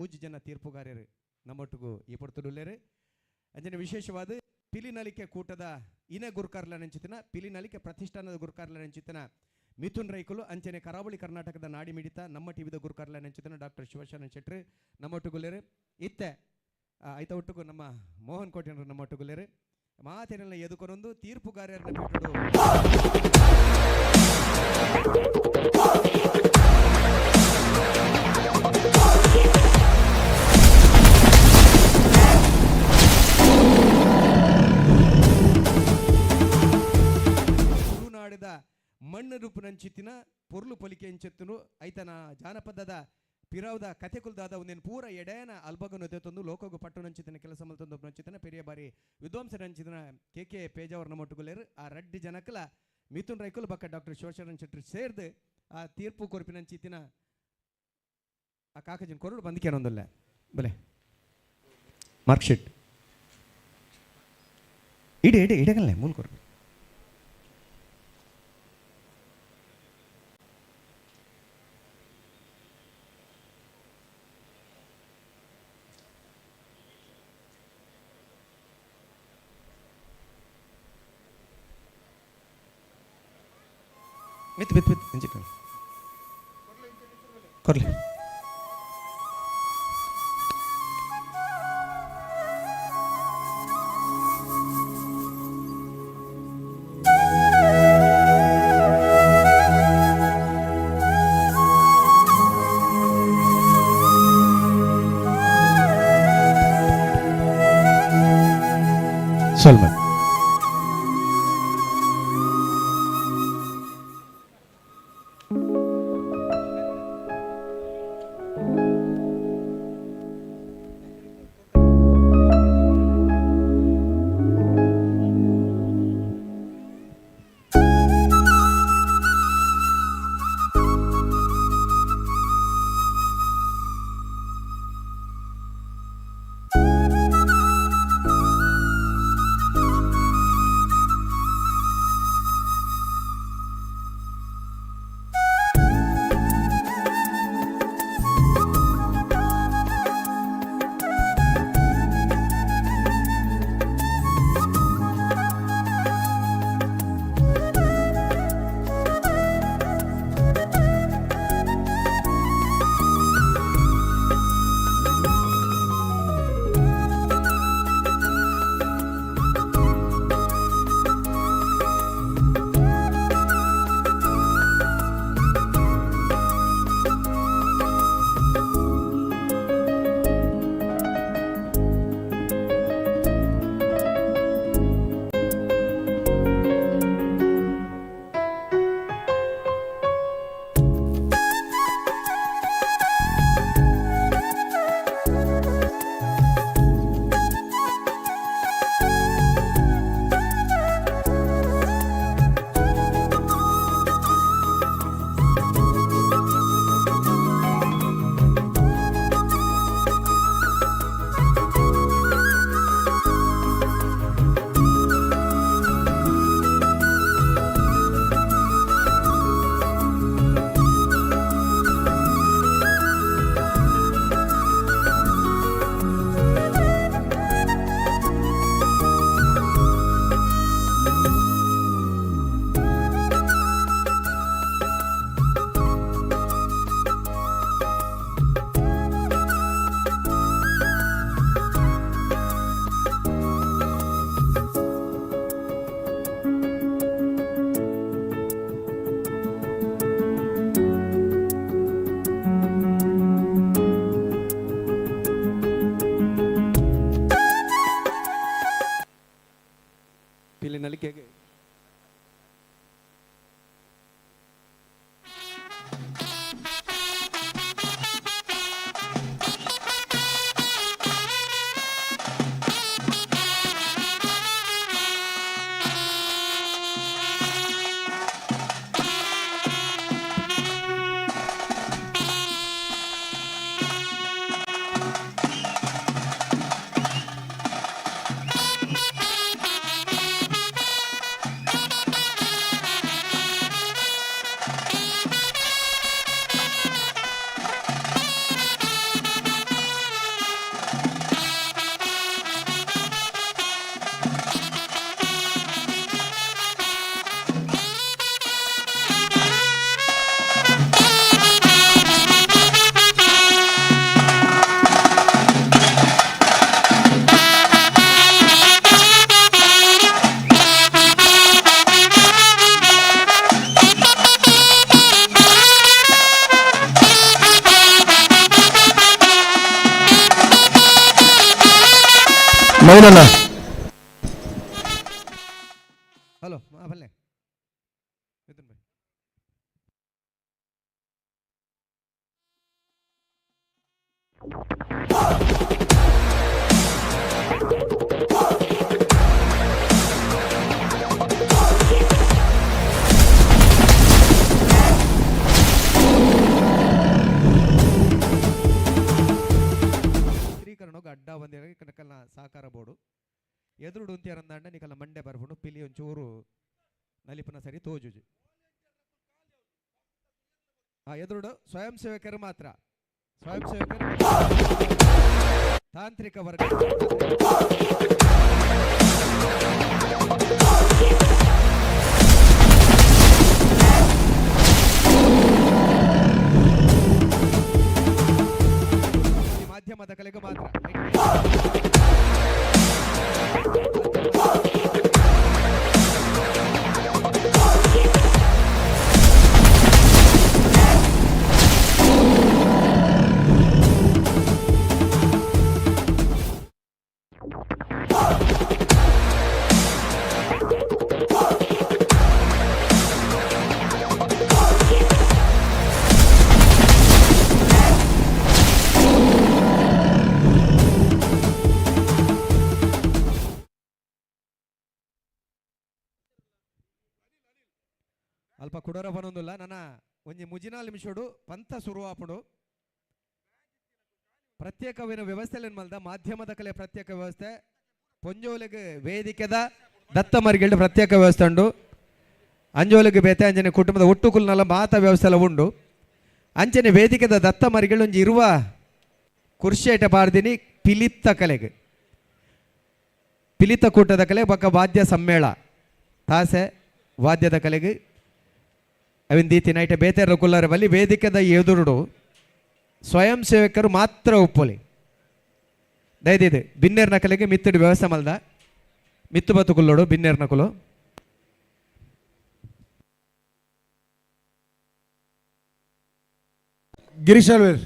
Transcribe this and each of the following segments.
ಮೂಜಿ ಜನ ತೀರ್ಪುಗಾರರು ನಮ್ಮೊಟ್ಟಿಗೂ ಈ ಪೊರ್ತುಡುಲ್ಲೇರು. ಅಂಚನೆ ವಿಶೇಷವಾದ ಪಿಲಿನಲಿಕೆ ಕೂಟದ ಇನ ಗುರುಕಾರ್ಲ ನಂಚಿತನ, ಪಿಲಿನಲಿಕೆ ಪ್ರತಿಷ್ಠಾನದ ಗುರುಕಾರ್ಲ ನಂಚಿತನ ಮಿಥುನ್ ರೈಕುಲು, ಅಂಚನೆ ಕರಾವಳಿ ಕರ್ನಾಟಕದ ನಾಡಿ ಮಿಡಿತ ನಮ್ಮ ಟಿವಿದ ಗುರುಕಾರ್ಲ ನಂಚಿತನ ಡಾಕ್ಟರ್ ಶಿವಶರಣ ಶೆಟ್ರು ನಮ್ಮೊಟ್ಟುಗುಲ್ಲೇರು. ಇತ್ತೆ ಐತ ಒಟ್ಟುಗು ನಮ್ಮ ಮೋಹನ್ ಕೋಟೆನರು ನಮ್ಮೊಟ್ಟುಗುಲ್ಲೇರು. ಮಾತಿನೆಲ್ಲ ಎದುಕೊನೊಂದು ತೀರ್ಪುಗಾರರನ್ನ ಬಿಟ್ಟು ತುಳುನಾಡಿದ ಮಣ್ಣು ರೂಪುನಂಚಿತ್ತಿನ ಪೊರ್ಲು ಪೊಲಿಕೆ ಇಂಚೆತ್ತುನು ಐತನ ಜಾನಪದದ ಪಿರಾವ್ದ ಕಥೆಕುಲ್ದಾದ ಒಂದೇನು ಪೂರ ಎಡೇನ ಅಲ್ಬಗನು ತಂದು ಲೋಕಗು ಪಟ್ಟು ನಂಚಿತನ ಕೆಲಸ ಮಲ್ತೊಂದು ನಂಚಿತನ ಪೆರಿಯ ಬಾರಿ ವಿದ್ವಾಂಸ ನಂಚಿತನ ಕೆ ಕೆ ಪೇಜಾವರ್ನ ಮೊಟ್ಟುಗುಲೇರು. ಆ ರಡ್ಡಿ ಜನಕಲ ಮಿಥುನ್ ರೈಕುಲ್ ಬಕ್ಕ ಡಾಕ್ಟರ್ ಶಿವಶರಣ್ ಶೆಟ್ಟಿ ಸೇರ್ದು ಆ ತೀರ್ಪು ಕೊರ್ಪಿನಂಚಿತ್ತಿನ ಆ ಕಾಕಜಿನ ಕೊರಡು ಬಂದಿಕೇನೊಂದಲ್ಲ ಬಲೆ ಮಾರ್ಕ್ ಶೀಟ್ ಇಡೆ ಇಡೆ ಇಡಗಲ್ಲೇ ಮೂಲ ಕೊರಡು. ಮಿತ್ ಮಿತ್ ಮಿತ್ ಇಂಚಿಟ್ಟು ಕೊರ್ಲಿ. ಸಲ್ಮಾನ್ ಮೈನಣ್ಣ. ಹಲೋ, ಬಲ್ಲೆ ಮಿಥುನ್ ಭಾಯ್. ಚಿತ್ರೀಕರಣಕ್ಕೆ ಅಡ್ಡ ಒಂದೇ ಕನಕಲ್ನ ಸಹಕಾರ ಬೋರ್ಡು ಎದುರುಡು ಉಂತಿಯರಂದಾಂಡ ನಿಕಲ್ನ ಮಂಡೆ ಬರ್ಪುಂಡು. ಪಿಲಿ ಒಂಚೂರು ನಲಿಪುನ ಸರಿ ತೋಜುಜು. ಆ ಎದುರುಡು ಸ್ವಯಂ ಸೇವಕರು ಮಾತ್ರ, ಸ್ವಯಂ ಸೇವಕರು, ತಾಂತ್ರಿಕ ವರ್ಗ. ಈ ಮಾಧ್ಯಮದ ಕಲೆಗೆ ಮಾತ್ರ. ಅಲ್ಪ ಕುಡೋರ ಬನೊಂದುಲ್ಲ. ನನ್ನ ಒಂಜಿ ಮುಜಿನಾಲ್ ನಿಮಿಷೋಡು ಪಂಥ ಶುರುವಾಪುಡು. ಪ್ರತ್ಯೇಕವೇನು ವ್ಯವಸ್ಥೆ ಮಲ್ದ, ಮಾಧ್ಯಮದ ಕಲೆ ಪ್ರತ್ಯೇಕ ವ್ಯವಸ್ಥೆ, ಪೊಂಜೋಲೆಗ್ ವೇದಿಕೆದ ದತ್ತ ಮರಿಗೆಲ್ಡ್ ಪ್ರತ್ಯೇಕ ವ್ಯವಸ್ಥೆ ಉಂಡು. ಅಂಜೋಲೆಗ್ ಬೇತೆ, ಅಂಚನೆ ಕುಟುಂಬದ ಒಟ್ಟುಕುಲ್ನಲ್ಲ ಮಾತ ವ್ಯವಸ್ಥೆ ಎಲ್ಲ ಉಂಡು. ಅಂಚನೆ ವೇದಿಕೆದ ದತ್ತ ಮರಿಗೆಲ್ ಒಂಜಿ ಇರುವ ಕುರ್ಶಿ ಐಟ ಪಾರ್ದಿನಿ ಪಿಲಿತ್ತ ಕಲೆಗ್, ಪಿಲಿತ ಕೂಟದ ಕಲೆ ಬೊಕ್ಕ ವಾದ್ಯ ಸಮ್ಮೇಳ ತಾಸೆ ವಾದ್ಯದ ಕಲೆಗ್ ಅವಿನ ದೀತಿ ನೈಟ ಬೇತೆರ ಕುಲ್ಲರ ಬಲ್ಲಿ. ವೇದಿಕೆದ ಎದುರುಡು ಸ್ವಯಂ ಸೇವಕರು ಮಾತ್ರ ಉಪ್ಪೊಲಿ ದಯದಿದೆ. ಬಿನ್ನೇರ್ ನಕಲಿಗೆ ಮಿತ್ತಡಿ ವ್ಯವಸ್ಥೆ ಮಲ್ದ, ಮಿತ್ತು ಬತ್ತು ಕುಲ್ಲೋಡು ಬಿನ್ನೇರ್ ನಕುಲು. ಗಿರೀಶ್ ಅಲ್ವೇರ್.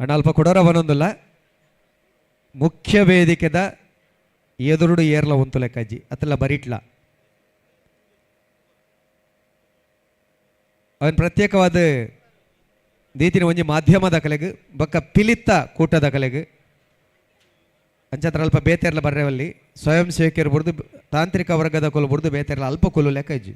ಅಣ್ಣ, ಅಲ್ಪ ಕೊಡೋರ ಬನೊಂದುಲ್ಲ. ಮುಖ್ಯ ವೇದಿಕೆದ ಎದುರುಡು ಏರ್ಲ ಉಂತು ಲೆಕ್ಕಜ್ಜಿ ಅತ್ತಲ್ಲ ಬರಿಟ್ಲ. ಅವನ್ ಪ್ರತ್ಯೇಕವಾದ ದೀತಿನ ಒಂಜಿ ಮಾಧ್ಯಮದ ಕಲೆಗ್ ಬೊಕ್ಕ ಪಿಲಿತ್ತ ಕೂಟದ ಕಲೆಗ್. ಅಂಚತ್ರ ಅಲ್ಪ ಬೇತೆರ್ಲ ಬರ್ರೆವಲ್ಲಿ. ಸ್ವಯಂ ಸೇವಕರು ಬುಡ್ದು, ತಾಂತ್ರಿಕ ವರ್ಗದ ಕೊಲು ಬುಡ್ದು ಬೇತೆರ್ಲ ಅಲ್ಪ ಕೊಲು ಲೆಕ್ಕ ಇಜ್ಜಿ.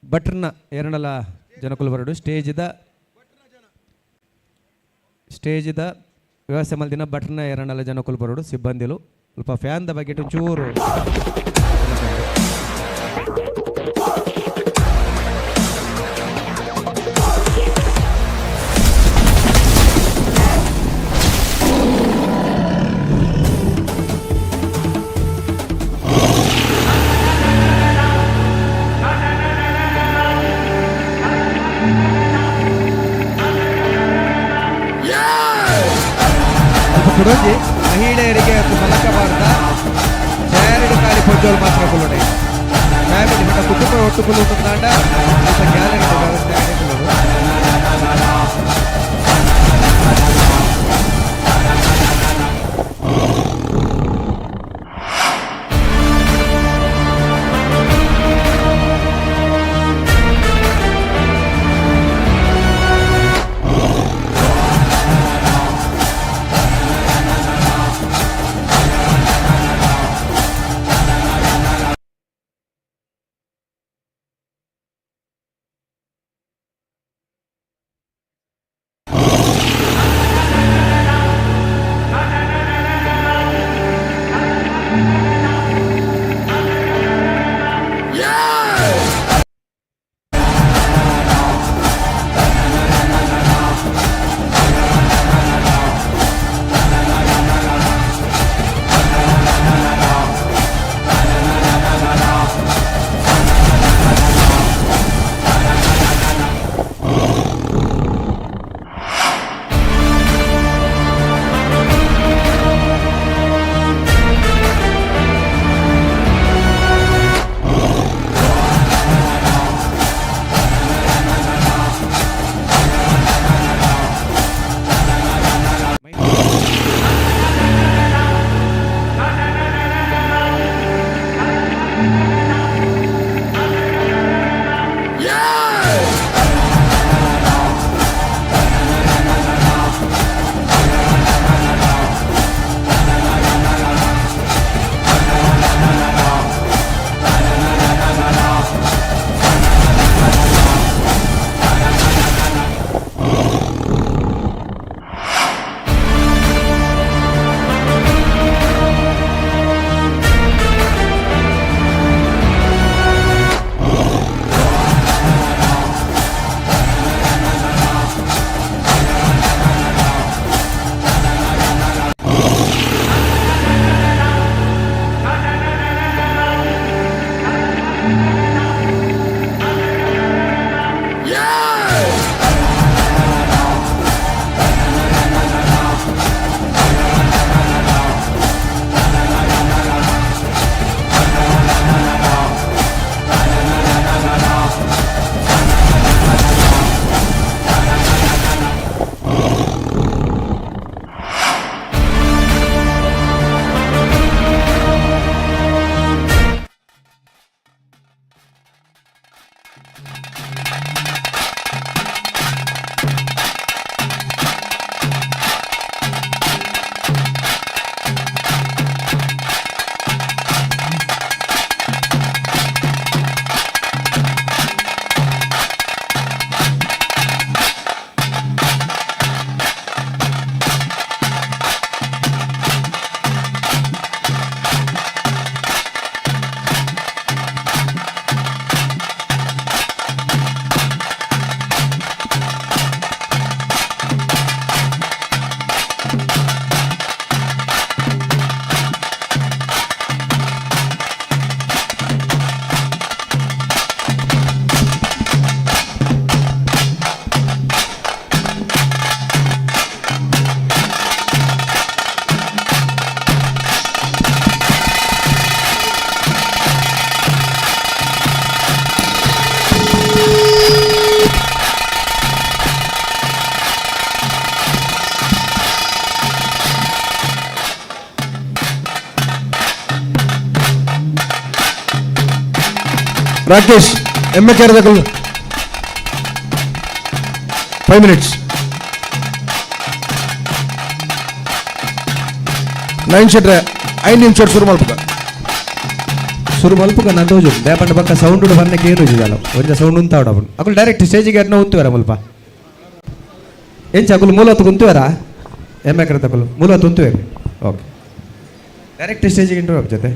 ಭಟ್ರನ ಎರಡಲ ಜನಕುಲು ಬರಡು. ಸ್ಟೇಜ್ದ ಸ್ಟೇಜ್ದ ವ್ಯವಸ್ಥೆ ಮಲ್ದಿನ ಭಟ್ರನ ಎರಡಲ ಜನಕುಲು ಬರಡು. ಸಿಬ್ಬಂದಿಲು ಸ್ವಲ್ಪ ಫ್ಯಾನ್ದ ಬಗ್ಗೆ ಚೂರು. ಅಲ್ಪ ಕುಡೊಂಜಿ ಮಹಿಳೆಯರಿಗೆ ಮಲಕಬಾರ್ದ ಚೇರಡು ಖಾಲಿ, ಪೊಂಜೋಲು ಮಾತ್ರ ಕುಲ್ಲುಡೆ. ಫ್ಯಾಮಿಲಿ ಬಟ್ ಕುಟುಂಬ ಒಟ್ಟು ಕುಲ್ಲು ತಂದಾಂಡ ಅಲ್ಪ ಗ್ಯಾಲರಿ ವ್ಯವಸ್ಥೆ ಆಡೆ ಕುಲ್ಲೋಡು. ರಾಕೇಶ್ ಎಮ್ಮೆಕೆರೆದಕುಲು 5 ಮಿನಿಟ್ಸ್. ನೈನ್ ಶೆಟ್ರೆ 5 ನಿಮಿಷ ಶುರು ಮಲ್ಪುಗ. ಸುರು ಮಲ್ಪುಗ ನಂದೋಜು ದೇಪಂಡ ಬಕ್ಕ ಸೌಂಡ್ ಬನ್ನ ಕೇರು ಜಿದಾಲ ಒಂಜ ಸೌಂಡ್ ಉಂತಾವಡ ಅವನು ಅಕುಲು ಡೈರೆಕ್ಟ್ ಸ್ಟೇಜಿಗೆ ಅಡ್ನ ಉಂತುವೆರ ಮುಲ್ಪ ಎಂಚ ಅಕುಲು ಮೂಲತ್ತು ಕುಂತುವೆರ ಎಮ್ಮೆಕರ ತಕುಲು ಮೂಲತ್ತು ಉಂತುವೆರು. ಓಕೆ, ಡೈರೆಕ್ಟ್ ಸ್ಟೇಜಿಗೆ ಇಂಟು ಜೊತೆ.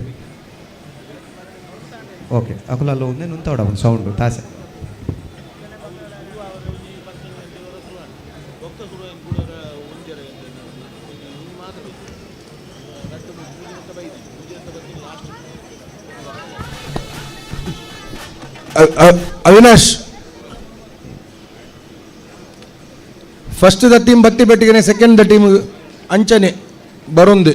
ಓಕೆ, ಅಕುಲು ಅಲ್ಲ ಒಂದೇ ಉಂತಾವಡ ಅವನು ಸೌಂಡು ತಾಸೆ. ಅವಿನಾಶ್, ಫಸ್ಟ್ the team ಬತ್ತಿ ಬೆಟ್ಟಿಗೆನೆ, ಸೆಕೆಂಡ್ the team ಅಂಚನೆ ಬರೊಂದು.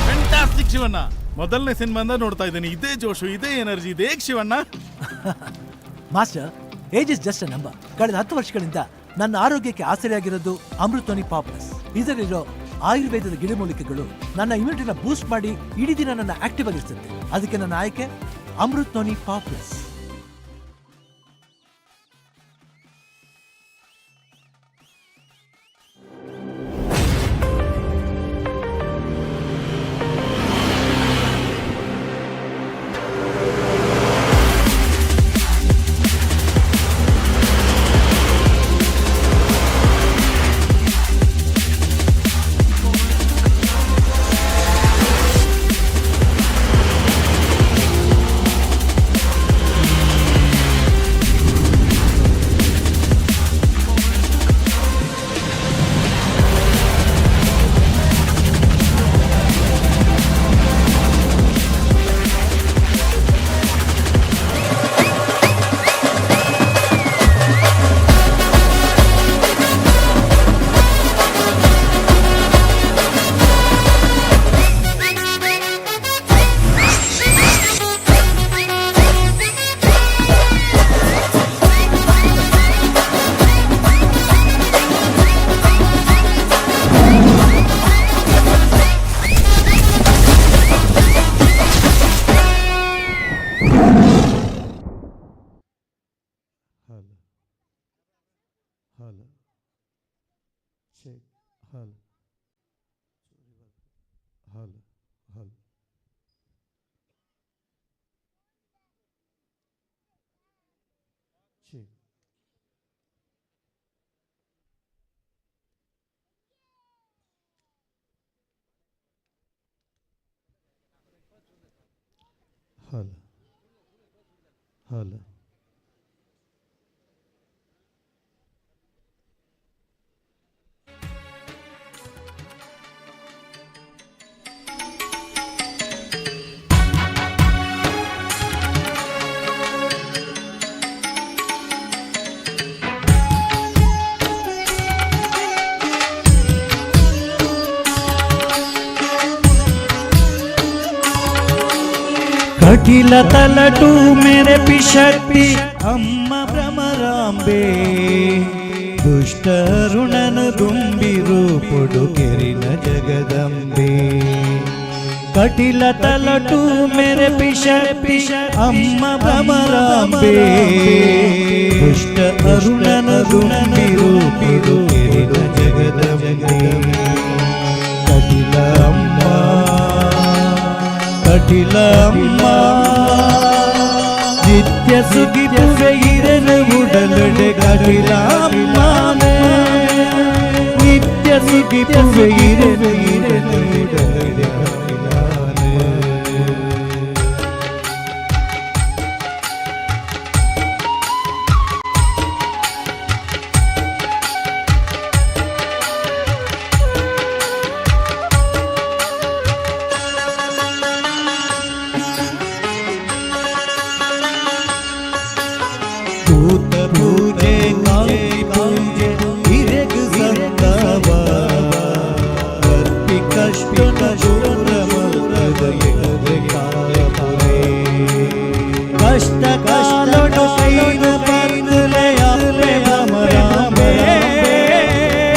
ಫ್ಯಾಂಟಾಸ್ಟಿಕ್ ಶಿವಣ್ಣ, ಮೊದಲನೇ ಸಿನಿಮಾಯಿಂದ ನೋಡ್ತಾ ಇದ್ದೀನಿ, ಇದೇ ಜೋಶು, ಇದೇ ಎನರ್ಜಿ, ಇದೇ Shivanna. Master, age is just a number. ಕಳೆದ 10 ವರ್ಷಗಳಿಂದ ನನ್ನ ಆರೋಗ್ಯಕ್ಕೆ ಆಸರೆಯಾಗಿರೋದು ಅಮೃತೋನಿ ಪಾಪ್ಲಸ್. ಇದರಲ್ಲಿರೋ ಆಯುರ್ವೇದದ ಗಿಡಮೂಲಿಕೆಗಳು ನನ್ನ ಇಮ್ಯುನಿಟಿನ ಬೂಸ್ಟ್ ಮಾಡಿ ಇಡೀ ದಿನ ನನ್ನ ಆಕ್ಟಿವ್ ಆಗಿರ್ತದೆ. ಅದಕ್ಕೆ ನನ್ನ ಆಯ್ಕೆ ಅಮೃತೋನಿ ಪಾಪ್ಲಸ್. Hello, hello, check, hello, hello, hello. Check. Hello, hello. Kateel ತಲಟು ಮೇರೆ ಪಿಶಕ್ತಿ ಅಮ್ಮ ಭ್ರಮರಾಂಬೆ, ದುಷ್ಟರುಣನ ದುಂಬಿರು ಪೊಡುಕೆರಿನ ಜಗದಂಬೆ. ಕಟಿಲ ತಲಟು ಮೇರೆ ಪಿಶಕ್ತಿ ಅಮ್ಮ ಭ್ರಮರಾಂಬೆ, ದುಷ್ಟ ಅರುಣನ ದುಂಬಿರು ಪೊಡುಕೆರಿನ ಜಗದಂಬೆ. ಕಟಿಲ ಅಮ್ಮ, ಕಟಿಲ ಅಮ್ಮ. ನಿತ್ಯ ಸುಗಿಪುವೆ ಇರನ ಉಡಲಡೆ ಕಟಿಲಾಮ್ಮನೆ ನಿತ್ಯ ಸುಗಿಪುವೆ ಇರನ ಇರನ ಉಡಲಡೆ ಕಟಿಲಾನೆ. ಭೂತ ಪೂಜೆ ಕಾಂತಿ ಪೂಜೆ ಹಿರೆಗು ಸಂತಾವ ಕರ್ಪಿ ಕಷ್ಟ ದೂರ ಮಲ್ಪದ ಎಗದೆ ಕಾಪುರೆ. ಕಷ್ಟ ಕಾಲೊಡು ಕೈನ ಪರ್ದುಲೆ ಅಪ್ಪೆ ಭ್ರಮರಾಂಬೆ.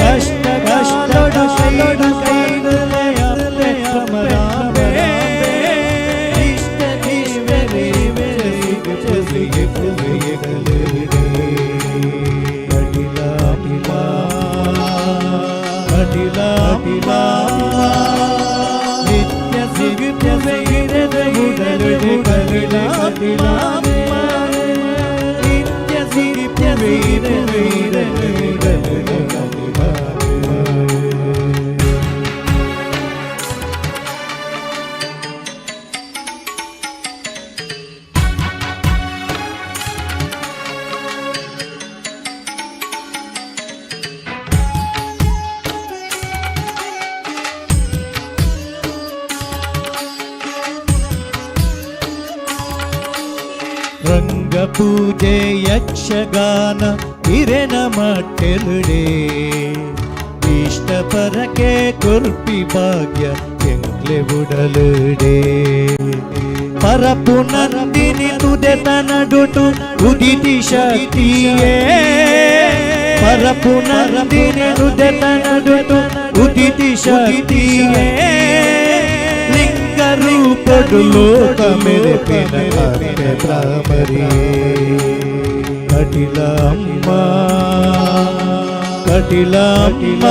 ಕಷ್ಟ ಕಷ್ಟೊಡು ಕೈನ ಪರ್ದುಲೆ ಅಪ್ಪೆ ಭ್ರಮರಾಂಬೆ. ಇಷ್ಟ ದೇವರೇ ನಿತ್ಯ ಸಿಗುತ್ತವೆ ಇರದ ಉಡಲುಡೆ ಕಟಿಲ ನಿತ್ಯ ಸಿಗುತ್ತವೆ ಇರದ ಉಡಲುಡೆ ಕಟಿಲ. ರಂಗಪೂಜೆ ಯಕ್ಷಗಾನ ಹಿರೆನ ಮಟ್ಟೆಲುಡೆ ಇಷ್ಟ ಪರಕೆ ಕುರ್ಪಿ ಭಾಗ್ಯ ಎಂಕ್ಲೆ ಉಡಲುಡೆ. ಪರಪು ನಂದಿನಿ ತುದೆ ತನಡುಟು ಉದಿತಿ ಶಕ್ತಿಯೇ. ಪರಪು ನಂದಿನಿ ತುದೆ ತನಡುಟು ಉದಿತಿ ಶಕ್ತಿಯೇ. ಲಿಂಗ ರೂಪಡು ಲೋಕ ಮೆರೆಪಿನ ಅಪ್ಪೆ ಭ್ರಾಮರಿಯೇ. ಕಟಿಲಮ್ಮ ಕಟಿಲಮ್ಮ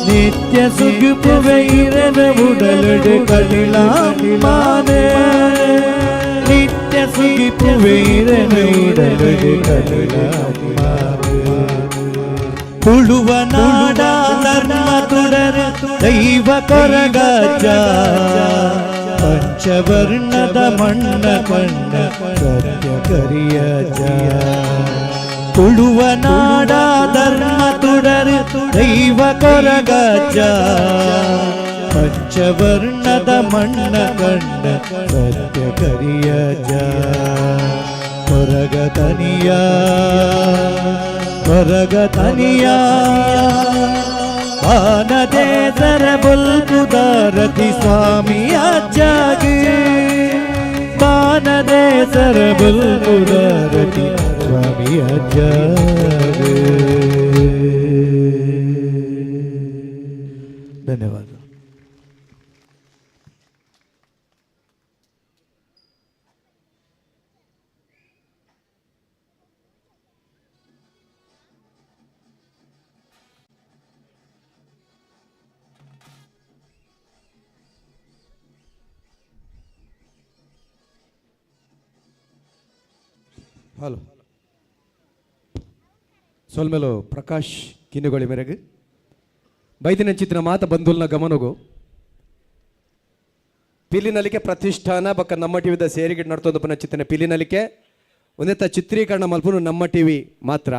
ನಿತ್ಯ ಸುಗಿಪುವೆ ಇರನ ಉಡಲುಡೆ ಕಟಿಲಮ್ಮನೆ ನಿತ್ಯ ಸುಗಿಪುವೆ ಇರನ ಉಡಲುಡೆ ಕಟಿಲಮ್ಮನೆ. ತುಳುವ ನಾಡ ಧರ್ಮ ತುಡರ ದೈವ ಕೊರಗಜ್ಜ ಪಂಚವರ್ಣದ ಮಣ್ಣ ಕಣ್ಣ ಸತ್ಯ ಕರಿಯಜ್ಜ. ತುಳುವ ನಾಡ ಧರ್ಮ ತುಡರ ದೈವ ಕೊರಗಜ್ಜ ಪಂಚವರ್ಣದ ಮಣ್ಣ ಕಣ್ಣ ಸತ್ಯ ಕರಿಯಜ್ಜ. ಕೊರಗ ತನಿಯ ಕೊರಗ ತನಿಯ ಬಾನದೇಸರ ಬೊಲ್ಪುದಾರತಿ ಸ್ವಾಮಿ ಅಜ್ಜಾಗಿ. ಬಾನದೇಸರ ಬೊಲ್ಪುದಾರತಿ ಸ್ವಾಮಿ ಅಜ್ಜಾಗಿ. ಧನ್ಯವಾದ. ಹಲೋ, ಸೊಲ್ಮೆಲು ಪ್ರಕಾಶ್ ಕಿನ್ನುಗೊಳಿ ಮೇರೆಗೆ. ಬೈದಿನ ಚಿತ್ರ ಮಾತ ಬಂಧುಲ್ನ ಗಮನಗು, ಪಿಲಿನಲಿಕೆ ಪ್ರತಿಷ್ಠಾನ ಬಕ್ಕ ನಮ್ಮ ಟಿವಿದ ಸೇರಿಗೆ ನಡ್ತೊಂದು ಪುನಃ ಚಿತ್ರನ ಪಿಲಿನಲಿಕೆ ಒಂದೆತ್ತ ಚಿತ್ರೀಕರಣ ಮಲ್ಪುನು ನಮ್ಮ ಟಿವಿ ಮಾತ್ರ.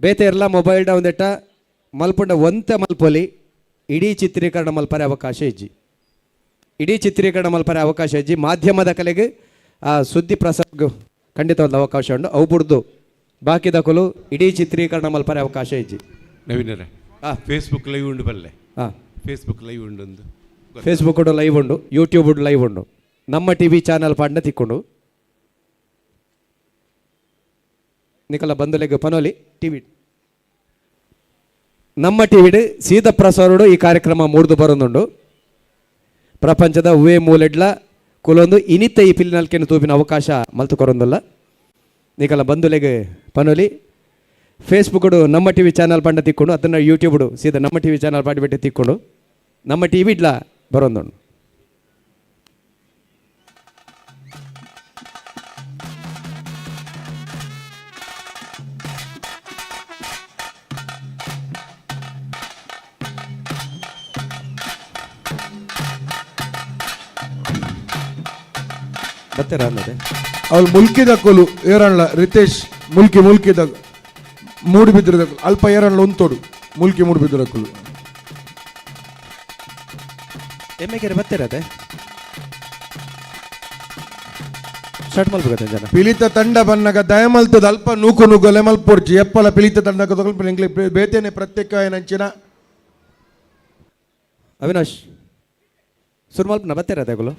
ಬೇತೆ ಇರಲ್ಲ ಮೊಬೈಲ್ ಡ ಒಂದೆಟ್ಟ ಮಲ್ಪುಂಡ ಒಂತೆ ಮಲ್ಪೊಲಿ. ಇಡೀ ಚಿತ್ರೀಕರಣ ಮಲ್ಪರೆ ಅವಕಾಶ ಇಜ್ಜಿ. ಇಡೀ ಚಿತ್ರೀಕರಣ ಮಲ್ಪರೆ ಅವಕಾಶ ಇಜ್ಜಿ. ಮಾಧ್ಯಮದ ಕಲೆಗೆ ಆ ಸುದ್ದಿ ಪ್ರಸಾರ ಖಂಡಿತವಾದ ಅವಕಾಶ ಉಂಟು. ಅವು ಬುಡ್ದು ಬಾಕಿದಕಲು ಇಡೀ ಚಿತ್ರೀಕರಣ ಮಲ್ಪರೆ ಅವಕಾಶ ಇಜ್ಜಿ. ನವೀನರೇ. ಫೇಸ್ಬುಕ್ ಲೈವ್ ಉಂಡು ಬಲ್ಲೆ. ಫೇಸ್ಬುಕ್ ಲೈವ್ ಉಂಡು ಒಂದು. ಫೇಸ್ಬುಕ್ ಲೈವ್ ಉಂಡು, ಯೂಟ್ಯೂಬ್ ಲೈವ್ ಉಂಡು. ನಮ್ಮ ಟಿವಿ ಚಾನಲ್ ಪಾಂಡ ತಿಕ್ಕೊಂಡು ನಿಕಲ ಬಂದುಲೆಗ್ ಪನೋಲಿ. ಟಿವಿ ನಮ್ಮ ಟಿವಿಡ್ ಸೀದ ಪ್ರಸಾರುಡು ಈ ಕಾರ್ಯಕ್ರಮ ಮೂಡ್ದು ಬರೋದುಂಡು. ಪ್ರಪಂಚದ ಹೂವೇ ಮೂಲೆಡ್ಲ ಕುಲೊಂದು ಇನಿತ ಈ ಪಿಲಿನಲ್ಕೆನು ತೂಪಿನ ಅವಕಾಶ ಮಲ್ತು ಕೊರೊಂದಲ್ಲ. ನಿಕಲ ಬಂದುಲೆಗ್ ಪನೋಲಿ. ಫೇಸ್ಬುಕ್ ನಮ್ಮ ಟಿವಿ ಚಾನಲ್ ಪಂಡ ತಿಕ್ಕೊಂಡು, ಅದನ್ನು ಯೂಟ್ಯೂಬ್ ಸೀದಾ ನಮ್ಮ ಟಿವಿ ಚಾನಲ್ ಪಾಡಿಬಿಟ್ಟು ತಿಕ್ಕೊಂಡು ನಮ್ಮ ಟಿವಿ ಇಡ್ಲ ಬರೋದುಂಡು. ಬತ್ತೆರ ಅನ್ನದೆ ಅವಳು ಮುಲ್ಕಿದ ಕೊಲು ಏರಣ್ಲ ರಿತೇಶ್ ಮುಲ್ಕಿ ಮುಲ್ಕಿದ ಮೂಡುಬಿದ್ರದ ಅಲ್ಪ ಏರಣ್ಲ ಉಂತೋಡು ಮುಲ್ಕಿ ಮೂಡುಬಿದ್ರ ಕೊಲು. ಎಮ್ಮೆಗೆರೆ ಬತ್ತೆರದೆ ಸ್ಟಾರ್ಟ್ ಮಲ್ಪಗತ್ತೆ ಜನ. ಪಿಲಿತ ತಂಡ ಬನ್ನಗ ದಯಮಲ್ತದ ಅಲ್ಪ ನೂಕು ನೂಗಲೆ ಮಲ್ಪೊರ್ಚಿ ಎಪ್ಪಲ ಪಿಲಿತ ತಂಡ ತಗೊಲ್ಪ ಎಂಗ್ಲೆ ಬೇತೇನೆ ಪ್ರತ್ಯೇಕ ಏನಂಚಿನ. ಅವಿನಾಶ್ ಸುರು ಮಲ್ಪನ ಬತ್ತೆರದೆ ಅಗುಲು.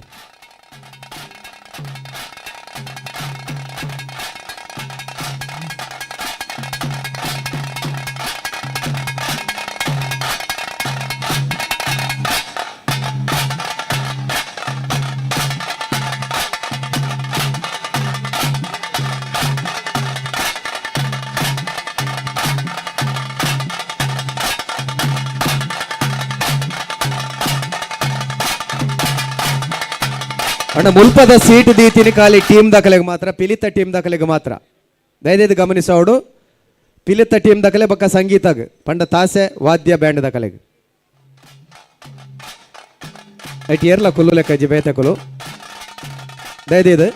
ಅಣ್ಣ ಮುಲ್ಪದ ಸೀಟ್ ದೀತಿನಿ ಖಾಲಿ ಟೀಮ್ ದಾಖಲೆಗೆ ಮಾತ್ರ, ಪಿಲಿತ ಟೀಮ್ ದಾಖಲೆಗೆ ಮಾತ್ರ. ದಯದೈದು ಗಮನಿಸೋಡು, ಪಿಲಿತ ಟೀಮ್ ದಾಖಲೆ ಬಕ್ಕ ಸಂಗೀತಗ್ ಪಂಡ ತಾಸೆ ವಾದ್ಯ ಬ್ಯಾಂಡ್ ದಾಖಲೆಗೆ ಐಟ್ ಏರ್ಲ ಕುಲ್ಲು ಲೆಕ್ಕ ಜಿ ಬೇತೆ ಕುಲು ದಯದೈದು.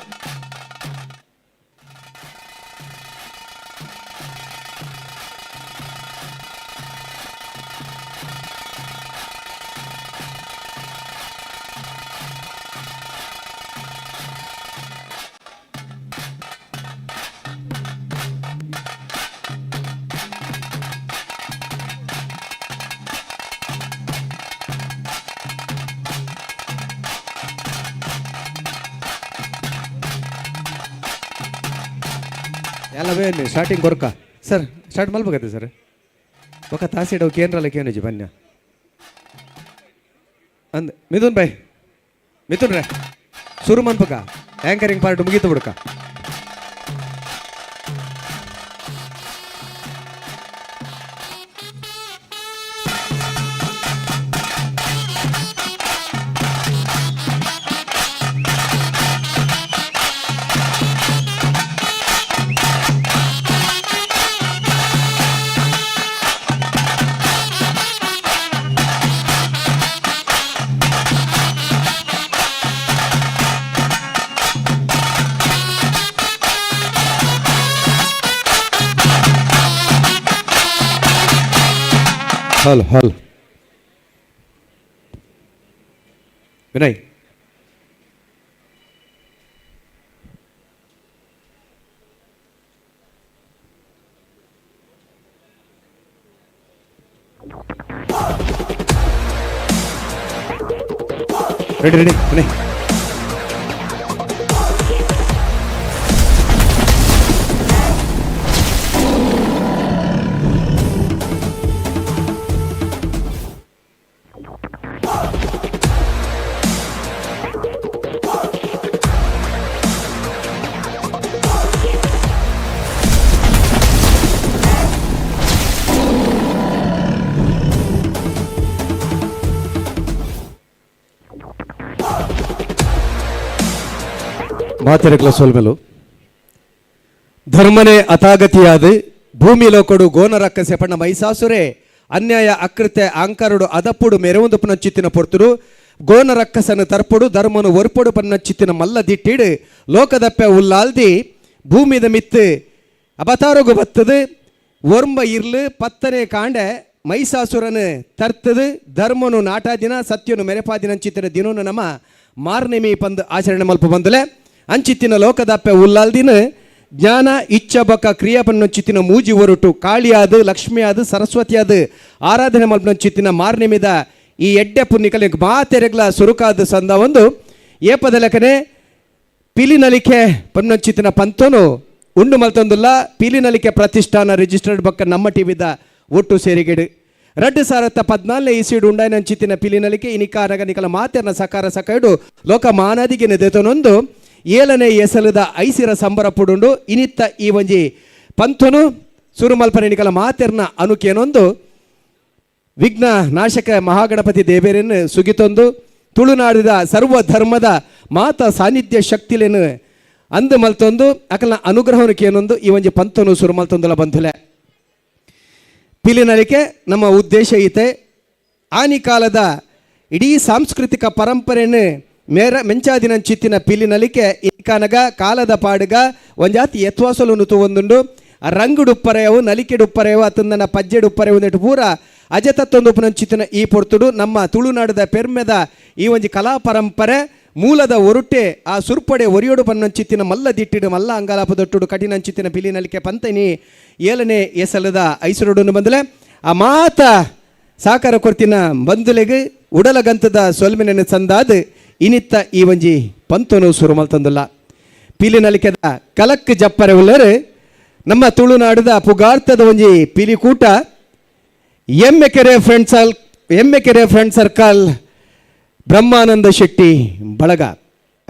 ಎಲ್ಲ ಬೇನೆ ಸ್ಟಾರ್ಟಿಂಗ್ ಕೊರ್ಕ ಸರ್, ಸ್ಟಾರ್ಟ್ ಮಲ್ಪಗತ್ತೆ ಸರ್. ఒక ತಾಸಿಡವು ಕೇಂದ್ರಲ್ಲ ಕೇನುಜಿ ಬನ್ಯ ಅಂದ್ ಮಿಥುನ್ ಭಾಯ್, ಮಿಥುನ್ ರೇ ಸುರು ಮನ್ಪಕ ಆ್ಯಂಕರಿಂಗ್ ಪಾರ್ಟ್ ಮುಗೀತು ಬಿಡ್ಕ. Hello hello Vinay, ready ready Vinay. ಮಾತೆರೆಗ್ಲ ಸೊಲ್ಮೆಲು. ಧರ್ಮನೇ ಅತಾಗತಿಯಾದ ಭೂಮಿ ಲೋಕಡು ಗೋನರಕ್ಕಸೆ ಪಣ್ಣ ಮೈಸಾಸುರೆ ಅನ್ಯಾಯ ಅಕೃತ್ಯ ಆಂಕರುಡು ಅದಪ್ಪುಡು ಮೆರವೊಂದು ಪುನಚಿತ್ತಿನ ಪೊರ್ತುಡು ಗೋನರಕ್ಕಸನು ತರ್ಪುಡು ಧರ್ಮನು ಒರ್ಪೊಡು ಪನ್ನಚಿತ್ತಿನ ಮಲ್ಲ ದಿಟ್ಟಿಡು ಲೋಕದಪ್ಪೆ ಉಲ್ಲಾಲ್ದಿ ಭೂಮಿದ ಮಿತ್ತು ಅಬತಾರಗು ಬತ್ತದು ಒರ್ಂಬ ಇರ್ಲು ಪತ್ತನೆ ಕಾಂಡೆ ಮೈಸಾಸುರನು ತರ್ತದು ಧರ್ಮನು ನಾಟಾದಿನ ಸತ್ಯನು ಮೆರೆಪಾದಿನ ಅಂಚಿತ್ತಿನ ದಿನನು ನಮ್ಮ ಮಾರ್ನೆಮಿ ಪಂದು ಆಚರಣೆ ಮಲ್ಪ ಬಂದುಲೆ. ಅಂಚಿತ್ತಿನ ಲೋಕದಪ್ಪೆ ಉಲ್ಲಾಲ್ದಿನ ಜ್ಞಾನ ಇಚ್ಛ ಬಕ ಕ್ರಿಯಾಪನ್ನೊಂಚಿತ್ತಿನ ಮೂಜಿ ಒರುಟು ಕಾಳಿಯಾದ ಲಕ್ಷ್ಮಿಯಾದ ಸರಸ್ವತಿಯಾದ ಆರಾಧನೆ ಮಲ್ಪನೊಂಚಿತ್ತಿನ ಮಾರ್ನೆಮಿದ ಈ ಎಡ್ಡೆ ಪುಣ್ಯಿಕಲೆ ಮಾತೆರೆಗ್ಲ ಸುರುಕಾದ ಸಂದ ಒಂದು ಏಪದ ಲೆಕ್ಕನೆ ಪಿಲಿನಲಿಕೆ ಪನ್ನೊಂಚಿತ್ತಿನ ಪಂತನು ಉಂಡು ಮಲ್ತೊಂದುಲ್ಲ. ಪಿಲಿನಲಿಕೆ ಪ್ರತಿಷ್ಠಾನ ರಿಜಿಸ್ಟರ್ಡ್ ಬಕ್ಕ ನಮ್ಮ ಟಿವಿದ ಒಟ್ಟು ಸೇರಿಗೆಡು 2014 ಇಸಿಡು ಉಂಡಾಯಿನಂಚಿತ್ತಿನ ಪಿಲಿನಲಿಕೆ ಇನಿಕಾರಗ ನಿಕಲ ಮಾತೆರ್ನ ಸಕಾರ ಸಕೈಡು ಲೋಕ ಮಾನಾದಿಗೆ ನೆದೆತನೊಂದು ಏಳನೇ ಎಸಲದ ಐಸಿರ ಸಂಬರ ಪುಡುಂಡು ಇನಿತ್ತ ಈ ಒಂಜಿ ಪಂಥನು ಸುರುಮಲ್ಪನೆ ನಿಕಲ ಮಾತೆರ್ನ ಅನುಕೇನೊಂದು ವಿಘ್ನ ನಾಶಕ ಮಹಾಗಣಪತಿ ದೇವೇರನ್ನು ಸುಗಿತೊಂದು ತುಳುನಾಡಿದ ಸರ್ವ ಧರ್ಮದ ಮಾತ ಸಾನ್ನಿಧ್ಯ ಶಕ್ತಿಲೇನು ಅಂದು ಮಲ್ತೊಂದು ಅಕಲ್ನ ಅನುಗ್ರಹನಕ್ಕೇನೊಂದು ಈ ಒಂಜಿ ಪಂಥನು ಸುರುಮಲ್ತೊಂದುಲ ಬಂಧುಲೆ. ಪಿಲಿನಲಿಕೆ ನಮ್ಮ ಉದ್ದೇಶ ಐತೆ ಆನಿ ಕಾಲದ ಇಡೀ ಸಾಂಸ್ಕೃತಿಕ ಪರಂಪರೆಯನ್ನು ಮೇರ ಮೆಂಚಾದಿನ ಚಿತ್ತಿನ ಪಿಲಿನಲಿಕೆ ಈ ಪಿರ್ಕಾನಗ ಕಾಲದ ಪಾಡುಗ ಒಂಜಾತಿ ಎತ್ವಾಸಲು ತೂವೊಂದುಂಡು. ರಂಗುಡುಪ್ಪರೆಯವು ನಲಿಕೆಡುಪ್ಪರೆಯವು ಅತಂದನ ಪಜ್ಜೆಡುಪ್ಪರೆವು ನೆಟ್ಟು ಪೂರ ಅಜತತ್ತೊಂದು ಪುನಂಚಿತನ ಈ ಪೊರ್ತುಡು ನಮ್ಮ ತುಳುನಾಡದ ಪೆರ್ಮೆದ ಈ ಒಂಜಿ ಕಲಾ ಪರಂಪರೆ ಮೂಲದ ಒರುಟೆ ಆ ಸುರ್ಪಡೆ ಒರಿಯೋಡು ಪನ್ನಂಚಿತ್ತಿನ ಮಲ್ಲ ದಿಟ್ಟಿಡು ಮಲ್ಲ ಅಂಗಾಲಾಪದೊಟ್ಟುಡು ಕಠಿಣಂಚಿತ್ತಿನ ಪಿಲಿ ನಲಿಕೆ ಪಂತನಿ ಏಳನೇ ಎಸಲದ ಐಸರುಡನ್ನು ಬಂದಲೆ ಆ ಮಾತ ಸಾಕಾರ ಕೊರ್ತಿನ ಬಂದುಲೆಗ್ ಉಡಲಗಂತದ ಸೊಲ್ಮಿನ ಸಂದಾದ್ ಇನಿತ್ತ ಈ ಒಂಜಿ ಪಂತನು ಸುರುಮಲ್ತಂದುಲ್ಲ. ಪಿಲಿ ನಲಿಕೆದ ಕಲಕ್ ಜಪ್ಪರೆ ಉಲ್ಲರು ನಮ್ಮ ತುಳುನಾಡದ ಪುಗಾರ್ತದ ಒಂಜಿ ಪಿಲಿಕೂಟ ಎಮ್ಮೆಕೆರೆ ಎಮ್ಮೆಕೆರೆ ಫ್ರೆಂಡ್ ಸರ್ಕಲ್ ಬ್ರಹ್ಮಾನಂದ ಶೆಟ್ಟಿ ಬಳಗ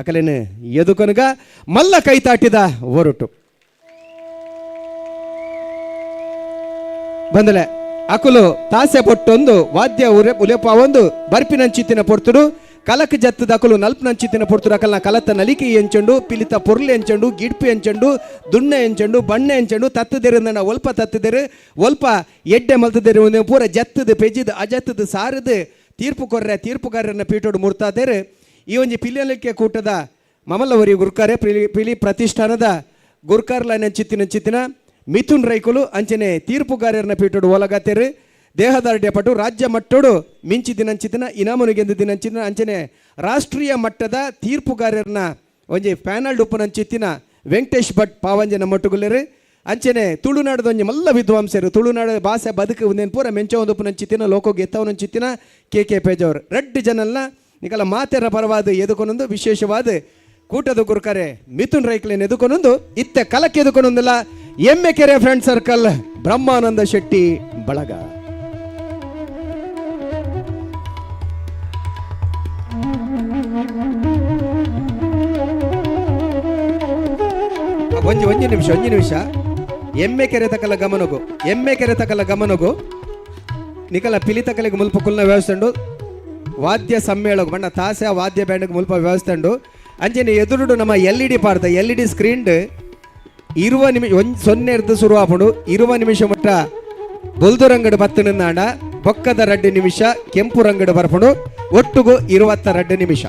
ಅಕಲೇನು ಎದುಕನಗ ಮಲ್ಲ ಕೈತಾಟಿದ ಒರಟು ಬಂದಲೆ ಅಕುಲು ತಾಸೆ ಪೊಟ್ಟೊಂದು ವಾದ್ಯ ಉರೆ ಉಲೆಪಾವೊಂದು ಬರ್ಪಿನಂಚಿತ್ತಿನ ಪೊರ್ತುಡು ಕಲಕ್ ಜತ್ತದ ಅಕುಲು ನಲ್ಪನಂಚಿತ್ತಿನ ಪೊರ್ತುಡು ಅಕಲ್ನ ಕಲತ ನಲಿಕೆ ಎಂಚಂಡು ಪಿಲಿತ ಪೊರ್ಲು ಎಂಚಂಡು ಗಿಡ್ಪು ಎಂಚಂಡು ದುಣ್ಣೆ ಎಂಚಂಡು ಬಣ್ಣೆ ಎಂಚಂಡು ತತ್ತದಿರು ನನ್ನ ಒಲ್ಪ ತತ್ತದಿರು ಒಲ್ಪ ಎಡ್ಡೆ ಮಲ್ತದಿರು ಪೂರ ಜತ್ತದು ಪೆಜಿದ್ ಅಜತ್ತದು ಸಾರದು ತೀರ್ಪು ಕೊರ್ರೆ ತೀರ್ಪುಗಾರರನ್ನ ಪೀಠೋಡು ಮುರ್ತಾದೇರು. ಈ ಒಂಜಿ ಪಿಲಿಯಲಿಕೆ ಕೂಟದ ಮಮಲ್ಲವರಿ ಗುರ್ಕಾರೆ ಪಿಲಿ ಪಿಲಿ ಪ್ರತಿಷ್ಠಾನದ ಗುರ್ಕಾರ್ಲ ನಂಚಿತ್ತಿನ ಚಿತ್ತಿನ ಮಿಥುನ್ ರೈಕುಲು ಅಂಚನೆ ತೀರ್ಪುಗಾರರನ್ನ ಪೀಠೋಡು ಒಲಗತ್ತೇರು. ದೇಹದಾರ್ಢ್ಯ ಪಟು ರಾಜ್ಯ ಮಟ್ಟೋಡು ಮಿಂಚಿ ದಿನಂಚಿತ್ತಿನ ಇನಾಮನು ಗೆಂದು ದಿನಂಚಿನ ಅಂಚನೆ ರಾಷ್ಟ್ರೀಯ ಮಟ್ಟದ ತೀರ್ಪುಗಾರರನ್ನ ಒಂಜಿ ಪ್ಯಾನಲ್ ಡುಪ್ಪುನಂಚಿತ್ತಿನ ವೆಂಕಟೇಶ್ ಭಟ್ ಪಾವಂಜನ ಮಟ್ಟುಗುಲ್ಲೇರು. ಅಂಚನೆ ತುಳುನಾಡದ ಒಂಜಿ ಮಲ್ಲ ವಿದ್ವಾಂಸರು ತುಳುನಾಡ ಭಾಷೆ ಬದುಕು ಒಂದೇನು ಪೂರ ಮೆಂಚ ಒಂದಪ್ಪುನಂಚಿತ್ತಿನ ಲೋಕ ಗೆತ್ತವನಂಚಿತ್ತಿನ ಕೆ ಕೆ ಪೇಜವ್ರು ರೆಡ್ ಜನಲ್ನ ನಿಕಲ ಮಾತೆರ ಪರವಾದ ಎದುಕೊನೊಂದು ವಿಶೇಷವಾದ ಕೂಟದ ಗುರುಕರೆ ಮಿಥುನ್ ರೈಕ್ಲೇನ್ ಎದುಕೊನೊಂದು ಇತ್ತೆ ಕಲಕ್ಕೆ ಎದುಕೊನೊಂದಿಲ್ಲ ಎಮ್ಮೆಕೆರೆ ಫ್ರೆಂಡ್ ಸರ್ಕಲ್ ಬ್ರಹ್ಮಾನಂದ ಶೆಟ್ಟಿ ಬಳಗ. ಒಂಜಿ ಒಂಜಿ ನಿಮಿಷ ಒಂಜಿ ನಿಮಿಷ ಎಮ್ಮೆ ಕೆರೆ ತಕಲ ಗಮನಗು ಎಮ್ಮೆ ಕೆರೆ ತಕಲ ಗಮನಗು ನಿಕಲ ಪಿಲಿ ತಕಲಿಗೆ ಮುಲ್ಪ ಕುಲ್ನ ವ್ಯವಸ್ಥೆ ಉಂಡು ವಾದ್ಯ ಸಮ್ಮೇಳಗು ಬಣ್ಣ ತಾಸೆ ವಾದ್ಯ ಬ್ಯಾಂಡ್ಗೆ ಮುಲ್ಪ ವ್ಯವಸ್ಥೆ ಉಂಡು. ಅಂಚನೆ ಎದುರುಡು ನಮ್ಮ L E D ಪಾಡ್ದ L E D screen ಇರುವ ನಿಮಿಷ ಒಂಜಿ ಸೊನ್ನೆ ಎರ್ದು ಶುರು ಆಪುಂಡು 20 ನಿಮಿಷ ಮುಟ್ಟ ಬೊಲ್ದು ರಂಗಡು ಬತ್ತನಾಡ ಬೊಕ್ಕದ 2 ನಿಮಿಷ ಕೆಂಪು ರಂಗಡು ಬರ್ಪುಂಡು ಒಟ್ಟುಗು 22 ನಿಮಿಷ.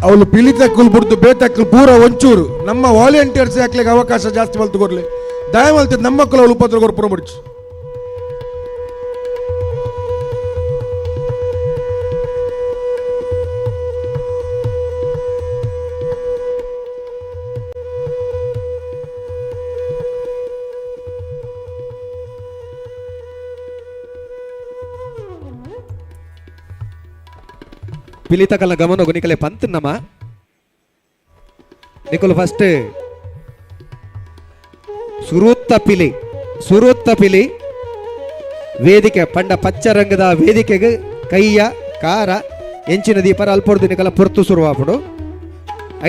ಅವಳು ಪಿಲಿ ತಕ್ಕಲು ಬುಡ್ದು ಬೇತಕ್ಕಲು ಪೂರ ಒಂಚೂರು ನಮ್ಮ ವಾಲಂಟಿಯರ್ಸ್ ಹಾಕ್ಲಿಕ್ಕೆ ಅವಕಾಶ ಜಾಸ್ತಿ ಮಲ್ತು ಕೊರ್ಲಿ ದಯ ಮಲ್ತಿದ್ ನಮ್ಮ ಮಕ್ಕಳು ಅವಳು ಉಪದ್ರ ಕೊರ್ಪುರ ಮುಡ್ಚು. ಪಿಲಿತಕಲ್ಲ ಗಮನ ನಿಕಲೆ ಪಂತನ್ನಮ್ಮ ನಿಕಲು ಫಸ್ಟ್ ಸುರುತ್ತ ಪಿಲಿ ಸುರುತ್ತ ಪಿಲಿ ವೇದಿಕೆ ಪಂಡ ಪಚ್ಚ ರಂಗದ ವೇದಿಕೆಗೆ ಕೈಯ ಕಾರ ಎಂಚಿನ ದೀಪರ ಅಲ್ಪೊರ್ದು ನಿಕಲ ಪೊರ್ತು ಸುರುವಾಪುಡು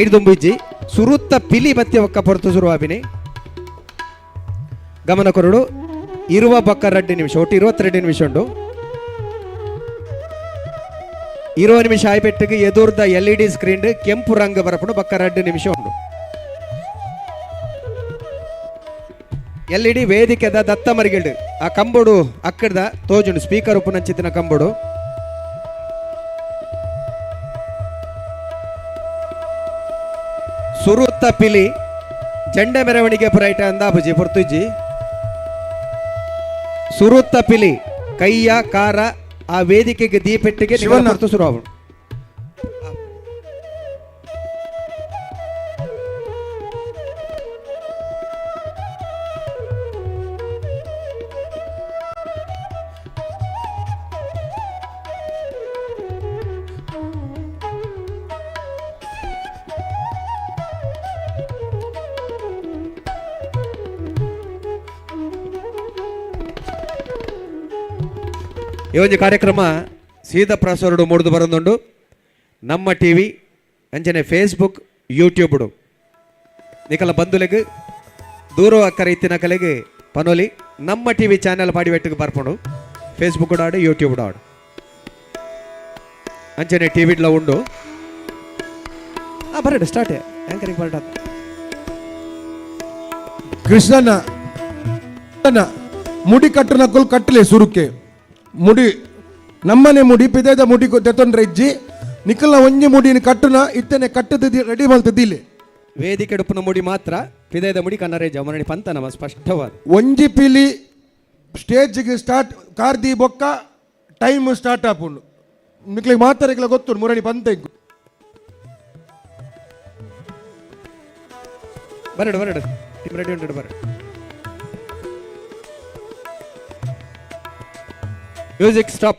ಐದು ದುಂಬಿಜ್ಜಿ ಸುರುತ್ತ ಪಿಲಿ ಬತ್ತಿ ಒಕ್ಕ ಪೊರ್ತು ಸುರುವಾಪಿನಿ ಗಮನ ಕೊರಡು ಇರುವ ಬಕ್ಕ 2 ನಿಮಿಷ ಒಟ್ಟು 22 ನಿಮಿಷ ಉಂಟು. 20 ನಿಮಿಷ ಆಯ್ಪೆಟ್ಟಿಗೆ ಎದುರ್ದ L E D screen ಕೆಂಪು ರಂಗ ಬರಪುಡು ಬಕ್ಕ 2 ನಿಮಿಷ ಉಂಟು. L E D ವೇದಿಕೆದ ದತ್ತ ಮರಿಗಿಲ್ಡು ಆ ಕಂಬೋಡು ಅಕ್ಕಡ್ದ ತೋಜುಂಡು ಸ್ಪೀಕರ್ ಉಪ್ಪುನಂಚಿತ್ತಿನ ಕಂಬೋಡು. ಸುರುತ್ತ ಪಿಲಿ ಜಂಡೆ ಮೆರವಣಿಗೆ ಪುರೈಟ ಅಂದಾಬುಜಿ ಪೊರ್ತುಜಿ ಸುರುತ್ತ ಪಿಲಿ ಕೈಯ ಕಾರ ಆ ವೇದಿಕೆಗೆ ದೀಪೆಟ್ಟಿಗೆ ಶಿವಣ್ಣ. ಪೊರ್ತು ಶುರು ಈ ಒಂದು ಕಾರ್ಯಕ್ರಮ ಸೀದಾ ಪ್ರಸಾರಡು ಮೂಡ್ದು ಬರೋದುಂಡು ನಮ್ಮ ಟಿ ವಿ ಅಂಚನೆ ಫೇಸ್ಬುಕ್ ಯೂಟ್ಯೂಬ್ಡು ನಿಕಲ ಬಂಧುಲೆಗ್ ದೂರ ಅಕ್ಕರ ಇತ್ತಿನ ಕಲೆಗೆ ಪನೋಲಿ ನಮ್ಮ T V channel ಪಾಡಿವೆಟ್ಟಿಗೆ ಬರ್ಪುಂಡು. ಫೇಸ್ಬುಕ್ ಆಡು, ಯೂಟ್ಯೂಬ್ ಆಡು, ಅಂಚನೆ ಟಿ ವಿಡ್ಲ ಉಂಡು. ಬರಡು, ಸ್ಟಾರ್ಟ್ ಆ್ಯಂಕರಿಂಗ್ ಬರಡ. ಕೃಷ್ಣನ ನ ಮುಡಿ ಕಟ್ಟುನಕುಲು ಕಟ್ಟಲೆ ಸುರುಕೆ ಮುಡಿ ನಮ್ಮನೆ ಮುಡಿ ಪಿದೆದ ಮುಡಿ ತೆತ್ತೊಂಡ್ರೆ ಇಜ್ಜಿ. ನಿಕಲ್ನ ಒಂಜಿ ಮುಡಿನ ಕಟ್ಟುನ ಇತ್ತನೆ ಕಟ್ಟದ ರೆಡಿ ಮಲ್ತದಿಲ್ಲ. ವೇದಿಕೆ ಉಪ್ಪುನ ಮುಡಿ ಮಾತ್ರ, ಪಿದಯದ ಮುಡಿ ಕನ್ನರೆ ಜಮರಣಿ ಪಂತ ನಮ್ಮ ಸ್ಪಷ್ಟವಾದ. ಒಂಜಿ ಪಿಲಿ ಸ್ಟೇಜ್ಗೆ ಸ್ಟಾರ್ಟ್ ಕಾರ್ದಿ ಬೊಕ್ಕ ಟೈಮ್ ಸ್ಟಾರ್ಟ್ ಆಪುಂಡು. ನಿಕ್ಲಿಗೆ ಮಾತಾಡಿಗ್ಲ ಗೊತ್ತು ಮುರಣಿ ಪಂತ. ಬರಡು ಬರಡು, ಟೀಮ್ ರೆಡಿ ಉಂಟು, ಬರಡು. Music stop.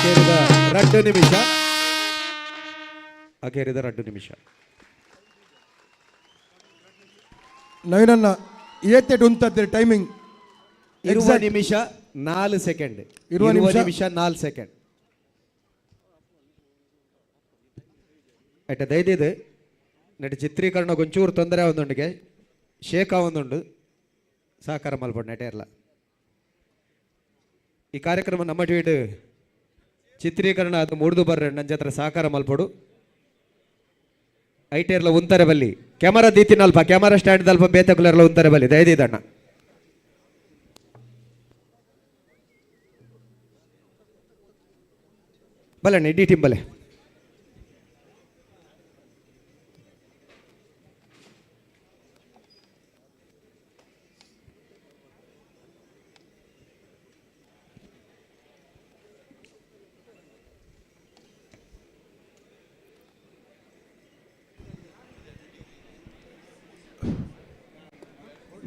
ಅಕೇರಿದ 2 ನಿಮಿಷ, ಅಕೇರಿದ 2 ನಿಮಿಷ. ನವೀನನ್ನ ಏತೆಟ್ ಉಂತದ್ದು ಟೈಮಿಂಗ್? 20 ನಿಮಿಷ 4 ಸೆಕೆಂಡ್. ಇರುವ ನಿಮಿಷ? ನಿಮಿಷ 4 ಸೆಕೆಂಡ್. ಅಟ್ಟ ದಯದಿದ್ದು ನೆಟ್ ಚಿತ್ರೀಕರಣ ಒಂಚೂರು ತೊಂದರೆ ಒಂದುಂಡಿಗೆ ಶೇಖ ಒಂದುಂಡು, ಸಹಕಾರ ಮಲ್ಪಡು ನೆಟೆ ಇರಲ್ಲ. ಈ ಕಾರ್ಯಕ್ರಮ ನಮ್ಮ ಟ್ವೀಟ್ ಚಿತ್ರೀಕರಣ ಅದು ಮೂಡ್ದು ಬರ್ರೆ ನನ್ನ ಜತ್ರ ಸಹಕಾರ ಮಲ್ಪಡು. ಐಟೇರ್ಲ ಉಂತಾರೆ ಬಲ್ಲಿ ಕ್ಯಾಮರಾ ದೀತಿನಲ್ಪ ಕ್ಯಾಮರಾ ಸ್ಟ್ಯಾಂಡ್ ದಲ್ಪ ಬೇತಕುಲರ್ಲ ಉಂತಾರೆ ಬಲ್ಲಿ ದಯದಿದ್ದಣ್ಣ. ಬಲ್ಲಣ್ಣ ಇಡೀ ಟೀಮ್ ಬಲ್ಲೆ.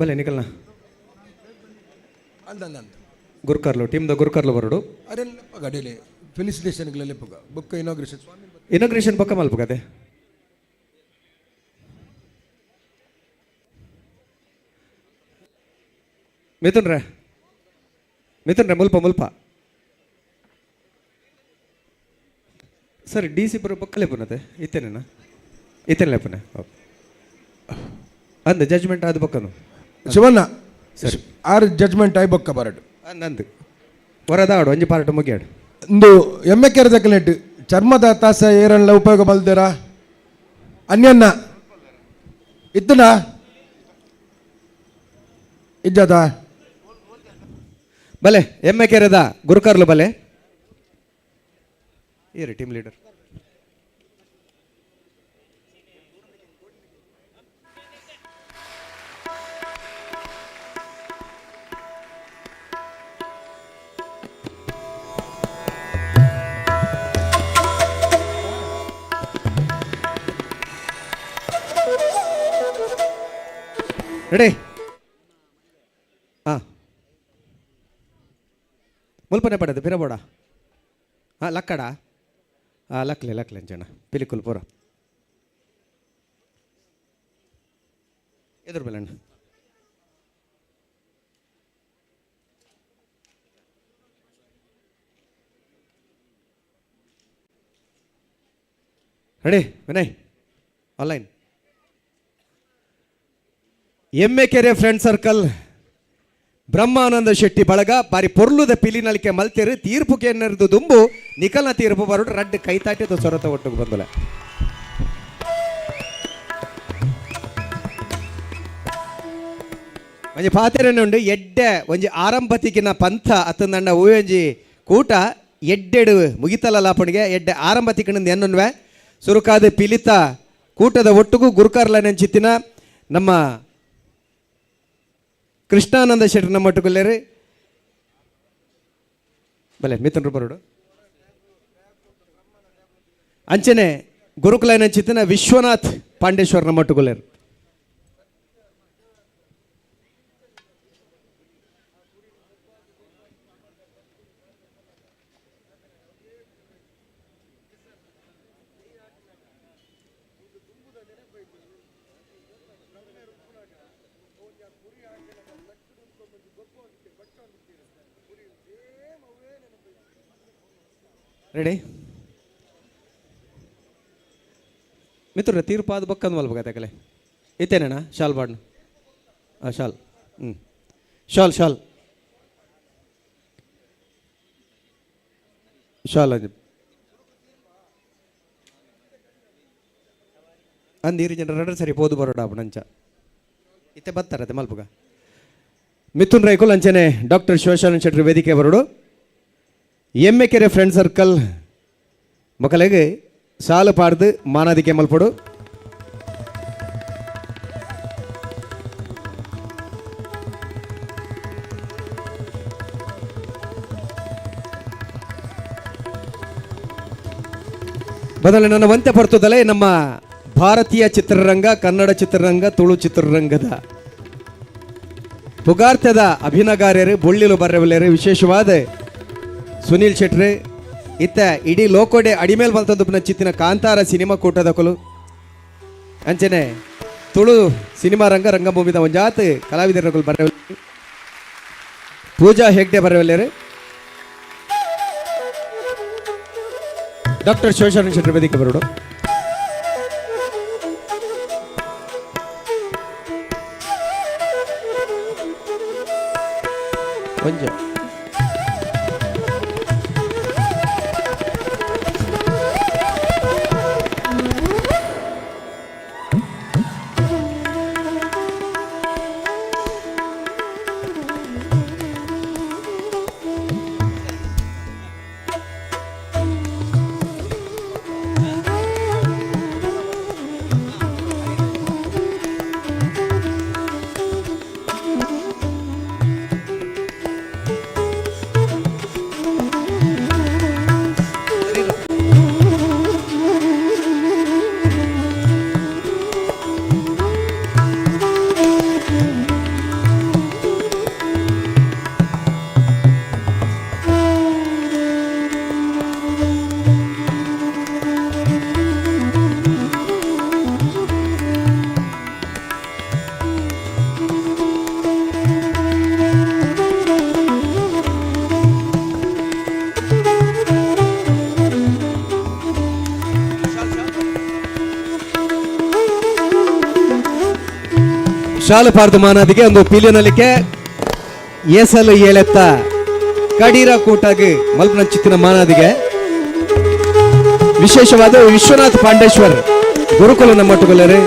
ಬಲ್ಲೆ ನಿಕಲ್ನ ಗುರುಕರ್ಲು ಟೀಮ್ದ ಗುರುಕರ್ಲು ಬರೋಡು. ಅರೆ ಲೆಪ್ಪಗ ಡೇಲಿ ಫೆಲಿಸಿಟೇಷನ್ಗಳ ಲೆಪ್ಪಗ ಬೊಕ್ಕ ಇನಾಗ್ರೇಷನ್ ಸ್ವಾಮಿ. ಇನಾಗ್ರೇಷನ್ ಪಕ್ಕ ಮಲ್ಪಗದೆ. ಮಿಥುನ್ ರೇ, ಮಿಥುನ್ ರೇ, ಮುಲ್ಪ ಮುಲ್ಪ sir D C ಬರೋ ಪಕ್ಕ ಲೆಪ್ಪನತೆ ಇತ್ತೇನೇನಾ ಇತ್ತೇನೆ ಲೆಪ್ಪನೆ ಓಕೆ ಅಂದ ಜಜ್ಮೆಂಟ್ ಆದ ಪಕ್ಕನು. ಶಿವಣ್ಣ. ಸರಿ. ಆರು ಜಜ್ಮೆಂಟ್ ಆಯ್ ಬೊಕ್ಕ ಬರಡು. ನಂದು ಹೊರದಾಡು ಒಂಜಿ ಪಾರ್ಟ್ ಮುಗಿಯಾಡು. ಇಂದು ಎಮ್ಮೆ ಕೆರೆ ದಕ್ಕಲೆಟ್ ಚರ್ಮದ ತಾಸ ಏರನ್ಲ ಉಪಯೋಗ ಬಲ್ದೇರಾ ಅನ್ಯನ್ನ ಇತ್ತನ ಇಜ್ಜದ? ಬಲೆ ಎಮ್ಮೆ ಕೆರೆದ ಗುರುಕರ್ಲು ಬಲೆ ಏರಿ team leader. Ready? ಹಾಂ, ಮುಲ್ಪನೆ ಪಡದು ಪಿರಬೋಡ. ಹಾಂ ಲಕ್ಕಡ, ಹಾಂ ಲಕ್ಲೆ ಲಕ್ಲೆ ಅಂಚಣ್ಣ ಪಿಲಿಕುಲ್ ಪೂರ ಎದುರು ಬೆಲ್ಲಣ್ಣ. Ready Vinay? Online. Emmekere friend circle Brahmananda Shetty ಬಳಗ ಬಾರಿ ಪೊರ್ಲುದ ಪಿಲಿನಲಿಕೆ ಮಲ್ತೆರು ತೀರ್ಪು ಕೆನ್ನರ್ದು ದುಂಬು ನಿಕಲ್ನ ತೀರ್ಪು ಬರೋಡು ರಡ್ಡ್ ಕೈತಾಟಿದ ಸೊರತ ಒಟ್ಟಿಗೆ ಬಂದಲೆ. ಒಂಜಿ ಪಾತೆರನೆ ಉಂಡು ಎಡ್ಡೆ ಒಂಜಿ ಆರಂಭತಿಕಿನ ಪಂಥ ಅತ್ತಂದಣ್ಣ ಒಂಜಿ ಕೂಟ ಎಡ್ಡೆಡು ಮುಗಿತಲ ಲಾಪಣಿಗೆ ಎಡ್ಡೆ ಆರಂಭತಿಕಿನ ಎನ್ನುನ್ವೆ ಸುರುಕಾದ ಪಿಲಿತ ಕೂಟದ ಒಟ್ಟುಗೂ ಗುರುಕಾರ್ಲ ನೆಂಚಿತ್ತಿನ ನಮ್ಮ ಕೃಷ್ಣಾನಂದ ಶೆಟ್ಟರ್ ನಮ್ಮ ಒಟ್ಟುಗುಲ್ಲೇರಿ ಬಲೆ ಮಿಥುನ್ ಬರೋಡು. ಅಂಚನೆ ಗುರುಕುಲ ನೆಂಚಿತ್ತಿನ ವಿಶ್ವನಾಥ್ ಪಾಂಡೇಶ್ವರ ನಮ್ಮ ಒಟ್ಟುಗುಲ್ಲೇರು. ರೆಡಿ ಮಿತ್ರ? ತೀರ್ಪು ಆದ ಬಕ್ಕಂದು ಮಲ್ಬೇಕಾಗಲೆ ಇತ್ತೇನಣ್ಣ ಶಾಲ್ ಬಾಡ್ನು. ಹಾಂ ಶಾಲ್, ಹ್ಞೂ shawl shawl shawl ಅಂಜಿ ಅಂದ್ ನೀರು ಜನರ ಸರಿ ಪೋದು ಬರೋಡ ನಂಚ ಇತ್ತೆ ಬತ್ತಾರತೆ ಮಲ್ಪುಗ. ಮಿಥುನ್ ರೈಕುಲ್ ಅಂಚನೆ ಡಾಕ್ಟರ್ ಶಿವಶರಣ ಶೆಟ್ಟರ್ ವೇದಿಕೆ ಬರೋಡು. ಎಮ್ಮೆಕೆರೆ ಫ್ರೆಂಡ್ ಸರ್ಕಲ್ ಮಕ್ಕಳಿಗೆ ಸಾಲು ಪಾಡ್ದು ಮಾನಾದಿಕೆ ಮಲ್ಪಡು. ಬದಲು ನನ್ನ ವಂತೆ ಪರ್ತದಲೇ ನಮ್ಮ ಭಾರತೀಯ ಚಿತ್ರರಂಗ, ಕನ್ನಡ ಚಿತ್ರರಂಗ, ತುಳು ಚಿತ್ರರಂಗದ ಪುಗಾರ್ತದ ಅಭಿನಗಾರ್ಯರು ಬೊಳ್ಳಿಲು ಬರ್ರವಲ್ಲೇರು ವಿಶೇಷವಾದ ಸುನೀಲ್ ಶೆಟ್ರೆ, ಇತ್ತ ಇಡೀ ಲೋಕೋಡೆ ಅಡಿಮೇಲ್ ಬಲ್ತಂದು ಚಿತ್ತಿನ ಕಾಂತಾರ ಸಿನಿಮಾ ಕೂಟದಕಲು ಅಂಚನೆ ತುಳು ಸಿನಿಮಾ ರಂಗ ರಂಗಭೂಮಿದ ಒಂಜಾತ್ ಕಲಾವಿದರಕುಲು ಬರವಲ್ಲಿ ಪೂಜಾ ಹೆಗ್ಡೆ ಬರವಲ್ಲೇರು. ಡಾಕ್ಟರ್ ಶಿವಶರಣ ಶೆಟ್ಟರ್ ವೇದಿಕೆ ಬರೋಡು. ಒಂಜ ಶಾಲು ಪಾರ್ದು ಮಾನಾದಿಗೆ ಒಂದು ಪೀಲಿನಲಿಕೆ ಏಸಲು ಏಳೆತ್ತ ಕಡೀರ ಕೂಟಾಗಿ ಮಲ್ಪನ ಚಿತ್ತಿನ ಮಾನಾದಿಗೆ ವಿಶೇಷವಾದ ವಿಶ್ವನಾಥ್ ಪಾಂಡೇಶ್ವರ್ ಗುರುಕುಲ ನಮ್ಮಟ್ಟುಗೊಲ್ಲರು.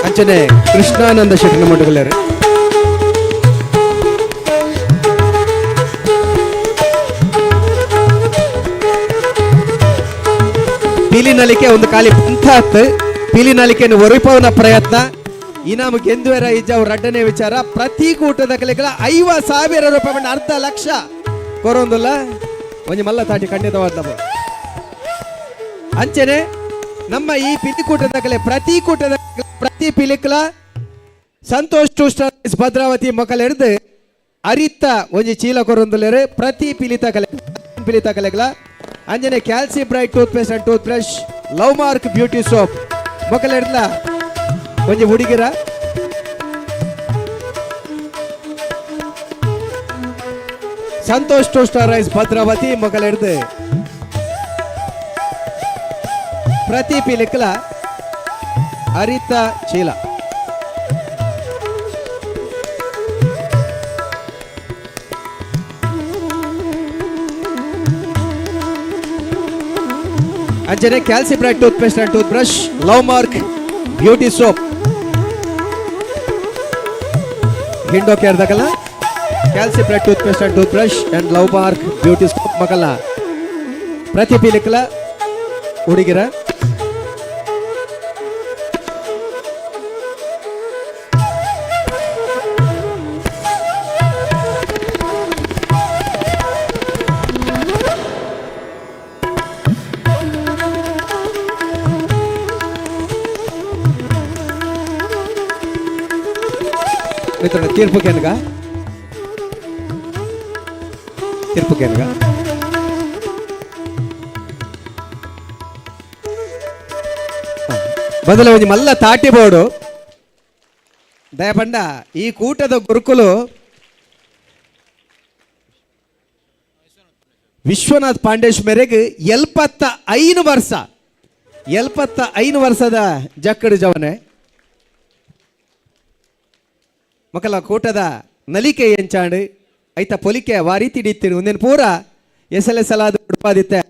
ಅಂಚನೆ ಕೃಷ್ಣಾನಂದ ಶೆಟ್ಟಿ ನಮ್ಮಟ್ಟುಗೊಲ್ಲರು. ಪೀಲಿನಲಿಕೆ ಒಂದು ಖಾಲಿ ಪಂಥ ಹತ್ತು ಪೀಲಿನಲಿಕೆಯನ್ನು ಒರಿಪವನ ಪ್ರಯತ್ನ. ಇನಾಮು ಗೆಂದುವೆರ ಇಜ್ಜ ಅವ್ರ ರಡ್ಡನೇ ವಿಚಾರ. ಪ್ರತಿ ಕೂಟದ ಕಲೆಗಳ 50,000 ರೂಪಾಯಿ, ಅರ್ಧ ಲಕ್ಷ ಕೊರೊಂದುಲ್ಲ. ಒಂಜಿ ಮಲ್ಲ ತಾಟಿ ಖಂಡಿತವಾದ. ಅಂಚನೆ ನಮ್ಮ ಈ ಪಿಲಿಕೂಟದ ಕಲೆ ಪ್ರತಿ ಕೂಟದ ಪ್ರತಿ ಪಿಲಿಕ್ಲ ಸಂತೋಷ್ ಟೂ ಸ್ಟಾರ್ ಭದ್ರಾವತಿ ಮೊಕಲ್ ಹಿಡ್ದು ಅರಿತ ಒಂಜಿ ಚೀಲ ಕೊರೊಂದುಲ್ಲೆರ್ ಪ್ರತಿ ಪಿಲಿತ ಕಲೆ ಪಿಲಿತ ಕಲೆಗಳ. ಅಂಜನೆ ಕ್ಯಾಲ್ಸಿ bright tooth paste and tooth brush, love mark beauty soap ಮೊಕಲ್ ಹಿಡ್ಲ ಒಂಜಿ ಹುಡುಗಿರ. Santosh two star rice Bhadravati ಮೊಕಲ್ ಹಿಡ್ದು ಪ್ರತಿ ಪಿಲಿಕ್ಲ ಅರಿತ ಚೀಲ. ಅಂಚನೆ ಕ್ಯಾಲ್ಸಿ bright tooth paste and tooth brush, love mark beauty soap, ಹಿಂಡೋ ಕೇರ್ದಾಗಲ್ಲ ಕ್ಯಾಲ್ಸಿ bright tooth paste and tooth brush and love mark beauty soap ಮಗಲ್ಲ ಪ್ರತಿ ಪಿಲಿಕ್ಲ ಹುಡುಗಿರ. ಮಿತ್ರನ ತೀರ್ಪು ಕೇನ್ಗ, ತೀರ್ಪು ಕೇನ್ಗ. ಬದಲ ಒಂಜಿ ಮಲ್ಲ ತಾಟಿ ಬೋಡು. ದಯಪಂಡ ಈ ಕೂಟದ ಗುರುಕುಲು ವಿಶ್ವನಾಥ್ ಪಾಂಡೇಶ್ ಮೇರೆಗೆ 75 ವರ್ಷ, 75 ವರ್ಷದ ಜಕ್ಕಡು ಜವನೆ. ಮಕ್ಕಳ ಕೂಟದ ನಲಿಕೆ ಎಂಚಾಂಡು ಐತ ಪೊಲಿಕೆ ವಾರೀತಿ ಹಿಡಿತೀರಿ. ಒಂದೇನು ಪೂರ ಎಸೆಲೆ ಸಲಾದ ಉಡುಪಾದಿತ್ತೆ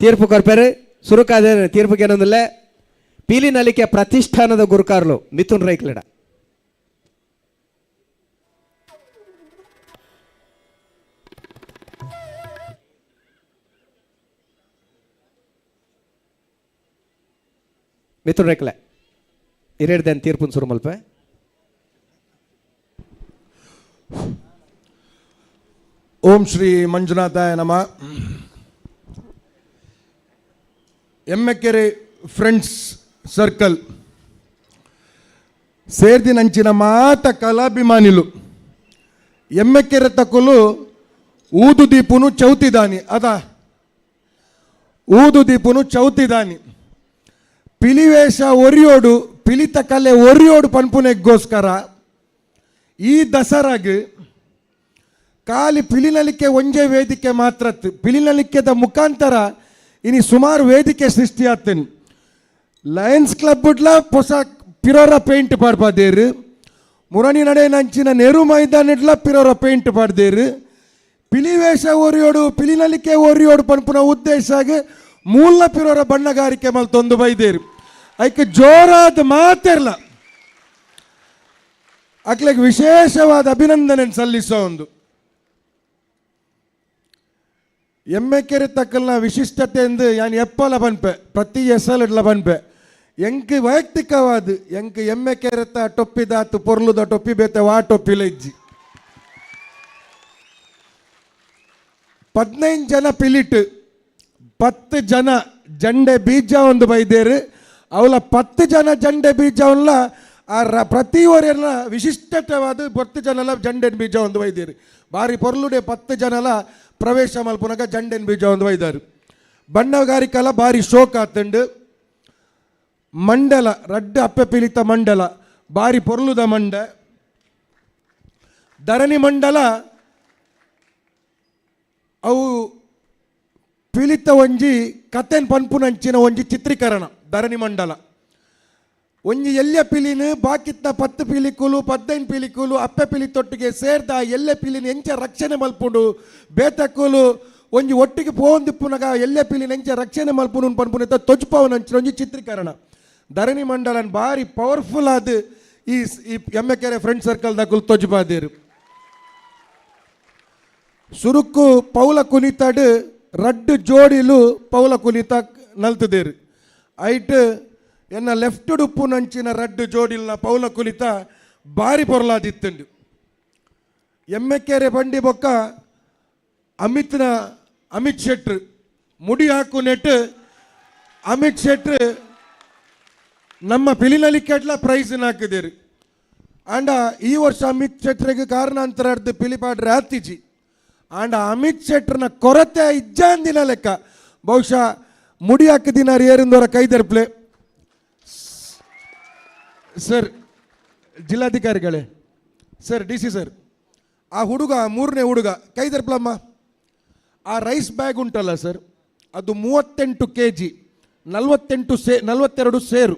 ತೀರ್ಪು ಕೊರ್ಪೇರು. ಸುರುಕಾದ ತೀರ್ಪುಗೆ ಏನೊಂದಿಲ್ಲ. ಪೀಲಿ ನಲಿಕೆ ಪ್ರತಿಷ್ಠಾನದ ಗುರುಕಾರ್ಲು ಮಿಥುನ್ ರೈಕ್ಲೆಡ. ಮಿಥುನ್ ರೈಕ್ಲೆ ಇರೇಡ್ದೇನು ತೀರ್ಪುನ್ ಸುರು ಮಲ್ಪೆ. ಓಂ ಶ್ರೀ ಮಂಜುನಾಥಾಯ ನಮ. ಎಮ್ಮೆಕೆರೆ ಫ್ರೆಂಡ್ಸ್ ಸರ್ಕಲ್ ಸೇರ್ದಿನಂಚಿನ ಮಾತ ಕಲಾಭಿಮಾನಿಲು ಎಮ್ಮೆಕೆರೆ ತಕ್ಕಲು ಊದು ದೀಪುನು ಚೌತಿದಾನಿ ಅದ ಊದು ದೀಪುನು ಚೌತಿದಾನಿ ಪಿಲಿವೇಷ ಒರಿಯೋಡು ಪಿಲಿತ ಕಲೆ ಒರಿಯೋಡು ಪನ್ಪುನೆಗೋಸ್ಕರ ಈ ದಸರಾಗ್ ಖಾಲಿ ಪಿಲಿನಲಿಕೆ ಒಂಜೇ ವೇದಿಕೆ ಮಾತ್ರ ಪಿಲಿನಲಿಕೆದ ಮುಖಾಂತರ ಇನಿ ಸುಮಾರು ವೇದಿಕೆ ಸೃಷ್ಟಿ ಆತನ್. ಲಯನ್ಸ್ ಕ್ಲಬ್ ಬುಡ್ಲ ಹೊಸ ಪಿರೋರ ಪೇಂಟ್ ಪಾಡ್ಪಾದೇರು, ಮುರಣಿ ನಡೆ ನಂಚಿನ ನೆರು ಮೈದಾನ ಇಡ್ಲ ಪಿರೋರ ಪೇಂಟ್ ಪಾಡ್ದೇರು. ಪಿಲಿವೇಷ ಒರಿಯೋಡು ಪಿಲಿನಲಿಕೆ ಒರಿಯೋಡು ಪನ್ಪುನ ಉದ್ದೇಶ ಮೂಲ ಪಿರೋರ ಬಣ್ಣಗಾರಿಕೆ ಮಲ್ತೊಂದು ಬೈದೇರು. ಐಕ್ ಜೋರಾದ ಮಾತೆರ್ಲ ಅಕ್ಲೆಗ್ ವಿಶೇಷವಾದ ಅಭಿನಂದನೆ ಸಲ್ಲಿಸೋ ಒಂದು ಎಮ್ಮೆಕೆರೆ ತಕ್ಕಲ್ನ ವಿಶಿಷ್ಟತೆ ಎಂದು ಯಾನ್ ಎಪ್ಪಲ ಪನ್ಪೆ, ಪ್ರತಿ ಎಸಲ್ ಪನ್ಪೆ. ಎಂಕ್ ವೈಯಕ್ತಿಕವಾದ ಎಂಕ್ ಎಮ್ಮೆಕೆರೆತ ಟೊಪ್ಪಿದಾತು ಪೊರ್ಲುದ ಟೊಪ್ಪಿ ಬೇತೆ ವಾ ಟೊಪ್ಪಿಲ ಇಜ್ಜಿ. 15 ಜನ ಪಿಲಿಟ್ 10 ಜನ ಜಂಡೆ ಬೀಜ ಒಂದು ಬೈದೇರು. ಅವಳ 10 ಜನ ಜಂಡೆ ಬೀಜವನ್ನ ಆ ಪ್ರತಿ ಒರೆಲ್ಲ ವಿಶಿಷ್ಟವಾದ 10 ಜನಲ ಜಂಡೆನ್ ಬೀಜ ಒಂದು ಬೈದೇರು. ಬಾರಿ ಪೊರ್ಲುಡೆ 10 ಜನಲ ಪ್ರವೇಶ ಮಲ್ಪುನಗ ಜಂಡೆನ್ ಬೀಜ ಒಂದು ಬೈದಾರು. ಬಣ್ಣಗಾರಿಕಲ ಬಾರಿ ಶೋಕ್ ಆತಂಡು. ಮಂಡಲ ರಡ್ಡು ಅಪ್ಪೆ ಪಿಲಿತ ಮಂಡಲ ಬಾರಿ ಪೊರ್ಲುದ ಮಂಡ. ಧರಣಿ ಮಂಡಲ ಅವು ಪಿಲಿತ ಒಂಜಿ ಕತೆನ್ ಪನ್ಪುನಂಚಿನ ಒಂಜಿ ಚಿತ್ರೀಕರಣ ಧರಣಿ ಮಂಡಲ. ಒಂಜಿ ಎಲ್ಯ ಪಿಲಿನ ಬಾಕಿತ್ತ 10 ಪಿಲಿಕುಲು 15 ಪಿಲಿಕುಲು ಅಪ್ಪೆ ಪಿಲಿ ತೊಟ್ಟಿಗೆ ಸೇರ್ದ ಎಲ್ಲೆ ಪಿಲಿನ ಎಂಚ ರಕ್ಷಣೆ ಮಲ್ಪುಂಡು, ಬೇತಕ್ಕುಲು ಒಂಜಿ ಒಟ್ಟಿಗೆ ಪೋಂದಿಪ್ಪುನಗ ಎಲ್ಲೆ ಪಿಲಿನ ಎಂಚ ರಕ್ಷಣೆ ಮಲ್ಪುನು ಪನ್ಪುನ ತೊಜ್ಪವನಂಚಿನ ಒಂಜಿ ಚಿತ್ರೀಕರಣ ಧರಣಿ ಮಂಡಲನ್ ಬಾರಿ ಪವರ್ಫುಲ್ ಆದ ಈ ಎಮ್ಮೆಕೆರೆ ಫ್ರೆಂಡ್ ಸರ್ಕಲ್ ದಕುಲು ತೊಜ್ಪಾದೇರು. ಸುರುಕ್ಕು ಪೌಲ ಕುನಿತಾಡು ರಡ್ಡು ಜೋಡಿಲು ಪೌಲ ಕುನಿತ ನಲ್ತದೇರು. ಐಟ್ ಎನ್ನ ಲೆಫ್ಟ್ ಉಪ್ಪು ನಂಚಿನ ರಡ್ಡು ಜೋಡಿಲ್ನ ಪೌಲ ಕುಲಿತ ಬಾರಿ ಪೊರ್ಲಾದಿತ್ತುಂಡು. ಎಮ್ಮೆಕೆರೆ ಬಂಡಿ ಬೊಕ್ಕ ಅಮಿತ್ನ ಅಮಿತ್ ಶೆಟ್ರು ಮುಡಿ ಹಾಕು ನೆಟ್ಟು ಅಮಿತ್ ಶೆಟ್ರು ನಮ್ಮ ಪಿಲಿನಲಿಕ್ಕೆಟ್ಲ ಪ್ರೈಸ್ ಹಾಕಿದೇರು. ಆಂಡ ಈ ವರ್ಷ ಅಮಿತ್ ಶೆಟ್ರಿಗೆ ಕಾರಣಾಂತರ ಪಿಲಿಪಾಡ್ರೆ ಆತಿಜಿ. ಆಂಡ ಅಮಿತ್ ಶೆಟ್ರನ ಕೊರತೆ ಇಜ್ಜಾಂದಿನ ಲೆಕ್ಕ ಬಹುಶಃ ಮುಡಿ ಹಾಕಿದಿನಾರು ಏರಿಂದವರ ಕೈದರ್ಪ್ಲೆ. ಸರ್ ಜಿಲ್ಲಾಧಿಕಾರಿಗಳೇ, sir D C sir, ಆ ಹುಡುಗ ಮೂರನೇ ಹುಡುಗ ಕೈದರ್ಪ್ಲಮ್ಮ. ಆ ರೈಸ್ ಬ್ಯಾಗ್ ಉಂಟಲ್ಲ ಸರ್, ಅದು 38 ಕೆ ಜಿ 42 ಸೇರು.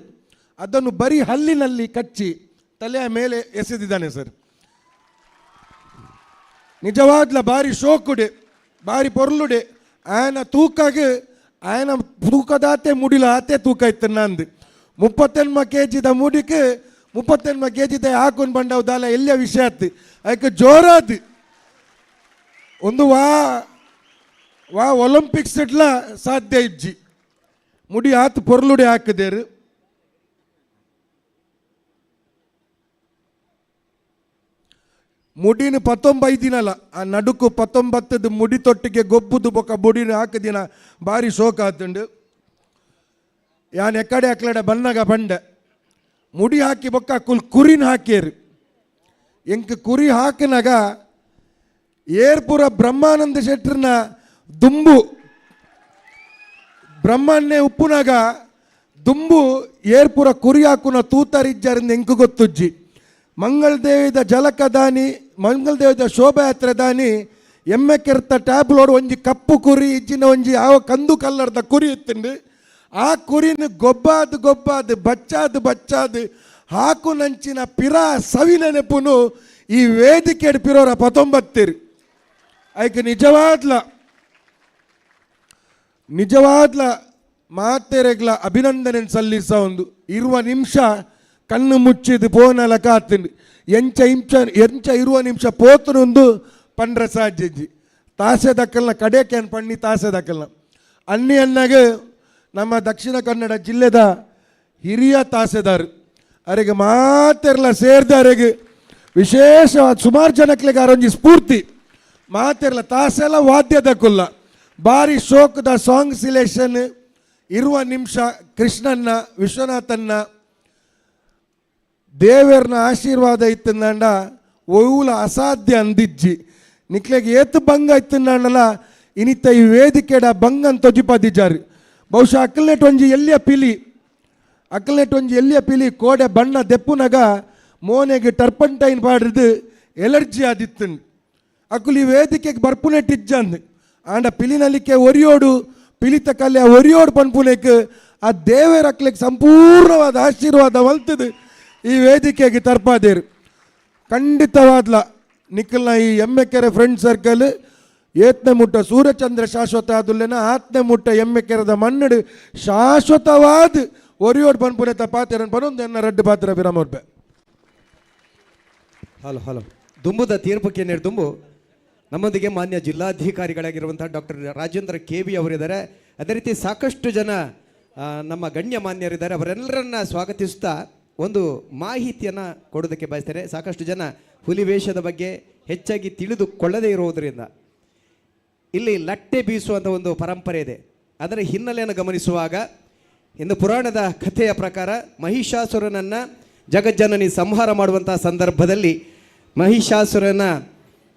ಅದನ್ನು ಬರೀ ಹಲ್ಲಿನಲ್ಲಿ ಕಚ್ಚಿ ತಲೆಯ ಮೇಲೆ ಎಸೆದಿದ್ದಾನೆ ಸರ್. ನಿಜವಾದ್ಲ ಬಾರಿ ಶೋಕುಡೆ ಬಾರಿ ಪೊರ್ಲುಡೆ. ಆಯನ ತೂಕಾಗ ಆಯನ ತೂಕದಾತೆ ಮುಡಿಲ ಆತೆ ತೂಕ ಇತ್ತು ನಂದು. 38 ಕೆ ಜಿದ ಮುಡಿക്ക് 38 ಕೆ ಜಿದ ಹಾಕೊಂಡು ಬಂಡವು ದಾಲ ಎಲ್ಲ ವಿಷಯ ಆತು. ಅದಕ್ಕೆ ಜೋರಾದು ಒಂದು ವಾ ವಾ ಒಲಿಂಪಿಕ್ಸ್ ಇಡ್ಲ ಸಾಧ್ಯ ಇಜ್ಜಿ. ಮುಡಿ ಆತು ಪೊರ್ಲುಡೆ ಹಾಕಿದೇರು. ಮುಡಿನ 19 ದಿನಲ್ಲ ಆ ನಡುಕು 19 ಮುಡಿ ತೊಟ್ಟಿಗೆ ಗೊಬ್ಬುದು ಬೊಕ್ಕ ಮುಡಿನ ಹಾಕಿದಿನ ಬಾರಿ ಶೋಕ ಆತುಂಡು. ಯಾನ್ ಎಕ್ಕಡೆ ಅಕ್ಲಡೆ ಬನ್ನಗ ಬಂಡೆ ಮುಡಿ ಹಾಕಿ ಬೊಕ್ಕ ಕುಲ್ ಕುರಿನ ಹಾಕಿಯರು. ಎಂಕ್ ಕುರಿ ಹಾಕಿನಾಗ ಏರ್ಪುರ ಬ್ರಹ್ಮಾನಂದ ಶೆಟ್ರನ ದುಂಬು ಬ್ರಹ್ಮನ್ನೇ ಉಪ್ಪುನಾಗ ದುಂಬು ಏರ್ಪುರ ಕುರಿ ಹಾಕುನ ತೂತರಿಜ್ಜರಿಂದ ಎಂಕು ಗೊತ್ತುಜ್ಜಿ. ಮಂಗಳದೇವಿದ ಜಲಕದಾನಿ ಮಂಗಳದೇವಿದ ಶೋಭಾಯಾತ್ರೆ ದಾನಿ ಎಮ್ಮೆಕೆರ್ತ ಟ್ಯಾಬ್ಲೋಡ್ ಒಂಜಿ ಕಪ್ಪು ಕುರಿ ಇಜ್ಜಿನ ಒಂಜಿ ಯಾವ ಕಂದು ಕಲ್ಲರ್ದ ಕುರಿ ಇತ್ತುಂಡು. ಆ ಕುರಿನ ಗೊಬ್ಬಾದು ಗೊಬ್ಬಾದು ಬಚ್ಚಾದು ಬಚ್ಚಾದು ಹಾಕು ನಂಚಿನ ಪಿರಾ ಸವಿ ನೆನಪುನು ಈ ವೇದಿಕೆ ಪಿರೋರ ಪತೊಂಬತ್ತಿರು. ಐಕ್ ನಿಜವಾದ್ಲ ನಿಜವಾದ್ಲ ಮಾತೆರೆಗ್ಲ ಅಭಿನಂದನೆ ಸಲ್ಲಿಸ ಒಂದು ಇರುವ ನಿಮಿಷ ಕಣ್ಣು ಮುಚ್ಚಿದು ಪೋನಲ ಕಾತಿಂಡು ಎಂಚ ಇಂಚ ಎಂಚ ಇರುವ ನಿಮಿಷ ಪೋತುನೊಂದು ಪಂಡ್ರ ಸಾಧ್ಯಜ್ಜಿ. ತಾಸೆ ದಕ್ಕಲ್ನ ಕಡೆಕೇನ್ ಪಣ್ಣಿ ತಾಸೆ ದಕ್ಕಲ್ನ ಅನ್ನಿ ಅನ್ನಾಗ ನಮ್ಮ ದಕ್ಷಿಣ ಕನ್ನಡ ಜಿಲ್ಲೆದ ಹಿರಿಯ ತಾಸೆದಾರು ಅರೆಗೆ ಮಾತೆರ್ಲ ಸೇರ್ದ ಅರೆಗೆ ವಿಶೇಷವಾದ ಸುಮಾರು ಜನಕ್ಲೆಗ್ ಅರೊಂಜಿ ಸ್ಫೂರ್ತಿ ಮಾತೆರ್ಲ ತಾಸೆಲ್ಲ ವಾದ್ಯದ ಕುಲ್ಲ ಬಾರಿ ಶೋಕದ ಸಾಂಗ್ ಸಿಲೆಕ್ಷನ್ ಇರುವ ನಿಮಿಷ ಕೃಷ್ಣನ್ನ ವಿಶ್ವನಾಥನ್ನ ದೇವರ್ನ ಆಶೀರ್ವಾದ ಇತ್ತಂದಾಂಡ ಒವ್ಲ ಅಸಾಧ್ಯ ಅಂದಿಜ್ಜಿ. ನಿಕ್ಲೆಗ್ ಏತ್ ಬಂಗ ಇತ್ತಂದಾಂಡಲ ಇನಿತ ಈ ವೇದಿಕೆಡ ಬಂಗನ್ ತೊಜಿಪದಿಜಾರು. ಬಹುಶಃ ಅಕ್ಕಲ್ನೆಟ್ ಒಂಜಿ ಎಲ್ಲಿಯ ಪಿಲಿ, ಅಕ್ಕಲ್ನೆಟ್ ಒಂಜಿ ಎಲ್ಲಿಯ ಪಿಲಿ ಕೋಡೆ ಬಣ್ಣ ದೆಪ್ಪುನಗ ಮೋನೆಗೆ ಟರ್ಪಂಟೈನ್ ಪಾಡ್ರದು ಎಲರ್ಜಿ ಆದಿತ್ತುಂಡು. ಅಕ್ಕುಲು ಈ ವೇದಿಕೆಗೆ ಬರ್ಪುನೆಟ್ಟಿಜ್ಜಂದು ಆಂಡ ಪಿಲಿನಲಿಕೆ ಒರಿಯೋಡು ಪಿಲಿತ ಕಲ್ಯ ಒರಿಯೋಡು ಪನ್ಪುನೆಕ್ ಆ ದೇವರ ಅಕ್ಲೆಗ್ ಸಂಪೂರ್ಣವಾದ ಆಶೀರ್ವಾದ ಮಲ್ತದು ಈ ವೇದಿಕೆಗೆ ತರ್ಪಾದೇರು. ಖಂಡಿತವಾದ್ಲ ನಿಖಲ್ನ ಈ ಎಮ್ಮೆಕೆರೆ ಫ್ರೆಂಡ್ ಸರ್ಕಲ್ ಏತ್ನೆ ಮುಟ್ಟ ಸೂರ್ಯಚಂದ್ರ ಶಾಶ್ವತ ಆದುಲ್ಲೇನ ಆತ್ನೆ ಮುಟ್ಟ ಎಮ್ಮೆಕೆರೆದ ಮಣ್ಣಡು ಶಾಶ್ವತವಾದ ಒರಿಯೋಡ್ ಪನ್ಪುನೆತ ಪಾತೆರನ್ ಪನೊಂದು ಎನ್ನ ರಡ್ಡು ಪಾತ್ರ ವಿರಾಮರ್ಬೆ. ಹಲೋ ಹಲೋ, ದುಂಬುದ ತೀರ್ಪು ನೇರು ದುಂಬು ನಮ್ಮೊಂದಿಗೆ ಮಾನ್ಯ ಜಿಲ್ಲಾಧಿಕಾರಿಗಳಾಗಿರುವಂಥ doctor Rajendra K V ಅವರಿದ್ದಾರೆ. ಅದೇ ರೀತಿ ಸಾಕಷ್ಟು ಜನ ನಮ್ಮ ಗಣ್ಯಮಾನ್ಯರಿದ್ದಾರೆ. ಅವರೆಲ್ಲರನ್ನ ಸ್ವಾಗತಿಸುತ್ತಾ ಒಂದು ಮಾಹಿತಿಯನ್ನು ಕೊಡೋದಕ್ಕೆ ಬಯಸ್ತಾರೆ. ಸಾಕಷ್ಟು ಜನ ಹುಲಿ ವೇಷದ ಬಗ್ಗೆ ಹೆಚ್ಚಾಗಿ ತಿಳಿದುಕೊಳ್ಳದೇ ಇರುವುದರಿಂದ ಇಲ್ಲಿ ಲಟ್ಟೆ ಬೀಸುವಂಥ ಒಂದು ಪರಂಪರೆ ಇದೆ. ಅದರ ಹಿನ್ನೆಲೆಯನ್ನು ಗಮನಿಸುವಾಗ ಇನ್ನು ಪುರಾಣದ ಕಥೆಯ ಪ್ರಕಾರ ಮಹಿಷಾಸುರನನ್ನು ಜಗಜ್ಜನನಿ ಸಂಹಾರ ಮಾಡುವಂಥ ಸಂದರ್ಭದಲ್ಲಿ ಮಹಿಷಾಸುರನ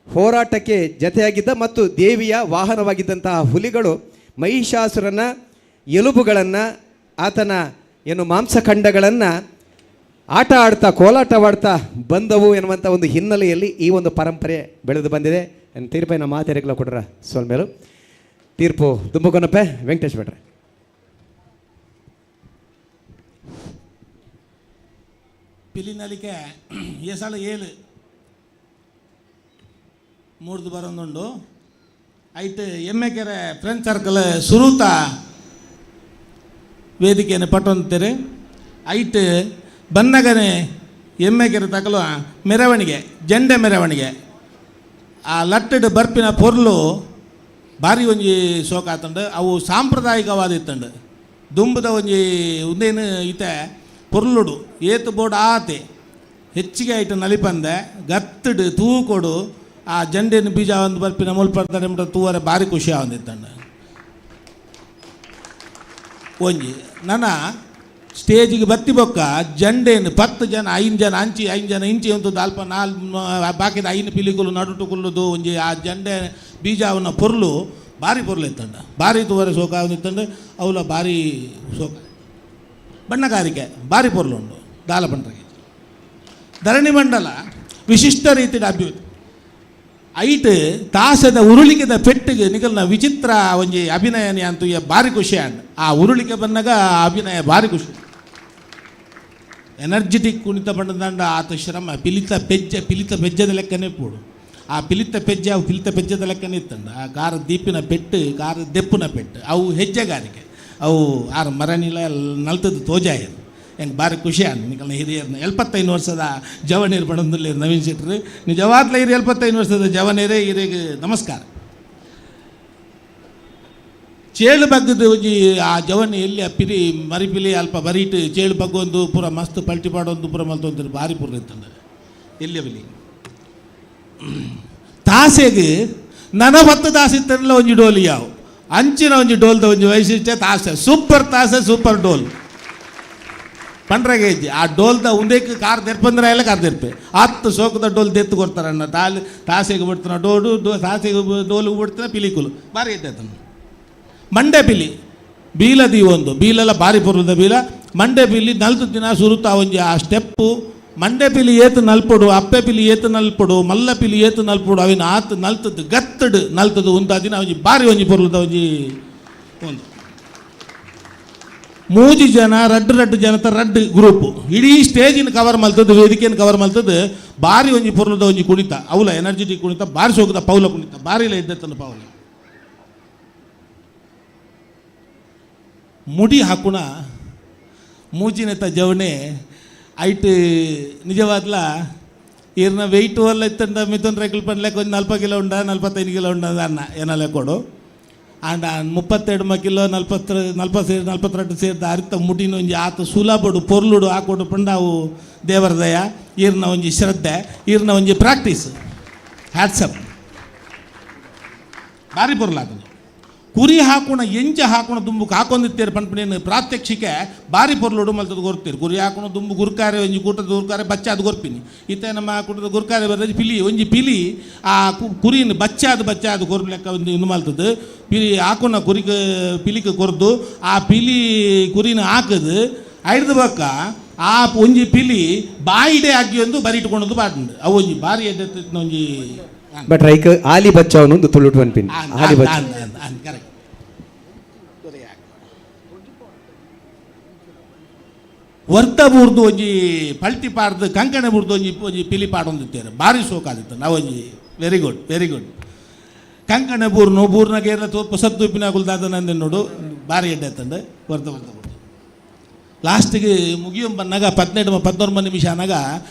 ಹೋರಾಟಕ್ಕೆ ಜತೆಯಾಗಿದ್ದ ಮತ್ತು ದೇವಿಯ ವಾಹನವಾಗಿದ್ದಂತಹ ಹುಲಿಗಳು ಮಹಿಷಾಸುರನ ಎಲುಬುಗಳನ್ನು, ಆತನ ಏನು ಮಾಂಸಖಂಡಗಳನ್ನು ಆಟ ಆಡ್ತಾ ಕೋಲಾಟವಾಡ್ತಾ ಬಂದವು ಎನ್ನುವಂಥ ಒಂದು ಹಿನ್ನೆಲೆಯಲ್ಲಿ ಈ ಒಂದು ಪರಂಪರೆ ಬೆಳೆದು ಬಂದಿದೆ. ತೀರ್ಪಿನ ಮಾತೆರೆಗಳ ಕೊಡ್ರ ಸೊಲ್ಮೇಲು ತೀರ್ಪು ದುಂಬುಕೊನಪ್ಪೆ ವೆಂಕಟೇಶ್ ಭಟ್ರೆ. ಪಿಲಿನಲಿಕೆ ಏಸಾಲ ಏಳು ಮೂರ್ದು ಬರೊಂದುಂಡು. ಐಟ್ ಎಮ್ಮೆಕೆರೆ ಫ್ರೆಂಡ್ ಸರ್ಕಲ್ ಸುರೂತ ವೇದಿಕೆಯನ್ನು ಪಟ್ಟೊಂತೀರಿ. ಐಟ್ ಬನ್ನಗನೆ ಎಮ್ಮೆಕೆರೆ ತಕಲು ಮೆರವಣಿಗೆ, ಜೆಂಡೆ ಮೆರವಣಿಗೆ, ಆ ಲಟ್ಟೆಡ್ ಬರ್ಪಿನ ಪೊರ್ಲು ಭಾರಿ ಒಂಜಿ ಶೋಕಾತುಂಡು. ಅವು ಸಾಂಪ್ರದಾಯಿಕವಾದ ಇತ್ತಂಡು. ದುಂಬುದ ಒಂಜಿ ಉಂದೇನು ಇತ್ತೆ ಪೊರ್ಲುಡು ಏತು ಬೋರ್ಡ್ ಆತೆ ಹೆಚ್ಚಿಗೆ ಐಟ್ ನಲಿಪಂದೆ ಗತ್ತಡು ತೂಕೊಡು ಆ ಜಂಡೆನ ಬೀಜ ಒಂದು ಬರ್ಪಿನ ಮುಲ್ಪಡ್ತಾರೆ ತೂವರೆ ಭಾರಿ ಖುಷಿ ಆವಂದಿತ್ತಂಡು. ಒಂಜಿ ನನ್ನ ಸ್ಟೇಜಿಗೆ ಬತ್ತಿ ಬೊಕ್ಕ ಜಂಡೇನು 10 ಜನ 5 ಜನ ಅಂಚಿ 5 ಜನ ಇಂಚಿ ಒಂದು ಅಲ್ಪ ನಾಲ್ ಬಾಕಿದ 5 ಪಿಲಿಕುಲು ನಡುಟು ಕುಲ್ಲುದು ಒಂಜಿ ಆ ಜಂಡೆ ಬೀಜವನ್ನ ಪೊರ್ಲು ಭಾರಿ ಪೊರ್ಲು ಇತ್ತಂಡ. ಭಾರಿ ತೂವರೆ ಸೋಕ ಇತ್ತಂಡು. ಅವಲ ಭಾರಿ ಸೋಕ ಬಣ್ಣಗಾರಿಕೆ ಭಾರಿ ಪೊರ್ಲು ಉಂಡು. ದಾಲ ಪಂಡ್ರಿಗೆ ಧರಣಿ ಮಂಡಲ ವಿಶಿಷ್ಟ ರೀತಿಯ ಅಭಿವೃದ್ಧಿ ಐಟ್ ತಾಸದ ಉರುಳಿಕೆದ ಪೆಟ್ಟಿಗೆ ನಿಗಲ್ನ ವಿಚಿತ್ರ ಒಂಜಿ ಅಭಿನಯನಿ ಅಂತೂ ಭಾರಿ ಖುಷಿ ಆಂಡ್. ಆ ಉರುಳಿಕೆ ಬಂದಾಗ ಆ ಅಭಿನಯ ಭಾರಿ ಖುಷಿ. ಎನರ್ಜೆಟಿಕ್ ಕುಣಿತ ಬಣ್ಣದಂಡ ಆತ ಶ್ರಮ ಪಿಲಿತ ಪೆಜ್ಜ ಪಿಲಿತ ಪೆಜ್ಜದ ಲೆಕ್ಕನೇ ಪೋಡು. ಆ ಪಿಲಿತ ಪೆಜ್ಜ ಅವು ಪಿಲಿತ ಪೆಜ್ಜದ ಲೆಕ್ಕನೇ ಇತ್ತಂಡ. ಆ ಕಾರ ದೀಪಿನ ಪೆಟ್ಟು ಕಾರ ದೆಪ್ಪುನ ಪೆಟ್ಟು ಅವು ಹೆಜ್ಜೆಗಾರಿಕೆ ಅವು ಆರು ಮರನಿಲ ನಲ್ತದ್ದು ತೋಜಾಯದು. ಹೆಂಗೆ ಭಾರಿ ಖುಷಿ ಆಂಡ್ ನಿಕಲ್ನ ಹಿರಿಯರ್ನ 75 ವರ್ಷದ ಜವನೀರು ಬಣ್ಣದಲ್ಲಿ ನವೀನ್ ಶೆಟ್ಟರು ನಿಜವಾಗ್ಲೂ ಹಿರಿಯ 75 ವರ್ಷದ ಜವನೀರೇ ಹಿರಿಯಗೆ ನಮಸ್ಕಾರ. ಚೇಳು ಬಗ್ಗದ ಒಂಜಿ ಆ ಜವನಿ ಎಲ್ಲಿ ಆ ಪಿಲಿ ಮರಿಪಿಲಿ ಅಲ್ಪ ಬರೀಟ್ ಚೇಳು ಬಗ್ಗೊಂದು ಪೂರ ಮಸ್ತ್ ಪಲ್ಟಿ ಪಾಡೊಂದು ಪೂರ ಮಲ್ತೊಂದು ಭಾರಿ ಪೂರ ಇತ್ತಂಡ. ಎಲ್ಲಿ ಬಲಿ ತಾಸೆಗೆ ನನ ಹೊತ್ತು ದಾಸೆ ಇತ್ತಲ್ಲ ಒಂಜಿ ಡೋಲಿ ಯಾವ ಅಂಚಿನ ಒಂಜಿ ಡೋಲ್ದ ಒಂಜಿ ವೈಶಿಷ್ಟ್ಯ ತಾಸೆ ಸೂಪರ್ ತಾಸೆ ಸೂಪರ್ ಡೋಲ್ ಪಂಡ್ರಾಗೆ ಇಜ್ಜಿ. ಆ ಡೋಲ್ದ ಉಂದೇಕ್ ಕಾರ್ ದೆರ್ಪಂದ್ರೆ ಎಲ್ಲ ಕಾರ್ ದೆರ್ಪೆ ಹತ್ತು ಸೋಕದ ಡೋಲ್ ದೆತ್ತು ಕೊಡ್ತಾರಣ್ಣ. ತಾಲಿ ತಾಸೆಗೆ ಬಿಡ್ತಾನ ಡೋಡು ಡೋ ತಾಸೆಗೆ ಡೋಲಿಗೆ ಬಿಡ್ತಾನೆ ಪಿಲಿಕುಲು ಭಾರಿ ಐತೆ ಅದನ್ನು. ಮಂಡೆ ಪಿಲಿ ಬೀಲದಿ ಒಂದು ಬೀಲೆಲ್ಲ ಭಾರಿ ಪೊರ್ಲದ ಬೀಲ. ಮಂಡೆ ಪಿಲಿ ನಲ್ತು ದಿನ ಸುರುತ ಒಂಜಿ ಆ ಸ್ಟೆಪ್ಪು ಮಂಡೆ ಪಿಲಿ ಏತು ನಲ್ಪೊಡು ಅಪ್ಪೆ ಪಿಲಿ ಏತು ನಲ್ಪೊಡು ಮಲ್ಲ ಪಿಲಿ ಏತು ನಲ್ಪೊಡು ಅವಿನ ಆತು ನಲ್ತದ್ದು ಗತ್ತಡು ನಲ್ತದ್ದು ಉಂತ ದಿನ ಒಂಜಿ ಭಾರಿ ಒಂಜಿ ಪೊರ್ಲದ ಒಂಜಿ ಒಂದು ಮೂಜಿ ಜನ ರಡ್ಡು ರಡ್ಡು ಜನತ ರಡ್ಡು ಗ್ರೂಪ್ ಇಡೀ ಸ್ಟೇಜಿನ ಕವರ್ ಮಲ್ತದ್ದು ವೇದಿಕೆಯನ್ನು ಕವರ್ ಮಲ್ತದ್ದು ಭಾರಿ ಒಂಜಿ ಪೊರ್ಲದ ಒಂಜಿ ಕುಣಿತ ಅವಲ ಎನರ್ಜೆಟಿಕ್ ಕುಣಿತ ಭಾರಿ ಸೋಕದ ಪೌಲ ಕುಣಿತ ಭಾರಿ ಇದ್ದತ್ತನ ಪೌಲ. ಮುಡಿ ಹಾಕುಣ ಮೂಜಿನೆತ್ತ ಜವಣೆ ಐಟ್ ನಿಜವಾದ್ಲ ಈರ್ನ ವೆಯ್ಟು ಅಲ್ಲ ಇತ್ತಂಡ ಮಿಥುನ್ ರೆಗ್ಲ್ ಪನ್ಲೆಕ್ ಒಂದು 40 ಕಿಲೋ ಉಂಡ 45 ಕಿಲೋ ಉಂಡ ಅನ್ನ ಏನಲ್ಲ ಕೊಡು ಆಂಡ 32 ಕಿಲೋ 40 ಸೇರ್ 42 ಸೇರ್ದ ಅರಿತ ಮುಡಿನ ಒಂಜಿ ಆತ ಸುಲಭಡು ಪೊರ್ಲುಡು ಹಾಕೊಡು ಪಂಡ ಅವು ದೇವರ ದಯ ಈರ್ನ ಒಂಜಿ ಶ್ರದ್ಧೆ ಈರ್ನ ಒಂಜಿ practice hats off ಭಾರಿ ಪೊರ್ಲಾತಂಡು. ಕುರಿ ಹಾಕುಣ ಎಂಚ ಹಾಕುಣ ದುಂಬು ಹಾಕೊಂದಿತ್ತೇರು ಪನ್ಪನೇನು ಪ್ರಾತ್ಯಕ್ಷಿಕೆ ಬಾರಿ ಪೊರ್ಲುಡು ಮಲ್ತದ ಗೊರ್ತೀರು. ಕುರಿ ಹಾಕುಣ ದುಂಬು ಗುರ್ಕಾರೆ ಒಂಜಿ ಕೂಟದ ಗುರ್ಕಾರೆ ಬಚ್ಚಾದ ಗೊರ್ಪಿನಿ. ಇತ್ತೆ ನಮ್ಮ ಕೂಟದ ಗುರ್ಕಾರೆ ಬರ್ರೆ ಪಿಲಿ ಒಂಜಿ ಪಿಲಿ ಆ ಕುರಿನ ಬಚ್ಚಾದ ಬಚ್ಚಾದ ಕೊರ್ಪು ಲೆಕ್ಕ ಒಂದು ಇಂದು ಮಲ್ತದ್ದು. ಪಿಲಿ ಹಾಕುನ ಕುರಿಕ್ ಪಿಲಿಕ್ ಕೊರ್ದು ಆ ಪಿಲಿ ಕುರಿನ ಹಾಕದು ಐಡ್ದು ಬಕ್ಕ ಆ ಒಂಜಿ ಪಿಲಿ ಬಾಯಿಡೆ ಹಾಕಿ ಒಂದು ಬರಿಟ್ಕೊಂಡು ಬಾಟುಂಡು. ಅವು ಒಂಜಿ ಬಾರಿ ಎಡ್ಡೆ ಒಂಜಿ ಬಟ್ ರೈಕ್ ಆಲಿ ಬಚ್ಚಾವನೊಂದು ತುಳುಟು ಅನ್ಪಿನ್ ಆಲಿ ಬಚ್ಚ ಕರೆಕ್ಟ್. ವರ್ತ ಬೂರ್ದು ಒಂಜಿ ಪಲ್ಟಿ ಪಾಡ್ದು ಕಂಕಣೆ ಬೂರ್ದು ಒಂಜಿ ಒಂಜಿ ಪಿಲಿ ಪಾಡೊಂದಿತ್ತೇರು ಬಾರಿ ಶೋಕಾದಿತ್ತು. ನಾವು ಒಂಜಿ very good very good. ಕಂಕಣೆ ಬೂರ್ನು ಬೂರ್ನಾಗ ಏರ ತೋಪ ಸತ್ತು ಉಪ್ಪಿನಾಗುಲ್ ದಾದ ನಂದೆ ನೋಡು ಬಾರಿ ಎಡ್ಡೆ ತಂದೆ ವರ್ತ ವರ್ತ ಬೂರ್ದು. ಲಾಸ್ಟಿಗೆ ಮುಗಿಯಂ ಬಂದಾಗ 18 19 ನಿಮಿಷ ಅನ್ನಾಗ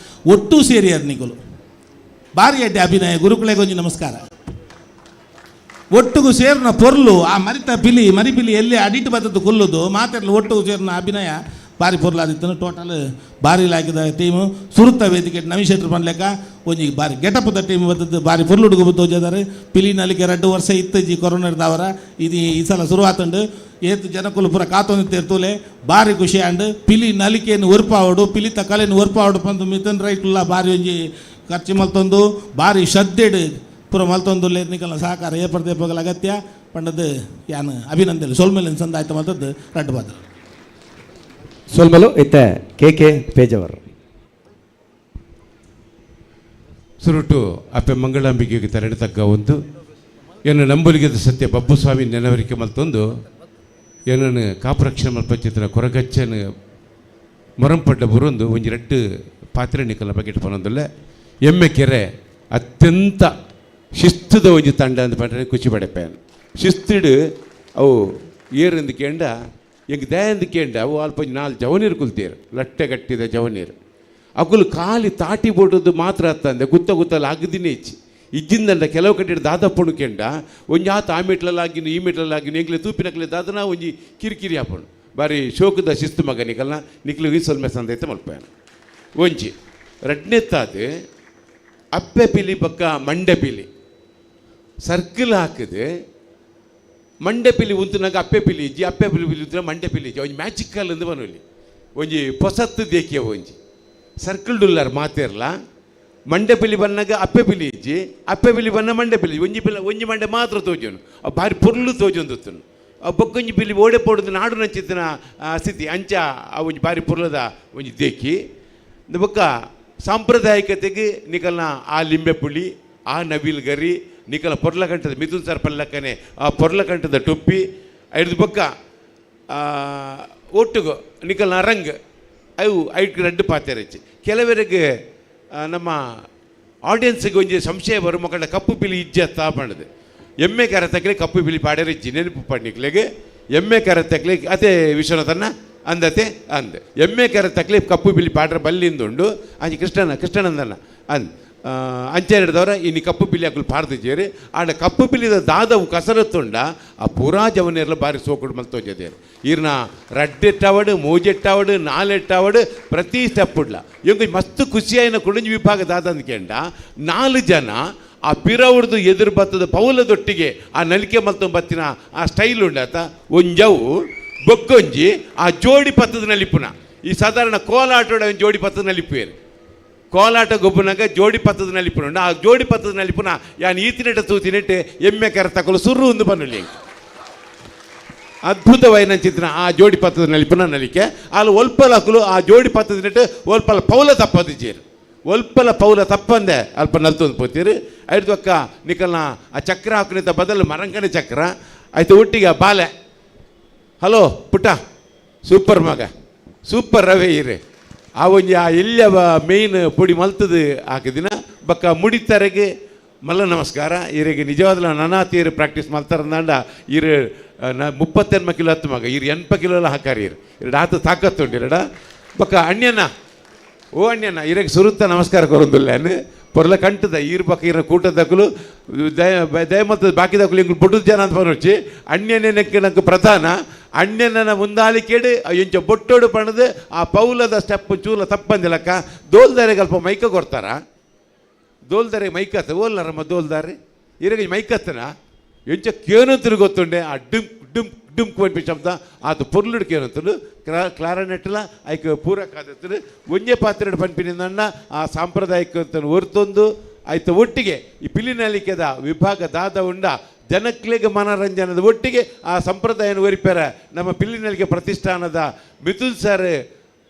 ಒಟ್ಟು ಸೇರಿಯಾರ ನಿಕುಲು ಬಾರಿ ಎಡ್ಡೆ ಅಭಿನಯ. ಗುರುಕುಲೆಗೆ ಒಂಜಿ ನಮಸ್ಕಾರ. ಒಟ್ಟುಗು ಸೇರ್ನ ಪೊರ್ಲು ಆ ಮರಿತ ಪಿಲಿ ಮರಿ ಪಿಲಿ ಎಲ್ಲಿ ಅಡಿಟ್ ಬತ್ತದ್ದು ಕೊಲ್ಲುದು ಮಾತಾಡಲು ಒಟ್ಟುಗು ಸೇರ್ನ ಅಭಿನಯ ಬಾರಿ ಪೊರ್ಲಾದಿತ್ತು. ಟೋಟಲ್ ಬಾರಿ ಲಾಕಿದ ಟೀಮು ಸುರುತ್ತ ವೇದಿಕೆ ನವೀನ್ ಶೆಟ್ಟರ್ ಪನ್ಲೆಕ್ಕ ಒಂಜಿ ಬಾರಿ ಗೆಟಪದ ಟೀಮ್ ಬತ್ತದ್ದು ಬಾರಿ ಪೊರ್ಲುಡುಗು ಬತ್ತೋಜದಾರೆ. ಪಿಲಿ ನಲಿಕೆ 2 ವರ್ಷ ಇತ್ತು ಜಿ ಕೊರೋನಾ ಇದ್ದಾವರ ಇದು ಈ ಸಲ ಶುರುವಾತಂಡು ಏತು ಜನಕುಲು ಪೂರ ಕಾತೊಂದು ತೂಲೆ ಬಾರಿ ಖುಷಿ ಆಂಡ್. ಪಿಲಿ ನಲಿಕೆಯನ್ನು ಒರ್ಪಾವಡು ಪಿಲಿತ ಕಲೆಯನ್ನು ಒರ್ಪಾವಡು ಪಂದು ಮಿಥುನ್ ರೈಟ್ಲ ಬಾರಿ ಒಂಜಿ ಖರ್ಚು ಮಲ್ತೊಂದು ಬಾರಿ ಶ್ರದ್ಧೆಡ್ ಪೂರ ಮಲ್ತೊಂದು ನಿಕಲ್ನ ಸಹಕಾರ ಏಪರ್ದೇಪಗಲ ಅಗತ್ಯ ಪಂಡದ್ದು ಯಾನ್ ಅಭಿನಂದನೆ ಸೊಲ್ಮೆಲಿನ ಸಂದಾಯ್ತು ಮಲ್ತದ್ದು ರಡ್ಡು ಬಾದ್ರ ಸೊಲ್ಮಲು ಇತ್ತೆ ಕೆ ಕೆ ಪೇಜವರ್. ಸುರುಟು ಅಪ್ಪೆ ಮಂಗಳಾಂಬಿಕೆಗೆ ತರಡು ತಗ್ಗ ಒಂದು ಏನು ನಂಬುಲಿಗೆದ ಸತ್ಯ ಬಬ್ಬುಸ್ವಾಮಿ ನೆನವರಿಕೆ ಮಲ್ತೊಂದು ಏನನ್ನು ಕಾಪರಕ್ಷಣೆ ಮಲ್ಪಚಿತ್ರ ಕೊರಗಚ್ಚನ ಮೊರಂಪಡ್ಡ ಬುರೊಂದು ಒಂಜಿ ರಡ್ಡು ಪಾತ್ರೆ ನಿಕಲ ಬಗೆಟ್ ಪನೊಂದುಲ್ಲೆ. ಎಮ್ಮೆ ಕೆರೆ ಅತ್ಯಂತ ಶಿಸ್ತುದ ಒಂಜಿ ತಂಡ ಅಂದ್ ಪಂಡ್ರೆ ಖುಷಿ ಪಡೆಪೇನ್. ಶಿಸ್ತಿಡು ಅವು ಏರಿಂದು ಕೇಂಡ ಎಂಕ್ ದಯಂದು ಕೇಂಡ ಅವು ಅಲ್ಪ ಒಂಜಿ 4 ಜವನೀರು ಕುಲ್ತೇರು ಲಟ್ಟೆ ಕಟ್ಟಿದ ಜವನೀರು ಅಕುಲು ಖಾಲಿ ತಾಟಿ ಬೋಟದ್ದು ಮಾತ್ರ ಅತ್ತಂದೆ ಗುತ್ತ ಗುತ್ತಲ್ಲ ಆಗದಿನೇ ಹೆಚ್ಚಿ ಇಜ್ಜಿಂದಂಡ ಕೆಲವು ಕಡೆ ದಾದಪ್ಪಣು ಕೆಂಡ ಒಂಜಿ ಆತ ಆ ಮೆಟ್ಲಲ್ಲಾಗಿನ ಈ ಮೆಟ್ಲಲ್ಲಾಗಿನ ಎಂಕ್ಲೆ ತೂಪಿನಕ್ಲೆ ದಾದನ ಒಂಜಿ ಕಿರಿಕಿರಿ ಆಪಣು ಬಾರಿ ಶೋಕದ ಶಿಸ್ತು ಮಗ ನಿಕಲ್ನ ನಿಕ್ಲು ಈ ಸೊಲ್ಮೆ ಸಂದೈತೆ ಮಲ್ಪೇನ. ಒಂಜಿ ರಡ್ನೆತ್ತಾದ ಅಪ್ಪೆ ಪಿಲಿ ಪಕ್ಕ ಮಂಡೆ ಪಿಲಿ ಸರ್ಕಲ್ ಹಾಕಿದೆ ಮಂಡೆ ಪಿಲಿ ಉಂತುನಾಗ ಅಪ್ಪೆ ಪಿಲಿ ಇಜ್ಜಿ ಅಪ್ಪೆ ಪಿಲಿ ಪಿಲಿ ಉಂತುನ ಮಂಡೆ ಪಿಲಿ ಇಜ್ಜಿ ಒಂಜಿ ಮ್ಯಾಜಿಕಲ್ ಅಂದು ಬನೊಲಿ ಒಂಜಿ ಪೊಸತ್ತು ದೇಕಿಯ ಒಂಜಿ ಸರ್ಕಲ್ ಡುಲ್ಲಾರ್ ಮಾತಿರ್ಲ ಮಂಡೆ ಪಿಲಿ ಬನ್ನಾಗ ಅಪ್ಪೆ ಪಿಲಿ ಇಜ್ಜಿ ಅಪ್ಪೆ ಪಿಲಿ ಬನ್ನ ಮಂಡೆ ಪಿಲಿ ಒಂಜಿ ಪಿಲಿ ಒಂಜಿ ಮಂಡೆ ಮಾತ್ರ ತೋಜೋನು ಆ ಬಾರಿ ಪೊರ್ಲು ತೋಜೊಂದುತ್ತನು ಆ ಬೊಕ್ಕೊಂಜಿ ಪಿಲಿ ಓಡೆ ಪೋಡುದು ನಾಡು ನಂಚಿತ್ತಿನ ಸ್ಥಿತಿ ಅಂಚ ಆ ಒಂಜಿ ಬಾರಿ ಪೊರ್ಲದ ಒಂಜಿ ದೇಕಿ ಬೊಕ್ಕ ಸಾಂಪ್ರದಾಯಿಕತೆಗೆ ನಿಕಲ್ನ ಆ ಲಿಂಬೆ ಪುಳಿ ಆ ನವಿಲ್ ಗರಿ ನಿಕಲ ಪೊರ್ಲಕಂಠದ ಮಿಥುನ್ ಸರ್ ಪಲ್ಲಕ್ಕನೆ ಆ ಪೊರ್ಲಕಂಠದ ಟೊಪ್ಪಿ ಐದು ಬೊಕ್ಕ ಒಟ್ಟುಗು ನಿಕಲ್ನ ರಂಗ್ ಅವು ಐಟ್ ರಡ್ಡು ಪಾತೆರಚ್ಚಿ. ಕೆಲವರಿಗೆ ನಮ್ಮ ಆಡಿಯನ್ಸ್ಗೆ ಒಂಜಿ ಸಂಶಯ ಬರು ಮಕ್ಕಳ ಕಪ್ಪು ಪಿಲಿ ಇಜ್ಜತ್ತ ಪಂಡದು ಎಮ್ಮೆ ಕರ ತಕ್ಲೆ ಕಪ್ಪು ಪಿಲಿ ಪಾಡರಿಜ್ಜಿ ನೆನಪು ಪಣ್ಣಿಕ್ಲೆಗೆ ಎಮ್ಮೆ ಕರ ತಕ್ಲೆ ಅದೇ ವಿಶ್ವನಾಥನ್ನ ಅಂದತೆ ಅಂದ್ ಎಮ್ಮೆ ಕರ ತಕ್ಲೆ ಕಪ್ಪು ಬಿಳಿ ಪಾಡ್ರ ಬಲ್ಲಿಂದುಂಡು ಅಂಚೆ ಕೃಷ್ಣನ ಕೃಷ್ಣನಂದನ ಅಂದ್ ಅಂಚೆ ಹಿಡ್ದವ್ರ ಇನ್ನು ಕಪ್ಪು ಬಿಳಿ ಅಕುಲು ಪಾಡ್ದಿದ್ದೀರಿ ಆಂಡ ಕಪ್ಪು ಬಿಳಿದ ದಾದವು ಕಸರತ್ತುಂಡ ಆ ಪೂರಾ ಜವನೇರ್ಲ ಬಾರಿ ಸೋಕುಡು ಮಲ್ತೋಜದೇರು ಈರ್ನ ರಡ್ಡೆಟ್ಟಾವಡು ಮೂಜೆಟ್ಟಾವಡು ನಾಲೆಟ್ಟಾವಡು ಪ್ರತಿ ಸ್ಟೆಪ್ ಉಡ್ಲ ಇಂಗ್ ಮಸ್ತ್ ಖುಷಿಯಾಯಿನ ಕುಡಂಜಿ ವಿಭಾಗ ದಾದಂದ್ಕೆಂಡ 4 ಜನ ಆ ಪಿರವುಡ್ದು ಎದುರು ಬತ್ತದ ಪೌಲದೊಟ್ಟಿಗೆ ಆ ನಲಿಕೆ ಮಲ್ತೊಂದು ಬತ್ತಿನ ಆ ಸ್ಟೈಲ್ ಉಂಡಾತ ಒಂಜವು ಬೊಕ್ಕೊಂಜಿ ಆ ಜೋಡಿ ಪತ್ತದ ನಲಿಪುನ ಈ ಸಾಧಾರಣ ಕೋಲಾಟೋಡ ಒಂದು ಜೋಡಿ ಪತ್ತದ ನಲಿಪುವೇರು ಕೋಲಾಟ ಗೊಬ್ಬನಾಗ ಜೋಡಿ ಪತ್ತದ ನಲಿಪುನ ಆ ಜೋಡಿ ಪತ್ತದ ನಲಿಪುನ ಯಾನ್ ಈತಿನೆಟ್ಟ ತೂತಿನೆಟ್ಟೆ ಎಮ್ಮೆ ಕರ ತಕೊಲು ಸುರ್ರು ಒಂದು ಬನ್ನುಲಿ ಅದ್ಭುತವಾಯಿನ ಚಿತ್ರ ಆ ಜೋಡಿ ಪತ್ತದ ನಲಿಪುನ ನಲಿಕೆ ಅಲ್ಲಿ ಒಲ್ಪಲ ಅಕುಲು ಆ ಜೋಡಿ ಪತ್ತದ ನೆಟ್ಟು ಒಲ್ಪಲ ಪೌಲ ತಪ್ಪದು ಜೇರು ಒಲ್ಪಲ ಪೌಲ ತಪ್ಪಂದೆ ಅಲ್ಪ ನಲ್ತೊಂದು ಪೋತೀರಿ ಐದು ಅಕ್ಕ ನಿಕಲ್ನ ಆ ಚಕ್ರ ಹಾಕಿದ ಬದಲು ಮರಂಕನೆ ಚಕ್ರ ಆಯ್ತು ಒಟ್ಟಿಗೆ ಆ ಬಾಲೆ ಹಲೋ ಪುಟ್ಟ ಸೂಪರ್ ಮಗ ಸೂಪರ್ ರವೆ ಇರೆ ಆ ಒಂಜಿ ಆ ಎಲ್ಲಿಯ ಮೇಯ್ನ್ ಪೊಡಿ ಮಲ್ತದು ಹಾಕಿದಿನ ಬಕ್ಕ ಮುಡಿತರೆಗೆ ಮಲ್ಲ ನಮಸ್ಕಾರ ಇರೆಗೆ ನಿಜವಾದಲ ನನಾತೀರು ಪ್ರಾಕ್ಟೀಸ್ ಮಲ್ತಾರಂದಾಂಡ ಇರು ನ 38 ಕಿಲೋ ಹತ್ತು ಮಗ ಇರು 80 ಕಿಲೋ ಎಲ್ಲ ಹಾಕಾರಿ ಇರು ಎರಡು ಆತ ತಾಕತ್ತುಂಡು ಎರಡ ಬಕ್ಕ ಅಣ್ಯನ ಓ ಅಣ್ಯನ ಇರೆಗೆ ಸುರುತ್ತ ನಮಸ್ಕಾರ ಕೊರೊಂದುಲ್ಲೇನು ಪೊರ್ಲ ಕಂಟದ ಈರ್ ಪಕ್ಕ ಇರ ಕೂಟದಕ್ಕಲು ದಯ ಮಲ್ತದ ಬಾಕಿದಕ್ಕಲು ಇಂಗ್ಲು ಬೊಡ್ಡು ಜನ ಅಂತ ಪನೊಚ್ಚಿ ಅಣ್ಯನೇ ನೆಕ್ ನಂಗೆ ಪ್ರಧಾನ ಅಣ್ಯನ ಮುಂದಾಲಿಕೇಡು ಎಂಚ ಬೊಟ್ಟೋಡು ಪಣದು ಆ ಪೌಲದ ಸ್ಟೆಪ್ ಚೂಲ ತಪ್ಪಂದಿಲಕ್ಕ ದೋಲ್ದಾರಿಗೆ ಅಲ್ಪ ಮೈಕ ಕೊಡ್ತಾರ ದೋಲ್ದಾರಿಗೆ ಮೈಕತ್ತ ಓಲ್ಲರಮ್ಮ ದೋಲ್ದಾರಿ ಇರಗೆ ಮೈಕತ್ತನ ಎಂಚ ಕೇನಂತರು ಗೊತ್ತುಂಡೆ ಆ ಡಿಂಕ್ ಡಿಂಕ್ ಡಿಂಕ್ ಪನ್ಪಿ ಶಬ್ದ ಆತ ಪೊರ್ಲುಡು ಕೇನಂತರು ಕ್ಲಾರನೆಟ್ಲ ಐಕ್ ಪೂರಕ ಆದತ್ತರು ಒಂಜೆ ಪಾತ್ರೆ ಪನ್ಪಿನಿಂದಣ್ಣ ಆ ಸಾಂಪ್ರದಾಯಿಕ ಒರ್ತೊಂದು ಆಯ್ತು ಒಟ್ಟಿಗೆ ಈ ಪಿಲಿನಲಿಕೆದ ವಿಭಾಗ ದಾದ ಉಂಡ ಜನಕ್ಲೆಗ್ ಮನರಂಜನದ ಒಟ್ಟಿಗೆ ಆ ಸಂಪ್ರದಾಯನ ಒರಿಪೆರ ನಮ್ಮ ಪಿಲಿನಲಿಕೆ ಪ್ರತಿಷ್ಠಾನದ ಮಿಥುನ್ ಸರ್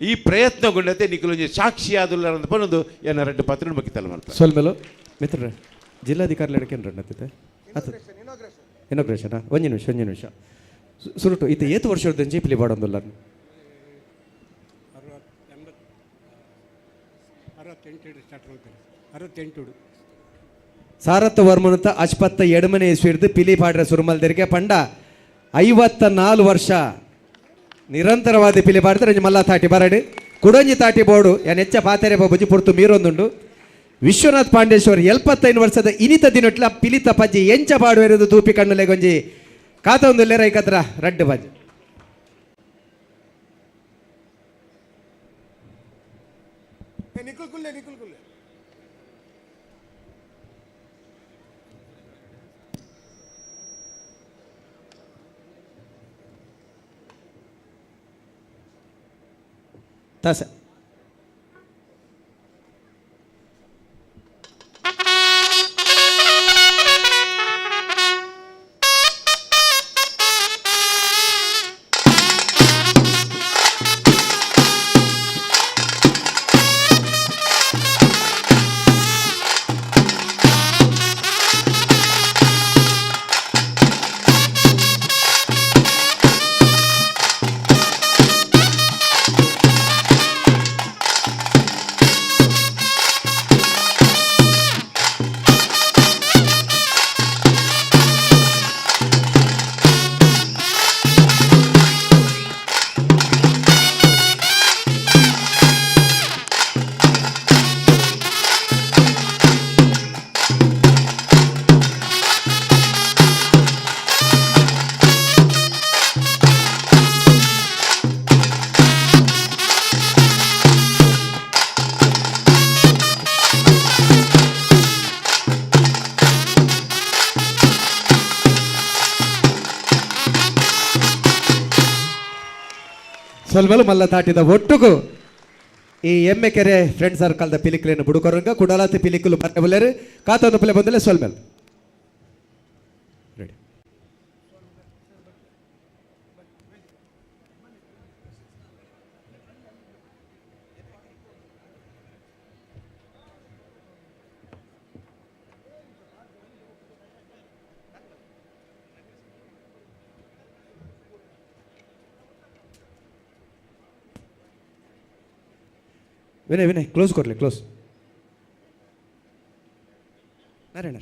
ಈ ಪ್ರಯತ್ನಗೊಂಡತೆ ನಿಕಲೊಂಜಿ ಸಾಕ್ಷಿ ಆದುಲ್ಲ ಅಂತ ಪನ್ನೊಂದು ಏನ ರೆಡ್ಡು ಪಾತ್ರ ಮುಗಿತಲ್ಲ ಮಾಡ್ತಾರೆ. ಸೊಲ್ಮೆಲು ಮಿತ್ರರೇ, ಜಿಲ್ಲಾಧಿಕಾರಿ ಎಡಕೇನು ಆತು ಇನಾಗ್ರೇಷನ್ ಒಂಜಿ ನಿಮಿಷ, ಒಂಜಿ ನಿಮಿಷ. ಸುರುಟು ಇತ್ತೆ ಏತು ವರ್ಷದ ಪಿಲಿ ಬಾಡೊಂದುಲ್ಲ? ಸಾರತ್ತ ವರ್ಮನತ ಅಶ್ಪತ್ತ ಎಡಮನೆ ಇಸ್ವಿರ್ದು ಪಿಲಿ ಪಾಡ್ರ ಸುರುಮಲ್ದರಿಗೆ ಪಂಡ 54 ವರ್ಷ ನಿರಂತರವಾದ ಪಿಲಿ ಪಾಡ್ತಾರೆ. ಮಲ್ಲ ತಾಟಿ ಬರಡು ಕುಡೊಂಜಿ ತಾಟಿ ಬೋಡು ಯಾನ್ ಹೆಚ್ಚ ಪಾತೆರೆ ಬೊಬ್ಬುಜಿ, ಪುರ್ತು ಮೀರೊಂದುಂಡು. ವಿಶ್ವನಾಥ್ ಪಾಂಡೇಶ್ವರ್ 75 ವರ್ಷದ ಇನಿತ ದಿನಟ್ಲ ಪಿಲಿತ ಪಜ್ಜಿ ಎಂಚ ಪಾಡುವೆರೆದು ತೂಪಿ ಕಣ್ಣುಲೆಗೊಂಜಿ ಕಾತ ಒಂದು ಲೆರ ರಡ್ಡು ಪಜ್ಜಿ. ನಿಖಿಲ್ ಕುಲ್ಲೆ, ನಿಖಿಲ್ ಕುಲ್ಲೆ. ತಾಸ ಸೊಲ್ಮೆಲು ಮಲ್ಲ ತಾಟಿದ ಒಟ್ಟುಗು ಈ ಎಮ್ಮೆಕೆರೆ ಫ್ರೆಂಡ್ ಸರ್ಕಲ್ದ ಪಿಲಿಕುಲೇನು ಬುಡುಕೊರಂಗ ಕುಡಲಾತಿ ಪಿಲಿಕುಲು ಬರಬಲ್ಲೇರು ಕಾತೊಂದು ಪಿಲೆ ಬಂದಲೆ ಸೊಲ್ಮೆಲ್ ರೆಡಿ. ವಿನಯ್, ವಿನಯ್, ಕ್ಲೋಸ್ ಕೊರ್ಲಿ, ಕ್ಲೋಸ್. ನಾರಾಯಣ.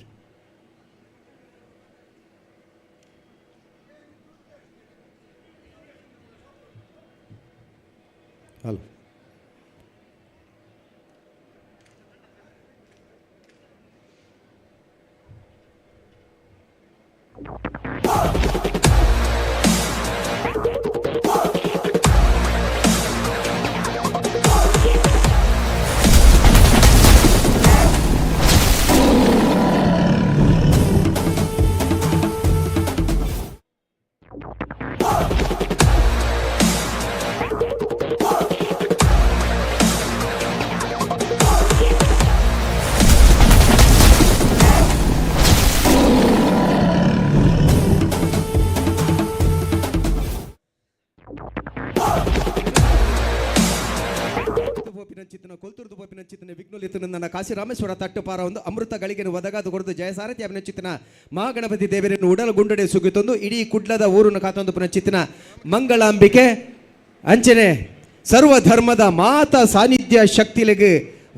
ಹಲೋ. ಪೋಪಿನಂಚಿತ್ತನ ಕೊಲ್ತುರ್ದು ಪೋಪಿನಂಚಿತ್ತನ ವಿಘ್ನೋಲಿತನ ನನ್ನ ಕಾಶಿ ರಾಮೇಶ್ವರ ತಟ್ಟುಪಾರ ಒಂದು ಅಮೃತ ಗಳಿಗೆನು ಒದಗಾದು ಕೊಡದು ಜಯಸಾರಥಿ ಅಭಿನಂಚಿತನ ಮಹಾಗಣಪತಿ ದೇವರನ್ನು ಉಡಲ ಗುಂಡಡೆ ಸುಗಿತೊಂದು ಇಡೀ ಕುಡ್ಲದ ಊರನ್ನು ಕಾತೊಂದು ಪುನಚಿತ್ತನ ಮಂಗಳಾಂಬಿಕೆ ಅಂಚನೆ ಸರ್ವ ಧರ್ಮದ ಮಾತಾ ಸಾನ್ನಿಧ್ಯ ಶಕ್ತಿಲೆಗ್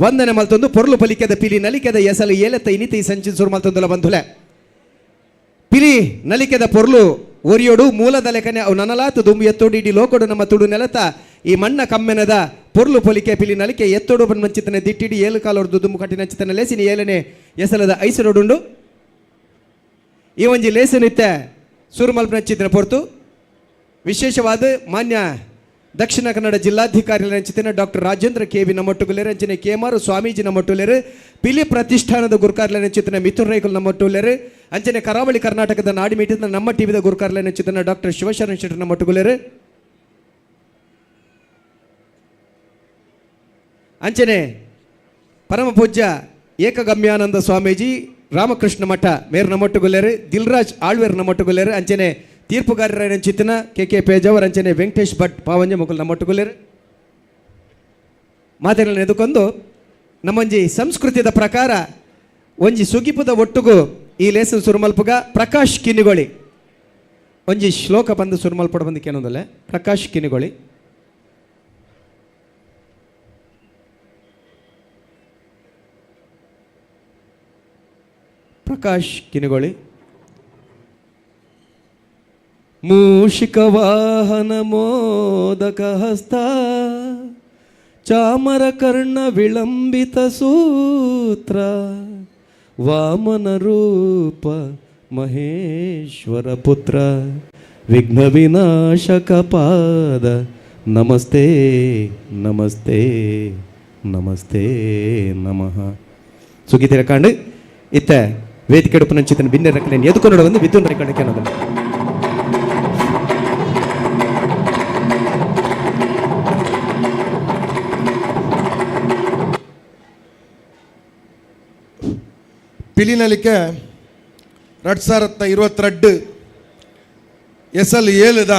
ವಂದನೆ ಮಲ್ತೊಂದು ಪೊರ್ಲು ಪಲಿಕೆದ ಪಿಲಿ ನಲಿಕೆದ ಎಸಲು ಏಲೆತ್ತ ಇನಿತಿ ಸಂಚಿನ ಸುರು ಮಲ್ತೊಂದುಲ ಬಂಧುಲೆ. ಪಿಲಿ ನಲಿಕೆದ ಪೊರ್ಲು ಒರಿಯೋಡು ಮೂಲದ ಲೆಕ್ಕನೆ ಅವು ನನಲಾತು ದುಂಬು ಎತ್ತೋಡು ಇಡೀ ಲೋಕೊಡು ನಮ್ಮ ತುಡು ನೆಲತ ಈ ಮಣ್ಣ ಕಮ್ಮೆನದ ಪೊರ್ಲು ಪೊಲಿಕೆ ಪಿಲಿ ನಲಿಕೆ ಎತ್ತೋಡು ಬನ್ಮಂಚಿತನೆ ದಿಟ್ಟಿಡಿ ಏಳು ಕಾಲೊರ್ದು ದುಂಬು ಕಟ್ಟಿನ ಚಿತ್ತನ ಲೇಸಿನಿ ಏಳನೆ ಎಸಲದ ಐಸರೋಡುಂಡು. ಈ ಒಂಜಿ ಲೇಸನಿತ್ತೆ ಸೂರುಮಲ್ಪನ ಚಿತ್ತನ ಪೊರ್ತು ವಿಶೇಷವಾದ ಮಾನ್ಯ ದಕ್ಷಿಣ ಕನ್ನಡ ಜಿಲ್ಲಾಧಿಕಾರಿ ಚಿತ್ತನ ಡಾಕ್ಟರ್ ರಾಜೇಂದ್ರ ಕೆ ವಿ ನಮ್ಮೊಟ್ಟುಗುಲೇರು, ಅಂಚನೆ ಕೆ ಎಂ ಆರ್ ಸ್ವಾಮೀಜಿ ನಮ್ಮೊಟ್ಟುಲೇರು, ಪಿಲಿ ಪ್ರತಿಷ್ಠಾನದ ಗುರುಕಾರ್ಲ ಚಿತ್ತನ ಮಿಥುನ್ ರೈಕುಲ್ ನಮ್ಮೊಟ್ಟುಲೇರು. ಅಂಚನೆ ಕರಾವಳಿ ಕರ್ನಾಟಕದ ನಾಡಿ ಮೀಟಿದ ನಮ್ಮ ಟಿವಿದ ಗುರುಕಾರ್ಲೆ ಚಿತ್ರನ ಡಾಕ್ಟರ್ ಶಿವಶರಣ ಶೆಟ್ಟರ್ ಮೊಟ್ಟುಗುಲೇರು. ಅಂಚನೆ ಪರಮ ಪೂಜ್ಯ ಏಕಗಮ್ಯಾನಂದ ಸ್ವಾಮೀಜಿ ರಾಮಕೃಷ್ಣ ಮಠ ಮೇರ್ ನಮ್ಮೊಟ್ಟುಗುಲ್ಲೇರು, ದಿಲ್ರಾಜ್ ಆಳ್ವೇರ್ ನಮ್ಮೊಟ್ಟುಗುಲ್ಲೇರು. ಅಂಚನೆ ತೀರ್ಪುಗಾರರ ಚಿತ್ತನ ಕೆ ಕೆ ಪೇಜವರ್ ಅಂಚನೆ ವೆಂಕಟೇಶ್ ಭಟ್ ಪಾವಂಜೆ ಮುಕುಲ್ ನಮ್ಮೊಟ್ಟುಗುಲ್ಲೇರು. ಮಾತಿನ ಎದುಕೊಂದು ನಮ್ಮೊಂಜಿ ಸಂಸ್ಕೃತಿದ ಪ್ರಕಾರ ಒಂಜಿ ಸುಗಿಪುದ ಒಟ್ಟುಗು ಈ ಲೇಸನ್ ಸುರುಮಲ್ಪುಗ ಪ್ರಕಾಶ್ ಕಿನ್ನಿಗೊಳಿ ಒಂಜಿ ಶ್ಲೋಕ ಬಂದು ಸುರುಮಲ್ಪಡ ಬಂದು ಕೇನೊಂದಲ್ಲ ಪ್ರಕಾಶ್ ಕಿನ್ನಿಗೊಳಿ. ಪ್ರಕಾಶ್ ಕಿನ್ನಿಗೊಳಿ. ಮೂಷಿಕ ವಾಹನ ಮೋದಕ ಹಸ್ತ ಚಾಮರ ಕರ್ಣ ವಿಳಂಬಿತ ಸೂತ್ರ ವಾಮನ ರೂಪ ಮಹೇಶ್ವರ ಪುತ್ರ ವಿಘ್ನ ವಿನಾಶಕ ಪಾದ ನಮಸ್ತೆ ನಮಸ್ತೆ ನಮಸ್ತೆ ನಮಃ. ಸುಗೀತಿರ ಕಾಂಡು ಇತ್ತ ವೇದಿಕೆ ಉಪನಂಚಿತನ ಬಿನ್ನೆ ರಕನೆ ಎದುಕೊಂಡು ಬಂದು ವಿದ್ಯುನ್ ರೆಕಾರ್ಡ್ ಅನ್ನೋದನ್ನ. ಪಿಲಿನಲಿಕೆ 2022 ಎಸಲ್ ಏಳುದ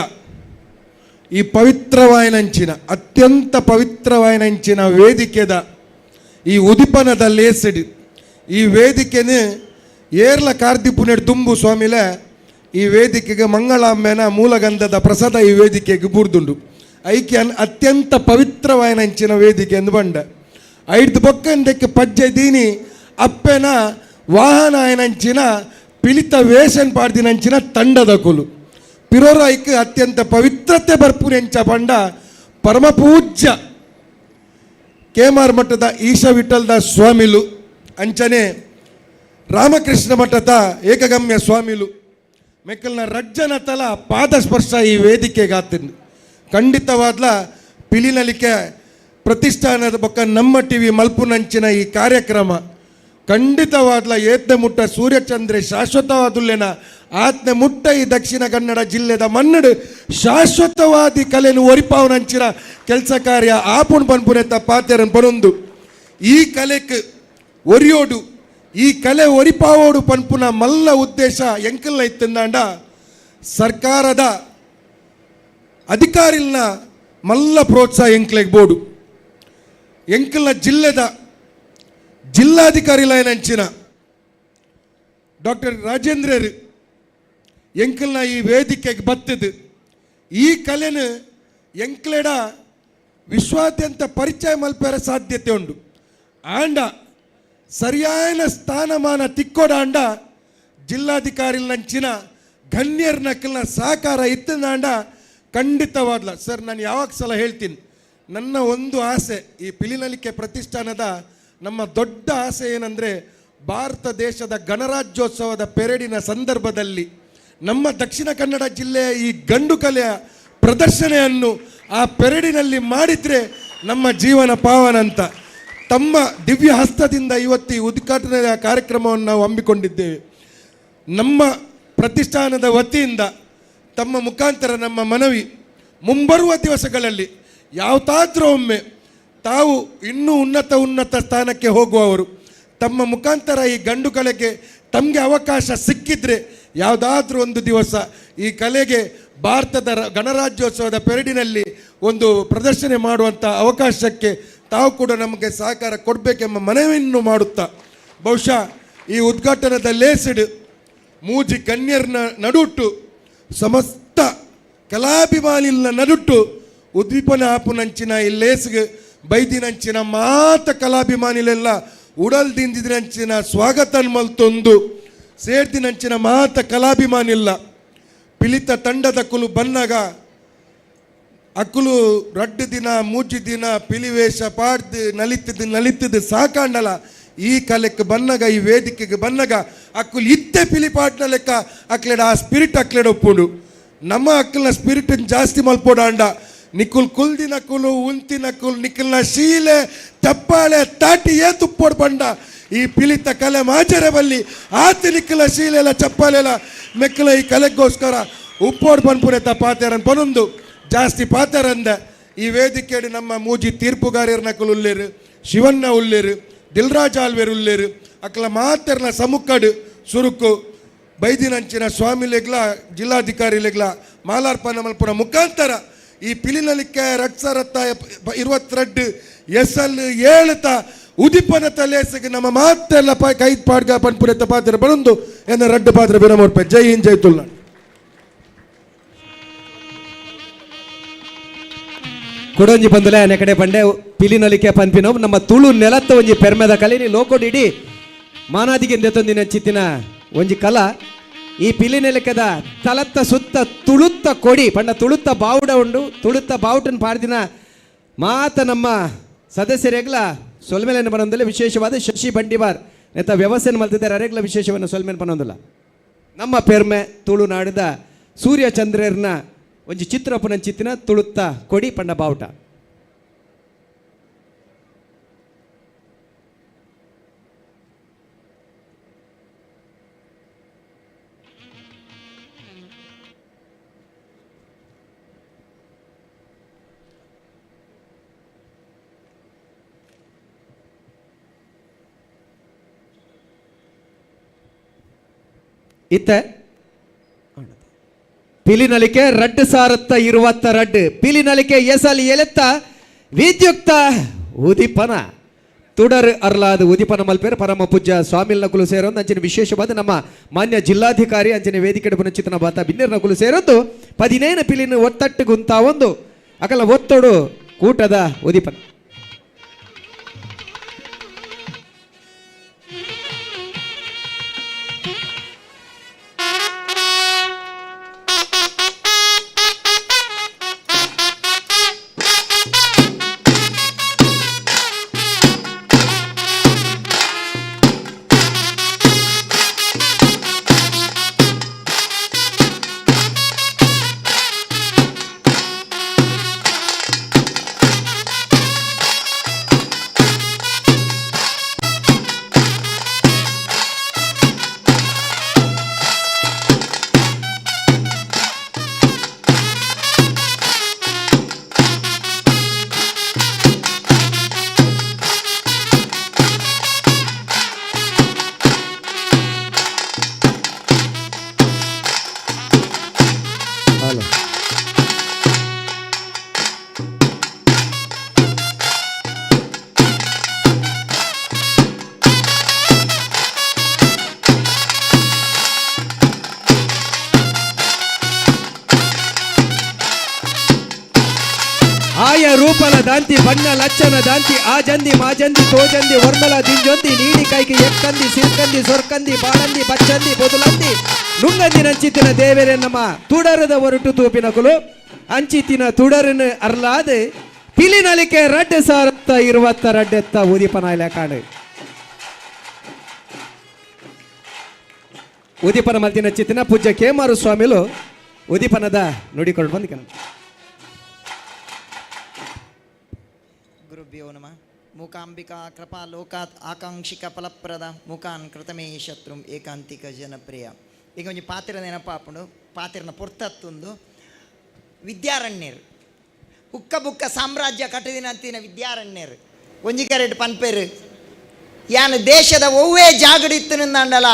ಈ ಪವಿತ್ರವಾಯನಂಚಿನ ಅತ್ಯಂತ ಪವಿತ್ರವಾಯನಂಚಿನ ವೇದಿಕೆದ ಈ ಉದಿಪನದ ಲೇಸಿಡ್ ಈ ವೇದಿಕೆನು ಏರ್ಲ ಕಾರ್ದಿಪುನೆಡ್ ದುಂಬು ಸ್ವಾಮಿಲೆ ಈ ವೇದಿಕೆಗೆ ಮಂಗಳಾಂಬೆನ ಮೂಲಗಂಧದ ಪ್ರಸಾದ ಈ ವೇದಿಕೆಗೆ ಬೂರ್ದುಂಡು. ಐಕ್ಯ ಅತ್ಯಂತ ಪವಿತ್ರವಾಯನಂಚಿನ ವೇದಿಕೆ ಎಂದು ಬಂಡ ಐದು ಬೊಕ್ಕಂದಕ್ಕೆ ಪಜ್ಜೆ ದೀನಿ ಅಪ್ಪೆನ ವಾಹನ ಆಯನಂಚಿನ ಪಿಲಿತ ವೇಷನ್ ಪಾಡ್ದಿನಂಚಿನ ತಂಡದ ಕುಲು ಪಿರೋರಾಯ್ಕ್ ಅತ್ಯಂತ ಪವಿತ್ರತೆ ಬರ್ಪುನೆಂಚ ಪಂಡ ಪರಮಪೂಜ್ಯ ಕೇಮಾರ್ ಮಠದ ಈಶ ವಿಠಲ್ದ ಸ್ವಾಮಿಲು ಅಂಚನೆ ರಾಮಕೃಷ್ಣ ಮಠದ ಏಕಗಮ್ಯ ಸ್ವಾಮಿಲು ಮೆಕ್ಕಲ್ನ ರಜ್ಜನ ತಲ ಪಾದಸ್ಪರ್ಶ ಈ ವೇದಿಕೆಗಾತಿಂದು. ಖಂಡಿತವಾದ್ಲ ಪಿಲಿನಲಿಕೆ ಪ್ರತಿಷ್ಠಾನದ ಬೊಕ್ಕ ನಮ್ಮ ಟಿವಿ ಮಲ್ಪುನಂಚಿನ ಈ ಕಾರ್ಯಕ್ರಮ ಖಂಡಿತವಾದ್ಲ ಏತ್ನೆ ಮುಟ್ಟ ಸೂರ್ಯಚಂದ್ರೆ ಶಾಶ್ವತವಾದುಲ್ಲೇನ ಆತ್ನೆ ಮುಟ್ಟ ಈ ದಕ್ಷಿಣ ಕನ್ನಡ ಜಿಲ್ಲೆದ ಮನ್ನಡು ಶಾಶ್ವತವಾದಿ ಕಲೆನು ಒರಿಪಾವನಂಚಿನ ಕೆಲಸ ಕಾರ್ಯ ಆಪುಣ್ ಪನ್ಪುನೆತ್ತ ಪಾತೆರನ್ ಪನೊಂದು ಈ ಕಲೆಕ್ ಒರಿಯೋಡು ಈ ಕಲೆ ಒರಿಪಾವೋಡು ಪನ್ಪುನ ಮಲ್ಲ ಉದ್ದೇಶ ಎಂಕಲ್ನ ಇತ್ತಿಂದಾಂಡ ಸರ್ಕಾರದ ಅಧಿಕಾರಿಲ್ನ ಮಲ್ಲ ಪ್ರೋತ್ಸಾಹ ಎಂಕ್ಲೆಗ್ ಬೋಡು. ಎಂಕಲ್ನ ಜಿಲ್ಲೆದ ಜಿಲ್ಲಾಧಿಕಾರಿಲೈನಂಚಿನ ಡಾಕ್ಟರ್ ರಾಜೇಂದ್ರರು ಎಂಕಲ್ನ ಈ ವೇದಿಕೆಗೆ ಬತ್ತದು ಈ ಕಲೆನು ಎಂಕ್ಲೆಡ ವಿಶ್ವಾದ್ಯಂತ ಪರಿಚಯ ಮಲ್ಪೆರ ಸಾಧ್ಯತೆ ಉಂಡು. ಆಂಡ ಸರಿಯಾದ ಸ್ಥಾನಮಾನ ತಿಕ್ಕೋಡಾಂಡ ಜಿಲ್ಲಾಧಿಕಾರಿಲಂಚಿನ ಗಣ್ಯರ ನಕಲ್ನ ಸಹಕಾರ ಇತ್ತಂದಾಂಡ ಖಂಡಿತವಾದ್ಲ. ಸರ್, ನಾನು ಯಾವಾಗ ಸಲ ಹೇಳ್ತೀನಿ, ನನ್ನ ಒಂದು ಆಸೆ ಈ ಪಿಲಿನಲಿಕೆ ಪ್ರತಿಷ್ಠಾನದ ನಮ್ಮ ದೊಡ್ಡ ಆಸೆ ಏನಂದರೆ ಭಾರತ ದೇಶದ ಗಣರಾಜ್ಯೋತ್ಸವದ ಪೆರೇಡಿನ ಸಂದರ್ಭದಲ್ಲಿ ನಮ್ಮ ದಕ್ಷಿಣ ಕನ್ನಡ ಜಿಲ್ಲೆಯ ಈ ಗಂಡು ಕಲೆಯ ಪ್ರದರ್ಶನೆಯನ್ನು ಆ ಪೆರೇಡಿನಲ್ಲಿ ಮಾಡಿದರೆ ನಮ್ಮ ಜೀವನ ಪಾವನ ಅಂತ ತಮ್ಮ ದಿವ್ಯ ಹಸ್ತದಿಂದ ಇವತ್ತು ಈ ಉದ್ಘಾಟನೆಯ ಕಾರ್ಯಕ್ರಮವನ್ನು ನಾವು ಹಮ್ಮಿಕೊಂಡಿದ್ದೇವೆ. ನಮ್ಮ ಪ್ರತಿಷ್ಠಾನದ ವತಿಯಿಂದ ತಮ್ಮ ಮುಖಾಂತರ ನಮ್ಮ ಮನವಿ, ಮುಂಬರುವ ದಿವಸಗಳಲ್ಲಿ ಯಾವತ್ತಾದರೂ ಒಮ್ಮೆ ತಾವು ಇನ್ನೂ ಉನ್ನತ ಉನ್ನತ ಸ್ಥಾನಕ್ಕೆ ಹೋಗುವವರು, ತಮ್ಮ ಮುಖಾಂತರ ಈ ಗಂಡು ಕಲೆಗೆ ತಮಗೆ ಅವಕಾಶ ಸಿಕ್ಕಿದರೆ ಯಾವುದಾದ್ರೂ ಒಂದು ದಿವಸ ಈ ಕಲೆಗೆ ಭಾರತದ ಗಣರಾಜ್ಯೋತ್ಸವದ ಪೆರೇಡಿನಲ್ಲಿ ಒಂದು ಪ್ರದರ್ಶನ ಮಾಡುವಂಥ ಅವಕಾಶಕ್ಕೆ ತಾವು ಕೂಡ ನಮಗೆ ಸಹಕಾರ ಕೊಡಬೇಕೆಂಬ ಮನವಿಯನ್ನು ಮಾಡುತ್ತಾ, ಬಹುಶಃ ಈ ಉದ್ಘಾಟನದ ಲೇಸಿಡ್ ಮೂಜಿ ಗಣ್ಯರನ್ನ ನಡುಟ್ಟು ಸಮಸ್ತ ಕಲಾಭಿಮಾನಿಲ್ನ ನಡುಟ್ಟು ಉದ್ದೀಪನ ಆಪುನಂಚಿನ ಈ ಲೇಸ್ಗೆ ಬೈದಿನಂಚಿನ ಮಾತ ಕಲಾಭಿಮಾನಿಲೆಲ್ಲ ಉಡಲ್ ದಿಂದಿನಂಚಿನ ಸ್ವಾಗತ ಮಲ್ತೊಂದು ಸೇರ್ದಿನಂಚಿನ ಮಾತ ಕಲಾಭಿಮಾನಿಲ್ಲ ಪಿಲಿತ ತಂಡದ ಕುಲು ಬನ್ನಗ ಅಕ್ಕುಲು ರಡ್ಡು ದಿನ ಮೂಜಿ ದಿನ ಪಿಲಿವೇಷ ಪಾಡ್ದು ನಲಿತದು ನಲಿತದು ಸಾಕಾಂಡಲ ಈ ಕಲೆಕ್ ಬನ್ನಗ ಈ ವೇದಿಕೆಗೆ ಬನ್ನಗ ಅಕ್ಕುಲು ಇತ್ತೆ ಪಿಲಿ ಪಾಡ್ನ ಲೆಕ್ಕ ಅಕ್ಲೆಡ ಆ ಸ್ಪಿರಿಟ್ ಅಕ್ಲೆಡ ಒಪ್ಪುಂಡು. ನಮ್ಮ ಅಕ್ಕಲ್ನ ಸ್ಪಿರಿಟ್ ಜಾಸ್ತಿ ಮಲ್ಪೋಡಾಂಡ ನಿಕ್ಕುಲ್ ಕುಲ್ದಿನ ಕುಲು ಉಂತಿನ ಕುಲ್ ನಿಕ್ಕಲ್ನ ಶೀಲೆ ಚಪ್ಪಾಳೆ ತಾಟಿ ಏ ತುಪ್ಪೋಡು ಬಂಡ ಈ ಪಿಲಿತ ಕಲೆ ಮಾಚರೆ ಬಲ್ಲಿ ಆತನಿಕ್ಕಲ ಶೀಲೆಲ ಚಪ್ಪಾಲೆಲ ಮೆಕ್ಕಲ ಈ ಕಲೆಗೋಸ್ಕರ ಉಪ್ಪೋಡ್ ಪನ್ಪುನೆತ ಪಾತೆರನ್ ಪನೊಂದು ಜಾಸ್ತಿ ಪಾತೆರಂದ ಈ ವೇದಿಕೆಡು ನಮ್ಮ ಮೂಜಿ ತೀರ್ಪುಗಾರರ್ನಕುಲು ಉಲ್ಲೇರು, ಶಿವಣ್ಣ ಉಲ್ಲೇರು, ದಿಲ್ರಾಜ್ ಆಲ್ವೇರ್ ಉಲ್ಲೇರು. ಅಕ್ಲ ಮಾತೆರ್ನ ಸಮುಕ್ಕಡು ಸುರುಕು ಬೈದಿನಂಚಿನ ಸ್ವಾಮಿಲೆಗ್ಲ ಜಿಲ್ಲಾಧಿಕಾರಿಲೆಗ್ಲ ಮಾಲಾರ್ಪಣ ಮಲ್ಪುನ ಮುಖಾಂತರ ಈ ಪಿಲಿನಲಿಕ್ಕೆ ರಟ್ಸರತ್ತ 22 ಎಸ್ ಎಲ್ ಏಳುತ ಉದಿಪನ ತಲೇಸಿಗೆ ನಮ್ಮ ಮಾತೆಲ್ಲ ಕೈ ಪಾಡ್ಗ ಪನ್ಪುನೆತ್ತ ಪಾತ್ರ ಬರೊಂದು ಎನ್ನ ರಡ್ಡು ಪಾತ್ರ ಬಿರಮೋರ್ಪೆ. ಜೈ ಹಿಂದ್, ಜೈ ತುಳುನಾಡು. ಕುಡೊಂಜಿ ಬಂದುಲೆ ಅನೆ ಕಡೆ ಬಂಡೆ ಪಿಲಿನಲಿಕೆ ಪನ್ಪಿನವು ನಮ್ಮ ತುಳು ನೆಲತ್ತ ಒಂಜಿ ಪೆರ್ಮೆದ ಕಲೆ ಲೋಕೋಡಿಡಿ ಮಾನಾದಿಗೆ ದೆತ್ತೊಂದಿನ ಚಿತ್ತಿನ ಒಂಜಿ ಕಲ. ಈ ಪಿಲಿನೆಲಕದ ತಲತ್ತ ಸುತ್ತ ತುಳುತ್ತ ಕೊಡಿ ಪಂಡ ತುಳುತ್ತ ಬಾವುಡ ಉಂಡು. ತುಳುತ್ತ ಬಾವುಟನ್ ಪಾಡ್ದಿನ ಮಾತ ನಮ್ಮ ಸದಸ್ಯರೆಗ್ಲ ಸೊಲ್ಮೆಲೆನ ಬನ್ನೊಂದಿಲ್ಲ. ವಿಶೇಷವಾದ ಶಶಿ ಬಂಡಿವಾರ್ ನೆತ್ತ ವ್ಯವಸ್ಥೆಯನ್ನು ಮಲ್ತಿದ್ದಾರೆ, ಅರೆಗ್ಲ ವಿಶೇಷವನ್ನು ಸೊಲ್ಮೆನ್ ಪನ್ನೊಂದಿಲ್ಲ. ನಮ್ಮ ಪೆರ್ಮೆ ತುಳುನಾಡಿದ ಸೂರ್ಯ ಚಂದ್ರರ್ನ ಒಂಜಿ ಚಿತ್ರಪುನ ಚಿತ್ತಿನ ತುಳುತ್ತ ಕೊಡಿ ಪಂಡ ಬಾವುಟ. ಇತ್ತ ಪಿಲಿನಲಿಕೆ ರಡ್ಡು ಸಾರತ್ತ ಇರುವತ್ತ ರಡ್ಡು ಪಿಲಿನಲಿಕೆ ಎಸಲಿ ಎಲೆತ್ತ ವಿದ್ಯುಕ್ತ ಉದಿಪನ ತುಡರ್ ಅರ್ಲಾದ ಉದಿಪನ ಮಲ್ಪೇರು ಪರಮ ಪೂಜ್ಯ ಸ್ವಾಮಿಲ್ ನಕುಲು ಸೇರೊಂದು ಅಂಚಿನ ವಿಶೇಷವಾದ ನಮ್ಮ ಮಾನ್ಯ ಜಿಲ್ಲಾಧಿಕಾರಿ ಅಂಚಿನ ವೇದಿಕೆ ಪುನಚಿತನ ಬಾತ ಬಿನ್ನೆರ್ ನಕುಲು ಸೇರೊಂದು 15 ಪಿಲಿನ ಒತ್ತಟ್ಟು ಗುಂತ ಒಂದು ಅಕಲ ಒತ್ತಡು ಕೂಟದ ಉದಿಪನ. ಆಯ ರೂಪಲ ದಾಂತಿ ಬಣ್ಣ ಲಚ್ಚನ ದಾಂತಿ ಆ ಜಂದಿ ಮಾಜಂದಿ ತೋಜಂದಿ ವರ್ಮಲ ದಿಂಜೊಂದಿ ನೀಡಿ ಕೈಗೆ ಎಕ್ಕಂದಿ ಸಿರ್ಕಂದಿ ಸೊರ್ಕಂದಿ ಬಾಳಂದಿ ಬಚ್ಚಂದಿ ಬೊದುಲಂದಿ ನುಂಗಂದಿ ನಂಚಿತ್ತಿನ ದೇವರೇ ನಮ್ಮ ತುಡರದ ಒರಟು ತೂಪಿನಕುಲು ಅಂಚಿತ್ತಿನ ತುಡರನ ಅರ್ಲಾದ ಪಿಲಿನಲಿಕೆ ರಡ್ಡೆ ಸಾರತ್ತ ಇರುವತ್ತ ರಡ್ಡೆತ್ತ ಉದಿಪನ ಕಾಣು ಉದಿಪನ ಮಲ್ತಿನ ಚಿತ್ತಿನ ಪೂಜ್ಯ ಕೇಮಾರು ಸ್ವಾಮಿಲು ಉದಿಪನದ ನುಡಿಕೊಂಡು ಬಂದ. ಗುರುಭ್ಯೋ ನಮಃ. ಮೂಕಾಂಬಿಕಾ ಕೃಪಾ ಲೋಕಾತ್ ಆಕಾಂಕ್ಷಿಕ ಫಲಪ್ರದ ಮುಖಾನ್ ಕೃತಮೇ ಶತ್ರುಂ ಏಕಾಂತಿಕ ಜನಪ್ರಿಯ. ಈಗ ಒಂಜಿ ಪಾತಿರ ನೆನಪಾಪುಂಡು, ಪಾತಿರನ ಪೊರ್ತತ್ತುಂದು ವಿದ್ಯಾರಣ್ಯರು ಉಕ್ಕ ಬುಕ್ಕ ಸಾಮ್ರಾಜ್ಯ ಕಟ್ಟದಿನಂತಿನ ವಿದ್ಯಾರಣ್ಯರು ಒಂಜಿ ಕರೆಟ್ ಪನ್ಪೇರು ಯಾನ್ ದೇಶದ ಒವ್ವೇ ಜಾಗಡಿತ್ತುಂದಾಂಡಲ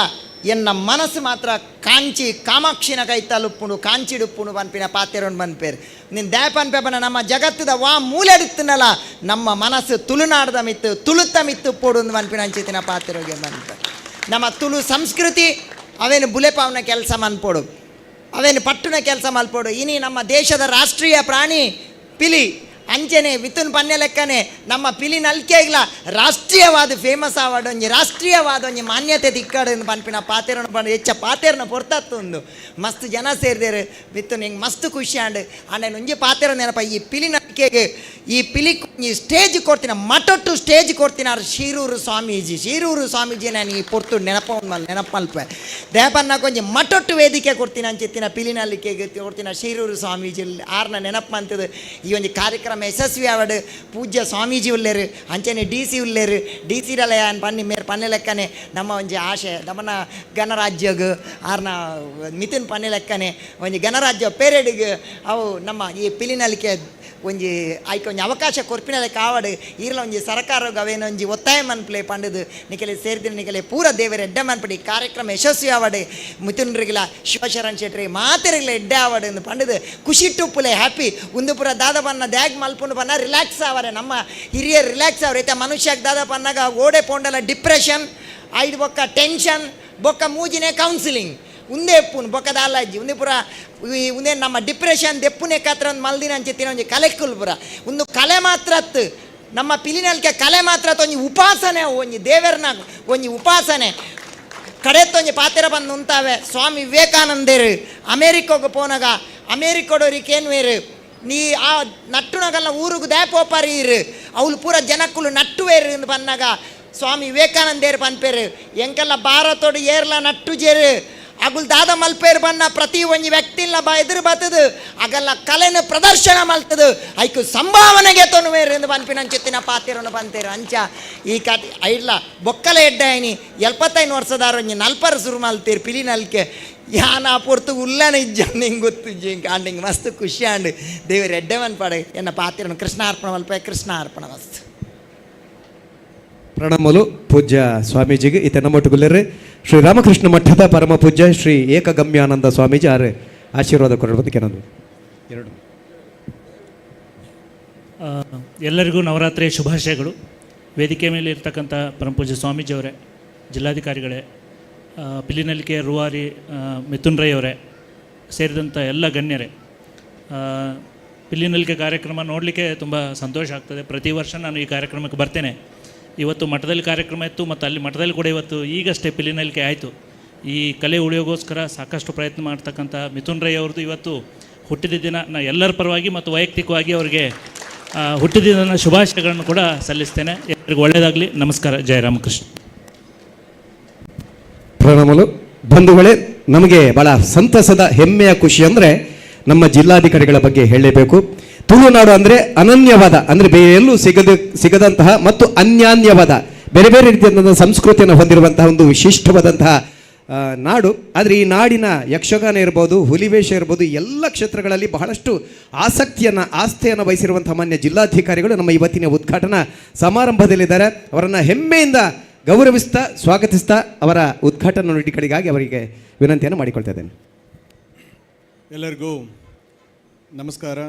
ಎನ್ನ ಮನಸ್ಸು ಮಾತ್ರ ಕಾಂಚಿ ಕಾಮಾಕ್ಷಿನ ಕೈತಲುಪ್ಪುಂಡು ಕಾಂಚಿಡುಪ್ಪುಂಡು ಪನ್ಪಿನ ಪಾತೆರೊಂಡು ಪನ್ಪೇರು. ನಿನ್ನ ದ್ಯಾ ಪನ್ಪೆ ನಮ್ಮ ಜಗತ್ತದ ವಾ ಮೂಲೆಡುತ್ತನಲ್ಲ ನಮ್ಮ ಮನಸ್ಸು ತುಳುನಾಡದ ಮಿತ್ತು ತುಳುತ್ತ ಮಿತ್ತು ಪೋಡು ಪನ್ಪಿನ ಅಂಚಿತಿನ ಪಾತೆರೋಗೆ ಪನ್ಪೆ. ನಮ್ಮ ತುಳು ಸಂಸ್ಕೃತಿ ಅವೇನು ಬುಲೆಪಾವನ ಕೆಲಸ ಮನ್ಪೋಡು, ಅವೇನು ಪಟ್ಟುನ ಕೆಲಸ ಮಲ್ಪೋಡು. ಇನಿ ನಮ್ಮ ದೇಶದ ರಾಷ್ಟ್ರೀಯ ಪ್ರಾಣಿ ಪಿಲಿ ಅಂಚನೆ ವಿತುನ್ ಪನ್ನೆ ಲೆಕ್ಕನೆ ನಮ್ಮ ಪಿಲಿ ನಲ್ಕೆಗ್ಲ ರಾಷ್ಟ್ರೀಯವಾದ ಫೇಮಸ್ ಆವಾಡ್ ಒಂಜಿ ರಾಷ್ಟ್ರೀಯವಾದ ಒಂಜಿ ಮಾನ್ಯತೆ ತಿಕ್ಕಡು ಪನ್ಪಿನ ಪಾತೆರನ ಪಂಡ ಹೆಚ್ಚ ಪಾತೆರನ ಪೊರ್ತತ್ತುಂದು ಮಸ್ತ್ ಜನ ಸೇರಿದೇರು ವಿತ್ತುನ್ ಹಿಂಗೆ ಮಸ್ತ್ ಖುಷಿ ಆಂಡ್. ಆಂಡ ಒಂಜಿ ಪಾತೆರ ನೆನಪ ಈ ಪಿಲಿ ನಲ್ಕೆ ಪಿಲಿನಲಿಕೆಗೆ ಈ ಪಿಲಿ ಸ್ಟೇಜ್ ಕೊಡ್ತೀನ, ಮಠಟ್ಟು ಸ್ಟೇಜ್ ಕೊಡ್ತೀನ. ಶಿರೂರು ಸ್ವಾಮೀಜಿ, ಶಿರೂರು ಸ್ವಾಮೀಜಿ ನಾನು ಈ ಪೊರ್ತು ನೆನಪ ನೆನಪಲ್ಪೆ ದೇಪನ್ನ ಕೊಂಚ ಮಠಟ್ಟು ವೇದಿಕೆ ಕೊಡ್ತೀನಿ ಅಂಚಿತ್ತಿನ ಪಿಲಿನಲಿಕೆಗೆ ಕೊಡ್ತೀನ ಶಿರೂರು ಸ್ವಾಮೀಜಿ ಆರ್ನ ನೆನಪು ಅಂತದು. ಈ ಒಂದು ಕಾರ್ಯಕ್ರಮ ಯಶಸ್ವಿ ಆವಡು. ಪೂಜ್ಯ ಸ್ವಾಮೀಜಿ ಉಲ್ಲೇರು, ಅಂಚನೆ ಡಿ ಸಿ ಉಲ್ಲೇರು. ಡಿ ಸಿ ರಲ್ಲ ಪನ್ನಿ ಮೇರ್ ಪನ್ನೆ ಲೆಕ್ಕನೆ ನಮ್ಮ ಒಂಜಿ ಆಶೆ ನಮ್ಮನ ಗಣರಾಜ್ಯಗ್ ಆರ್ನ ಮಿಥುನ್ ಪನ್ನೆ ಲೆಕ್ಕನೆ ಒಂಜಿ ಗಣರಾಜ್ಯ ಪೇರೇಡಿಗೆ ಅವು ನಮ್ಮ ಈ ಪಿಲಿನಲಿಕೆ ಒಂಜಿ ಆಯ್ಕೆ ಒಂಜಿ ಅವಕಾಶ ಕೊರ್ಪಿನ ಕಾವಡು. ಈರ್ಲ ಒಂಜಿ ಸರ್ಕಾರಗ್ ಅವೇನು ಒಂಜಿ ಒತ್ತಾಯ ಮನ್ಪ್ಲೆ ಪಂಡದು ನಿಕಲೆ ಸೇರ್ದಿನ ನಿಕಲೆ ಪೂರ ದೇವರ ಎಡ್ಡೆ ಮನ್ಪಡಿ. ಕಾರ್ಯಕ್ರಮ ಯಶಸ್ವಿ ಆವಡು. ಮಿಥುನ್ರಿಗಿಲ, ಶಿವಶರಣ್ ಶೆಟ್ರಿ ಮಾತೆರಿಗಿಲ ಎಡ್ಡೆ ಆವಡು ಎಂದು ಪಂಡದು ಖುಷಿ ಟುಪ್ಪುಲೆ ಹ್ಯಾಪಿ. ಒಂದು ಪೂರ ದಾದ ಪನ್ನ ದ್ಯಾಗ್ ಮಲ್ಪುಂಡು ಪನ್ನ ರಿಲ್ಯಾಕ್ಸ್ ಆವರೆ, ನಮ್ಮ ಹಿರಿಯರು ರಿಲ್ಯಾಕ್ಸ್ ಆವರೆ. ಐತೆ ಮನುಷ್ಯಕ್ಕೆ ದಾದ ಪನ್ನಾಗ ಓಡೆ ಪೋಂಡಲ ಡಿಪ್ರೆಷನ್ ಐದು ಬೊಕ್ಕ ಟೆನ್ಷನ್ ಬೊಕ್ಕ ಮೂಜಿನೇ ಕೌನ್ಸಿಲಿಂಗ್ ಉಂದೇ ಎಪ್ಪುನು ಬೊಕ್ಕ ದಾಲಾಜಿ ಉಂದೆ ಪೂರ ಈ ಉಂದೇ ನಮ್ಮ ಡಿಪ್ರೆಷನ್ ದೆಪ್ಪುನೆ ಕಾತ್ರ ಒಂದು ಮಲ್ದಿನ ಅಂಚಿತ್ತಿನ ಒಂಜಿ ಕಲೆಕ್ಕುಲ್ ಪೂರ ಒಂದು ಕಲೆ ಮಾತ್ರ ಅತ್ತು. ನಮ್ಮ ಪಿಲಿನಲ್ಕೆ ಕಲೆ ಮಾತ್ರ ಅತ್ತು, ಒಂಜಿ ಉಪಾಸನೆ, ಒಂಜಿ ದೇವರನ ಒಂಜಿ ಉಪಾಸನೆ. ಕಡೆತ್ತೊಂಜಿ ಪಾತೆರ ಬಂದು ಉಂತಾವೆ. ಸ್ವಾಮಿ ವಿವೇಕಾನಂದರು ಅಮೇರಿಕಾಗೆ ಪೋನಾಗ ಅಮೇರಿಕೋಡೋರಿಗೆ ಏನ್ವೇರು, ನೀ ಆ ನಟ್ಟುನಗಲ್ಲ ಊರಿಗೆ ದ್ಯಾಪೋಪಾರಿ ಇರು, ಅವ್ಲು ಪೂರ ಜನಕ್ಕುಲು ನಟ್ಟುವೇರು ಎಂದು ಬಂದಾಗ ಸ್ವಾಮಿ ವಿವೇಕಾನಂದೇರು ಪನ್ಪೇರು, ಎಂಕೆಲ್ಲ ಭಾರತೋಡು ಏರ್ಲ ನಟ್ಟು ಜೇರು, ಅಗುಲ್ ದಾದ ಮಲ್ಪೇರು ಬನ್ನ ಪ್ರತಿ ಒಂಜಿ ವ್ಯಕ್ತಿಲ್ಲ ಬಾ ಎದುರು ಬತ್ತದು ಅಗಲ್ಲ ಕಲೆನ ಪ್ರದರ್ಶನ ಮಲ್ತದು ಐಕು ಸಂಭಾವನೆಗೆ ತೊನುವೇರು ಎಂದು ಪನ್ಪಿನ ಅಂಚಿತ್ತಿನ ಪಾತಿರನು ಬಂತೇರು. ಅಂಚ ಈ ಕತೆ ಐಡ್ಲ ಬೊಕ್ಕಲ ಎಡ್ಡಾಯಿನಿ 75 ವರ್ಷದಾರ ಒಂಜಿ ನಲ್ಪರ ಸುರು ಮಲ್ತೀರು ಪಿಲಿನಲ್ಕೆ. ಯಾನ ಆ ಪೊರ್ತು ಉಲ್ಲನ ಇಜ್ಜ ನಿಂಗೆ ಗೊತ್ತು ಇಂಕ ಅಂಡ್ ಹಿಂಗೆ ಮಸ್ತ್ ಖುಷಿ ಆಂಡ್. ದೇವರು ಎಡ್ಡೆ ಪಾಡೆ ಎನ್ನ ಪಾತಿರನು ಕೃಷ್ಣಾರ್ಪಣ ಮಲ್ಪ. ಕೃಷ್ಣಾರ್ಪಣ ಮಸ್ತ್. ಪ್ರಣಾಮಲು ಪೂಜ್ಯ ಸ್ವಾಮೀಜಿಗೆ. ಈತ ನಮ್ಮೊಟ್ಟುಗುಲ್ಲೆರೆ ಶ್ರೀ ರಾಮಕೃಷ್ಣ ಮಠದ ಪರಮ ಪೂಜ್ಯ ಶ್ರೀ ಏಕಗಮ್ಯಾನಂದ ಸ್ವಾಮೀಜಿ ಆರೆ ಆಶೀರ್ವಾದ ಕೊರಡು ಕೆಲವೊಂದು ಎರಡು. ಎಲ್ಲರಿಗೂ ನವರಾತ್ರಿಯ ಶುಭಾಶಯಗಳು. ವೇದಿಕೆ ಮೇಲೆ ಇರ್ತಕ್ಕಂಥ ಪರಮಪೂಜ್ಯ ಸ್ವಾಮೀಜಿಯವರೇ, ಜಿಲ್ಲಾಧಿಕಾರಿಗಳೇ, ಪಿಲಿನಲಿಕೆ ರೂವಾರಿ ಮಿಥುನ್ ರೈ ಅವರೇ, ಸೇರಿದಂಥ ಎಲ್ಲ ಗಣ್ಯರೇ, ಪಿಲಿನಲಿಕೆ ಕಾರ್ಯಕ್ರಮ ನೋಡಲಿಕ್ಕೆ ತುಂಬ ಸಂತೋಷ ಆಗ್ತದೆ. ಪ್ರತಿ ವರ್ಷ ನಾನು ಈ ಕಾರ್ಯಕ್ರಮಕ್ಕೆ ಬರ್ತೇನೆ. ಇವತ್ತು ಮಠದಲ್ಲಿ ಕಾರ್ಯಕ್ರಮ ಇತ್ತು ಮತ್ತು ಅಲ್ಲಿ ಮಠದಲ್ಲಿ ಕೂಡ ಇವತ್ತು ಈಗಷ್ಟೇ ಪಿಲಿನಲಿಕೆ ಆಯಿತು. ಈ ಕಲೆ ಉಳಿಯೋಗೋಸ್ಕರ ಸಾಕಷ್ಟು ಪ್ರಯತ್ನ ಮಾಡ್ತಕ್ಕಂಥ ಮಿಥುನ್ ರೈ ಅವ್ರದ್ದು ಇವತ್ತು ಹುಟ್ಟಿದ ದಿನ. ನಾ ಎಲ್ಲರ ಪರವಾಗಿ ಮತ್ತು ವೈಯಕ್ತಿಕವಾಗಿ ಅವರಿಗೆ ಹುಟ್ಟಿದ ದಿನ ಶುಭಾಶಯಗಳನ್ನು ಕೂಡ ಸಲ್ಲಿಸ್ತೇನೆ. ಎಲ್ಲರಿಗೂ ಒಳ್ಳೆಯದಾಗಲಿ. ನಮಸ್ಕಾರ. ಜಯ ರಾಮಕೃಷ್ಣ. ಪ್ರಣಾಮಲು. ಬಂಧುಗಳೇ, ನಮಗೆ ಬಹಳ ಸಂತಸದ ಹೆಮ್ಮೆಯ ಖುಷಿ ಅಂದರೆ ನಮ್ಮ ಜಿಲ್ಲಾಧಿಕಾರಿಗಳ ಬಗ್ಗೆ ಹೇಳಲೇಬೇಕು. ತುಳುನಾಡು ಅಂದರೆ ಅನನ್ಯವಾದ, ಅಂದರೆ ಬೇರೆ ಎಲ್ಲೂ ಸಿಗದಂತಹ ಮತ್ತು ಅನ್ಯಾನ್ಯವಾದ ಬೇರೆ ಬೇರೆ ರೀತಿಯಾದಂತಹ ಸಂಸ್ಕೃತಿಯನ್ನು ಹೊಂದಿರುವಂತಹ ಒಂದು ವಿಶಿಷ್ಟವಾದಂತಹ ನಾಡು. ಆದರೆ ಈ ನಾಡಿನ ಯಕ್ಷಗಾನ ಇರ್ಬೋದು, ಹುಲಿವೇಷ ಇರ್ಬೋದು, ಎಲ್ಲ ಕ್ಷೇತ್ರಗಳಲ್ಲಿ ಬಹಳಷ್ಟು ಆಸಕ್ತಿಯನ್ನು ಆಸ್ಥೆಯನ್ನು ವಹಿಸಿರುವಂತಹ ಮಾನ್ಯ ಜಿಲ್ಲಾಧಿಕಾರಿಗಳು ನಮ್ಮ ಇವತ್ತಿನ ಉದ್ಘಾಟನಾ ಸಮಾರಂಭದಲ್ಲಿದ್ದಾರೆ. ಅವರನ್ನು ಹೆಮ್ಮೆಯಿಂದ ಗೌರವಿಸ್ತಾ ಸ್ವಾಗತಿಸ್ತಾ ಅವರ ಉದ್ಘಾಟನಾ ನುಡಿಗಳಿಗಾಗಿ ಅವರಿಗೆ ವಿನಂತಿಯನ್ನು ಮಾಡಿಕೊಳ್ತಾ ಇದ್ದೇನೆ. ಎಲ್ಲರಿಗೂ ನಮಸ್ಕಾರ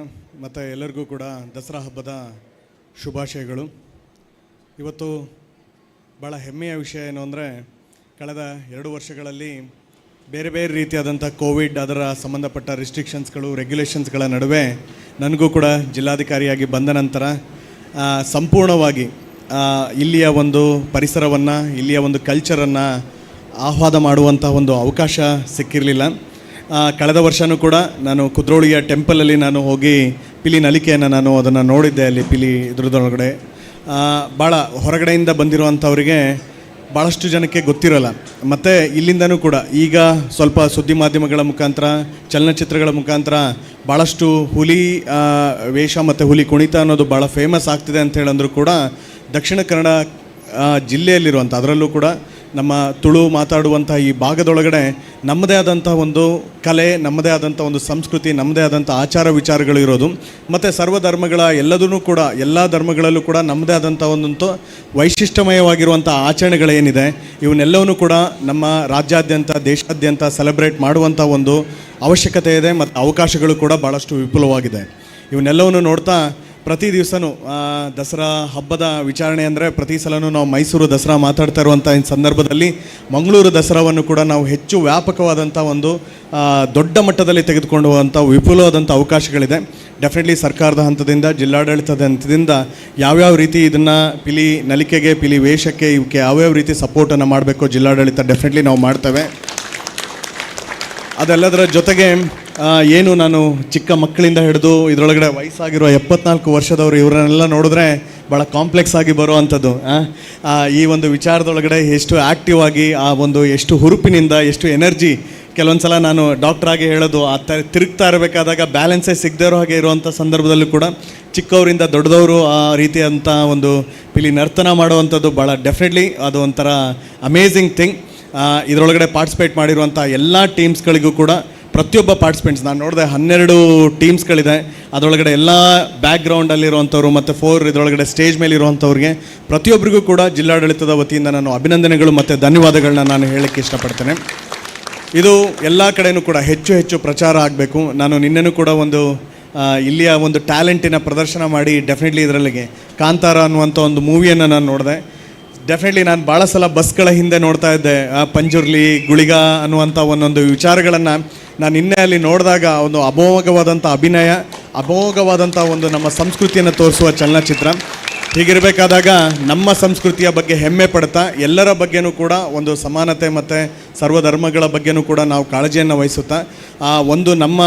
ಮತ್ತು ಎಲ್ಲರಿಗೂ ಕೂಡ ದಸರಾ ಹಬ್ಬದ ಶುಭಾಶಯಗಳು. ಇವತ್ತು ಭಾಳ ಹೆಮ್ಮೆಯ ವಿಷಯ ಏನು ಅಂದರೆ, ಕಳೆದ 2 ವರ್ಷಗಳಲ್ಲಿ ಬೇರೆ ಬೇರೆ ರೀತಿಯಾದಂಥ ಕೋವಿಡ್ ಅದರ ಸಂಬಂಧಪಟ್ಟ ರಿಸ್ಟ್ರಿಕ್ಷನ್ಸ್ಗಳು, ರೆಗ್ಯುಲೇಷನ್ಸ್ಗಳ ನಡುವೆ ನನಗೂ ಕೂಡ ಜಿಲ್ಲಾಧಿಕಾರಿಯಾಗಿ ಬಂದ ನಂತರ ಸಂಪೂರ್ಣವಾಗಿ ಇಲ್ಲಿಯ ಒಂದು ಪರಿಸರವನ್ನು, ಇಲ್ಲಿಯ ಒಂದು ಕಲ್ಚರನ್ನು ಆಹ್ವಾದ ಮಾಡುವಂಥ ಒಂದು ಅವಕಾಶ ಸಿಕ್ಕಿರಲಿಲ್ಲ. ಕಳೆದ ವರ್ಷವೂ ಕೂಡ ನಾನು ಕುದ್ರೋಳಿಯ ಟೆಂಪಲಲ್ಲಿ ನಾನು ಹೋಗಿ ಪಿಲಿ ನಲಿಕೆಯನ್ನು ನಾನು ಅದನ್ನು ನೋಡಿದ್ದೆ. ಅಲ್ಲಿ ಪಿಲಿ ಇದ್ರದೊಳಗಡೆ ಭಾಳ ಹೊರಗಡೆಯಿಂದ ಬಂದಿರುವಂಥವರಿಗೆ ಭಾಳಷ್ಟು ಜನಕ್ಕೆ ಗೊತ್ತಿರೋಲ್ಲ. ಮತ್ತು ಇಲ್ಲಿಂದನೂ ಕೂಡ ಈಗ ಸ್ವಲ್ಪ ಸುದ್ದಿ ಮಾಧ್ಯಮಗಳ ಮುಖಾಂತರ, ಚಲನಚಿತ್ರಗಳ ಮುಖಾಂತರ ಭಾಳಷ್ಟು ಹುಲಿ ವೇಷ ಮತ್ತು ಹುಲಿ ಕುಣಿತ ಅನ್ನೋದು ಭಾಳ ಫೇಮಸ್ ಆಗ್ತಿದೆ ಅಂತ ಹೇಳಂದ್ರೂ ಕೂಡ ದಕ್ಷಿಣ ಕನ್ನಡ ಜಿಲ್ಲೆಯಲ್ಲಿರುವಂಥ, ಅದರಲ್ಲೂ ಕೂಡ ನಮ್ಮ ತುಳು ಮಾತಾಡುವಂಥ ಈ ಭಾಗದೊಳಗಡೆ ನಮ್ಮದೇ ಆದಂಥ ಒಂದು ಕಲೆ, ನಮ್ಮದೇ ಆದಂಥ ಒಂದು ಸಂಸ್ಕೃತಿ, ನಮ್ಮದೇ ಆದಂಥ ಆಚಾರ ವಿಚಾರಗಳು ಇರೋದು. ಮತ್ತು ಸರ್ವಧರ್ಮಗಳ ಎಲ್ಲದೂ ಕೂಡ, ಎಲ್ಲ ಧರ್ಮಗಳಲ್ಲೂ ಕೂಡ ನಮ್ಮದೇ ಆದಂಥ ಒಂದೊಂದು ವೈಶಿಷ್ಟ್ಯಮಯವಾಗಿರುವಂಥ ಆಚರಣೆಗಳೇನಿದೆ, ಇವನ್ನೆಲ್ಲವನ್ನೂ ಕೂಡ ನಮ್ಮ ರಾಜ್ಯಾದ್ಯಂತ, ದೇಶಾದ್ಯಂತ ಸೆಲೆಬ್ರೇಟ್ ಮಾಡುವಂಥ ಒಂದು ಅವಶ್ಯಕತೆ ಇದೆ ಮತ್ತು ಅವಕಾಶಗಳು ಕೂಡ ಭಾಳಷ್ಟು ವಿಪುಲವಾಗಿದೆ. ಇವನ್ನೆಲ್ಲವನ್ನು ನೋಡ್ತಾ ಪ್ರತಿ ದಿವಸನೂ ದಸರಾ ಹಬ್ಬದ ವಿಚಾರಣೆ ಅಂದರೆ ಪ್ರತಿ ಸಲನೂ ನಾವು ಮೈಸೂರು ದಸರಾ ಮಾತಾಡ್ತಾ ಇರುವಂಥ ಈ ಸಂದರ್ಭದಲ್ಲಿ ಮಂಗಳೂರು ದಸರಾವನ್ನು ಕೂಡ ನಾವು ಹೆಚ್ಚು ವ್ಯಾಪಕವಾದಂಥ ಒಂದು ದೊಡ್ಡ ಮಟ್ಟದಲ್ಲಿ ತೆಗೆದುಕೊಂಡು ಹೋಗುವಂಥ ವಿಪುಲವಾದಂಥ ಅವಕಾಶಗಳಿದೆ. ಡೆಫಿನೆಟ್ಲಿ ಸರ್ಕಾರದ ಹಂತದಿಂದ, ಜಿಲ್ಲಾಡಳಿತದ ಹಂತದಿಂದ ಯಾವ್ಯಾವ ರೀತಿ ಇದನ್ನು ಪಿಲಿ ನಲಿಕೆಗೆ, ಪಿಲಿ ವೇಷಕ್ಕೆ, ಇವಕ್ಕೆ ಯಾವ್ಯಾವ ರೀತಿ ಸಪೋರ್ಟನ್ನು ಮಾಡಬೇಕು ಜಿಲ್ಲಾಡಳಿತ ಡೆಫಿನೆಟ್ಲಿ ನಾವು ಮಾಡ್ತೇವೆ. ಅದೆಲ್ಲದರ ಜೊತೆಗೆ ಏನು ನಾನು ಚಿಕ್ಕ ಮಕ್ಕಳಿಂದ ಹಿಡಿದು ಇದರೊಳಗಡೆ ವಯಸ್ಸಾಗಿರುವ 74 ವರ್ಷದವರು ಇವರನ್ನೆಲ್ಲ ನೋಡಿದ್ರೆ ಭಾಳ ಕಾಂಪ್ಲೆಕ್ಸ್ ಆಗಿ ಬರುವಂಥದ್ದು. ಈ ಒಂದು ವಿಚಾರದೊಳಗಡೆ ಎಷ್ಟು ಆ್ಯಕ್ಟಿವ್ ಆಗಿ, ಆ ಒಂದು ಎಷ್ಟು ಹುರುಪಿನಿಂದ, ಎಷ್ಟು ಎನರ್ಜಿ. ಕೆಲವೊಂದು ಸಲ ನಾನು ಡಾಕ್ಟ್ರಾಗಿ ಹೇಳೋದು, ಆ ಥರ ತಿರುಗ್ತಾ ಇರಬೇಕಾದಾಗ ಬ್ಯಾಲೆನ್ಸೇ ಸಿಗದೇ ಇರೋ ಹಾಗೆ ಇರುವಂಥ ಸಂದರ್ಭದಲ್ಲೂ ಕೂಡ ಚಿಕ್ಕವರಿಂದ ದೊಡ್ಡದವರು ಆ ರೀತಿಯಂಥ ಒಂದು ಪಿಲಿ ನರ್ತನ ಮಾಡುವಂಥದ್ದು ಭಾಳ ಡೆಫಿನೆಟ್ಲಿ ಅದು ಒಂಥರ ಅಮೇಝಿಂಗ್ ಥಿಂಗ್. ಇದರೊಳಗಡೆ ಪಾರ್ಟಿಸಿಪೇಟ್ ಮಾಡಿರುವಂಥ ಎಲ್ಲ ಟೀಮ್ಸ್ಗಳಿಗೂ ಕೂಡ, ಪ್ರತಿಯೊಬ್ಬ ಪಾರ್ಟಿಸಿಪೆಂಟ್ಸ್ ನಾನು ನೋಡಿದೆ, 12 ಟೀಮ್ಸ್ಗಳಿದೆ. ಅದರೊಳಗಡೆ ಎಲ್ಲ ಬ್ಯಾಕ್ಗ್ರೌಂಡಲ್ಲಿರುವಂಥವ್ರು ಮತ್ತು ಫೋರ್ ಇದರೊಳಗಡೆ ಸ್ಟೇಜ್ ಮೇಲೆ ಇರುವಂಥವ್ರಿಗೆ ಪ್ರತಿಯೊಬ್ಬರಿಗೂ ಕೂಡ ಜಿಲ್ಲಾಡಳಿತದ ವತಿಯಿಂದ ನಾನು ಅಭಿನಂದನೆಗಳು ಮತ್ತು ಧನ್ಯವಾದಗಳನ್ನ ನಾನು ಹೇಳೋಕ್ಕೆ ಇಷ್ಟಪಡ್ತೇನೆ. ಇದು ಎಲ್ಲ ಕಡೆಯೂ ಕೂಡ ಹೆಚ್ಚು ಹೆಚ್ಚು ಪ್ರಚಾರ ಆಗಬೇಕು. ನಾನು ನಿನ್ನೆನೂ ಕೂಡ ಒಂದು ಇಲ್ಲಿಯ ಒಂದು ಟ್ಯಾಲೆಂಟಿನ ಪ್ರದರ್ಶನ ಮಾಡಿ ಡೆಫಿನೆಟ್ಲಿ ಇದರಲ್ಲಿಗೆ ಕಾಂತಾರ ಅನ್ನುವಂಥ ಒಂದು ಮೂವಿಯನ್ನು ನಾನು ನೋಡಿದೆ. ಡೆಫಿನೆಟ್ಲಿ ನಾನು ಭಾಳ ಸಲ ಬಸ್ಗಳ ಹಿಂದೆ ನೋಡ್ತಾ ಇದ್ದೆ, ಪಂಜುರ್ಲಿ, ಗುಳಿಗ ಅನ್ನುವಂಥ ಒಂದೊಂದು ವಿಚಾರಗಳನ್ನು ನಾನು ನಿನ್ನೆ ಅಲ್ಲಿ ನೋಡಿದಾಗ ಒಂದು ಅಮೋಘವಾದಂಥ ಅಭಿನಯ, ಅಮೋಘವಾದಂಥ ಒಂದು ನಮ್ಮ ಸಂಸ್ಕೃತಿಯನ್ನು ತೋರಿಸುವ ಚಲನಚಿತ್ರ. ಹೀಗಿರಬೇಕಾದಾಗ ನಮ್ಮ ಸಂಸ್ಕೃತಿಯ ಬಗ್ಗೆ ಹೆಮ್ಮೆ ಪಡ್ತಾ ಎಲ್ಲರ ಬಗ್ಗೆನೂ ಕೂಡ ಒಂದು ಸಮಾನತೆ ಮತ್ತು ಸರ್ವಧರ್ಮಗಳ ಬಗ್ಗೆನೂ ಕೂಡ ನಾವು ಕಾಳಜಿಯನ್ನು ವಹಿಸುತ್ತಾ ಆ ಒಂದು ನಮ್ಮ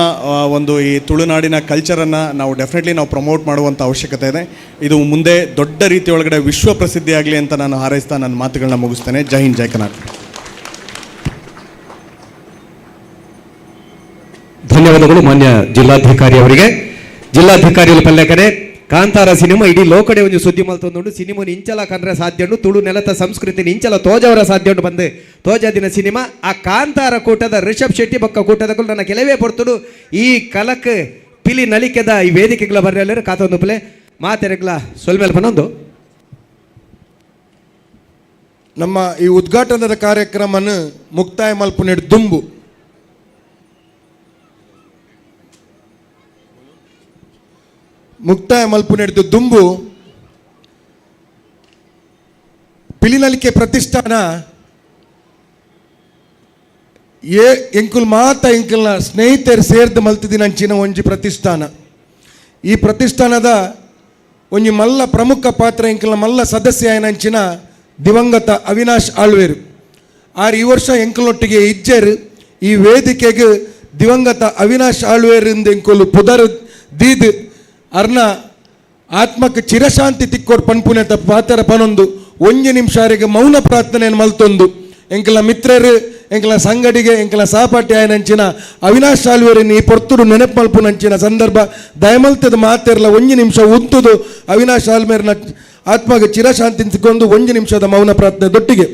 ಒಂದು ಈ ತುಳುನಾಡಿನ ಕಲ್ಚರನ್ನು ನಾವು ಡೆಫಿನೆಟ್ಲಿ ನಾವು ಪ್ರಮೋಟ್ ಮಾಡುವಂಥ ಅವಶ್ಯಕತೆ ಇದೆ. ಇದು ಮುಂದೆ ದೊಡ್ಡ ರೀತಿಯೊಳಗಡೆ ವಿಶ್ವ ಪ್ರಸಿದ್ಧಿಯಾಗಲಿ ಅಂತ ನಾನು ಹಾರೈಸ್ತಾ ನನ್ನ ಮಾತುಗಳನ್ನ ಮುಗಿಸ್ತೇನೆ. ಜೈ ಹಿಂದ್, ಜೈ ಕರ್ನಾಟಕ. ಧನ್ಯವಾದಗಳು ಮಾನ್ಯ ಜಿಲ್ಲಾಧಿಕಾರಿ ಅವರಿಗೆ. ಜಿಲ್ಲಾಧಿಕಾರಿ ಪಲ್ಲೇಕರೆ, ಕಾಂತಾರ ಸಿನಿಮಾ ಇಡೀ ಲೋಕಡೆ ಒಂದು ಸುದ್ದಿ ಮಲ್ತೊಂದುಂಡು. ಸಿನಿಮಾ ಇಂಚಲ ಕಂಡ್ರೆ ಸಾಧ್ಯ ಉಂಡು, ತುಳು ನೆಲತ ಸಂಸ್ಕೃತಿ ಇಂಚಲ ತೋಜವರ ಸಾಧ್ಯ ಉಂಡು ಬಂದು ತೋಜ ದಿನ ಸಿನಿಮಾ. ಆ ಕಾಂತಾರ ಕೂಟದ ರಿಷಬ್ ಶೆಟ್ಟಿ ಬೊಕ್ಕ ಕೂಟದ ನನ್ನ ಕೆಲವೇ ಪೊರ್ತುಡು ಈ ಕಲಕ್ ಪಿಲಿ ನಲಿಕೆದ ಈ ವೇದಿಕೆಗಳ ಬರ್ರೆ ಕಾತೊಂದು ಪ್ಲೆ ಮಾತೆರೆಗ್ಲ ಸೊಲ್ಮೇಲೆ ಪನೊಂದು. ನಮ್ಮ ಈ ಉದ್ಘಾಟನದ ಕಾರ್ಯಕ್ರಮನ ಮುಕ್ತಾಯ ಮಲ್ಪುನೆಡ್ ದುಂಬು ಮುಕ್ತಾಯ ಮಲ್ಪುನೆಡ್ದು ದುಂಬು ಪಿಲಿನಲಿಕೆ ಪ್ರತಿಷ್ಠಾನ ಏ ಎಂಕುಲ್ ಮಾತ ಎಂಕಲ್ನ ಸ್ನೇಹಿತರು ಸೇರ್ದು ಮಲ್ತಿದಿನಂಚಿನ ಒಂಜಿ ಪ್ರತಿಷ್ಠಾನ. ಈ ಪ್ರತಿಷ್ಠಾನದ ಒಂಜಿ ಮಲ್ಲ ಪ್ರಮುಖ ಪಾತ್ರ ಎಂಕಲ್ನ ಮಲ್ಲ ಸದಸ್ಯ ಏನಂಚಿನ ದಿವಂಗತ ಅವಿನಾಶ್ ಆಳ್ವೇರು ಆರ್ ಈ ವರ್ಷ ಎಂಕಲ್ನೊಟ್ಟಿಗೆ ಇಜ್ಜೆರ್. ಈ ವೇದಿಕೆಗೆ ದಿವಂಗತ ಅವಿನಾಶ್ ಆಳ್ವೇರಿಂದ ಎಂಕುಲು ಪುದರ್ ದೀದ್ ಅರ್ನ ಆತ್ಮಕ್ಕೆ ಚಿರಶಾಂತಿ ತಿಕ್ಕೋಡ್ ಪನ್ಪುನೆತ ಪಾತರ ಪನೊಂದು ಒಂಜಿ ನಿಮಿಷ ಮೌನ ಪ್ರಾರ್ಥನೆಯನ್ನು ಮಲ್ತೊಂದು ಎಂಕಲ ಮಿತ್ರರು ಎಂಕಲ ಸಂಗಡಿಗೆ ಎಂಕಲ ಸಹಪಾಠಿ ಆಯನಂಚಿನ ಅವಿನಾಶ್ ಆಳ್ವೇರಿನ ಈ ಪೊರ್ತುಡು ನೆನಪು ಮಲ್ಪುನಂಚಿನ ಸಂದರ್ಭ ದಯಮಲ್ತದ ಮಾತೆರ್ಲ ಒಂಜಿ ನಿಮಿಷ ಉಂತುದು ಅವಿನಾಶ್ ಆಳ್ವೇರ್ನ ಆತ್ಮಗೆ ಚಿರಶಾಂತಿ ತಿಕ್ಕೊಂಡು ಒಂಜಿ ನಿಮಿಷದ ಮೌನ ಪ್ರಾರ್ಥನೆ ದೊಟ್ಟಿಗೆ.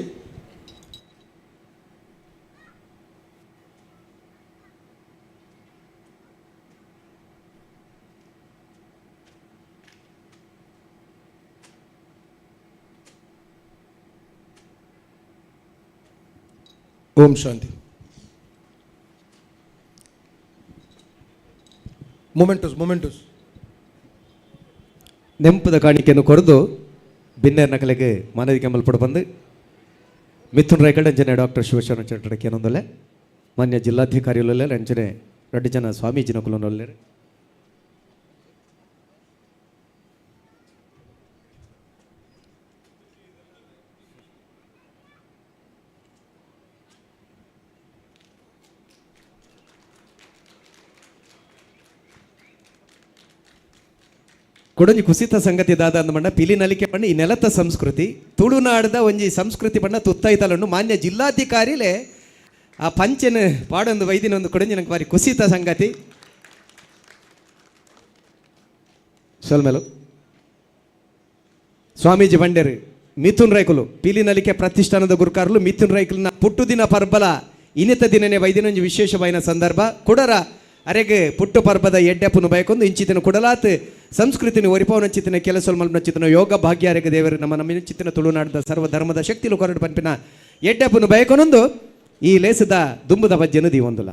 ಓಂ ಶಾಂತಿ. ಮೊಮೆಂಟೋಸ್ ಮೊಮೆಂಟೋಸ್ ನೆಂಪದ ಕಾಣಿಕೆಯನ್ನು ಕೊರೆದು ಬಿನ್ನೇರ್ ನಕಲೆಗೆ ಮಾನವಿಕೆ ಮಲ್ಪಡು ಬಂದು ಮಿಥುನ್ ರಾಯ್ಕಡ್ ಅಂಜನೆ ಡಾಕ್ಟರ್ ಶಿವಶರಣ ಚಟಡಕ್ಕೆ ಏನೊಂದಲ್ಲೇ ಮಾನ್ಯ ಜಿಲ್ಲಾಧಿಕಾರಿಗಳಲ್ಲೇ ರಂಜನೆ ರಡ್ಡು ಜನ ಸ್ವಾಮೀಜಿನಕುಲನೊಲ್ಲೆ. ಕೊಡೊಂಜಿ ಕುಸಿತ ಸಂಗತಿ ದಾದ ಅಂದ ಪಿಲಿ ನಲಿಕೆ ಬಣ್ಣ ಈ ನೆಲತ ಸಂಸ್ಕೃತಿ ತುಳುನಾಡದ ಒಂಜಿ ಸಂಸ್ಕೃತಿ ಬಣ್ಣ ತುತ್ತೈತಲನ್ನು ಮಾನ್ಯ ಜಿಲ್ಲಾಧಿಕಾರಿಲೇ ಆ ಪಂಚನ ಪಾಡೊಂದು ವೈದಿನ ಒಂದು ಕೊಡೊಂಜಿ ನಂಗೆ ಬಾರಿ ಕುಸಿತ ಸಂಗತಿ. ಸೊಲ್ಮೇಲು ಸ್ವಾಮೀಜಿ ಬಂಡೇರು ಮಿಥುನ್ ರೈಕುಲು ಪಿಲಿ ನಲಿಕೆ ಪ್ರತಿಷ್ಠಾನದ ಗುರುಕಾರಲು ಮಿಥುನ್ ರೈಕುಲ್ನ ಪುಟ್ಟು ದಿನ ಪರ್ಬಲ ಇನ್ನಿತ ದಿನನೇ ವೈದಿನ ಒಂಜಿ ವಿಶೇಷವಾಯಿನ ಸಂದರ್ಭ ಕುಡರ ಅರೆಗೆ ಪುಟ್ಟು ಪರ್ಬದ ಎಡ್ಡೆಪ್ಪನು ಬಯಕೊಂದು ಇಂಚಿತನ ಕುಡಲಾತ್ ಸಂಸ್ಕೃತಿನ ಒರಿಪವನಂಚಿತನ ಕೆಲಸ ಮಲ್ಪನಂಚಿತನ ಯೋಗ ಭಾಗ್ಯ ಅರೆಗೆ ದೇವರು ನಮ್ಮ ನಮ್ಮ ಚಿತ್ತಿನ ತುಳುನಾಡದ ಸರ್ವ ಧರ್ಮದ ಶಕ್ತಿಲು ಕೊರಡು ಪನ್ಪಿನ ಎಡ್ಡೆಪ್ಪನು ಬಯಕೊನೊಂದು ಈ ಲೇಸದ ದುಂಬುದ ಬಜ್ಜೆನು ದೀವೊಂದುಲ.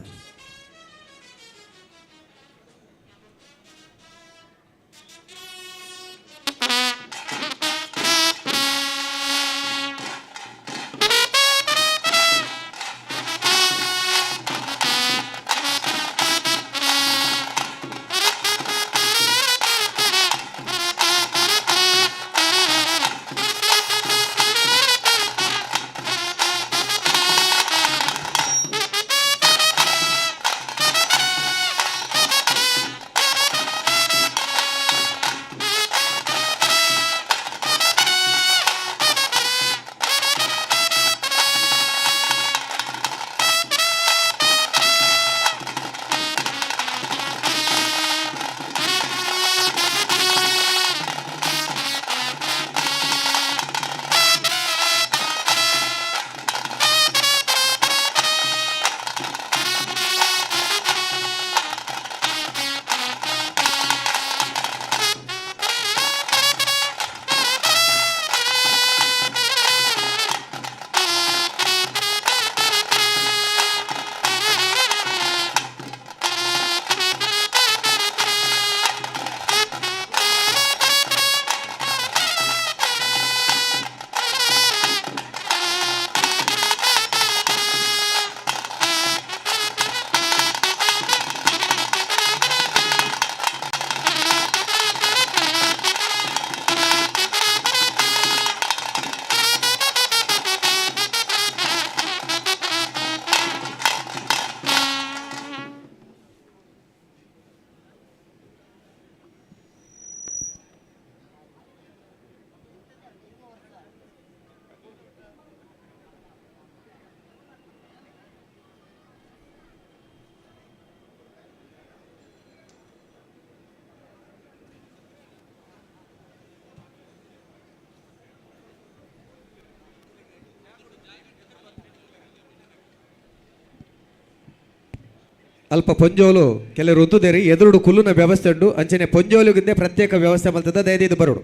ಅಲ್ಪ ಪೊಂಜೋಲು ಕೆಲವರು ಉಂತುದೇರಿ ಎದುರುಡು ಕುಲ್ಲುನ ವ್ಯವಸ್ಥೆ ಉಂಡು. ಅಂಚನೆ ಪೊಂಜೋಲುಗಿಂದೆ ಪ್ರತ್ಯೇಕ ವ್ಯವಸ್ಥೆ ಮಲ್ತದ, ದಯದೀದು ಬರೋಡು.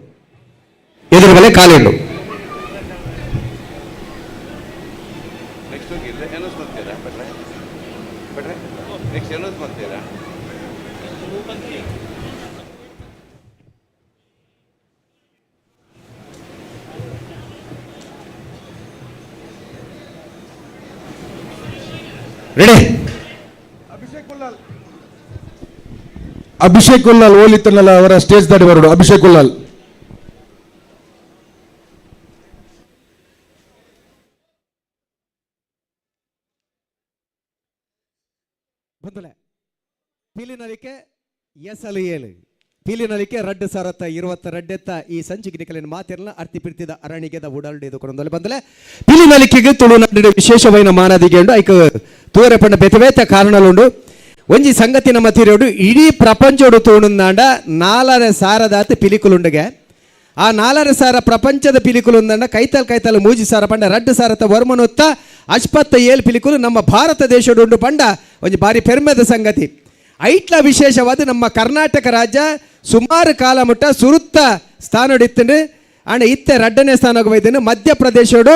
ಎದುರು ಬಲೆ ಕಾಲಿಂಡು. ರೆಡಿ. ಅಭಿಷೇಕ್ ಉಲ್ಲಾಲ್ ಓಲಿತ್ತನಲ್ಲ ಅವರ ಸ್ಟೇಜ್ ದಾಡಿ ಬರೋಡು. ಅಭಿಷೇಕ್ ಉಲ್ಲಾಲ್. ಬಂದಲೆ ಪೀಲಿನಲಿಕೆ ಎಸಲು ಏಳು ಪೀಲಿನಲಿಕೆ ರಡ್ಡು ಸಾರತ್ತ ಇರುವತ್ತ ರಡ್ಡೆತ್ತ ಈ ಸಂಚಿಗೆ ನಿಕಲಿನ ಮಾತಿರಲ್ಲ ಅರ್ತಿ ಪಿರ್ತಿದ ಅರಣಿಗೆದ ಉಡಲ್ಡಿ ಎದುಕೊಂಡೊಂದಲೆ ಬಂದಲೆ ಪೀಲಿನಲಿಕೆಗೆ ತುಳುನಾಡಿನ ವಿಶೇಷವೈನ ಮಾನದಿಗೆ ಉಂಡು. ಐಕ್ ತೂರೆ ಪಂಡ ಬೇತೆ ಬೇತೆ ಕಾರಣಲುಂಡು. ಒಂಜಿ ಸಂಗತಿ ನಮ್ಮ ತೀರೋಡು ಇಡೀ ಪ್ರಪಂಚೋಡು ತೋಣುಂದಾಂಡ 4.5 ಸಾರದಾತ ಪಿಲಿಕುಲುಂಡುಗೆ. ಆ 4.5 ಸಾರ ಪ್ರಪಂಚದ ಪಿಲಿಕುಲುಂದಂಡ ಕೈತಲ್ ಕೈತಲ್ ಮೂಜಿ ಸಾರ ಪಂಡ ರಡ್ಡು ಸಾರತ ವರ್ಮನೊತ್ತ 57 ಪಿಲಿಕುಲು ನಮ್ಮ ಭಾರತ ದೇಶಡುಂಡು ಪಂಡ ಒಂಜಿ ಬಾರಿ ಪೆರ್ಮೆದ ಸಂಗತಿ. ಐಟ್ಲ ವಿಶೇಷವಾದ ನಮ್ಮ ಕರ್ನಾಟಕ ರಾಜ್ಯ ಸುಮಾರು ಕಾಲ ಮುಟ್ಟ ಸುರುತ್ತ ಸ್ಥಾನಡಿತ್ತಂಡು ಅಂಡ ಇತ್ತೆ ರಡ್ಡನೇ ಸ್ಥಾನಕ್ಕೆ ಹೋಯ್ತೇನೆ. ಮಧ್ಯಪ್ರದೇಶಡು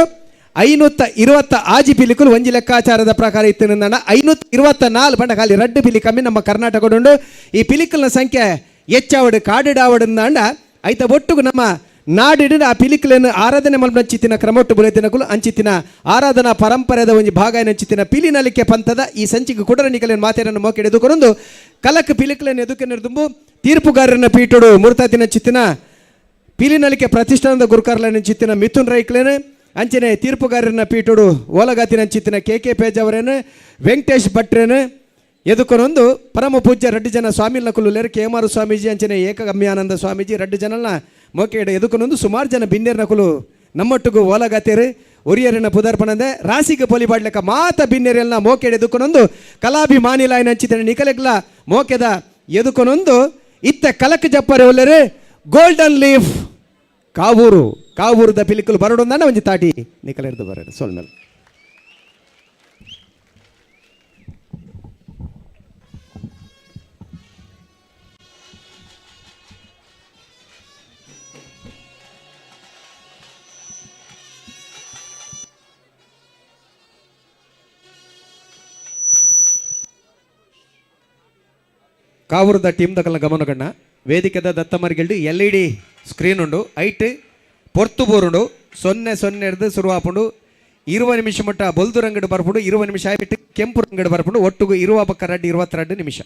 526 ಪಿಲಿಕುಲು ಒಂಜಿ ಲೆಕ್ಕಾಚಾರದ ಪ್ರಕಾರ ಇತ್ತು 524 ಪಂಡ ಖಾಲಿ ರಡ್ಡು ಪಿಲಿ ಕಮ್ಮಿ ನಮ್ಮ ಕರ್ನಾಟಕಡುಂಡು. ಈ ಪಿಲಿಕಲ್ನ ಸಂಖ್ಯೆ ಹೆಚ್ಚಾವಡು ಕಾಡಿಡಾವಡು ಅಂಡ ಐತ ಒಟ್ಟುಗು ನಮ್ಮ ನಾಡಿಡು ಆ ಪಿಲಿಕಲನ್ನು ಆರಾಧನೆ ಮಲ್ಪಂಚಿತ್ತಿನ ಕ್ರಮೊಟ್ಟು ಬುಲೆತಿನಕುಲು ಅಂಚಿತ್ತಿನ ಆರಾಧನಾ ಪರಂಪರೆದ ಒಂಜಿ ಭಾಗ ಏನಂಚಿತ್ತಿನ ಪಿಲಿನಲಿಕೆ ಪಂಥದ ಈ ಸಂಚಿಗೆ ಕುಡರ ನಿಕಲಿನ ಮಾತೆರನ್ನು ಮೋಕೆ ಎದುಕೊರೊಂದು ಕಲಕ್ ಪಿಲಿಕಲನ್ನು ಎದುಕೆನೆರ್ದುಂಬು ತೀರ್ಪುಗಾರರನ್ನ ಪೀಠೋಡು ಮುರುತಾತಿನ ಚಿತ್ತಿನ ಪಿಲಿನಲಿಕೆ ಪ್ರತಿಷ್ಠಾನದ ಗುರುಕಾರ್ಲನ ಚಿತ್ತಿನ ಮಿಥುನ್ ರೈಕ್ಲೇನು ಅಂಚನೆ ತೀರ್ಪುಗಾರರನ್ನ ಪೀಠೋಡು ಓಲಗಾತಿನ ಚಿತ್ತಿನ ಕೆ ಕೆ ಪೇಜ್ ಅವರೇನು ವೆಂಕಟೇಶ್ ಭಟ್ರೇನು ಎದುಕೊನೊಂದು ಪರಮ ಪೂಜ್ಯ ರಡ್ಡು ಜನ ಸ್ವಾಮಿಲ್ನ ಕುಲ್ಲುಲೇರು ಕೆ ಎಂ ಆರ್ ಸ್ವಾಮೀಜಿ ಅಂಚನೆ ಏಕಗಮ್ಯಾನಂದ ಸ್ವಾಮೀಜಿ ರಡ್ಡು ಜನನ ಮೋಕೆಡ ಎದುಕೊನೊಂದು ಸುಮಾರು ಜನ ಬಿನ್ನೇರ್ನ ಕುಲು ನಮ್ಮೊಟ್ಟಿಗೂ ಓಲಗಾತೇರು ಒರಿಯರಿನ ಪುದರ್ಪಣಂದೆ ರಾಸಿಗೆ ಪೊಲಿಬಾಡ್ಲೆಕ್ಕ ಮಾತ ಬಿನ್ನೇರೆಲ್ಲ ಮೋಕೆಡ ಎದುಕೊನೊಂದು ಕಲಾಭಿಮಾನಿಲಾಯನ ಅಂಚಿತನ ನಿಕಲೆಗ್ಲ ಮೋಕೆದ ಎದುಕೊನೊಂದು ಇತ್ತ ಕಲಕ್ ಜಪ್ಪರೆ ಒಲ್ಲೆರು ಗೋಲ್ಡನ್ ಲೀಫ್ ಕಾವೂರು ಕಾವೂರುದ ಪಿಲಿಕುಲು ಬರಡೊಂದಾನ ಒಂಜಿ ತಾಟಿ ನಿಕಲೆರ್ದು ಬರಡು ಸೋಲ್ಮೇಲೆ. ಕಾವೂರದ ಟೀಮ್ ದಕಲ್ನ ಗಮನಗಣ್ಣ ವೇದಿಕೆದ ದತ್ತಮರಿಗೆಲ್ಡು ಎಲ್ ಇ ಡಿ ಸ್ಕ್ರೀನ್ ಉಂಡು ಐಟ್ ಪೊರ್ತು ಬೋರುಂಡು 0 0 ಹಿಡ್ದು ಶುರುವಾಪುಂಡು 20 ನಿಮಿಷ ಮಟ್ಟ ಬೊಲ್ದು ರಂಗಡು ಬರ್ಪುಂಡು 20 ನಿಮಿಷ ಆಯ್ಬಿಟ್ಟು ಕೆಂಪು ರಂಗಡು ಬರ್ಪುಂಡು ಒಟ್ಟುಗು ಇರುವ ಪಕ್ಕ ರಡ್ಡು 22 ನಿಮಿಷ.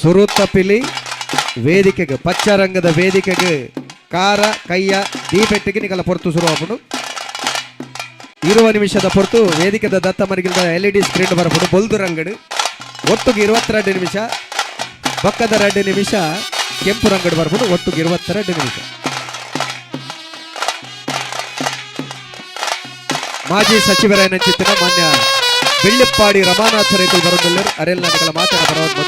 ಸುರುತ್ತ ಪಿಲಿ ವೇದಿಕೆಗೆ ಪಚ್ಚರಂಗದ ವೇದಿಕೆಗೆ ಕಾರ ಕೈಯ ದೀಪೆಟ್ಟಿಗೆ ನಿಕಲ ಪೊರ್ತು ಶುರುವಾಪುಂಡು 20 ನಿಮಿಷದ ಪೊರ್ತು ವೇದಿಕೆದ ದತ್ತ ಮರಿಗಿಲ್ದ ಎಲ್ ಇ ಡಿ ಸ್ಕ್ರೀನ್ ಬರಪುಂಡು ಬೊಲ್ದು ರಂಗಡು ಒಟ್ಟುಗೆ 22 ನಿಮಿಷ ಬಕ್ಕದ 2 ನಿಮಿಷ ಕೆಂಪು ರಂಗಡು ಬರಪುಂಡು ಒಟ್ಟುಗೆ 22 ನಿಮಿಷ. ಮಾಜಿ ಸಚಿವರಾಯನಂಚಿತ್ತಿನ ಮಾನ್ಯ ಬೆಳ್ಳಿಪ್ಪಾಡಿ ರಮಾನಾಥ ರೈತರು ಬರೋದಿಲ್ಲರು ಅರೆಲ್ಲ ನಿಕಲ ಮಾತನ್ನ ಬರೋದು.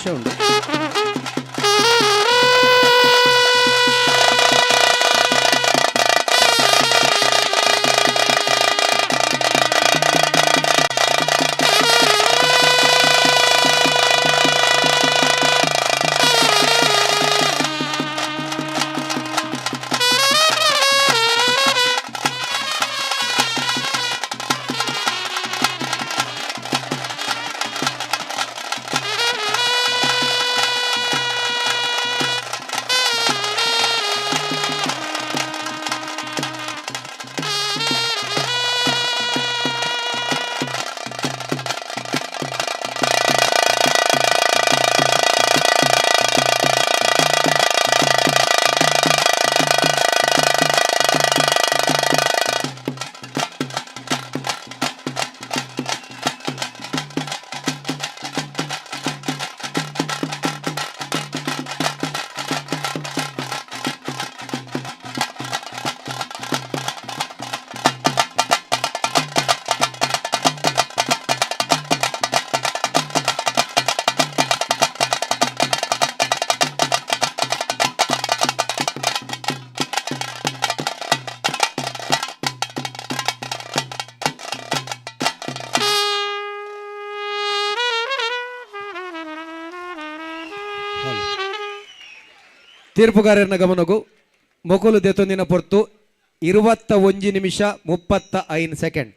ನಿಮಿಷ ಉಂಟು. ತೀರ್ಪುಗಾರನ ಗಮನಗು ಮೊಕುಲು ದೆತೊಂದಿನ ಪೊರ್ತು 21 ನಿಮಿಷ 35 ಸೆಕೆಂಡ್.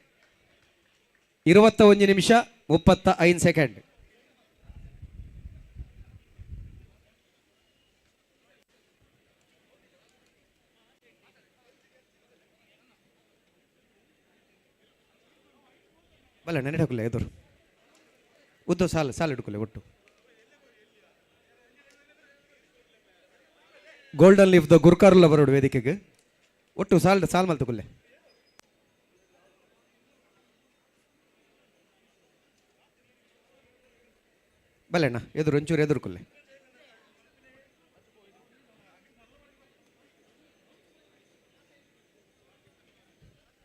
21 ನಿಮಿಷ 35 ಸೆಕೆಂಡ್. ಬಲ್ಲ ನೆನೆಡಕುಲ್ಲ ಎದುರು ಉದ್ದು ಸಾಲು ಸಾಲು ಹಿಡ್ಕೊಲೆ ಒಟ್ಟು. Golden leaf the ಗುರ್ಕಾರುಲ್ಲ ಬರೋಡು ವೇದಿಕೆಗೆ ಒಟ್ಟು ಸಾಲ್ ಸಾಲ್ ಮಲ್ತುಕುಲ್ಲೆ. ಬಲ್ಲೆಣ್ಣ ಎದುರು ಒಂಚೂರು ಎದುರುಕುಲ್ಲೆ.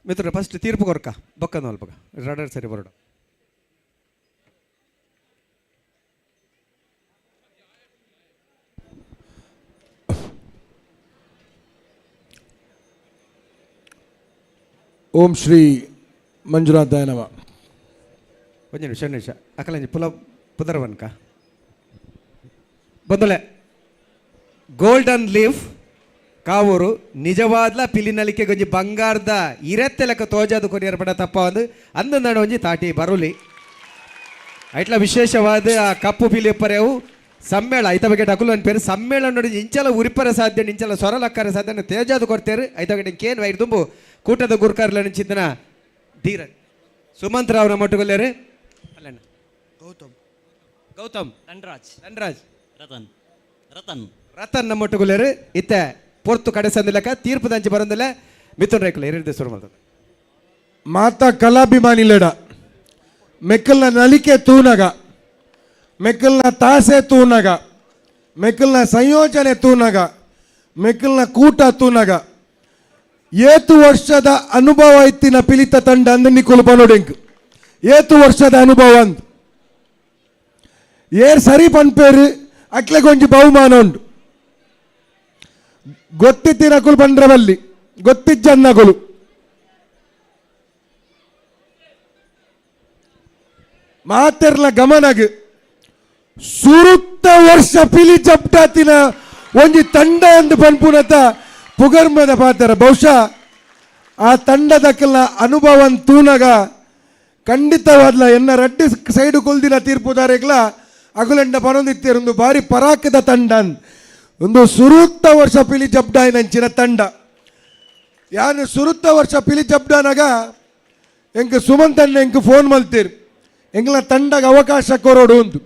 ಮಿತ್ರ ಫಸ್ಟ್ ತೀರ್ಪು ಕೊರ್ಕ ಬೊಕ್ಕಂದು ಅಲ್ಪ ರಡರ್ ಸರಿ ಬರೋಡು. ಓಂ ಶ್ರೀ ಮಂಜುನಾಥಾಯ ನಮಃ. ಒಂಜಿ ನಿಮಿಷ ನಿಮಿಷ ಅಕಲಂಜಿ ಪುಲ ಪುದರ್ವನ್ಕ ಬಂದಲೆ. ಗೋಲ್ಡನ್ ಲೀಫ್ ಕಾವೂರು ನಿಜವಾದ್ಲ ಪಿಲಿನಲಿಕೆ ಗೊಂಜಿ ಬಂಗಾರದ ಇರತ್ತೆ ಲೆಕ್ಕ ತೋಜಾದು ಕೊರಿಯರ್ ಪಡ ತಪ್ಪ ಒಂದು ಅಂದ ಒಂಜಿ ತಾಟಿ ಬರುಲಿ ಐಟ್ಲ ವಿಶೇಷವಾದ ಆ ಕಪ್ಪು ಪಿಲಿ ಪರೆವು ಸಮ್ಮೇಳ ಐತ ಬಗ್ಗೆ ಅಕುಲು ಅನ್ ಪೇರು ಸಮ್ಮೇಳ ನೋಡಿ ಇಂಚಲ ಉರಿಪರ ಸಾಧ್ಯ ಇಂಚಲ ಸೊರಲಕ್ಕರ ಸಾಧ್ಯ ತೇಜಾದು ಕೊಡ್ತೇರು ಐತ ಬಗ್ಗೆ ಕೇನ್ ವೈರ್ ತುಂಬು ಕೂಟದ ಗುರುಕಾರ್ಲ ಚಿಂತನ ಧೀರನ್ ಸುಮಂತ್ ರಾವ್ ನಮ್ಮ ಒಟ್ಟುಗೊಲ್ಲೇರು ಅಲ್ಲಣ್ಣ ಗೌತಮ್ ಗೌತಮ್ ಧನ್ರಾಜ್ ಧನ್ರಾಜ್ ರತನ್ ರತನ್ ರತನ್ ನಮ್ಮ ಒಟ್ಟುಗೊಲ್ಲೇರು ಇತ್ತೆ ಪೊರ್ತು ಕಡೆ ಸಂದಿಲಕ ತೀರ್ಪು ದಂಚಿ ಬರಂದಿಲ್ಲ ಮಿಥುನ್ ರೈಕುಲ ಎರಡು ಶುರು ಮಾಡ್ತದೆ. ಮಾತಾ ಕಲಾಭಿಮಾನಿಲೆಡ ಮೆಕ್ಕಲ್ನ ನಲಿಕೆ ತೂನಗ ಮೆಕ್ಕಲ್ನ ತಾಸೆ ತೂನಗ ಮೆಕ್ಕಲ್ನ ಸಂಯೋಜನೆ ತೂನಗ ಮೆಕ್ಕಲ್ನ ಕೂಟ ತೂನಗ ಏತು ವರ್ಷದ ಅನುಭವ ಇತ್ತಿನ ಪಿಲಿತ ತಂಡ ಅಂದ ನಿಕ್ಕುಲು ಪನೋಡೆಂಕ್ ಏತು ವರ್ಷದ ಅನುಭವ ಅಂದ್ ಏರ್ ಸರಿ ಪನ್ಪೇರು ಅಕ್ಲೆಗೊಂಜಿ ಬಹುಮಾನ ಉಂಡು ಗೊತ್ತಿತ್ತಿನ ಅಕುಲು ಪಂಡ್ರವಲ್ಲಿ ಗೊತ್ತಿಜ್ಜನ್ನಗುಲು ಮಾತೆರ್ಲ ಗಮನಗ್ ಸುರುತ್ತ ವರ್ಷ ಪಿಲಿ ಜಪ್ಟಾತಿನ ಒಂಜಿ ತಂಡ ಅಂದ್ ಪನ್ಪುನತ ಪುಗರ್ಮದ ಪಾತ್ರ. ಬಹುಶಃ ಆ ತಂಡದಕ್ಕೆಲ್ಲ ಅನುಭವ ತೂನಗ ಖಂಡಿತವಾದ್ಲ ಎನ್ನ ರಡ್ಡಿ ಸೈಡು ಕೊಲ್ದಿನ ತೀರ್ಪುದಾರೆಗ್ಲ ಅಗುಲೆಂಡ ಪನೊಂದಿತ್ತಿರೊಂದು ಬಾರಿ ಪರಾಕದ ತಂಡ ಒಂದು ಸುರುತ್ತ ವರ್ಷ ಪಿಲಿ ಜಬ್ಡಾಯಿನಂಚಿನ ತಂಡ. ಯಾನು ಸುರುತ್ತ ವರ್ಷ ಪಿಲಿ ಜಬ್ಡಾನಾಗ ಎಂಕ್ ಸುಮಂತಣ್ಣ ಎಂಕ್ ಫೋನ್ ಮಲ್ತೀರ್ ಎಂಗ್ಲ ತಂಡಗ ಅವಕಾಶ ಕೊರೋಡು ಉಂದು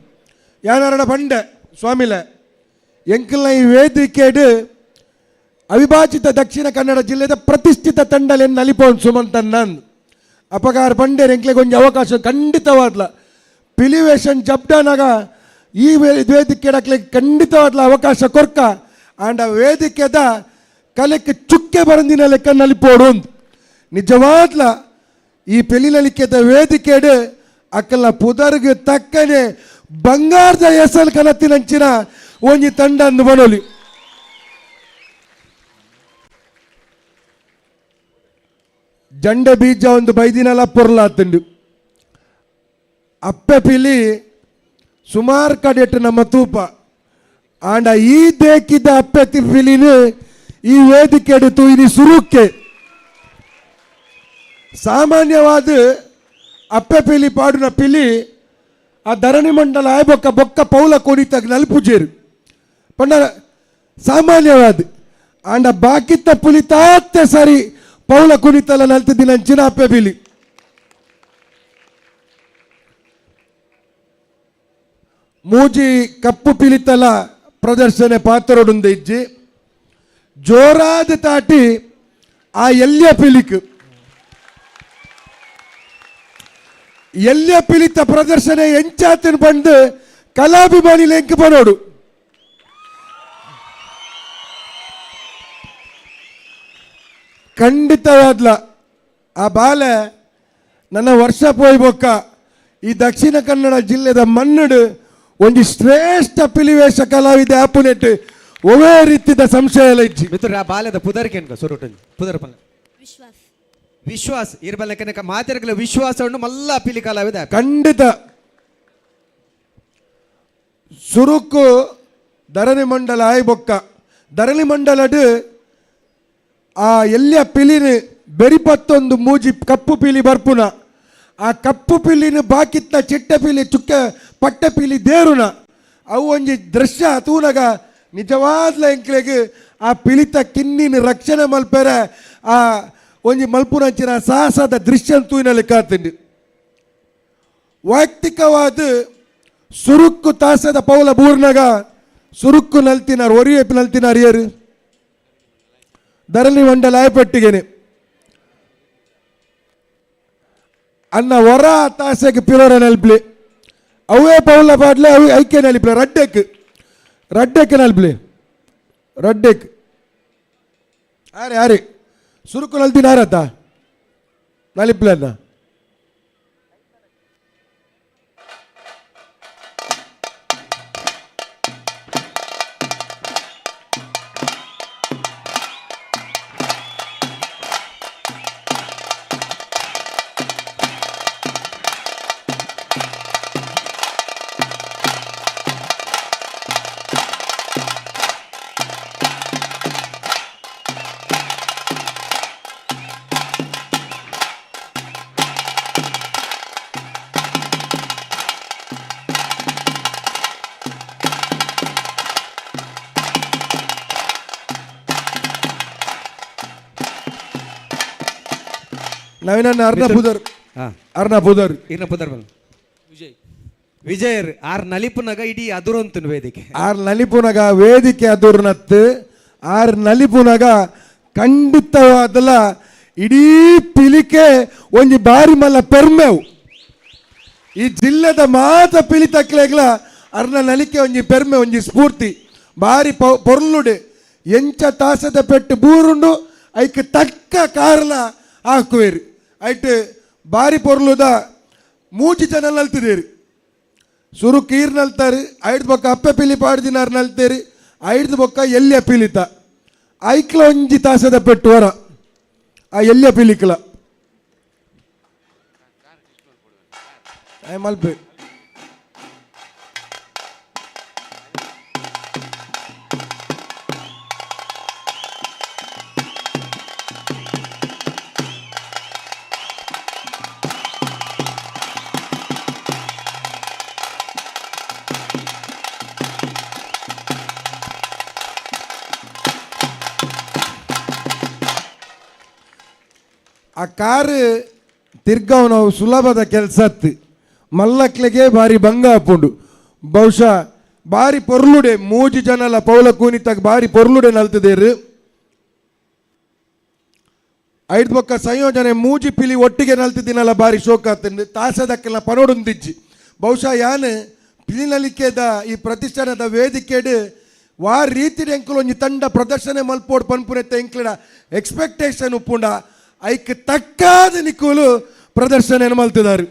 ಯಾನಾರಡ ಬಂಡೆ ಸ್ವಾಮಿಲೆ ಎಂಕಲ್ನ ಈ ವೇದಿಕೆಡು ಅವಿಭಾಜಿತ ದಕ್ಷಿಣ ಕನ್ನಡ ಜಿಲ್ಲೆದ ಪ್ರತಿಷ್ಠಿತ ತಂಡಲೆನ್ ನಲಿಪೋನ್ ಸುಮಂತಣ್ಣ ಅಪಕಾರ ಬಂಡೇರ್ ಎಂಕ್ಲೆಗ್ ಒಂಜಿ ಅವಕಾಶ ಖಂಡಿತವಾದ್ಲ ಪಿಲಿವೇಶನ್ ಜಬ್ಡಾನಾಗ ಈ ವೇದಿಕೆ ಖಂಡಿತವಾದ್ಲ ಅವಕಾಶ ಕೊರ್ಕ ಆಂಡ ವೇದಿಕೆದ ಕಲೆಕ್ ಚುಕ್ಕೆ ಬರಂದಿನ ಲೆಕ್ಕ ನಲಿಪೋಡು ಉಂದು ನಿಜವಾದ್ಲ ಈ ಪಿಲಿನಲಿಕೆದ ವೇದಿಕೆಡು ಅಕ್ಕಲ್ನ ಪುದರ್ಗ್ ತಕ್ಕನೆ ಬಂಗಾರದ ಎಸಲ್ ಕನತ್ತಿನಂಚಿನ ಒಂಜಿ ತಂಡ ಅಂದು ಬನೋಲಿ. ಜಂಡೆ ಬೀಜ ಒಂದು ಬೈದಿನಲ ಪೊರ್ಲಾತುಂಡು. ಅಪ್ಪೆ ಪಿಲಿ ಸುಮಾರು ಕಡೆಟ್ ನಮ್ಮ ತೂಪ ಆಂಡ ಈ ದೇಕಿದ ಅಪ್ಪೆ ಪಿಲಿನ ಈ ವೇದಿಕೆ ತೂಯಿನಿ ಸುರುಕ್ಕೆ. ಸಾಮಾನ್ಯವಾದ ಅಪ್ಪೆ ಪಿಲಿ ಪಾಡುನ ಪಿಲಿ ಆ ಧರಣಿ ಮಂಡಲ ಆಯ್ ಬೊಕ್ಕ ಬೊಕ್ಕ ಪೌಲ ಕೊನಿತಾಗ ನಲ್ಪುಜೇರು ಪಂಡ ಸಾಮಾನ್ಯವಾದ. ಆಂಡ ಬಾಕಿತ್ತ ಪುಲಿ ತಾತ್ತೆ ಸರಿ ಪೌಲ ಕುಣಿತಲ ನಲ್ತಿದ್ದಿನ ಅಂಚಿನ ಅಪ್ಪೆ ಪಿಲಿ. ಮೂಜಿ ಕಪ್ಪು ಪಿಲಿತಲ ಪ್ರದರ್ಶನ ಪಾತ್ರೊಡುಂದ ಇಜ್ಜಿ ಜೋರಾದ ತಾಟಿ ಆ ಎಲ್ಯ ಪಿಲಿಕ್ ಎಲ್ಯ ಪಿಲಿತ ಪ್ರದರ್ಶನ ಎಂಚಾತಿನ ಬಂದು ಕಲಾಭಿಮಾನಿ ಲೆಂಕ್ ಬರೋಡು. ಖಂಡಿತವಾದ್ಲ ಆ ಬಾಲೆ ನನ್ನ ವರ್ಷ ಪೋಯ್ ಬೊಕ್ಕ ಈ ದಕ್ಷಿಣ ಕನ್ನಡ ಜಿಲ್ಲೆದ ಮಣ್ಣುಡು ಒಂಜಿ ಶ್ರೇಷ್ಠ ಪಿಲಿವೇಶ ಕಲಾವಿದೆ ಆಪುನೆಟ್ ಒವೇ ರೀತಿದ ಸಂಶಯ ಇಲ್ಲ ಇಜ್ಜಿ. ಮಿತ್ರ ಆ ಬಾಲ್ಯದ ಪುದರ್ಕೇನ್ಕ ಸುರುಟು ಪುದರ್ ಪಲ್ಲ ವಿಶ್ವಾಸ್. ವಿಶ್ವಾಸ್ ಇರ್ಬಲ್ಲಕನಕ ಮಾತೆರ್ಗಲ ವಿಶ್ವಾಸವನ್ನು ಮಲ್ಲ ಪಿಲಿ ಕಲಾವಿದ. ಖಂಡಿತ ಸುರುಕು ಧರಣಿ ಮಂಡಲ ಆಯ್ ಬೊಕ್ಕ ಧರಣಿ ಮಂಡಲಡ್ ಆ ಎಲ್ಲಿಯ ಪಿಲಿನ ಬೆರಿಪತ್ತೊಂದು ಮೂಜಿ ಕಪ್ಪು ಪಿಲಿ ಬರ್ಪುನ ಆ ಕಪ್ಪು ಪಿಲಿನ ಬಾಕಿತ್ತ ಚಿಟ್ಟ ಪಿಲಿ ಚುಕ್ಕ ಪಟ್ಟ ಪಿಲಿ ದೇರುನ ಅವು ಒಂಜಿ ದೃಶ್ಯ ತೂನಗ ನಿಜವಾದ್ಲ ಎಂಕ್ಲೆಗ್ ಆ ಪಿಲಿತ ಕಿನ್ನಿನ ರಕ್ಷಣೆ ಮಲ್ಪೆರೆ ಆ ಒಂಜಿ ಮಲ್ಪುನಂಚಿನ ಸಾಹಸದ ದೃಶ್ಯ ತೂಯಿನಲ್ಲಿ ಕಾತುಂಡು. ವೈಯಕ್ತಿಕವಾದ ಸುರುಕ್ಕು ತಾಸದ ಪೌಲ ಬೂರ್ನಗ ಸುರುಕ್ಕು ನಲ್ತಿನಾರ್ ಒರಿಯೆ ನಲ್ತಿನಾರ್ ಏರು ಧರಣಿ ಮಂಡಲ ಆಯಪಟ್ಟಿಗೆನೆ ಅನ್ನ ಹೊರ ತಾಸೆಗೆ ಪಿರೋರ ನಲ್ಪ್ಲೆ ಅವೇ ಪೌಲ ಪಾಡ್ಲೆ ಅವು ಐಕ್ಯ ನಲಿಪ್ಲೆ ರಡ್ಡೆಕ್ ರಡ್ಡೆಕ್ ನಲ್ಪ್ಲೆ ರಡ್ಡೆಕ್ ಆರೆ ಆರೆ ಸುರುಕು ನಲ್ತಿನಾರತ್ತ ನಲಿಪ್ಲೆ ಅನ್ನ. ನವೀನ ಅರ್ಣ ಪುದರ್ ಅರ್ಣ ಪುದರ್ ಇರ್ನ ಪುದರ್ ಬಲ್ಲ ವಿಜಯ್ ವಿಜಯರ್ ಆರ್ ನಲಿಪುನಗ ಇಡೀ ಅದುರಂತನು ವೇದಿಕೆ. ಆರ್ ನಲಿಪುನಗ ವೇದಿಕೆ ಅದುರ್ನತ್ತು ಆರ್ ನಲಿಪುನಗ ಖಂಡಿತವಾದಲ ಇಡೀ ಪಿಲಿಕೆ ಒಂಜಿ ಬಾರಿ ಮಲ್ಲ ಪೆರ್ಮೆವು. ಈ ಜಿಲ್ಲೆದ ಮಾತ ಪಿಲಿ ತಕ್ಲೆಗ್ಲ ಅರ್ನ ನಲಿಕೆ ಒಂಜಿ ಪೆರ್ಮೆ ಒಂಜಿ ಸ್ಫೂರ್ತಿ ಬಾರಿ ಪೊರ್ಲುಡೆ ಎಂಚ ತಾಸದ ಪೆಟ್ಟು ಬೂರುಂಡು ಐಕ್ ತಕ್ಕ ಕಾರ್ಲ ಹಾಕುವೇರು ಐಟ್ ಬಾರಿ ಪೊರ್ಲುದ ಮೂಜಿ ಜನ ನಲ್ತಿದೇರು. ಸುರು ಕೀರ್ ನಲ್ತಾರೆ ಐದು ಬೊಕ್ಕ ಅಪ್ಪೆ ಪಿಲಿ ಪಾಡ್ದಿನಾರ್ ನಲ್ತೇರಿ ಐದು ಬೊಕ್ಕ ಎಲ್ಲಿಯ ಪಿಲಿತ ಐಕ್ಲ ಒಂಜಿ ತಾಸದ ಪೆಟ್ಟು ವರ ಆ ಎಲ್ಲಿಯ ಪಿಲಿಕ್ಲ ಮಲ್ಪೆ. ಆ ಕಾರು ತಿರ್ಗವನವು ಸುಲಭದ ಕೆಲಸ ಅತ್ತು ಮಲ್ಲಕ್ಲೆಗೆ ಬಾರಿ ಭಂಗ ಆಪುಂಡು. ಬಹುಶಃ ಬಾರಿ ಪೊರ್ಲುಡೆ ಮೂಜಿ ಜನಲ ಪೌಲ ಕೂನಿತಾಗ ಬಾರಿ ಪೊರ್ಲುಡೆ ನಲ್ತದೇರು. ಐದು ಬೊಕ್ಕ ಸಂಯೋಜನೆ ಮೂಜಿ ಪಿಲಿ ಒಟ್ಟಿಗೆ ನಲ್ತಿದ್ದೀನಲ್ಲ ಬಾರಿ ಶೋಕ ಆತಂದು ತಾಸದಕ್ಕೆಲ್ಲ ಪನೋಡುಂದಿಜ್ಜಿ. ಬಹುಶಃ ಯಾನ್ ಪಿಲಿನಲಿಕೆದ ಈ ಪ್ರತಿಷ್ಠಾನದ ವೇದಿಕೆಡ್ ವಾ ರೀತಿಡ್ ಎಂಕುಲು ಒಂಜಿ ತಂಡ ಪ್ರದರ್ಶನ ಮಲ್ಪೋಡ್ ಪನ್ಪುನೆತ್ತ ಎಂಕ್ಲೆಡ ಎಕ್ಸ್ಪೆಕ್ಟೇಷನ್ ಉಪ್ಪುಂಡ ಐಕ್ ತಕ್ಕಾದ ನಿಕ್ಕುಲು ಪ್ರದರ್ಶನ ಮಲ್ತಿದಾರು.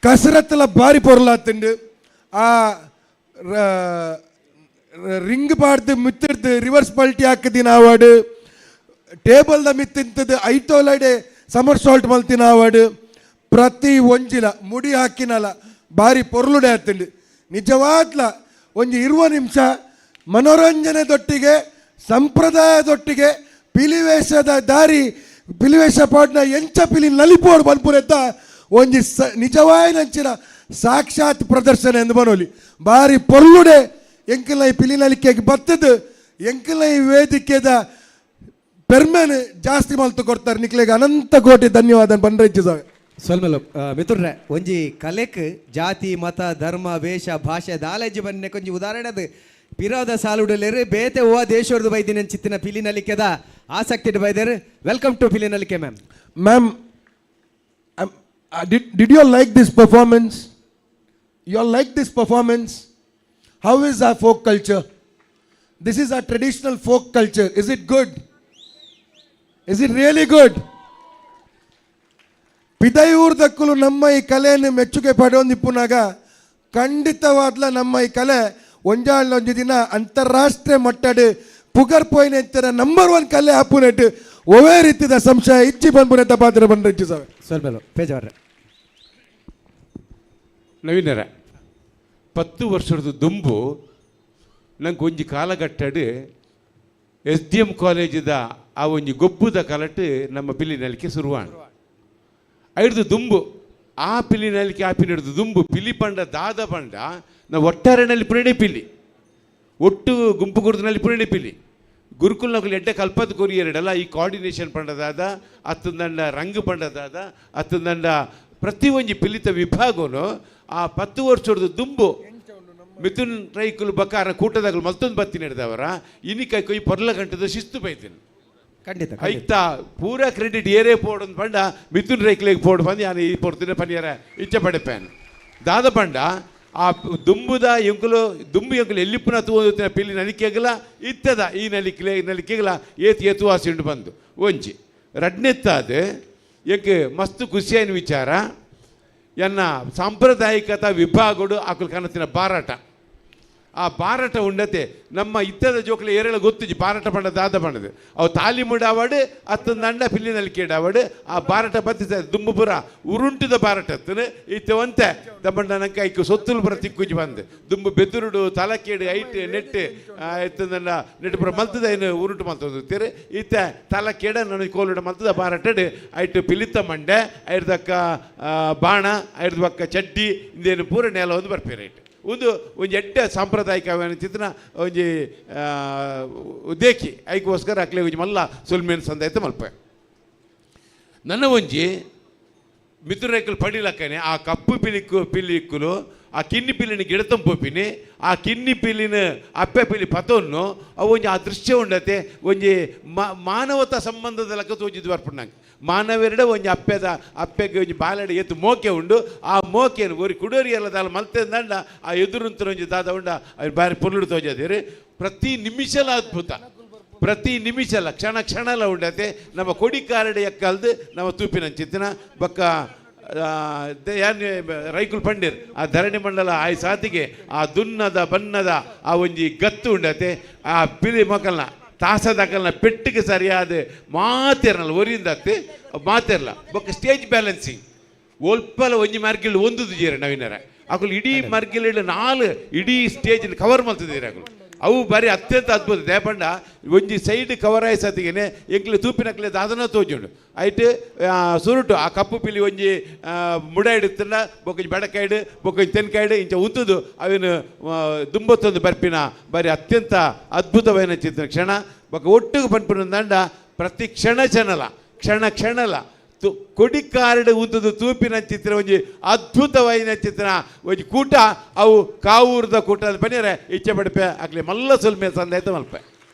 ಕಸರತ್ತಲ ಬಾರಿ ಪೊರ್ಲಾತುಂಡು. ಆ ರಿಂಗ್ ಪಾಡ್ದು ಮಿತ್ತಿರ್ದು ರಿವರ್ಸ್ ಪಲ್ಟಿ ಹಾಕಿದಿನ ಅವಾರ್ಡ್, ಟೇಬಲ್ದ ಮಿತ್ತಿಂತದ್ದು ಐತೋಲಡೆ ಸಮರ್ ಸಾಲ್ಟ್ ಮಲ್ತಿನ ಅವಾರ್ಡ್, ಪ್ರತಿ ಒಂಜಿಲ ಮುಡಿ ಹಾಕಿನಲ ಬಾರಿ ಪೊರ್ಲುಡೆ ಆತುಂಡು. ನಿಜವಾದ್ಲ ಒಂಜಿ 20 ನಿಮಿಷ ಮನೋರಂಜನೆ ದೊಟ್ಟಿಗೆ ಸಂಪ್ರದಾಯದೊಟ್ಟಿಗೆ ಪಿಲಿವೇಶದ ದಾರಿ ಪಿಲಿವೇಶ ಪಾಡ್ನ ಎಂಚ ಪಿಲಿ ನಲಿಪೋಡು ಬನ್ಪುರೆತ್ತ ಒಂಜಿ ಸ ನಿಜವಾಯಿನಂಚಿನ ಸಾಕ್ಷಾತ್ ಪ್ರದರ್ಶನ ಎಂದು ಬನೋಲಿ. ಬಾರಿ ಪೊರ್ಲುಡೆ ಎಂಕಲ್ನ ಈ ಪಿಲಿ ನಲಿಕೆಗೆ ಬತ್ತದು ಎಂಕಲ್ನ ಈ ವೇದಿಕೆದ ಪೆರ್ಮೆನ್ ಜಾಸ್ತಿ ಮಲ್ತು ಕೊಡ್ತಾರೆ. ನಿಕ್ಲೆಗ್ ಅನಂತ ಕೋಟಿ ಧನ್ಯವಾದ ಬಂಡ್ರಜ್ಜಿ ಸಾವೆ. ಸೊಲ್ಮೆಲು ಮಿಥುನ್ರೆ, ಒಂಜಿ ಕಲೆಕ್ ಜಾತಿ ಮತ ಧರ್ಮ ವೇಷ ಭಾಷೆ ದಾಲೇಜಿ ಬನ್ನೆ ಕೊಂಜಿ ಉದಾಹರಣೆ ಅದು ಪಿರಾದ ಸಾಲುಡಲೇರು ಬೇತೆ ಹೂವ ದೇಶೋರ್ದು ಬೈದಿನ ಚಿತ್ತಿನ ಪಿಲಿ ನಲಿಕೆದ ಆಸಕ್ತಿ ಬೈದೇರು. Welcome to Pili Nalike, ma'am. Ma'am, did you all like this performance? You all like this performance? How is our folk culture? This is our traditional folk culture. Is it good? Is it really good? ಪಿದಯೂರ್ದಕ್ಕಲು ನಮ್ಮ ಈ ಕಲೆಯನ್ನು ಮೆಚ್ಚುಗೆ ಪಡೆಯೊಂದಿಪ್ಪುನಾಗ ಖಂಡಿತವಾದ್ಲ ನಮ್ಮ ಈ ಕಲೆ ಒಂಜಾಳ್ ಒಂಜಿ ದಿನ ಅಂತಾರಾಷ್ಟ್ರೀಯ ಮಟ್ಟಡ್ ಪುಗರ್ ಪೋಯಿನ ನಂಬರ್ ಒನ್ ಕಲೆ ಆಪುನೆಟ್ ಒವೇ ರೀತಿದ ಸಂಶಯ ಇಚ್ಚಿ ಬಂದ್ಪುನೆತ್ತ ಪಾತ್ರ ಬಂದ್ರೆ ಸಾವೆ. ಸೊಲ್ಮೆಲು ಪೇಜಾವ್ರೆ. ನವೀನರ, 10 ವರ್ಷದ ದುಂಬು ನಂಗೆ ಒಂಜಿ ಕಾಲಘಟ್ಟಡ್ ಎಸ್ ಡಿ ಎಂ ಕಾಲೇಜಿದ ಆ ಒಂಜಿ ಗೊಬ್ಬುದ ಕಲಟ್ ನಮ್ಮ ಪಿಲಿ ನಲಿಕೆ ಶುರುವಾಣ. ಐಡ್ದು ದುಂಬು ಆ ಪಿಲಿ ನಲಿಕೆ ಆಪಿನ ಹಿಡ್ದು ದುಂಬು ಪಿಲಿ ಪಂಡ ದಾದ ಪಂಡ ನಾವು ಒಟ್ಟಾರೆ ನಲಿಪುರಣೆ ಪಿಲಿ, ಒಟ್ಟು ಗುಂಪು ಗುರುದು ನಲಿಪುರಣೆ ಪಿಲಿ. ಗುರುಕುಲ್ನಕುಲು ಎಡ್ಡೆ ಕಲ್ಪದ ಕೊರಿಯರಡಲ್ಲ ಈ ಕೋಆರ್ಡಿನೇಷನ್ ಪಂಡದಾದ ಅತ್ತಂದಂಡ ರಂಗು ಪಂಡದಾದ ಅತ್ತಂದಂಡ ಪ್ರತಿ ಒಂಜಿ ಪಿಲಿತ ವಿಭಾಗನು ಆ 10 ವರ್ಷದ ದುಂಬು ಮಿಥುನ್ ರೈಕುಲು ಬಕಾರ ಕೂಟದಾಗಲು ಮಲ್ತೊಂದು ಬತ್ತಿ ನಡೆದವರ ಇನಿ ಕೈ ಕೊಯ್ ಪೊರ್ಲ ಗಂಟದ ಶಿಸ್ತು ಬೈತೀನಿ. ಖಂಡಿತ. ಐತ ಪೂರಾ ಕ್ರೆಡಿಟ್ ಏರೇ ಪೋಡೊಂದು ಪಂಡ ಮಿಥುನ್ ರೈಕ್ಲೆಗ್ ಪೋಡು ಬಂದು ಯಾನು ಈ ಪೊರ್ತಿನ ಪನಿಯರ ಇಚ್ಛೆ ಪಡೆಪೇನು. ದಾದ ಪಂಡ ಆ ದುಂಬುದ ಎಂಕುಲು ದುಂಬು ಎಂಕುಲು ಎಲ್ಲಿಪ್ಪುನ ತೂವೊಂದು ಪಿಲಿ ನಲಿಕೆಗಲ ಇತ್ತದ ಈ ನಲಿಕೆಲೆ ನಲಿಕೆಗಲ ಏತ್ ಏತು ವಾಸಿ ಉಂಡು ಬಂದು ಒಂಜಿ ರಡ್ನೆತ್ತಾದ ಎಂಕ್ ಮಸ್ತ್ ಖುಷಿಯಾಯಿನ ವಿಚಾರ ಎನ್ನ ಸಾಂಪ್ರದಾಯಿಕತ ವಿಭಾಗಡು ಆಕುಲು ಕನತಿನ ಬಾರಾಟ. ಆ ಬಾರಾಟ ಉಂಡತೆ ನಮ್ಮ ಇತ್ತದ ಜೋಕ್ಲೆ ಏರೆಳ ಗೊತ್ತಿಜಿ ಬಾರಾಟ ಪಂಡ ದಾದ ಪಂಡದು ಅವು ತಾಲಿ ಮುಡಾವಡು ಅತ್ತ ದಂಡ ಪಿಲ್ಲಿ ನಲಿಕೆಡಾವಡು ಆ ಬಾರಾಟ ಬತ್ತಿಸ ದುಂಬುಪುರ ಉರುಂಟುದ ಬಾರಾಟ ಅತ್ತನು ಇತ್ತೆ ಒಂತೆ ದಬ್ಬಂಡ ನಂಕ ಐಕು ಸೊತ್ತುಲು ಪುರ ತಿಕ್ಕುಜಿ ಬಂದು ದುಂಬು ಬೆದುರುಡು ತಲಕೇಡು ಐಟ್ ನೆಟ್ ಇತ್ತಂದಂಡ ನೆಟ್ ಪುರ ಮಲ್ತದ ಏನು ಉರುಂಟು ಮಲ್ತದ ತೇರು ಇತ್ತೆ ತಲಕೇಡ ನನಗೆ ಕೋಲುಡ ಮಲ್ತದ ಬಾರಾಟಡು ಐಟ್ ಪಿಲಿತ ಮಂಡೆ ಐರ್ದಕ್ಕ ಬಾಣ ಐರ್ದ ಬಕ್ಕ ಚಡ್ಡಿ ಇಂದೇನು ಪೂರ ನೆಲ ಒಂದು ಬರ್ಪೇರು ಐಟ್ ಒಂದು ಒಂಜಿ ಎಡ್ಡೆ ಸಾಂಪ್ರದಾಯಿಕ ಚಿತ್ರನ ಒಂಜಿ ದೇಖಿ ಐಕೋಸ್ಕರ ಅಕ್ಲೆ ಒಂಜಿ ಮಲ್ಲ ಸುಲ್ಮೇನ್ ಸಂದಾಯ್ತ ಮಲ್ಪೆ. ನನ್ನ ಒಂಜಿ ಮಿತ್ರರೇಕಲ್ ಪಡಿಲಕ್ಕನೆ ಆ ಕಪ್ಪು ಪಿಲಿಕ್ಕು ಪಿಲಿಕ್ಕುಲು ಆ ಕಿನ್ನಿ ಪಿಲಿನ ಗಿಡತಂಪೊಪಿನಿ ಆ ಕಿನ್ನಿ ಪಿಲಿನ ಅಪ್ಪೆ ಪಿಲಿ ಪತೊನ್ನು ಅವು ಒಂಜಿ ಆ ದೃಶ್ಯ ಉಂಡತೆ ಒಂಜಿ ಮಾನವತಾ ಸಂಬಂಧದ ಲೆಕ್ಕ ತೋಜಿದ್ದು ಬರ್ಪುಂಡಂಗೆ ಮಾನವೆರಡ ಒಂಜಿ ಅಪ್ಪೆದ ಅಪ್ಪೆಗೆ ಒಂಜಿ ಬಾಲೆಡೆ ಎತ್ತು ಮೋಕೆ ಉಂಡು ಆ ಮೋಕೆನು ಒರಿ ಕುಡೋರಿ ಎಲ್ಲ ದಾಲ ಮಲ್ತೆಂದಂಡ ಆ ಎದುರುಂತರ ಒಂಜಿ ದಾದ ಉಂಡ ಅವ್ರು ಬಾರಿ ಪೊರ್ಲುಡು ತೋಜದಿರಿ. ಪ್ರತಿ ನಿಮಿಷಲ ಅದ್ಭುತ, ಪ್ರತಿ ನಿಮಿಷಲ ಕ್ಷಣ ಕ್ಷಣಲ ಉಂಡತೆ ನಮ್ಮ ಕೊಡಿಕಾರಡೆ ಎಕ್ಕಲ್ದು ನಮ್ಮ ತೂಪಿನ ಚಿತ್ತಿನ ಬಕ್ಕ ಯಾನ್ ರೈಕುಲ್ ಪಂಡಿರ್ ಆ ಧರಣಿ ಮಂಡಲ ಆಯ್ ಸಾತಿಗೆ ಆ ದುನ್ನದ ಬನ್ನದ ಆ ಒಂಜಿ ಗತ್ತು ಉಂಡತೆ ಆ ಪಿಲಿ ಮೊಕಲ್ನ ತಾಸದಕಲ್ನ ಪೆಟ್ಟಿಗೆ ಸರಿಯಾದ ಮಾತಿರಲ್ಲ ಒರಿಂದತ್ತೆ ಮಾತಿರಲ್ಲ ಬೊಕ್ಕ ಸ್ಟೇಜ್ ಬ್ಯಾಲೆನ್ಸಿಂಗ್ ಒಲ್ಪಲ ಒಂಜಿ ಮಾರ್ಗಿಲ್ ಒಂದು ಜೀರ ನವೀನರ ಅಕುಲು ಇಡೀ ಮಾರ್ಗಿಲ್ ನಾಲ್ ಇಡೀ ಸ್ಟೇಜ್ ಕವರ್ ಮಲ್ತಿದ್ದೀರ ಅಕುಲು ಅವು ಬಾರಿ ಅತ್ಯಂತ ಅದ್ಭುತ ದೇಪಂಡ ಒಂಜಿ ಸೈಡ್ ಕವರ್ ಆಯ್ಸತ್ತಿಗೆನೆ ಎಂಕ್ಲೆ ತೂಪಿನಕ್ಲೆ ದಾದನ ತೋಜುಂಡು ಐಟ್ ಸುರುಟು ಆ ಕಪ್ಪು ಪಿಲಿ ಒಂಜಿ ಮುಡ ಹಿಡಿತಂಡ ಬೊಕ್ಕೊಂಜಿ ಬಡಕಾಯ್ಡು ಬೊಕ್ಕೊಂಜಿ ತೆನ್ಕಾಯ್ಡು ಇಂಚ ಉಂತುದು ಅವಿನ ದುಂಬತ್ತೊಂದು ಬರ್ಪಿನ ಬಾರಿ ಅತ್ಯಂತ ಅದ್ಭುತವಾದ ಚಿತ್ರ ಕ್ಷಣ ಬೊಕ್ಕ ಒಟ್ಟಿಗೆ ಪನ್ಪಿನ ದಂಡ ಪ್ರತಿ ಕ್ಷಣ ಕ್ಷಣಲ ಕ್ಷಣ ಕ್ಷಣಲ ಕೊಡಿಕಾರಡು ಉಂತುದು ತೂಪಿನ ಚಿತ್ರ ಒಂಜಿ ಅದ್ಭುತವಾಯಿನ ಚಿತ್ರ ಒಂಜಿ ಕೂಟ ಅವು ಕಾವೂರದ ಕೂಟ ಬನ್ನಿರೆ ಇಚ್ಛೆ ಪಡಿಪೆ ಆಗ್ಲಿ ಮಲ್ಲ ಸುಲ್ಮೆ ಸಂದಾಯ್ತು ಮಲ್ಪೆ.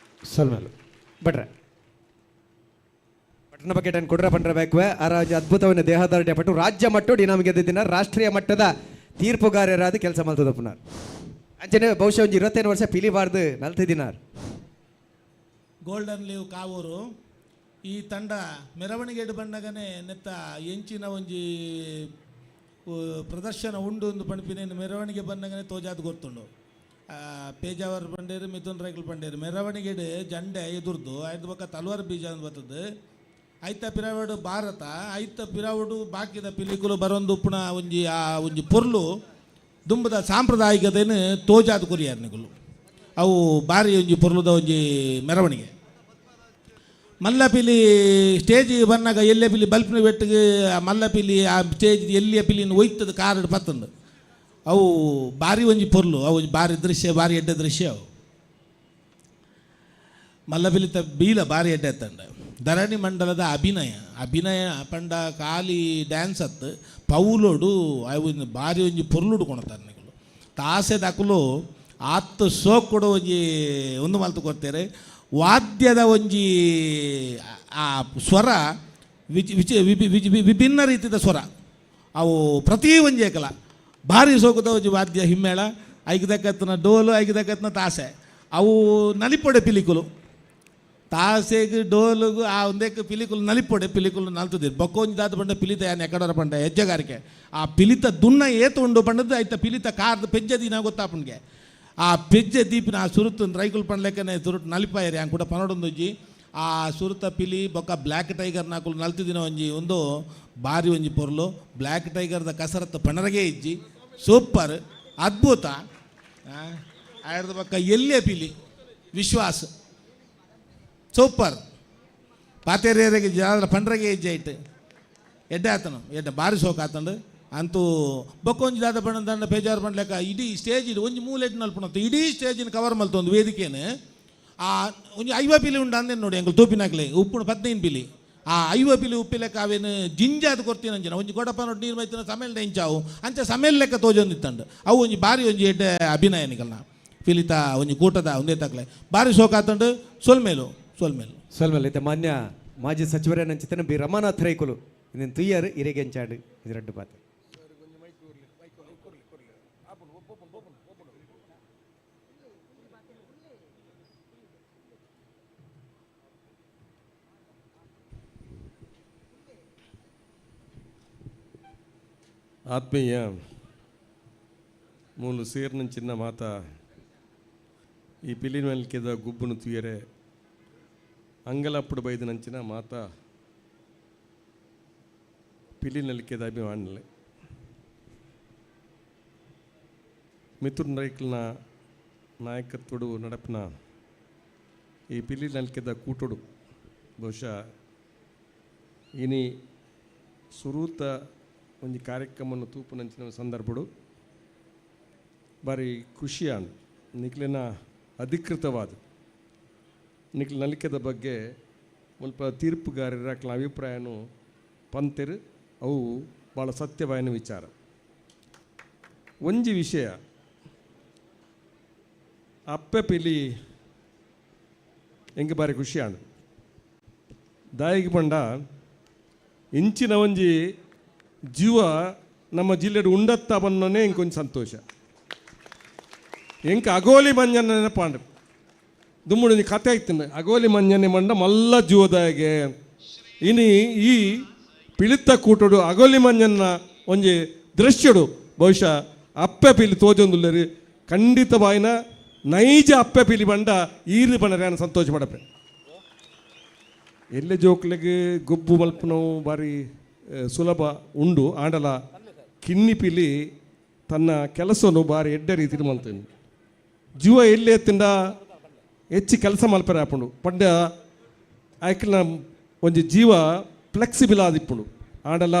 ಸೊಲ್ಮೆಲು ಭಟ್ರೆ, ಪಟ್ಟಣ ಬಕೆಟ್ ಅನ್ನು ಕೊಡ್ರ ಪಂಡ್ರ ಬೇಕು ಆ ರಾಜ್ಯ ಅದ್ಭುತವನ್ನು ದೇಹದಾರ್ಢ್ಯ ಪಟ್ಟು ರಾಜ್ಯ ಮಟ್ಟ ಡಿನಾಮ್ ಗೆದ್ದಿನ ರಾಷ್ಟ್ರೀಯ ಮಟ್ಟದ ತೀರ್ಪುಗಾರರಾದ ಕೆಲಸ ಮಾಡ್ತದ ಪುನರ್ ಅಂಚನೆ ಬಹುಶಃ ಒಂಜಿ 25 ವರ್ಷ ಪಿಲಿಬಾರ್ದು ನಲ್ತಿದಿನಾರ್. ಗೋಲ್ಡನ್ ಲೀವ್ ಕಾವೂರು ಈ ತಂಡ ಮೆರವಣಿಗೆ ಬಣ್ಣಗನೆ ನೆತ್ತ ಎಂಚಿನ ಒಂಜಿ ಪ್ರದರ್ಶನ ಉಂಡು ಒಂದು ಪಣಪಿನ ಮೆರವಣಿಗೆ ಬಂದಂಗನೆ ತೋಜಾದ್ ಗೊತ್ತುಂಡು. ಪೇಜಾವರ್ ಪಂಡೇರು, ಮಿಥುನ್ ರೈಕಲ್ ಪಂಡೇರು ಮೆರವಣಿಗೆಡ್ ಜಂಡೆ ಎದುರ್ದು ಐದು ಬೊಕ್ಕ ತಲ್ವಾರ್ ಬೀಜ ಅಂದ್ ಬರ್ತದೆ. ಐತ ಪಿರಾವಡು ಭಾರತ, ಐತ ಪಿರಾವಡು ಬಾಕಿದ ಪಿಲಿಕುಲು ಬರೊಂದು ಉಪ್ಪುನ ಒಂಜಿ ಆ ಒಂಜಿ ಪೊರ್ಲು ದುಂಬದ ಸಾಂಪ್ರದಾಯಿಕತೆನು ತೋಜಾದ ಕೊರಿಯಾರ್ ನಿಕುಲು. ಅವು ಬಾರಿ ಒಂಜಿ ಪೊರ್ಲುದ ಒಂಜಿ ಮೆರವಣಿಗೆ. ಮಲ್ಲಪಿಲಿ ಸ್ಟೇಜ್ ಬನ್ನಾಗ ಎಲ್ಲೆ ಪಿಲಿ ಬಲ್ಪಿನ ಬೆಟ್ಟಿಗೆ ಆ ಮಲ್ಲಪಿಲಿ ಆ ಸ್ಟೇಜ್ ಎಲ್ಲಿಯ ಪಿಲಿನ ಒಯ್ತದ ಕಾರಡ್ ಪತ್ತಂದು. ಅವು ಬಾರಿ ಒಂಜಿ ಪೊರ್ಲು, ಅವು ಬಾರಿ ದೃಶ್ಯ, ಬಾರಿ ಎಡ್ಡೆ ದೃಶ್ಯ ಅವು. ಮಲ್ಲಪಿಲಿತ ಬೀಲ ಬಾರಿ ಎಡ್ಡೆ ತಂಡ. ಧರಣಿ ಮಂಡಲದ ಅಭಿನಯ, ಅಭಿನಯ ಪಂಡ ಖಾಲಿ ಡ್ಯಾನ್ಸ್ ಅತ್ತು ಪೌಲೋಡು ಅವು ಬಾರಿ ಒಂಜಿ ಪೊರ್ಲುಡು ಕೊಣತಾರೆ ನಿಕುಲು. ತಾಸೆ ದಕುಲು ಆತ್ ಸೋಕ್ ಕೊಡು ಒಂಜಿ ಒಂದು ಮಲ್ತು ಕೊಡ್ತಾರೆ. ವಾದ್ಯದ ಒಂಜಿ ಆ ಸ್ವರ ವಿಚ ವಿಚ ವಿಭಿನ್ನ ರೀತಿಯ ಸ್ವರ ಅವು ಪ್ರತಿ ಒಂಜಿ ಏಕಲ ಭಾರಿ ಸೋಕುದ ಒಂಜಿ ವಾದ್ಯ ಹಿಮ್ಮೇಳ, ಐಕ್ ದಕ್ಕತ್ನ ಡೋಲು, ಐಕ್ ದಕ್ಕತ್ನ ತಾಸೆ, ಅವು ನಲಿಪೊಡೆ ಪಿಲಿಕುಲು. ತಾಸೆಗ್ ಡೋಲುಗು ಆ ಒಂದೇಕ್ ಪಿಲಿಕುಲು ನಲಿಪೊಡೆ ಪಿಲಿಕುಲು ನಲ್ತುದಿರು. ಬೊಕ್ಕ ಒಂಜಿ ದಾದ ಪಂಡ ಪಿಲಿತ ಯಾನ್ ಎಕಡರ ಪಂಡ ಹೆಜ್ಜೆಗಾರಿಕೆ ಆ ಪಿಲಿತ ದುನ್ನ ಏತು ಉಂಡು ಪಂಡದ್ದು ಐತ ಪಿಲಿತ ಕಾರ್ದ ಪೆಜ್ಜೆ ದಿನ ಗೊತ್ತಾಪುಣ್ಗೆ. ಆ ಪೆಜ್ಜೆ ದೀಪಿನ ಆ ಸುರುತು ರೈಕುಲ್ ಪಂಡ್ಲೆಕ್ಕನೆ ಸುರುಟ್ ನಲಿಪಾಯರಿ ಅಂಕುಡ ಪನೊಡೊಂದುಜ್ಜಿ. ಆ ಸುರುತ ಪಿಲಿ ಬೊಕ್ಕ ಬ್ಲ್ಯಾಕ್ ಟೈಗರ್ ನಾಕುಲು ನಲ್ತಿದಿನ ಒಂಜಿ ಒಂದು ಬಾರಿ ಒಂಜಿ ಪೊರ್ಲು. ಬ್ಲ್ಯಾಕ್ ಟೈಗರ್ದ ಕಸರತ್ತು ಪಣರಗೆ ಇಜ್ಜಿ, ಸೂಪರ್ ಅದ್ಭುತ. ಆಯ್ದ ಬೊಕ್ಕ ಎಲ್ಲೇ ಪಿಲಿ ವಿಶ್ವಾಸ ಸೂಪರ್. ಪಾತೇರಿಯರಿಗೆ ಜಾದ್ರ ಪಂಡ್ರಗೆ ಇಜ್ಜೆ ಇಟ್ಟು ಎಡ್ಡೆ ಆತನು ಎಡ್ಡೆ ಬಾರಿ ಸೋಕು ಆತಂಡು. ಅಂತೂ ಬೊಕ್ಕ ಒಂಜಿ ದಾದ ಪಂಡ ದಂಡ ಬೇಜಾರು ಪಂಡ್ಲೆಕ್ಕ ಇಡೀ ಸ್ಟೇಜ್ ಒಂಜಿ ಮೂಲೆಟ್ ನಲ್ಪುನತ್ತು ಇಡೀ ಸ್ಟೇಜಿನ ಕವರ್ ಮಲ್ತೊಂದು ವೇದಿಕೆನು. ಆ ಒಂಜಿ 50 ಪಿಲಿ ಉಂಡು ಅಂದೇನು ನೋಡಿ ಎಂಕುಲು ತೂಪಿನಾಕ್ಲೆ ಉಪ್ಪುನು 15 ಪಿಲಿ. ಆ 50 ಪಿಲಿ ಉಪ್ಪಿ ಲೆಕ್ಕ ಅವೇನು ಜಿಂಜಾದ್ ಕೊರ್ತಿನ ಅಂಚಿನ ಒಂಜಿ ಕೊಡಪ ನೋಡಿ ನೀರು ಮೈತಿನ ಸಮೇಲ್ ಇಂಚಾವು ಅಂಚ ಸಮೇಲ್ ಲೆಕ್ಕ ತೋಜೊಂದಿತ್ತಂಡು. ಅವು ಒಂಜಿ ಬಾರಿ ಒಂಜಿ ಎಡ್ಡೆ ಅಭಿನಯ ನಿಕಲ್ನ ಪಿಲಿತ ಒಂಜಿ ಕೂಟದ ಒಂದೇ ತಕ್ಲೆ ಬಾರಿ ಸೋಕಾತಂಡು. ಸೊಲ್ಮೇಲು ಸೊಲ್ಮೇಲು ಸೊಲ್ಮೇಲು. ಇತ್ತೆ ಮಾನ್ಯ ಮಾಜಿ ಸಚಿವರೇ ನಂಚಿತನ ಬಿ ರಮಾನಾಥ್ ರೈಕುಲು ಇನ್ನೇನು ತುಯ್ಯಾರು ಇರೆಗೆಂಚಾಡು ಇದು ರಡ್ಡು ಪಾತೆ. ಆತ್ಮೀಯ ಮೂಲು ಸೇರ್ನ ಚಿನ್ನ ಮಾತ ಈ ಪಿಲಿನ ಮೆಲ್ಕೆದ ಗುಬ್ಬುನು ತುಯರೆ ಅಂಗಲಪ್ಪುಡು ಬೈದನಂಚಿನ ಮಾತ ಪಿಲಿನಲಿಕೆದ ಅಭಿಮಾನಿಲೆ ಮಿಥುನ್ ರೈಕ್ಲನ ನಾಯಕತ್ವಡು ನಡಪಿನ ಈ ಪಿಲಿನಲಿಕೆದ ಕೂಟಡು ಬಹುಶಃ ಇನಿ ಸುರೂತ ಒಂಜಿ ಕಾರ್ಯಕ್ರಮವನ್ನು ತೂಪುನಂಚಿನ ಸಂದರ್ಭಡು ಬಾರಿ ಖುಷಿಯಾನ್ ನಿಕ್ಲೆನ ಅಧಿಕೃತವಾದ ನಿಕ್ಲೆ ನಲಿಕೆದ ಬಗ್ಗೆ ಮುಲ್ಪ ತೀರ್ಪುಗಾರರ ಅಕ್ಲ ಅಭಿಪ್ರಾಯನು ಪಂತೆರು ಅವು ಭಾಳ ಸತ್ಯವಾಯಿನ ವಿಚಾರ. ಒಂಜಿ ವಿಷಯ ಅಪ್ಪೆ ಪಿಲಿ ಎಂಗೆ ಬಾರಿ ಖುಷಿಯಾನು ದಾಯಿಗೆ ಪಂಡ ಇಂಚಿನ ಒಂಜಿ ಜೀವ ನಮ್ಮ ಜಿಲ್ಲೆಡು ಉಂಡತ್ತ ಬನ್ನೋನೇ ಇಂಕೊಂಚ ಸಂತೋಷ. ಎಂಕ ಅಗೋಲಿ ಮಂಜನ ನೆನಪಾಂಡು ದುಮ್ಮುಡು ಒಂಜಿ ಕತೆ ಆಯ್ತು ಅಗೋಲಿ ಮಂಜನೆ ಮಂಡ ಮಲ್ಲ ಜೀವದಾಗೆ ಇನಿ ಈ ಪಿಳಿತ ಕೂಟಡು ಅಗೋಲಿ ಮಂಜನ್ನ ಒಂಜಿ ದೃಶ್ಯಡು ಬಹುಶಃ ಅಪ್ಪೆ ಪಿಲಿ ತೋಜೊಂದುಲ್ಲರಿ ಖಂಡಿತವಾಯಿನ ನೈಜ ಅಪ್ಪೆ ಪಿಲಿ ಬಂಡ ಈರು ಬಣ್ಣರೆ ಸಂತೋಷ ಪಡಪೆ. ಎಲ್ಲೆ ಜೋಕ್ಲೆಗ್ ಗೊಬ್ಬು ಮಲ್ಪುನವು ಬಾರಿ ಸುಲಭ ಉಂಡು ಆಂಡಲ ಕಿನ್ನಿ ಪಿಲಿ ತನ್ನ ಕೆಲಸನು ಬಾರಿ ಎಡ್ಡೆ ರೀತಿಲಿ ಮಲ್ತೇನೆ. ಜೀವ ಎಲ್ಲಿ ಎತ್ತಿಂದ ಹೆಚ್ಚು ಕೆಲಸ ಮಲ್ಪರೆ ಆಪುಂಡು ಪಂಡ ಆಯ್ಕಲ್ನ ಒಂಜಿ ಜೀವ ಫ್ಲೆಕ್ಸಿಬಲ್ ಆದಿಪ್ಪುಂಡು ಆಂಡಲ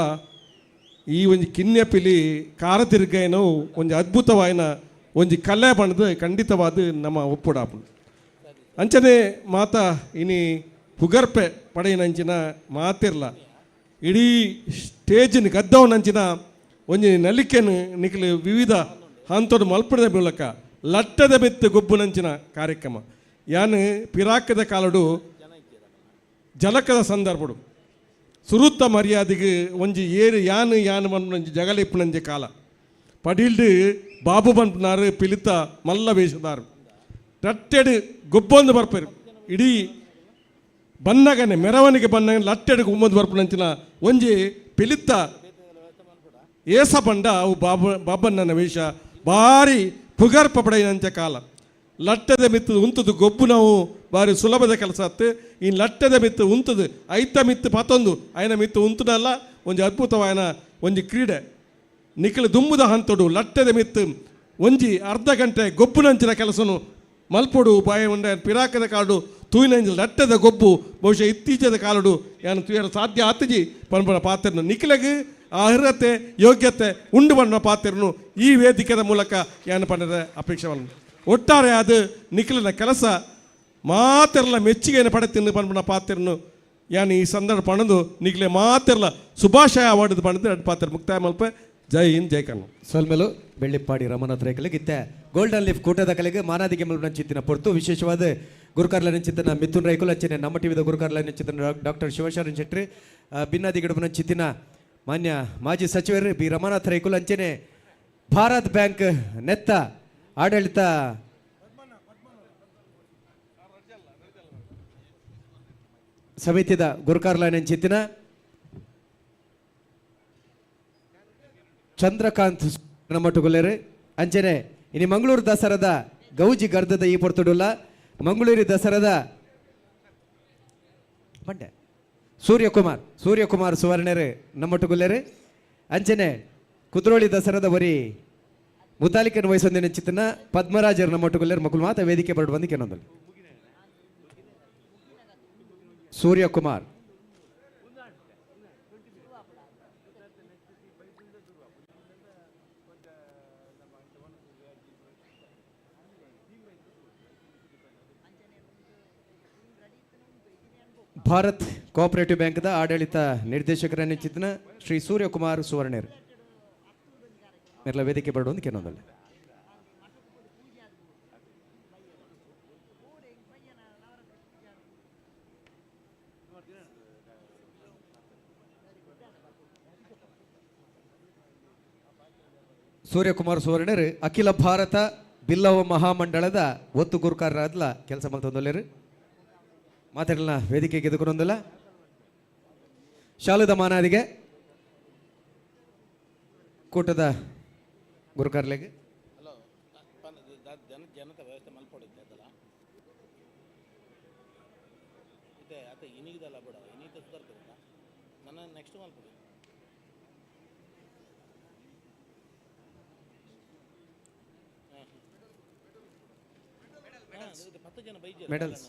ಈ ಒಂಜಿ ಕಿನ್ಯ ಪಿಲಿ ಕಾರ ತಿರುಗೈನವು ಒಂಜಿ ಅದ್ಭುತವಾಯಿನ ಒಂಜಿ ಕಲೆ ಬಣ್ಣದ ಖಂಡಿತವಾದ ನಮ್ಮ ಒಪ್ಪುಡಾಪುಂಡು. ಅಂಚನೆ ಮಾತ ಇನಿ ಪುಗರ್ಪೆ ಪಡೆಯಿನಂಚಿನ ಮಾತಿರ್ಲ ಇಡೀ ಸ್ಟೇಜಿನ ಗದ್ದವನಂಚಿನ ಒಂಜಿ ನಲಿಕೆನು ನಿಕ್ಲು ವಿವಿಧ ಹಂತೋಡು ಮಲ್ಪಡದ ಮೂಲಕ ಲಟ್ಟದ ಬೆತ್ತು ಗೊಬ್ಬುನಂಚಿನ ಕಾರ್ಯಕ್ರಮ ಯಾನು ಪಿರಾಕದ ಕಾಲಡು ಜಲಕದ ಸಂದರ್ಭಡು ಸುರುತ್ತ ಮರ್ಯಾದೆಗೆ ಒಂಜಿ ಏರು ಯಾನು ಯಾನು ಒಂಜಿ ಜಗಲ ಇಪ್ಪುನಂಜಿ ಕಾಲ ಪಡಿಲ್ಡು ಬಾಬು ಬನ್ಪುನಾರು ಪಿಲಿತ ಮಲ್ಲ ವೇಷದಾರು ಲಟ್ಟೆಡು ಗೊಬ್ಬೊಂದು ಬರ್ಪೇರು ಇಡೀ ಬನ್ನಗನೆ ಮೆರವಣಿಗೆ ಬನ್ನಗನೆ ಲಟ್ಟೆಡು ಗುಮ್ಮೊಂದು ಬರ್ಪುನಂಚಿನ ಒಂಜಿ ಪಿಲಿತ ಏಸ ಪಂಡ ಅವು ಬಾಬಣ್ಣನ ವೇಷ ಭಾರಿ ಪುಗರ್ಪ ಪಡೆಯಿನಂಚ ಕಾಲ. ಲಟ್ಟದ ಮಿತ್ತು ಉಂತದು ಗೊಬ್ಬು ನಾವು ಭಾರಿ ಸುಲಭದ ಕೆಲಸ ಆತು. ಈ ಲಟ್ಟದ ಮಿತ್ತು ಉಂತದು ಐತ ಮಿತ್ತು ಪತ್ತೊಂದು ಆಯನ ಮಿತ್ತು ಉಂತುನಲ್ಲ ಒಂಜಿ ಅದ್ಭುತವಾಯನ ಒಂಜಿ ಕ್ರೀಡೆ. ನಿಖಿಲ ದುಂಬುದ ಹಂತಡು ಲಟ್ಟದ ಮಿತ್ತು ಒಂಜಿ ಅರ್ಧ ಗಂಟೆ ಗೊಬ್ಬುನಂಚಿನ ಕೆಲಸನು ಮಲ್ಪೊಡು ಬಾಯ ಉಂಡ ಪಿರಾಕದ ಕಾಡು ತೂಯಿನಂಚಿ ಲಟ್ಟದ ಗೊಬ್ಬು ಬಹುಶಃ ಇತ್ತೀಚದ ಕಾಲಡು ಯಾನು ತೂಯರ ಸಾಧ್ಯ ಆತಜಿ ಪನ್ಪನ ಪಾತ್ರನು ನಿಖಿಲಗ್ ಅರ್ಹತೆ ಯೋಗ್ಯತೆ ಉಂಡು ಪನ್ಪನ ಪಾತ್ರನು ಈ ವೇದಿಕೆದ ಮೂಲಕ ಯಾನು ಪನ್ನದ ಅಪೇಕ್ಷೆ. ಒಟ್ಟಾರೆ ಅದು ನಿಖಿಲನ ಕೆಲಸ ಮಾತೆರ್ಲ ಮೆಚ್ಚುಗೆಯನ್ನು ಪಡೆತಿನ್ನು ಪನ್ಪನ ಪಾತ್ರನು ಯಾನು ಈ ಸಂದರ್ಭ ಪಣದು ನಿಖಿಲೆ ಮಾತೆರ್ಲ ಶುಭಾಶಯ ಅವಾರ್ಡ್ ಪಣದು ಎರಡು ಪಾತ್ರ ಮುಕ್ತಾಯ ಮಲ್ಪೆ. ಜೈ ಹಿಂದ್, ಜೈ ಕನ್ನಡ. ಸೊಲ್ಮೆಲು ಬೆಳ್ಳಿಪ್ಪಾಡಿ ರಮನಾಥ್ ರೇಖಲಿಗೆ ಇತ್ತೆ ಗೋಲ್ಡನ್ ಲೀಫ್ ಕೂಟದ ಕಲೆಗೆ ಮಾನಾದಿಗೆ ಮಲ್ಪನ ಪೊರ್ತು ವಿಶೇಷವಾದ ಗುರುಕಾರ್ಲ ಚಿತ್ತನ ಮಿಥುನ್ ರೈಕುಲ್ ಅಂಚನೆ ನಮ್ಮ ಟಿವಿದ ಗುರುಕಾರ್ಲ ಚಿತ್ತನ ಡಾಕ್ಟರ್ ಶಿವಶರಣ್ ಶೆಟ್ಟಿ, ಭಿನ್ನಾದಿ ಚಿತ್ತಿನ ಮಾನ್ಯ ಮಾಜಿ ಸಚಿವರು ಬಿ ರಮನಾಥ್ ರೈಕುಲ್ ಅಂಚನೆ ಭಾರತ್ ಬ್ಯಾಂಕ್ ನೆತ್ತ ಆಡಳಿತ ಸಮಿತಿದ ಗುರುಕಾರ್ಲ ಚಿತ್ತಿನ ಚಂದ್ರಕಾಂತ್ ನಮ್ಮಟ್ಟುಗುಲ್ಲೇರು ಅಂಚನೆ ಇನಿ ಮಂಗಳೂರು ದಸರಾದ ಗೌಜಿ ಗರ್ಧದ ಈ ಪೊರ್ತುಡುಲ್ಲ ಮಂಗಳೂರು ದಸರಾದ ಬಂಡೆ ಸೂರ್ಯಕುಮಾರ್ ಸೂರ್ಯಕುಮಾರ್ ಸುವರ್ಣರು ನಮ್ಮಟ್ಟುಗುಲ್ಲೇರು ಅಂಚನೆ ಕುದ್ರೋಳಿ ದಸರಾದ ಬರಿ ಮುತಾಲಿಕನ ವಯಸ್ಸೊಂದಿನ ಚಿತ್ತನ ಪದ್ಮರಾಜರ್ ನಮ್ಮಟ್ಟುಗುಲ್ಲೇರು ಮಕ್ಕಳು ಮಾತ ವೇದಿಕೆ ಬರಡು ಬಂದು ಕೆನೊಂದಲ್ಲಿ ಸೂರ್ಯಕುಮಾರ್. ಭಾರತ್ ಕೋಆಪರೇಟಿವ್ ಬ್ಯಾಂಕ್ದ ಆಡಳಿತ ನಿರ್ದೇಶಕರ ಚಿತ್ತನ ಶ್ರೀ ಸೂರ್ಯಕುಮಾರ್ ಸುವರ್ಣೇರ್ ಮೆರ್ಲ ವೇದಿಕೆ ಬರಡು ಕೆನೊಂದಲ್ಲಿ. ಸೂರ್ಯಕುಮಾರ್ ಸುವರ್ಣೇರ್ ಅಖಿಲ ಭಾರತ ಬಿಲ್ಲವ ಮಹಾಮಂಡಳದ ಒತ್ತು ಗುರುಕಾರರಾದ್ಲ ಕೆಲಸ ಮಾಡ್ತಂದೊಲ್ಲೇರು ಮಾತಾಡಲ ವೇದಿಕೆಗೆ ಎದುಕೊಂದಲ್ಲ ಶಾಲದ ಮಾನಾದಿಗೆ ಕೂಟದ ಗುರುಕಾರ್ಲೆಗೆ ಮೆಡಲ್ಸ್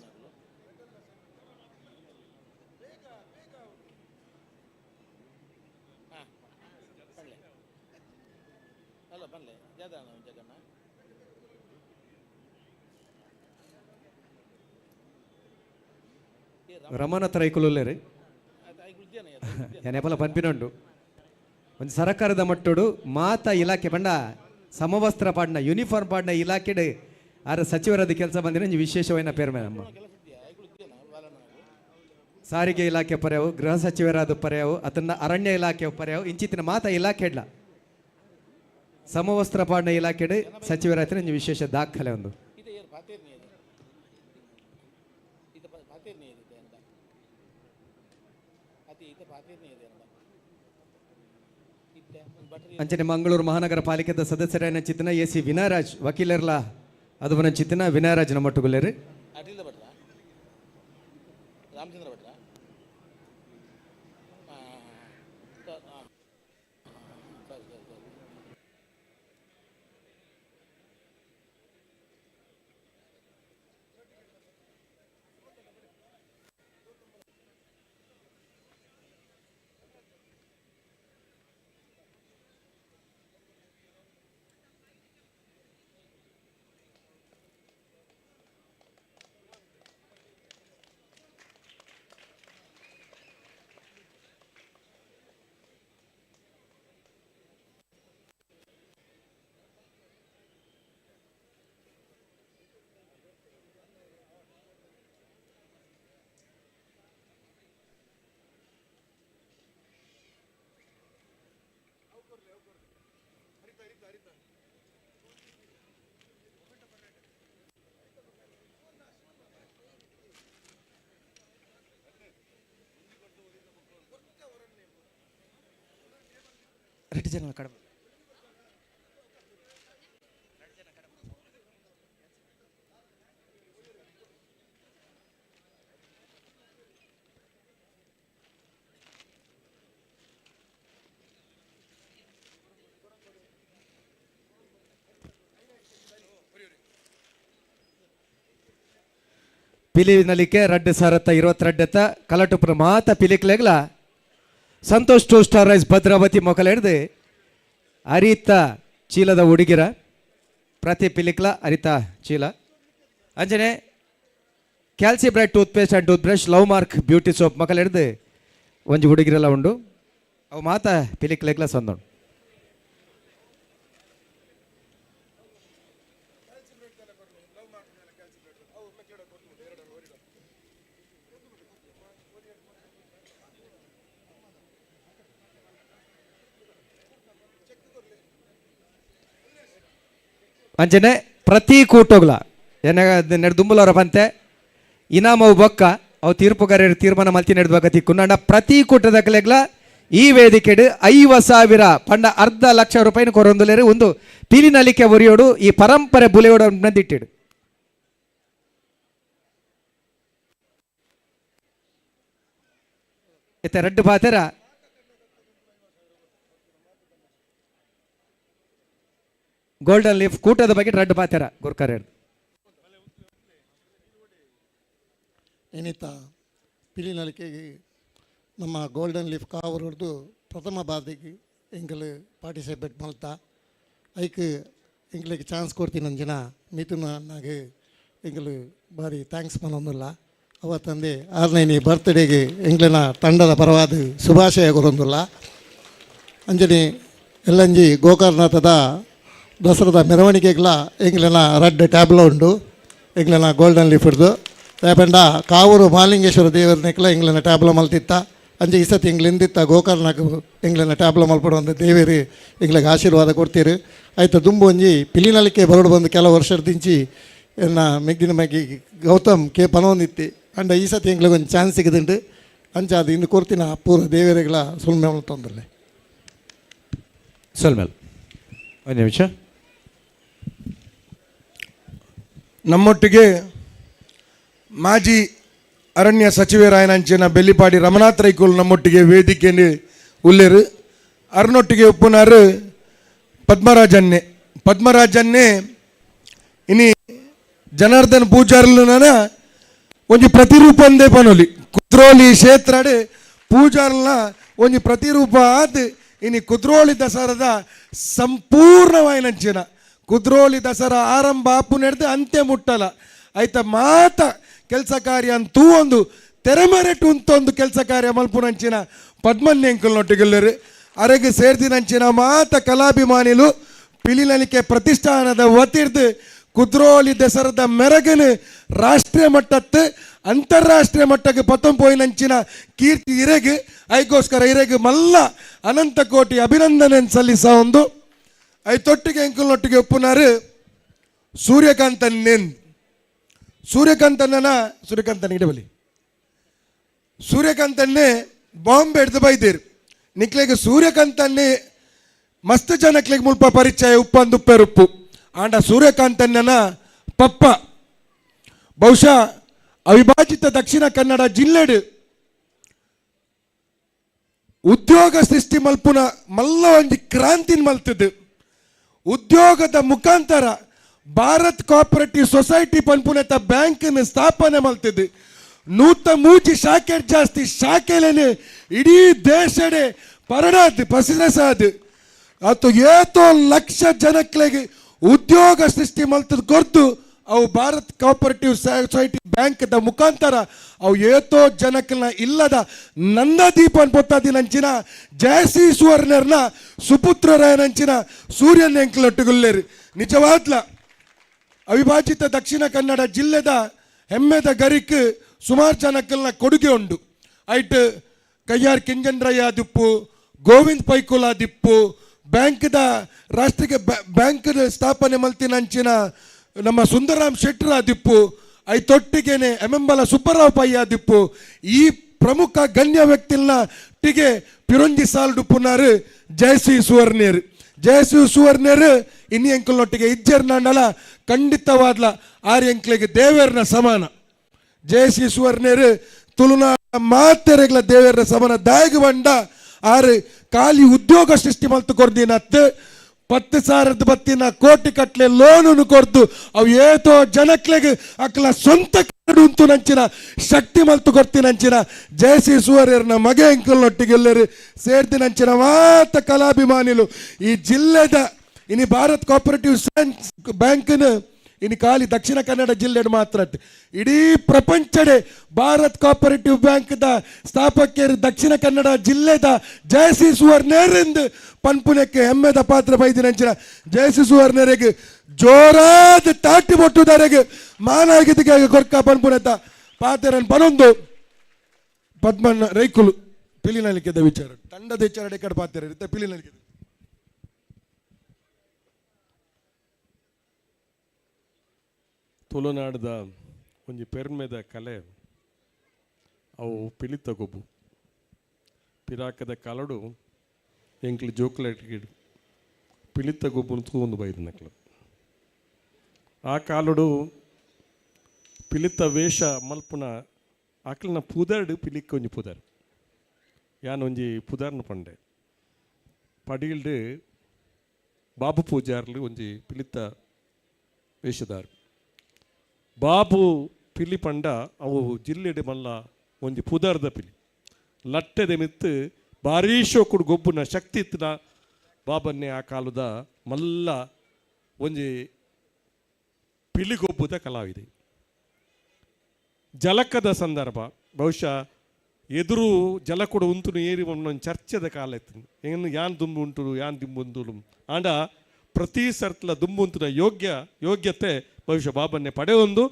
ರಮನಾಥ ರೈಕುಲುಲ್ಲೇರಿ ನೆಪಲ ಪನ್ಪಿನೊಂಡು ಒಂದು ಸರಕಾರದ ಮಟ್ಟೋಡು ಮಾತ ಇಲಾಖೆ ಬಂಡ ಸಮವಸ್ತ್ರ ಪಾಡ್ನ ಯೂನಿಫಾರ್ಮ್ ಪಾಡ್ನ ಇಲಾಖೆಡ್ ಆರ ಸಚಿವರದ ಕೆಲಸ ಬಂದಿನ ವಿಶೇಷವಾದ ಪೇರ್ಮೆ ನಮ್ಮ ಸಾರಿಗೆ ಇಲಾಖೆ ಪರ್ಯಾವು, ಗೃಹ ಸಚಿವರಾದ ಪರ್ಯಾವು, ಅದನ್ನ ಅರಣ್ಯ ಇಲಾಖೆ ಪರ್ಯಾವು, ಇಂಚಿತ್ತಿನ ಮಾತ ಇಲಾಖೆ ಇಡ್ಲ ಸಮವಸ್ತ್ರ ಪಾಡ್ನ ಇಲಾಖೆಡ್ ಸಚಿವರಾಯ್ತು ವಿಶೇಷ ದಾಖಲೆ ಒಂದು. ಅಂಚನೆ ಮಂಗಳೂರು ಮಹಾನಗರ ಪಾಲಿಕೆದ ಸದಸ್ಯರಾಯನ ಚಿತ್ತನ ಎ ಸಿ ವಿನಾರಾಜ್ ವಕೀಲರ್ಲ ಅದು ಚಿತ್ತನ ವಿನಾರಾಜ್ ನಮ್ಮಟ್ಟುಗುಲ್ಲೇರು. ರಡ್ಡು ಜನ ಕಡಿಮೆ. ಪಿಲಿ ನಲಿಕೆ ರಡ್ಡು ಸಾರತ್ತ 22 ಕಲಟುಪುರ ಮಾತ ಪಿಲಿಕ್ಲೆಗ್ಲ Santosh 2 star rice Bhadravati ಮೊಕಲ ಹಿಡ್ದು ಅರಿತ ಚೀಲದ ಹುಡುಗಿರ ಪ್ರತಿ ಪಿಲಿಕ್ಲ ಅರಿತ ಚೀಲ. ಅಂಜನೆ Calci Bright toothpaste and tooth brush love mark beauty soap ಮೊಕಲ ಹಿಡ್ದು ಒಂಜಿ ಹುಡುಗಿರೆಲ್ಲ ಉಂಡು ಅವು ಮಾತ ಪಿಲಿಕ್ಲೆಗ್ಲ ಸಂದೋಣು. ಅಂಚನೆ ಪ್ರತಿ ಕೂಟೋಗ್ಲ ಎನ್ನ ದುಂಬಲವರ ಬಂತೆ ಇನಾಮವು ಬೊಕ್ಕ ಅವು ತೀರ್ಪುಗಾರರು ತೀರ್ಮಾನ ಮಲ್ತಿ ನಡೆದ ತಿಕ್ಕುಂಡ ಪ್ರತಿ ಕೂಟದಕ್ಲೆಗ್ಲ ಈ ವೇದಿಕೆಡು 50,000 ಪಂಡ 500,000 ರೂಪಾಯಿನ ಕೊರೊಂದುಲೇರು ಒಂದು ಪಿಲಿನಲಿಕೆ ಒರಿಯೋಡು ಈ ಪರಂಪರೆ ಬುಲೆಯೋಡು ನಂದಿಟ್ಟಿಡು. ಇತ್ತ ರಡ್ಡು ಪಾತೆರ ಗೋಲ್ಡನ್ ಲೀಫ್ ಕೂಟದ ಬಗ್ಗೆ ರಡ್ಡು ಪಾತೆರ ಗುರ್ಕರ್. ಏನಿತ್ತ ಪಿಲಿನಲಿಕೆಗೆ ನಮ್ಮ ಗೋಲ್ಡನ್ ಲೀಫ್ ಕಾವೂರ್ದು ಪ್ರಥಮ ಬಾರಿಗೆ ಎಂಗಲು ಪಾರ್ಟಿಸಿಪೇಟ್ ಮಲ್ತ ಐಕ್ ಎಂಗ್ಲಿಗೆ ಚಾನ್ಸ್ ಕೊಡ್ತೀನಿ ಅಂಜಿನ ಮಿಥುನ ಅಣ್ಣಗೆ ಎಂಗಲು ಭಾರಿ thanks ಪನೊಂದಿಲ್ಲ. ಅವತ್ತಂದೆ ಆರನೇ ಬರ್ತ್ಡೇಗೆ ಎಂಗ್ಲಿನ ತಂಡದ ಪರವಾದ ಶುಭಾಶಯ ಕೊರೊಂದಿಲ್ಲ. ಅಂಜನಿ ಎಲ್ಲಂಜಿ ಗೋಕರ್ಣದ ದಸರಾದ ಮೆರವಣಿಗೆಗಳ ಎಂಗ್ಲಿನ ರಡ್ಡ್ ಟ್ಯಾಬ್ಲೋ ಉಂಡು ಎಂಗ್ಲಿನ ಗೋಲ್ಡನ್ ಲೀಫ್ ಹಿಡ್ದು ದಾಯಪಂಡ ಕಾವೂರು ಮಾಲಿಂಗೇಶ್ವರ ದೇವರನೆಕ್ಲ ಎಂಗ್ಲಿನ ಟ್ಯಾಬ್ಲೋ ಮಲ್ತಿತ್ತ. ಅಂಚೆ ಈ ಸತಿ ಎಂಗ್ಲಿಂದಿತ್ತ ಗೋಕರ್ಣಕ್ಕೆ ಎಂಗ್ಲಿನ ಟ್ಯಾಬ್ಲೋ ಮಲ್ಪಡು ಒಂದು ದೇವೇರಿ ಎಂಗ್ಲಿಗೆ ಆಶೀರ್ವಾದ ಕೊಡ್ತೀರಿ. ಆಯ್ತು ದುಂಬು ಒಂಜಿ ಪಿಲಿನಲಿಕೆ ಬರೋಡು ಬಂದು ಕೆಲವು ವರ್ಷದಿಂಚಿ ಎನ್ನ ಮೆಗ್ದಿನ ಮಗ್ಗಿ ಗೌತಮ್ ಕೆ ಪನೊಂದಿತ್ತಿ ಅಂಡ ಈ ಸತಿ ಎಂಗ್ಲಿಗೆ ಒಂದು ಚಾನ್ಸ್ ಸಿಗದುಂಡು ಅಂಚ ಅದು ಇನ್ನು ಕೊಡ್ತೀನ ಪೂರ ದೇವರಿಗಳ ಸುಲ್ಮೆ ತೊಂದರೆ ಸೊಲ್ಮೆಲ್ ಒಂದು ನಿಮಿಷ. ನಮ್ಮೊಟ್ಟಿಗೆ ಮಾಜಿ ಅರಣ್ಯ ಸಚಿವರಾಯನಂಚಿನ ಬೆಳ್ಳಿಪಾಡಿ ರಮನಾಥ್ ರೈಕುಲ್ ನಮ್ಮೊಟ್ಟಿಗೆ ವೇದಿಕೆಯಲ್ಲಿ ಉಲ್ಲೇರು. ಅರ್ನೊಟ್ಟಿಗೆ ಉಪ್ಪುನಾರು ಪದ್ಮರಾಜನ್ನೇ ಪದ್ಮರಾಜನ್ನೇ ಇನಿ ಜನಾರ್ದನ್ ಪೂಜಾರ್ಲನ ಒಂಜಿ ಪ್ರತಿರೂಪ ಅಂದೇ ಪನೊಲಿ ಕುದ್ರೋಳಿ ಕ್ಷೇತ್ರಡ್ ಪೂಜಾರ್ಲ ಒಂಜಿ ಪ್ರತಿರೂಪ ಆದ್ ಇನಿ ಕುದ್ರೋಳಿ ದಸರಾದ ಸಂಪೂರ್ಣವಾಯಿನಂಚಿನ ಕುದ್ರೋಳಿ ದಸರಾ ಆರಂಭ ಆಪು ನಡೆದು ಅಂತ್ಯ ಮುಟ್ಟಲ ಆಯ್ತ ಮಾತ ಕೆಲಸ ಕಾರ್ಯ ಅಂತೂ ಒಂದು ತೆರೆಮರೆಟು ಒಂದು ಕೆಲಸ ಕಾರ್ಯ ಮಲ್ಪುನಂಚಿನ ಪದ್ಮನ್ಯಂಕಲ್ನೊಟ್ಟಿಗೆಲ್ಲರು ಅರೆಗೆ ಸೇರ್ದಿನಂಚಿನ ಮಾತ ಕಲಾಭಿಮಾನಿಲು ಪಿಲಿನಲಿಕೆ ಪ್ರತಿಷ್ಠಾನದ ವತಿರ್ದು ಕುದ್ರೋಳಿ ದಸರದ ಮೆರಗನು ರಾಷ್ಟ್ರೀಯ ಮಟ್ಟತ್ತು ಅಂತಾರಾಷ್ಟ್ರೀಯ ಮಟ್ಟಕ್ಕೆ ಪತ್ತೊಂಪೋಯಿನಂಚಿನ ಕೀರ್ತಿ ಇರೆಗೆ ಐಗೋಸ್ಕರ ಇರೆಗೆ ಮಲ್ಲ ಅನಂತ ಕೋಟಿ ಅಭಿನಂದನೆ ಸಲ್ಲಿಸ ಒಂದು ಐತೊಟ್ಟಿಗೆ ಎಂಕಲ್ನೊಟ್ಟಿಗೆ ಒಪ್ಪುನಾರು ಸೂರ್ಯಕಾಂತನ್ನೇನ್ ಸೂರ್ಯಕಾಂತನ್ನ ಸೂರ್ಯಕಾಂತನ ಇಡಬಲಿ ಸೂರ್ಯಕಾಂತನ್ನೇ ಬಾಂಬೆ ಹಿಡ್ದು ಬೈದೇರು ನಿಕ್ಲೆಗೆ ಸೂರ್ಯಕಾಂತನ್ನೇ ಮಸ್ತ್ ಜನಕ್ಲೆಗ್ ಮುಲ್ಪ ಪರಿಚಯ ಉಪ್ಪಂದುಪ್ಪೆರುಪ್ಪು ಆಂಡ ಸೂರ್ಯಕಾಂತನ್ನ ಪಪ್ಪ ಬಹುಶಃ ಅವಿಭಾಜಿತ ದಕ್ಷಿಣ ಕನ್ನಡ ಜಿಲ್ಲೆಡು ಉದ್ಯೋಗ ಸೃಷ್ಟಿ ಮಲ್ಪುನ ಮಲ್ಲ ಒಂಜಿ ಕ್ರಾಂತಿನ ಮಲ್ತದ್ದು ಉದ್ಯೋಗದ ಮುಖಾಂತರ ಭಾರತ್ ಕೋಆಪರೇಟಿವ್ ಸೊಸೈಟಿ ಪನ್ಪುನೆತ ಬ್ಯಾಂಕ್ ಸ್ಥಾಪನೆ ಮಲ್ತಿದ್ದು 103 ಶಾಖೆ ಜಾಸ್ತಿ ಶಾಖೆಲೇನೆ ಇಡೀ ದೇಶಡೆ ಪರಡಾದ್ ಪಸಿರಸಾದ್ ಅದು ಏತೋ ಲಕ್ಷ ಜನಕ್ಲೆಗೆ ಉದ್ಯೋಗ ಸೃಷ್ಟಿ ಮಲ್ತದ ಕೊರ್ದು ಅವು Bharat cooperative society bank the ಮುಖಾಂತರ ಅವು ಏತೋ ಜನಕ್ಲನ ಇಲ್ಲದ ನಂದದೀಪ ಪೊತ್ತಾದಿನಂಚಿನ ಜಯಸಿ ಸುವರ್ಣರ್ನ ಸುಪುತ್ರರಾಯನಂಚಿನ ಸೂರ್ಯನ ಎಂಕ್ಲೊಟ್ಟುಗುಲ್ಲೇರು ನಿಜವಾದ್ಲ ಅವಿಭಾಜಿತ ದಕ್ಷಿಣ ಕನ್ನಡ ಜಿಲ್ಲೆದ ಹೆಮ್ಮೆದ ಗರಿಕ್ ಸುಮಾರು ಜನಕ್ಕಲ್ನ ಕೊಡುಗೆ ಉಂಡು. ಐಟ್ ಕಯ್ಯಾರ್ ಕಿಂಜನ್ರಯ್ಯ ದಿಪ್ಪು, ಗೋವಿಂದ್ ಪೈಕುಲ ದಿಪ್ಪು, ಬ್ಯಾಂಕ್ದ ರಾಷ್ಟ್ರೀಯ ಬ್ಯಾಂಕ್ ಸ್ಥಾಪನೆ ಮಲ್ತಿನಂಚಿನ ನಮ್ಮ ಸುಂದರಾಮ್ ಶೆಟ್ಟರ ದಿಪ್ಪು, ಐತೊಟ್ಟಿಗೆನೆ ಎಮ್ಮೆಂಬಲ ಸುಬ್ಬರಾವ್ ಪಯ್ಯ ದಿಪ್ಪು, ಈ ಪ್ರಮುಖ ಗಣ್ಯ ವ್ಯಕ್ತಿಲ್ನ ಒಟ್ಟಿಗೆ ಪಿರೊಂಜಿ ಸಾಲ್ಡು ಪುನಾರು ಜಯಶ್ರೀ ಸುವರ್ಣೇರು. ಜಯಶ್ರೀ ಸುವರ್ಣೇರು ಇನ್ನಿ ಎಂಕಲ್ನೊಟ್ಟಿಗೆ ಇಜ್ಜೆರ್ನಾಂಡಲ ಖಂಡಿತವಾದ್ಲ ಆರ್ ಎಂಕ್ಲೆಗೆ ದೇವೇರ್ನ ಸಮಾನ. ಜಯಶ್ರೀ ಸುವರ್ಣೇರು ತುಳುನಾಡ ಮಾತೆರೆಗ್ಲ ದೇವೇರ್ನ ಸಮಾನ. ದಾಯಗ ಬಂಡ ಆರು ಖಾಲಿ ಉದ್ಯೋಗ ಸೃಷ್ಟಿ ಮಲ್ತು ಕೊರ್ದಿನತ್ತು 10,000 ಬತ್ತಿನ ಕೋಟಿ ಕಟ್ಲೆ ಲೋನನ್ನು ಕೊರ್ದು ಅವು ಏತೋ ಜನಕ್ಲೆಗ್ ಅಕ್ಲ ಸ್ವಂತ ಉಂತು ನಂಚಿನ ಶಕ್ತಿ ಮಲ್ತು ಕೊರ್ತಿನಂಚಿನ ಜಯಶ್ರೀ ಸುವರ್ಯರ್ನ ಮಗೆ ಎಂಕಲ್ನೊಟ್ಟಿಗೆ ಎಲ್ಲರು ಸೇರ್ದಿನಂಚಿನ ಮಾತ ಕಲಾಭಿಮಾನಿಲು ಈ ಜಿಲ್ಲೆದ ಇನಿ ಭಾರತ್ ಕೋಆಪರೇಟಿವ್ ಬ್ಯಾಂಕ್ನ ಇನಿ ಖಾಲಿ ದಕ್ಷಿಣ ಕನ್ನಡ ಜಿಲ್ಲೆ ಮಾತ್ರ ಇಡೀ ಪ್ರಪಂಚಡೆ ಭಾರತ್ ಕೋಆಪರೇಟಿವ್ ಬ್ಯಾಂಕ್ದ ಸ್ಥಾಪಕರು ದಕ್ಷಿಣ ಕನ್ನಡ ಜಿಲ್ಲೆದ ಜಯಶ್ರೀ ಸುವರ್ಣೇರಿಂದ ಪನ್ಪುನಕ್ಕೆ ಹೆಮ್ಮೆದ ಪಾತ್ರ ಬೈದಿನಂಚಿನ ಜಯಶ್ರೀ ಸುವರ್ಣರಿಗೆ ಜೋರಾದ ತಾಟಿ ಬೊಟ್ಟುದಾರೆಗೆ ಮಾನಾಗಿದ್ದಕ್ಕೆ ಕೊರ್ಕ ಪನ್ಪುನೆತ್ತ ಪಾತ್ರನ್ ಪನೊಂದು ಪದ್ಮಣ್ಣ ರೈಕುಲು ಪಿಲಿನಲಿಕೆದ ವಿಚಾರ ತಂಡದ ವಿಚಾರ ಕಡೆ ಪಾತ್ರ ಇರುತ್ತೆ ಪಿಲಿನಲಿಕೆ. ತುಳುನಾಡದ ಒಂಜಿ ಪೆರ್ಮೆದ ಕಲೆ ಅವು ಪಿಲಿತ ಗೊಬ್ಬು. ಪಿರಾಕದ ಕಲಡು ಎಂಕ್ಲು ಜೋಕ್ಲೆಟ್ ಪಿಲಿತ ಗೊಬ್ಬುನು ತೂವೊಂದು ಬೈದಿನಕ್ಲು. ಆ ಕಾಲಡು ಪಿಲಿತ ವೇಷ ಮಲ್ಪುನ ಅಕ್ಲನ ಪುದರ್ಡು ಪಿಲಿಕ್ ಒಂಜಿ ಪುದರ್. ಯಾನ್ ಒಂಜಿ ಪುದರ್ನು ಪಂಡೆ ಪಡೀಲ್ಡು ಬಾಬು ಪೂಜಾರ್ಲು ಒಂಜಿ ಪಿಲಿತ ವೇಷದಾರು. ಬಾಬು ಪಿಲಿ ಪಂಡ ಅವು ಜಿಲ್ಲೆಡೆ ಮಲ್ಲ ಒಂಜಿ ಪುದರ್ದ ಪಿಲಿ. ಲಟ್ಟೆದ ಮಿತ್ತು ಭಾರೀ ಶೋಕುಡು ಗೊಬ್ಬುನ ಶಕ್ತಿ ಇತ್ತಿನ ಬಾಬನ್ನೇ ಆ ಕಾಲದ ಮಲ್ಲ ಒಂಜಿ ಪಿಲಿ ಗೊಬ್ಬುದ ಕಲಾವಿದೆ. ಜಲಕದ ಸಂದರ್ಭ ಬಹುಶಃ ಎದುರು ಜಲಕುಡು ಉಂತುನು ಏರಿ ಒಂದೊಂದು ಚರ್ಚೆದ ಕಾಲ ಇತ್ತು. ಏನು ಯಾನ್ ದುಂಬು ಉಂಟು ಯಾನ್ ದಿಂಬು ಉಂಟು ಆಂಡ ಪ್ರತಿ ಸರ್ತ್ಲ ದುಂಬುಂತುನ ಯೋಗ್ಯತೆ ಬಹುಶಃ ಬಾಬನ್ನೇ ಪಡೆಯೊಂದು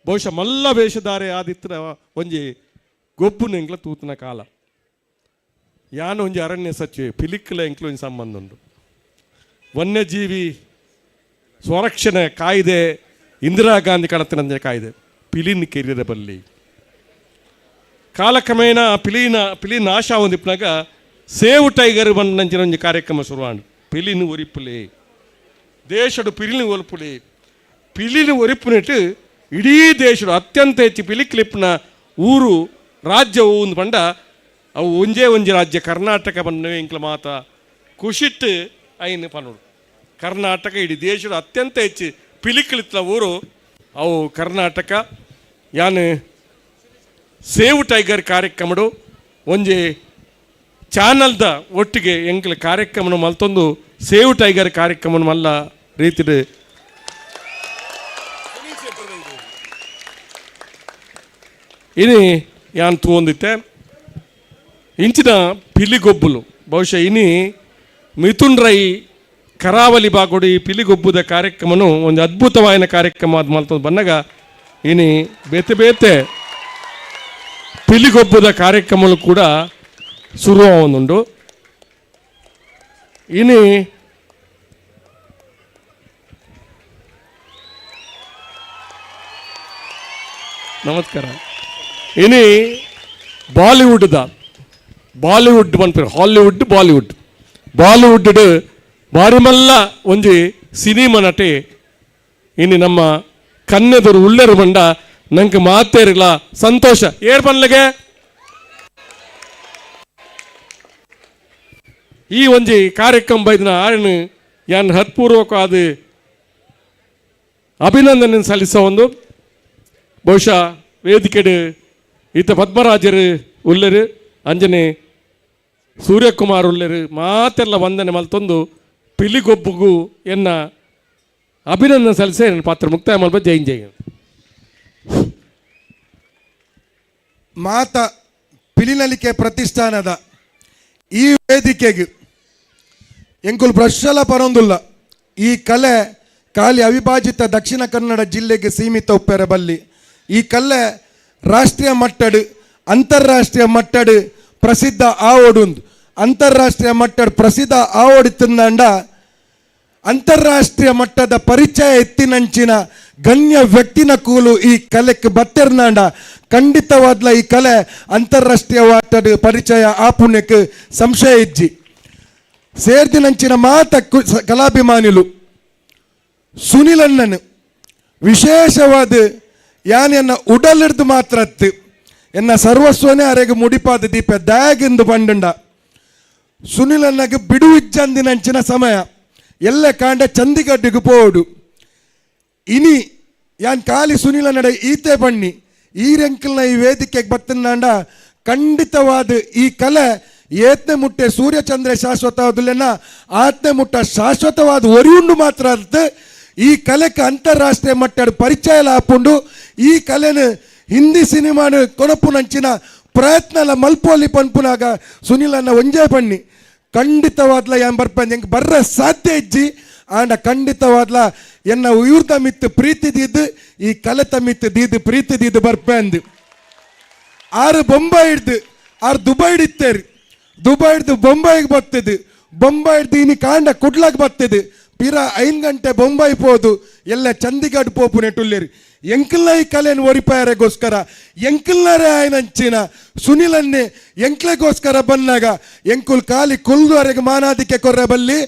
ಬಹುಶಃ ಮಲ್ಲ ವೇಷಧಾರೆ ಆದಿತ್ತಿನ ಒಂಜಿ ಗೊಬ್ಬುನ ಎಂಕ್ಲ ತೂತನ ಕಾಲ. ಯಾನ್ ಒಂಜಿ ಅರಣ್ಯ ಸಚಿವೆ ಪಿಲಿಕ್ಲ ಎಂಕ್ಲ ಒಂಜಿ ಸಂಬಂಧ ಉಂಡು. ವನ್ಯಜೀವಿ ಸಂರಕ್ಷಣೆ ಕಾಯ್ದೆ ಇಂದಿರಾ ಗಾಂಧಿ ಕಡತಿನ ಕಾಯ್ದೆ ಪಿಲಿನ ಕೆರಿಯರ ಬಲ್ಲಿ ಕಾಲಕ್ರಮೇಣ ಪಿಲಿ ನಾಶ ಒಂದಿಪ್ಪನಾಗ ಸೇವ್ ಟೈಗರ್ ಬಂದಂಚಿನ ಒಂಜಿ ಕಾರ್ಯಕ್ರಮ ಶುರುವಾಂಡು. ಪಿಲಿನ ಒರಿಪುಲಿ ದೇಶಡು ಪಿಲಿನ ಒಲ್ಪುಲಿ ಪಿಲಿನ ಒರಿಪುನಿಟ್ಟು ಇಡೀ ದೇಶಡು ಅತ್ಯಂತ ಹೆಚ್ಚು ಪಿಲಿ ಕ್ಲಿಪ್ನ ಊರು ರಾಜ್ಯವು ಒಂದು ಪಂಡ ಅವು ಒಂಜೇ ಒಂಜಿ ರಾಜ್ಯ ಕರ್ನಾಟಕ ಬಂದ ಎಂಕ್ಲ ಮಾತ ಖುಷಿಟ್ಟು ಐನು ಪನೋಡು. ಕರ್ನಾಟಕ ಇಡೀ ದೇಶದ ಅತ್ಯಂತ ಹೆಚ್ಚು ಪಿಲಿಕ್ಲಿತ್ಲ ಊರು ಅವು ಕರ್ನಾಟಕ. ಯಾನ್ ಸೇವ್ ಟೈಗರ್ ಕಾರ್ಯಕ್ರಮಡು ಒಂಜಿ ಚಾನಲ್ದ ಒಟ್ಟಿಗೆ ಎಂಕ್ಲ ಕಾರ್ಯಕ್ರಮನ ಮಲ್ತೊಂದು ಸೇವ್ ಟೈಗರ್ ಕಾರ್ಯಕ್ರಮನ ಮಲ್ಲ ರೀತಿಡು ಇನಿ ಯಾನ್ ತೂವೊಂದಿತ್ತೆ. ಇಂಚಿನ ಪಿಲಿಗೊಬ್ಬುಲು ಬಹುಶಃ ಇನಿ ಮಿಥುನ್ ರೈ ಕರಾವಳಿ ಬಾಗೋಡು ಈ ಪಿಲಿಗೊಬ್ಬುದ ಕಾರ್ಯಕ್ರಮನು ಒಂದು ಅದ್ಭುತವಾದ ಕಾರ್ಯಕ್ರಮ ಅದು ಮಲ್ತೊಂದು ಬಂದಾಗ ಇನಿ ಬೇತೆ ಬೇತೆ ಪಿಲಿಗೊಬ್ಬುದ ಕಾರ್ಯಕ್ರಮಗಳು ಕೂಡ ಶುರು ಇನಿ ನಮಸ್ಕಾರ. ಇನಿ ಬಾಲಿವುಡ್ದ ಬಾಲಿವುಡ್ ಪನ್ಪೆರ್ Hollywood Bollywood Bollywood ಬಾರಿಮಲ್ಲ ಒಂಜಿ ಸಿನಿಮಾ ನಟೆ ಇನಿ ನಮ್ಮ ಕನ್ನೆದರು ಉಳ್ಳರು ಬಂಡ ನಂಗೆ ಮಾತೇರಿಲ್ಲ ಸಂತೋಷ ಏರ್ ಪನ್ಲಗೆ ಈ ಒಂಜಿ ಕಾರ್ಯಕ್ರಮ ಬೈದಿನ ಆರನ್ ಯಾನ್ ಹತ್ಪೂರ್ವಕವಾದ ಅಭಿನಂದನೆ ಸಲ್ಲಿಸ ಒಂದು ಬಹುಶಃ ವೇದಿಕೆಡು ಈತ ಪದ್ಮರಾಜರು ಉಲ್ಲೆರು ಅಂಜನೆ ಸೂರ್ಯಕುಮಾರ್ ಉಲ್ಲೆರು ಮಾತೆಲ್ಲ ವಂದನೆ ಮಲ್ತೊಂದು ಪಿಲಿಗೊಬ್ಬುಗು ಎನ್ನ ಅಭಿನಂದನೆ ಸಲ್ಲಿಸಿ ನನ್ನ ಪಾತ್ರ ಮುಕ್ತಾಯ ಮಲ್ಪ. ಜೈ ಜೈ. ಮಾತ ಪಿಲಿನಲಿಕೆ ಪ್ರತಿಷ್ಠಾನದ ಈ ವೇದಿಕೆಗೆ ಎಂಕುಲು ಬ್ರಷಲ ಪರೊಂದುಲ್ಲ. ಈ ಕಲೆ ಖಾಲಿ ಅವಿಭಾಜಿತ ದಕ್ಷಿಣ ಕನ್ನಡ ಜಿಲ್ಲೆಗೆ ಸೀಮಿತ ಉಪ್ಪೆರ ಬಲ್ಲಿ. ಈ ಕಲೆ ರಾಷ್ಟ್ರೀಯ ಮಟ್ಟಡು ಅಂತಾರಾಷ್ಟ್ರೀಯ ಮಟ್ಟಡು ಪ್ರಸಿದ್ಧ ಆವೋಡುಂದು. ಅಂತಾರಾಷ್ಟ್ರೀಯ ಮಟ್ಟಡ್ ಪ್ರಸಿದ್ಧ ಆವೋಡಿ ತಿಂದಂಡ ಅಂತಾರಾಷ್ಟ್ರೀಯ ಮಟ್ಟದ ಪರಿಚಯ ಎತ್ತಿನಂಚಿನ ಗಣ್ಯ ವ್ಯಕ್ತಿನ ಕೂಲು ಈ ಕಲೆಕ್ ಬತ್ತೆರ್ನಾಂಡ ಖಂಡಿತವಾದ್ಲ ಈ ಕಲೆ ಅಂತಾರಾಷ್ಟ್ರೀಯ ವಾಟಡ್ ಪರಿಚಯ ಆಪುಣ್ಯಕ್ಕೆ ಸಂಶಯ ಇಜ್ಜಿ. ಸೇರ್ದಿನಂಚಿನ ಮಾತ ಕಲಾಭಿಮಾನಿಲು ಸುನಿಲಣ್ಣನು ವಿಶೇಷವಾದ ಯಾನೆನ್ನ ಉಡಲಿಡ್ದು ಮಾತ್ರ ಅತ್ತು ಎನ್ನ ಸರ್ವಸ್ವನೇ ಅರೆಗೆ ಮುಡಿಪಾದ ದೀಪ ದಾಯಗೆಂದು ಬಂಡುಂಡ ಸುನಿಲಣ್ಣಗೆ ಬಿಡುವಿಜ್ಜಂದಿನಂಚಿನ ಸಮಯ ಎಲ್ಲ ಕಾಂಡ ಚಂದಿಗಡ್ಡಿಗೆ ಪೋಡು ಇನಿ ಯಾನ್ ಖಾಲಿ ಸುನಿಲ ನಡೆ ಈತೆ ಬಣ್ಣಿ ಈ ರೆಂಕಲ್ನ ಈ ವೇದಿಕೆಗೆ ಬತ್ತನಾಂಡ ಖಂಡಿತವಾದ ಈ ಕಲೆ ಏತ್ನೆ ಮುಟ್ಟೆ ಸೂರ್ಯಚಂದ್ರ ಶಾಶ್ವತವಾದುಲೆನ ಆತ್ನೆ ಮುಟ್ಟ ಶಾಶ್ವತವಾದ ಒರಿಯುಂಡು ಮಾತ್ರ ಅರ್ಥ. ಈ ಕಲೆಗೆ ಅಂತಾರಾಷ್ಟ್ರೀಯ ಮಟ್ಟದ ಪರಿಚಯ ಆಪುಂಡು. ಈ ಕಲೆನ ಹಿಂದಿ ಸಿನಿಮಾನ ಕೊನಪುನಂಚಿನ ಪ್ರಯತ್ನ ಮಲ್ಪೋಲಿ ಪನ್ಪುನಾಗ ಸುನಿಲನ್ನ ಒಂಜೇ ಬಣ್ಣಿ ಖಂಡಿತವಾದ್ಲ ಯಾನ್ ಬರ್ಪಂದ್ ಎಂಕ್ ಬರ್ರ ಸಾಧ್ಯ ಇಜ್ಜಿ. ಆಂಡ ಖಂಡಿತವಾದ್ಲ ಎನ್ನ ಉಯಿರ್ದ ಮಿತ್ತು ಪ್ರೀತಿ ದೀದು ಈ ಕಲೆತ ಮಿತ್ತು ದೀದು ಪ್ರೀತಿ ದೀದು ಬರ್ಪಂದು. ಆರು ಬೊಂಬೈ ಹಿಡ್ದು ಆರು ದುಬೈ ಹಿಡಿತೇರಿ, ದುಬೈ ಹಿಡ್ದು ಬೊಂಬೈಗೆ ಬರ್ತದೆ, ಬೊಂಬೈ ಹಿಡ್ದು ಇನಿ ಕಾಂಡ ಕುಡ್ಲಾಗ ಬರ್ತದೆ, ಪಿರ 5 ಗಂಟೆ ಬೊಂಬೈ ಪೋದು ಎಲ್ಲ ಚಂದಿಗಢ ಪೋಪು ನೆಟುಲ್ಲೇರಿ. ಎಂಕಲ್ನ ಈ ಕಲೆಯನ್ನು ಒರಿಪಾಯರೆಗೋಸ್ಕರ ಎಂಕಲ್ನರೇ ಆಯ್ನಂಚಿನ ಸುನಿಲನ್ನೇ ಎಂಕ್ಲೆಗೋಸ್ಕರ ಬಂದಾಗ ಎಂಕುಲ್ ಖಾಲಿ ಕುಲ್ದುವರೆಗೆ ಮಾನಾದಿಕೆ ಕೊರ್ರೆ ಬಲ್ಲಿ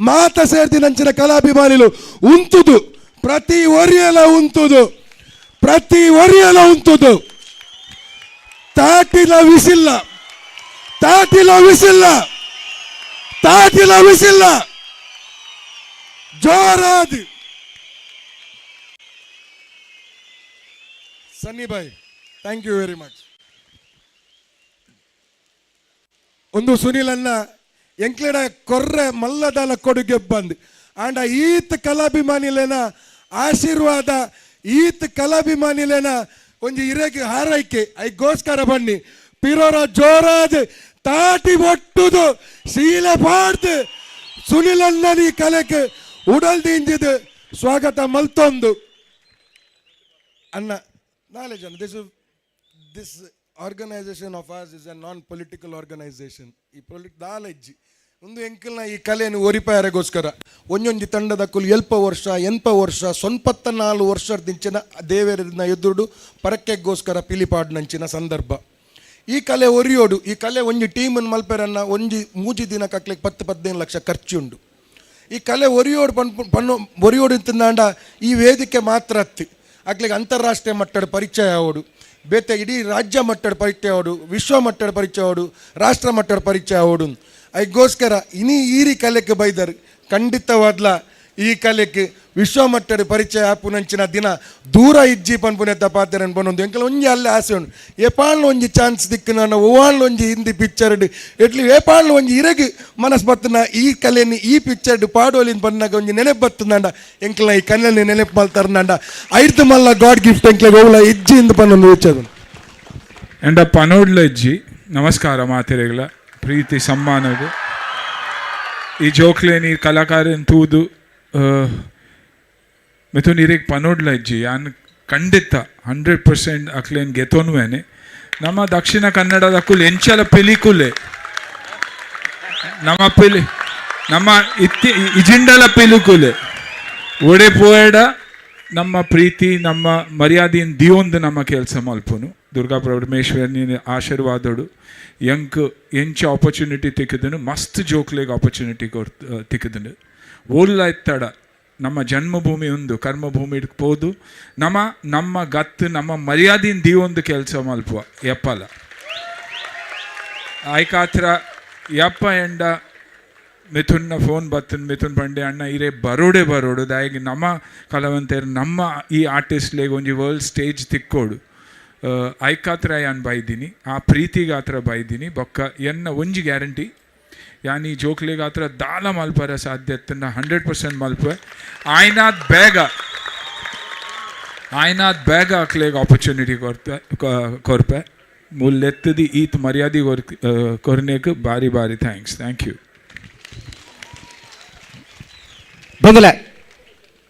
ಮಾತ ಸೇರ್ದಿನಂಚಿನ ಕಲಾಭಿಮಾನಿಲು ಉಂತುದು ಪ್ರತಿ ಒರಿಯಲ ಉಂತುದು ಪ್ರತಿ ಒರಿಯಲ ಉಂತುದು ತಾಟಿಲ ವಿಸಿಲ್ಲ ತಾಟಿಲ ವಿಸಿಲ್ಲ ತಾಟಿಲ ವಿಸಿಲ್ಲ ಜೋರಾದಿ. ಸನ್ನಿ Bhai, thank you very much. ಒಂದು ಸುನಿಲನ್ನ ಎಂಕ್ಲೆಡ ಕೊರ್ರೆ ಮಲ್ಲದಲ ಕೊಡುಗೆ ಬಂದ್ ಆಂಡ ಈತ್ ಕಲಾಭಿಮಾನಿಲೇನ ಆಶೀರ್ವಾದ ಈತ್ ಕಲಾಭಿಮಾನಿಲೇನ ಒಂಜಿ ಇರೆಗೆ ಹಾರೈಕೆ ಐಗೋಸ್ಕರ ಬನ್ನಿ ಪಿರೋರ ಜೋರಾದ ತಾಟಿ ಒಟ್ಟುದು ಶೀಲ ಪಾಡ್ದು ಸುನಿಲನ್ನ ಈ ಕಲೆಗೆ ಉಡಲ್ದಿ ಇಂಜಿದು ಸ್ವಾಗತ ಮಲ್ತೊಂದು. ಅಣ್ಣ ನಾಳೆ ಜನ this organisation of us is a non political organisation. ಈ ಪೊಲಿಟ್ ದಾಲೆಜ್ಜಿ ಒಂದು ಎಂಕಲ್ನ ಈ ಕಲೆಯನ್ನು ಒರಿಪಾಯರೆಗೋಸ್ಕರ ಒಂಜೊಂಜಿ ತಂಡದ ಕುಲ್ ಎಲ್ಪ ವರ್ಷ ಎನ್ಪ ವರ್ಷ 94 ವರ್ಷದಿಂಚಿನ ದೇವರಿನ ಎದುರುಡು ಪರಕ್ಕೆಗೋಸ್ಕರ ಪಿಲಿಪಾಡ್ನಂಚಿನ ಸಂದರ್ಭ. ಈ ಕಲೆ ಒರಿಯೋಡು ಈ ಕಲೆ ಒಂಜಿ ಟೀಮನ್ನು ಮಲ್ಪೆರನ್ನ ಒಂಜಿ ಮೂಜಿ ದಿನ ಕಕ್ಲಿಕ್ಕೆ 10-15 ಲಕ್ಷ ಖರ್ಚುಂಡು. ಈ ಕಲೆ ಒರಿಯೋಡು ಪನ್ಪು ಪನ್ನು ಒರಿಯೋಡು ತಿಂದಾಂಡ ಈ ವೇದಿಕೆ ಮಾತ್ರ ಅತ್ತಿ ಅಕ್ಲಿಗೆ ಅಂತಾರಾಷ್ಟ್ರೀಯ ಮಟ್ಟದ ಪರಿಚಯ ಆವೋಡು, ಬೇತೆ ಇಡೀ ರಾಜ್ಯ ಮಟ್ಟದ ಪರಿಚಯ ಆವೋಡು, ವಿಶ್ವ ಮಟ್ಟದ ಪರಿಚಯ ಆವೋಡು, ರಾಷ್ಟ್ರ ಮಟ್ಟದ ಪರಿಚಯ ಆವೋಡು. ಅದಕ್ಕೋಸ್ಕರ ಇನಿ ಈರಿ ಕಲೆಕ್ಕೆ ಬೈದರು ಖಂಡಿತವಾದ್ಲ ಈ ಕಲೆಕ್ಕೆ ವಿಶ್ವ ಮಟ್ಟದ ಪರಿಚಯ ಆಪುನಂಚಿನ ದಿನ ದೂರ ಇಜ್ಜಿ ಪನ್ಪುನೆತ್ತ ಪಾತ್ರ ಪನ್ನೊಂದು ಎಂಕಲ ಒಂಜಿ ಅಲ್ಲೇ ಆಸೆ ಉಂಡು. ಏಪಾಳ್ನ ಒಂಜಿ ಚಾನ್ಸ್ ದಿಕ್ಕು ನಾನು ಓವಾಳ್ನ ಒಂಜಿ ಹಿಂದಿ ಪಿಕ್ಚರ್ಡ್ ಎಟ್ಲಿ ಏಪಾಳ್ನ ಒಂಜಿ ಇರಗ್ ಮನಸ್ ಬತ್ತನ ಈ ಕಲೆನಿ ಈ ಪಿಕ್ಚರ್ಡ್ ಪಾಡೋಲಿನ ಬನ್ನಾಗ ಒಂಜಿ ನೆನಪು ಬತ್ತಂಡ ಎಂಕಲ ಈ ಕಲೆನಿ ನೆನಪು ಮಲ್ತಾರಂಡ ಐರ್ದು ಮಲ್ಲ ಗಾಡ್ ಗಿಫ್ಟ್ ಎಂಕ್ಲೆ ಓಲ ಇಜ್ಜಿ ಇಂದು ಪನ್ನೊಂದು ವಿಚಾರ. ಎಂಡ ಪನೋಡ್ಲ ಇಜ್ಜಿ. ನಮಸ್ಕಾರ ಮಾತೆರೆಗಳ ಪ್ರೀತಿ ಸಮ್ಮಾನಗು ಈ ಜೋಕ್ಲೇನಿ ಕಲಾಕಾರನ್ ತೂದು ಮಿಥುನ್ ಇರೆಗ್ ಪನೋಡ್ಲ ಇಜ್ಜಿ. ಯಾನ್ ಖಂಡಿತ 100% ಅಕ್ಲೇನ್ ಗೆತೊನ್ವೇನೆ. ನಮ್ಮ ದಕ್ಷಿಣ ಕನ್ನಡದ ಕುಲ್ ಎಂಚಲ ಪಿಲಿಕುಲೆ ನಮ್ಮ ಪಿಲಿ ನಮ್ಮ ಇತ್ತಿ ಇಜಿಂಡಲ ಪಿಲಿಕುಲೆ ಒಡೆ ಪೋಯಡ ನಮ್ಮ ಪ್ರೀತಿ ನಮ್ಮ ಮರ್ಯಾದೆಯನ್ನು ದಿಯೊಂದು ನಮ್ಮ ಕೆಲಸ ಮಲ್ಪುನು. ದುರ್ಗಾ ಪರಮೇಶ್ವರನಿ ಆಶೀರ್ವಾದಡು ಎಂಕ್ ಎಂಚ ಆಪರ್ಚುನಿಟಿ ತಿಕ್ಕಿದನು ಮಸ್ತ್ ಜೋಕ್ಲೆಗ್ ಆಪರ್ಚುನಿಟಿ ಕೊರ್ ತಿಕ್ಕಿದನು. ಓಲ್ಲ ಇತ್ತಡ ನಮ್ಮ ಜನ್ಮಭೂಮಿ ಒಂದು ಕರ್ಮಭೂಮಿ ಪೋದು ನಮ್ಮ ನಮ್ಮ ಗತ್ತು ನಮ್ಮ ಮರ್ಯಾದೆಯನ್ನು ದಿಯೊಂದು ಕೆಲಸ ಮಲ್ಪುವ ಎಪ್ಪಲ ಆಯ್ಕಾತ್ರ ಯಪ್ಪ ಎಂಡ ಮಿಥುನ್ನ ಫೋನ್ ಬತ್ತನ್ ಮಿಥುನ್ ಪಂಡೆ ಅಣ್ಣ ಇರೇ ಬರೋಡೆ ಬರೋಡು ದಾಯಿಗೆ ನಮ್ಮ ಕಲವಂತೇರು ನಮ್ಮ ಈ ಆರ್ಟಿಸ್ಟ್ಲೇಗೆ ಒಂಜಿ ವರ್ಲ್ಡ್ ಸ್ಟೇಜ್ ತಿಕ್ಕೋಡು ಐಕಾತ್ರ ಯಾನ್ ಬೈದೀನಿ ಆ ಪ್ರೀತಿಗಾತ್ರ ಬೈದೀನಿ ಬೊಕ್ಕ ಎನ್ನ ಒಂಜಿ ಗ್ಯಾರಂಟಿ ಯಾನ್ ಈ ಜೋಕ್ಲೆಗಾತ್ರ ದಾಲ ಮಲ್ಪರ ಸಾಧ್ಯತೆನ 100% ಮಲ್ಪೆ ಆಯ್ನಾದ್ ಬೇಗ ಆಯ್ನಾದ್ ಬೇಗ ಅಕ್ಲೆಗ್ ಆಪರ್ಚುನಿಟಿ ಕೊರ್ತೆ ಕೊರ್ಪೆ ಮುಲ್ಲೆತ್ತದಿ ಈತ್ ಮರ್ಯಾದೆ ಕೊರ್ನೇಕ್ ಬಾರಿ ಬಾರಿ thanks. Thank you. ಬಂದಲೆ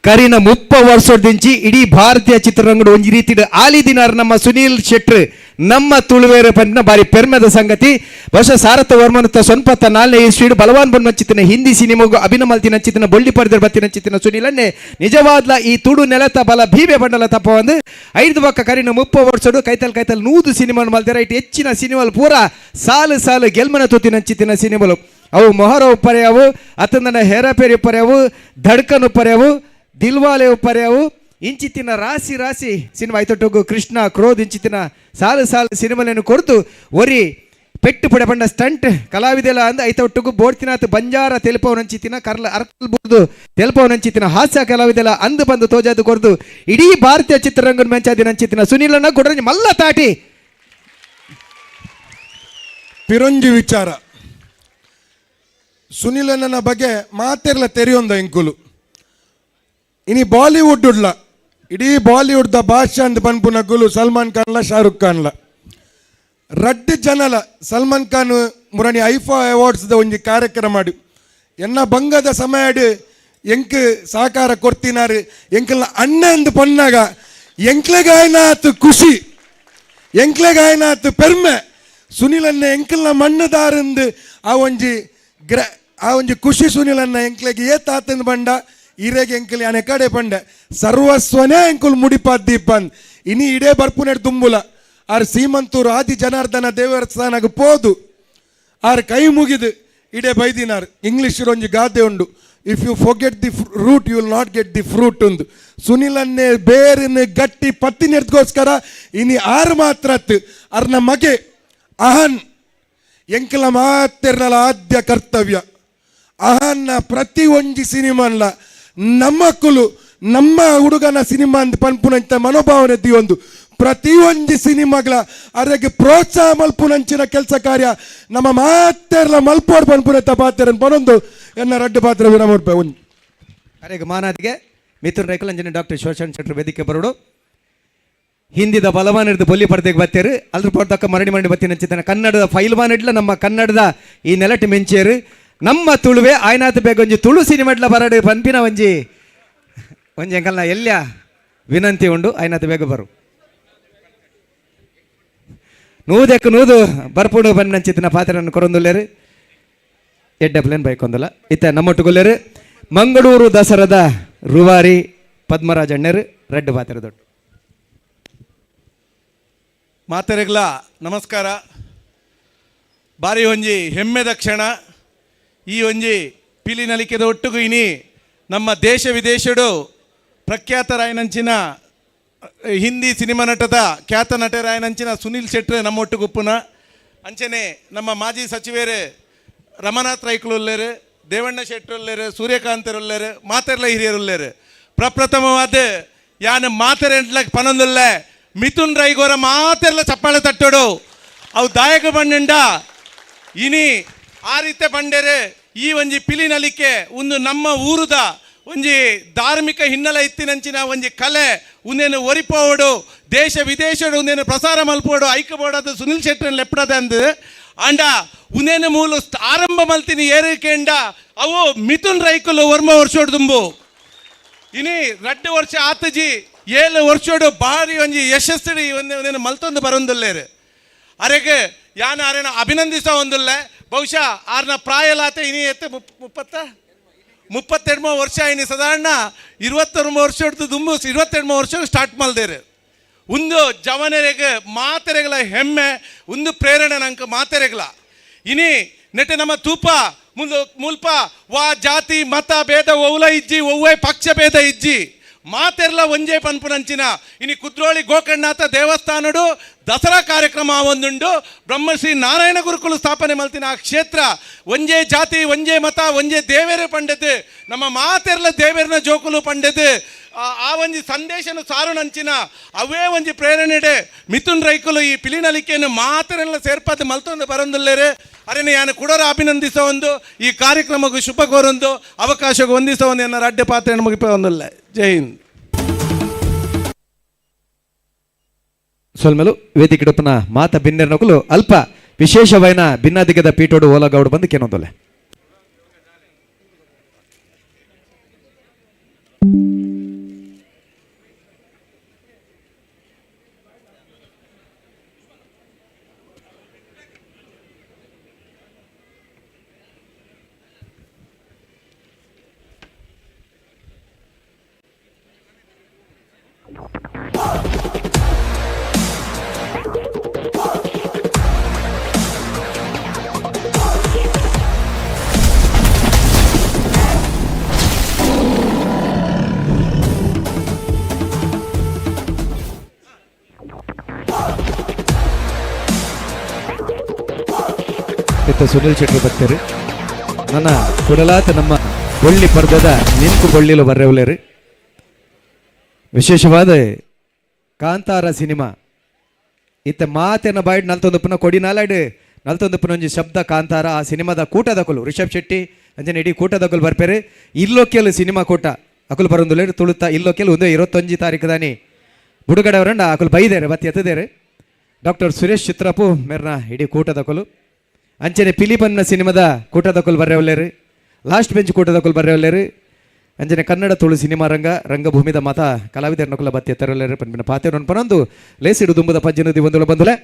ಕರಿನ 30 ವರ್ಷದಿಂಚಿ ಇಡೀ ಭಾರತೀಯ ಚಿತ್ರರಂಗದ ಒಂಜಿ ರೀತಿ ಆಲಿ ದಿನಾರ್ ನಮ್ಮ ಸುನೀಲ್ ಶೆಟ್ರ್ ನಮ್ಮ ತುಳುವೇರ ಪಂಡಿನ ಬಾರಿ ಪೆರ್ಮೆದ ಸಂಗತಿ. ವರ್ಷ ಸಾರಥ ವರ್ಮನತ್ತ ಸೊನ್ಪತ್ತ ನಾಲ್ನೇ ಇಸ್ವೀಡ್ ಬಲವಾನ್ ಬನ್ಮಚ್ಚಿತ್ತಿನ ಹಿಂದಿ ಸಿನಿಮಾಗೂ ಅಭಿನಮಲ್ತಿನ ಚಿತ್ತಿನ ಬೊಳ್ಳಿ ಪರ್ದರ್ ಬತ್ತಿನ ಚಿತ್ತಿನ ಸುನೀಲನ್ನೇ ನಿಜವಾದ್ಲ ಈ ತುಡು ನೆಲತ ಬಲ ಭೀಮೆ ಬಂಡಲ ತಪ್ಪ ಒಂದು 5 ಬಕ್ಕ ಕರಿನ 30 ವರ್ಷಡು ಕೈತಲ್ ಕೈತಲ್ 100 ಸಿನಿಮಾ ಮಲ್ತಿರ. ಇಟ್ಟು ಹೆಚ್ಚಿನ ಸಿನಿಮಾಲ್ ಪೂರ ಸಾಲು ಸಾಲು ಗೆಲ್ಮನ ತುತ್ತಿನ ಚಿತ್ತಿನ ಸಿನಿಮಾಲು ಅವು ಮೊಹರ ಉಪ್ಪರೆಯವು, ಅತಂದನ ಹೇರಾಪೇರಿ ಉಪ್ಪರೆಯವು, ಧಡ್ಕನ್ ಉಪ್ಪರೆಯವು, ದಿಲ್ವಾಲೆ ಉಪ್ಪರೆಯವು, ಇಂಚಿತ್ತಿನ ರಾಸಿ ರಾಸಿ ಸಿನಿಮಾ ಐತೊಟ್ಟುಗು ಕೃಷ್ಣ ಕ್ರೋಧ್ ಇಂಚಿತ್ತಿನ ಸಾಲು ಸಾಲು ಸಿನಿಮಾలను ಕೊಡ್ತು ಒರಿ ಪೆಟ್ಟು ಪಡೆ ಪಂಡ ಸ್ಟಂಟ್ ಕಲಾವಿದೆಲ್ಲ ಅಂದ ಐತೊಟ್ಟುಗು ಬೋಡ್ತಿನಾಥ್ ಬಂಜಾರ ತೆಲುಪವನಂಚಿತ್ತಿನ ಕರ್ಲ ಅರ್ಕಲ್ ಬುರ್ದು ತೆಲುಪವನಂಚಿತ್ತಿನ ಹಾಸ್ಯ ಕಲಾವಿದೆಲ್ಲ ಅಂದು ಬಂದು ತೋಜಾದು ಕೊರ್ದು ಇಡೀ ಭಾರತೀಯ ಚಿತ್ರರಂಗದ ಮೆಂಚಾದಿನಂಚಿತ್ತಿನ ಸುನೀಲನ ಕೊಡ್ರಂಜಿ ಮಲ್ಲ ತಾಟಿ. ಪಿರೊಂಜಿ ವಿಚಾರ ಸುನೀಲನ ಬಗ್ಗೆ ಮಾತೆರ್ಲ ತೆರಿಯೊಂದ ಇಂಕುಲು ಇನಿ ಬಾಲಿವುಡ್ ಉಡ್ಲ ಇಡೀ ಬಾಲಿವುಡ್ ದ ಬಾದ್ಶಾ ಅಂದ್ ಪನ್ಪುನಕುಲು ಸಲ್ಮಾನ್ ಖಾನ್ಲ ಶಾರುಖ್ ಖಾನ್ಲ ರಡ್ಡ್ ಜನಲ. ಸಲ್ಮಾನ್ ಖಾನ್ ಮುರಣಿ ಐಫಾ ಅವಾರ್ಡ್ಸ್ ದ ಒಂಜಿ ಕಾರ್ಯಕ್ರಮ ಮಾಡಿ ಎನ್ನ ಬಂಗದ ಸಮಯಡ್ ಎಂಕ್ ಸಹಕಾರ ಕೊಡ್ತಿನಾರು ಎಂಕಲ್ನ ಅಣ್ಣ ಅಂದ್ ಪನ್ನಾಗ ಎಂಕ್ಲೆಗಾಯ್ನಾತ್ ಖುಷಿ, ಎಂಕ್ಲೆಗಾಯ್ನಾತ್ ಪೆರ್ಮೆ. ಸುನಿಲನ್ನ ಎಂಕಲ್ನ ಮಣ್ಣುದಾರಂದು ಆ ಒಂಜಿ ಗ್ರ ಆ ಒಂಜಿ ಖುಷಿ ಸುನಿಲನ್ನ ಎಂಕ್ಲೆಗೆ ಏ ತಾತಂದು ಬಂಡ ಇರೆಗೆ ಎಂಕಲ್ ಯಾನೆ ಕಡೆ ಪಂಡೆ ಸರ್ವಸ್ವನೇ ಎಂಕುಲ್ ಮುಡಿಪಾದ್ ದೀಪನ್ ಇನಿ ಇಡೇ ಬರ್ಪುನೆಡ್ ದುಂಬುಲ ಆರ್ ಸೀಮಂತೂರು ಆದಿ ಜನಾರ್ದನ ದೇವಸ್ಥಾನಗ್ ಪೋದು ಆರ್ ಕೈ ಮುಗಿದು ಇಡೇ ಬೈದಿನಾರ್. ಇಂಗ್ಲಿಷ್ ಒಂಜಿ ಗಾದೆ ಉಂಡು, if you forget the root you will not get the fruit ಉಂದು. ಸುನಿಲನ್ನೇ ಬೇರಿನ ಗಟ್ಟಿ ಪತ್ತಿ ನೆಡ್ಗೋಸ್ಕರ ಇನಿ ಆರು ಮಾತ್ರ ಅರ್ನ ಮಗೆ ಅಹನ್ ಎಂಕಲ ಮಾತೆರ್ನಲ ಆದ್ಯ ಕರ್ತವ್ಯ ಅಹನ್ನ ಪ್ರತಿ ಒಂಜಿ ಸಿನಿಮಾನ್ಲ ನಮ್ಮಕ್ಕುಲು ನಮ್ಮ ಹುಡುಗನ ಸಿನಿಮಾ ಅಂತ ಪನ್ಪುನಂತ ಮನೋಭಾವನೆ ದಿಯೊಂದು ಪ್ರತಿ ಒಂಜಿ ಸಿನಿಮಾಗಳ ಅದಕ್ಕೆ ಪ್ರೋತ್ಸಾಹ ಮಲ್ಪುನಂಚಿನ ಕೆಲಸ ಕಾರ್ಯ ನಮ್ಮ ಮಾತೆರ್ಲ ಮಲ್ಪೋಡ್ ಪನ್ಪುನಂತ ಪಾತ್ರ ಪನೊಂದು ಎನ್ನ ರಡ್ಡು ಪಾತ್ರ ವಿರಾಮ ಒಂದು. ಅರೆಗೆ ಮಾನಾದಿಗೆ ಮಿಥುನ್ ರೈಕಲ್ ಅಂಜನೆ ಡಾಕ್ಟರ್ ಶೋಷನ್ ಶೆಟ್ಟರ್ ವೇದಿಕೆ ಬರೋಡು. ಹಿಂದಿದ ಬಲವಾನ್ ಹಿಡಿದು ಬೊಲ್ಲಿ ಪರ್ದೆಗೆ ಬತ್ತೇರು ಅಲ್ರ ಪೊರ್ದಕ್ಕ ಮರಡಿ ಮರಡಿ ಬತ್ತಿನ ಚಿತ್ತನ ಕನ್ನಡದ ಫೈಲ್ವಾನ್ ಇಡ್ಲ ನಮ್ಮ ಕನ್ನಡದ ಈ ನೆಲಟ್ ಮೆಂಚೇರು ನಮ್ಮ ತುಳುವೆ ಆಯ್ನಾಥ ಬೇಗೊಂಜಿ ತುಳು ಸಿನಿಮಾಡ್ಲ ಬರಡು ಪನ್ಪಿನ ಒಂಜಿ ಒಂಜಿ ಅಂಕಲ್ನ ಎಲ್ಯ ವಿನಂತಿ ಉಂಡು. ಆಯ್ನಾಥ ಬೇಗ ಬರು ನೂದೆಕ್ಕು ನೂದು ಬರ್ಪುಡು ಬನ್ನಂಚಿತ್ತಿನ ಪಾತ್ರವನ್ನು ಕೊರೊಂದುಲ್ಲೇರು ಎಡ್ಡೆ ಪ್ಲೇನ್ ಬೈಕೊಂದಲ್ಲ ಇತ್ತ ನಮ್ಮೊಟ್ಟುಗೊಲ್ಲೇರು ಮಂಗಳೂರು ದಸರಾದ ರೂವಾರಿ ಪದ್ಮರಾಜ್ ಅಣ್ಣರು ರೆಡ್ ಪಾತ್ರ ದೊಡ್ಡ. ಮಾತೆರೆಗ್ಲ ನಮಸ್ಕಾರ. ಬಾರಿ ಒಂಜಿ ಹೆಮ್ಮೆದ ಕ್ಷಣ ಈ ಒಂಜಿ ಪಿಲಿ ನಲಿಕೆದ ಒಟ್ಟುಗು ಇನಿ ನಮ್ಮ ದೇಶ ವಿದೇಶಡು ಪ್ರಖ್ಯಾತರಾಯನಂಚಿನ ಹಿಂದಿ ಸಿನಿಮಾ ನಟದ ಖ್ಯಾತ ನಟರಾಯನಂಚಿನ ಸುನೀಲ್ ಶೆಟ್ರೆ ನಮ್ಮ ಒಟ್ಟುಗುಪ್ಪುನ ಅಂಚನೆ ನಮ್ಮ ಮಾಜಿ ಸಚಿವರು ರಮನಾಥ್ ರೈಕ್ಲುಲ್ಲೇರು, ದೇವಣ್ಣ ಶೆಟ್ಟರುಲ್ಲೇರು, ಸೂರ್ಯಕಾಂತರುಲ್ಲೇರು, ಮಾತೆರ್ಲ ಹಿರಿಯರುಲ್ಲೇರು. ಪ್ರಪ್ರಥಮವಾದ ಯಾನ್ ಮಾತೆರೆಂಟ್ಲಕ್ ಪನೊಂದುಲ್ಲೆ ಮಿಥುನ್ ರೈಗೋರ ಮಾತೆರ್ಲ ಚಪ್ಪಾಳೆ ತಟ್ಟೋಡು. ಅವು ದಾಯಕ ಬಣ್ಣಂಡ ಇನಿ ಆ ರೀತಿ ಬಂಡೇರೆ ಈ ಒಂಜಿ ಪಿಲಿ ನಲಿಕೆ ಒಂದು ನಮ್ಮ ಊರುದ ಒಂಜಿ ಧಾರ್ಮಿಕ ಹಿನ್ನೆಲೆ ಇತ್ತಿನಂಚಿನ ಒಂಜಿ ಕಲೆ ಉಂದೇನು ಒರಿಪೋಡು ದೇಶ ವಿದೇಶಡು ಉಂದೇನು ಪ್ರಸಾರ ಮಲ್ಪೋಡು ಐಕ್ಯಬೋಡಾದ ಸುನಿಲ್ ಶೆಟ್ಟರ್ ಲೆಪ್ಪಡದ ಅಂದು ಅಂಡ ಉಂದೇನು ಮೂಲು ಆರಂಭ ಮಲ್ತಿನಿ ಏರಿಕೆಂಡ ಅವು ಮಿಥುನ್ ರೈಕುಲು ವರ್ಮ ವರ್ಷೋಡು ದುಂಬು ಇನಿ 2 ವರ್ಷ ಆತಜಿ 7 ವರ್ಷೋಡು ಭಾರಿ ಒಂಜಿ ಯಶಸ್ವಿ ಒಂದೇನು ಮಲ್ತೊಂದು ಬರೊಂದುಲ್ಲೇರು. ಅರೆಗೆ ಯಾನ ಅರೆನ ಅಭಿನಂದಿಸ ಒಂದುಲ್ಲೆ ಬಹುಶಃ ಆರ್ನ ಪ್ರಾಯಲಾತೆ ಇನಿ ಎತ್ತೆ 32 ವರ್ಷ ಇನಿ ಸಾಧಾರಣ 29 ವರ್ಷ ದುಂಬು 22 ವರ್ಷ ಸ್ಟಾರ್ಟ್ ಮಲ್ದೇರು. ಒಂದು ಜವನರಿಗೆ ಮಾತೆರೆಗಳ ಹೆಮ್ಮೆ ಒಂದು ಪ್ರೇರಣೆ ನಂಗೆ ಮಾತೆರೆಗಳ ಇನಿ ನೆಟ್ಟೆ ನಮ್ಮ ತೂಪ ಮುಂದೆ ಮುಲ್ಪ ವಾ ಜಾತಿ ಮತ ಭೇದ ಒವ್ಲ ಇಜ್ಜಿ ಒವ್ವೇ ಪಕ್ಷ ಭೇದ ಇಜ್ಜಿ ಮಾತೆರ್ಲ ಒಂಜೇ ಪನ್ಪುನಂಚಿನ ಇನಿ ಕುದ್ರೋಳಿ ಗೋಕರ್ಣನಾಥ ದೇವಸ್ಥಾನಡು ದಸರಾ ಕಾರ್ಯಕ್ರಮ ಒಂದುಂಡು. ಬ್ರಹ್ಮಶ್ರೀ ನಾರಾಯಣ ಗುರುಕುಲು ಸ್ಥಾಪನೆ ಮಲ್ತಿನ ಆ ಕ್ಷೇತ್ರ ಒಂಜೇ ಜಾತಿ ಒಂಜೇ ಮತ ಒಂಜೇ ದೇವೇರು ಪಂಡೆದು ನಮ್ಮ ಮಾತೆರ್ಲ ದೇವೇರ್ನ ಜೋಕುಲು ಪಂಡೆದು ಆ ಒಂಜಿ ಸಂದೇಶನ ಸಾರುನಂಚಿನ ಅವೇ ಒಂಜಿ ಪ್ರೇರಣೆಡೆ ಮಿಥುನ್ ರೈಕುಲು ಈ ಪಿಲಿನಲಿಕೆಯನ್ನು ಮಾತೆರೆಲ್ಲ ಸೇರ್ಪಾದ ಮಲ್ತೊಂದು ಬರೊಂದುಲ್ಲೇರು. ಅರೆನೆ ಯಾನು ಕುಡೋರ ಅಭಿನಂದಿಸ ಒಂದು ಈ ಕಾರ್ಯಕ್ರಮಕ್ಕೆ ಶುಭ ಕೋರೊಂದು ಅವಕಾಶಕ್ಕೆ ವಂದಿಸ ಒಂದು ಎನ್ನ ರಡ್ಡೆ ಪಾತ್ರೆಯನ್ನು ಮುಗಿಪ ಒಂದುಲ್ಲೆ. ಜೈ ಹಿಂದ್. ಸೊಲ್ಮೆಲು ವೇದಿಕೆಡಪ್ಪನ ಮಾತ ಬಿನ್ನೆರ್ನಕುಲು ಅಲ್ಪ ವಿಶೇಷವೈನ ಭಿನ್ನಾದಿಗದ ಪೀಠೋಡು ಓಲಗೌಡು ಬಂದು ಕೆನೊಂದೊಲೆ. ಇತ್ತ ಸುನಿಲ್ ಶೆಟ್ಟಿ ಬರ್ತಾರೆ. ನನ್ನ ಕುಡಲಾತ ನಮ್ಮ ಬೊಳ್ಳಿ ಪರ್ದದ ನಿಂಕು ಬೊಳ್ಳಿಲು ಬರ್ರೆವಲೇರಿ. ವಿಶೇಷವಾದ ಕಾಂತಾರ ಸಿನಿಮಾ ಇತ್ತ ಮಾತೆನ ಬಾಯ್ಡ್ ನಲ್ತೊಂದು ಪುನಃ ಕೊಡಿ ನಾಲಾಯ್ಡು ನಲ್ತೊಂದು ಪುನಃ ಒಂಜಿ ಶಬ್ದ ಕಾಂತಾರ. ಆ ಸಿನಿಮಾದ ಕೂಟದಕುಲು ರಿಷಬ್ ಶೆಟ್ಟಿ ಅಂಚನೆ ಇಡೀ ಕೂಟದಕುಲು ಬರ್ಪೇರು. ಇಲ್ಲೊಕ್ಕೆಲು ಸಿನಿಮಾ ಕೂಟ ಅಕುಲು ಬರೊಂದುಲ್ಲೆರ್ ತುಳುತ್ತ ಇಲ್ಲೊಕ್ಕೆಲು ಒಂದೇ 21 ತಾರೀಕು ದಾನಿ ಬುಡುಗಡೆ ಅವರಂಡ ಅಕುಲು ಬೈದೇರು ಬತ್ತಿ ಎತ್ತದೇರು. ಡಾಕ್ಟರ್ ಸುರೇಶ್ ಚಿತ್ರಪು ಮೇರ್ನ ಇಡೀ ಕೂಟದಕುಲು ಅಂಚನೆ ಪಿಲಿಪನ್ನ ಸಿನಿಮಾದ ಕೂಟದಕುಲು ಬರ್ರೆವಲ್ಲೇರು, ಲಾಸ್ಟ್ ಬೆಂಚ್ ಕೂಟದಕುಲು ಬರ್ರೆವಲ್ಲೇರು. ಅಂಚನೆ ಕನ್ನಡ ತುಳು ಸಿನಿಮಾ ರಂಗ ರಂಗಭೂಮಿದ ಮಾತ ಕಲಾವಿದರ ನಕುಲ ಬತ್ತಿ ಎತ್ತರಲ್ಲೇರು ಪನ್ಪಿನ ಪಾತೆರೊನ್ ಪನೊಂದು ಲೇಸಿಡು ದುಂಬುದ ಪಜ್ಜನದಿ ಒಂದುಲ ಬಂದುಲೆ.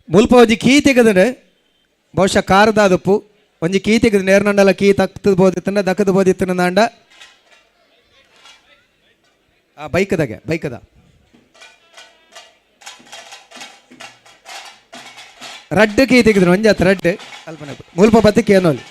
ಮುಲ್ಪ ಒಂಜಿ ಕೀ ತೆಗೆದ್ರೆ ಬಹುಶಃ ಕಾರದಾದಪ್ಪು ಒಂಜಿ ಕೀ ತೆಗೆದು ನೇರ್ನಂಡಲ ಕೀ ತಕ್ಕದ ಬೋದಿತ್ತನ ದಕ್ಕದ ಬೋದಿತ್ತನ ನಾಂಡ ಆ ಬೈಕ್ದಾಗೆ ಬೈಕದ ರಡ್ಡು ಕೀ ತೆಗೆದ್ರು ಒಂಜಿ ಆತ ರಡ್ಡು ಅಲ್ಪನೆ ಮುಲ್ಪ ಬತ್ತಿಕ್ಕೆ ಏನೋ ಅಲ್ಲಿ.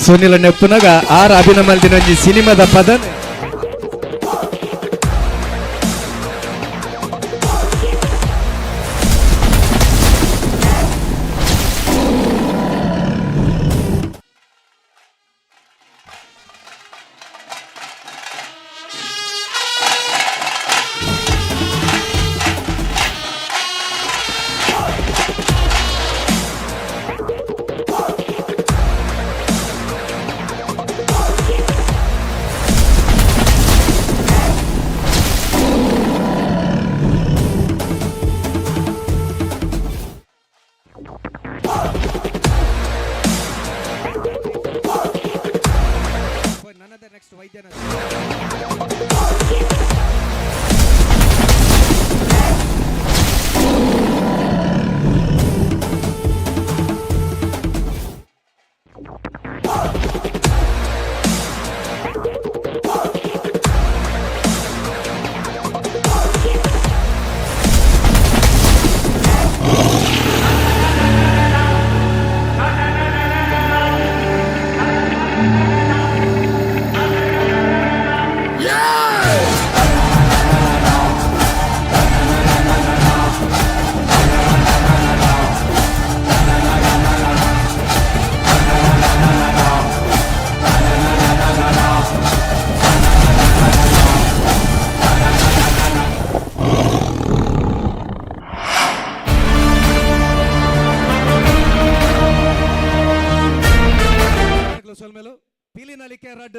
ಸುನಿಲ ನೆಪ್ಪುನಗ ಆರ್ ಅಭಿನಮಲ್ದಿನೊಂಜಿ ಸಿನಿಮಾದ ಪದನ್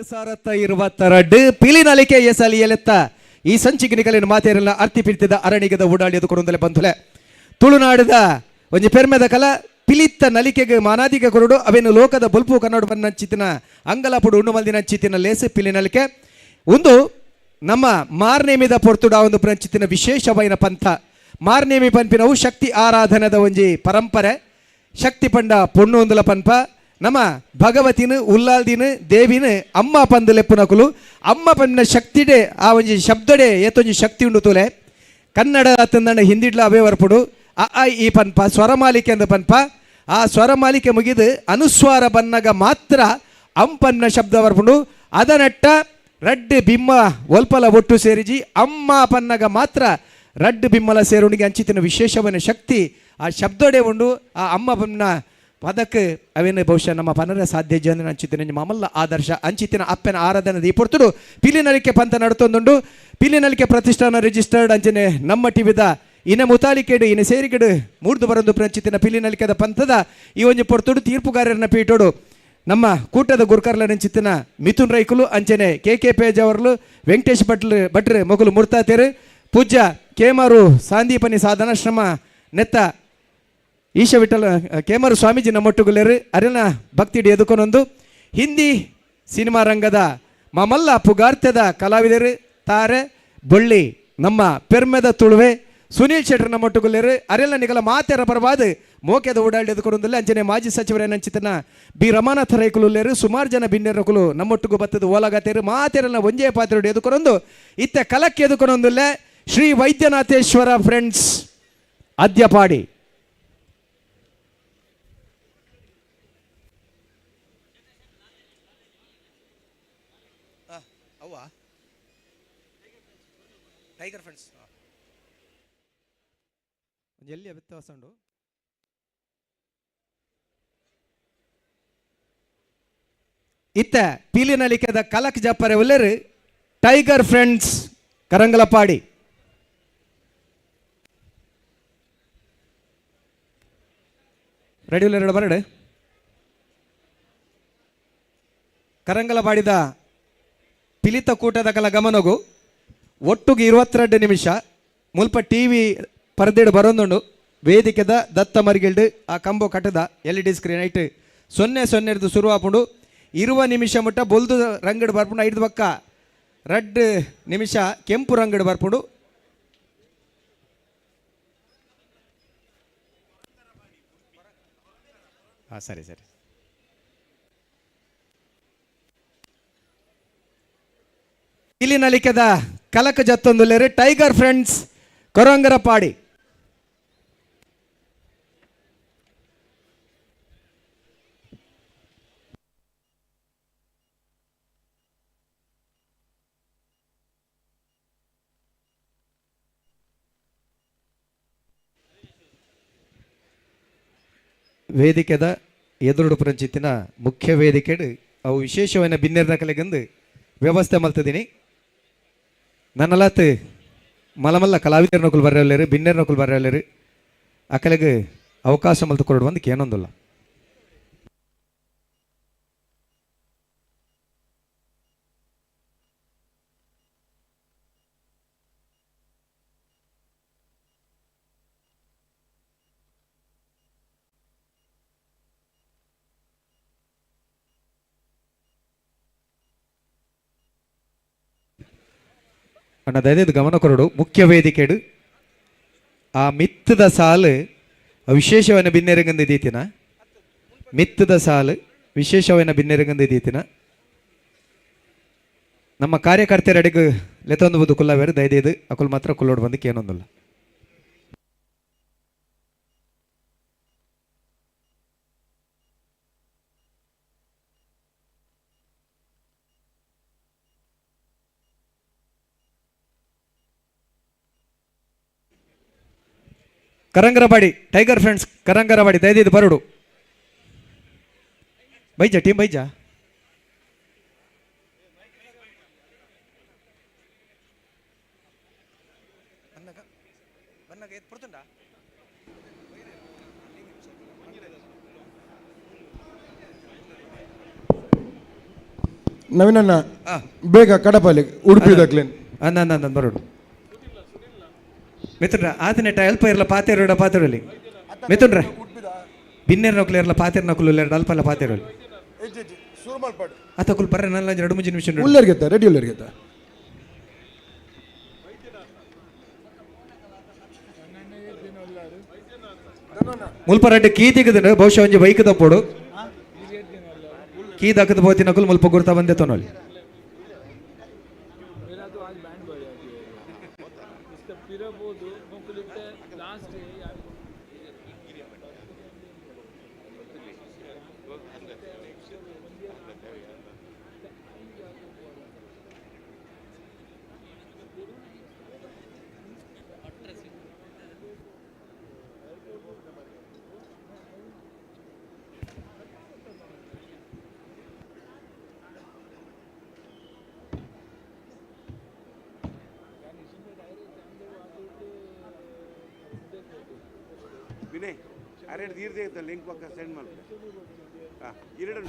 ಸಾರತ್ತ ಇರುವತ್ತರಡ್ಡು ಪಿಲಿನಲಿಕೆ ಎಸಲಿ ಎಲೆತ್ತ ಈ ಸಂಚಿಗೆ ನಿಗಲಿನ ಮಾತೇರೆಲ್ಲ ಅರ್ತಿ ಪಿರ್ತಿದ ಅರಣಿಗದ ಓಡಾಡಿಯದು ಕೊಡೊಂದಲೆ ಬಂಧುಲೆ. ತುಳುನಾಡದ ಒಂಜಿ ಪೆರ್ಮೆದ ಕಲ ಪಿಲಿತ್ತ ನಲಿಕೆಗೆ ಮಾನಾದಿಗೆ ಕೊರಡು ಅವೇನು ಲೋಕದ ಬೊಲ್ಪು ಕನ್ನಡ ಬನ್ನಂಚಿತ್ತಿನ ಅಂಗಲಾಪುಡು ಉಣ್ಣು ಮಲ್ದಿನ ಚಿತ್ತಿನ ಲೇಸು ಪಿಲಿ ನಲಿಕೆ. ಒಂದು ನಮ್ಮ ಮಾರ್ನೇಮಿದ ಪೊರ್ತುಡ ಒಂದು ಪ್ರಂಚಿತ್ತಿನ ವಿಶೇಷವೈನ ಪಂಥ. ಮಾರ್ನೇಮಿ ಪನ್ಪಿನವು ಶಕ್ತಿ ಆರಾಧನದ ಒಂಜಿ ಪರಂಪರೆ. ಶಕ್ತಿ ಪಂಡ ಪೊಣ್ಣು ಒಂದುಲ ಪನ್ಪ ನಮ್ಮ ಭಗವತಿನ ಉಲ್ಲಾಲ್ದಿನ ದೇವಿನ ಅಮ್ಮ ಪಂದು ಲೆಪ್ಪುನಕುಲು ಅಮ್ಮ ಪಂದಿನ ಶಕ್ತಿಡೆ ಆ ಒಂಜಿ ಶಬ್ದಡೆ ಏತೊಂಜಿ ಶಕ್ತಿ ಉಂಡು ತೂಲೆ. ಕನ್ನಡ ತಂದಣ್ಣ ಹಿಂದಿಡ್ಲ ಅವೇ ವರ್ಪುಡು ಅ ಆ ಈ ಪನ್ಪ ಸ್ವರಮಾಲಿಕೆ ಅಂದ ಪನ್ಪ. ಆ ಸ್ವರಮಾಲಿಕೆ ಮುಗಿದು ಅನುಸ್ವಾರ ಬನ್ನಗ ಮಾತ್ರ ಅಂಪನ್ನ ಶಬ್ದ ವರ್ಪುಂಡು. ಅದನಟ್ಟ ರಡ್ಡು ಬಿಮ್ಮ ಒಲ್ಪಲ ಒಟ್ಟು ಸೇರಿಜಿ ಅಮ್ಮ ಪನ್ನಗ ಮಾತ್ರ ರಡ್ಡು ಬಿಮ್ಮಲ ಸೇರುಣಿಗೆ ಅಂಚಿತಿನ ವಿಶೇಷವನ್ನ ಶಕ್ತಿ ಆ ಶಬ್ದಡೆ ಉಂಡು. ಆ ಅಮ್ಮ ಪನ್ನ ಪದಕ್ಕೆ ಅವೇನು ಬಹುಶಃ ನಮ್ಮ ಪನರ ಸಾಧ್ಯ ಜನ ಅಂಚಿತ್ತಿನ ಮಾಮಲ್ಲ ಆದರ್ಶ ಅಂಚಿತ್ತಿನ ಅಪ್ಪನ ಆರಾಧನೆ ದೀಪೊರ್ತುಡು ಪಿಲಿನಲಿಕೆ ಪಂತ ನಡ್ತೊಂದುಂಡು. ಪಿಲಿನಲಿಕೆ ಪ್ರತಿಷ್ಠಾನ ರಿಜಿಸ್ಟರ್ಡ್ ಅಂಚನೆ ನಮ್ಮ ಟಿವಿದ ಇನ್ನ ಮುತಾಲಿಕೆಡು ಇನ್ನ ಸೇರಿಕೆಡು ಮೂರ್ದು ಬರಂದು ಪ್ರಂಚಿತಿನ ಪಿಲಿನಲಿಕೆದ ಪಂಥದ ಈ ಒಂಜಿ ಪೊರ್ತುಡು ತೀರ್ಪುಗಾರರನ್ನ ಪೀಟೋಡು ನಮ್ಮ ಕೂಟದ ಗುರ್ಕರ್ಲ ನಂಚಿತ್ತಿನ ಮಿಥುನ್ ರೈಕುಲು ಅಂಚನೆ ಕೆ ಕೆ ಪೇಜ್ ಅವರ್ಲು ವೆಂಕಟೇಶ್ ಭಟ್ಲು ಭಟ್ರು ಮೊಗಲು ಮುರ್ತಾತೇರು ಪೂಜ್ಯ ಕೇಮಾರು ಸಾಂದೀಪನಿ ಸಾಧನಾಶ್ರಮ ನೆತ್ತ ಈಶ ವಿಠಲ ಕೇಮಾರು ಸ್ವಾಮೀಜಿ ನಮ್ಮೊಟ್ಟುಗುಲೇರು ಅರಿನ ಭಕ್ತಿ ಎದುಕೊನೊಂದು ಹಿಂದಿ ಸಿನಿಮಾ ರಂಗದ ಮಮಲ್ಲ ಪುಗಾರ್ತ್ಯದ ಕಲಾವಿದರು ತಾರೆ ಬೊಳ್ಳಿ ನಮ್ಮ ಪೆರ್ಮೆದ ತುಳುವೆ ಸುನೀಲ್ ಶೆಟ್ಟರ್ ನಮ್ಮೊಟ್ಟುಗುಲೇರು ಅರೆಲ್ಲ ನಿಗಲ ಮಾತೆರ ಪರವಾದ ಮೋಕೆದ ಓಡಾಡಿ ಎದುಕೊನೊಂದಿಲ್ಲ ಅಂಚನೆ ಮಾಜಿ ಸಚಿವರೇನಂಚಿತನ ಬಿ ರಮಾನಾಥ ರೈಕುಲುಲ್ಲೇರು ಸುಮಾರು ಜನ ಬಿನ್ನೆರಕುಲು ನಮ್ಮೊಟ್ಟಿಗೂ ಬತ್ತದ ಓಲಾಗತೇರು ಮಾತೆರೆಲ್ಲ ಒಂಜೇ ಪಾತ್ರೆ ಎದುಕೊನೊಂದು ಇತ್ತ ಕಲಕ್ಕೆ ಎದುಕೊನೊಂದಿಲ್ಲ Shri Vaidyanatheshwara friends Adyapadi. Tiger friends ಎಲ್ಲಿ ವ್ಯತ್ಯಾಸ ಉಂಡು ಇತ್ತ ಪೀಲಿನಲಿಕೆದ ಕಲಕ್ ಜಪ್ಪರೆ ಉಲ್ಲೇರು ಟೈಗರ್ ಫ್ರೆಂಡ್ಸ್ ಕರಂಗಲಪಾಡಿ. ರೆಡಿ ಉಲ್ಲೇರು ಬರಡೆ ಕರಂಗಲಪಾಡಿದ ಪಿಲಿತ ಕೂಟದ ಕಲ ಗಮನಗು ಒಟ್ಟುಗೆ 22 ನಿಮಿಷ ಮುಲ್ಪ ಟಿ ವಿ ಪರದೇಡು ಬರೊಂದುಂಡು ವೇದಿಕೆದ ದತ್ತ ಮರಿಗಿಲ್ಡು ಆ ಕಂಬೋ ಕಟ್ಟದ ಎಲ್ ಇ ಡಿ ಸ್ಕ್ರೀನ್ ಐಟ್ 0 0 ಶುರು ಆಪುಂಡು 20 ನಿಮಿಷ ಮುಟ್ಟ ಬೊಲ್ದು ರಂಗಡು ಬರ್ಪುಂಡು 5 ಪಕ್ಕ 2 ನಿಮಿಷ ಕೆಂಪು ರಂಗಡು ಬರ್ಪುಂಡು. ಹಾಂ ಸರಿ ಸರಿ ಇಲ್ಲಿ ನಲಿಕೆದ ಕಲಕ ಜತ್ತೊಂದುಲ್ಲೇರು ಟೈಗರ್ ಫ್ರೆಂಡ್ಸ್ ಕೊರಂಗರಪಾಡಿ. ವೇದಿಕೆದ ಎದುರುಡು ಪುರಂಚಿತ್ತಿನ ಮುಖ್ಯ ವೇದಿಕೆಡು ಅವು ವಿಶೇಷವಾದ ಬಿನ್ನೆರ್ನ ಕಲೆಗಂದು ವ್ಯವಸ್ಥೆ ಮಲ್ತದೀನಿ. ನನ್ನಲಾತ್ ಮಲಮಲ್ಲ ಕಲಾವಿದರ ನಕುಲು ಬರ್ರಲ್ಲೇರು ಬಿನ್ನೆರ್ ನಕುಲು ಬರ್ರಲ್ಲೇರು ಅಕಲೆಗೆ ಅವಕಾಶ ಮಲ್ತು ಕೊರಡು ಬಂದಕ್ಕೆ ಏನೊಂದಿಲ್ಲ. ಅಣ್ಣ ದಯದೈದು ಗಮನ ಕೊರಡು ಮುಖ್ಯ ವೇದಿಕೆಡು ಆ ಮಿತ್ತದ ಸಾಲು ವಿಶೇಷವನ್ನ ಬಿನ್ನೆರಗಂದು ದೀತಿನ ಮಿತ್ತದ ಸಾಲು ವಿಶೇಷವನ್ನ ಬಿನ್ನೆರಗಂದು ದೀತಿನ ನಮ್ಮ ಕಾರ್ಯಕರ್ತರ ಅಡಿಗೆ ಲೆತ್ತೊಂದು ಬುದು ಕುಲ್ಲವೇರು ದಯದೈದು ಅಕುಲ್ ಮಾತ್ರ ಕುಲ್ಲೋಡು ಬಂದಕ್ಕೆ ಏನೊಂದಿಲ್ಲ. ಕರಂಗರಬಾಡಿ ಟೈಗರ್ ಫ್ರೆಂಡ್ಸ್ ಕರಂಗರಬಾಡಿ ದಯದೈದು ಬರಡು ಬೈಜ ಟೀಮ್ ಬೈಜ. ನವೀನಣ್ಣ ಬೇಗ ಕಡಪಲ್ಲಿ ಉಡುಪಿ ದಕ್ಲೇನ್ ಅಂದ ಬರಡು ಮಿಥುನ್ರ ಆತನೆಟ ಅಲ್ಪ ಇರಲ ಪಾತೇರೋಡ ಪಾತೇರಲ್ಲಿ ಮಿಥುನ್ರ ಬಿನ್ನೆರ್ ನೊಕ್ಲು ಇರಲ ಪಾತೇರ್ ನೊಕ್ಲು ಎರಡು ಅಲ್ಪ ಅಲ್ಲ ಪಾತೇರಲ್ಲಿ ಆತ ಕುಲ್ ಬರ್ರೆ ನನ್ನ 2 3 ನಿಮಿಷ ಉಳ್ಳರ್ಗೆತ್ತ ರೆಡಿ ಉಳ್ಳರ್ಗೆತ್ತ ಮುಲ್ಪ ರಡ್ಡು ಕೀ ತೆಗೆದು ಬಹುಶಃ ಒಂಜಿ ಬೈಕ್ ತಪ್ಪೋಡು ಕೀ ದಕ್ಕದ ಪೋತಿನಕುಲು ಮುಲ್ಪ ಗುರ್ತಾ ಬಂದೆ ತೊನೋಲಿ. ವಿನಯ್ ಅರೆ ತೀರ್ದೆ ಲಿಂಕ್ ಪಕ್ಕ ಸೆಂಡ್ ಮಾಡ್ತೆ. ಹಾಂ, ಎರಡು.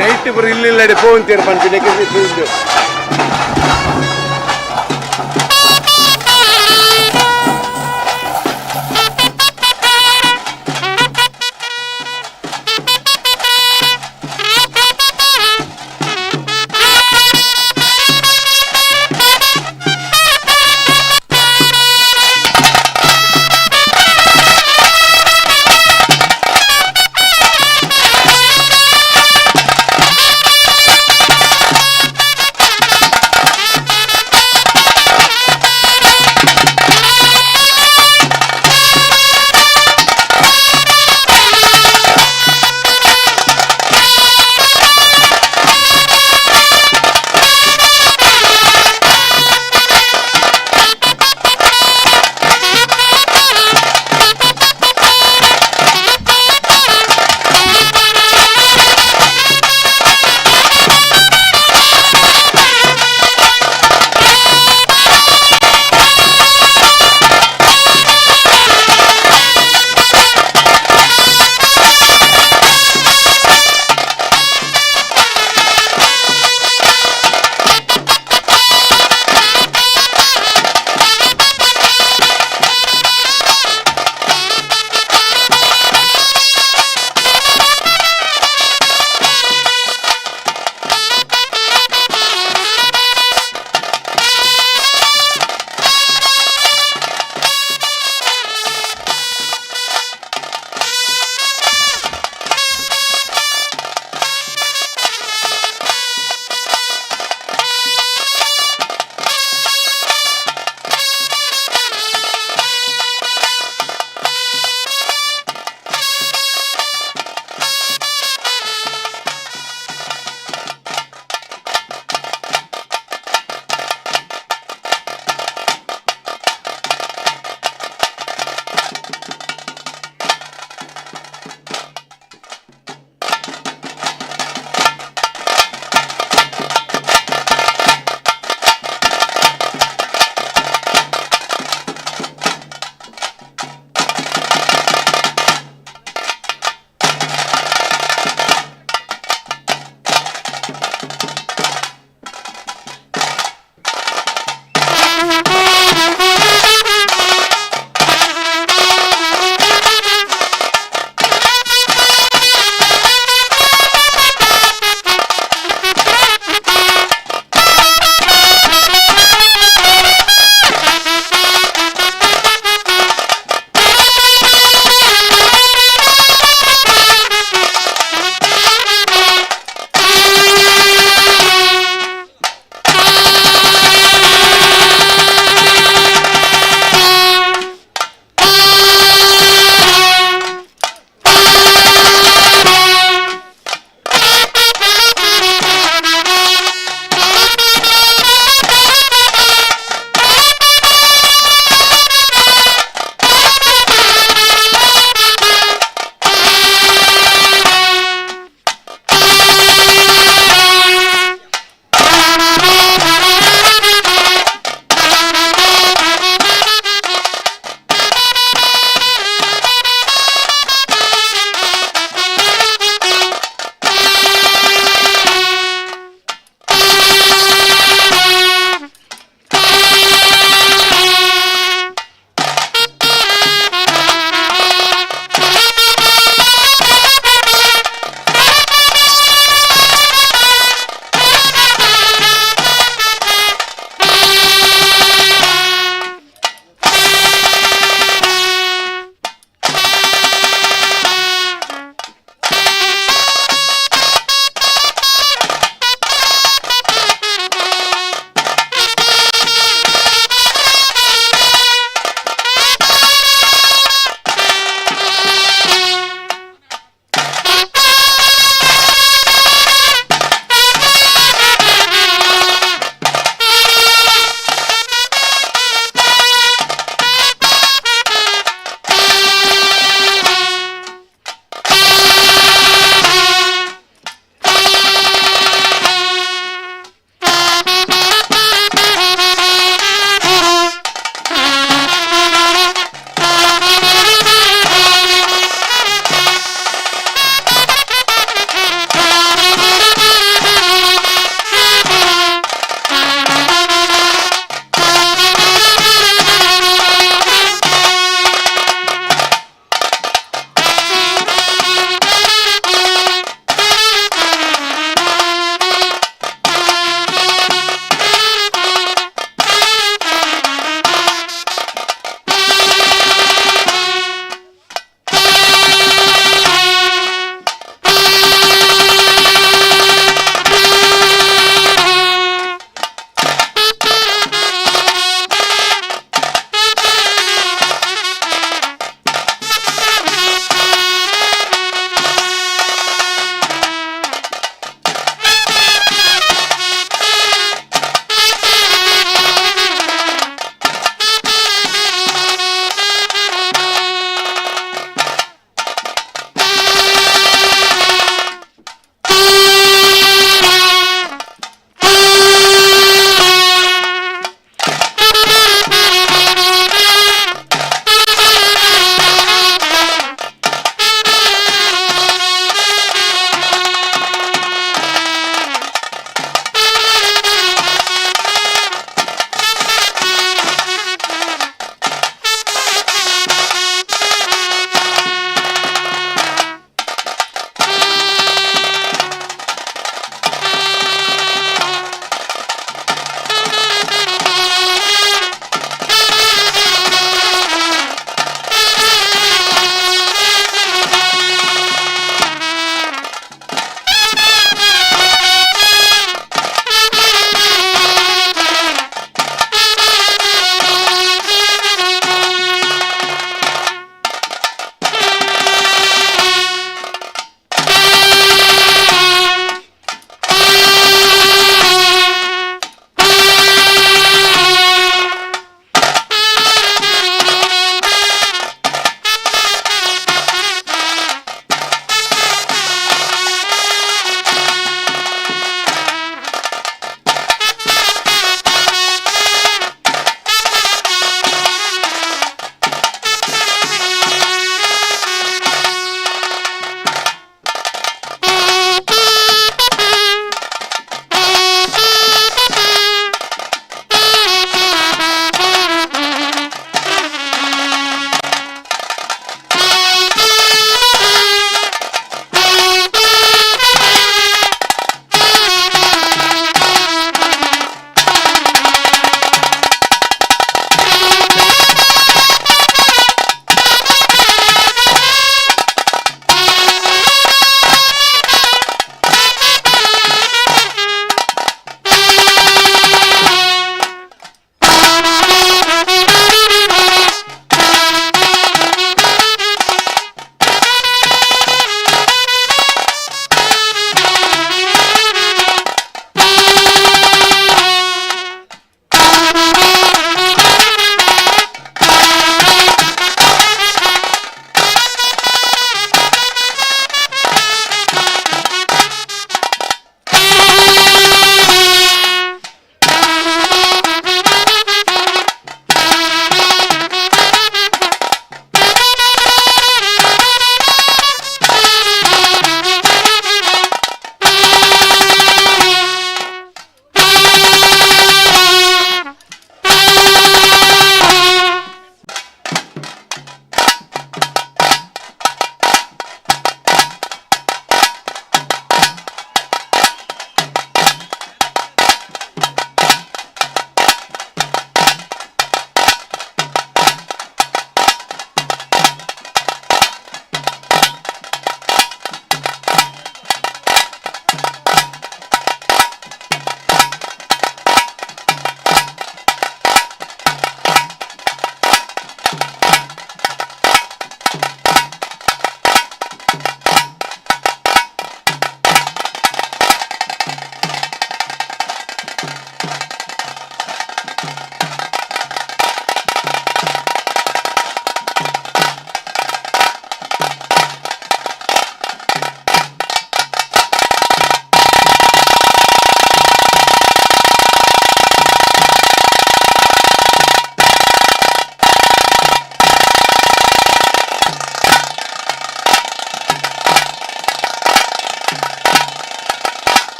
ನೈಟ್ ಇಬ್ಬರು ಇಲ್ಲಿಲ್ಲ ಫೋನ್ ತೀರ್ಪಂಚಿನ.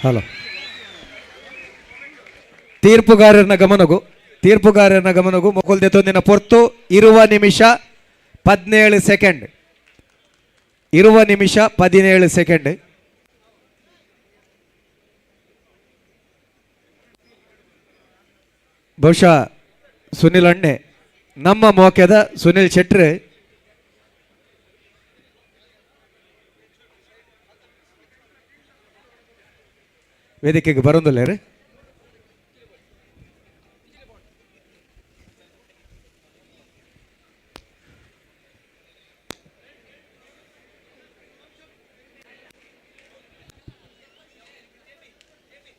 Hello ತೀರ್ಪುಗಾರನ ಗಮನಗು ತೀರ್ಪುಗಾರನ ಗಮನಗು ಮೊಕುಲ್ ದೆತ್ತೊಂದಿನ ಪೊರ್ತು 20 ನಿಮಿಷ 17 ಸೆಕೆಂಡ್ 20 ನಿಮಿಷ 17 ಸೆಕೆಂಡ್. ಬಹುಶಃ ಸುನಿಲ್ ಅಣ್ಣೆ ನಮ್ಮ ಮೋಕೆದ ಸುನಿಲ್ ಶೆಟ್ರು ವೇದಿಕೆಗೆ ಬರೋದಿಲ್ಲ ರೀ.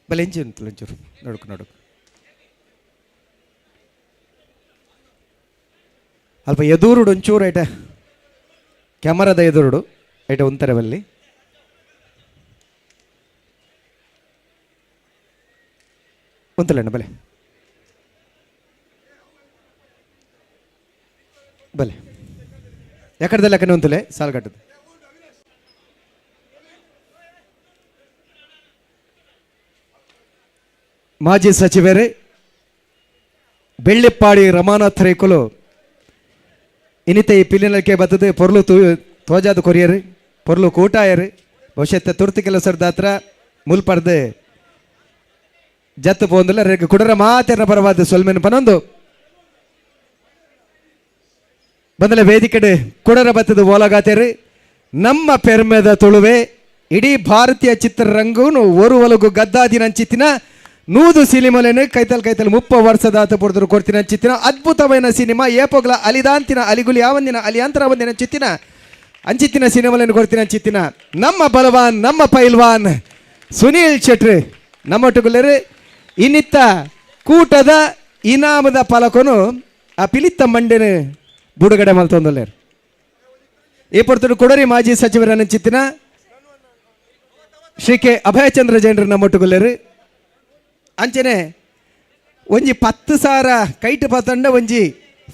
ಬಲೆ ಇಂಚು ಒಂಚೂರು ನೋಡ್ಕು ನೋಡ್ಕು ಅಲ್ಪ ಎದುರುಡು ಒಂಚೂರು ಐಟ ಕ್ಯಾಮರಾದ ಎದುರುಡು ಐಟ ಒಂಥರ ಬಲ್ಲಿ ಒಂತಲಣ್ಣ ಬಲೆ ಬಲೆ ಯಾಕಡ್ದಲ್ಲ ಯಾಕಂದ್ರೆ ಒಂತಲೆ ಸಾಲ್ಗಟ್ಟದ ಮಾಜಿ ಸಚಿವರೇ ಬೆಳ್ಳಿಪ್ಪಾಡಿ ರಮಾನಾಥ್ ರೇಕುಲು ಇನ್ನಿತ ಈ ಪಿಲಿನಕ್ಕೆ ಬರ್ತದೆ ಪೊರ್ಲು ತೋಜಾದ ಕೊರಿಯರು ಪೊರ್ಲು ಕೂಟಾಯರು ಬಹುಶಃ ತುರ್ತು ಕೆಲಸದ ಹತ್ರ ಮುಲ್ಪರ್ದು ಜತ್ತು ಪೋಂದಿಲ್ಲ ರೇಗ್ ಕುಡರ ಮಾತೆರ ಪರವಾದ ಸೊಲ್ಮೆನ್ ಪನೊಂದು ಬಂದಲೆ ವೇದಿಕೆಡೆ ಕುಡರ ಬತ್ತದ ಓಲಗಾತೇರು ನಮ್ಮ ಪೆರ್ಮೆದ ತುಳುವೆ ಇಡೀ ಭಾರತೀಯ ಚಿತ್ರರಂಗನು ಒರು ಒಲಗು ಗದ್ದಾದಿನಂಚಿತ್ತಿನ ನೂದು ಸಿನಿಮಾಲೇನು ಕೈತಲ್ ಕೈತಲ್ 30 ವರ್ಷದ ಆತ ಪುಡ್ದರು ಕೊಡ್ತಿನ ಚಿತ್ತಿನ ಅದ್ಭುತವೈನ ಸಿನಿಮಾ ಏಪೋಗ್ಲ ಅಲಿದಾಂತಿನ ಅಲಿಗುಲಿ ಯಾವಂದಿನ ಅಲಿಯಾಂತರ ಒಂದಿನ ಚಿತ್ತಿನ ಅಂಚಿತ್ತಿನ ಸಿನಿಮಾಲೇನು ಕೊಡ್ತಿನ ಚಿತ್ತಿನ ನಮ್ಮ ಬಲವಾನ್ ನಮ್ಮ ಪೈಲ್ವಾನ್ ಸುನೀಲ್ ಶೆಟ್ರಿ ನಮ್ಮೊಟ್ಟುಗುಲ್ಲರು ಇನ್ನಿತ್ತ ಕೂಟದ ಇನಾಮದ ಫಲಕನು ಆ ಪಿಲಿತ್ತ ಮಂಡೆನ ಬುಡುಗಡೆ ಮಲ್ತೊಂದಲ್ಲೇರು. ಈ ಪೊರ್ತುಡು ಕೊಡರಿ ಮಾಜಿ ಸಚಿವರನ್ನ ಚಿತ್ತಿನ ಶ್ರೀ ಕೆ ಅಭಯಚಂದ್ರ ಜೈನರು ನಮ್ಮೊಟ್ಟುಗುಲ್ಲೇರು. ಅಂಚನೆ ಒಂಜಿ 10,000 ಕೈಟ್ ಪತ್ತಂಡ ಒಂಜಿ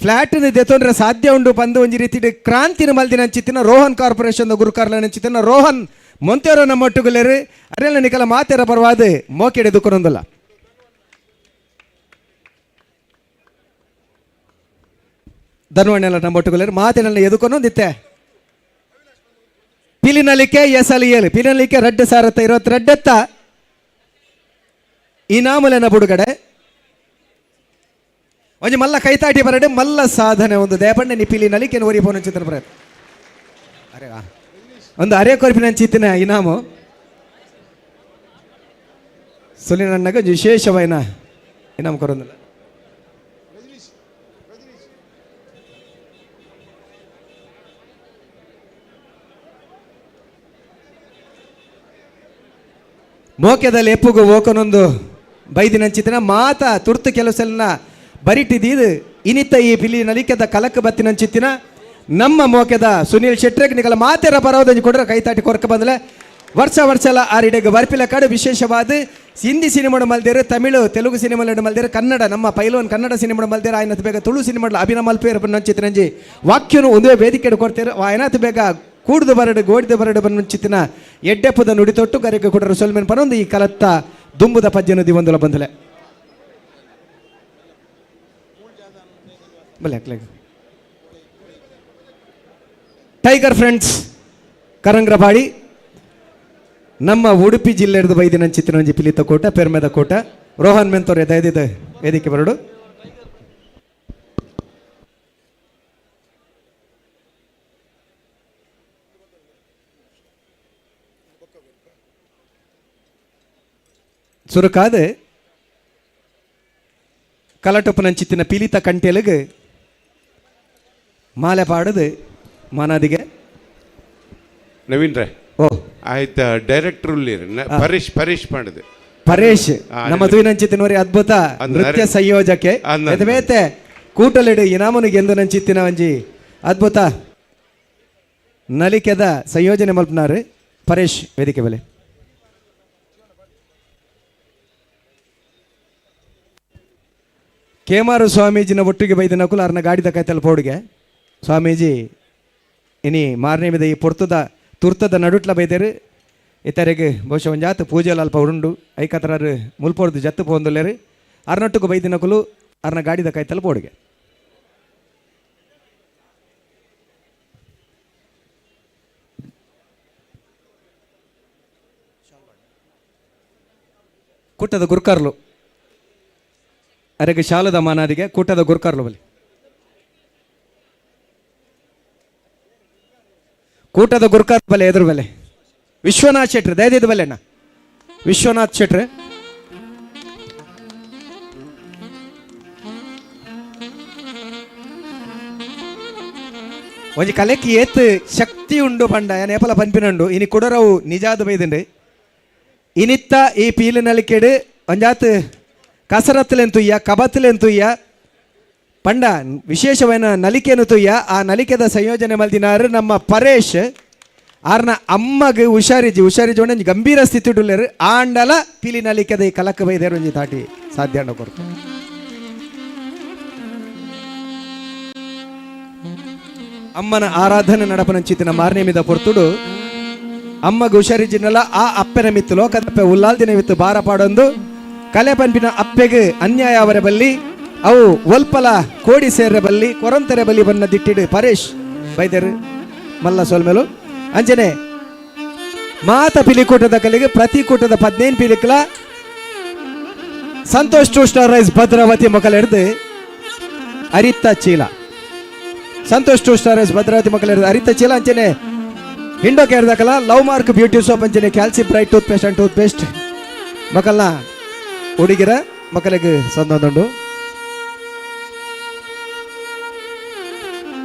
ಫ್ಲಾಟ್ನ ದೆತ್ತೊಂಡ್ರೆ ಸಾಧ್ಯ ಉಂಡು ಬಂದು ಒಂಜಿ ರೀತಿ ಕ್ರಾಂತಿನ ಮಲ್ದಿನ ಅಂಚಿತ್ತಿನ ರೋಹನ್ ಕಾರ್ಪೊರೇಷನ್ ಗುರುಕಾರ್ಲ ಅಂಚಿತ್ತಿನ ರೋಹನ್ ಮೊಂತೇರೋ ನಮ್ಮೊಟ್ಟುಗುಲ್ಲೇರು. ಅರೆಲ್ಲ ನಿಕಲ ಮಾತೆರ ಪರವಾದ ಮೋಕೆಡೆ ದುಃಖನೊಂದಲ್ಲ. ಧನ್ವಣ್ಣೆಲ್ಲ ನಮ್ಮೊಟ್ಟುಗುಲ್ಲೇರು ಮಾತಿನೆಲ್ಲ ಎದುಕೊನೊಂದಿತ್ತೆ. ಪಿಲಿನಲಿಕೆ ಎಸಲಿ ಏಳು ಪಿಲಿನಲಿಕೆ 2,022 ಇನಾಮುಲೆನ ಬುಡುಗಡೆ ಒಂಜಿ ಮಲ್ಲ ಕೈತಾಟಿ ಬರಡೆ ಮಲ್ಲ ಸಾಧನೆ ಒಂದು ದೇಪಣ್ಣೆ ನಿಪಿಲಿ ನಲಿಕೆ ಒರಿ ಪೋನ ಚಿತ್ರ ಪ್ರಯತ್ನ ಅರೆ ಒಂದು ಅರೆ ಕೊರ್ಪಿನ ಚಿತ್ತಿನ ಇನಾಮು ಸುಲಿನಣ್ಣಗ ವಿಶೇಷವೈನ ಇನಾಮು ಕೊರೊಂದಿಲ್ಲ. ಮೋಕೆದಲ್ಲಿ ಎಪ್ಪುಗು ಓಕನೊಂದು ಬೈದಿನಂಚಿತನ ಮಾತ ತುರ್ತು ಕೆಲಸನ್ನ ಬರಿಟಿದೀದು ಇನಿತ ಈ ಪಿಲಿ ನಲಿಕೆದ ಕಲಕ ಬತ್ತಿನಂಚಿತ್ತಿನ ನಮ್ಮ ಮೋಕೆದ ಸುನೀಲ್ ಶೆಟ್ರಿಗೆ ನಿಗಲ ಮಾತೆರ ಪರವದಂಜಿ ಕೊಡ್ರೆ ಕೈತಾಟಿ ಕೊರ್ಕ ಬಂದಲೆ ವರ್ಷ ವರ್ಷ ಆರಿಡೆಗೆ ಬರ್ಪಿಲ ಕಾಡು ವಿಶೇಷವಾದ ಹಿಂದಿ ಸಿನಿಮಾಡು ಮಲ್ದೇರು ತಮಿಳು ತೆಲುಗು ಸಿನಿಮಾಲು ಮಲ್ದೇರು ಕನ್ನಡ ನಮ್ಮ ಪೈಲೋನ್ ಕನ್ನಡ ಸಿನಿಮಾಡು ಮಲ್ದೇರು ಆಯ್ನತ್ ಬೇಗ ತುಳು ಸಿನಿಮಾಡು ಅಭಿನಯ ಮಲ್ಪೇರು ಬನ್ನಂಚಿತ್ತಿನಂಜಿ ವಾಕ್ಯನು ಒಂದೇ ವೇದಿಕೆ ಕೊಡ್ತೇರು ಆಯ್ನಾತ್ ಬೇಗ ಕೂಡ್ದು ಬರಡು ಗೋಡಿದ ಬರಡು ಬನ್ನಂಚಿತ್ತಿನ ಎಡ್ಡೆಪ್ಪದ ನುಡಿತೊಟ್ಟು ಕರೆಗೆ ಕೊಡರು ಸೊಲ್ಮೆನ್ ಪನೊಂದು ಈ ಕಲತ್ತ ದುಂಬುದ ಪಜ್ಜೆ ನದಿ ಒಂದಲ ಬಂದಲೆ ಟೈಗರ್ ಫ್ರೆಂಡ್ಸ್ ಕರಂಗ್ರಪಾಡಿ ನಮ್ಮ ಉಡುಪಿ ಜಿಲ್ಲೆಯದು ಬೈದಿನ ಚಿತ್ರನಂಜಿ ಪಿಲಿತ ಕೋಟ ಪೆರ್ಮೆದ ಕೋಟ ರೋಹನ್ ಮೆಂತೋರ್ ದಯದಿದ ವೇದಿಕೆ ಬರಡು. ಸುರುಕಾದ ಕಲಟೊಪ್ಪನಂಚಿತ್ತಿನ ಪೀಲಿತ ಕಂಟೆಲುಗು ಮಾಲೆ ಪಾಡದು ಮಾನಾದಿಗೆ ನವೀನ್ ರೇ ಓ ಆಯ್ತಾ ಡೈರೆಕ್ಟರ್ ಪರೇಶ್ ಪರೇಶ್ ಮಾಡಿದೆ ಪರೇಶ್ ನಮ್ಮ ತೂಯಿನಂಚಿತ್ತಿನವರಿ ಅದ್ಭುತ ನೃತ್ಯ ಸಂಯೋಜಕೆ ಬೇತೆ ಕೂಟಲಿಡು ಇನಾಮನು ಗೆಂದು ನಂಚಿತ್ತಿನ ಒಂಜಿ ಅದ್ಭುತ ನಲಿಕೆದ ಸಂಯೋಜನೆ ಮಲ್ಪನಾರು ಪರೇಶ್ ವೇದಿಕೆ ಬೆಲೆ. ಕೇಮಾರು ಸ್ವಾಮೀಜಿನ ಒಟ್ಟಿಗೆ ಬೈದ ನಕುಲ ಅರ್ನ ಗಾಡಿದ ಕೈತಲ್ ಪೋಡುಗೆ ಸ್ವಾಮೀಜಿ ಇನಿ ಮಾರನೇ ಈ ಪೊರ್ತದ ತುರ್ತದ ನಡುಟ್ಲ ಬೈದೇರು ಇತರೆಗೆ ಬಹುಶಃ ಒಂಜಾತ್ ಪೂಜೆಲ ಅಲ್ಪ ಉಂಡು ಐಕತರಾರು ಮುಲ್ಪೊರ್ದು ಜತ್ತು ಪೋಂದುಲ್ಲೇರು ಅರ್ನೊಟ್ಟುಗು ಬೈದಿನಕುಲು ಅರ್ನ ಗಾಡಿದ ಕೈತಲ್ ಪೋಡುಗೆ. ಕೂಟದ ಗುರ್ಕಾರ್ಲು ಅರೆಗೆ ಶಾಲದ ಮಾನಾದಿಗೆ ಕೂಟದ ಗುರ್ಕಾರ್ಲು ಬಲಿ ಕೂಟದ ಗುರ್ಕಾರ್ ಬಲೆ ಎದುರು ಬಲೆ ವಿಶ್ವನಾಥ್ ಶೆಟ್ರು ದಯದಿದ್ದು ಬಲೆ ಅಣ್ಣ ವಿಶ್ವನಾಥ್ ಶೆಟ್ರು. ಒಂಜಿ ಕಲೆಕ್ ಏತ್ ಶಕ್ತಿ ಉಂಡು ಪಂಡ ನೇಪಲ ಪನ್ಪಿನುಂಡು ಇನಿ ಕುಡರವು ನಿಜಾದ ಬೈದುಂಡು ಇನಿತ್ತ ಈ ಪೀಲು ನಲಿಕೆಡು ಒಂಜಾತ್ ಕಸರತ್ಲೆಂತುಯ್ಯ ಕಬತ್ಲೆಂತುಯ್ಯ ಪಂಡ ವಿಶೇಷವೈನ ನಲಿಕೆನು ತುಯ್ಯ. ಆ ನಲಿಕೆದ ಸಂಯೋಜನೆ ಮಲ್ದಿನಾರು ನಮ್ಮ ಪರೇಶ್ ಆರ್ನ ಅಮ್ಮಗ್ ಹುಷಾರಿಜಿ ಹುಷಾರಿಜಿ ಒಂಜಿ ಗಂಭೀರ ಸ್ಥಿತಿ ಉಳ್ಳೇರು ಆಂಡಲ ಪಿಲಿ ನಲಿಕೆದ ಈ ಕಲಕ ಬೈದೇರು ಒಂಜಿ ತಾಟಿ ಸಾಧ್ಯ ಅಂಡ ಕೊರ್ತು. ಅಮ್ಮನ ಆರಾಧನೆ ನಡಪನಂಚಿತ್ತಿನ ಮಾರನೇಮಿದ ಪೊರ್ತುಡು ಅಮ್ಮಗ್ ಹುಷಾರಿಜಿನಲ್ಲ ಆ ಅಪ್ಪೆನ ಮಿತ್ತು ಲೋಕದಪ್ಪೆ ಉಲ್ಲಾಲ್ದಿನ ಮಿತ್ತು ಬಾರ ಪಾಡೊಂದು ಕಲೆ ಪನ್ಪಿನ ಅಪ್ಪೆಗೆ ಅನ್ಯಾಯ ಅವರ ಬಲ್ಲಿ ಅವು ಒಲ್ಪಲ ಕೋಡಿ ಸೇರೆ ಬಲ್ಲಿ ಕೊರಂತೆರೆ ಬಲ್ಲಿ ಬನ್ನ ದಿಟ್ಟಿಡು ಪರೇಶ್ ಬೈದರು ಮಲ್ಲ ಸೋಲ್ಮೇಲು. ಅಂಜನೆ ಮಾತ ಪಿಲಿಕೂಟದ ಕಲೆಗೆ ಪ್ರತಿ ಕೂಟದ 15 ಪಿಲಿಕಲ Santosh two star rice Bhadravati ಮೊಕಲೆಡ್ದು ಅರಿತ ಚೀಲ Santosh two star rice Bhadravati ಮೊಕಲೆಡ್ದು ಅರಿತ ಚೀಲ. ಅಂಚನೆ ಹಿಂಡೋ ಕೇರ್ದಕಲ love mark beauty soap ಅಂಚನೆ ಕ್ಯಾಲ್ಸಿ bright toothpaste and toothpaste ಮಕ್ಕಳನ್ನ ಹುಡುಗಿರ ಮಕ್ಕಳಿಗೆ ಸಂದೊಂದುಂಡು.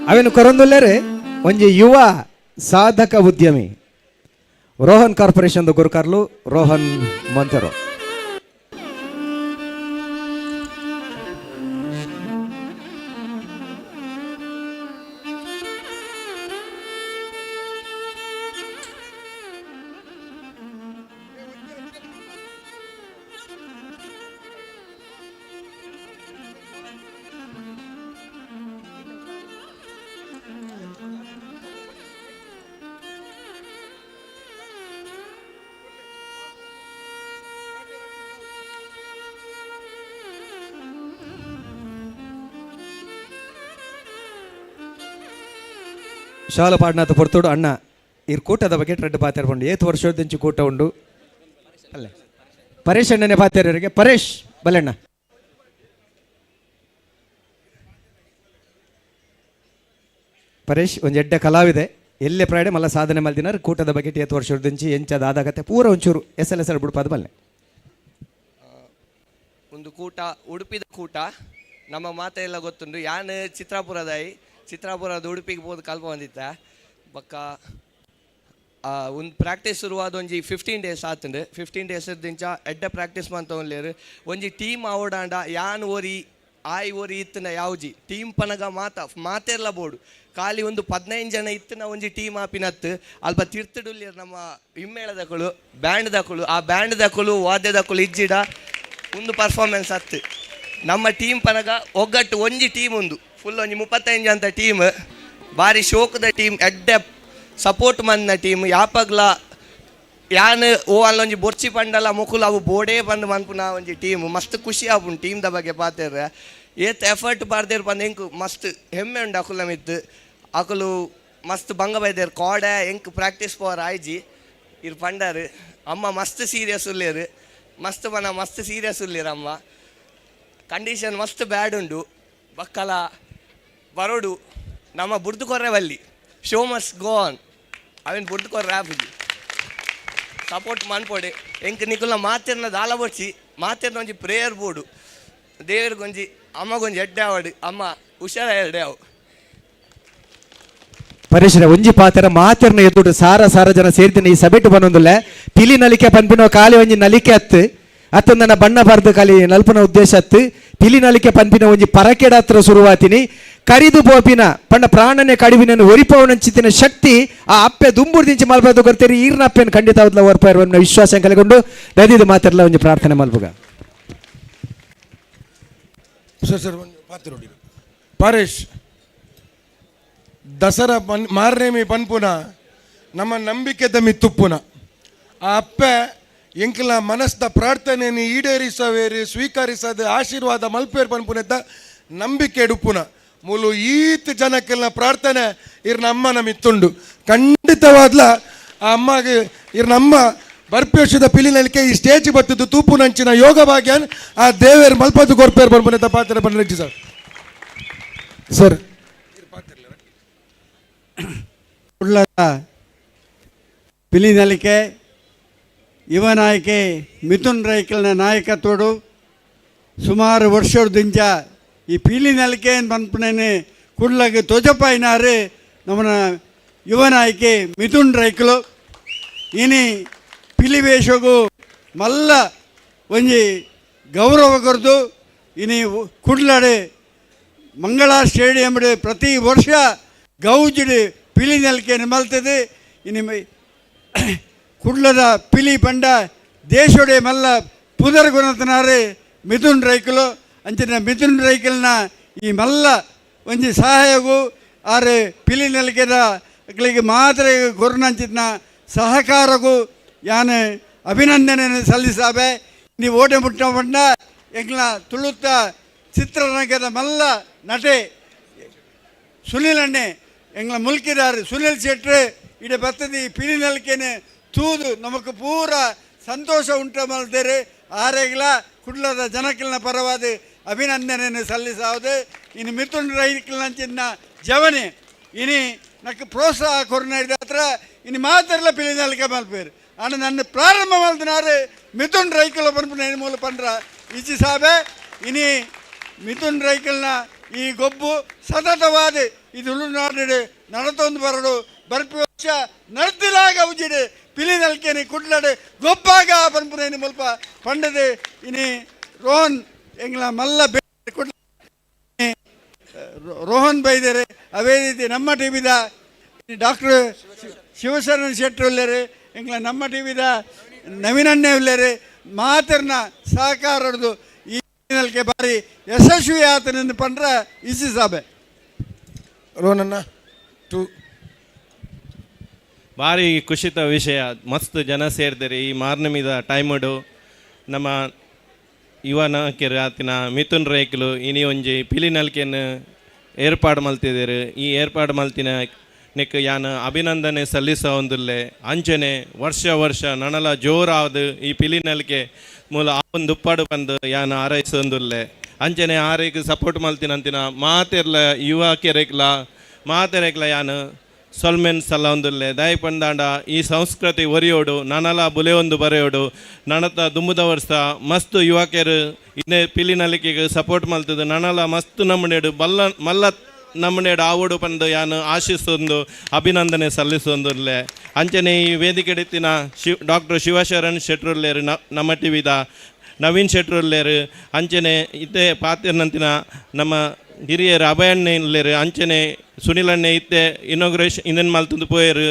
ಅವೇನು ಕೊರೊಂದುಲ್ಲೇರೆ ಒಂಜಿ ಯುವ ಸಾಧಕ ಉದ್ಯಮಿ ರೋಹನ್ ಕಾರ್ಪೊರೇಷನ್ ಗುರುಕಾರ್ಲು ರೋಹನ್ ಮೊಂತೆರೋ. ಶಾಲ ಪಾಡ್ನಾಥ ಪೊರ್ತೋಡು ಅಣ್ಣ ಇರ್ ಕೂಟದ ಬಗ್ಗೆ ಟ್ರೆಡ್ ಪಾತೇರ್ಪಂಡು ಏತ್ ವರ್ಷದಿಂಚಿ ಕೂಟ ಉಂಡು ಅಲ್ಲೇ ಪರೇಶ್ ಅಣ್ಣನೇ ಪಾತೇರರಿಗೆ ಪರೇಶ್ ಬಲೆಣ್ಣ. ಪರೇಶ್ ಒಂಜಿ ಎಡ್ಡೆ ಕಲಾವಿದೆ ಎಲ್ಲೆ ಪ್ರಾಡೆ ಮಲ್ಲ ಸಾಧನೆ ಮಲ್ದಿನಾರು ಕೂಟದ ಬಗ್ಗೆ ಏತ್ ವರ್ಷದಿಂಚಿ ಎಂಚದ ಆದಾಗತ್ತೆ ಪೂರ ಒಂಚೂರು S L S L ಬಿಡ್ಪಾದ ಬಲ್ಲೆ. ಒಂದು ಕೂಟ ಉಡುಪಿದ ಕೂಟ ನಮ್ಮ ಮಾತೆಲ್ಲ ಗೊತ್ತುಂಡು ಯಾನ್ ಚಿತ್ರಾಪುರದಾಯಿ ಚಿತ್ರಾಪುರದ ಉಡುಪಿಗೆ ಪೋದು ಕಲ್ಪ ಬಂದಿತ್ತ ಬೊಕ್ಕ ಒಂದು ಪ್ರಾಕ್ಟೀಸ್ ಶುರುವಾದ ಒಂಜಿ 15 ಡೇಸ್ ಆತುಂಡು 15 ಡೇಸ್ ದಿಂಚ ಎಡ್ಡೆ ಪ್ರಾಕ್ಟೀಸ್ ಮಂತೊಂದುಲ್ಲೆರ್ ಒಂಜಿ ಟೀಮ್ ಆವೊಡಾಂಡ ಯಾನ್ ಒರಿ ಆಯ್ ಒರಿ ಇತ್ತಿನ ಯಾವುಜಿ ಟೀಮ್ ಪನಗ ಮಾತ ಮಾತೆರ್ಲ ಬೋಡು ಖಾಲಿ ಒಂದು 15 ಜನ ಇತ್ತಿನ ಒಂಜಿ ಟೀಮ್ ಆಪಿನತ್ತು ಅಲ್ಪ ತಿರ್ತುಡುಲ್ಲೆರ್ ನಮ್ಮ ಹಿಮ್ಮೇಳದಕುಲು ಬ್ಯಾಂಡ್ದಕುಲು ಆ ಬ್ಯಾಂಡ್ದಕುಲು ವಾದ್ಯದಕುಲು ಇಜ್ಜಿಡ ಒಂದು ಪರ್ಫಾರ್ಮೆನ್ಸ್ ಅತ್ತು ನಮ್ಮ ಟೀಮ್ ಪನಗ ಒಗ್ಗಟ್ಟು ಒಂಜಿ ಟೀಮ್ ಉಂದು ಫುಲ್ ಒಂಜಿ 35 ಅಂತ ಟೀಮ್ ಬಾರಿ ಶೋಕದ ಟೀಮ್ ಎಡ್ಡೆ ಸಪೋರ್ಟ್ ಮಂದಿನ ಟೀಮ್ ಯಾಪಗ್ಲ ಯಾನ್ ಓ ಅಲ್ಲೊಂಜಿ ಬೊರ್ಚಿ ಪಂಡಲ ಮೊಕುಲು ಅವು ಬೋಡೇ ಬಂದು ಮನ್ಪುನ ಒಂಜಿ ಟೀಮ್ ಮಸ್ತ್ ಖುಷಿ ಆಪುಂಡು ಟೀಮ್ದ ಬಗ್ಗೆ ಪಾತೆರ್ರೆ ಏತ್ ಎಫರ್ಟ್ ಬಾರ್ದೇರ್ ಪಂದ್ ಎಂಕ್ ಮಸ್ತ್ ಹೆಮ್ಮೆ ಉಂಡು ಅಕುಲ ಮಿತ್ತು ಅಕುಲು ಮಸ್ತ್ ಬಂಗ ಬೈದೇರ್ ಕೋಡೆ ಎಂಕ್ ಪ್ರಾಕ್ಟೀಸ್ ಪೋವರ್ ಆಯ್ಜಿ ಇರ್ ಪಂಡಾರು ಅಮ್ಮ ಮಸ್ತ್ ಸೀರಿಯಸ್ ಉಲ್ಲೇರು ಮಸ್ತ್ ಪನ ಮಸ್ತ್ ಸೀರಿಯಸ್ ಉಲ್ಲೇರು ಅಮ್ಮ ಕಂಡೀಷನ್ ಮಸ್ತ್ ಬ್ಯಾಡ್ ಉಂಡು ಬಕ್ಕಲ ಬರೋಡು ನಮ್ಮ ಬುಡ್ದು ಕೊರ್ರೆ show must go on ಅವೇನು ಬುಡ್ದು ಕೊರ್ರೆ ಆಪುಜಿ ಸಪೋರ್ಟ್ ಮನ್ಪೊಡೆ ಎಂಕ್ ನಿಕುಲ್ನ ಮಾತೆರ್ನ ದಾಲ ಬೊಡ್ಚಿ ಮಾತೆರ್ನ ಒಂಜಿ ಪ್ರೇಯರ್ ಬೋಡು ದೇವರಿಗೊಂಜಿ ಅಮ್ಮಗೊಂಜಿ ಎಡ್ಡೆ ಆವಡು ಅಮ್ಮ ಹುಷಾರ ಎಡ್ಡೆ ಅವು. ಪರಿಶೀಲ ಒಂಜಿ ಪಾತೆರ ಮಾತೆರ್ನ ಎದ್ದುಡು ಸಾರ ಸಾರ ಜನ ಸೇರ್ದಿನ ಈ ಸಭೆಟು ಬನ್ನೊಂದುಲ್ಲೆ ಪಿಲಿ ನಲಿಕೆ ಪನ್ಪಿನೋ ಖಾಲಿ ಒಂಜಿ ನಲಿಕೆ ಅತ್ತು ಅತ್ತ ನನ್ನ ಬಣ್ಣ ಬಾರ್ದು ಖಾಲಿ ನಲ್ಪನ ಉದ್ದೇಶ ಅತ್ತು ಪಿಲಿ ನಲಿಕೆ ಪನ್ಪಿನ ಒಂಜಿ ಪರಕೆಡ ಹತ್ರ ಶುರುವಾತಿನಿ ಕರಿದು ಪೋಪಿನ ಪಂಡ ಪ್ರಾಣನೆ ಕಡಿವಿನನ್ನು ಒರಿಪವನಂಚಿತ್ತಿನ ಶಕ್ತಿ ಆ ಅಪ್ಪೆ ದುಂಬುರ್ದಿಂಚಿ ಮಲ್ಪದು ಕೊರ್ತೀರಿ ಈರ್ನ ಅಪ್ಪೆನ ಖಂಡಿತ ಅವತ್ಲ ಒರ್ಪ ವಿಶ್ವಾಸ ಕಲೆಗೊಂಡು ದಯದಿದ್ದು ಮಾತಿರ್ಲ ಒಂಜಿ ಪ್ರಾರ್ಥನೆ ಮಲ್ಪುಗ. ಸರ್ ಸರ್ ಒಂದು ಪಾತ್ರ ಪರೇಶ್ ದಸರಾ ಪನ್ ಮಾರನೇಮಿ ಪನ್ಪುನ ನಮ್ಮ ನಂಬಿಕೆದ ಮಿತ್ತುಪ್ಪುನ ಆ ಅಪ್ಪೆ ಎಂಕಲ್ನ ಮನಸ್ದ ಪ್ರಾರ್ಥನೆಯನ್ನು ಈಡೇರಿಸವೇರಿ, ಸ್ವೀಕರಿಸದೆ ಆಶೀರ್ವಾದ ಮಲ್ಪೇರ್ ಪನ್ಪುನೆತ್ತ ನಂಬಿಕೆ ಡುಪ್ಪುನ ಮೂಲು ಈತ್ ಜನಕ್ಕೆಲ್ಲ ಪ್ರಾರ್ಥನೆ ಇರ್ನ ಅಮ್ಮನ ಮಿತ್ತುಂಡು. ಖಂಡಿತವಾದ್ಲ ಆ ಅಮ್ಮಗೆ ಇರ್ನ ಅಮ್ಮ ಬರ್ಪೇಶದ ಪಿಲಿನಲಿಕೆ ಈ ಸ್ಟೇಜ್ ಬತ್ತದ್ದು ತೂಪುನಂಚಿನ ಯೋಗ ಭಾಗ್ಯನ್ ಆ ದೇವೇರ್ ಮಲ್ಪದ್ದು ಕೊರ್ಪೇರ್ ಪನ್ಪುನೆತ್ತ ಪಾತ್ರ ಪನ್ರೆಜ್ಜಿ ಸರ್. ಸರ್ ಕುಡ್ಲದ ಪಿಲಿನಲಿಕೆ ಯುವ ನಾಯಕೆ ಮಿಥುನ್ ರೈಕಲ್ನ ನಾಯಕತ್ವಡು ಸುಮಾರು ವರ್ಷದಿಂಚ ಈ ಪೀಲಿನಲಿಕೆ ಪನ್ಪುನೇನೆ ಕುಡ್ಲಗ್ ತೋಜಪ್ಪಾಯಿನಾರು ನಮ್ಮನ ಯುವ ನಾಯಕೆ ಮಿಥುನ್ ರೈಕಲು. ಇನಿ ಪಿಲಿವೇಶಗು ಮಲ್ಲ ಒಂಜಿ ಗೌರವ ಕೊರ್ದು ಇನಿ ಕುಡ್ಲಡೆ ಮಂಗಳಾ ಸ್ಟೇಡಿಯಂ ಪ್ರತಿ ವರ್ಷ ಗೌಜಿಡು ಪಿಲಿನಲಿಕೆ ಮಲ್ತದೆ. ಇನಿ ಕುಡ್ಲದ ಪಿಲಿ ಪಂಡ ದೇಶೋಡೆ ಮಲ್ಲ ಪುದರ್ ಗುಣತನಾರು ಮಿಥುನ್ ರೈಕಲು. ಅಂಚಿನ ಮಿಥುನ್ ರೈಕಲ್ನ ಈ ಮಲ್ಲ ಒಂಜಿ ಸಹಾಯಗು ಆರು ಪಿಲಿ ನಲಿಕೆದ ಅಕ್ಲಿಗೆ ಮಾತ್ರ ಕೊರ್ನಂಚಿನ ಸಹಕಾರಗೂ ಯಾನು ಅಭಿನಂದನೆ ಸಲ್ಲಿಸಾಬೆ. ನೀವು ಓಟೆ ಮುಟ್ಟ ಪಂಡ ಎಂಕ್ಲ ತುಳುತ್ತ ಚಿತ್ರರಂಗದ ಮಲ್ಲ ನಟೆ ಸುನಿಲ್ ಅಣ್ಣೆ ಎಂಗ್ಲ ಮುಲ್ಕಿದಾರು ಸುನಿಲ್ ಶೆಟ್ರು ಇಡೆ ಬರ್ತದೆ. ಈ ಪಿಲಿ ನಲಿಕೆನೆ ತೂದು ನಮಕ್ ಪೂರ ಸಂತೋಷ ಉಂಟು ಮಲ್ತೇರು. ಆರೆಗ್ಲ ಕುಡ್ಲದ ಜನಕ್ಕಿಲ್ನ ಪರವಾದ ಅಭಿನಂದನೆಯನ್ನು ಸಲ್ಲಿಸಾವುದು. ಇನ್ನು ಮಿಥುನ್ ರೈಕ್ಲಂಚಿನ ಜವನೆ ಇನಿ ನಕ್ ಪ್ರೋತ್ಸಾಹ ಕೊರ್ನ ಹತ್ರ ಇನ್ನು ಮಾತ್ರಲ್ಲ ಪಿಲಿ ನಲಿಕೆ ಮಲ್ಪೇರು. ಆಂಡ ನನ್ನ ಪ್ರಾರಂಭ ಮಲ್ತನಾರು ಮಿಥುನ್ ರೈಕುಲ ಪನ್ಪುನ ಮೂಲ ಪಂಡ್ರ ಇಚಿ ಸಾಬೆ. ಇನಿ ಮಿಥುನ್ ರೈಕಲ್ನ ಈ ಗೊಬ್ಬು ಸತತವಾದ ಈ ತುಳುನಾಡು ನಡತೊಂದು ಬರಡು ಬರ್ಪಿ ವರ್ಷ ನಡ್ತಿಲಾಗ ಉಜಿಡು ಪಿಲಿ ನಲ್ಕೆನಿ ಕುಡ್ಲಡು ಗೊಬ್ಬಾಗ ಪನ್ಪುನ ಮುಲ್ಪ ಪಂಡದು. ಇನಿ ರೋಹನ್ ಎಂಗ್ಲ ಮಲ್ಲ ಕುಡ್ಲ ರೋಹನ್ ಬೈದರೆ. ಅದೇ ರೀತಿ ನಮ್ಮ ಟಿ ವಿದ ಡಾಕ್ಟರ್ ಶಿವಶರಣ ಶೆಟ್ಟರು ಉಲ್ಲೇರು, ಎಂಗ್ಲ ನಮ್ಮ ಟಿ ವಿದ ನವೀನಣ್ಣೆ ಉಲ್ಲೇರು. ಮಾತರ್ನ ಸಹಕಾರದು ಈ ನಲ್ಕೆ ಬಾರಿ ಯಶಸ್ವಿ ಆತನೆಂದು ಪಂಡ್ರ ಇಸಿ ಸಾಬೆ. ರೋಹನಣ್ಣ ಟು ಭಾರಿ ಖುಷಿತ ವಿಷಯ, ಮಸ್ತ್ ಜನ ಸೇರ್ತಾರೆ ಈ ಮಾರ್ನಮಿದ ಟೈಮುಡು. ನಮ್ಮ ಯುವ ನಾಯಕರು ಆತಿನ ಮಿಥುನ್ ರೈಕ್ಲು ಇನಿ ಒಂಜಿ ಪಿಲಿನಲ್ಕೆನ್ ಏರ್ಪಾಡು ಮಲ್ತಿದ್ದೇರು. ಈ ಏರ್ಪಾಡು ಮಲ್ತಿನ ನೆಕ್ ಯಾನ್ ಅಭಿನಂದನೆ ಸಲ್ಲಿಸ ಒಂದುಲ್ಲೆ. ಅಂಚನೆ ವರ್ಷ ವರ್ಷ ನನಲ ಜೋರಾದ ಈ ಪಿಲಿನಲ್ಕೆ ಮೂಲ ಒಂದು ಉಪ್ಪಾಡು ಬಂದು ಯಾನ್ ಆರೈಸೊಂದುಲ್ಲೆ. ಅಂಚನೆ ಆರೈಕ್ ಸಪೋರ್ಟ್ ಮಲ್ತಿನಂತಿನ ಮಾತೆರ್ಲ ಯುವಕೆರೆಕ್ಲ ಮಾತೆರೆಕ್ಲ ಯಾನ್ ಸೊಲ್ಮೆನ್ ಸಲ್ಲ ಒಂದುಲ್ಲೆ. ದಯ ಪಂದಾಂಡ ಈ ಸಂಸ್ಕೃತಿ ಒರಿಯೋಡು, ನನಲ ಬುಲೆ ಒಂದು ಬರೆಯೋಡು. ನನತ ದುಂಬುದ ವರ್ಷ ಮಸ್ತ್ ಯುವಕರು ಇನ್ನೇ ಪಿಲಿನಲಿಕೆಗೆ ಸಪೋರ್ಟ್ ಮಲ್ತದ ನನಲ ಮಸ್ತ್ ನಮ್ಮನೇಡು ಬಲ್ಲ ಮಲ್ಲ ನಮ್ಮನೇಡು ಆವೋಡು ಪಂದು ಯಾನು ಆಶಿಸೊಂದು ಅಭಿನಂದನೆ ಸಲ್ಲಿಸೊಂದುಲ್ಲೆ. ಅಂಚನೆ ಈ ವೇದಿಕೆ ಡಾಕ್ಟರ್ ಶಿವಶರಣ್ ಶೆಟ್ರುಲ್ಲೇರು, ನಮ್ಮ ಟಿವಿದ ನವೀನ್ ಶೆಟ್ರುಲ್ಲೇರು, ಅಂಚನೆ ಇತ್ತೆ ಪಾತಿರ್ನಂತಿನ ನಮ್ಮ ಹಿರಿಯರು ಅಭಯಣ್ಣೆ ಇಲ್ಲೇರು, ಅಂಚನೆ ಸುನಿಲ್ ಅಣ್ಣೆ ಇತ್ತೆ ಇನಾಗ್ರೇಷನ್ ಇಂದನ್ ಮಲ್ತಂದು ಪೋಯರು,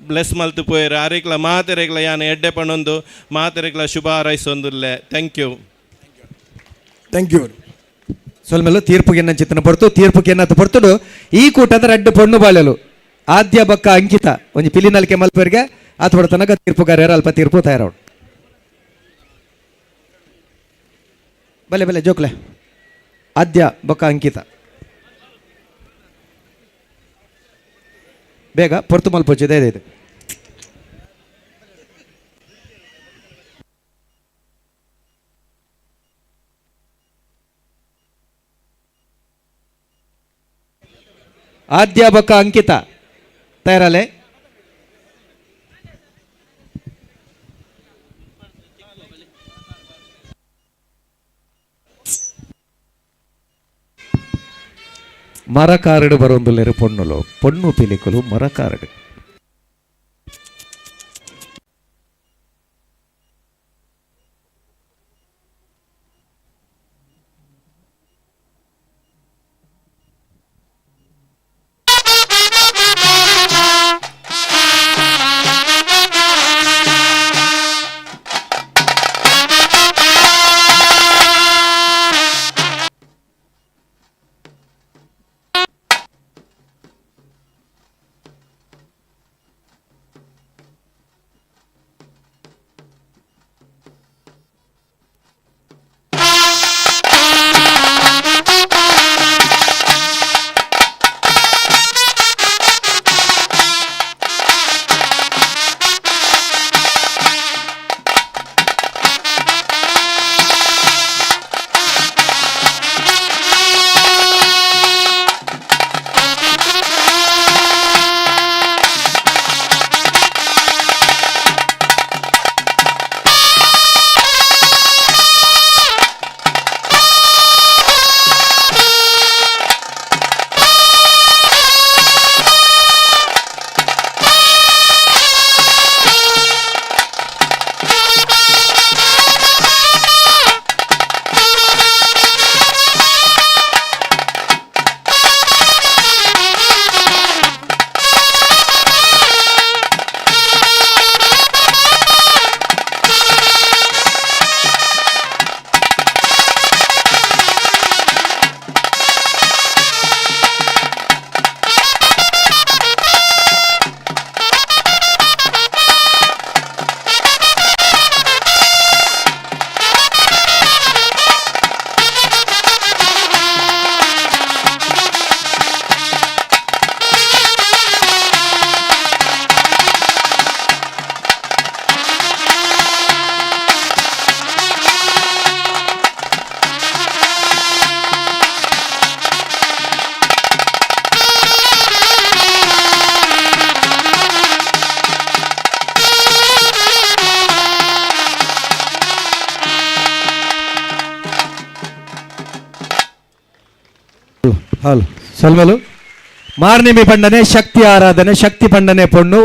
ಬ್ಲೆಸ್ ಮಲ್ತು ಪೋಯರು. ಆರೇಕ್ಲ ಮಾತೆರೆಗ್ಲ ಯಾನ್ ಎಡ್ಡೆ ಪಣೊಂದು ಮಾತೆರೆಗ್ಲ ಶುಭ ಹಾರೈಸೊಂದುಲ್ಲೆ. Thank you. Thank you. ಸೊಲ್ಮೆಲ್ಲ ತೀರ್ಪುಗೆ ಚಿತ್ತನ ಪೊರ್ತು ತೀರ್ಪುಗೆ ಎನ್ನತ್ತು ಪೊರ್ತುಡು ಈ ಕೂಟದ ರಡ್ಡು ಪೊಣ್ಣು ಬಾಳೆಲು ಆದ್ಯ ಬಕ್ಕ ಅಂಕಿತ ಒಂಜಿ ಪಿಲಿನಲ್ಕೆ ಮಲ್ಪೆರ್ಗೆ ಆತ ತನಕ ತೀರ್ಪುಗಾರ್ಯರು ಅಲ್ಪ ತೀರ್ಪು ತಯಾರವಡು. ಬಲೆ ಬಲೆ ಜೋಕ್ಲೆ ಆದ್ಯ ಬೊಕ್ಕ ಅಂಕಿತ ಬೇಗ ಪೊರ್ತು ಮಲ್ಪೊಚ್ಚಿ ಇದೆ ಇದು. ಆದ್ಯ ಬೊಕ್ಕ ಅಂಕಿತ ತಯಾರಲೆ. ಮರಕಾರಡು ಬರೊಂದುಲ್ಲೆರು ಪೊಣ್ಣುಲು ಪೊಣ್ಣು ಪಿಲಿಕುಲು ಮರಕಾರಡು. ಹಲ್ ಸೊಲ್ಮೆಲು ಮಾರ್ನಿಮಿ ಪಂಡನೆ ಶಕ್ತಿ ಆರಾಧನೆ, ಶಕ್ತಿ ಪಂಡನೆ ಪೊಣ್ಣು.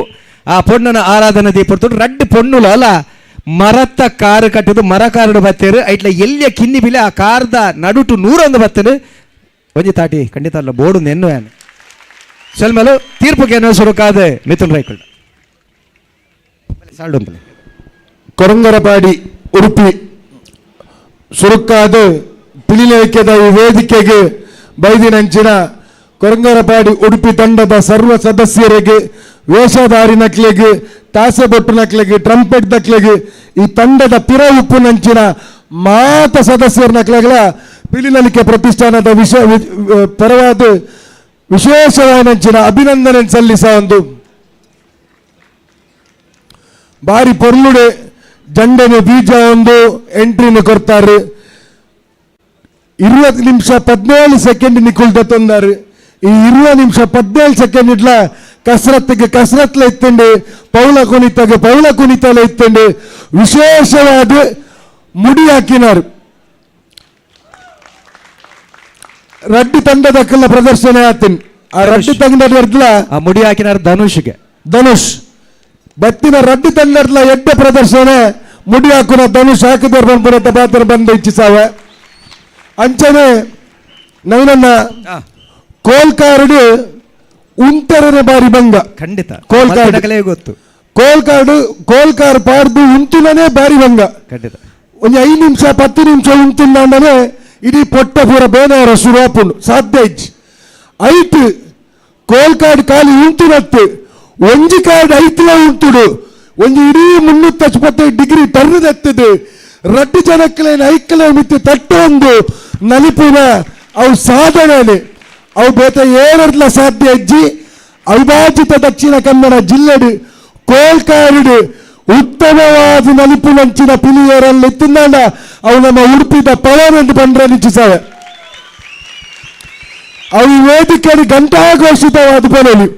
ಆ ಪೊಣ್ಣನ ಆರಾಧನೆ ದೀಪಡ್ತು ರಡ್ಡು ಪೊಣ್ಣುಲು ಅಲ್ಲ ಮರತ್ತ ಕಾರು ಕಟ್ಟದು ಮರ ಕಾರುಡು ಬತ್ತೇರು ಐಟ್ಲ ಎಲ್ಲಿಯ ಕಿನ್ನಿ ಬಿಲೆ ಆ ಕಾರ್ದ ನಡುಟು 101 ಬತ್ತೇರು ಒಂಜಿ ತಾಟಿ ಖಂಡಿತ ಅಲ್ಲ ಬೋರ್ಡು ನೆನ್ನು ಯಾನು ಸೊಲ್ಮೆಲು ತೀರ್ಪುಗೆ ಸುರುಕಾದ ಮಿಥುನ್ ರೈಕುಲ್ ಸಾಲ್ಡು ಅಂತಲೇ. ಕೊರಂಗರಪಾಡಿ ಉಡುಪಿ ಸುರುಕಾದ ಪಿಲಿಲೇಖ್ಯದ ಈ ವೇದಿಕೆಗೆ ಬೈದಿನಂಚಿನ ಕೊರಂಗರಪಾಡಿ ಉಡುಪಿ ತಂಡದ ಸರ್ವ ಸದಸ್ಯರಿಗೆ, ವೇಷಧಾರಿ ನಕ್ಲೆಗೆ, ತಾಸೆ ಬೊಟ್ಟು ನಕ್ಲೆಗೆ, ಟ್ರಂಪೆಟ್ ನಕ್ಲೆಗೆ, ಈ ತಂಡದ ಪಿರ ಉಪ್ಪುನಂಚಿನ ಮಾತ ಸದಸ್ಯರ ನಕ್ಲೆಗಳ ಪಿಲಿನಲಿಕೆ ಪ್ರತಿಷ್ಠಾನದ ವಿಷ ಪರವಾದ ವಿಶೇಷವಾದ ಅಭಿನಂದನೆ ಸಲ್ಲಿಸ ಒಂದು ಬಾರಿ ಪೊರ್ಲುಡೆ ಜಂಡನೆ ಬೀಜ ಒಂದು ಎಂಟ್ರಿನ ಕೊಡ್ತಾರೆ. 20 ನಿಮಿಷ 17 ಸೆಕೆಂಡ್ ನಿಕುಲ್ದ ತಂದಾರು. ಈ 20 ನಿಮಿಷ 17 ಸೆಕೆಂಡ್ ಇಡ್ಲ ಕಸರತ್ತಿಗೆ ಕಸರತ್ಲ ಇತ್ತಂಡು, ಪೌಲ ಕುಣಿತಾಗ ಪೌಲ ಕುಣಿತಲ ಇತ್ತಂಡು, ವಿಶೇಷವಾದ ಮುಡಿ ಹಾಕಿನಾರು. ರಡ್ಡು ತಂಡದ ಪ್ರದರ್ಶನ ಆತಿನ್. ಆ ರಡ್ಡು ತಂಡದ ಮುಡಿ ಹಾಕಿನಾರು ಧನುಷ್ಗೆ, ಧನುಷ್ ಬತ್ತಿನ ರಡ್ಡು ತಂಡದ ಎಡ್ಡೆ ಪ್ರದರ್ಶನ ಮುಡಿ ಹಾಕುನ ಧನುಷ್ ಹಾಕಿದವರು ಬಂದ್ಬರತ್ತ ಪಾತ್ರ ಬಂದು ಇಚ್ಛಿಸಾವ. ಅಂಚನೆ ನವೀನನ್ನ ಕೋಲ್ಕಾರ್ಡು ಉಂಟರನೆ ಬಾರಿ ಭಂಗ. ಖಂಡಿತ ಕೋಲ್ಕಾರ್ಡ್ ಗೊತ್ತು, ಕೋಲ್ಕಾರ್ಡು ಕೋಲ್ಕಾರ್ ಪಾಡ್ದು ಉಂಟುನೇ ಬಾರಿ ಭಂಗ. ಖಂಡಿತ ಒಂದು 5 ನಿಮಿಷ 10 ನಿಮಿಷ ಉಂಟುಂದಾಂಡನೆ ಇಡೀ ಪೊಟ್ಟ ಪೂರ ಬೇನವರ ಶುರುವಾಪುಂಡು ಸಾಧ್ಯ ಇಜ್ಜಿ. ಐಟ್ ಕೋಲ್ಕಾರ್ಡ್ ಖಾಲಿ ಉಂಟುನತ್ತು ಒಂಜಿ ಕಾರ್ಡ್ ಐತ್ಲ ಉಂಟುಡು ಒಂಜಿ ಇಡೀ 365 ಡಿಗ್ರಿ ಟರ್ನ್ ಎತ್ತದೆ ರಡ್ಡು ಜನಕ್ಕಲೇನ ಐಕ್ಕಲೆ ಮಿತ್ತು ತಟ್ಟೊಂದು ನಲಿಪುನ ಅವು ಸಾಧನೆ ಅವು ಬೇತ ಏರಡ್ಲ ಸಾಧ್ಯ ಅಜ್ಜಿ. ಅವಿಭಾಜಿತ ದಕ್ಷಿಣ ಕನ್ನಡ ಜಿಲ್ಲೆಡು ಕೋಲ್ಕಾರ್ಡು ಉತ್ತಮವಾದ ನಲಿಪುನಂಚಿನ ಪಿಲಿಯರಲ್ಲಿ ತಿನ್ನಂಡ ಅವು ನಮ್ಮ ಉಡುಪಿದ ಪವನ್ ಎಂದು ಬಂದ್ರೆ ನಿಚ್ಚಿಸಾವೆ. ಅವು ವೇದಿಕೆ ಘಂಟಾಘೋಷಿತವಾದ ಪನಲಿ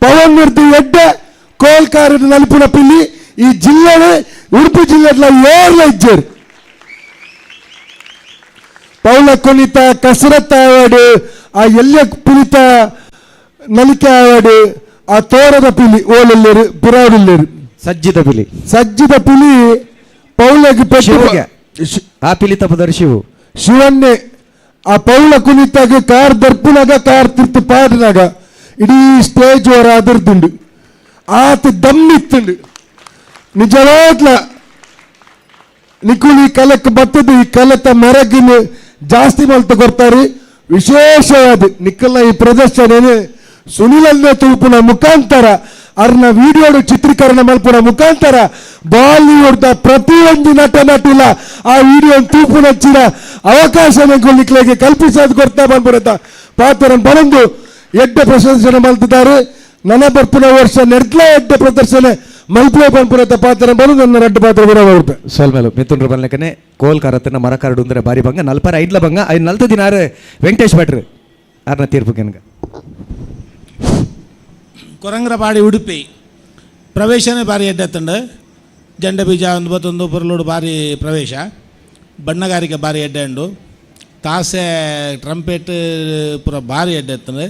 ಪವನ್ ನಿರ್ದು ಎಡ್ಡೆ ಕೋಲ್ಕಾರ್ಡು ನಲಿಪುನ ಪಿಲಿ ಈ ಜಿಲ್ಲೆ ಉಡುಪಿ ಜಿಲ್ಲೆ ಏರ್ಲ ಇಜ್ಜೇರು. ಪೌಲ ಕುಣಿತ ಕಸರತ್ ಆವಾಡು, ಆ ಎಲ್ಲ ಪಿಲಿತ ನಲಿಕೆ ಆವಾಡು, ಆ ತೋರದ ಪಿಲಿ ಓಲಲ್ಲೇರು ಪುರಾಡಿಲ್ಲೇರು ಸಜ್ಜಿದ ಪಿಲಿ, ಸಜ್ಜಿದ ಪಿಲಿ ಪೌಲಗೆ ಪೆಟ್ಟು ಆ ಪಿಲಿ ತಪ್ಪದರ್ ಶಿವು ಶಿವನ್ನೇ. ಆ ಪೌಲ ಕುಣಿತಾಗ ಕಾರ್ ದರ್ಪುನಾಗ ಕಾರ್ ತಿರ್ತು ಪಾಡಿನಾಗ ಇಡೀ ಸ್ಟೇಜ್ ವರ ಅದರ್ದುಂಡು ಆತ ದಮ್ಮಿತ್ತುಂಡು. ನಿಜವಾಗ್ಲ ನಿಕುಲಿ ಕಲಕ್ಕೆ ಬತ್ತದು ಈ ಕಲತ ಮೆರಗಿನ ಜಾಸ್ತಿ ಮಲ್ತ ಕೊಡ್ತಾರೆ. ವಿಶೇಷವಾದ ನಿಕ್ಕಲ್ಲ ಈ ಪ್ರದರ್ಶನ ಸುನಿಲನ್ನೇ ತುಳುಪುನ ಮುಖಾಂತರ ಅರ್ನ ವಿಡಿಯೋಡು ಚಿತ್ರೀಕರಣ ಮಲ್ಪುನ ಮುಖಾಂತರ ಬಾಲಿವುಡ್ ಪ್ರತಿಯೊಂದು ನಟ ನಟಿಲ ಆ ವಿಡಿಯೋ ತೂಪುನಚ್ಚಿನ ಅವಕಾಶ ನಿಕ್ಲೆಗೆ ಕಲ್ಪಿಸೋದು ಕೊಡ್ತಾ ಬಂದ್ಬಿಡುತ್ತ ಪಾತ್ರ ಬರಂದು ಎಡ್ಡೆ ಪ್ರದರ್ಶನ ಮಲ್ತಿದ್ದಾರೆ. ನನ್ನ ಬರ್ಪುನ ವರ್ಷ ನೆಡ್ಲ ಎಡ್ಡೆ ಪ್ರದರ್ಶನ ಮಲ್ಪುವ ಬಂದ್ಬಿಡುತ್ತ ಪಾತ್ರ ಬರೋದು ನನ್ನ ರಡ್ಡು ಪಾತ್ರ ಬರೋ ಸೊಲ್ಮೇಲು ಮಿಥುನ್ ಬನ್ಲಕನೆ ಕೋಲ್ ಕಾರತ್ತನ ಮರ ಕಾರಡು ಅಂದ್ರೆ ಬಾರಿ ಬಂಗ ನಲ್ಪರ ಐದ್ಲ ಬಂಗ ಐದು ನಲ್ತ ದಿನ ಆರು ವೆಂಕಟೇಶ್ ಭಟ್ರು ಆರ್ನ ತೀರ್ಪು ಕೆನ್ಗ. ಕೊರಂಗ್ರಪಾಡಿ ಉಡುಪಿ ಪ್ರವೇಶನೇ ಭಾರಿ ಎಡ್ಡೆತ್ತಂಡು. ಜಂಡ ಬೀಜ ಒಂದು ಬತ್ತೊಂದು ಪೊರ್ಲೋಡು ಭಾರಿ ಪ್ರವೇಶ, ಬಣ್ಣಗಾರಿಕೆ ಭಾರಿ ಎಡ್ಡೆ ಉಂಡು, ತಾಸೆ ಟ್ರಂಪೇಟ್ ಪೂರ ಭಾರಿ ಎಡ್ಡೆ ಎತ್ತಂಡು.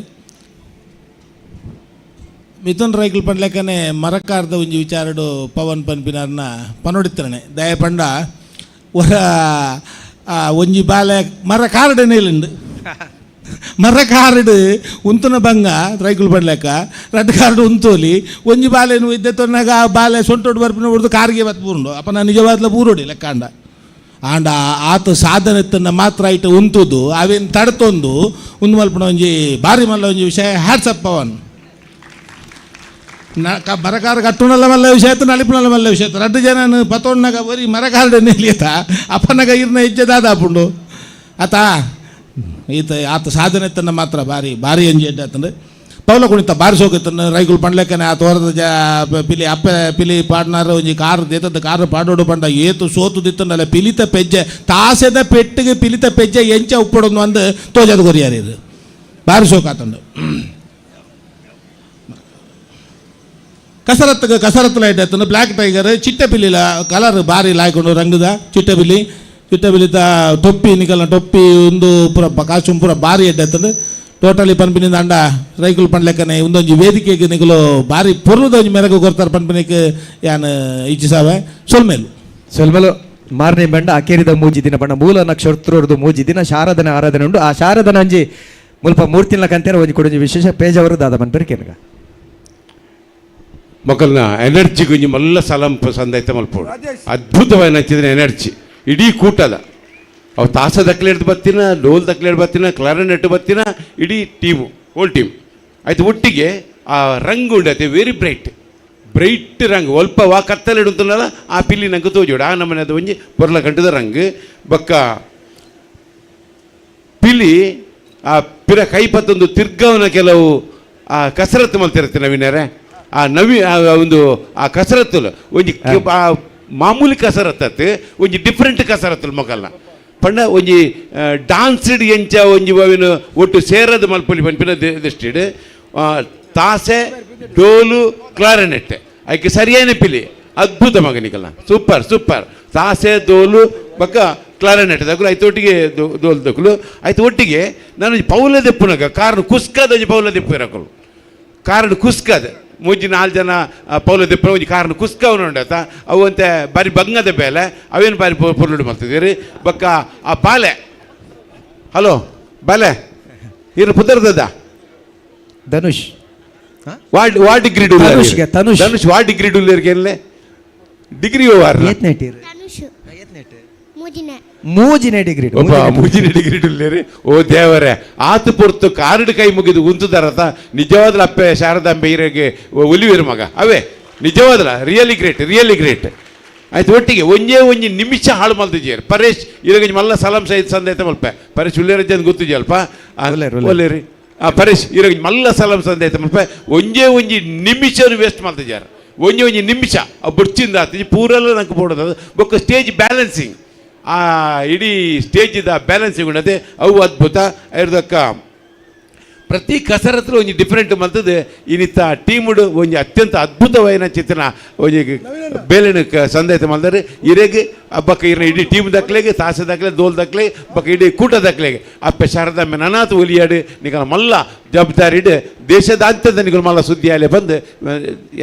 ಮಿಥುನ್ ರೈಕಲ್ ಪಂಡ್ಲೆಕ್ಕನೆ ಮರಕಾರ್ದ ಒಂಜಿ ವಿಚಾರಡು ಪವನ್ ಪನ್ಪಿನಾರ್ನ ಪನೊಡಿತ್ತನೆ ದಯ ಪಂಡ ಒರ ಒಂಜಿ ಬಾಲೆ ಮರ ಕಾರ್ಡ್ ನೀಲುಂಡು ಮರ ಕಾರ್ಡ್ ಉಂತುನ ಬಂಗ ರೈಕುಲ್ ಪಂಡ್ಲೆಕ್ಕ ರಡ್ಡು ಕಾರ್ಡ್ ಉಂತೋಲಿ ಒಂಜಿ ಬಾಲೆನು ಇದ್ದೆ ತೊನ್ನಾಗ ಆ ಬಾಲೆ ಸೊಂಟೊಡು ಬರ್ಪಿನ ಹೊಡೆದು ಕಾರ್ಗೆ ಬತ್ ಪೂರುಂಡು ಅಪ್ಪ ನಾನು ನಿಜವಾದ್ಲ ಪೂರೋಡಿ ಲೆಕ್ಕಾಂಡ ಆಂಡ ಆತ ಸಾಧನೆ ತನ್ನ ಮಾತ್ರ ಐಟ ಉಂತುದು ಅವೇನು ತಡ್ತೊಂದು ಉಂದು ಮಲ್ಪುನ ಒಂಜಿ ಬಾರಿ ಮಲ್ಲ ಒಂಜಿ ವಿಷಯ. ಹ್ಯಾಟ್ಸಪ್ ಪವನ್. ಮರಕಾರ ಕಟ್ಟುನಲ್ಲ ಮಲ್ಲ ವಿಷಯ ಆಯ್ತು ನಲಿಪುನಲ್ಲ ಮಲ್ಲ ವಿಷಯ ಆಯ್ತು. ರಡ್ಡು ಜನ ಪತೊಣ್ಣಗ ಬರೀ ಮರಕಾರಡ ನಿಲ್ಲಿಯತ ಅಪ್ಪನಗ ಇರ್ನ ಇಜ್ಜೆ ದಾದಾಪುಂಡು ಆತ ಈತ ಆತ ಸಾಧನೆ ತನ್ನ ಮಾತ್ರ ಭಾರಿ ಭಾರಿ ಎಂಜಿ ಎಡ್ಡೆ ಆತಂದ್ರೆ. ಪೌಲ ಕುಣಿತ ಬಾರಿ ಸೋಕಿತ್ತನ್ನು ರೈಗುಲ್ ಪಂಡ್ಲೆಕ್ಕನೆ ಆ ತೋರದ ಜ ಪಿಲಿ ಅಪ್ಪೆ ಪಿಲಿ ಪಾಡ್ನಾರ ಒಂಜಿ ಕಾರ್ ದೇತದ ಕಾರ್ ಪಾಡೋಡು ಪಂಡ ಏತು ಸೋತು ದಿತ್ತಂಡಲ್ಲ ಪಿಲಿತ ಪೆಜ್ಜೆ ತಾಸೆದ ಪೆಟ್ಟಿಗೆ ಪಿಲಿತ ಪೆಜ್ಜೆ ಎಂಚ ಉಪ್ಪಡೊಂದು ಅಂದು ತೋಜದ ಕೊರಿಯಾರ ಇದು ಬಾರಿ ಸೋಕಾತಂಡು. ಕಸರತ್ತು ಕಸರತ್ತು ಲೈಟ್ ಆಯ್ತು. ಬ್ಲ್ಯಾಕ್ ಟೈಗರ್ ಚಿಟ್ಟೆ ಪಿಲಿಲ ಕಲರ್ ಬಾರಿ ಲಾಯ್ಕೊಂಡು ರಂಗದ ಚಿಟ್ಟೆ ಪಿಲಿ ಚಿಟ್ಟಬಿಲಿತ ಟೊಪ್ಪಿ ನಿಕಲ್ನ ಟೊಪ್ಪಿ ಒಂದು ಪೂರ ಕಾಸ್ಟ್ಯೂಮ್ ಪೂರ ಬಾರಿ ಎಡ್ಡೆ ಟೋಟಲಿ ಪನ್ಪಿನಿಂದ ಅಂಡ ರೈಕುಲು ಪನ್ಲೆಕ್ಕನೆ ಒಂದೊಂಜಿ ವೇದಿಕೆಗೆ ನಿಕಲು ಬಾರಿ ಪೊರ್ಲುದ ಒಂಜಿ ಮೆರಗು ಕೊರ್ತಾರೆ ಪನ್ಪಿನಿಕ್ ಯಾನ್ ಇಚ್ಛಿಸಾವೆ ಸೊಲ್ಮೇಲು. ಸೊಲ್ಮೇಲು. ಮಾರನೇ ಬಂಡ ಅಕೇರಿದ ಮೂಜಿ ದಿನ ಬಣ್ಣ ಮೂಲ ನಕ್ಷತ್ರದ್ದು ಮೂಜಿ ದಿನ ಶಾರದನ ಆರಾಧನೆ ಉಂಡು. ಆ ಶಾರದನ ಅಂಜಿ ಮುಲ್ಪ ಮೂರ್ತಿನ ಕಂತೇರ ಒಂಜಿ ಕೊಡೊಂಜಿ ವಿಶೇಷ ಪೇಜವರು ದಾದ ಮನ್ಪೆರ್ ಕೇನಗ. ಮೊಕಲ್ನ ಎನರ್ಜಿ ಗುಂಜಿ ಮಲ್ಲ ಸಲಂ ಸಂದೈತ ಮಲ್ಪೋಡು ಅದ್ಭುತವಾದ ಎನರ್ಜಿ ಇಡೀ ಕೂಟದ ಅವು ತಾಸ ದಕ್ಲೆ ಹಿಡ್ದು ಬತ್ತಿನ, ಡೋಲ್ ದಕ್ಲೆ ಹಿಡ್ದು ಬತ್ತಿನ, ಕ್ಲಾರಿನೆಟ್ ಬತ್ತಿನ, ಇಡೀ team whole team ಆಯ್ತು. ಒಟ್ಟಿಗೆ ಆ ರಂಗು ಉಂಡತೆ very bright bright ರಂಗ್ ಒಲ್ಪ ವಾ ಕತ್ತಲೆ ಇಡುತ್ತಲ್ಲ ಆ ಪಿಲ್ಲಿ ನಂಗೆ ತೋಜೋಡು ಆ ನಮ್ಮನೆ ಅದು ಒಂಜಿ ಪೊರ್ಲ ಕಂಟದ ರಂಗ್ ಬೊಕ್ಕ ಪಿಲಿ ಆ ಪಿರ ಕೈಪತ್ತೊಂದು ತಿರ್ಗವನ ಕೆಲವು ಆ ಕಸರತ್ತು ಮಲ್ತಿರತ್ತೆ ನವೀನರೇ. ಆ ನವಿ ಆ ಒಂದು ಆ ಕಸರತ್ತು ಒಂಜಿ ಆ ಮಾಮೂಲಿ ಕಸರತ್ತು ಒಂಜಿ ಡಿಫ್ರೆಂಟ್ ಕಸರತ್ತು ಮೊಕಲ್ನ ಪಂಡ ಒಂಜಿ ಡಾನ್ಸ್ಡ್ ಎಂಚ ಒಂಜಿ ಅವಿನ ಒಟ್ಟು ಸೇರದು ಮಲ್ಪೊಲಿ ಪನ್ಪಿನ ದೃಷ್ಟಿಡ್ ತಾಸೆ ಡೋಲು ಕ್ಲಾರಿನೆಟ್ ಐಕೆ ಸರಿಯಾದ ಪಿಲಿ ಅದ್ಭುತ ಮಗನಿಕಲ್ಲ ಸೂಪರ್ ಸೂಪರ್ ತಾಸೆ ಡೋಲು ಬಕ್ಕ ಕ್ಲಾರಿನೆಟ್ ದಕ್ಕಲು ಐತೆ ಒಟ್ಟಿಗೆ ದೋಲು ದಕ್ಕಲು ಆಯ್ತು. ಒಟ್ಟಿಗೆ ನಾನು ಪೌಲ ದೆಪ್ಪುನಗ ಕಾರಣ ಕುಸ್ಕದ ಒಂಜಿ ಪೌಲ ದೆಪ್ಪು ಇರಕಲು ಕಾರಣ ಕುಸ್ಕದ ಮೂಜಿ ನಾಲ್ಕು ಜನ ಪೌಲ ದೆಪ್ಪು ಒಂಜಿ ಕಾರಣ ಕುಸ್ಕವನು ಉಂಡತ ಅವು ಅಂತೆ ಬಾರಿ ಬಂಗದ ಬೇಲೆ ಅವೇನು ಬಾರಿ ಪೊರ್ಲುಡು ಮಾಡ್ತಿದ್ದೀರಿ ಬಕ್ಕ ಆ ಬಾಲೆ ಹಲೋ ಬಾಲೆ ಇರು ಪುದರ್ದದ Dhanush ward ward degree ತನುಷ್ಗೆ, Tanush. Dhanush ward degree ಡುಲ್ಲರಿಗೆ degree war ಮೂಜಿನೇ degree ಒಬ್ಬ ಮೂಜಿನ ಡಿಗ್ರಿ ಡುಲ್ಲೇರಿ. ಓ ದೇವರೇ ಆತು ಪೊರ್ತು ಕಾರ್ಡ್ ಕೈ ಮುಗಿದು ಉಂತುದಾರತ ನಿಜವಾದ ಅಪ್ಪೆ ಶಾರದಾಂಬೆ ಹಿರೇಗೆ ಒಲಿವೇರು ಮಗ ಅವೇ ನಿಜವಾದಲ really great really great ಆಯ್ತು. ಒಟ್ಟಿಗೆ ಒಂಜೇ ಒಂಜಿ ನಿಮಿಷ ಹಾಳು ಮಲ್ತಿದ್ದೀರಿ ಪರೇಶ್ ಇರಗ ಮಲ್ಲ ಸಲಾಂ ಸಹಿತ ಸಂದೈತ ಮಲ್ಪೆ ಪರೇಶ್ ಉಲ್ಲೇರಜ್ಜ ಅಂತ ಗೊತ್ತಿದೆಯಲ್ಪ ಒಲ್ಲೇರಿ ಆ ಪರೇಶ್ ಇರಗ ಮಲ್ಲ ಸಲಾಂ ಸಂದೈತ ಮಲ್ಪೆ ಒಂಜೇ ಒಂಜಿ ನಿಮಿಷ ವೇಸ್ಟ್ ಮಲ್ತಿದ್ದಾರೆ ಒಂಜಿ ಒಂಜಿ ನಿಮಿಷ ಆ ಬುಡ್ಚಿಂದ ಆತು ಪೂರೆಲ್ಲ ನಂಗೆ ಬೋಡೋದು ಬೊಕ್ಕ ಸ್ಟೇಜ್ ಬ್ಯಾಲೆನ್ಸಿಂಗ್ ಆ ಇಡೀ ಸ್ಟೇಜಿದ ಬ್ಯಾಲೆನ್ಸಿಂಗ್ ಉಂಡತೆ ಅವು ಅದ್ಭುತ ಇರ್ದಕ್ಕ ಪ್ರತಿ ಕಸರತ್ತು ಒಂಜಿ ಡಿಫ್ರೆಂಟ್ ಮಲ್ತದೆ ಇನ್ನಿತ್ತ ಟೀಮುಡು ಒಂಜಿ ಅತ್ಯಂತ ಅದ್ಭುತವಾಯಿನ ಚಿತ್ರಣ ಒಂಜಿ ಬೇಲೆನ ಸಂದೈತ ಮಲ್ದರೆ ಇರೆಗ್ ಬಕ್ಕ ಇರ್ನ ಇಡೀ ಟೀಮ್ ದಕ್ಲೆಗೆ ತಾಸೆ ದಾಖಲೆ ದೋಲ್ ದಕ್ಲೆ ಬಕ್ಕ ಇಡೀ ಕೂಟ ದಕ್ಲೆಗೆ ಅಪ್ಪೆ ಶಾರದಾಂಬೆ ನನಾತ್ ಒಲಿಯಾಡು ನಿಕಲ ಮಲ್ಲ ಜವಾಬ್ದಾರಿ ಇಡು ದೇಶದಾದ್ಯಂತ ನಿಕಲ ಮಲ್ಲ ಸುದ್ದಿ ಆಲೆ ಬಂದು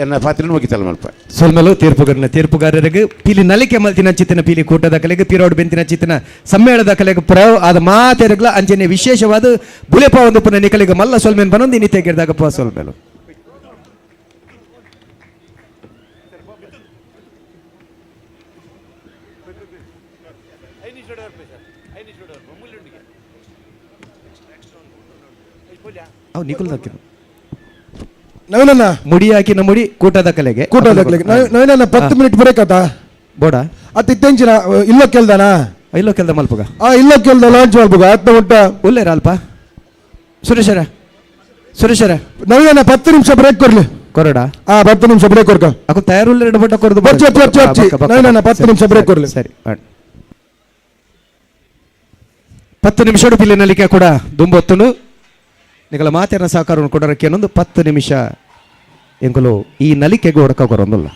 ಎನ್ನ ಪಾತ್ರ ಮುಗಿತಲ್ಲ ಮಲ್ಪ. ಸೊಲ್ಮಲು ತೀರ್ಪುಗಾರನ ತೀರ್ಪುಗಾರರಿಗೆ ಪೀಲಿ ನಲಿಕೆ ಮಲ್ತಿನ ಚಿತ್ತಿನ ಪೀಲಿ ಕೂಟದ ಕಲೆಗೆ ಪಿರೋಡ್ ಬೆಂತಿನ ಚಿತ್ತಿನ ಸಮ್ಮೇಳದ ಕಲೆಗೆ ಪ್ರಯೋ ಆದ ಮಾತೆರಗ್ಲ ಅಂಚನೆ ವಿಶೇಷವಾದ ಬುಲೆಪ ಒಂದು ಪುನಃ ನಿಕಲಿಗೆ ಮಲ್ಲ ಸೊಲ್ಮೇನ್ ಬನೊಂದು ಇನ್ನಿತೆ ಗಿರ್ದಾಗಪ್ಪ ಸೊಲ್ಮೇಲು. ಅವು ನಿಕುಲ್ ದಕ್ಕಿನ ನವೀನಣ್ಣ ಮುಡಿ ಹಾಕಿನ ಮುಡಿ ಕೂಟದ ಕಲೆಗೆ ಕೂಟದ ಕಲೆಗೆ ನವೀನಣ್ಣ 10 ಮಿನಿಟ್ ಬ್ರೇಕ್ ಆತ ಬೋಡ ಅತ್ತ ಇತ್ತೆಂಚಿನ ಇಲ್ಲ ಕೇಳ್ದಾನ ಇಲ್ಲ ಕೇಳ್ದ ಮಲ್ಪುಗ ಆ ಇಲ್ಲ ಕೇಳ್ದ ಲಾಂಚ್ ಮಲ್ಪುಗ ಅತ್ತ ಉಂಟ ಉಲ್ಲೇರ ಅಲ್ಪ ಸುರೇಶರ ಸುರೇಶರ ನವೀನಣ್ಣ 10 ನಿಮಿಷ ಬ್ರೇಕ್ ಕೊಡ್ಲಿ ಕೊರಡ ಆ 10 ನಿಮಿಷ ಬ್ರೇಕ್ ಕೊಡ್ಕ ಅಕ್ಕ ತಯಾರು ಉಲ್ಲೇರ ಬಟ್ಟ ಕೊರದು ಬರ್ಚಿ ಬರ್ಚಿ ಬರ್ಚಿ ನವೀನಣ್ಣ 10 ನಿಮಿಷ ಬ್ರೇಕ್ ಕೊಡ್ಲಿ ಸರಿ 10 ನಿಮಿಷ ಪಿಲ್ಲಿ ನಲಿಕೆ ಕೂಡ ದುಂಬೊತ್ತುನು ನಿಗಲ ಮಾತಿನ ಸಹಕಾರವನ್ನು ಕೊಡೋರಕ್ಕೆ ಏನೊಂದು 10 ನಿಮಿಷ ಎಂಕುಲು ಈ ನಲಿಕೆಗೆ ಹೊಡಕ ಕೊರೊಂದಲ್ಲ.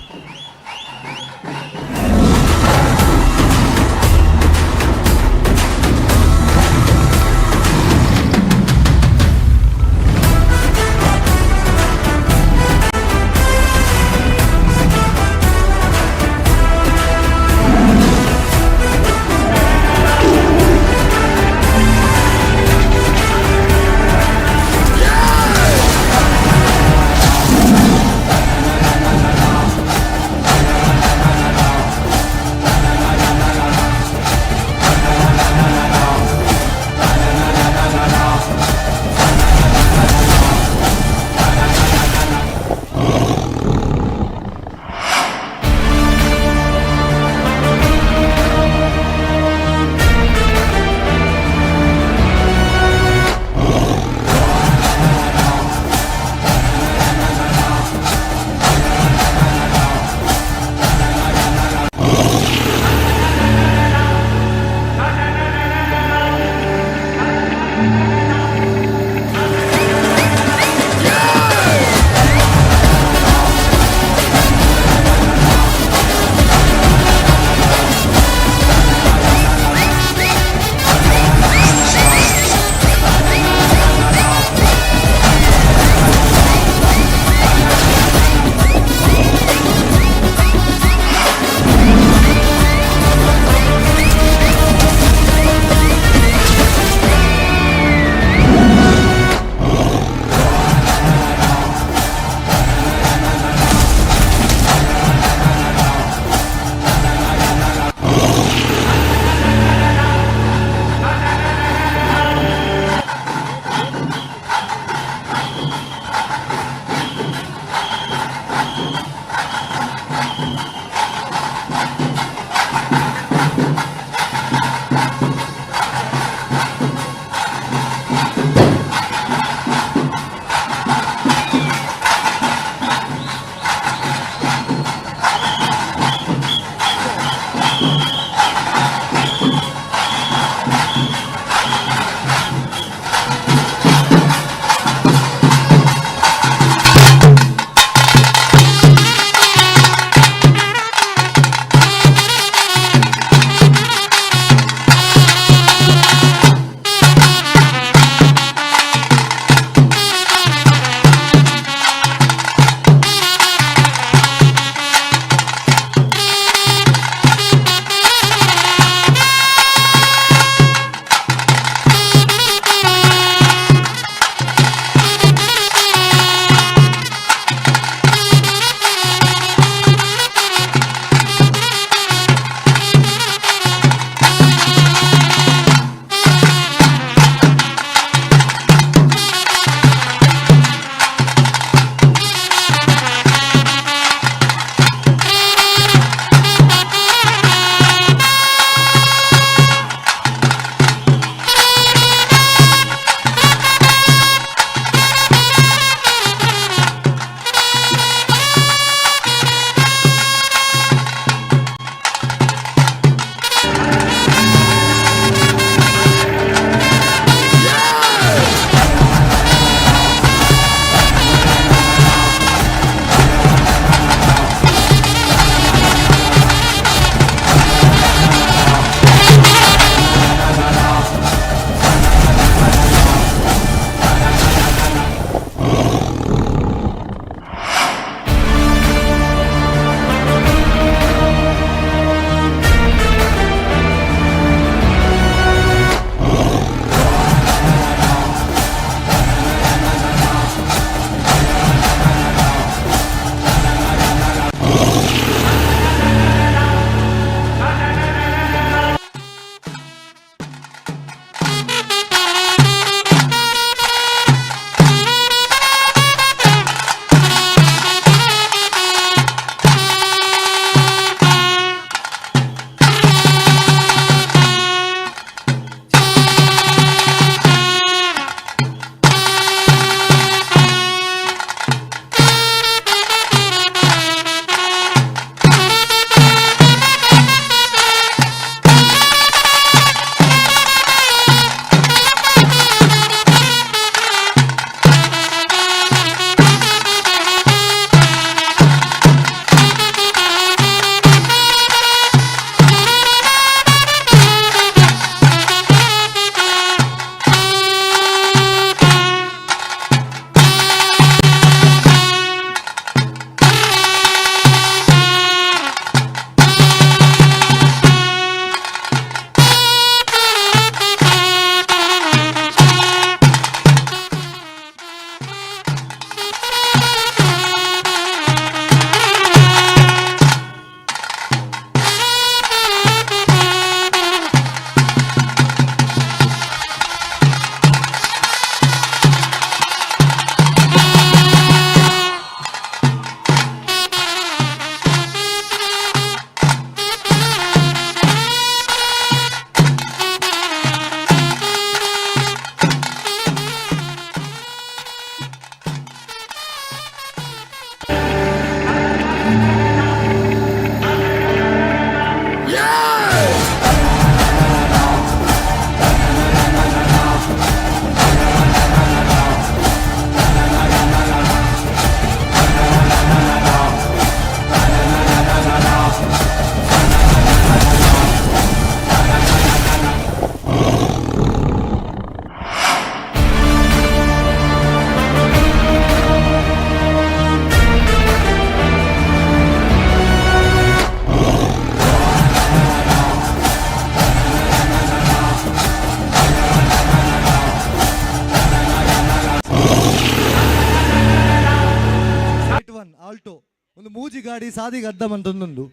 ಒಂದು ಮೂಜಿ ಗಾಡಿ ಸಾದಿಗೆ ಅಡ್ಡ ಮಂತೊಂದುಂಡು.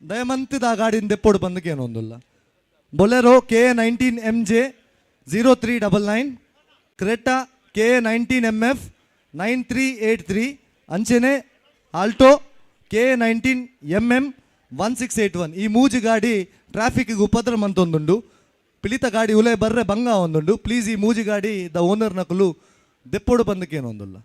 ದಯಮಂತಿದ ಆ ಗಾಡಿನ ದೆಪ್ಪೊಡು ಬಂದಕೇನು ಒಂದುಲ್ಲ. Bolero KA 19 MJ 0399, Creta KA 19 MF 9383, ಅಂಚೆನೆ ಆಲ್ಟೋ KA 19 MM 1681. ಈ ಮೂಜಿ ಗಾಡಿ ಟ್ರಾಫಿಕ್ಗೆ ಉಪದ್ರ ಮಂತೊಂದುಂಡು. ಪಿಲಿತ ಗಾಡಿ ಉಲೆ ಬರ್ರೆ ಬಂಗ ಒಂದುಂಡು. ಪ್ಲೀಸ್ ಈ ಮೂಜಿ ಗಾಡಿ the owner ನಕಲು ದೆಪ್ಪೊಡು ಬಂದಕೇನು ಒಂದುಲ್ಲ.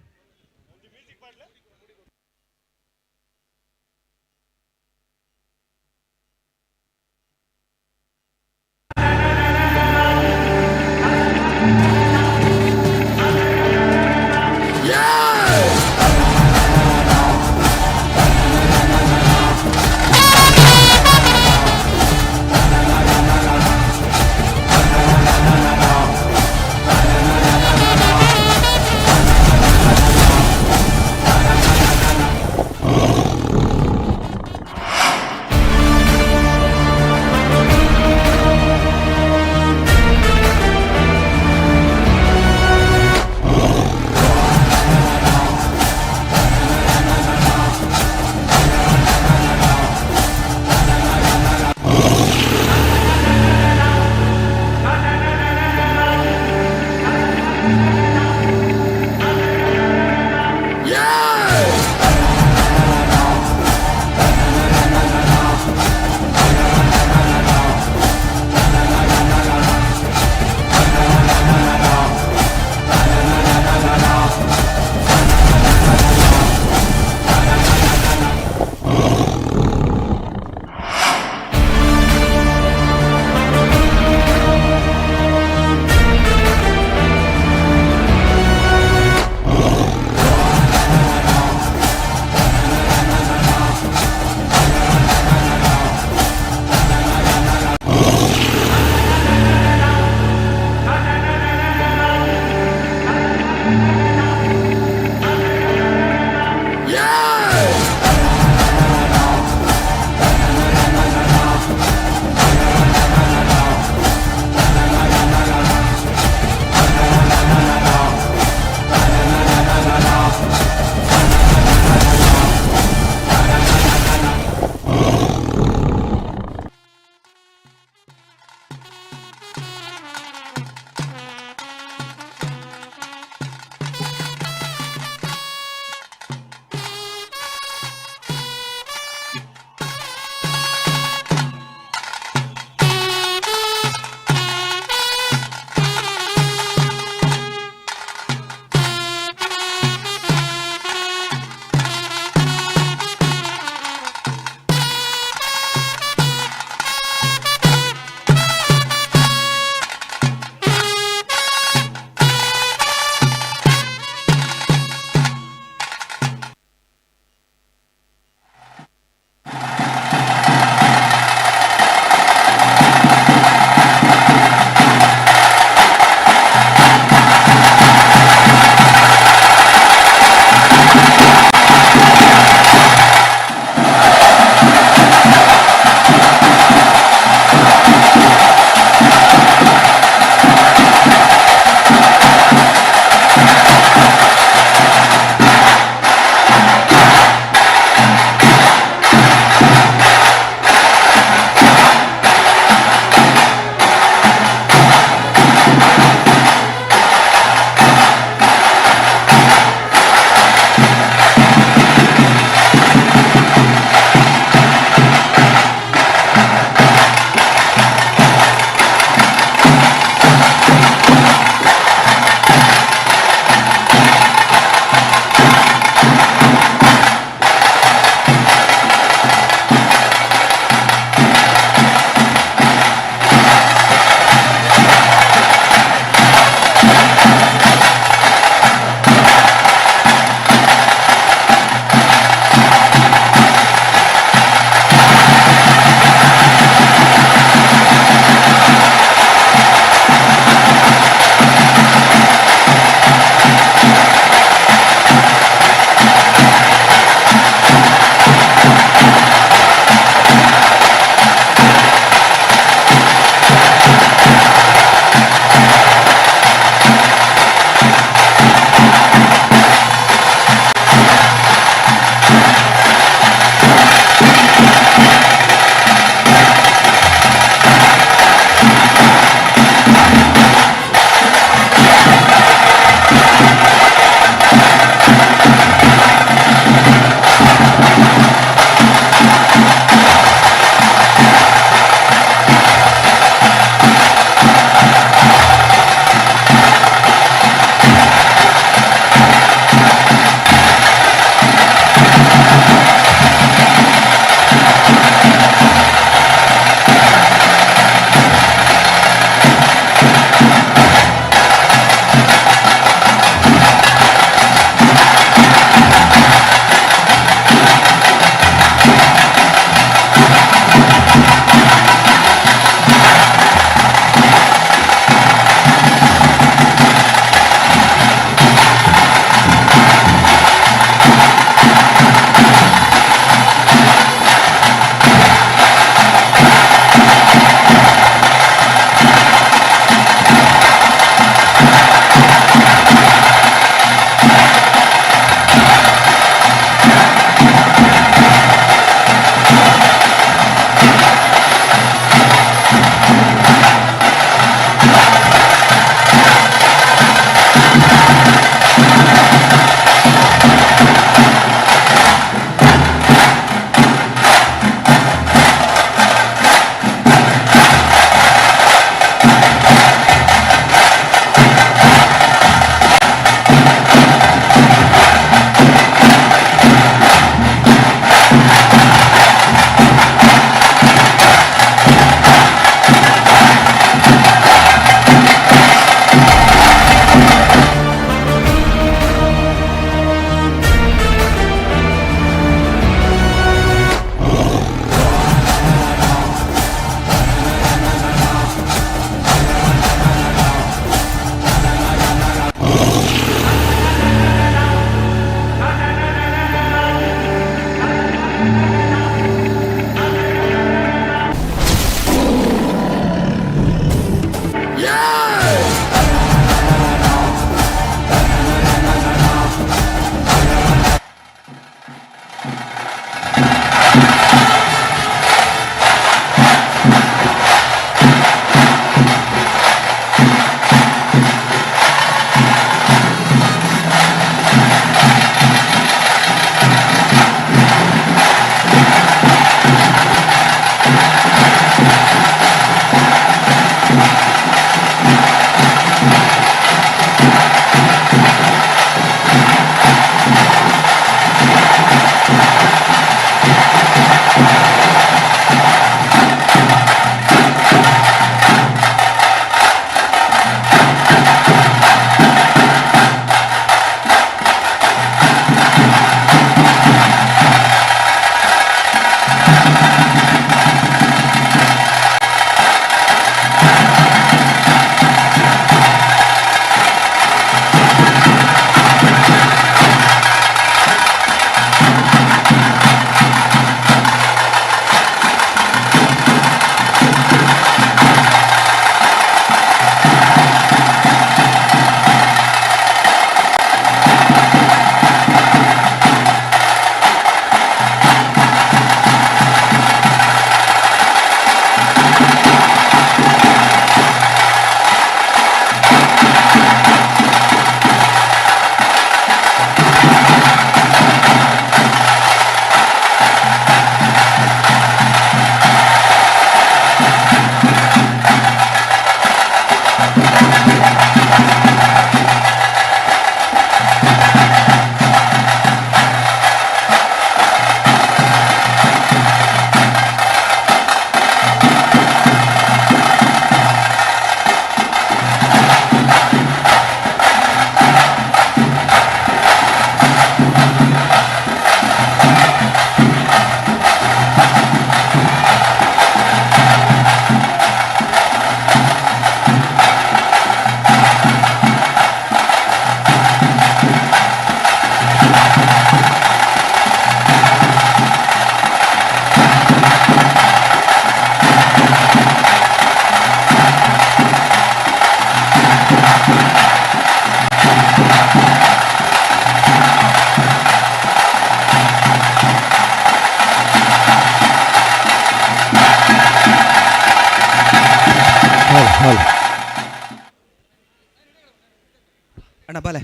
ಅಣ್ಣ ಬಲೆ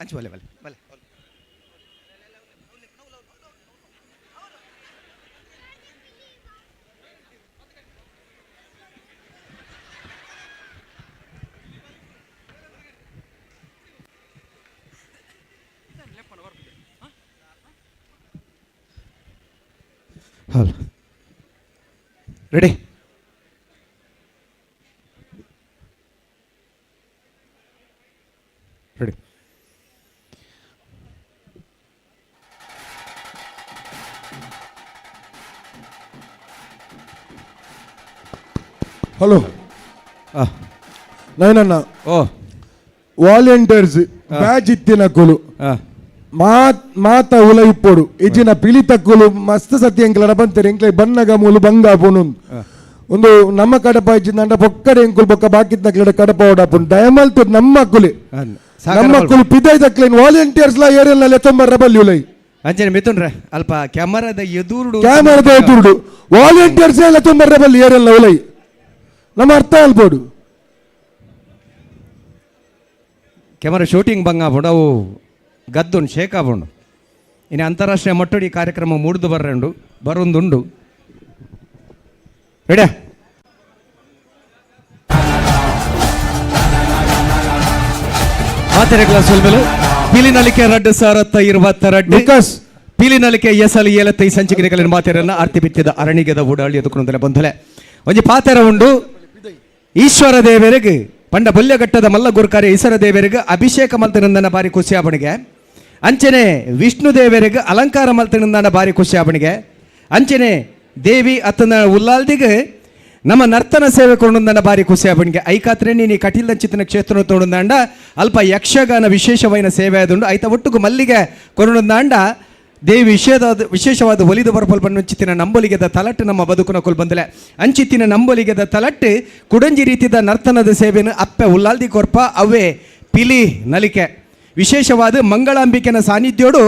ಅಂಚು ಬಲೆ ಬಲೆ ಬಲೆ. Hello, ready? Ready. Hello ನೈನಣ್ಣ. ಓ ವಾಲಂಟಿಯರ್ಸ್ ಬ್ಯಾಚ್ ಇತ್ತಿನಕುಲು ಮಾತ ಉಲ ಇಪ್ಪೊಡು ಇಜ್ಜಿನ ಪಿಲಿ ತಕ್ಕುಲು ಮಸ್ತ್ ಸತಿ ಎಂಕ್ಲಡ ಬಂತಾರೆ ಎಂಕ್ಲೆ ಬನ್ನಗ ಮೂಲು ಬಂಗ ಪೋನು ಒಂದು ನಮ್ಮ ಕಡಪ ಇಜ್ಜಿಂದ ಪೊಕ್ಕಡೆ ಎಂಕುಲು ಬೊಕ್ಕ ಬಾಕಿತ್ ನಕ್ಲೆಡ ಕಡಪ ಓಡಾಪುಂಡು. ದಯಮಲ್ತು ನಮ್ಮ ಕುಲಿ ನಮ್ಮ ಕುಲು ಪಿದೈ ತಕ್ಲೇನ್ ವಾಲಂಟಿಯರ್ಸ್ ಲಾ ಏರಿಯಲ್ ಲೆತ್ತೊಂಬರ್ರ ಬಲ್ಲಿ ಉಲೈ. ಅಂಚನೆ ಮಿಥುನ್ರೆ ಅಲ್ಪ ಕ್ಯಾಮರಾದ ಎದುರುಡು ಕ್ಯಾಮರಾದ ಎದುರುಡು ವಾಲಂಟಿಯರ್ಸ್ ಲೆತ್ತೊಂಬರ್ರ ಬಲ್ಲಿ ಏರಿಯಲ್ ಉಲೈ ನಮ್ಮ ಅರ್ಥ ಅಲ್ಬೋಡು. ಕ್ಯಾಮರಾ ಶೂಟಿಂಗ್ ಬಂಗ ಆಪುಂಡು ಅವು ಗದ್ದುಂಡು ಶೇಕ್ ಆಪುಂಡು. ಇನ್ನು ಅಂತಾರಾಷ್ಟ್ರೀಯ ಮಟ್ಟಡಿ ಕಾರ್ಯಕ್ರಮ ಮೂಡ್ದು ಬರ್ರಂಡು ಬರೊಂದುಂಡು. ರೆಡಿಯಾ? ಮಾತೆರೆ ಕ್ಲಾಸ್ ಒಲ್ಮೆಲು ಪಿಲಿನಲಿಕೆ ರಡ್ಡು ಸಾರತ್ತ ಇರುವತ್ತ ವಿಕಾಸ್ ಪಿಲಿನಲಿಕೆ ಎಸಲು ಏಲತ್ತೈ ಸಂಚಿಕೆ ಮಾತೆರನ್ನ ಆರ್ತಿ ಬಿತ್ತಿದ ಅರಣಿಗೆದ ಓಡಾಳಿ ಎದುಕೊಂಡಲೆ ಬಂಧಲೆ ಒಂಜಿ ಪಾತೆರ ಉಂಡು. ಈಶ್ವರ ದೇವರಿಗೆ ಪಂಡ ಬೊಲ್ಯಘಟ್ಟದ ಮಲ್ಲ ಗುರುಕಾರೆ ಈಶ್ವರ ದೇವರಿಗೆ ಅಭಿಷೇಕ ಮಲ್ತನಂದನ ಬಾರಿ ಖುಷಿ ಆಪಣಿಗೆ. ಅಂಚನೆ ವಿಷ್ಣು ದೇವರಿಗೆ ಅಲಂಕಾರ ಮಲ್ತನಂದನ ಬಾರಿ ಖುಷಿ ಆಪಣಿಗೆ. ಅಂಚನೆ ದೇವಿ ಅತ್ತನ ಉಲ್ಲಾಲ್ದಿಗೆ ನಮ್ಮ ನರ್ತನ ಸೇವೆ ಕೊಂಡಂದನ ಬಾರಿ ಖುಷಿ ಆಪಣಿಗೆ. ಐಕಾತ್ರೆ ನೀನು ಕಟೀಲ್ದಂಚಿತನ ಕ್ಷೇತ್ರ ತೋಡುಂದಾಂಡ ಅಲ್ಪ ಯಕ್ಷಗಾನ ವಿಶೇಷವಾದ ಸೇವೆ ಆದುಂಡು. ಐತ ಒಟ್ಟುಗು ಮಲ್ಲಿಗೆ ಕೊರುಂದಾಂಡ ದೇವಿ ವಿಶೇಷವಾದ ಒಲಿದು ಬರಪಲ್ ಬಣ್ಣುಂಚಿತ್ತಿನ ನಂಬೊಲಿಗೆದ ತಲಟ್ಟು ನಮ್ಮ ಬದುಕುನ ಕೊಲ್ ಬಂದಲೆ ಅಂಚಿತ್ತಿನ ನಂಬೊಲಿಗೆದ ತಲಟ್ಟು ಕುಡಂಜಿ ರೀತಿದ ನರ್ತನದ ಸೇವೆಯನ್ನು ಅಪ್ಪೆ ಉಲ್ಲಾಲ್ದಿ ಕೊರ್ಪ ಅವೇ ಪಿಲಿ ನಲಿಕೆ. ವಿಶೇಷವಾದ ಮಂಗಳಾಂಬಿಕೆನ ಸಾನ್ನಿಧ್ಯೋಡು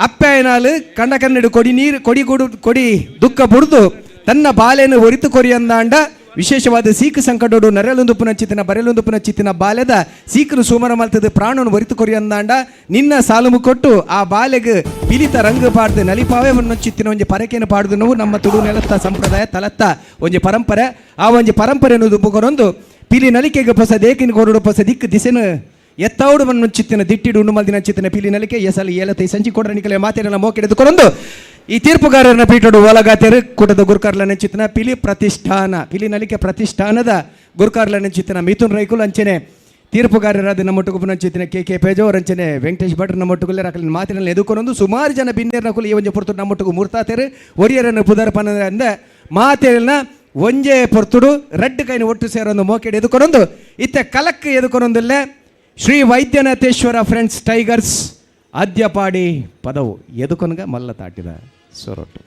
ಅಪ್ಪೆ ಏನಾಲು ಕಂಡ ಕನ್ನಡ ಕೊಡಿ ನೀರು ಕೊಡಿ ಕೊಡು ಕೊಡಿ ದುಃಖ ಬುಡ್ದು ತನ್ನ ಬಾಲೆಯನ್ನು ಒರಿತು ಕೊರಿಯಂದಾಂಡ ವಿಶೇಷವಾದ ಸೀಕು ಸಂಕಟೋಡು ನರೆಲೊಂದು ಪುನಚಿತ್ತಿನ ಬರೆಲೊಂದು ಪುನಚಿತ್ತಿನ ಬಾಲೆದ ಸೀಕನು ಸುಮರ ಮಲ್ತದ ಪ್ರಾಣನು ಒರಿತು ಕೊರಿಯಂದಾಂಡ ನಿನ್ನ ಸಾಲುಮು ಕೊಟ್ಟು ಆ ಬಾಲೆಗೆ ಪಿಲಿತ ರಂಗು ಪಾಡ್ದು ನಲಿಪಾವೆ ಚಿತ್ತಿನ ಒಂಜಿ ಪರಕೆಯನ್ನು ಪಾಡ್ದು ನಾವು ನಮ್ಮ ತುಳು ನೆಲತ್ತ ಸಂಪ್ರದಾಯ ತಲತ್ತ ಒಂಜಿ ಪರಂಪರೆ. ಆ ಒಂಜಿ ಪರಂಪರೆಯನ್ನು ದುಬ್ಬುಕೊರೊಂದು ಪಿಲಿ ನಲಿಕೆಗೆ ಪೊಸ ದೇಕಿನ ಕೊರಡು ಪೊಸ ದಿಕ್ಕು ದಿಸೆನು ಎತ್ತಾವುಡು ಮಣ್ಣು ಚಿತ್ತಿನ ದಿಟ್ಟಿಡು ಉಂಡು ಮಲ್ದಿನ ಚಿತ್ತಿನ ಪಿಲಿ ನಲಿಕೆ ಎಸಲು ಏಲತೈ ಸಂಚಿ ಕೊಡ್ರ ನಿಕಲೆ ಮಾತೇನ ಮೋಕೆಡೆದುಕೊರೊಂದು ಈ ತೀರ್ಪುಗಾರರನ್ನ ಪೀಠೋಡು ಒಲಗಾತೆರು ಕೂಟದ ಗುರುಕಾರ್ಲನ ಚಿತ್ತಿನ ಪಿಲಿ ಪ್ರತಿಷ್ಠಾನ ಪಿಲಿ ನಲಿಕೆ ಪ್ರತಿಷ್ಠಾನದ ಗುರುಕಾರ್ಲನ ಚಿತ್ತಿನ ಮಿಥುನ್ ರೈಕುಲ್ ಅಂಚನೆ ತೀರ್ಪುಗಾರರಾದ ನಮ್ಮೊಟ್ಟುಗು ಚಿತ್ತಿನ ಕೆ ಕೆ ಪೇಜೋರ್ ಅಂಚನೆ ವೆಂಕಟೇಶ್ ಭಟ್ರು ನಮ್ಮೊಟ್ಟುಗುಲ್ಲೆ ರಾಕಲಿನ ಮಾತಿನಲ್ಲಿ ಎದುಕೊನೊಂದು ಸುಮಾರು ಜನ ಬಿನ್ನೇರ್ನ ಕುಲಿ ಈ ಒಂಜೆ ಪೊರ್ತು ನಮ್ಮೊಟ್ಟುಗು ಮೂರ್ತಾತೇರು ಒರಿಯರನ್ನು ಪುದರ್ ಪನ ಮಾತೇರಿನ ಒಂಜೆ ಪೊರ್ತುಡು ರಡ್ಡು ಕೈನ ಒಟ್ಟು ಸೇರೊಂದು ಮೋಕೆಡ್ ಎದುಕೊನೊಂದು ಇತ್ತೆ ಕಲಕ್ ಎದುಕೊನೊಂದಿಲ್ಲ ಶ್ರೀ ವೈದ್ಯನಾಥೇಶ್ವರ ಫ್ರೆಂಡ್ಸ್ ಟೈಗರ್ಸ್ ಆದ್ಯಪಾಡಿ ಪದವು ಎದುಕೊನಗ ಮಲ್ಲ ತಾಟಿದ ಸೊರಟು.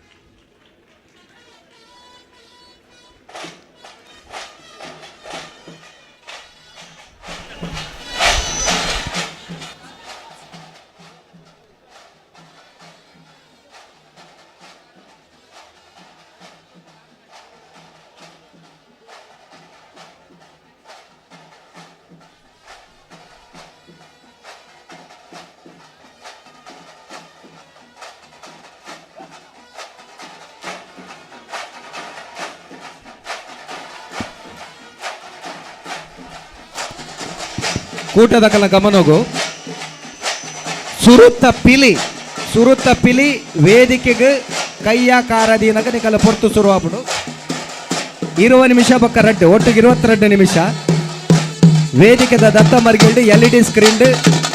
ಕೂಟದ ಕಲ ಗಮನಗು ಸುರುತ್ತ ಪಿಲಿ ಸುರುತ್ತ ಪಿಲಿ ವೇದಿಕೆಗೆ ಕೈಯ ಕಾರದೀನಗ ನಿಕಲ ಪೊರ್ತು ಸುರುವಾಪುಡು 20 ನಿಮಿಷ ಬೊಕ್ಕ ರಡ್ಡು ಒಟ್ಟಿಗೆ 22 ನಿಮಿಷ ವೇದಿಕೆದ ದತ್ತ ಮರ್ಗಿಲ್ಡು L E D screen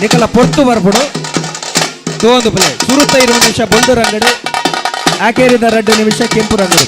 ನಿಕಲ ಪೊರ್ತು ಬರ್ಪುಡು ತೋಂದು ಪಿಲೆ ಸುರುತ್ತ 20 ನಿಮಿಷ ಬೊಲ್ದು ರಂಗಡು ಆಕೇರಿದ 2 ನಿಮಿಷ ಕೆಂಪು ರಂಗಡು.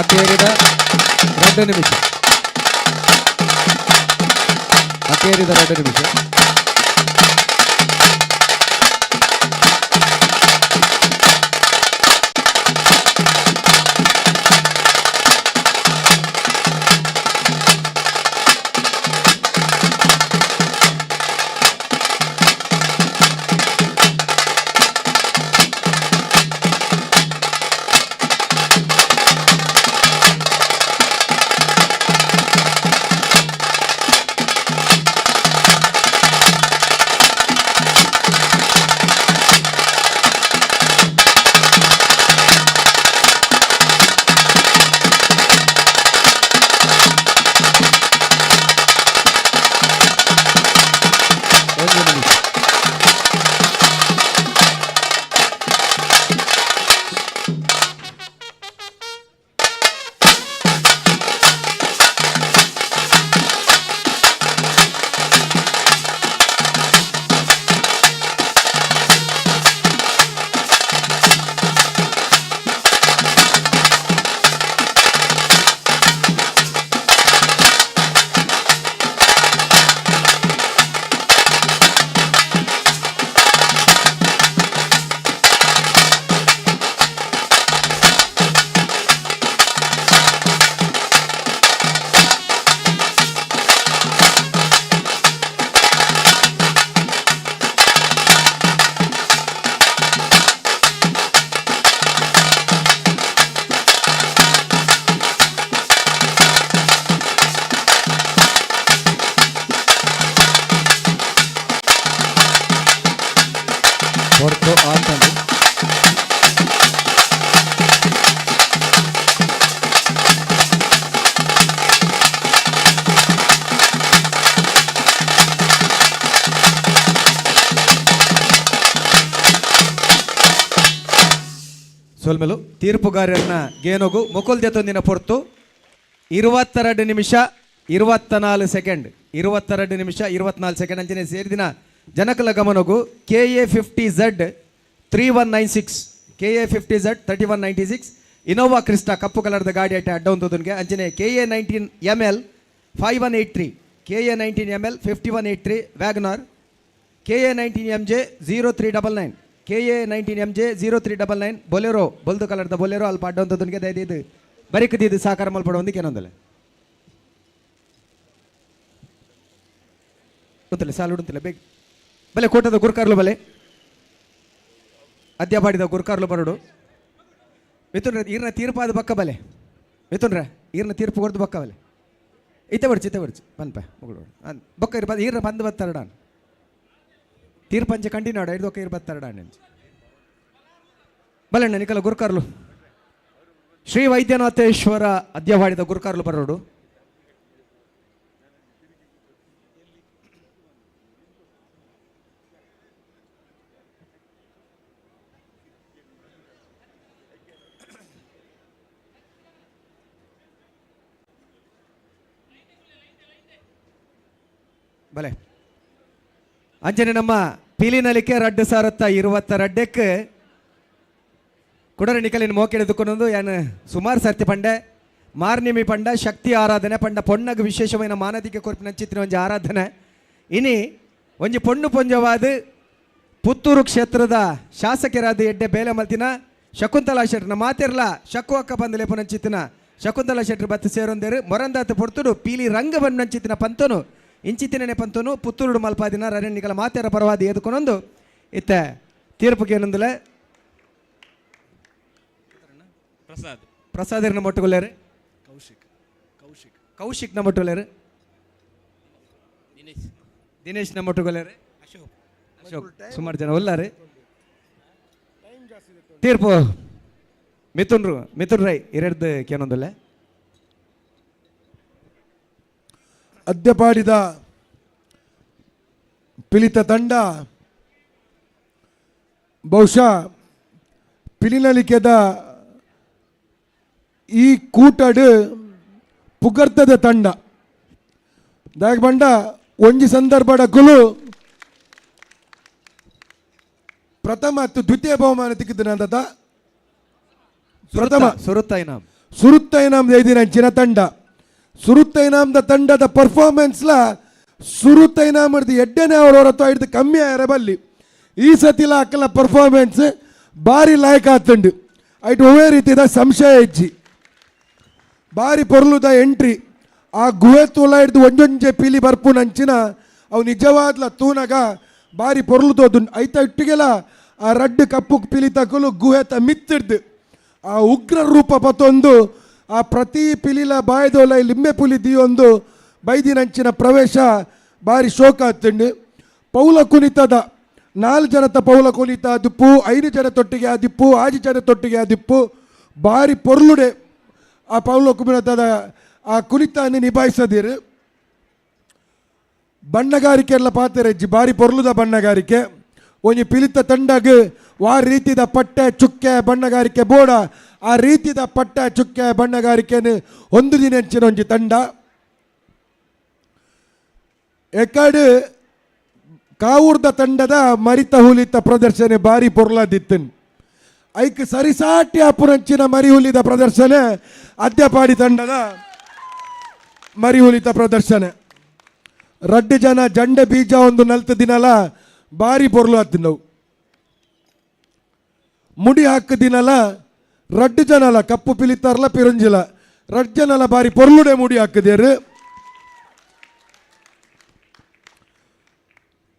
ಅಕೇರಿದ 2 ನಿಮಿಷ. ಅಕೇರಿದ 2 ನಿಮಿಷ. ಹೊರತು ಆತನು ಸೊಲ್ಮೆಲು ತೀರ್ಪುಗಾರರನ್ನ ಗೇನೋಗು ಮುಕುಲ್ ದೆತೊಂದಿನ ಪೊರ್ತು 22 ನಿಮಿಷ 24 ಸೆಕೆಂಡ್ 22 ನಿಮಿಷ 24 ಸೆಕೆಂಡ್ ಅಂಚನೆ ಸೇರಿದಿನ ಜನಕಲ ಗಮನಗು KA 50Z 3196 KA 50Z 3196 Innova Crysta ಕಪ್ಪು ಕಲರ್ದ ಗಾಡಿ ಅಟ್ಟೆ ಅಡ್ಡ ಉಂತುದುನ್ಗೆ ಅಂಚನೆ KA 19 ML 5183 KA 19 ML 5183 WagonR KA 19 MJ 0399 KA 19 MJ 0399 Bolero ಬೊಲ್ದು ಕಲರ್ದ ಬೊಲೆರೋ ಅಲ್ಪ ಅಡ್ಡ ಉಂತುದುನ್ಗೆ ದಯದೀದು ಬರಿಕದೀದು ಸಾಕಾರ ಮಲ್ಪಡ ಒಂದಕ್ಕೆ ಏನೊಂದಲೆ ಉಂತಲೆ ಸಾಲು ಉಂತಲೆ ಬೇಗ ಬಲೆ ಕೋಟದ ಗುರ್ಕಾರ್ಲು ಬಲೆ ಅದ್ಯಪಾಡಿದ ಗುರ್ಕಾರ್ಲು ಬರಡು ಮಿಥುನ್ರ ಈರ್ನ ತೀರ್ಪಾದ ಬಕ್ಕ ಬಲೆ ಮಿಥುನ್ರ ಈರ್ನ ತೀರ್ಪು ಕೊಡ್ದು ಬಕ್ಕ ಬಲೆ ಇತ್ತೆ ಬರ್ಚಿ ಇತ್ತೆ ಬರ್ಚಿ ಪನ್ಪ ಮಗಳು ಬೊಕ್ಕ ಇರ್ ಈರ್ನ ಬಂದು ಬತ್ತಾರಡಾನ್ ತೀರ್ಪಂಚೆ ಕಂಟಿನ್ಯೂ ಆಡ ಹಿಡ್ದೊಕ್ಕ ಇರ್ ಬತ್ತಾರಡಾನ್ ಬಲೆಣ್ಣ ನಿಕಲ ಗುರ್ಕಾರ್ಲು ಶ್ರೀ ವೈದ್ಯನಾಥೇಶ್ವರ ಅದ್ಯವಾಡಿದ ಗುರ್ಕಾರ್ಲು ಬರೋಡು ಬಲೆ ಅಂಜನೆ ನಮ್ಮ ಪಿಲಿನಲಿಕೆ ರಡ್ಡು ಸಾರತ್ತ ಇರುವತ್ತ ರಡ್ಡಕ್ಕೆ ಕುಡರ ನಿಕಲಿನ ಮೋಕೆಳೆದುಕೊಂಡು ಯಾನು ಸುಮಾರು ಸರ್ತಿ ಪಂಡೆ ಮಾರ್ನಿಮಿ ಪಂಡ ಶಕ್ತಿ ಆರಾಧನೆ ಪಂಡ ಪೊಣ್ಣಗ್ ವಿಶೇಷమైన ಮಾನದಿಗೆ ಕೊರ್ಪಿನ ಚಿತ್ರ ಒಂಜಿ ಆರಾಧನೆ ಇನಿ ಒಂಜಿ ಪೊಣ್ಣು ಪೊಂಜವಾದ ಪುತ್ತೂರು ಕ್ಷೇತ್ರದ ಶಾಸಕರಾದ ಎಡ್ಡೆ ಬೇಲೆ ಮಲ್ತಿನ ಶಕುಂತಲಾ ಶೆಟ್ರನ ಮಾತಿರ್ಲ ಶಕು ಅಕ್ಕ ಬಂದು ಲೇಪು ನಂಚಿತ್ತಿನ ಶಕುಂತಲಾ ಶೆಟ್ರು ಬತ್ತು ಸೇರೊಂದೇರು ಮೊರಂದಾತ ಪೊರ್ತುಡು ಪೀಲಿ ರಂಗ ಬಂದು ನಂಚಿತ್ತಿನ ಪಂತನು ಇಂಚಿತ್ತಿನೇ ಪಂತನು ಪುತ್ತೂರುಡು ಮಲ್ಪಾದಿನ ರರಣ್ಯಗಳ ಮಾತೆರ ಪರವಾದಿ ಎದುಕೊನೊಂದು ಇತ್ತ ತೀರ್ಪುಗೆ ಏನೊಂದುಲೆ ಪ್ರಸಾದ್ ಪ್ರಸಾದರ್ನ ಮೊಟ್ಟುಗೊಲ್ಲೇರು ಕೌಶಿಕ್ ಕೌಶಿಕ್ ಕೌಶಿಕ್ನ ಮೊಟ್ಟುಗೊಲ್ಲೇರು ದಿನೇಶ್ ದಿನೇಶ್ನ ಮೊಟ್ಟುಗೊಲ್ಲೇರು ಅಶೋಕ್ ಅಶೋಕ್ ಸುಮಾರು ಜನ ಒಲ್ಲಾರು ತೀರ್ಪು ಮಿಥುನ್ರು ಮಿಥುನ್ ರೈ ಎರಡ್ದು ಕೇನೊಂದುಲ್ಲೆ ಅದ್ಯಪಾಡಿದ ಪಿಲಿತ ತಂಡ ಬಹುಶಃ ಪಿಲಿನಲಿಕೆದ ಈ ಕೂಟಡು ಪುಗರ್ತದ ತಂಡ ದಾಯಕ ಬಂಡ ಒಂಜಿ ಸಂದರ್ಭದ ಕುಲು ಪ್ರಥಮ ಮತ್ತು ದ್ವಿತೀಯ ಬಹುಮಾನ ತಿಕ್ಕಿದ್ದನಂತ ಪ್ರಥಮ ಸುರುತ್ತ ಇನಾಮ್ ಸುರುತ್ತ ಇನಾಮ್ ಐದಿನಂಚಿನ ತಂಡ ಸುರುತ್ತ ಇನಾಮ್ದ ತಂಡದ ಪರ್ಫಾರ್ಮೆನ್ಸ್ಲ ಸುರುತ್ತ ಇನಾಮರ್ದು ಎಡ್ಡನೆ ಅವರ ಹೊರತು ಐದು ಕಮ್ಮಿ ಆಯರ ಬಲ್ಲಿ. ಈ ಸತಿಲ ಅಕ್ಕಲ ಪರ್ಫಾರ್ಮೆನ್ಸ್ ಬಾರಿ ಲಾಯಕ ಆತಂಡು. ಐಟ್ ಒವ್ವೇ ರೀತಿದ ಸಂಶಯ ಇಜ್ಜಿ. ಬಾರಿ ಪೊರ್ಲುದ ಎಂಟ್ರಿ ಆ ಗುಹೆ ತೂಲ ಹಿಡ್ದು ಒಂಜೊಂಜೆ ಪೀಲಿ ಬರ್ಪುನಂಚಿನ ಅವು ನಿಜವಾದ್ಲ ತೂನಗ ಬಾರಿ ಪೊರ್ಲು ತೋದು. ಐತ ಇಟ್ಟಿಗೆಲ ಆ ರಡ್ಡು ಕಪ್ಪು ಪಿಲಿ ತಕಲು ಗುಹೆತ ಮಿತ್ತಿಡ್ದು ಆ ಉಗ್ರ ರೂಪ ಪತ್ತೊಂದು ಆ ಪ್ರತಿ ಪಿಲಿಲ ಬಾಯ್ದೋಲ ಲಿಂಬೆ ಪುಲಿ ದಿಯೊಂದು ಬೈದಿನಂಚಿನ ಪ್ರವೇಶ ಬಾರಿ ಶೋಕ ಆತಂಡು. ಪೌಲ ಕುಣಿತದ 4 ಜನತ ಪೌಲ ಕುಣಿತ ದಿಪ್ಪು, 5 ಜನ ತೊಟ್ಟಿಗೆ ಆ ದಿಪ್ಪು, 6 ಜನ ತೊಟ್ಟಿಗೆ ಆ ದಿಪ್ಪು ಬಾರಿ ಪೊರ್ಲುಡೆ ಆ ಪೌಲ ಕುಣಿತದ ಆ ಕುಣಿತಾನೆ ನಿಭಾಯಿಸದಿರು. ಬಣ್ಣಗಾರಿಕೆ ಎಲ್ಲ ಪಾತೆರಜ್ಜಿ ಬಾರಿ ಪೊರ್ಲುದ ಬಣ್ಣಗಾರಿಕೆ. ಒಂಜಿ ಪಿಲಿತ ತಂಡಗ್ ವಾ ರೀತಿದ ಪಟ್ಟೆ ಚುಕ್ಕೆ ಬಣ್ಣಗಾರಿಕೆ ಬೋಡ ಆ ರೀತಿದ ಪಟ್ಟೆ ಚುಕ್ಕೆ ಬಣ್ಣಗಾರಿಕೆನು ಒಂದು ದಿನ ಹೆಂಚಿನ ಒಂಜಿ ತಂಡ. ಎಕಡು ಕಾವೂರ್ದ ತಂಡದ ಮರಿತ ಹುಲಿತ ಪ್ರದರ್ಶನ ಬಾರಿ ಪೊರ್ಲಾದಿತ್ತನ್. ಐಕ್ ಸರಿಸಾಟಿ ಅಪುರಂಚಿನ ಮರಿ ಹುಲಿದ ಪ್ರದರ್ಶನ ಅದ್ಯಪಾಡಿ ತಂಡದ ಮರಿ ಹುಲಿತ ಪ್ರದರ್ಶನ. ರಡ್ಡು ಜನ ಜಂಡೆ ಬೀಜ ಒಂದು ನಲ್ತು ದಿನಲ ಬಾರಿ ಪೊರ್ಲು ಆತು. ನಾವು ಮುಡಿ ಹಾಕು ದಿನಲ ರಡ್ಡು ಜನಲ ಕಪ್ಪು ಪಿಲಿತಾರಲ ಪಿರಂಜಿಲ ರಡ್ಡು ಜನಲ ಬಾರಿ ಪೊರ್ಲುಡೆ ಮುಡಿ ಹಾಕಿದೇರು.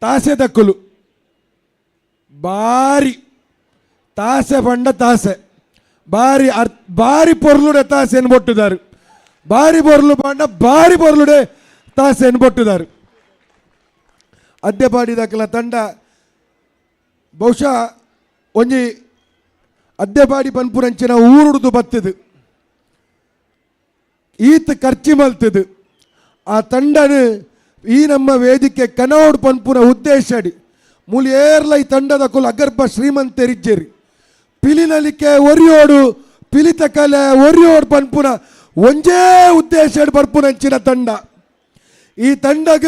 ತಾಸೆ ದಕ್ಕಲು ಬಾರಿ ತಾಸೆ ಬಂಡ ತಾಸೆ ಬಾರಿ ಬಾರಿ ಪೊರ್ಲುಡೆ ತಾಸೆಯನ್ನು ಬೊಟ್ಟುದಾರು. ಬಾರಿ ಪೊರ್ಲು ಬಂಡ ಬಾರಿ ಪೊರ್ಲುಡೆ ತಾಸೆಯನ್ನು ಬೊಟ್ಟುದಾರು. ಅದ್ಯಪಾಡಿ ದಾಖಲ ತಂಡ ಬಹುಶಃ ಒಂಜಿ ಅದ್ಯಪಾಡಿ ಪನ್ಪುರಂಚಿನ ಊರುಡ್ದು ಬತ್ತದು ಈತ ಖರ್ಚಿ ಮಲ್ತದು ಆ ತಂಡನು ಈ ನಮ್ಮ ವೇದಿಕೆ ಕನೋಡ್ ಪನ್ಪುನ ಉದ್ದೇಶಡಿ ಮೂಲಿ ಏರ್ಲ ಈ ತಂಡದ ಕುಲ ಅಗರ್ಭ ಶ್ರೀಮಂತರಿಜ್ಜೇರಿ ಪಿಲಿನಲಿಕೆ ಒರಿಯೋಡು ಪಿಲಿತ ಕಲೆ ಒರಿಯೋಡು ಪನ್ಪುನ ಒಂಜೇ ಉದ್ದೇಶ ಪರ್ಪುನಂಚಿನ ತಂಡ. ಈ ತಂಡಗ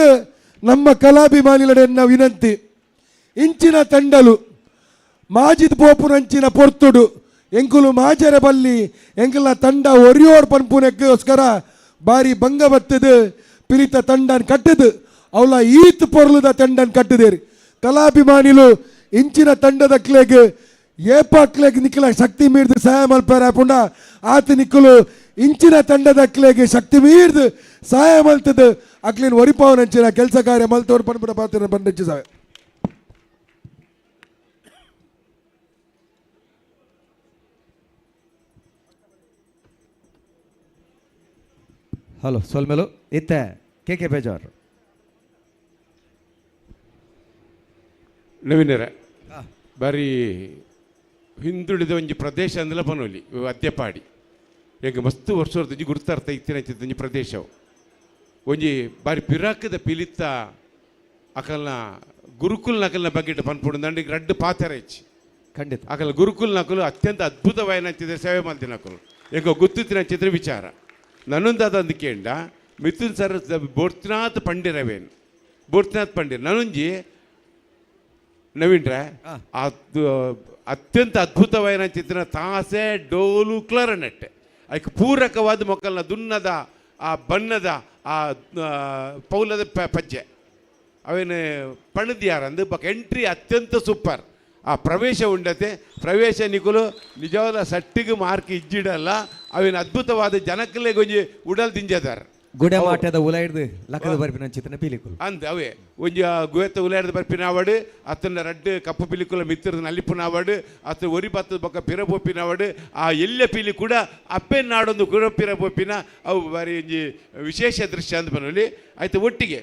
ನಮ್ಮ ಕಲಾಭಿಮಾನಿಗಳನ್ನ ವಿನಂತಿ, ಇಂಚಿನ ತಂಡಲು ಮಾಜಿದ್ ಪೋಪುನಂಚಿನ ಪೊರ್ತುಡು ಎಂಕುಲು ಮಾಜರೆ ಬಲ್ಲಿ ಎಂಕುಲ ತಂಡ ಒರಿಯೋಡ್ ಪನ್ಪುನಕ್ಕೋಸ್ಕರ ಬಾರಿ ಭಂಗ ಬತ್ತದು ಪಿಲಿತ ತಂಡನ್ ಕಟ್ಟದು ಅವಳ ಈತ್ ಪೊರ್ಲುದ ತಂಡನ್ ಕಟ್ಟದೇರಿ. ಕಲಾಭಿಮಾನಿಲು ಇಂಚಿನ ತಂಡದ ಕ್ಲೇಗ್ ಏಪಾಕ್ಲೇಗ್ ನಿಕ್ಕಲ ಶಕ್ತಿ ಮೀರ್ದು ಸಹಾಯ ಮಲ್ಪಾರ ಪುಂಡ ಆತ ನಿಕ್ಕಲು ಇಂಚಿನ ತಂಡದ ಕ್ಲೇಗ್ ಶಕ್ತಿ ಮೀರ್ದು ಸಹಾಯ ಮಲ್ತದು ಅಕ್ಲಿನ ಒರಿಪಾವನಂಚಿನ ಕೆಲಸ ಕಾರ್ಯ ಮಲ್ತೋರ್ ಪನ್ಪುನ ಪಾತ್ರ ಬಂದಂಚಿ ಸಾವೆ. ಹಲೋ ಸೊಲ್ಮೆಲು ಇತ್ತೆ ಕೆ ಕೆ ಬೇಜಾರ್ ನವೀನರ ಬಾರಿ ಹಿಂದುಳಿದ ಒಂಜಿ ಪ್ರದೇಶ ಅಂದಲ ಪನೋಲಿ ಅದ್ಯಪಾಡಿ ಎಂಕ್ ಮಸ್ತ್ ವರ್ಷ ಒಂಜಿ ಗುರುತಾರ್ಥ ಇತ್ತಿನ ಒಂಜಿ ಪ್ರದೇಶವು ಒಂಜಿ ಬಾರಿ ಪಿರಾಕದ ಪಿಲಿತ್ತ ಅಕಲ್ನ ಗುರುಕುಲ್ ನಕಲ್ನ ಬಗ್ಗೆ ಪನ್ಪುಡು ದಂಡಿಗೆ ರಡ್ಡು ಪಾತ್ರ ಹೆಚ್ಚಿ ಖಂಡಿತ ಅಕಲ್ ಗುರುಕುಲ್ ನಕಲು ಅತ್ಯಂತ ಅದ್ಭುತವಾಯಿನ ಸೇವೆ ಮಾಡ್ತೀನಿ ನಕಲು ಎಂಕ ಗೊತ್ತಿತ್ತಿನ ಚಿತ್ರ ವಿಚಾರ ನನ್ನೊಂದಾದ ಅಂದಕೇಂಡ ಮಿಥುನ್ ಸರ್ ಬೋರ್ತಿನಾಥ್ ಪಂಡಿರವೇನು ಬೋರ್ತಿನಾಥ್ ಪಂಡಿರ್ ನಾನೊಂಜಿ ನವೀನ್ರ ಅದು ಅತ್ಯಂತ ಅದ್ಭುತವಾಯಿನ ಚಿತ್ರ ತಾಸೆ ಡೋಲು ಕ್ಲರನೆಟ್ ಅದಕ್ಕೆ ಪೂರಕವಾದ ಮೊಕ್ಕಲ್ನ ದುನ್ನದ ಆ ಬಣ್ಣದ ಆ ಪೌಲದ ಪಜ್ಜೆ ಅವೇನು ಪಣದ್ಯಾರಂದು ಬಕ್ ಎಂಟ್ರಿ ಅತ್ಯಂತ ಸೂಪರ್. ಆ ಪ್ರವೇಶ ಉಂಡತೆ ಪ್ರವೇಶ ನಿಕುಲು ನಿಜವಾದ ಸಟ್ಟಿಗೆ ಮಾರ್ಕ್ ಇಜ್ಜಿಡಲ್ಲ ಅವೇನು ಅದ್ಭುತವಾದ ಜನಕ್ಕಲ್ಲೇ ಗೊಂಜಿ ಉಡಲ್ ದಿಂಜದಾರ ಗುಡೆ ಮಾಟದ ಉಲ ಹಿಡ್ದು ಲಕ್ಕದ ಬರ್ಪಿನ ಚಿತ್ರನ ಪಿಲಿಕುಲು ಅಂದ್ ಅವೇ ಒಂಜಿ ಗುವೆತ ಉಲ ಹಿಡ್ದು ಬರ್ಪಿನ ಆವಡು ಅತ್ತನ ರಡ್ಡು ಕಪ್ಪು ಪಿಲಿಕುಲ ಮಿತ್ತಿರದ ನಲ್ಲಿಪುನ ಆವಡು ಅತ್ತ ಒರಿ ಬತ್ತದ ಬೊಕ್ಕ ಪಿರ ಪೊಪ್ಪಿನ ಆವಡು ಆ ಎಲ್ಲ ಪಿಲಿ ಕೂಡ ಅಪ್ಪೆ ನಾಡೊಂದು ಕುರ ಪಿರ ಪೊಪ್ಪಿನ ಅವು ಬಾರಿ ಒಂಜಿ ವಿಶೇಷ ದೃಶ್ಯ ಅಂದ್ ಬನಲ್ಲಿ ಆಯ್ತು. ಒಟ್ಟಿಗೆ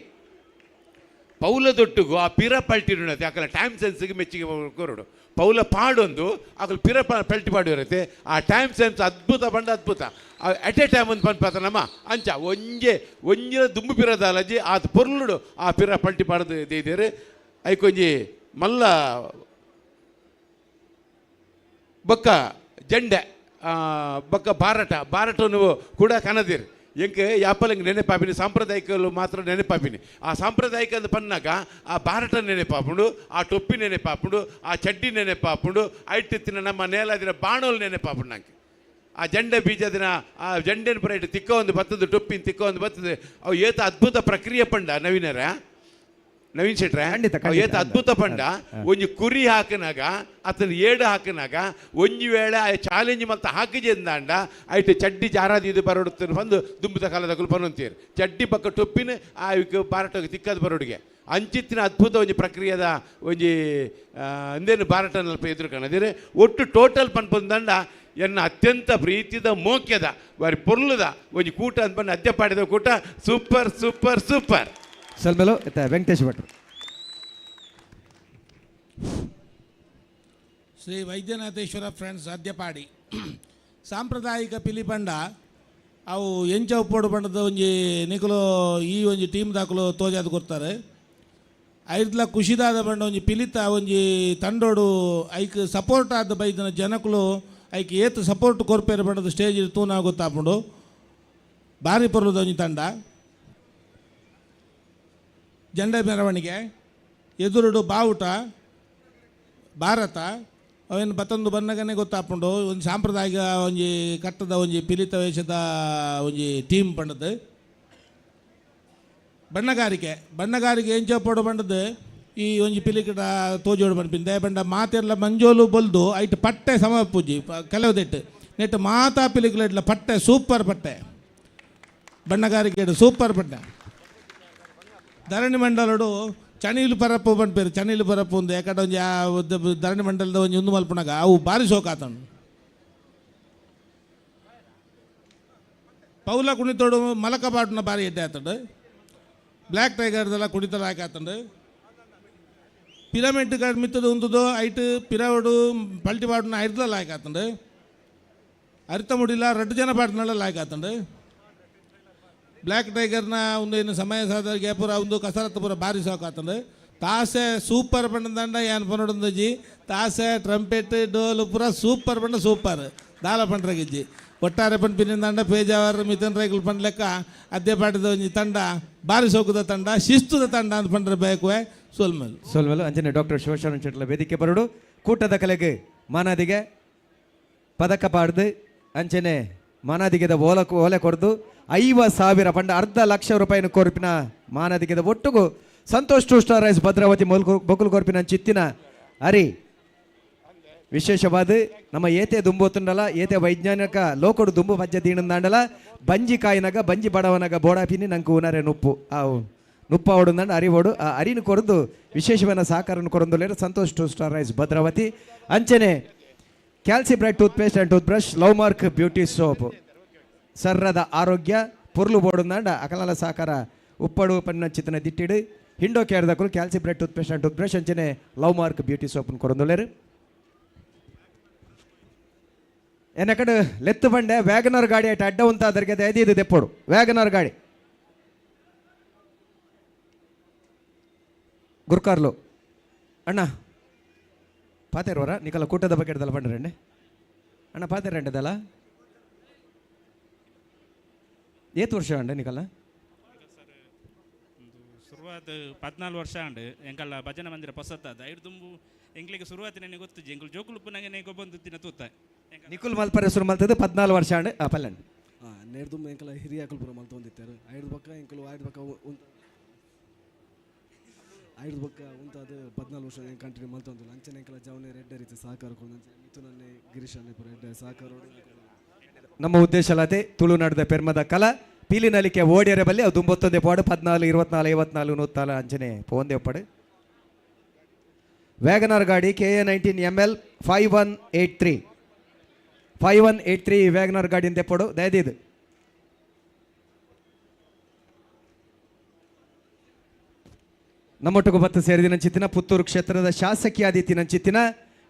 ಪೌಲದೊಟ್ಟಿಗೂ ಆ ಪಿರ ಪಲ್ಟಿಡುತ್ತೆ ಆಕಲ ಟೈಮ್ ಸೆನ್ಸ್ಗೆ ಮೆಚ್ಚಿಗೆ ಕೊರಡು ಪೌಲ ಪಾಡೊಂದು ಆಕಲ ಪಿರ ಪಲ್ಟಿ ಪಾಡಿರುತ್ತೆ ಆ ಟೈಮ್ ಸೆನ್ಸ್ ಅದ್ಭುತ ಬಂಡ ಅದ್ಭುತ at A time ಒಂದು ಪನ್ಪಾತ ನಮ್ಮ ಅಂಚ ಒಂಜೆ ಒಂಜಿನ ದುಂಬು ಪಿರದಾಲಜಿ ಆತ ಪೊರ್ಲುಡು ಆ ಪಿರ ಪಲ್ಟಿ ಪಾಡದು ದೇದೇರು ಐಕೊಂಜಿ ಮಲ್ಲ ಬೊಕ್ಕ ಜಂಡೆ ಬೊಕ್ಕ ಬಾರಟ ಬಾರಟನು ಕೂಡ ಕನದಿರು ಎಂಕ್ ಯಾಪಲಂಗೆ ನೆನಪಾಪಿನಿ ಸಾಂಪ್ರದಾಯಿಕಲು ಮಾತ್ರ ನೆನಪಾಪಿನಿ ಆ ಸಾಂಪ್ರದಾಯಿಕ ಅಂದ್ ಪನ್ನಾಗ ಆ ಬಾರಟ ನೆನಪಾಪುಂಡು ಆ ಟೊಪ್ಪಿ ನೆನಪಾಪುಂಡು ಆ ಚಡ್ಡಿ ನೆನಪಾಪುಂಡು ಐಟಿತ್ತಿನ ನಮ್ಮ ನೇಲಾದಿನ ಬಾಣೋಲು ನೆನಪಾಪುಂಡು ನಂಗೆ ಆ ಜಂಡೆ ಬೀಜದಿನ ಆ ಜಂಡೆನ ಪರೇಟ್ ತಿಕ್ಕ ಒಂದು ಬತ್ತದ, ಟೊಪ್ಪಿನ ತಿಕ್ಕ ಒಂದು ಬತ್ತದ. ಅವು ಏತ ಅದ್ಭುತ ಪ್ರಕ್ರಿಯೆ ಪಂಡ ನವೀನರ, ನವೀನ್ ಶೆಟ್ರೆ, ಅವು ಏತ ಅದ್ಭುತ ಪಂಡ. ಒಂಜಿ ಕುರಿ ಹಾಕಿನಾಗ ಅತನ ಏಡು ಹಾಕಿನಾಗ ಒಂಜಿ ವೇಳೆ ಆ ಚಾಲೆಂಜ್ ಮಲ್ತ ಹಾಕಿಜೆಂದಾಂಡ ಐಟ್ ಚಡ್ಡಿ ಜಾರಾದಿ ಬರೋಡುತ್ತ ಬಂದು ದುಂಬುದ ಕಾಲದ ಪನೊಂತೀರು ಚಡ್ಡಿ ಪಕ್ಕ ಟೊಪ್ಪಿನ ಆ ಬಾರಟೋಗಿ ತಿಕ್ಕದ ಬರೋಡಿಗೆ ಅಂಚಿತ್ತಿನ ಅದ್ಭುತ ಒಂಜಿ ಪ್ರಕ್ರಿಯೆದ ಒಂಜಿ ಅಂದೇನು ಬಾರಟ ನಲ್ಪ ಎದುರು ಕಾಣದಿರೆ. ಒಟ್ಟು ಟೋಟಲ್ ಪನ್ಪಂದಂಡ ಎನ್ನ ಅತ್ಯಂತ ಪ್ರೀತಿದ ಮೋಕ್ಯದ ಬಾರಿ ಪೊರ್ಲುದ ಒಂಜಿ ಕೂಟ ಅಂತ ಬಂದು ಅದ್ಯ ಪಾಡಿದ ಕೂಟ ಸೂಪರ್ ಸೂಪರ್ ಸೂಪರ್. ಸಲ್ಮೆಲು ವೆಂಕಟೇಶ್ ಭಟ್ರು. ಶ್ರೀ ವೈದ್ಯನಾಥೇಶ್ವರ ಫ್ರೆಂಡ್ಸ್ ಅದ್ಯಪಾಡಿ ಸಾಂಪ್ರದಾಯಿಕ ಪಿಲಿಪಂಡ ಅವು ಎಂಚ ಉಪ್ಪೋಡು ಬಣ್ಣದ ಒಂಜಿ ನಿಕುಲು ಈ ಒಂಜಿ ಟೀಮ್ ದಾಕಲು ತೋಜಾದ್ ಕೊರ್ತಾರೆ. ಐದ್ಲ ಖುಷಿದಾದ ಬಣ್ಣ ಒಂಜಿ ಪಿಲಿತ ಒಂಜಿ ತಂಡೋಡು ಐಕ್ ಸಪೋರ್ಟ್ ಆದ ಬೈದನ ಜನಕುಲು ಐಕ್ ಏತ್ ಸಪೋರ್ಟ್ ಕೊರ್ಪೇರು ಬಣ್ಣದ ಸ್ಟೇಜ್ ತೂನ ಗೊತ್ತಾಪುಂಡು. ಭಾರಿ ಪೊರ್ಲುದ ಒಂಜಿ ತಂಡ. ಜಂಡ ಮೆರವಣಿಗೆ ಎದುರುಡು ಬಾವುಟ ಭಾರತ ಅವೇನು ಬತ್ತೊಂದು ಬನ್ನಗನೆ ಗೊತ್ತಾಪುಂಡು. ಒಂದು ಸಾಂಪ್ರದಾಯಿಕ ಒಂಜಿ ಕಟ್ಟದ ಒಂಜಿ ಪಿಲಿತ ವೇಷದ ಒಂಜಿ ಟೀಮ್ ಬಣ್ಣದ. ಬಣ್ಣಗಾರಿಕೆ ಬಣ್ಣಗಾರಿಕೆ ಎಂಚೋಪೋಡು ಬಣ್ಣದ ಈ ಒಂಜಿ ಪಿಲಿಕಟ ತೋಜೋಡು ಪನ್ಪಿಂದೆ ಬಂಡ ಮಾತೆರ್ಲ ಮಂಜೋಲು ಬೊಲ್ದು ಐಟ್ ಪಟ್ಟೆ ಸಮ ಪೂಜಿ ಕೆಲವುದೆಟ್ಟು ನೆಟ್ಟು ಮಾತಾ ಪಿಲಿಕುಲ ಪಟ್ಟೆ ಸೂಪರ್ ಪಟ್ಟೆ ಬಣ್ಣಗಾರಿಕೆ ಸೂಪರ್ ಪಟ್ಟೆ. ಧರಣಿ ಮಂಡಲಡು ಚಣಿಲು ಪರಪ್ಪು ಪನ್ಪೇರು ಚಣಿಲು ಪರಪ್ಪು ಒಂದು ಯಾಕಂದ್ರೆ ಒಂಜಿ ಆ ಧರಣಿ ಮಂಡಲದ ಒಂಜಿ ಉಂದು ಮಲ್ಪುನಾಗ ಅವು ಭಾರಿ ಸೋಕಾತನು. ಪೌಲ ಕುಣಿತೋಡು ಮಲಕ ಪಾಟುನ ಭಾರಿ ಎಡ್ಡೆ ಆತಂಡು. ಬ್ಲ್ಯಾಕ್ ಟೈಗರ್ದೆಲ್ಲ ಕುಣಿತಲ ಹಾಕಾತಂಡು. ಪಿರಮಿಡ್ ಕಾರ್ಡ್ ಮಿತ್ತದ ಉಂತುದು ಐಟ್ ಪಿರವಡು ಪಲ್ಟಿ ಪಾಟುನ ಐರ್ದಲ ಹಾಕಾತಂಡು. ಅರಿತ ಮುಡಿಲ ರಡ್ಡು ಜನ ಪಾಟುನಲ್ಲ ಹಾಕಾತಂಡು. ಬ್ಲ್ಯಾಕ್ ಟೈಗರ್ನ ಒಂದು ಏನು ಸಮಯ ಸಾಧನೆಗೆ ಪೂರ ಒಂದು ಕಸರತ್ತು ಪೂರ ಭಾರಿ ಸೋಕಾತಂಡು. ತಾಸೆ ಸೂಪರ್ ಬಣ್ಣದಂಡ ಏನು ಪನೊಡೊಂದಜಿ ತಾಸೆ ಟ್ರಂಪೆಟ್ ಡೋಲು ಪೂರ ಸೂಪರ್ ಬಣ್ಣ ಸೂಪರ್ ದಾಲ ಪಂಡ್ರಗಿಜ್ಜಿ. ಒಟ್ಟಾರೆ ಪಂಡ್ ಪಿನ್ನ ಪೇಜಾವರ್ ಮಿಥುನ್ ರೈಕುಲು ಪಂಡ್ ಲೆಕ್ಕ ಅದ್ದೇ ಪಾಟದ ಒಂಜಿ ತಂಡ ಭಾರಿ ಸೋಕುದ ತಂಡ ಶಿಸ್ತುದ ತಂಡ ಅಂತ ಪಂಡ್ರೆ ಬೇಕುವೆ ಸೋಲ್ಮೇಲು ಸೋಲ್ಮೇಲು. ಅಂಚನೆ ಡಾಕ್ಟರ್ ಶಿವಶರಣ ಶೆಟ್ಲ ವೇದಿಕೆ ಬರಡು ಕೂಟದ ಕಲೆಗೆ ಮಾನಾದಿಗೆ ಪದಕ ಪಾಡ್ದು ಅಂಚನೆ ಮಾನಾದಿಗೆದ ಓಲೆ ಕೊಡ್ದು 50,000 ಪಂಡ 5,00,000 ರೂಪಾಯಿನ ಕೊರ್ಪಿನ ಮಾನಾದಿಗೆದ ಒಟ್ಟುಗು Santosh two star rice Bhadravati ಬೊಕುಲು ಕೊರ್ಪಿನ ಚಿತ್ತಿನ ಅರಿ ವಿಶೇಷವಾದ ನಮ್ಮ ಏತೆ ದುಂಬೋತುಂಡಲ ಏತೆ ವೈಜ್ಞಾನಿಕ ಲೋಕಡು ದುಂಬು ಪಜ್ಜ ದೀಣಂದಾಂಡಲ ಬಂಜಿ ಕಾಯಿನಾಗ ಬಂಜಿ ಬಡವನಾಗ ಬೋಡಾಪಿನಿ ನಂಗೆ ಉನರೆ ನುಪ್ಪು ಆ ನುಪ್ಪ ಓಡುಂದಂಡ ಅರಿವೋಡು ಆ ಅರಿನ ಕೊರದು ವಿಶೇಷವಾದ ಸಹಕಾರನ ಕೊರೊಂದುಲ್ಲೆರ್ Santosh two star rice Bhadravati. ಅಂಚನೆ ಕ್ಯಾಲ್ಸಿ bright toothpaste and toothbrush love mark beauty soap ಸರ್ರದ ಆರೋಗ್ಯ ಪೊರ್ಲು ಬೋಡುಂದಾಂಡ ಅಕಲಲ ಸಹಕಾರ ಉಪ್ಪಡು ಪನ್ನ ಚಿತ್ತನ ದಿಟ್ಟಿಡು ಹಿಂಡೋ ಕೇರ್ದಕುಲು ಕ್ಯಾಲ್ಸಿ bright toothpaste and toothbrush ಅಂಚನೆ ಲವ್ ಮಾರ್ಕ್ ಬ್ಯೂಟಿ ಸೋಪ್ನ ಕೊರೊಂದುಲ್ಲೆರ್. ಎನಕಡೆ ಲೆತ್ತು ಬಂಡೆ ವ್ಯಾಗನರ್ ಗಾಡಿ ಆಯ್ತು ಅಡ್ಡ ಉಂತ ಅದರಿಗೆ ಇದು ದೆಪ್ಪೋಡು ವ್ಯಾಗನರ್ ಗಾಡಿ ಗುರ್ಕಾರ್ಲು ಅಣ್ಣ ಪಾತೇರ್ವರ ನಿಕಲ ಕೂಟದ ಬಗ್ಗೆ ಹಿಡ್ದಲ್ಲ ಬಂಡ್ರಂಡೆ ಅಣ್ಣ ಪಾತೇರಂಡದಲ್ಲ ಏತ್ ವರ್ಷ ಅಂಡೆ ನಿಕಲ ಶುರುವಾದ 14 ವರ್ಷ ಅಂಡು ಎಂಕಲ್ಲ ಭಜನೆ ಮಂದಿರ ಪೊಸತ್ತಾದ ಐದು ದುಂಬು ಎಂಕ್ಲಿಗೆ ಶುರುವಾತಿ ನನಗೆ ಗೊತ್ತು ಎಂಕಲ್ ಜೋಕುಲುಪ್ಪು ನಂಗೆ ಗೊಬ್ಬೊಂದು ದಿನ ತೂತ ನಿಕುಲ್ ಮಲ್ಪರೆ ಶುರು ಮಲ್ತದ್ದು 14 ವರ್ಷ ಅಂಡು ಆ ಪಲ್ಲಂಡು ನೇರ್ದುಂಬು ಎಂಕಲ ಹಿರಿಯ ಪುರ ಮಲ್ತೊಂದಿತ್ತಾರೆ ಐದು ಪಕ್ಕ ಎಂಕಲು ಐದು ಪಕ್ಕ ಐದು ಪಕ್ಕ ಉಂತಾದ 14 ವರ್ಷ ಕಂಟಿನ್ಯೂ ಮಲ್ತೊಂದಿಲ್ಲ. ಅಂಚನೆ ಎಂಕಲ ಜವನೆ ರೆಡ್ಡ ರೀತಿ ಸಹಕಾರ ಅಂಚನೆ ಮಿಥುನನ್ನೇ ಗಿರೀಶ್ ಅನ್ನೆ ಪುರ ರೆಡ್ಡ ಸಹಕಾರ. ನಮ್ಮ ಉದ್ದೇಶ ಅಲ್ಲದೆ ತುಳುನಾಡದ ಪೆರ್ಮದ ಕಲಾ ಪೀಲಿನಲಿಕೆ ಓಡಿಯರೆ ಬಲ್ಲಿ ಅದು ದುಂಬೊತ್ತೊಂದೇ ಪಾಡು 14 24 54 104 ಅಂಚನೆ ಪೋಂದೆ ಒಪ್ಪಡು. ವ್ಯಾಗನಾರ್ ಗಾಡಿ KA 19 ML 5183 5183 WagonR ಗಾಡಿ ತೆಪ್ಪಡು ದಯದಿದು. ನಮ್ಮೊಟ್ಟಿಗೂ ಬತ್ತು ಸೇರಿದಿನ ಚಿತ್ತಿನ ಪುತ್ತೂರು ಕ್ಷೇತ್ರದ ಶಾಸಕಿ ಆದಿತ್ತಿನ ಚಿತ್ತಿನ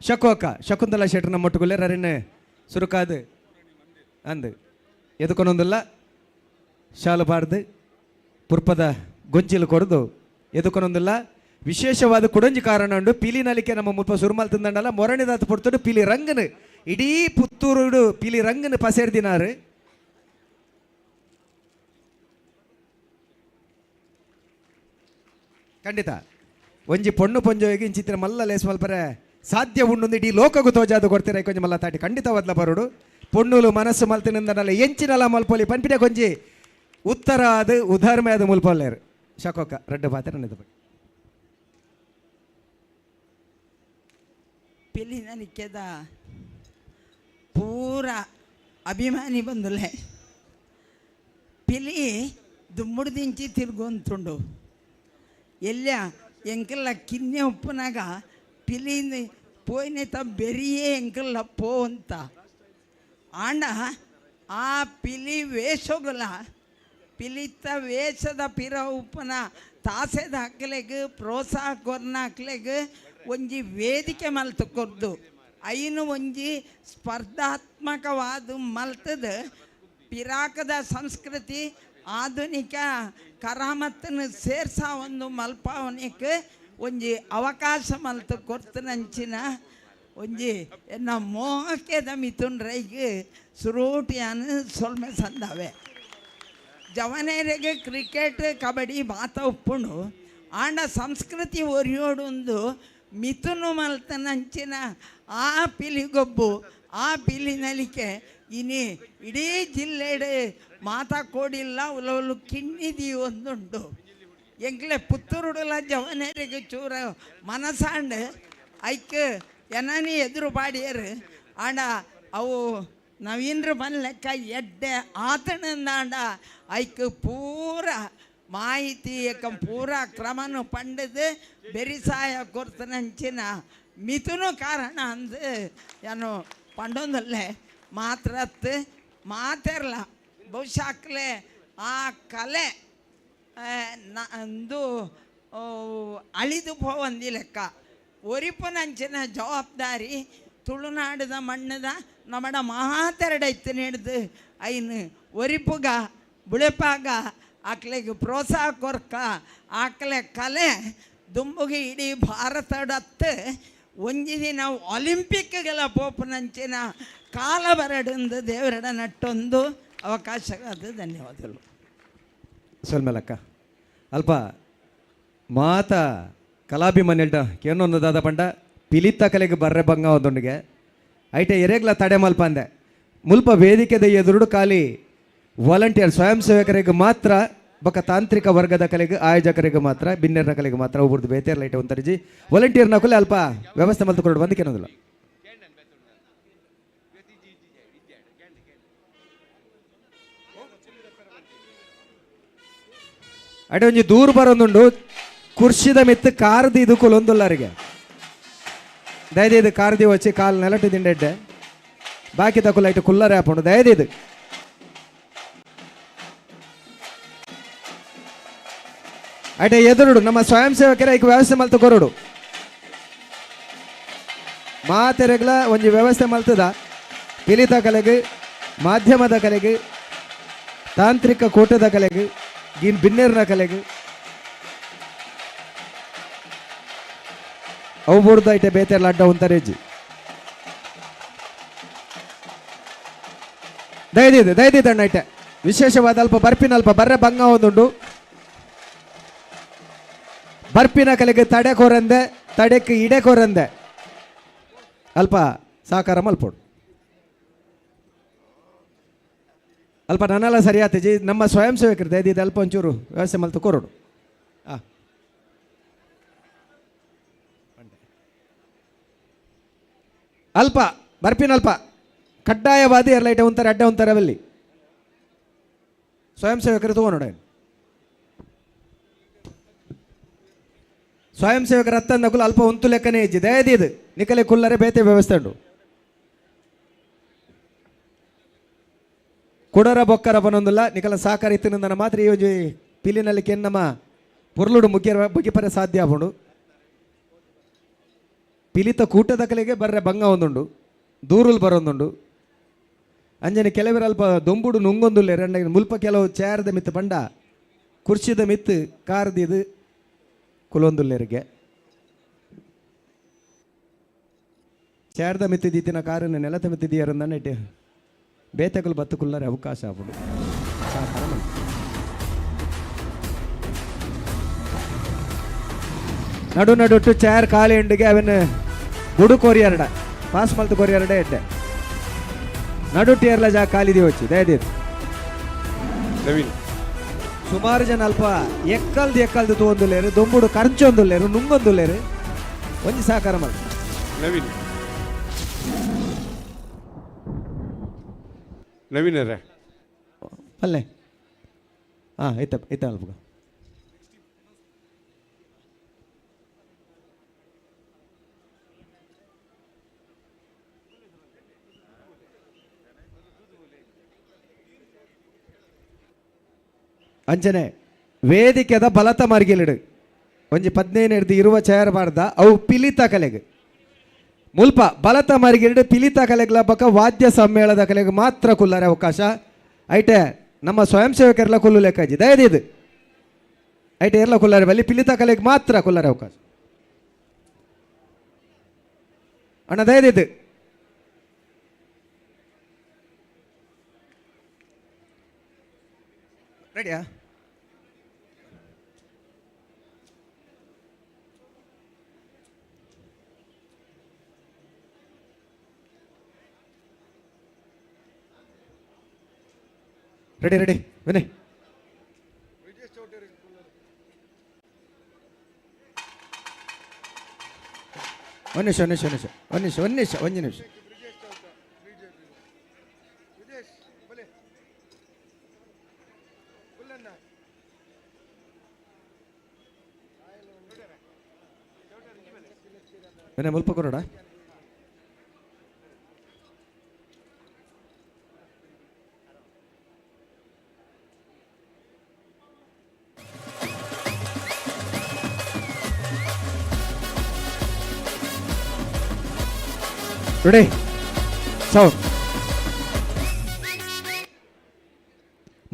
ಶಕೋಕ ಶಕುಂತಲಾ ಶೆಟ್ಟರ್ ನಮ್ಮೊಟ್ಟುಗುಲ್ಲೆ ರರಿನ್ ಸುರುಕಾದು ಅಂದು ಎದುಕೊನೊಂದಿಲ್ಲ ಶಾಲು ಬಾರ್ದು ಪುರ್ಪದ ಗೊಂಚಿಲು ಕೊರದು ಎದುಕೊನೊಂದಿಲ್ಲ. ವಿಶೇಷವಾದ ಕುಡಂಜಿ ಕಾರಣ ಉಂಡು ಪಿಲಿ ನಲಿಕೆ ನಮ್ಮ ಮುಲ್ಪ ಸುರುಮಲ್ ತಿಂದಂಡಲ್ಲ ಮೊರಣಿದಾತ ಪುರ್ತುಡು ಪಿಲಿ ರಂಗನು ಇಡೀ ಪುತ್ತೂರು ಪಿಲಿ ರಂಗನು ಪಸೇರ್ದಿನಾರು. ಖಂಡಿತ ಒಂಜಿ ಪೊಣ್ಣು ಪೊಂಜೋಯಿಗೆ ಇಂಚಿತ್ತಿನ ಮಲ್ಲ ಲೇಸ್ ಮಲ್ಪರೆ ಸಾಧ್ಯ ಉಂಡು ಇಡೀ ಲೋಕಗೂ ತೋಜಾದು ಕೊಡ್ತೀರ ಕೊಂಚ ಮಲ್ಲ ತಾಟಿ ಖಂಡಿತ ವದ್ಲ ಬರೋಡು. ಪೊಣ್ಣುಲು ಮನಸ್ಸು ಮಲ್ತಿನಿಂದನಲ್ಲ ಎಂಚಿನಲ ಮಲ್ಪೊಲಿ ಪನ್ಪಿನ ಕೊಂಜಿ ಉತ್ತರ ಅದು ಉದಾಹರಣೆ ಅದು ಮುಲ್ಪೊಲ್ಲೇರು ಶಕೋಕ ರಡ್ಡು ಪಾತ್ರ ನನ್ನ ಬಗ್ಗೆ. ಪಿಲಿನಲಿಕೆದ ಪೂರ ಅಭಿಮಾನಿ ಬಂದುಲೆ ಪಿಲಿ ದುಮ್ಮುಡ್ದಿಂಚಿ ತಿರ್ಗೊಂತುಂಡು ಎಲ್ಲ ಎಂಕಲ್ಲ ಕಿನ್ನೆ ಉಪ್ಪುನಾಗ ಪಿಲಿನ ಪೋಯಿನೆತ ಬೆರಿಯೇ ಎಂಕಲ್ಲ ಪೋ ಅಂತ ಆಂಡ ಆ ಪಿಲಿ ವೇಷಗುಲ ಪಿಲಿತ ವೇಷದ ಪಿರ ಉಪ್ಪುನ ತಾಸೆದ ಹಕ್ಕಲೆಗ್ ಪ್ರೋತ್ಸಾಹ ಕೊರ್ನ ಹಕ್ಲೆಗ್ ಒಂಜಿ ವೇದಿಕೆ ಮಲ್ತು ಕೊರ್ದು ಐನು ಒಂಜಿ ಸ್ಪರ್ಧಾತ್ಮಕವಾದ ಮಲ್ತದ ಪಿರಾಕದ ಸಂಸ್ಕೃತಿ ಆಧುನಿಕ ಕರಾಮತ್ತನ್ನು ಸೇರ್ಸ ಒಂದು ಮಲ್ಪಾವನಿಕ್ ಒಂಜಿ ಅವಕಾಶ ಮಲ್ತು ಕೊರ್ತನಂಚಿನ ಒಂಜಿ ಎನ್ನ ಮೋಹಕೆದ ಮಿಥುನ್ ರೈಗ್ ಸುರೂಟಿಯಾನು ಸೊಲ್ಮೆ ಸಂದಾವೆ. ಜವನೇರಿಗೆ ಕ್ರಿಕೆಟ್ ಕಬಡ್ಡಿ ಮಾತ ಉಪ್ಪುಂಡು ಆಂಡ ಸಂಸ್ಕೃತಿ ಒರಿಯೋಡೊಂದು ಮಿಥುನು ಮಲ್ತನಂಚಿನ ಆ ಪಿಲಿಗೊಬ್ಬು ಆ ಪಿಲಿ ನಲಿಕೆ ಇನಿ ಇಡೀ ಜಿಲ್ಲೆಡೆ ಮಾತಾ ಕೋಡಿಲ್ಲ ಉಲವಲು ಕಿನ್ನಿದಿ ಒಂದುಂಡು. ಎಂಕ್ಲೆ ಪುತ್ತೂರುಡುಲ ಜವನೇರಿಗೆ ಚೂರ ಮನಸಾಂಡ್ ಐಕ್ ಎನನಿ ಎದುರು ಪಾಡಿಯರು ಆಂಡ ಅವು ನವೀನ್ರ ಬನ್ ಲೆಕ್ಕ ಎಡ್ಡೆ ಆತನಂದಾಂಡ ಐಕ್ ಪೂರ ಮಾಹಿತಿ ಏಕ ಪೂರ ಕ್ರಮನು ಪಂಡದು ಬೆರಿಸಾಯ ಕೊರ್ತನಂಚಿನ ಮಿಥುನು ಕಾರಣ ಅಂದು ಏನು ಪಂಡೊಂದಲ್ಲೇ ಮಾತ್ರತ್ ಮಾತೆರ್ಲ ಬಹುಶಃ ಅಕ್ಲೆ ಆ ಕಲೆ ಅಂದು ಅಳಿದು ಪೋವಂದಿ ಲೆಕ್ಕ ಒರಿಪುನಂಚಿನ ಜವಾಬ್ದಾರಿ ತುಳುನಾಡದ ಮಣ್ಣದ ನಮ್ಮಡ ಮಹಾತೆರಡೈತು ಹಿಡ್ದು ಐನು ಒರಿಪುಗ ಬುಳೆಪಾಗ ಆಕ್ಲೆಗೆ ಪ್ರೋತ್ಸಾಹ ಕೊರ್ಕ ಆಕ್ಲೆ ಕಲೆ ದುಂಬುಗೆ ಇಡೀ ಭಾರತಡತ್ತು ಒಂಜಿ ದಿನ ಒಲಿಂಪಿಕ್ಗೆಲ್ಲ ಪೋಪುನಂಚಿನ ಕಾಲ ಬರಡಂದು ದೇವರಡ ನಟ್ಟೊಂದು ಅವಕಾಶ ಅದು ಧನ್ಯವಾದಗಳು. ಸೊಲ್ಮೆಲಕ್ಕ ಅಲ್ಪ ಮಾತ ಕಲಾಭಿಮಾನಿಲ್ಟ ಕೇನೊಂದು ದಾದ ಪಂಡ ಪಿಲಿತ್ತ ಕಲೆಗೆ ಬರ್ರೆ ಬಂಗ ಒಂದೊಂಡಿಗೆ ಐಟೆ ಎರೆಗ್ಲ ತಡೆ ಮಲ್ಪ ಅಂದೆ ಮುಲ್ಪ ವೇದಿಕೆದ ಎದುರುಡು ಖಾಲಿ ವಾಲಂಟಿಯರ್ ಸ್ವಯಂ ಸೇವಕರಿಗೆ ಮಾತ್ರ ಬೊಕ ತಾಂತ್ರಿಕ ವರ್ಗದ ಕಲೆಗೆ ಆಯೋಜಕರಿಗೆ ಮಾತ್ರ ಬಿನ್ನೆರ್ನ ಕಲೆಗೆ ಮಾತ್ರ ಒಬ್ಬರದ್ದು ಬೇತೇರ್ ಲೈಟ್ ಒಂತರಿಜಿ ವಾಲಂಟಿಯರ್ನ ಕುಲೆ ಅಲ್ಪ ವ್ಯವಸ್ಥೆ ಮಲ್ತು ಬಂದು ಕೇನೋದಿಲ್ಲ. ಅಡೆ ಒಂಜಿ ದೂರ ಬರೋದುಂಡು ಕುರ್ಶಿದ ಮಿತ್ತು ಕಾರ್ದಿ ಇದು ಕುಲೊಂದುಲ್ಲರಿಗೆ ದಯದೀದು ಕಾರ್ದಿ ವಚ್ಚಿ ಕಾಲು ನೆಲಟು ದಿಂಡೆಡ್ಡೆ ಬಾಕಿ ತಕುಲ ಇಟ್ಟು ಕುಲ್ಲರೆ ಹಾಪುಂಡು ದಯದೀದು ಅಟೆ ಎದುರುಡು ನಮ್ಮ ಸ್ವಯಂ ಸೇವಕರ ಐಕ್ ವ್ಯವಸ್ಥೆ ಮಲ್ತು ಕೊರಡು ಮಾತೆರೆಗ್ಲ ಒಂಜಿ ವ್ಯವಸ್ಥೆ ಮಲ್ತದ ಪಿಲಿತ ಕಲೆಗೆ ಮಾಧ್ಯಮದ ಕಲೆಗೆ ತಾಂತ್ರಿಕ ಕೂಟದ ಕಲೆಗೆ ಗಿನ್ ಬಿನ್ನೇರ್ನ ಕಲೆಗೆ ಅವು ಬೋರ್ದ ಐಟೆ ಬೇತೆರ್ಲ ಅಡ್ಡ ಉಂತರೇಜಿ ದಯದಿದೆ ದಯದಿದೆ ಅಣ್ಣ ಐಟೆ ವಿಶೇಷವಾದ ಅಲ್ಪ ಬರ್ಪಿನ ಅಲ್ಪ ಬರ್ರೆ ಬಂಗ ಒಂದುಂಡು ಬರ್ಪಿನ ಕಲೆಗೆ ತಡೆ ಕೋರಂದೆ ತಡೆಕ್ ಇಡೆ ಕೋರಂದೆ ಅಲ್ಪ ಸಹಕಾರ ಮಲ್ಪೋಡು ಅಲ್ಪ ನನ್ನೆಲ್ಲ ಸರಿಯಾತಜಿ ನಮ್ಮ ಸ್ವಯಂ ಸೇವಕರು ದಯದಿದೆ ಅಲ್ಪ ಒಂಚೂರು ವ್ಯವಸ್ಥೆ ಮಲ್ತು ಕೊರಡು. ಅಲ್ಪ ಬರ್ಪಿನ ಅಲ್ಪ ಕಡ್ಡಾಯವಾದಿ ಎರ್ಲೈಟೆ ಉಂತಾರೆ ಅಡ್ಡ ಉಂತಾರೆ ಅವಲ್ಲಿ ಸ್ವಯಂ ಸೇವಕರು ತಗೋ ನೋಡ ಸ್ವಯಂ ಸೇವಕರ ಅತ್ತಂದಕುಲು ಅಲ್ಪ ಉಂತು ಲೆಕ್ಕನೇ ಇಜ್ಜಿ ದಯದೀದು ನಿಕಲೆ ಕುಲ್ಲರೆ ಬೇತೆ ವ್ಯವಸ್ಥೆ ಉಂಟು ಕುಡರ ಬೊಕ್ಕರ ಬನೊಂದುಲ್ಲ ನಿಕಲ ಸಹಕಾರ ಇತ್ತಿನಿಂದ ಮಾತ್ರ ಈ ಒಂಜಿ ಪಿಲಿನಲ್ಲಿ ಕೆನ್ನಮ್ಮ ಪೊರ್ಲುಡು ಮುಖ್ಯ ಮುಗಿಪರೆ ಸಾಧ್ಯ ಆಪುಂಡು. ಪಿಲಿತ ಕೂಟದ ಕಲೆಗೆ ಬರ್ರೆ ಬಂಗ ಒಂದುಂಡು ದೂರುಲ್ ಬರೊಂದುಂಡು ಅಂಜನೆ ಕೆಲವರು ಅಲ್ಪ ದೊಂಬುಡು ನುಂಗೊಂದುಲ್ಲೆ ರಂಡ ಮುಲ್ಪ ಕೆಲವು ಚೇರದ ಮಿತ್ತು ಪಂಡ ಕುರ್ಚಿದ ಮಿತ್ತು ಕಾರ್ದಿದು ಕುಲೊಂದುಲ್ಲೆರಿಗೆ ಚೇರ್ದ ಮಿತ್ತಿದ್ದೀತಿನ ಕಾರನ್ನು ನೆಲತ ಮಿತ್ತಿದ್ದೀಯರಂದಾನೆ ಇಟ್ಟು ಬೇತೆಗಳು ಬತ್ತು ಕುಲ್ಲರೆ ಅವಕಾಶ ಆಪುಂಡು ಸಹಕಾರ ಮಲ್ಪು. ನಡು ನಡುಟ್ಟು ಚೇರ್ ಖಾಲಿ ಉಂಡಿಗೆ ಅವನ್ ಗುಡು ಕೊರಿಯರ್ಡ ಪಾಸ್ ಮಲ್ತು ಕೊರಿಯರ್ಡೆ ಎಡ್ಡೆ ನಡುಟೇರ್ಲ ಜಾ ಖಾಲಿ ದಿವಚ್ಚಿ ದಯದೀರ್ ನವೀನ್ ಸುಮಾರು ಜನ ಅಲ್ಪ ಎಕ್ಕಲ್ದು ಎಕ್ಕಲ್ದು ತೂವೊಂದುಲ್ಲೇರು ದೊಂಬುಡು ಖರ್ಚೊಂದುಲ್ಲೇರು ನುಂಗೊಂದುಲ್ಲೇರು ಒಂಜಿ ಸಹಕಾರ ಮಲ್ತ ನವೀನ್ ನವೀನರೇ ಪಲ್ಲೆ ಹಾಂ ಇತ್ತ ಇತ್ತ ಅಲ್ಪ ಅಂಚನೆ ವೇದಿಕೆದ ಬಲತ ಮರ್ಗಿಲಿಡು ಒಂಜಿ ಪದ್ನೈದು ಹಿಡ್ದು ಇರುವ ಚೇರ್ ಬಾರ್ದ ಅವು ಪಿಲಿತ ಕಲೆಗ್ ಮುಲ್ಪ ಬಲತ ಮರಿಗಿಲಿಡು ಪಿಲಿತ ಕಲೆಗ್ಲ ಬಕ ವಾದ್ಯ ಸಮ್ಮೇಳದ ಕಲೆಗೆ ಮಾತ್ರ ಕುಲ್ಲಾರೆ ಅವಕಾಶ. ಐಟೆ ನಮ್ಮ ಸ್ವಯಂ ಸೇವಕರೆಲ್ಲ ಕುಲ್ಲು ಲೆಕ್ಕಾಜಿ ದಯದಿದು ಐಟೆ ಎಲ್ಲ ಕುಲ್ಲಾರೆ ಬಲ್ಲಿ ಪಿಲಿತ ಕಲೆಗೆ ಮಾತ್ರ ಕುಲ್ಲಾರೆ ಅವಕಾಶ. ಅಣ್ಣ ದಯದಿದು ರೆಡಿಯಾ? ರೆಡಿ ರೆಡಿ ಬನ್ನಿ. ಒಂದು ನಿಮಿಷ ಒಂದು ನಿಮಿಷ ಒಂದು ನಿಮಿಷ ಒಂದು ನಿಮಿಷ ಒಂದು ನಿಮಿಷ ಒಂದು ನಿಮಿಷ. ವಿನಯ್ ಮುಲ್ಪ ಕೊರೋಡ. ರೆಡಿ ಸೌಂಡ್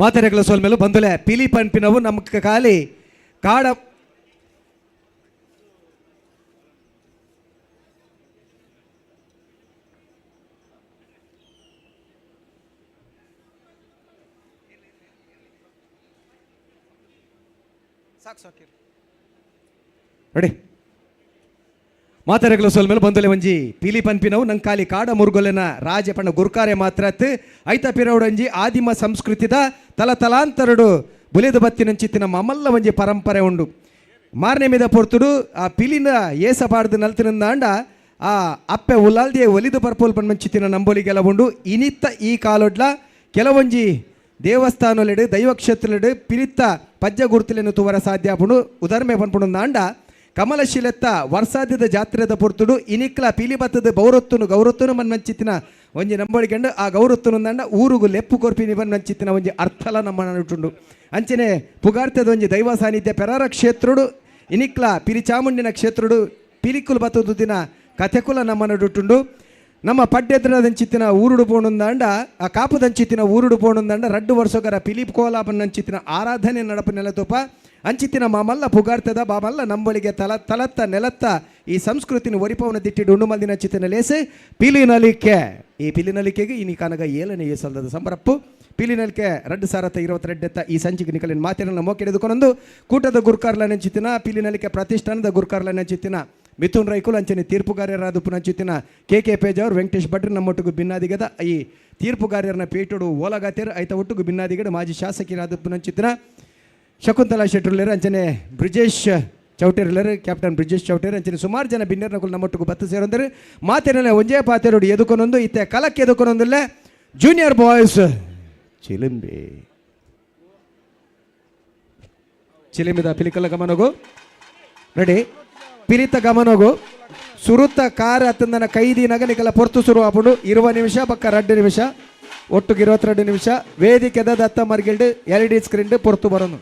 ಮಾತೆರೆಗಳ ಸೋಲ್ ಮೇಲೂ ಬಂದುಲೆ ಪಿಲಿ ಪನ್ಪಿನವು ನಮ್ಮ ಖಾಲಿ ಕಾಡ ರೆಡಿ ಮಾತೆರೆಗಳ ಸೋಲ್ ಮೇಲೆ ಬಂದುಲೆ ಒಂಜಿ ಪಿಲಿ ಪನ್ಪಿನವು ನಂಗೆ ಖಾಲಿ ಕಾಡ ಮುರುಗೊಲೆನ ರಾಜ ಪಣ್ಣ ಗುರ್ಕಾರೆ ಮಾತ್ರ ಐತ ಪಿರೌಡಂಜಿ ಆದಿಮ ಸಂಸ್ಕೃತಿದ ತಲತಲಾಂತರಡು ಬುಲಿದ ಬತ್ತಿನಂಚಿತ್ತಿನ ಮಮಲ್ಲ ಒಂಜಿ ಪರಂಪರೆ ಉಂಡು. ಮಾರನೇ ಮೀದ ಪೊರ್ತುಡು ಆ ಪಿಲಿನ ಏಸ ಪಾಡ್ದು ನಲ್ತಿನಂದಾಂಡ ಆ ಅಪ್ಪೆ ಉಲಾಲ್ದಿಯ ಒಲಿದು ಪರ್ಪೋಲ್ ಪಣ್ಮಂಚಿತ್ತಿನ ನಂಬೋಲಿಗೆಲ್ಲ ಉಂಡು. ಇನಿತ್ತ ಈ ಕಾಲೊಡ್ಲ ಕೆಲವೊಂಜಿ ದೇವಸ್ಥಾನಲೆಡು ದೈವಕ್ಷೇತ್ರಲೆಡು ಪಿಲಿತ್ತ ಪಜ್ಜ ಗುರುತುಲೆನು ತುವರ ಸಾಧ್ಯ ಆಪುಂಡು. ಉದಾಹರಣೆ ಪನ್ಪುಂಡು ಕಮಲಶಿಲೆತ್ತ ವರ್ಷಾದ್ಯದ ಜಾತ್ರೆದ ಪೊರ್ತುಡು ಇನಿಕ್ಲ ಪಿಲಿ ಬತ್ತದ ಬೌರತ್ತುನು ಗೌರತ್ತುನು ಮನ್ಮಂಚಿತ್ತಿನ ಒಂಜಿ ನಂಬಳಿಗೆಂಡು ಆ ಗೌರತ್ತುನು ದಂಡ ಊರುಗು ಲೆಪ್ಪು ಕೊರ್ಪಿನಿ ಮನ್ಮಂಚಿತ್ತಿನ ಒಂಜಿ ಅರ್ಥಲ ನಮ್ಮ ನಡುಟುಂಡು. ಅಂಚನೆ ಪುಗಾರ್ತದ ಒಂಜಿ ದೈವ ಸಾನ್ನಿಧ್ಯ ಪೆರಾರ ಕ್ಷೇತ್ರಡು ಇನಿಕ್ಲ ಪಿಲಿಚಾಮುಂಡಿನ ಕ್ಷೇತ್ರಡು ಪಿಲಿಕುಲು ಬತ್ತದ ದಿನ ಕಥೆಕುಲ ನಮ್ಮ ನಡುಟುಂಡು. ನಮ್ಮ ಪಡ್ಡೆದ್ರದಂಚಿತ್ತಿನ ಊರುಡು ಪೋಣುಂದಾಂಡ ಆ ಕಾಪುದಂಚಿತ್ತಿನ ಊರುಡು ಪೋಣುಂದಾಂಡ ರಡ್ಡು ವರ್ಷಗರ ಪಿಲಿಪ್ ಕೋಲಾಪನ್ನಂಚಿತ್ತಿನ ಆರಾಧನೆ ನಡಪು ನೆಲತೋಪ ಅಂಚಿತ್ತಿನ ಮಾಮಲ್ಲ ಪುಗಾರ್ತದ ಬಾಮಲ್ಲ ನಂಬಳಿಗೆ ತಲ ತಲತ್ತ ನೆಲತ್ತ ಈ ಸಂಸ್ಕೃತಿನ ಒರಿಪವನ ದಿಟ್ಟಿಡು ಉಂಡುಮಲ್ದಿನ ಚಿತ್ತಿನ ಲೇಸೆ ಪಿಲಿನಲಿಕೆ. ಈ ಪಿಲಿನಲಿಕೆಗೆ ಈ ಕನಗ ಏಳನೇ ಸಲ್ದದ ಸಂಬರಪ್ಪು ಪಿಲಿನಲಿಕೆ ರಡ್ಡು ಸಾರತ್ತ ಇರುವತ್ತೆರಡೆತ್ತ ಈ ಸಂಚಿಗೆ ನಿಕಲಿನ ಮಾತಿನ ಮೋಕೆಡೆದುಕೊಂಡು ಕೂಟದ ಗುರ್ಕಾರ್ಲ ನೆಂಚಿತ್ತಿನ ಪಿಲಿನಲಿಕೆ ಪ್ರತಿಷ್ಠಾನದ ಗುರ್ಕಾರ್ಲ ನೆಂಚಿತ್ತಿನ ಮಿಥುನ್ ರೈಕುಲ್ ಅಂಚನೆ ತೀರ್ಪುಗಾರ್ಯರಾದ ಪುನಂಚಿತ್ತಿನ ಕೆ ಕೆ ಪೇಜಾವ್ರು ವೆಂಕಟೇಶ್ ಭಟ್ರು ನಮ್ಮೊಟ್ಟಿಗೂ ಭಿನ್ನಾದಿಗದ ಈ ತೀರ್ಪುಗಾರ್ಯರನ್ನ ಪೇಟುಡು ಓಲಗಾತಿಯರು ಐತ ಒಟ್ಟಿಗೂ ಭಿನ್ನಾದಿಗಡ ಮಾಜಿ ಶಾಸಕಿರಾದ ಪುನಂಚಿತ್ತಿನ ಶಕುಂತಲಾ ಶೆಟ್ಟರ್ಲೇರು ಅಂಚನೆ ಬ್ರಿಜೇಶ್ ಚೌಟೇರ್ಲೇರು ಕ್ಯಾಪ್ಟನ್ ಬ್ರಿಜೇಶ್ ಚೌಟೇರ್ ಅಂಚನೆ ಸುಮಾರು ಜನ ಬಿನ್ನೆರ್ನಕುಲು ನಮ್ಮೊಟ್ಟಿಗೂ ಬತ್ತು ಸೇರೊಂದರೆ ಮಾತಿನ ಒಂಜೇ ಪಾತೆರೋಡು ಎದುಕೊನೊಂದು ಇತ್ತೆ ಕಲಕ್ಕೆ ಎದುಕೊನೊಂದಿಲ್ಲ ಜೂನಿಯರ್ ಬಾಯ್ಸ್ ಚಿಲಿಂಬಿ ಚಿಲಿಂಬಿದ ಪಿಲಿಕಲ್ಲ ಗಮನಗು ರೆಡಿ ಪಿಲಿತ ಗಮನಗು ಸುರುತ ಕಾರ್ ಅತ್ತಂದನ ಕೈದಿ ನಗನಿಕಲ ಪೊರ್ತು ಸುರು ಆಪುಂಡು 20 ನಿಮಿಷ ಪಕ್ಕ 2 ನಿಮಿಷ ಒಟ್ಟುಗೆ 22 ನಿಮಿಷ ವೇದಿಕೆದ ದತ್ತ ಮರ್ಗಿಲ್ಡ್ ಎಲ್ ಡಿ ಸ್ಕ್ರೀನ್ ಪೊರ್ತು ಬರೋನು.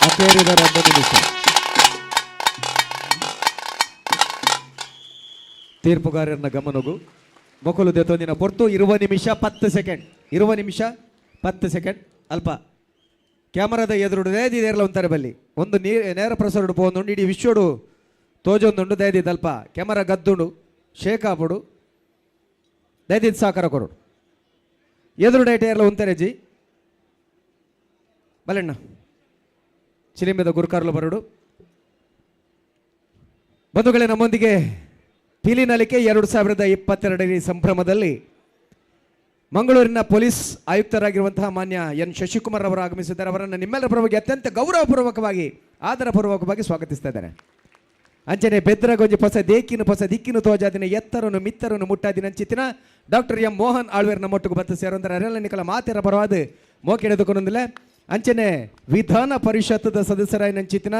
ಅಕೇರಿದ 2 ನಿಮಿಷ. ತೀರ್ಪುಗಾರರನ್ನ ಗಮನಗು ಮೊಕಲು ದೆತ್ತೊಂದಿನ ಪೊರ್ತು 20 ನಿಮಿಷ 10 ಸೆಕೆಂಡ್. 20 ನಿಮಿಷ 10 ಸೆಕೆಂಡ್. ಅಲ್ಪ ಕ್ಯಾಮರಾದ ಎದುರುಡು ದಯದಿದೇರ್ಲ ಒಂತಾರೆ ಬಲ್ಲಿ ಒಂದು ನೇರ ಪ್ರಸಾರ ಪೋಂದುಂಡು ಇಡೀ ವಿಶ್ವಡು ತೋಜೊಂದುಂಡು ದಯದಿದ್ದು ಅಲ್ಪ ಕ್ಯಾಮರಾ ಗದ್ದುಂಡು ಶೇಕ್ ಆಪುಡು ದಯದಿದ್ದು ಸಾಕಾರ ಕೊರಡು ಎದುರು ಡೈಟ್ ಏರ್ಲ ಒಂತಾರೆ ಜಿ ಬಲೆಣ್ಣ ಚಿಲಿಂಬೆದ ಗುರುಕಾರ್ಲು ಬರಡು. ಬಂಧುಗಳೇ, ನಮ್ಮೊಂದಿಗೆ ಪಿಲಿನಲಿಕೆ 2022 ಸಂಭ್ರಮದಲ್ಲಿ ಮಂಗಳೂರಿನ ಪೊಲೀಸ್ ಆಯುಕ್ತರಾಗಿರುವಂತಹ ಮಾನ್ಯ ಎನ್ ಶಶಿಕುಮಾರ್ ಅವರು ಆಗಮಿಸಿದ್ದಾರೆ. ಅವರನ್ನು ನಿಮ್ಮೆಲ್ಲರ ಪರವಾಗಿ ಅತ್ಯಂತ ಗೌರವಪೂರ್ವಕವಾಗಿ ಆದರಪೂರ್ವಕವಾಗಿ ಸ್ವಾಗತಿಸ್ತಾ ಇದ್ದಾರೆ. ಅಂಚನೆ ಬೆದ್ರಗೊಂಜಿ ಪೊಸ ದೇಕಿನ ಪೊಸ ದಿಕ್ಕಿನ ತೋಜಾದಿನ ಎತ್ತರನು ಮಿತ್ತರನು ಮುಟ್ಟಾದಿನ ಅಂಚಿತಿನ ಡಾಕ್ಟರ್ ಎಂ ಮೋಹನ್ ಆಳ್ವೇರ್ ನಮ್ಮೊಟ್ಟಿಗೆ ಬತ್ತ ಸೇರುವಂತಾರೆ. ಅರೆಲ್ಲ ನಿಕಲ ಮಾತೆರ ಪರವಾದ ಮೋಕೆಡೆದುಕೊಂಡೊಂದಿಲ್ಲ. ಅಂಚನೆ ವಿಧಾನ ಪರಿಷತ್ದ ಸದಸ್ಯರಾಯ ನಂಚಿತಿನ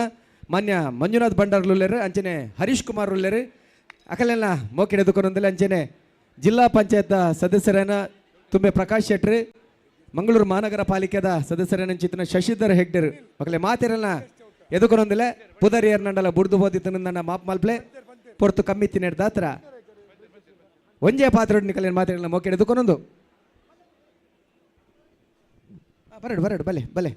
ಮಾನ್ಯ ಮಂಜುನಾಥ್ ಭಂಡಾರ್ಲುಲ್ಲೇರು, ಅಂಚನೆ ಹರೀಶ್ ಕುಮಾರ್ ಉಲ್ಲೇರು, ಅಕಲೆಲ್ಲ ಮೋಕೆಡೆದುಕೊಂಡೊಂದಿಲ್ಲ. ಅಂಚನೆ ಜಿಲ್ಲಾ ಪಂಚಾಯತ್ ಸದಸ್ಯರಾಯನ ತುಂಬೆ ಪ್ರಕಾಶ್ ಶೆಟ್ರು, ಮಂಗಳೂರು ಮಹಾನಗರ ಪಾಲಿಕೆದ ಸದಸ್ಯರೇನಂಚಿತ್ತಿನ ಶಶಿಧರ್ ಹೆಗ್ಡೆರು ಮಕ್ಕಳೇ ಮಾತಿರಲ್ಲ ಎದುಕೊನೊಂದಿಲ್ಲ. ಪುದರ್ ಏರ್ನಂಡಲ ಬುಡ್ದು ಬೋದಿತ್ತು ಮಾಪ್ ಮಲ್ಪ್ಲೆ ಪೊರ್ತು ಕಮ್ಮಿ ತಿನ್ನೆಡ್ದಾತ್ರ ಒಂಜೇ ಪಾತ್ರ ನಿಕಲೇನು ಮಾತಿರಲ್ಲ ಮೋಕೆ ಎದುಕೊನೊಂದು. ಬರಡು ಬರಡು ಬಲೆ ಬಲೆ.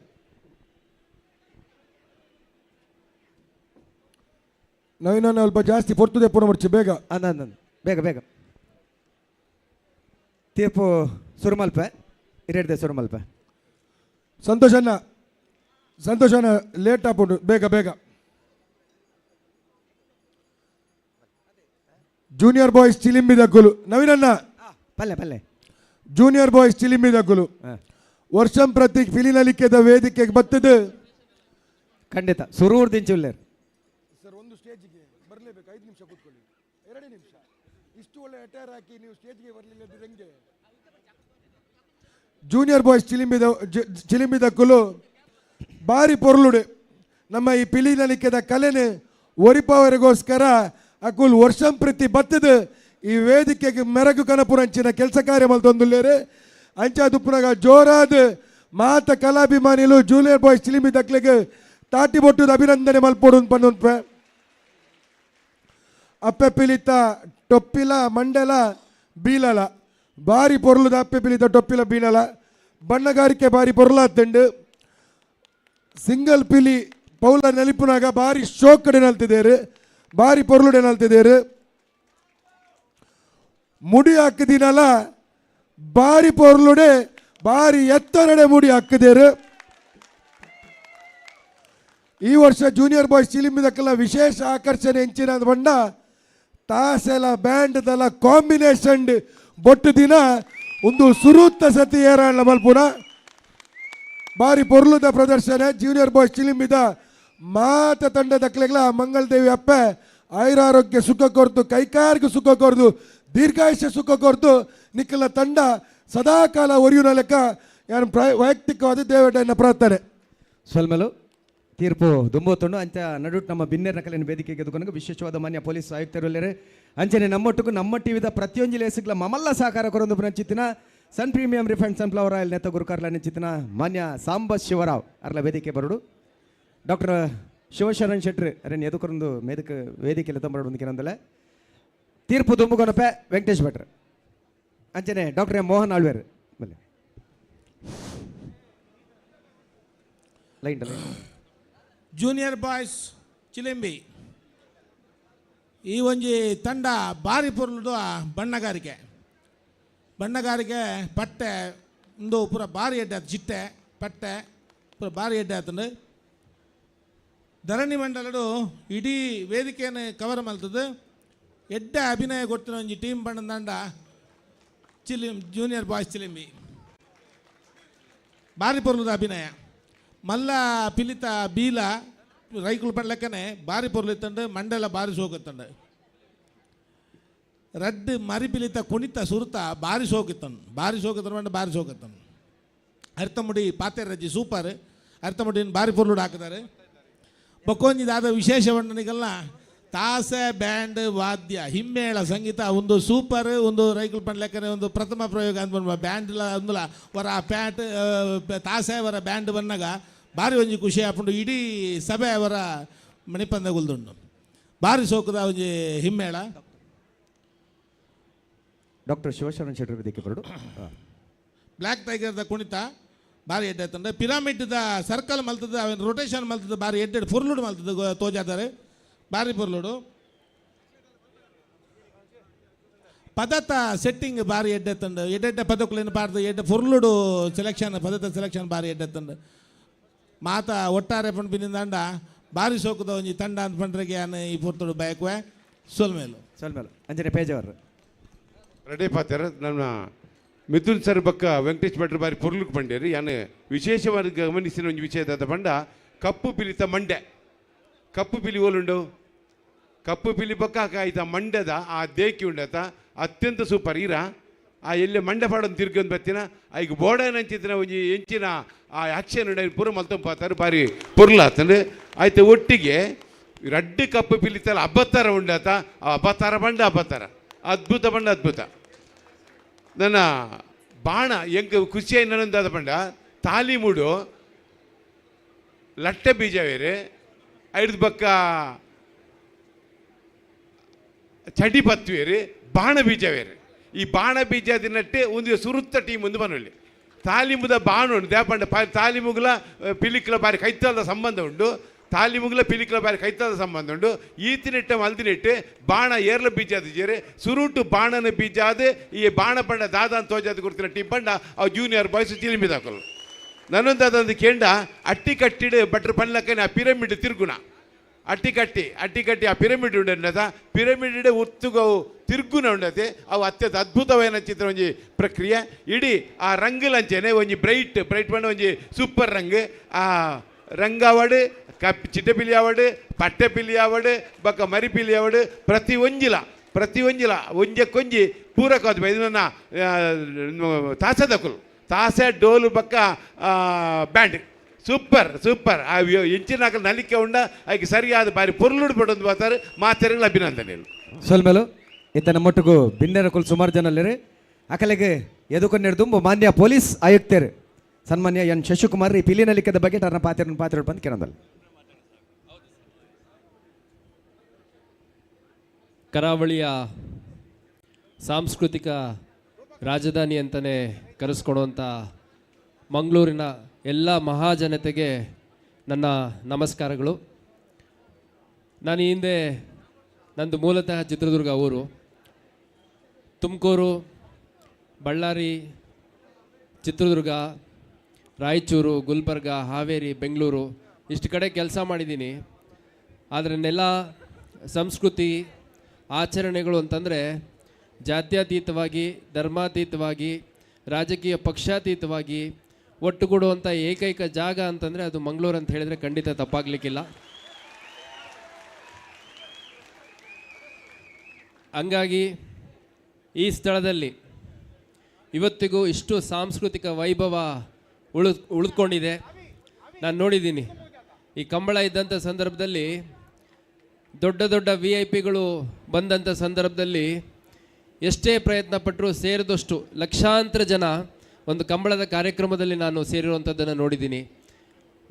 ನವೀನ ಸ್ವಲ್ಪ ಜಾಸ್ತಿ ಪೊರ್ತುದೆ ಪೂರ್ಣ ಮುಡ್ಚಿ ಬೇಗ. ಅಂದ ಬೇಗ ಬೇಗ ತೀರ್ಪು ಸುರುಮಲ್ಪೆ ಇರೆಡ್ದೆ ಸುರುಮಲ್ಪೆ. ಸಂತೋಷಣ್ಣ ಸಂತೋಷಣ್ಣ ಲೇಟ್ ಆಪುಂಡು ಬೇಗ ಬೇಗ. ಜೂನಿಯರ್ ಬಾಯ್ಸ್ ಚಿಲಿಂಬಿದಕ್ಕುಲು ನವೀನಣ್ಣ ಪಲ್ಲೆ ಪಲ್ಲೆ. ಜೂನಿಯರ್ ಬಾಯ್ಸ್ ಚಿಲಿಂಬಿದಕ್ಕುಲು ವರ್ಷಂ ಪ್ರತಿ ಫಿಲಿನಲಿಕೆದ ವೇದಿಕೆಗೆ ಬರ್ತದೆ ಖಂಡಿತ ಸುರೂರ್ ದಿಂಚುಲ್ಲೇರು. ಸರ್ ಒಂದು ಸ್ಟೇಜ್ಗೆ ಬರಲೇಬೇಕು, 5 ನಿಮಿಷ ಕೂತ್ಕೊಳ್ಳಿ, 2 ನಿಮಿಷ. ಇಷ್ಟು ಒಳ್ಳೆ ಅಟೈರ್ ಹಾಕಿ ನೀವು ಸ್ಟೇಜ್ಗೆ ಬರಲಿಲ್ಲ ಹೆಂಗೆ? ಜೂನಿಯರ್ ಬಾಯ್ಸ್ ಚಿಲಿಂಬಿದಕ್ಕುಲು ಬಾರಿ ಪೊರ್ಲುಡೆ ನಮ್ಮ ಈ ಪಿಲಿನಲಿಕೆದ ಕಲೆನೆ ಒರಿಪಾವರಿಗೋಸ್ಕರ ಅಕುಲ್ ವರ್ಷಂ ಪ್ರತಿ ಬತ್ತದ ಈ ವೇದಿಕೆಗೆ ಮೆರಗು ಕನಪುರಂಚಿನ ಕೆಲಸ ಕಾರ್ಯ ಮಲ್ತೊಂದುಲ್ಲೇರು. ಅಂಚ ದುಪ್ಪುನಗ ಜೋರಾದ ಮಾತ ಕಲಾಭಿಮಾನಿಲು ಜೂನಿಯರ್ ಬಾಯ್ಸ್ ಚಿಲಿಂಬಿ ದಕ್ಲೆಗ್ ತಾಟಿ ಬೊಟ್ಟುದ ಅಭಿನಂದನೆ ಮಲ್ಪೊಡು ಪನ್ನುನ್ಪೆ. ಅಪ್ಪೆ ಪಿಲಿತ ಟೊಪ್ಪಿಲ ಮಂಡಲ ಬೀಲಲ ಬಾರಿ ಪೊರ್ಲುದ ಅಪ್ಪೆ ಪಿಲಿತ ಟೊಪ್ಪಿಲ ಬೀಲಲ ಬಣ್ಣಗಾರಿಕೆ ಬಾರಿ ಪೊರ್ಲಾತುಂಡು. ಸಿಂಗಲ್ ಪಿಲಿ ಪೌಲ ನೆಲಿಪುನಾಗ ಬಾರಿ ಶೋಕಡೆ ನಲ್ತಿದ್ದೇರು, ಬಾರಿ ಪೊರ್ಲುಡೆ ನಲ್ತಿದ್ದೇರು. ಮುಡಿ ಹಾಕಿದಿನಲ್ಲ ಬಾರಿ ಪೊರ್ಲುಡೆ ಬಾರಿ ಎತ್ತರಡೆ ಮುಡಿ ಹಾಕಿದೇರು. ಈ ವರ್ಷ ಜೂನಿಯರ್ ಬಾಯ್ಸ್ ಚಿಲಿಂಬಿದಕ್ಕೆಲ್ಲ ವಿಶೇಷ ಆಕರ್ಷಣೆ ಹೆಂಚಿನ ಬಣ್ಣ ತಾಸೆಲ ಬ್ಯಾಂಡ್ದಲ ಕಾಂಬಿನೇಷನ್ ಬೊಟ್ಟು ದಿನ ಒಂದು ಸುರುತ್ತ ಸತಿ ಏರಾಣ ಮಲ್ಪುನ ಬಾರಿ ಪೊರ್ಲುದ ಪ್ರದರ್ಶನ. ಜೂನಿಯರ್ ಬಾಯ್ಸ್ ಚಿಲಿಂಬಿದ ಮಾತ ತಂಡದ ಮಂಗಳದೇವಿ ಅಪ್ಪೆ ಆಯುರಾರೋಗ್ಯ ಸುಖ ಕೊರ್ದು, ಕೈಕಾರ್ಗೆ ಸುಖ ಕೊರ್ದು, ದೀರ್ಘಾಯುಷ್ಯ ಸುಖ ಕೊರ್ದು ನಿಕ್ಕಲ ತಂಡ ಸದಾಕಾಲ ಒರಿಯುನ ಲೆಕ್ಕ ಯಾರು ವೈಯಕ್ತಿಕವಾದ ದೇವಟನ್ನ ಪ್ರಾರ್ಥನೆ. ಸೊಲ್ಮೆಲು ತೀರ್ಪು ದುಂಬೋತುಂಡು. ಅಂಚ ನಡುಟ್ ನಮ್ಮ ಬಿನ್ನೆರ್ ನಕಲಿನ ವೇದಿಕೆಗೆ ಎದುಕೊಂಡು ವಿಶೇಷವಾದ ಮಾನ್ಯ ಪೊಲೀಸ್ ಆಯುಕ್ತರುಲ್ಲೇರು. ಅಂಚನೆ ನಮ್ಮೊಟ್ಟುಕು ನಮ್ಮ ಟಿವಿದ ಪ್ರತಿಯೊಂಜಿ ಲೇಸುಗಳ ಮಮಲ್ಲ ಸಹಕಾರ ಕೊರೊಂದು ನಂಚಿತ್ತಿನ Sun Premium refined sunflower oil ನೆತ್ತ ಗುರುಕಾರ್ಲ ನಿಂಚಿತ್ತಿನ ಮಾನ್ಯ ಸಾಂಬ ಶಿವರಾವ್ ಅರ್ಲ ವೇದಿಕೆ ಬರುಡು. ಡಾಕ್ಟರ್ ಶಿವಶರಣ್ ಶೆಟ್ರು ಅರೆ ಎದುಕೊರೊಂದು ಮೇದಕ ವೇದಿಕೆ ತಂಬರಡು ಒಂದು ತೀರ್ಪು ದುಂಬುಗೊನಪೆ ವೆಂಕಟೇಶ್ ಭಟ್ರು. ಅಂಚನೆ ಡಾಕ್ಟರ್ ಎಂ ಮೋಹನ್ ಆಳ್ವೇರ್ ಬಲೆ line line. Junior boys Chilimbi ಈ ಒಂಜಿ ತಂಡ ಬಾರಿ ಪೊರ್ಲುಡು ಬಣ್ಣಗಾರಿಕೆ ಬಣ್ಣಗಾರಿಕೆ ಪಟ್ಟೆ ಉಂದು ಪೂರ ಬಾರಿ ಎಡ್ಡೆ ಆತು, ಚಿಟ್ಟೆ ಪಟ್ಟೆ ಪೂರ ಬಾರಿ ಎಡ್ಡೆ ಆತಂಡು. ಧರಣಿ ಮಂಡಲಡು ಇಡೀ ವೇದಿಕೆಯನ್ನು ಕವರ್ ಮಲ್ತದೆ. ಎಡ್ಡೆ ಅಭಿನಯ ಕೊಡ್ತಿನ ಒಂಜಿ ಟೀಮ್ ಬಣ್ಣ ತಂಡ ಜೂನಿಯರ್ ಬಾಯ್ಸ್ ಚಿಲಿಂಬಿ ಬಾರಿ ಪೊರ್ಲುದ ಅಭಿನಯ. ಮಲ್ಲ ಪಿಲಿತ ಬೀಲ ರೈಕುಲು ಪಡ್ಲೆಕ್ಕನೆ ಬಾರಿ ಪೊರ್ಲು ಇತ್ತಂಡು, ಮಂಡೆಲ ಬಾರಿ ಸೋಕತ್ತಂಡು. ರಡ್ಡು ಮರಿ ಪಿಲಿತ ಕುಣಿತ ಸುರುತ ಬಾರಿ ಸೋಕಿತ್ತಂಡು, ಬಾರಿ ಸೋಕಿತ್ತಂಡು ಮಂಡ ಬಾರಿ ಸೋಕತ್ತಂಡು. ಅರ್ಥಮುಡಿ ಪಾತೆರಜ್ಜಿ ಸೂಪರ್, ಅರ್ಥಮುಡಿನ ಬಾರಿ ಪೊರ್ಲುಡು ಹಾಕಿದ್ದಾರೆ. ಬೊಕ್ಕೊಂಜಿ ದಾದ ವಿಶೇಷ ಬಣ್ಣನಿಗೆಲ್ಲ ತಾಸೆ ಬ್ಯಾಂಡ್ ವಾದ್ಯ ಹಿಮ್ಮೇಳ ಸಂಗೀತ ಒಂದು ಸೂಪರ್ ಒಂದು ರೈಕುಲ್ ಪಂಡ್ಲೆಕ್ಕನೆ ಒಂದು ಪ್ರಥಮ ಪ್ರಯೋಗ ಅಂತ ಬ್ಯಾಂಡ್ಲ ಒಂದುಲ ವರ ಪ್ಯಾಟ್ ತಾಸೆ ವರ ಬ್ಯಾಂಡ್ ಬಂದಾಗ ಬಾರಿ ಒಂಜಿ ಖುಷಿ ಆಪುಂಡು. ಇಡೀ ಸಭೆ ಅವರ ಮಣಿಪಂದ ಗುಲ್ದುಂಡು. ಬಾರಿ ಸೋಕುದ ಒಂಜಿ ಹಿಮ್ಮೇಳ. ಡಾಕ್ಟರ್ ಶಿವಶರಣ ಶೆಟ್ಟರ್ ವೇದಿಕೆ ಬರಡು. ಬ್ಲ್ಯಾಕ್ ಟೈಗರ್ದ ಕುಣಿತ ಬಾರಿ ಎಡ್ಡೆ ಆತಂಡ. ಪಿರಾಮಿಡ್ದ ಸರ್ಕಲ್ ಮಲ್ತದ, ಅವೇನು ರೊಟೇಷನ್ ಮಲ್ತದ, ಬಾರಿ ಎಡ್ಡೆ ಪೊರ್ಲುಡು ಮಲ್ತದ ತೋಜಾತಾರೆ, ಬಾರಿ ಪೊರ್ಲುಡು. ಪದತ ಸೆಟ್ಟಿಂಗ್ ಬಾರಿ ಎಡ್ಡೆ ತಂಡ. ಎಡ್ಡೆ ಪದಕುಲೇನು ಪಾಡ್ದು ಎಡ್ಡೆ ಪೊರ್ಲುಡು ಸೆಲೆಕ್ಷನ್, ಪದತ ಸೆಲೆಕ್ಷನ್ ಬಾರಿ ಎಡ್ಡೆ ತಂಡ. ಮಾತ ಒಟ್ಟಾರೆ ಪಂಪಿನಿಂದ ಬಾರಿ ಸೋಕುದ ಒಂಜಿ ತಂಡ ಅಂತ ಪಂಡ್ರಿಗೆ ಈ ಪೊರ್ತುಡು ಬಯಕುವೆ. ಸೊಲ್ಮೇಲು ಸೊಲ್ಮೇಲು ಅಂಜನೆ ಪೇಜವರು ರೆಡಿ ಪಾತ್ರ. ನನ್ನ ಮಿಥುನ್ ಸರ್ ಬಕ್ಕ ವೆಂಕಟೇಶ್ ಭಟ್ರು ಬಾರಿ ಪೊರ್ಲುಕ್ ಬಂಡೇರಿ. ಯಾನು ವಿಶೇಷವಾಗಿ ಗಮನಿಸಿದ ಒಂದು ವಿಷಯದ ಬಂಡ ಕಪ್ಪು ಪಿಲಿತ ಮಂಡೆ, ಕಪ್ಪು ಪಿಲಿ ಓಲುಂಡು, ಕಪ್ಪು ಪಿಲಿ ಬಕ್ಕ ಆಯ್ತ ಮಂಡ್ಯದ ಆ ದೇಕಿ ಉಂಡತ ಅತ್ಯಂತ ಸೂಪರ್. ಈರ ಆ ಎಲ್ಲಿ ಮಂಡೆ ಪಾಡೊಂದು ತಿರ್ಗೊಂದು ಬತ್ತಿನ ಐಗ ಬೋಡನಂಚಿತ್ತಿನ ಒಂಜಿ ಎಂಚಿನ ಆ ಆಕ್ಷನ್ ಉಂಡ ಪೂರ ಮಲ್ತೊಂಪಾತಾರೆ, ಬಾರಿ ಪೊರ್ಲಾತಂಡು ಆಯ್ತು. ಒಟ್ಟಿಗೆ ರಡ್ಡು ಕಪ್ಪು ಪಿಲಿತಲ್ಲ ಅಬ್ಬತ್ತಾರ ಉಂಡಾತ, ಆ ಅಬ್ಬತ್ತಾರ ಬಂಡ ಅಬ್ಬತ್ತಾರ ಅದ್ಭುತ ಬಂಡ ಅದ್ಭುತ. ನನ್ನ ಬಾಣ ಎಂಕ್ ಖುಷಿಯಾಗಿ ನನ್ನೊಂದಾದ ಬಂಡ ತಾಲಿಮುಡು ಲಟ್ಟೆ ಬೀಜ ಬೇರೆ ಐದು ಬಕ್ಕ ಚಡಿ ಪತ್ವೇರಿ ಬಾಣ ಬೀಜ ಬೇರೆ. ಈ ಬಾಣ ಬೀಜ ದಿನಟ್ಟೆ ಒಂದು ಸುರುತ್ತ ಟೀಮ್ ಒಂದು ಬನೊಳ್ಳಿ ತಾಲಿಮುದ ಬಾಣ ಉಂಡು ದೇಪಂಡ ತಾಲಿಮುಗ್ಲ ಪಿಲಿಕ್ಲ ಬಾರಿ ಕೈತಲದ ಸಂಬಂಧ ಉಂಡು, ತಾಲಿಮುಗ್ಲ ಪಿಲಿಕ್ಲ ಬಾರಿ ಕೈತಲದ ಸಂಬಂಧ ಉಂಡು. ಈತಿನಿಟ್ಟೆ ಮಲ್ದಿನಿಟ್ಟೆ ಬಾಣ ಏರ್ಲ ಬೀಜ ಜೇರೆ ಸುರುಟು ಬಾಣನ ಬೀಜ ಅದು ಈ ಬಾಣ ಬಂಡ ದಾದ ಅಂತ ತೋಜಾದ ಕೊಡ್ತಿನ ಟೀಮ್ ಬಂಡ ಅವು ಜೂನಿಯರ್ ಬಾಯ್ಸ್ ಚಿಲಿಮಿದಾಕಲು. ನನ್ನೊಂದು ಕೇಂಡ ಅಟ್ಟಿ ಕಟ್ಟಿಡು ಬಟ್ರ್ ಪನ್ಲಕ್ಕನೆ ಆ ಪಿರಮಿಡ್ ತಿರುಗುಣ ಅಟ್ಟಿ ಕಟ್ಟಿ ಅಟ್ಟಿ ಕಟ್ಟಿ ಆ ಪಿರಮಿಡ್ ಉಂಡದ ಪಿರಮಿಡ್ ಉತ್ತುಗವು ತಿರುಗುನ ಉಂಡತೆ ಅವು ಅತ್ಯಂತ ಅದ್ಭುತವಾದ ಚಿತ್ರ ಒಂಜಿ ಪ್ರಕ್ರಿಯೆ. ಇಡೀ ಆ ರಂಗುಲಂಚೆನೆ ಒಂಜಿ ಬ್ರೈಟ್ ಬ್ರೈಟ್ ಬಣ್ಣ ಒಂಜಿ ಸೂಪರ್ ರಂಗ್, ಆ ರಂಗಾವಡು ಕಪ್ ಚಿಟ್ಟೆಪಿಲಿ ಆವಡು ಪಟ್ಟೆಪಿಲಿ ಆವಡು ಬಕ್ಕ ಮರಿಪಿಲಿ ಆವಡು ಪ್ರತಿ ಒಂಜಿಲ ಪ್ರತಿ ಒಂಜಿಲ ಒಂಜಕ್ಕೊಂಜಿ ಪೂರಕವಾದ ಇದು ನನ್ನ ತಾಸದಕುಲು ತಾಸೆ ಡೋಲು ಬಕ್ಕ ಬ್ಯಾಂಡ್ ಸೂಪರ್ ಸೂಪರ್. ಆ ಎಂಚಿನ ನಲಿಕೆ ಉಂಡ ಅದಕ್ಕೆ ಸರಿಯಾದ ಬಾರಿ ಪೊರ್ಲುಡು ಪಡೊಂದು ಬಾತಾರೆ ಮಾತೆರೆಗಳ ಅಭಿನಂದನೆಗಳು. ಸೊಲ್ಮೇಲು ಇತ್ತ ನಮ್ಮೊಟ್ಟಿಗೂ ಬಿನ್ನೆರ ಕುಲ್ ಸುಮಾರು ಜನ ಅಕಲೆಗೆ ಎದುಕೊನ್ನೆಡ್ದುಂಬು ಮಾನ್ಯ ಪೊಲೀಸ್ ಆಯುಕ್ತರು ಸನ್ಮಾನ್ಯ ಎನ್ ಶಶಿಕುಮಾರ್ ಈ ಪಿಲಿನಲಿಕದ ಬಗ್ಗೆ ತನ್ನ ಪಾತ್ರ ಪಾತ್ರ ಬಂದು ಕೇಳೋದಲ್ಲ. ಕರಾವಳಿಯ ಸಾಂಸ್ಕೃತಿಕ ರಾಜಧಾನಿ ಅಂತಲೇ ಕರೆಸ್ಕೊಡುವಂಥ ಮಂಗಳೂರಿನ ಎಲ್ಲ ಮಹಾಜನತೆಗೆ ನನ್ನ ನಮಸ್ಕಾರಗಳು. ನಾನು ಈ ಹಿಂದೆ ನಂದು ಮೂಲತಃ ಚಿತ್ರದುರ್ಗ ಊರು, ತುಮಕೂರು, ಬಳ್ಳಾರಿ, ಚಿತ್ರದುರ್ಗ, ರಾಯಚೂರು, ಗುಲ್ಬರ್ಗ, ಹಾವೇರಿ, ಬೆಂಗಳೂರು ಇಷ್ಟು ಕಡೆ ಕೆಲಸ ಮಾಡಿದ್ದೀನಿ. ಆದರೆ ನೆಲ, ಸಂಸ್ಕೃತಿ, ಆಚರಣೆಗಳು ಅಂತಂದರೆ ಜಾತ್ಯತೀತವಾಗಿ, ಧರ್ಮಾತೀತವಾಗಿ, ರಾಜಕೀಯ ಪಕ್ಷಾತೀತವಾಗಿ ಒಟ್ಟುಗೂಡುವಂಥ ಏಕೈಕ ಜಾಗ ಅಂತಂದರೆ ಅದು ಮಂಗಳೂರು ಅಂತ ಹೇಳಿದರೆ ಖಂಡಿತ ತಪ್ಪಾಗಲಿಕ್ಕಿಲ್ಲ. ಹಂಗಾಗಿ ಈ ಸ್ಥಳದಲ್ಲಿ ಇವತ್ತಿಗೂ ಇಷ್ಟು ಸಾಂಸ್ಕೃತಿಕ ವೈಭವ ಉಳಿದುಕೊಂಡಿದೆ. ನಾನು ನೋಡಿದ್ದೀನಿ, ಈ ಕಂಬಳ ಇದ್ದಂಥ ಸಂದರ್ಭದಲ್ಲಿ ದೊಡ್ಡ ದೊಡ್ಡ VIP ಗಳು ಬಂದಂಥ ಸಂದರ್ಭದಲ್ಲಿ ಎಷ್ಟೇ ಪ್ರಯತ್ನ ಪಟ್ಟರೂ ಸೇರಿದಷ್ಟು ಲಕ್ಷಾಂತರ ಜನ ಒಂದು ಕಂಬಳದ ಕಾರ್ಯಕ್ರಮದಲ್ಲಿ ನಾನು ಸೇರಿರುವಂಥದ್ದನ್ನು ನೋಡಿದ್ದೀನಿ.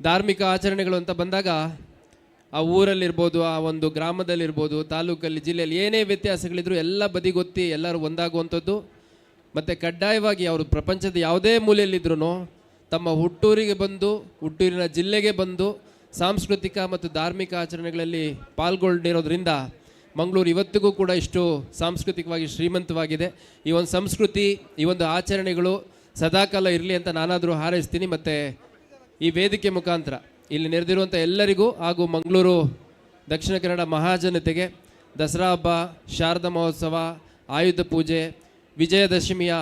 ಧಾರ್ಮಿಕ ಆಚರಣೆಗಳು ಅಂತ ಬಂದಾಗ ಆ ಊರಲ್ಲಿರ್ಬೋದು, ಆ ಒಂದು ಗ್ರಾಮದಲ್ಲಿರ್ಬೋದು, ತಾಲೂಕಲ್ಲಿ, ಜಿಲ್ಲೆಯಲ್ಲಿ ಏನೇ ವ್ಯತ್ಯಾಸಗಳಿದ್ರೂ ಎಲ್ಲ ಬದಿಗೊತ್ತಿ ಎಲ್ಲರೂ ಒಂದಾಗುವಂಥದ್ದು. ಮತ್ತು ಕಡ್ಡಾಯವಾಗಿ ಅವರು ಪ್ರಪಂಚದ ಯಾವುದೇ ಮೂಲೆಯಲ್ಲಿದ್ರೂ ತಮ್ಮ ಹುಟ್ಟೂರಿಗೆ ಬಂದು, ಹುಟ್ಟೂರಿನ ಜಿಲ್ಲೆಗೆ ಬಂದು ಸಾಂಸ್ಕೃತಿಕ ಮತ್ತು ಧಾರ್ಮಿಕ ಆಚರಣೆಗಳಲ್ಲಿ ಪಾಲ್ಗೊಂಡಿರೋದ್ರಿಂದ ಮಂಗಳೂರು ಇವತ್ತಿಗೂ ಕೂಡ ಇಷ್ಟು ಸಾಂಸ್ಕೃತಿಕವಾಗಿ ಶ್ರೀಮಂತವಾಗಿದೆ. ಈ ಒಂದು ಸಂಸ್ಕೃತಿ, ಈ ಒಂದು ಆಚರಣೆಗಳು ಸದಾಕಾಲ ಇರಲಿ ಅಂತ ನಾನಾದರೂ ಹಾರೈಸ್ತೀನಿ. ಮತ್ತು ಈ ವೇದಿಕೆ ಮುಖಾಂತರ ಇಲ್ಲಿ ನೆರೆದಿರುವಂಥ ಎಲ್ಲರಿಗೂ ಹಾಗೂ ಮಂಗಳೂರು ದಕ್ಷಿಣ ಕನ್ನಡ ಮಹಾಜನತೆಗೆ ದಸರಾ ಹಬ್ಬ, ಶಾರದಾ ಮಹೋತ್ಸವ, ಆಯುಧ ಪೂಜೆ, ವಿಜಯದಶಮಿಯ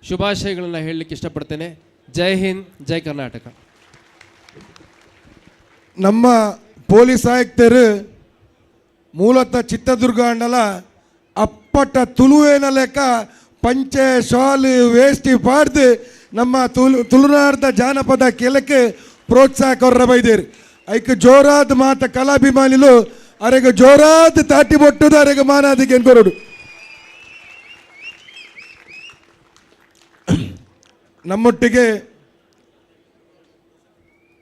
ಶುಭಾಶಯಗಳನ್ನು ಹೇಳಲಿಕ್ಕೆ ಇಷ್ಟಪಡ್ತೇನೆ. ಜೈ ಹಿಂದ್, ಜೈ ಕರ್ನಾಟಕ. ನಮ್ಮ ಪೊಲೀಸ್ ಆಯುಕ್ತರು ಮೂಲತಃ ಚಿತ್ರದುರ್ಗ ಅಂಡಲ ಅಪ್ಪಟ ತುಳುವೇನ ಲೆಕ್ಕ ಪಂಚೆ ಶಾಲು ವೇಷ್ಟಿ ಪಾಡ್ದು ನಮ್ಮ ತುಳುನಾಡ್ದ ಜಾನಪದ ಕೆಲಕ್ಕೆ ಪ್ರೋತ್ಸಾಹ ಕೊರ್ರ ಬೈದೇರು. ಐಕ್ ಜೋರಾದ ಮಾತ ಕಲಾಭಿಮಾನಿಲು ಅರೆಗ ಜೋರಾದ ತಾಟಿ ಬೊಟ್ಟುದು ಅರೆಗ ಮಾನಾದಿಗೆ ಕೊರಡು. ನಮ್ಮೊಟ್ಟಿಗೆ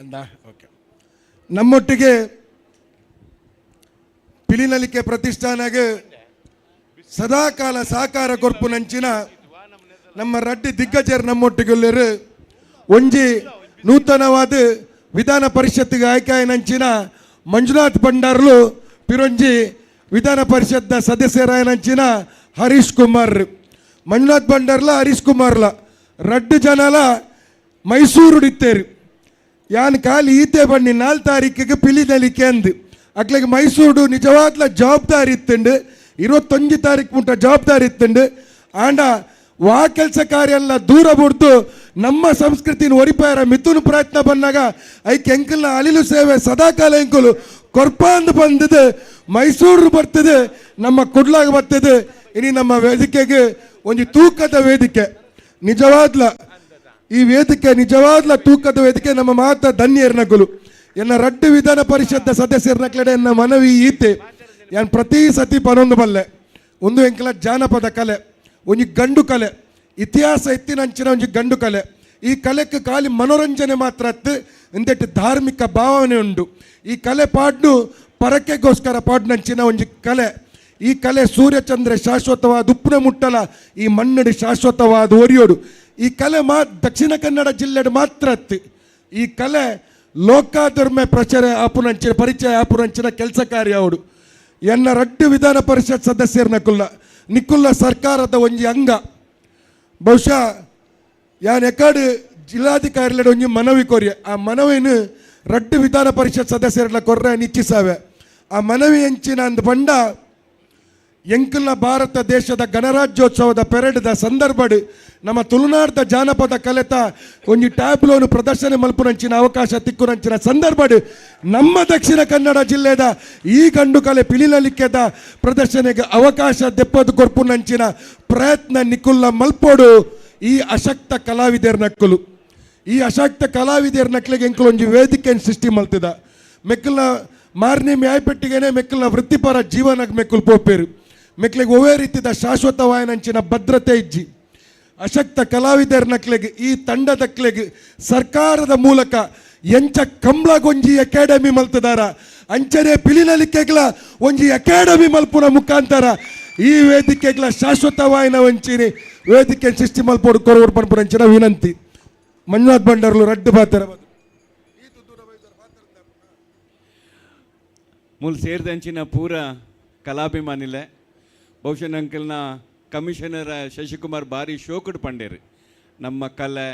ಅಂದ ಓಕೆ. ನಮ್ಮೊಟ್ಟಿಗೆ ಪಿಲಿನಲಿಕೆ ಪ್ರತಿಷ್ಠಾನಗೆ ಸದಾಕಾಲ ಸಹಕಾರ ಕೊರ್ಪುನಂಚಿನ ನಮ್ಮ ರಡ್ಡಿ ದಿಗ್ಗಜರು ನಮ್ಮೊಟ್ಟಿಗೆ ಒಂಜಿ ನೂತನವಾದ ವಿಧಾನ ಪರಿಷತ್ತಿಗೆ ಆಯ್ಕೆಯಾಯನಂಚಿನ ಮಂಜುನಾಥ್ ಭಂಡಾರ್ಲು, ಪಿರೊಂಜಿ ವಿಧಾನ ಪರಿಷತ್ನ ಸದಸ್ಯರಾಯನಂಚಿನ ಹರೀಶ್ ಕುಮಾರ್. ಮಂಜುನಾಥ್ ಭಂಡಾರ್ಲ ಹರೀಶ್ ಕುಮಾರ್ಲ ರಡ್ಡು ಜನಲ ಮೈಸೂರು ಇತ್ತೇರು. ಯಾನ್ ಖಾಲಿ ಈತೆ ಬಣ್ಣಿ 4 ತಾರೀಕಿಗೆ ಪಿಲಿನಲಿಕೆ ಅಂದು ಅಕ್ಲೆಗೆ ಮೈಸೂರು ನಿಜವಾದ್ಲ ಜವಾಬ್ದಾರಿ ಇತ್ತುಂಡು. 21 ತಾರೀಕು ಮುಟ್ಟ ಜವಾಬ್ದಾರಿ ಇತ್ತುಂಡು. ಆಂಡ ವಾ ಕೆಲಸ ಕಾರ್ಯ ಎಲ್ಲ ದೂರ ಬಿಡ್ತು ನಮ್ಮ ಸಂಸ್ಕೃತಿನ ಒರಿಪಾಯರ ಮಿಥುನ ಪ್ರಯತ್ನ ಬಂದಾಗ ಐಕ್ ಎಂಕಲ್ನ ಅಳಿಲು ಸೇವೆ ಸದಾಕಾಲ ಎಂಕುಲು ಕೊರ್ಪಾಂದು ಬಂದது ಮೈಸೂರು ಬರ್ತದೆ, ನಮ್ಮ ಕುಡ್ಲಾಗ ಬರ್ತದೆ. ಇನಿ ನಮ್ಮ ವೇದಿಕೆಗೆ ಒಂದು ತೂಕದ ವೇದಿಕೆ, ನಿಜವಾದ್ಲ ಈ ವೇದಿಕೆ ನಿಜವಾದ್ಲ ತೂಕದ ವೇದಿಕೆ. ನಮ್ಮ ಮಾತ ಧನ್ಯರ್ನಗುಲು ಎನ್ನ ರಡ್ಡು ವಿಧಾನ ಪರಿಷತ್ ಸದಸ್ಯರ್ನಕ್ಲೆಡೆ ಎನ್ನ ಮನವಿ ಈತೆ. ಯಾನ್ ಪ್ರತಿ ಸತಿ ಪನೊಂದು ಬಲ್ಲೆ ಒಂದು ಎಂಕಲ ಜಾನಪದ ಕಲೆ ಒಂಜಿ ಗಂಡು ಕಲೆ, ಇತಿಹಾಸ ಎತ್ತಿನಂಚಿನ ಒಂಜಿ ಗಂಡು ಕಲೆ. ಈ ಕಲೆಕ್ಕೆ ಖಾಲಿ ಮನೋರಂಜನೆ ಮಾತ್ರ ಅತ್ತು ಇಂದೆಟ್ಟು ಧಾರ್ಮಿಕ ಭಾವನೆ ಉಂಡು. ಈ ಕಲೆ ಪಾಡ್ನು ಪರಕೆಗೋಸ್ಕರ ಪಾಡ್ನಂಚಿನ ಒಂಜಿ ಕಲೆ. ಈ ಕಲೆ ಸೂರ್ಯಚಂದ್ರ ಶಾಶ್ವತವಾದ ಉಪ್ಪುನ ಮುಟ್ಟಲ ಈ ಮಣ್ಣಡಿ ಶಾಶ್ವತವಾದ ಒರಿಯೋಡು. ಈ ಕಲೆ ದಕ್ಷಿಣ ಕನ್ನಡ ಜಿಲ್ಲೆಡು ಮಾತ್ರ ಅತ್ತು. ಈ ಕಲೆ ಲೋಕಾಧರ್ಮ ಪ್ರಚಾರ ಆಪುನಂಚಿನ ಪರಿಚಯ ಆಪುನಂಚಿನ ಕೆಲಸ ಕಾರ್ಯ ಅವಡು. ಎನ್ನ ರಡ್ಡು ವಿಧಾನ ಪರಿಷತ್ ಸದಸ್ಯರ ನಿಕ್ಕುಲ್ಲ ಸರ್ಕಾರದ ಒಂಜಿ ಅಂಗ. ಬಹುಶಃ ಯಾನ್ ಎಕಾಡು ಜಿಲ್ಲಾಧಿಕಾರಿಗಳ ಒಂಜಿ ಮನವಿ ಕೋರಿಯ, ಆ ಮನವಿನ ರಡ್ಡು ವಿಧಾನ ಪರಿಷತ್ ಸದಸ್ಯರ ಕೊರ್ರೆ ನಿಚ್ಚಿಸಾವೆ. ಆ ಮನವಿ ಎಂಚಿನ ಅಂದ್ ಪಂಡ ಎಂಕಲ್ನ ಭಾರತ ದೇಶದ ಗಣರಾಜ್ಯೋತ್ಸವದ ಪೆರೇಡ್ದ ಸಂದರ್ಭಡ್ ನಮ್ಮ ತುಳುನಾಡ್ದ ಜಾನಪದ ಕಲೆತ ಒಂಜಿ ಟ್ಯಾಬ್ಲೋನು ಪ್ರದರ್ಶನ ಮಲ್ಪುನಂಚಿನ ಅವಕಾಶ ತಿಕ್ಕುನಂಚಿನ ಸಂದರ್ಭಡ್ ನಮ್ಮ ದಕ್ಷಿಣ ಕನ್ನಡ ಜಿಲ್ಲೆದ ಈ ಗಂಡು ಕಲೆ ಪಿಲಿನಲಿಕೆದ ಪ್ರದರ್ಶನಕ್ಕೆ ಅವಕಾಶ ದೆಪ್ಪದು ಕೊರ್ಪುನಂಚಿನ ಪ್ರಯತ್ನ ನಿಕುಲ್ಲ ಮಲ್ಪೋಡು. ಈ ಅಶಕ್ತ ಕಲಾವಿದರ ನಕ್ಕಲು, ಈ ಅಶಕ್ತ ಕಲಾವಿದರ ನಕ್ಲಿಗೆ ಎಂಕುಲು ಒಂಜಿ ವೇದಿಕೆಯನ್ನು ಸೃಷ್ಟಿ ಮಲ್ತದ. ಮೆಕ್ಕಲ್ನ ಮಾರನೇ ನ್ಯಾಯಪೆಟ್ಟಿಗೆನೆ ಮೆಕ್ಕಲ್ನ ವೃತ್ತಿಪರ ಜೀವನಕ್ಕೆ ಮೆಕ್ಕಲು ಪೋಪೇರು. ಮೆಕ್ಲಿಗೆ ಒವೇ ರೀತಿಯ ಶಾಶ್ವತವಾಯನಂಚಿನ ಭದ್ರತೆ ಇಜ್ಜಿ. ಅಶಕ್ತ ಕಲಾವಿದರ ನಕ್ಲೆಗೆ ಈ ತಂಡದಕ್ಲೆಗೆ ಸರ್ಕಾರದ ಮೂಲಕ ಎಂಚ ಕಂಬ್ಳಗೊಂಜಿ ಅಕಾಡೆಮಿ ಮಲ್ತದಾರ ಅಂಚನೆ ಪಿಲಿನಲಿಕೆಗಳ ಒಂಜಿ ಅಕಾಡೆಮಿ ಮಲ್ಪುನ ಮುಖಾಂತರ ಈ ವೇದಿಕೆಗಳ ಶಾಶ್ವತವಾಯಿನ ವಂಚಿನಿ ವೇದಿಕೆ ಸೃಷ್ಟಿ ಮಲ್ಪೋಡು ಕೊರವೂರು ಪನ್ಪುನಂಚಿನ ವಿನಂತಿ. ಮಂಜುನಾಥ್ ಭಂಡಾರ್ಲು ರಡ್ಡು ಪಾತ್ರ ಮೂಲ ಸೇರಿದಂಚಿನ ಪೂರ ಕಲಾಭಿಮಾನಿಲೆ ಬಹುಶಃ ಅಂಕಲ್ನ ಕಮಿಷನರ್ ಶಶಿಕುಮಾರ್ ಬಾರಿ ಶೋಕುಡು ಪಂಡೇರು. ನಮ್ಮ ಕಲೆ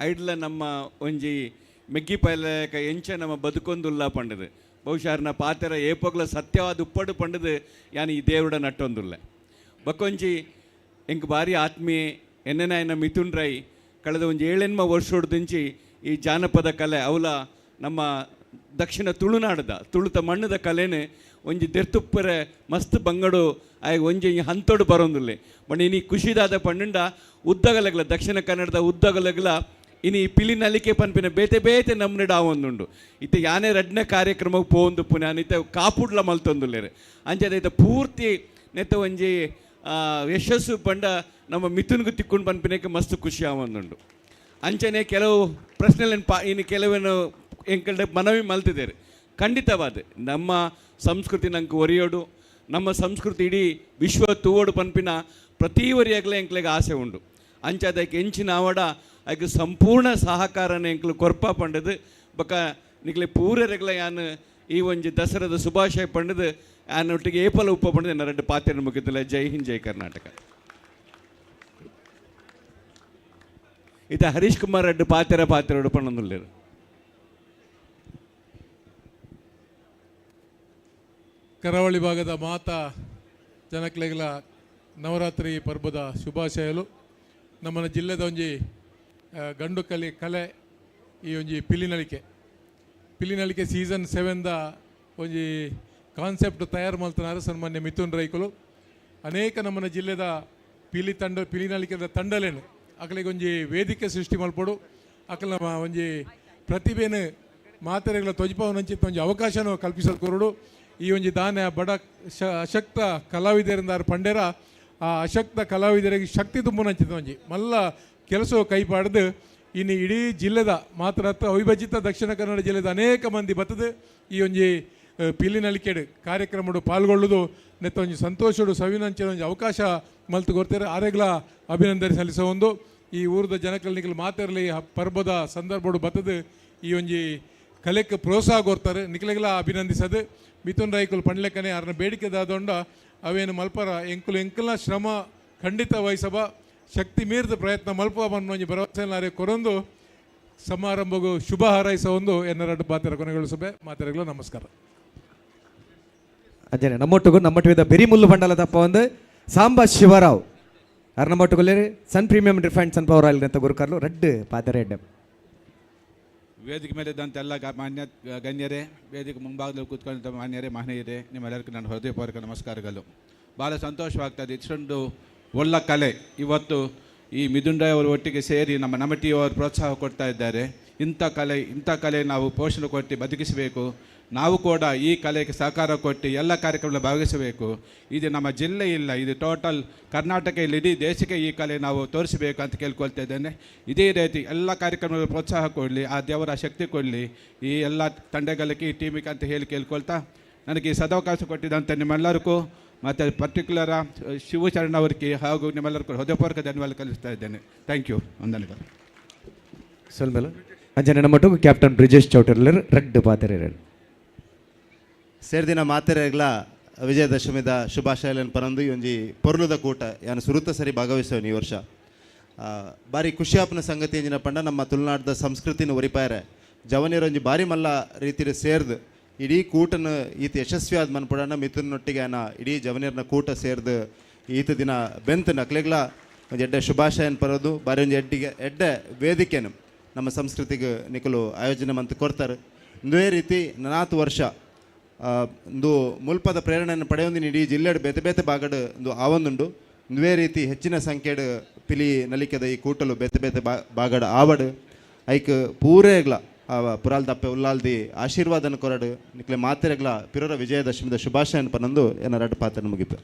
ಐಡ್ಲ ನಮ್ಮ ಒಂಜಿ ಮೆಗ್ಗಿ ಪೈಲಕ ಎಂಚ ನಮ್ಮ ಬದುಕೊಂದುಲ್ಲ ಪಂಡದು. ಬಹುಶಃ ಅರ್ನ ಪಾತ್ರ ಏಪೋಗ್ಲ ಸತ್ಯವಾದ ಉಪ್ಪಡು ಪಂಡದು ಯಾನ್ ಈ ದೇವಡ ನಟ್ಟೊಂದುಲ್ಲ. ಬಕ್ಕೊಂಜಿ ಎಂಕ್ ಬಾರಿ ಆತ್ಮೀಯ ಎನ್ನೆನಾಯನ ಮಿಥುನ್ ರೈ ಕಳೆದ ಒಂಜಿ ಏಳೆನ್ಮ ವರ್ಷೊಡ್ದಿಂಚಿ ಈ ಜಾನಪದ ಕಲೆ ಅವಲ ನಮ್ಮ ದಕ್ಷಿಣ ತುಳುನಾಡದ ತುಳುತ ಮಣ್ಣದ ಕಲೆನೆ ಒಂಜಿ ದೆರ್ತುಪ್ಪರೆ ಮಸ್ತ್ ಬಂಗಡು ಆಯ್ ಒಂಜಿ ಹಂತೋಡು ಬರೋಂದುಲ್ಲೆ. ಬಟ್ ಇನಿ ಖುಷಿದಾದ ಪಂಡುಂಡ ಉದ್ದಗಲಗ್ಲ ದಕ್ಷಿಣ ಕನ್ನಡದ ಉದ್ದಗಲಗ್ಲ ಇನಿ ಪಿಲಿ ನಲಿಕೆ ಪನ್ಪಿನ ಬೇತೆ ಬೇತೆ ನಮ್ನಿಡ ಆವೊಂದುಂಡು. ಇತ್ತೆ ಯಾನೇ ರಡ್ನ ಕಾರ್ಯಕ್ರಮಕ್ಕೆ ಪೋವೊಂದು ಪುನ ಇತ್ತೆ ಕಾಪುಡ್ಲ ಮಲ್ತೊಂದುಲ್ಲೇರು. ಅಂಚದ ಇತ್ತೆ ಪೂರ್ತಿ ನೆತ್ತ ಒಂಜಿ ಯಶಸ್ಸು ಪಂಡ ನಮ್ಮ ಮಿಥುನ್ಗೂ ತಿಕ್ಕೊಂಡು ಪನ್ಪಿನಕ್ಕೆ ಮಸ್ತ್ ಖುಷಿ ಆವೊಂದುಂಡು. ಅಂಚನೆ ಕೆಲವು ಪ್ರಶ್ನೆಗಳನ್ನು ಇನ್ನು ಕೆಲವೇನು ಎಂಕಲ್ಡೆ ಮನವಿ ಮಲ್ತಿದ್ದಾರೆ. ಖಂಡಿತವಾದ ನಮ್ಮ ಸಂಸ್ಕೃತಿ ನಂಗೆ ಒರಿಯೋಡು, ನಮ್ಮ ಸಂಸ್ಕೃತಿ ಇಡೀ ವಿಶ್ವ ತೂವೋಡು ಪನ್ಪಿನ ಪ್ರತಿ ಒರಿಯಾಗಲೇ ಎಂಕ್ಲೆಗೆ ಆಸೆ ಉಂಡು. ಅಂಚ ಅದಕ್ಕೆ ಎಂಚಿನ ಆವಡ ಅದಕ್ಕೆ ಸಂಪೂರ್ಣ ಸಹಕಾರನ ಎಂಕ್ಲು ಕೊರ್ಪ ಪಂಡದು ಬೊಕ ನಿಕ್ಲೆ ಪೂರರೆಗ್ಲ ಯಾನ್ ಈ ಒಂಜಿ ದಸರಾದ ಶುಭಾಶಯ ಪಂಡದು ಯಾನ್ ಒಟ್ಟಿಗೆ ಏಪಲ ಉಪ್ಪ ಪಂಡದು ಎನ್ನ ರೆಡ್ಡು ಪಾತ್ರೆ ಮುಗಿದಿಲ್ಲ. ಜೈ ಹಿಂದ್, ಜೈ ಕರ್ನಾಟಕ. ಇತ ಹರೀಶ್ ಕುಮಾರ್ ರೆಡ್ಡಿ ಪಾತ್ರೆ ಪಾತ್ರೆ ಪಣ್ಣೊಂದುಲ್ಲೇರು. ಕರಾವಳಿ ಭಾಗದ ಮಾತಾ ಜನಕ್ಲೆಗ್ಲ ನವರಾತ್ರಿ ಪರ್ಬದ ಶುಭಾಶಯಲು. ನಮ್ಮನ ಜಿಲ್ಲೆದ ಒಂಜಿ ಗಂಡು ಕಲೆ ಕಲೆ ಈ ಒಂಜಿ ಪಿಲಿನಳಿಕೆ ಪಿಲಿನಳಿಕೆ ಸೀಸನ್ 7ದ ಒಂಜಿ ಕಾನ್ಸೆಪ್ಟ್ ತಯಾರು ಮಲ್ತನಾರು ಸನ್ಮಾನ್ಯ ಮಿಥುನ್ ರೈಕುಲು. ಅನೇಕ ನಮ್ಮನ ಜಿಲ್ಲೆದ ಪಿಲಿ ತಂಡ ಪಿಲಿನಳಿಕೆದ ತಂಡಲೇನು ಅಕಲಿಗೆ ಒಂಜಿ ವೇದಿಕೆ ಸೃಷ್ಟಿ ಮಲ್ಪೊಡು, ಅಕಲ ಒಂಜಿ ಪ್ರತಿಭೆನು ಮಾತೆರೆಗಳ ತೊಜಪಾವನಂಚಿತ್ತ ಒಂಜಿ ಅವಕಾಶನೂ ಕಲ್ಪಿಸಲು ಕೊರಡು. ಈ ಒಂಜಿ ದಾನ ಬಡ ಅಶಕ್ತ ಕಲಾವಿದರಿಂದ ಪಂಡೇರ ಆ ಅಶಕ್ತ ಕಲಾವಿದರಿಗೆ ಶಕ್ತಿ ತುಂಬುನಂಚಿತ ಒಂಜಿ ಮಲ್ಲ ಕೆಲಸ ಕೈಪಾಡ್ದು ಇನ್ನು ಇಡೀ ಜಿಲ್ಲೆದ ಮಾತ್ರ ಅವಿಭಜಿತ ದಕ್ಷಿಣ ಕನ್ನಡ ಜಿಲ್ಲೆದ ಅನೇಕ ಮಂದಿ ಬತ್ತದು ಈ ಒಂಜಿ ಪಿಲಿನಲಿಕೆಡ್ ಕಾರ್ಯಕ್ರಮಡು ಪಾಲ್ಗೊಳ್ಳುದು ನೆತ್ತ ಒಂಜಿ ಸಂತೋಷಡು ಸವಿನಂಚಿನ ಒಂಜಿ ಅವಕಾಶ ಮಲ್ತು ಕೊರ್ತಾರೆ. ಆರೆಗ್ಲ ಅಭಿನಂದನೆ ಸಲ್ಲಿಸೋ ಒಂದು ಈ ಊರದ ಜನಕಲ್ ಮಾತಿರಲಿ ಪರ್ಬದ ಸಂದರ್ಭಡು ಬತ್ತದು ಈ ಒಂಜಿ ಕಲೆಕ್ ಪ್ರೋತ್ಸಾಹ ಕೊರ್ತಾರೆ, ನಿಕ್ಲೆಗ್ಲ ಅಭಿನಂದಿಸದು. ಮಿಥುನ್ ರೈಕುಲು ಪಂಡ್ಲೆಕ್ಕನೆ ಅರ್ನ ಬೇಡಿಕೆದಾದೊಂಡ ಅವೇನು ಮಲ್ಪರ ಎಂಕುಲು ಎಂಕಲ್ನ ಶ್ರಮ ಖಂಡಿತ ವಹಿಸಬ ಶಕ್ತಿ ಮೀರಿದ ಪ್ರಯತ್ನ ಮಲ್ಪ ಒಂಜಿ ಭರವಸೆ ಕೊರೊಂದು ಸಮಾರಂಭಗೂ ಶುಭ ಹಾರೈಸ ಒಂದು ಎನ್ನರಡು ಪಾತ್ರ ಕೊನೆಗೊಳಿಸಬೆ. ಮಾತೆರೆಗ್ಲ ನಮಸ್ಕಾರ. ಅಂಜನೆ ನಮ್ಮೊಟ್ಟಿಗೂ ನಮ್ಮಟ್ಟಿದ ಬೆರಿಮುಲ್ಲು ಬಂಡಲದಪ್ಪ ಒಂದು ಸಾಂಬ ಶಿವರಾವ್ ಅರ್ ನಮ್ಮೊಟ್ಟುಗುಲ್ಲೇರಿ Sun premium refined sunflower oil ಅಂತ ಗುರುಕರ್ಲು ರಡ್ಡು ಪಾತೆರೆ ಎಡ್ಡೆ. ವೇದಿಕೆ ಮೇಲೆ ಇದ್ದಂಥ ಎಲ್ಲ ಮಾನ್ಯ ಗಣ್ಯರೇ, ವೇದಿಕೆ ಮುಂಭಾಗದಲ್ಲಿ ಕೂತ್ಕೊಂಡಂಥ ಮಾನ್ಯರೇ, ಮಹನೀಯರೇ, ನಿಮ್ಮೆಲ್ಲರಿಗೂ ನನ್ನ ಹೃದಯಪೂರ್ವಕ ನಮಸ್ಕಾರಗಳು. ಭಾಳ ಸಂತೋಷವಾಗ್ತದೆ. ಇಷ್ಟೊಂದು ಒಳ್ಳೆ ಕಲೆ ಇವತ್ತು ಈ ಮಿಥುನ್ ರೈ ಅವರ ಒಟ್ಟಿಗೆ ಸೇರಿ ನಮ್ಮ ನಮಟಿಯವರು ಪ್ರೋತ್ಸಾಹ ಕೊಡ್ತಾ ಇದ್ದಾರೆ. ಇಂಥ ಕಲೆ ನಾವು ಪೋಷಣೆ ಕೊಟ್ಟು ಬದುಕಿಸಬೇಕು. ನಾವು ಕೂಡ ಈ ಕಲೆಗೆ ಸಹಕಾರ ಕೊಟ್ಟು ಎಲ್ಲ ಕಾರ್ಯಕ್ರಮದಲ್ಲಿ ಭಾಗವಹಿಸಬೇಕು. ಇದು ನಮ್ಮ ಜಿಲ್ಲೆ ಇಲ್ಲ, ಇದು ಟೋಟಲ್ ಕರ್ನಾಟಕ ಇಲ್ಲಿ ಇಡೀ ದೇಶಕ್ಕೆ ಈ ಕಲೆ ನಾವು ತೋರಿಸಬೇಕು ಅಂತ ಕೇಳ್ಕೊಳ್ತಾ ಇದ್ದೇನೆ. ಇದೇ ರೀತಿ ಎಲ್ಲ ಕಾರ್ಯಕ್ರಮಗಳು ಪ್ರೋತ್ಸಾಹ ಕೊಡಲಿ, ಆ ದೇವರ ಶಕ್ತಿ ಕೊಡಲಿ ಈ ಎಲ್ಲ ತಂಡಗಳಿಗೆ, ಈ ಟೀಮಿಗೆ ಅಂತ ಹೇಳಿ ಕೇಳ್ಕೊಳ್ತಾ ನನಗೆ ಈ ಸದಾವಕಾಶ ಕೊಟ್ಟಿದ್ದಂಥ ನಿಮ್ಮೆಲ್ಲರಿಗೂ ಮತ್ತು ಪರ್ಟಿಕ್ಯುಲರ ಶಿವಶರಣ ಅವರಿಗೆ ಹಾಗೂ ನಿಮ್ಮೆಲ್ಲರಿಗೂ ಹೃದಯಪೂರ್ವಕ ಧನ್ಯವಾದ ಕಲಿಸ್ತಾ ಇದ್ದೇನೆ. Thank you. ವಂದನೆಗಳು. ಸೊಲ್ಮೆಲು ಅಂಜನೆ ನಮ್ಮೊಟ್ಟಿಗೂ ಕ್ಯಾಪ್ಟನ್ ಬ್ರಿಜೇಶ್ ಚೌಟರ್ಲರ್ ರಡ್ಡು ಪಾತೆರೆ. ಸೇರ್ದಿನ ಮಾತೆರೆಗ್ಲ ವಿಜಯದಶಮಿದ ಶುಭಾಶಯలను ಪರಂದು ಈ ಒಂಜಿ ಪೊರ್ಲುದ ಕೂಟ ಯಾನು ಸುರುತ ಸರಿ ಭಾಗವಹಿಸೋನು ಈ ವರ್ಷ. ಬಾರಿ ಖುಷಿಯಾಪನ ಸಂಗತಿ ಎಂಜಿನ ಪಂಡ ನಮ್ಮ ತುಳುನಾಡದ ಸಂಸ್ಕೃತಿನ ಒರಿಪಾಯರೆ ಜವನಿಯರೊಂಜಿ ಬಾರಿ ಮಲ್ಲ ರೀತಿಯ ಸೇರ್ದು ಇಡೀ ಕೂಟನ ಈತ ಯಶಸ್ವಿಯಾದ ಮನ್ಪುಡಣ ಮಿಥುನೊಟ್ಟಿಗೆ ಆನ ಇಡೀ ಜವನಿಯರ್ನ ಕೂಟ ಸೇರ್ದು ಈತ ದಿನ ಬೆಂತ ನಕ್ಲೆಗ್ಲ ಒಂಜಿ ಎಡ್ಡೆ ಶುಭಾಶಯನ ಪರೋದು ಬಾರಿ ಒಂಜಿ ಎಡ್ಡಿಗೆ ಎಡ್ಡೆ ವೇದಿಕೆನು ನಮ್ಮ ಸಂಸ್ಕೃತಿಗೆ ನಿಕಲು ಆಯೋಜನೆ ಮಂತ್ ಕೊಡ್ತಾರೆ. ಇಂದುವೇ ರೀತಿ ನನಾತು ವರ್ಷ ಒಂದು ಮುಲ್ಪದ ಪ್ರೇರಣೆಯನ್ನು ಪಡೆಯೊಂದಿನ ಇಡೀ ಜಿಲ್ಲೆಡ್ ಬೇತೆ ಬೇತೆ ಭಾಗಡ್ ಒಂದು ಆವೊಂದುಂಡು. ಇಂದುವೇ ರೀತಿ ಹೆಚ್ಚಿನ ಸಂಖ್ಯೆಡ್ ಪಿಲಿ ನಲಿಕೆದ ಈ ಕೂಟಲು ಬೇತೆ ಬೇತೆ ಭಾಗಡ್ ಆವಡ್ ಐಕ್ ಪೂರೇಗ್ಲ ಪುರಾಲ್ ದಪ್ಪೆ ಉಲ್ಲಾಲ್ದಿ ಆಶೀರ್ವಾದನ ಕೊರಡು ನಿಕ್ಲೆ ಮಾತೆರೆಗ್ಲ ಪಿರೊರ ವಿಜಯದಶಮಿದ ಶುಭಾಶಯನ ಪನಂದು ಏನ ರಡ್ಡು ಪಾತ್ರ ಮುಗಿಪೆ.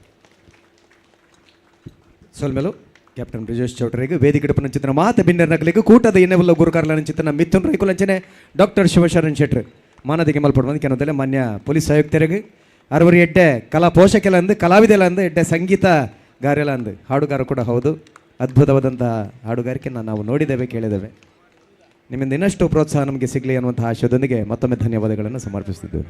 ಸೊಲ್ಮೆಲು ಕ್ಯಾಪ್ಟನ್ ಬ್ರಿಜೇಶ್ ಚೌಟರಿಗೆ ವೇದಿಕೆ ಚಿತ್ರ ಮಾತೆ ಬಿನ್ನರ್ ನಗಲಿಗೆ ಕೂಟದ ಇನ್ನೆಲ್ಲ ಗುರುಕಾರ್ಲ ಚಿತ್ರನ ಮಿಥುನ್ ರೈಕುಲಂಚನೆ ಡಾಕ್ಟರ್ ಶಿವಶರಣ್ ಶೆಟ್ರು ಮಾನದಿಗೆ ಮಲ್ಪಡ್ ಬಂದು ಕೆನೋದಲ್ಲೇ ಮಾನ್ಯ ಪೊಲೀಸ್ ಆಯುಕ್ತರಿಗೆ ಅರವರಿ ಎಡ್ಡೆ ಕಲಾ ಪೋಷಕೆಲ್ಲ ಅಂದು ಕಲಾವಿದೆಲ್ಲ ಅಂದು ಎಡ್ಡೆ ಸಂಗೀತಗಾರೆಲ್ಲ ಅಂದು ಹಾಡುಗಾರ ಕೂಡ ಹೌದು. ಅದ್ಭುತವಾದಂತಹ ಹಾಡುಗಾರಿಕೆ ನಾವು ನೋಡಿದ್ದೇವೆ, ಕೇಳಿದ್ದೇವೆ. ನಿಮ್ಮಿಂದ ಇನ್ನಷ್ಟು ಪ್ರೋತ್ಸಾಹ ನಮಗೆ ಸಿಗಲಿ ಅನ್ನುವಂತಹ ಆಶಯದೊಂದಿಗೆ ಮತ್ತೊಮ್ಮೆ ಧನ್ಯವಾದಗಳನ್ನು ಸಮರ್ಪಿಸುತ್ತಿದ್ದೇವೆ.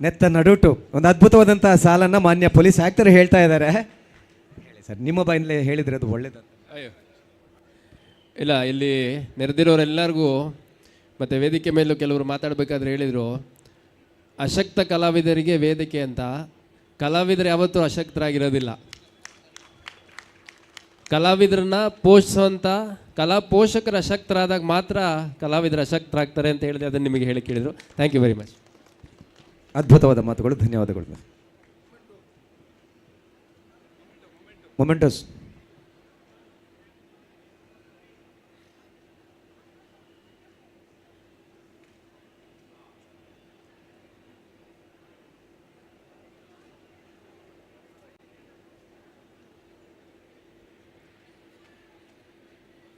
ನೆತ್ತ ನಡುಟು ಒಂದು ಅದ್ಭುತವಾದಂತಹ ಸಾಲನ್ನು ಮಾನ್ಯ ಪೊಲೀಸ್ ಆಯುಕ್ತರು ಹೇಳ್ತಾ ಇದ್ದಾರೆ. ಹೇಳಿ ಸರ್, ನಿಮ್ಮ ಬಾಯಿಂದಲೇ ಹೇಳಿದರೆ ಅದು ಒಳ್ಳೇದು. ಅಯ್ಯೋ ಇಲ್ಲ, ಇಲ್ಲಿ ನೆರೆದಿರೋರೆಲ್ಲರಿಗೂ ಮತ್ತು ವೇದಿಕೆ ಮೇಲೂ ಕೆಲವರು ಮಾತಾಡಬೇಕಾದ್ರೆ ಹೇಳಿದರು, ಅಶಕ್ತ ಕಲಾವಿದರಿಗೆ ವೇದಿಕೆ ಅಂತ. ಕಲಾವಿದರು ಯಾವತ್ತೂ ಅಶಕ್ತರಾಗಿರೋದಿಲ್ಲ. ಕಲಾವಿದರನ್ನ ಪೋಷಿಸುವಂಥ ಕಲಾ ಪೋಷಕರು ಅಶಕ್ತರಾದಾಗ ಮಾತ್ರ ಕಲಾವಿದರು ಅಶಕ್ತರಾಗ್ತಾರೆ ಅಂತ ಹೇಳಿದೆ. ಅದನ್ನು ನಿಮಗೆ ಹೇಳಿ ಕೇಳಿದರು. Thank you very much. ಅದ್ಭುತವಾದ ಮಾತುಗಳು, ಧನ್ಯವಾದಗಳು. ಮೊಮೆಂಟೋಸ್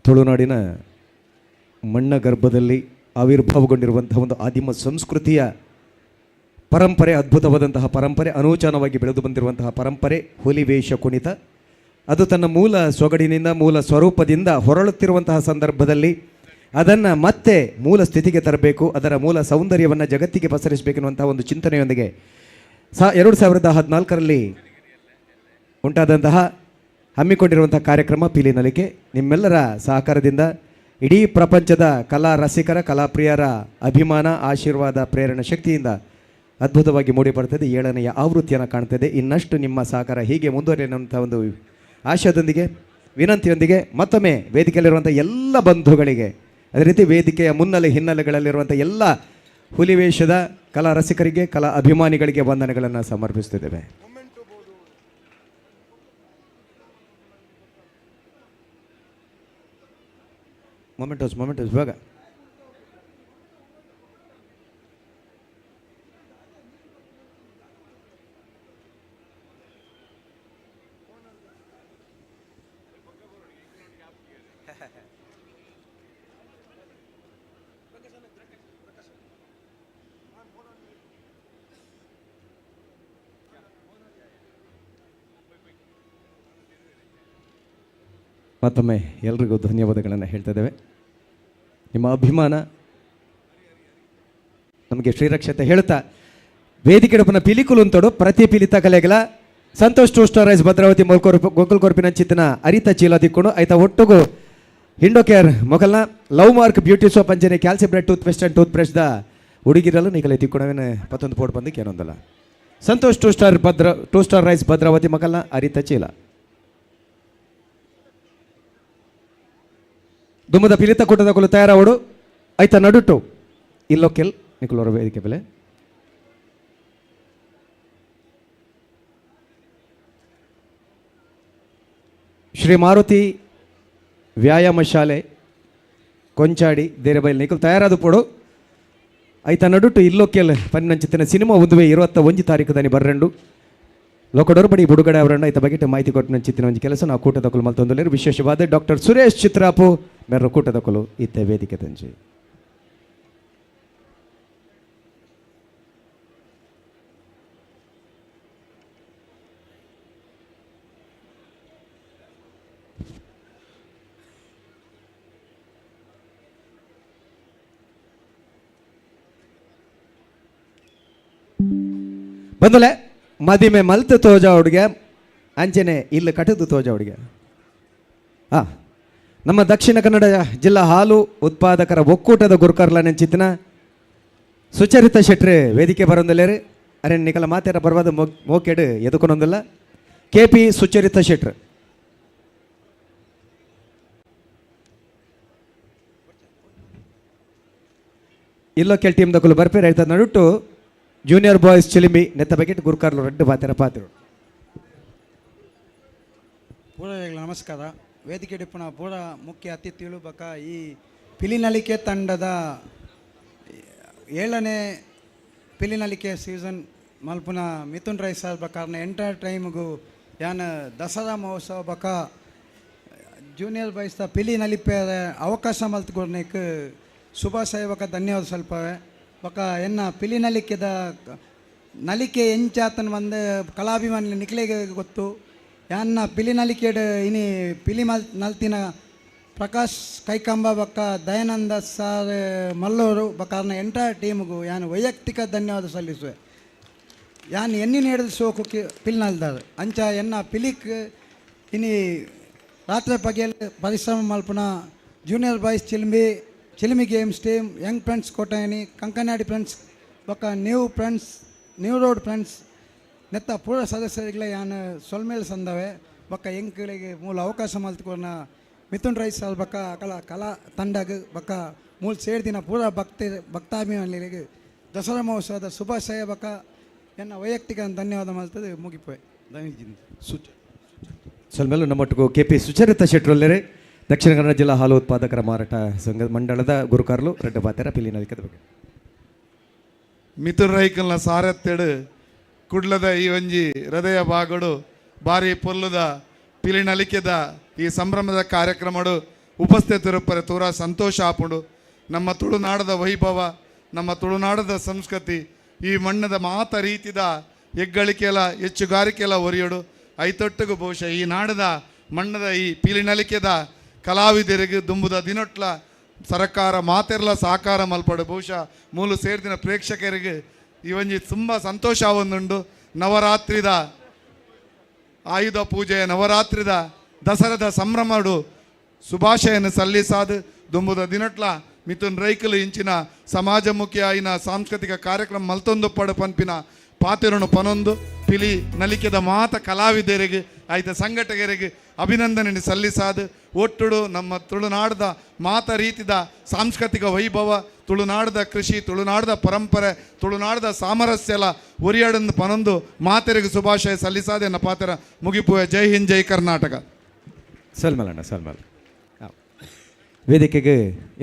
ತುಳುನಾಡಿನ ಮಣ್ಣ ಗರ್ಭದಲ್ಲಿ ಆವಿರ್ಭಾವಗೊಂಡಿರುವಂತಹ ಒಂದು ಆದಿಮ ಸಂಸ್ಕೃತಿಯ ಪರಂಪರೆ, ಅದ್ಭುತವಾದಂತಹ ಪರಂಪರೆ, ಅನೂಚಾನವಾಗಿ ಬೆಳೆದು ಬಂದಿರುವಂತಹ ಪರಂಪರೆ ಹುಲಿವೇಷ ಕುಣಿತ. ಅದು ತನ್ನ ಮೂಲ ಸೊಗಡಿನಿಂದ, ಮೂಲ ಸ್ವರೂಪದಿಂದ ಹೊರಳುತ್ತಿರುವಂತಹ ಸಂದರ್ಭದಲ್ಲಿ ಅದನ್ನು ಮತ್ತೆ ಮೂಲ ಸ್ಥಿತಿಗೆ ತರಬೇಕು, ಅದರ ಮೂಲ ಸೌಂದರ್ಯವನ್ನು ಜಗತ್ತಿಗೆ ಪಸರಿಸಬೇಕೆನ್ನುವಂತಹ ಒಂದು ಚಿಂತನೆಯೊಂದಿಗೆ 2014ರಲ್ಲಿ ಉಂಟಾದಂತಹ ಹಮ್ಮಿಕೊಂಡಿರುವಂಥ ಕಾರ್ಯಕ್ರಮ ಪಿಲಿನಲಿಕೆ ನಿಮ್ಮೆಲ್ಲರ ಸಹಕಾರದಿಂದ ಇಡೀ ಪ್ರಪಂಚದ ಕಲಾ ರಸಿಕರ, ಕಲಾಪ್ರಿಯರ ಅಭಿಮಾನ, ಆಶೀರ್ವಾದ, ಪ್ರೇರಣಾ ಶಕ್ತಿಯಿಂದ ಅದ್ಭುತವಾಗಿ ಮೂಡಿ ಬರ್ತದೆ. 7ನೆಯ ಆವೃತ್ತಿಯನ್ನು ಕಾಣ್ತದೆ. ಇನ್ನಷ್ಟು ನಿಮ್ಮ ಸಹಕಾರ ಹೀಗೆ ಮುಂದುವರಿಯುವಂಥ ಒಂದು ಆಶಯದೊಂದಿಗೆ, ವಿನಂತಿಯೊಂದಿಗೆ ಮತ್ತೊಮ್ಮೆ ವೇದಿಕೆಯಲ್ಲಿರುವಂಥ ಎಲ್ಲ ಬಂಧುಗಳಿಗೆ, ಅದೇ ರೀತಿ ವೇದಿಕೆಯ ಮುನ್ನೆಲೆ ಹಿನ್ನೆಲೆಗಳಲ್ಲಿರುವಂಥ ಎಲ್ಲ ಹುಲಿವೇಷದ ಕಲಾ ರಸಿಕರಿಗೆ, ಕಲಾ ಅಭಿಮಾನಿಗಳಿಗೆ ವಂದನೆಗಳನ್ನು ಸಮರ್ಪಿಸುತ್ತಿದ್ದೇವೆ. ಮೊಮೆಂಟೋಸ್ ಮೊಮೆಂಟೋಸ್ ಬೇಗ. ಮತ್ತೊಮ್ಮೆ ಎಲ್ರಿಗೂ ಧನ್ಯವಾದಗಳನ್ನು ಹೇಳ್ತಾ ಇದ್ದೇವೆ. ನಿಮ್ಮ ಅಭಿಮಾನ ನಮಗೆ ಶ್ರೀರಕ್ಷತೆ ಹೇಳುತ್ತಾ ವೇದಿಕೆ ಪಿಲಿಕುಲು ಅಂತೋಡು ಪ್ರತಿ ಪಿಲಿತ ಕಲೆಗಳ Santosh two star rice Bhadravati ಮೊಲ್ಕೋರ್ ಗೋಕುಲ್ ಕೊರ್ಪಿನಂಚಿತನ ಅರಿತ ಚೀಲ ದಿಕ್ಕೊಂಡು ಆಯ್ತಾ ಒಟ್ಟುಗು ಹಿಂಡೋಕೇರ್ ಮೊಗಲ್ನ ಲವ್ ಮಾರ್ಕ್ ಬ್ಯೂಟಿ ಸೋಪ್ ಅಂಚನೆ Calci bread tooth paste and tooth brush the ಹುಡುಗಿರಲು ನಿಗಲೆ ತಿಕ್ಕೊಣವೇನೆ ಪತ್ತೊಂದು ಪೋಟ್ ಬಂದಕ್ಕೆ ಏನೊಂದಲ್ಲ. Santosh two star Bhadra two star rice Bhadravati ಮೊಗಲ್ನ ಅರಿತ ಚೀಲ. ದುಮ್ಮದ ಪಿಲಿತ ಕೂಟದ ಕೊಲು ತಯಾರಾವಡು ಐತ ನಡುಟು ಇಲ್ಲೊಕ್ಕೆಲ್ ನಿಕುಲೋರ ವೇದಿಕೆ ಬೆಲೆ. ಶ್ರೀ ಮಾರುತಿ ವ್ಯಾಯಾಮ ಶಾಲೆ ಕೊಂಚಾಡಿ ದೇರಬೈಲ್ ನಿಕುಲ್ ತಯಾರಾದ ಪೋಡು ಐತ ನಡುಟು ಇಲ್ಲೊಕ್ಕೆಲ್ ಪನ್ನಂಚಿತ್ತಿನ ಸಿನಿಮಾ ಉದುವೆ 21 ತಾರೀಕು ದಾನಿ ಬರ್ರೆಂಡು ಲೋಕಡೋರು ಬಡಿ ಬುಡುಗಡೆ ಅವರನ್ನು ಐತ ಬಗೆಟ್ ಮಾಹಿತಿ ಕೊಟ್ಟು ನಂಚಿತ್ತಿನ ಒಂಜಿ ಕೆಲಸ ನಾವು ಕೂಟದ ಕೊಲು ಮಲ್ತೊಂದುಲ್ಲೆರ್. ವಿಶೇಷವಾದ ಡಾಕ್ಟರ್ ಸುರೇಶ್ ಚಿತ್ರಾಪು ಮೆರ್ರ ಕೂಟದ ಕೊಲು ಇತ್ತೆ ವೇದಿಕೆ ತಂಜಿ. ಬಂದಲೆ ಮದಿಮೆ ಮಲ್ತು ತೋಜ ಹುಡುಗೆ ಅಂಚನೆ ಇಲ್ಲಿ ಕಟದು ತೋಜ ಹುಡುಗೆ. ನಮ್ಮ ದಕ್ಷಿಣ ಕನ್ನಡ ಜಿಲ್ಲಾ ಹಾಲು ಉತ್ಪಾದಕರ ಒಕ್ಕೂಟದ ಗುರುಕರ್ಲ ನೆಂಚಿತ್ತಿನ ಸುಚರಿತ ಶೆಟ್ರೆ ವೇದಿಕೆ ಬರೋಂದಿಲ್ಲೇರಿ. ಅರೆ ನಿಕಲ ಮಾತೇರ ಬರವಾದ ಮೋಕೆಡು ಎದುಕೊನೊಂದಿಲ್ಲ. K P Sucharita Shetru. ಇಲ್ಲೋ ಕೆಲ್ ಟೀಮ್ ದಕ್ಕಲು ಬರ್ಪೇರು ಹೇಳ್ತದ ನಡುಟ್ಟು ಜೂನಿಯರ್ ಬಾಯ್ಸ್ ಚಿಲಿಂಬಿ ನೆತ್ತ ಬಕೆಟ್ ಗುರುಕಾರ್ಲು ರೆಡ್ಡು ಪಾತ್ರ ಪಾತ್ರು. ಪೂರ್ವಜಗಳ ನಮಸ್ಕಾರ. ವೇದಿಕೆ ಡಿಪ್ಪುನ ಪೂರ ಮುಖ್ಯ ಅತಿಥಿಗಳು ಬಕ ಈ ಪಿಲಿನಲಿಕೆ ತಂಡದ 7ನೇ ಪಿಲಿನಲಿಕೆ ಸೀಸನ್ ಮಲ್ಪುನ ಮಿಥುನ್ ರೈ ಸರ್ ಬಕಾರ್ನ ಎಂಟೈರ್ ಟೈಮ್ಗೂ ಯಾನ ದಸರಾ ಮಹೋತ್ಸವ ಬಕ ಜೂನಿಯರ್ ಬಾಯ್ಸ್ದ ಪಿಲಿ ನಲಿಪೆ ಅವಕಾಶ ಮಲ್ತ್ಕೊರ್ನೇಕ್ ಶುಭಾಶಯ ಬಕ ಧನ್ಯವಾದ ಸ್ವಲ್ಪವೇ ಬಕ ಎನ್ನ ಪಿಲಿ ನಲಿಕೆದ ನಲಿಕೆ ಎಂಚಾತನ ಬಂದು ಕಲಾಭಿಮಾನಿ ನಿಕ್ಲೆಗೆ ಗೊತ್ತು. ಯಾನ್ನ ಪಿಲಿ ನಲಿಕೆಡ್ ಇನಿ ಪಿಲಿ ಮಲ್ ನಲ್ತಿನ ಪ್ರಕಾಶ್ ಕೈಕಂಬ ಬಕ್ಕ ದಯಾನಂದ ಸಾರ್ ಮಲ್ಲೂರು ಬಕಾರ್ನ ಎಂಟೈರ್ ಟೀಮ್ಗೂ ಯಾನು ವೈಯಕ್ತಿಕ ಧನ್ಯವಾದ ಸಲ್ಲಿಸುವೆ. ಯಾನ್ ಎನ್ನಿನ ಹಿಡಿದು ಸೋಕು ಕಿ ಪಿಲ್ ನಲ್ದಾರ್ ಅಂಚ ಎನ್ನ ಪಿಲಿಕ್ ಇನಿ ರಾತ್ರಿ ಪಗೆಲ್ ಪರಿಶ್ರಮ ಮಲ್ಪುನ junior boys Chilimbi Chilimi games team young friends Kotayani Kankanadi friends ಬೊಕ್ಕ new friends new road friends ನೆತ್ತ ಪೂರ ಸದಸ್ಯರಿಗಳ ಯಾನ್ ಸೊಲ್ಮೇಲ್ ಸಂದವೆ ಬೊಕ್ಕ ಎಂಕ್ಲೆಗ್ ಮೂಲ ಅವಕಾಶ ಮಲ್ತ್ಕೊರ್ನ ಮಿಥುನ್ ರೈ ಸರ್ ಬೊಕ್ಕ ಅಕಲ ಕಲಾ ತಂಡಗ್ ಬೊಕ್ಕ ಮೂಲ ಸೇರ್ದಿನ ಪೂರ ಭಕ್ತಿ ಭಕ್ತಾಭಿಮಾನಿಗಳಿಗೆ ದಸರಾ ಮಹೋತ್ಸವದ ಶುಭಾಶಯ ಬೊಕ್ಕ ಎನ್ನ ವೈಯಕ್ತಿಕ ಧನ್ಯವಾದ ಮಲ್ತದೆ ಮುಗಿಪೆ ಧನ್ಯವಾದ. ಸೊಲ್ಮೇಲು ನಮ್ಮೊಟ್ಟಿಗೂ ಕೆ ಪಿ ಸುಚರಿತ ಶೆಟ್ರೊಲ್ಲೆರೆ ದಕ್ಷಿಣ ಕನ್ನಡ ಜಿಲ್ಲಾ ಹಾಲು ಉತ್ಪಾದಕರ ಮಾರಾಟ ಸಂಘ ಮಂಡಳದ ಗುರುಕಾರ್ಲು ರೆಡ್ಡ ಪಾತೆರ ಪಿಲಿನಲಿಕೆದ ಬಗ್ಗೆ. ಮಿಥುನ್ ರೈಕಲ್ನ ಸಾರಥ್ಯಡು ಕುಡ್ಲದ ಈ ಒಂಜಿ ಹೃದಯ ಬಾಗಡು ಬಾರಿ ಪೊಲ್ಲುದ ಪಿಲಿನಲಿಕೆದ ಈ ಸಂಭ್ರಮದ ಕಾರ್ಯಕ್ರಮಡು ಉಪಸ್ಥಿತರಿಪ್ಪರೆ ತೂರ ಸಂತೋಷ ಆಪುಂಡು. ನಮ್ಮ ತುಳುನಾಡದ ವೈಭವ, ನಮ್ಮ ತುಳುನಾಡದ ಸಂಸ್ಕೃತಿ, ಈ ಮಣ್ಣದ ಮಾತ ರೀತಿದ ಹೆಗ್ಗಳಿಕೆಲ ಹೆಚ್ಚುಗಾರಿಕೆಲ ಒರಿಯಡು ಐತೊಟ್ಟಿಗೂ ಬಹುಶಃ ಈ ನಾಡದ ಮಣ್ಣದ ಈ ಪಿಲಿನಲಿಕೆದ ಕಲಾವಿದರಿಗೆ ದುಂಬುದ ದಿನೊಟ್ಲ ಸರಕಾರ ಮಾತೆರ್ಲ ಸಹಕಾರ ಮಲ್ಪಡು ಬಹುಶಃ ಮೂಲು ಸೇರ್ದಿನ ಪ್ರೇಕ್ಷಕರಿಗೆ ಈ ಒಂಜಿ ತುಂಬ ಸಂತೋಷ ಒಂದುಂಡು. ನವರಾತ್ರಿದ ಆಯುಧ ಪೂಜೆ, ನವರಾತ್ರಿದ ದಸರದ ಸಂಭ್ರಮಡು ಶುಭಾಶಯನ್ನು ಸಲ್ಲಿಸಾದ ದುಂಬುದ ದಿನಟ್ಲ ಮಿಥುನ್ ರೈಕಲು ಇಂಚಿನ ಸಮಾಜಮುಖಿ ಆಯಿನ ಸಾಂಸ್ಕೃತಿಕ ಕಾರ್ಯಕ್ರಮ ಮಲ್ತೊಂದು ಪಡು ಪನ್ಪಿನ ಪಾತಿರುಣು ಪನೊಂದು ಪಿಲಿ ನಲಿಕೆದ ಮಾತ ಕಲಾವಿದರಿಗೆ ಆಯ್ತ ಸಂಘಟಕರಿಗೆ ಅಭಿನಂದನೆ ಸಲ್ಲಿಸಾದ ಒಟ್ಟುಡು ನಮ್ಮ ತುಳುನಾಡದ ಮಾತ ರೀತಿದ ಸಾಂಸ್ಕೃತಿಕ ವೈಭವ, ತುಳುನಾಡದ ಕೃಷಿ, ತುಳುನಾಡದ ಪರಂಪರೆ, ತುಳುನಾಡದ ಸಾಮರಸ್ಯಲ ಒರಿಯಡಂದು ಪನೊಂದು ಮಾತೆರಿಗೆ ಶುಭಾಶಯ ಸಲ್ಲಿಸಾದ ಎನ್ನ ಪಾತ್ರ ಮುಗಿಪುವೆ. ಜೈ ಹಿಂದ್, ಜೈ ಕರ್ನಾಟಕ. ಸಲ್ಮಲಣ್ಣ ಸಲ್ಮಲ್. ವೇದಿಕೆಗೆ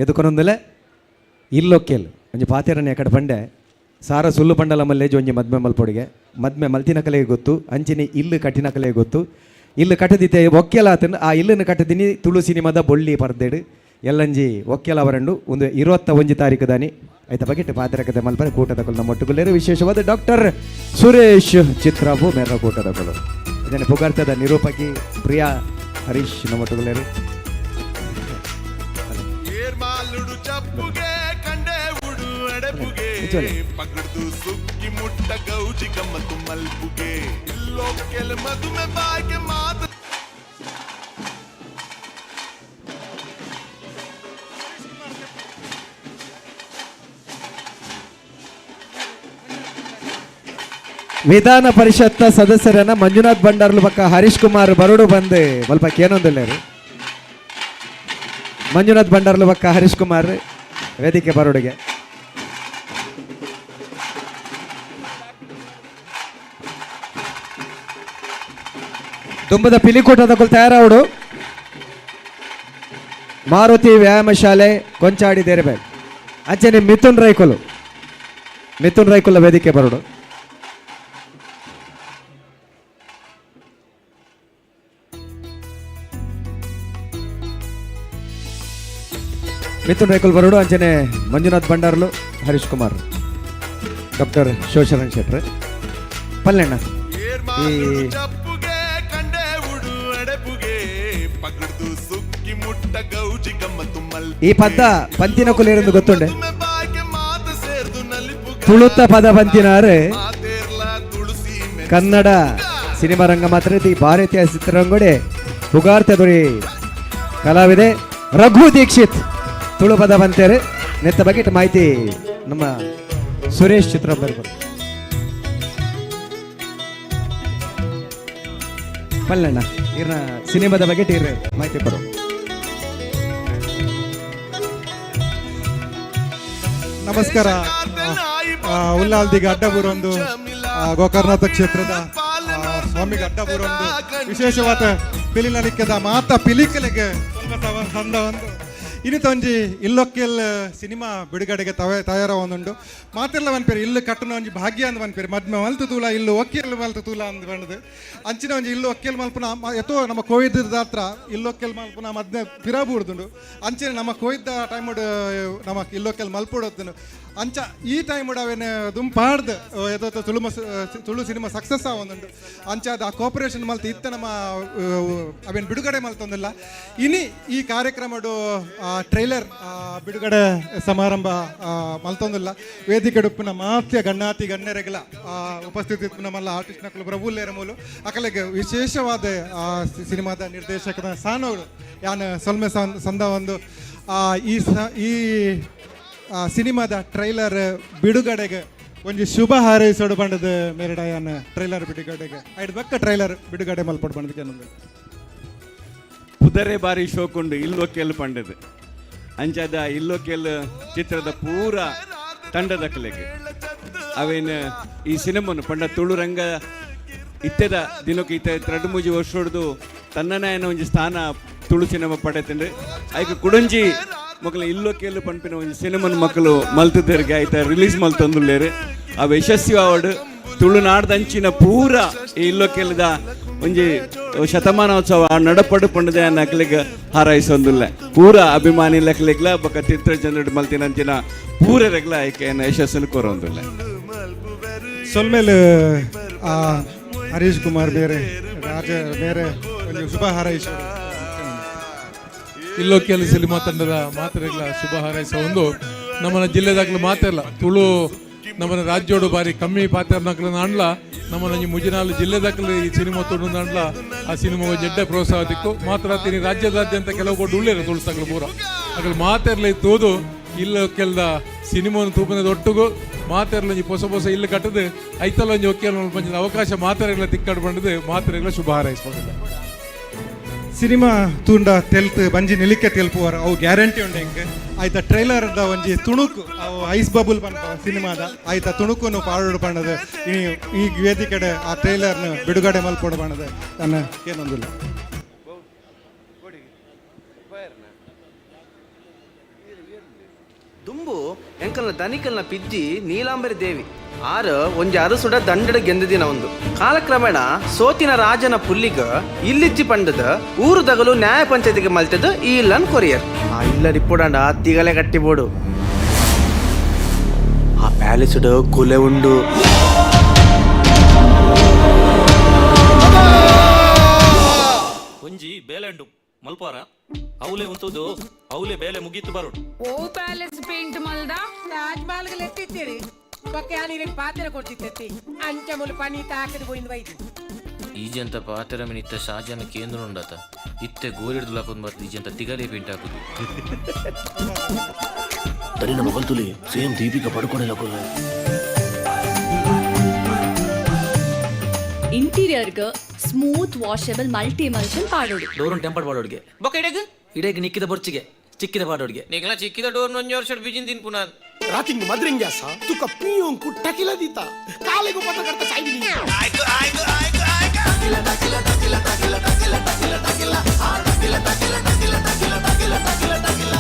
ಎದುಕೊನೊಂದಲೆ ಇಲ್ಲೊಕ್ಕೆಲ್ ಒಂಜಿ ಪಾತೆರನೆ ಎಕಡೆ ಪಂಡೆ ಸಾರ ಸುಲ್ಲು ಪಂಡಲ ಮಲ್ಲೇಜ್ ಒಂಜಿ ಮದ್ಮೆ ಮಲ್ಪೊಡಿಗೆ ಮದ್ಮೆ ಮಲ್ತಿನ ಕಲೆಗೆ ಗೊತ್ತು ಅಂಚಿನ ಇಲ್ಲು ಕಟ್ಟಿನ ಕಲೆಗೆ ಗೊತ್ತು ಇಲ್ಲು ಕಟ್ಟದಿತ್ತೆ ಒಕ್ಕೆಲ ಆತನ ಆ ಇಲ್ಲನ್ನು ಕಟ್ಟದಿನಿ ತುಳು ಸಿನಿಮಾದ ಬೊಳ್ಳಿ ಪರ್ದೇಡು ಎಲ್ಲಂಜಿ ಒಕ್ಕೆಲ ಅವರಂಡು ಒಂದು 21 ತಾರೀಕು ದಾನಿ ಆಯ್ತಾ ಬಗೆಟ್ ಪಾತ್ರಕತೆ ಮಲ್ಪರೆ ಕೂಟದಕಲು ನಮ್ಮ ಒಟ್ಟುಗುಲ್ಲೇರು ವಿಶೇಷವಾದ ಡಾಕ್ಟರ್ ಸುರೇಶ್ ಚಿತ್ರಬು ಮೇರ ಕೂಟದಕಲು ಇದನ್ನು ಪುಗಾರ್ತದ ನಿರೂಪಕಿ ಪ್ರಿಯಾ ಹರೀಶ್ ನಮ್ಮ ಒಟ್ಟುಗುಲ್ಲೇರು. ವಿಧಾನ ಪರಿಷತ್ ಸದಸ್ಯರನ್ನ ಮಂಜುನಾಥ್ ಭಂಡಾರ್ಲು ಪಕ್ಕ ಹರೀಶ್ ಕುಮಾರ್ ಬರೋಡು ಬಂದು ಸ್ವಲ್ಪ ಕೇನೊಂದಿಲ್ಲೇರು. ಮಂಜುನಾಥ್ ಭಂಡಾರ್ಲು ಪಕ್ಕ ಹರೀಶ್ ಕುಮಾರ್ ವೇದಿಕೆ ಬರೋಡಿಗೆ. ದುಂಬದ ಪಿಲಿಕೂಟದ ತಯಾರಾವಡು ಮಾರುತಿ ವ್ಯಾಯಾಮ ಶಾಲೆ ಕೊಂಚಾಡಿ ದೇರಬೇಕು. ಅಂಚನೆ ಮಿಥುನ್ ರೈಕುಲು, ಮಿಥುನ್ ರೈಕುಲ ವೇದಿಕೆ ಬರೋಡು. ಮಿಥುನ್ ರೈಕುಲ್ ಬರೋಡು, ಅಂಚನೆ ಮಂಜುನಾಥ್ ಭಂಡಾರ್ಲು, ಹರೀಶ್ ಕುಮಾರ್, ಡಾಕ್ಟರ್ ಶಿವಶರಣ್ ಶೆಟ್ರ್, ಪಲ್ಲೆಣ್ಣ. ಈ ಈ ಪದ ಪಂತಿನ ಕುಲೇರೆಂದು ಗೊತ್ತುಂಡೆ, ತುಳುತ್ತ ಪದ ಪಂತಿನಾರು ಕನ್ನಡ ಸಿನಿಮಾ ರಂಗ ಮಾತ್ರ ಈ ಭಾರತೀಯ ಚಿತ್ರರಂಗಡೆ ಪುಗಾರ್ತೆ ದೊರೆ ಕಲಾವಿದೆ ರಘು ದೀಕ್ಷಿತ್ ತುಳು ಪದ ಬಂತೇರು. ನೆತ್ತ ಬಗ್ಗೆ ಮಾಹಿತಿ ನಮ್ಮ ಸುರೇಶ್ ಚಿತ್ರ ಬರ್ಬೋದು. ಪಲ್ಲಣ್ಣ ಇರ್ನ ಸಿನಿಮಾದ ಬಗ್ಗೆ ಇರ ಮಾಹಿತಿ ಬರೋ. ನಮಸ್ಕಾರ. ಉಲ್ಲಾಲ್ದಿಗೆ ಅಡ್ಡಬೂರೊಂದು ಗೋಕರ್ಣನಾಥ ಕ್ಷೇತ್ರದ ಸ್ವಾಮಿಗೆ ಅಡ್ಡಬೂರೊಂದು ವಿಶೇಷವಾದ ಪಿಲಿನಲಿಕ್ಕದ ಮಾತ ಪಿಲಿಕಲೆಗೆ ಸಂದ ಒಂದು ಇನ್ನಿತ ಒಂಜಿ ಇಲ್ಲೊಕ್ಕೆಲ್ ಸಿನಿಮಾ ಬಿಡುಗಡೆಗೆ ತಯಾರ ಒಂದುಂಡು. ಮಾತೆಲ್ಲ ಪನ್ಪೇರು ಇಲ್ಲು ಕಟ್ಟುನ ಒಂಜಿ ಭಾಗ್ಯ ಅಂದ್ ಪನ್ಪೇರು. ಮದ್ಮೆ ಮಲ್ತು ತೂಲ ಇಲ್ಲು ಒಕ್ಕೆಲ್ ಮಲ್ತು ತೂಲ ಅಂದ್ ಪಂಡದು. ಅಂಚಿನ ಒಂಜಿ ಇಲ್ಲು ಒಕ್ಕೆಲ್ ಮಲ್ಪುನ ಎತ್ತೋ ನಮ್ಮ ಕೋವಿದ್ ಹತ್ರ ಇಲ್ಲೊಕ್ಕೆಲ್ ಮಲ್ಪುನ ಮದ್ಮೆ ಪಿರಾಬೂಡ್ದುಂಡು. ಅಂಚಿನ ನಮ್ಮ ಕೋವಿದ ಟೈಮುಡು ನಮ್ಮ ಇಲ್ಲೊಕ್ಕೆಲ್ ಮಲ್ಪುಡೊತ್ತುಂಡು. ಅಂಚ ಈ ಟೈಮ್ ಅವೇನು ದುಂಪಾಡ್ದು ಎತ್ತೋ ತುಳು ತುಳು ಸಿನಿಮಾ ಸಕ್ಸಸ್ ಆವೊಂದುಂಡು. ಅಂಚಾದ ಆ ಕೋಪರೇಷನ್ ಮಲ್ತು ಇತ್ತ ನಮ್ಮ ಅವೇನು ಬಿಡುಗಡೆ ಮಲ್ತೊಂದಿಲ್ಲ. ಇನಿ ಈ ಕಾರ್ಯಕ್ರಮಡು ಟ್ರೈಲರ್ ಬಿಡುಗಡೆ ಸಮಾರಂಭ ಮಲ್ತೊಂದಿಲ್ಲ. ವೇದಿಕೆ ಉಪ್ಪುನ ಮಾತ್ಯ ಗಣ್ಣಾತಿ ಗಣ್ಯರೆಗಲ ಉಪಸ್ಥಿತಿ ನಮ್ಮಲ್ಲ ಆರ್ಟಿಸ್ಟ್ ನಕಲು ಪ್ರಭುಲ್ಲೇರ ಮೂಲು ಅಕಲೆಗೆ ವಿಶೇಷವಾದ ಸಿನಿಮಾದ ನಿರ್ದೇಶಕನ ಸಾನೋಡು ಯಾನ್ ಸೊಲ್ಮೆ ಸಂದ ಒಂದು ಈ ಸಿನಿಮಾದ ಟ್ರೈಲರ್ ಬಿಡುಗಡೆಗೆ ಒಂಜಿ ಶುಭ ಹಾರೈಸೋಡು ಬಂಡದ ಮೇರಡಾಯನ್ ಟ್ರೈಲರ್ ಬಿಡುಗಡೆಗೆ ಐಡ್ ಬಕ್ಕ ಟ್ರೈಲರ್ ಬಿಡುಗಡೆ ಮಲ್ಪೊಡು ಬಂಡದಕ್ಕೆ ನಮ್ಗೆ ಪುದರೆ ಬಾರಿ ಶೋಕುಂಡು ಇಲ್ಲೊಕ್ಕೆಲ್ ಪಂಡದು. ಅಂಚಾದ ಇಲ್ಲೊಕ್ಕೆಲ್ ಚಿತ್ರದ ಪೂರ ತಂಡದ ಕಲೆಗೆ ಅವೇನು ಈ ಸಿನಿಮಾನು ಪಂಡ ತುಳು ರಂಗ ಇತ್ತೆದ ದಿನಕ್ಕೆ ಇತ್ತ ಎರಡು ಮೂಜಿ ವರ್ಷ ಹೊಡೆದು ತನ್ನನಾಯನ ಒಂಜಿ ಸ್ಥಾನ ತುಳು ಸಿನಿಮಾ ಪಡೆತಂಡ್ರಿ. ಐಕ್ ಕುಡಂಜಿ ಮಕ್ಕಳು ಇಲ್ಲೊಕ್ಕೆಲ್ಲು ಪಂಪಿನ ಒಂಜಿ ಸಿನಿಮಾನ ಮಕ್ಕಳು ಮಲ್ತದರಿಗೆ ಆಯ್ತಾ ರಿಲೀಸ್ ಮಲ್ತಂದುಲ್ಲೇರು. ಆ ಯಶಸ್ವಿ ಅವಾರ್ಡ್ ತುಳುನಾಡ್ದಂಚಿನ ಪೂರ ಈ ಇಲ್ಲೊಕ್ಕೆಲ್ಲದ ಒಂಜಿ ಶತಮಾನೋತ್ಸವ ನಡಪಡು ಪಂಡದೆ ನಕಲಿಗೆ ಹಾರೈಸೊಂದುಲ್ಲ. ಪೂರ ಅಭಿಮಾನಿ ಲೆಕ್ಕಲಿಗ್ಲ ಬೊಕ ಚಿತ್ರ ಜನರು ಮಲ್ತಿನಂಚಿನ ಪೂರ ರೆಗ್ಲ ಆಯ್ಕೆ ಯಶಸ್ಸನ್ನು ಕೋರೊಂದುಲ್ಲ. ಸೊಲ್ಮೇಲೆ ಹರೀಶ್ ಕುಮಾರ್ ಬೇರೆ ರಾಜ ಬೇರೆ ಒಂಜಿ ಶುಭ ಹಾರೈಸೋಡು. ಇಲ್ಲೊಕ್ಕೆಲ್ಲ ಸಿನಿಮಾ ತಂಡದ ಮಾತೆರೆಗ್ಲ ಶುಭ ಹಾರೈಸ ಒಂದು ನಮ್ಮನ ಜಿಲ್ಲೆದಾಗ್ಲು ಮಾತೆಲ್ಲ ತುಳು ನಮ್ಮನ ರಾಜ್ಯೋಡು ಬಾರಿ ಕಮ್ಮಿ ಪಾತ್ರ ಅಂಡ್ಲ ನಮ್ಮನ ಒಂಜಿ ಮುಜಿನಾಲು ಜಿಲ್ಲೆದಾಕಲು ಈ ಸಿನಿಮಾ ತುಳು ಅಂಡ್ಲ ಆ ಸಿನಿಮಾ ಜಡ್ಡ ಪ್ರೋತ್ಸಾಹ ದಿಕ್ಕು ಮಾತ್ರ ತಿನಿ ರಾಜ್ಯದಾದ್ಯಂತ ಕೆಲವು ಕೊಟ್ಟು ಉಳ್ಳೇರು ತುಳುಸಕ್ಲು ಪೂರ ಅಕಲ್ ಮಾತೆರ್ಲ ತೂದು ಇಲ್ಲ ಕೆಲ್ದ ಸಿನಿಮಾನು ತೂಪನ ಒಟ್ಟುಗು ಮಾತೆರ್ಲ ಒಂಜಿ ಪೊಸ ಪೊಸ ಇಲ್ಲ ಕಟ್ಟದು ಐತಲ್ಲ ಒಂಜಿ ಒಕ್ಕೆಲ್ ಪಂಚಿನ ಅವಕಾಶ ಮಾತೆರೆಗ್ಲ ತಿಕ್ಕಡ್ ಬಂಡದು ಮಾತೆರೆಗ್ಲ ಶುಭ ಹಾರೈಸ್ಕೊಂಡಿಲ್ಲ. ಸಿನಿಮಾ ತೂಂಡ ತೆಲ್ತ್ ಬಂಜಿ ನಿಲಿಕೆ ತೆಲ್ಪುವರ ಅವು ಗ್ಯಾರಂಟಿ ಉಂಡು ಹೆಂಗೆ ಆಯ್ತಾ ಟ್ರೈಲರ್ದ ಒಂಜಿ ತುಣುಕು ಅವು ಐಸ್ ಬಬುಲ್ ಪನ್ಪ ಸಿನಿಮಾದ ಆಯ್ತಾ ತುಣುಕುನು ಪಾಡೋಡು ಪಣ್ಣದು ಈ ವೇದಿಕೆಡೆ ಆ ಟ್ರೈಲರ್ನ ಬಿಡುಗಡೆ ಮಲ್ಪೊಡು ಪಣ್ಣದು ನನ್ನ ಏನೊಂದಿಲ್ಲ. ದುಂಬು ಎಂಕಲ್ನ ದನಿಕಲ್ನ ಪಿಜ್ಜಿ ನೀಲಾಂಬರಿ ದೇವಿ ಆರು ಒಂಜಿ ಅರಸುಡ ದಂಡಡ ಗೆಂದದಿನ ಒಂದು ಕಾಲಕ್ರಮೇಣ ಸೋತಿನ ರಾಜನ ಪುಲ್ಲಿಗ ಇಲ್ಲಿಜ್ಜಿ ಪಂಡದ ಊರು ದಗಲು ನ್ಯಾಯ ಪಂಚಾಯತಿಗೆ ಮಲ್ತದ ಈ ಇಲ್ಲನ್ ಕೊರಿಯರ್ ಆ ಇಲ್ಲ ರಿಪೋಡಂಡ ತಿಗಲೆ ಕಟ್ಟಿಬೋಡು ಆ ಪ್ಯಾಲೇಸ್ಡ್ ಕುಲೆ ಉಂಡು. ಒಂಜಿ ಬೇಲೆಂಡು ಮಲ್ಪಾರ ಅವಲೆ ಉಂತುದು ಅವಲೆ ಬೇಲೆ ಮುಗೀತು ಬರೋಡು. ಓ ಪ್ಯಾಲೇಸ್ ಪೇಂಟ್ ಮಲ್ದ ತಾಜ್ ಮಹಲ್ ಎತ್ತಿತ್ತೀರಿ ಪಕ್ಕ ಯಾನಿಗೆ ಪಾತ್ರೆ ಕೊಡ್ತಿತ್ತಿ ಅಂಚ ಮುಲು ಪನಿ ತಾಕದು ಪೋಯಿಂದು ವೈದು. ಈಜಂತ ಪಾತ್ರೆ ಮಿನಿತ್ತ ಶಾಜನ ಕೇಂದ್ರ ಉಂಡತ ಇತ್ತೆ ಗೋರಿಡ್ದು ಬರ್ತು ಈಜಂತ ತಿಗಲೆ ಪೇಂಟ್ ಹಾಕುದು. ತನಿನ ಮೊಗಲ್ ತುಲಿ ಸೇಮ್ ದೀಪಿಕಾ ಪಡುಕೋಣೆ ಲಕೋಲ. ಇಂಟೀರಿಯರ್ಗ್ ಸ್ಮೂತ್ ವಾಷಬಲ್ ಮಲ್ಟಿ ಎಮಲ್ಷನ್ ಪಾಡೋಡು. ಡೋರ್ ಟೆಂಪರ್ ಪಾಡೋಡ್ಗೆ ಬೊಕ ಇಡೆಗ್ ಇಡೆಗ್ ನಿಕ್ಕಿದ ಬೊರ್ಚಿಗೆ ಚಿಕ್ಕಿದ ಪಾಡೋಡ್ಗೆ ನಿಕ್ಲ ಚಿಕ್ಕಿದ ಡೋರ್ ನೊಂಜಿ ವರ್ಷ ಬಿಜಿನ್ ತಿನ್ಪುನ. ರಾತಿಂಗ್ ಮದ್ರಿಂಗ್ಯಾಸ ತುಕ ಪಿಯೋಂಕು ಟಕಿಲ ದೀತ ಕಾಲೆಗು ಪತ ಕರ್ತ ಸಾಯ್ಬಿನಿ. ಆಯ್ತು ಆಯ್ತು ಆಯ್ತು ಆಯ್ತು ಟಕಿಲ ಟಕಿಲ ಟಕಿಲ ಟಕಿಲ ಟಕಿಲ ಟಕಿಲ ಟಕಿಲ ಆ ಟಕಿಲ ಟಕಿಲ ಟಕಿಲ ಟಕಿಲ ಟಕಿಲ ಟಕಿಲ ಟಕಿಲ.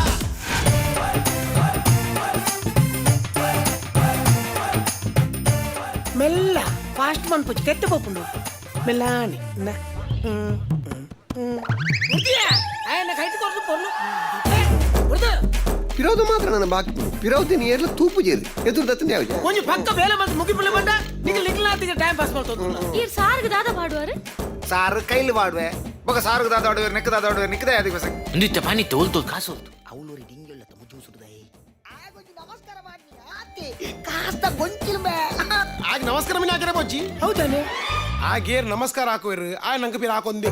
ಮೆಲ್ಲ ಫಾಸ್ಟ್ ಮನ್ಪುಚ್ಚು ಕೆಟ್ಟ ಪೋಪುಂಡು ಮೆಲ್ಲಾನಿ ಪಿರೋದು ಮಾತ್ರ ನನ್ನ ಬಾಕಿ ಪಿರೋದಿನ ಏರ್ಲ ತೂಪು ಜೇರು ಎದುರು ದತ್ತನೆ ಯಾವ್ದು ಒಂಜಿ ಪಕ್ಕ ಬೇಲೆ ಮತ್ತೆ ಮುಗಿಪುಳ್ಳಿ ಬಂದ ನಿಂಗೆ ಲಿಕ್ಲಾತಿಗೆ ಟೈಮ್ ಪಾಸ್ ಮಾಡ್ತದ. ಈ ಸಾರ್ಗ್ ದಾದ ಪಾಡುವಾರು? ಸಾರು ಕೈಲಿ ಬಾಡುವೆ ಬೊಕ ಸಾರುಗ ದಾದ ಆಡುವೆ ನೆಕ್ಕ ದಾದ ಆಡುವೆ ನಿಕ್ಕದ ಯಾವ್ದು ಬಸ ನಿತ್ಯ ಪಾನಿ ತೋಲ್ ತೋಲ್ ಕಾಸು ಹೋಲ್ತು. ಅವಳೂರಿ ಡಿಂಗೆಲ್ಲ ತಮ್ಮ ಜೂಸುಡುದೈ ನಮಸ್ಕಾರ ಮಾಡಿ ಕಾಸ್ತ ಗೊಂಚಿಲ್ ಬೇ. ಆಗ ನಮಸ್ಕಾರ ಮೀನ ಹಾಕಿರ ಬೊಜ್ಜಿ. ಹೌದಾನೆ? ಆ ಗೇರ್ ನಮಸ್ಕಾರ ಹಾಕುವಿರು ಆ ನಂಗೆ ಪೀರ್ ಹಾಕೊಂದೇ.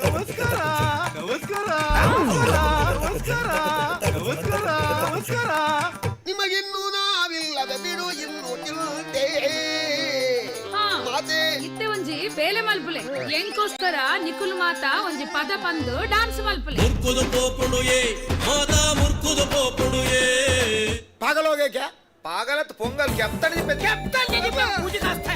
ನಮಸ್ಕಾರ ನಮಸ್ಕಾರ ನಮಸ್ಕಾರ ನಮಸ್ಕಾರ ನಮಸ್ಕಾರ. ನಿಮಗಿನ್ನೂ ನಾವಿಲ್ಲದ ಬಿಡು ಇನ್ನು ಚಿಂತೆ. ಇತ್ತೆ ಒಂಜಿ ಬೇಲೆ ಮಲ್ಪುಲೆ ಎಂಕೋಸ್ಕರ ನಿಕುಲ್ ಮಾತಾ ಒಂಜಿ ಪದ ಪಂದು ಡಾನ್ಸ್ ಮಲ್ಪುಲೆ. ಮುರ್ಕುದು ಪೋಪುಡುಯೇ ಮಾತಾ ಮುರ್ಕುದು ಪೋಪುಡುಯೇ. ಪಾಗಲ್ ಹೋಗೇ ಕ್ಯಾ ಪಾಗಲತ್ ಪೊಂಗಲ್ ಕೆಪ್ತಡಿ ಪೂಜೆ ಕಾಸ್ತಾ.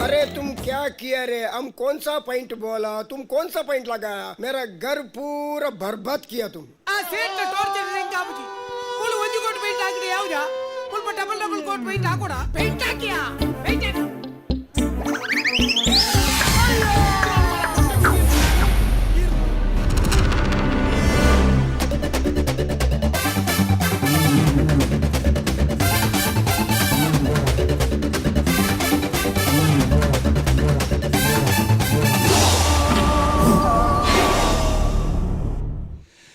अरे तुम क्या किया रे, हम कौन सा पॉइंट बोला, तुम कौन सा पॉइंट लगाया, मेरा घर पूरा बर्बाद किया तुम. ಆ ಸೇಟ್ ಟಾರ್ಚರ್ ರಿಂಗ್ ಆಬುಜಿ ಮುಳು ಒಂಜಿ ಕೋಟ್ ಪೇಂಟ್ ಹಾಕಿದೆ ಯಾವ್ದಾ ಮುಲ್ಪ ಡಬಲ್ ಡಬಲ್ ಕೋಟ್ ಪೇಂಟ್ ಹಾಕೋಡ ಪೇಂಟ್ ಹಾಕಿಯಾ ಪೇಂಟ್ ಹಾಕು.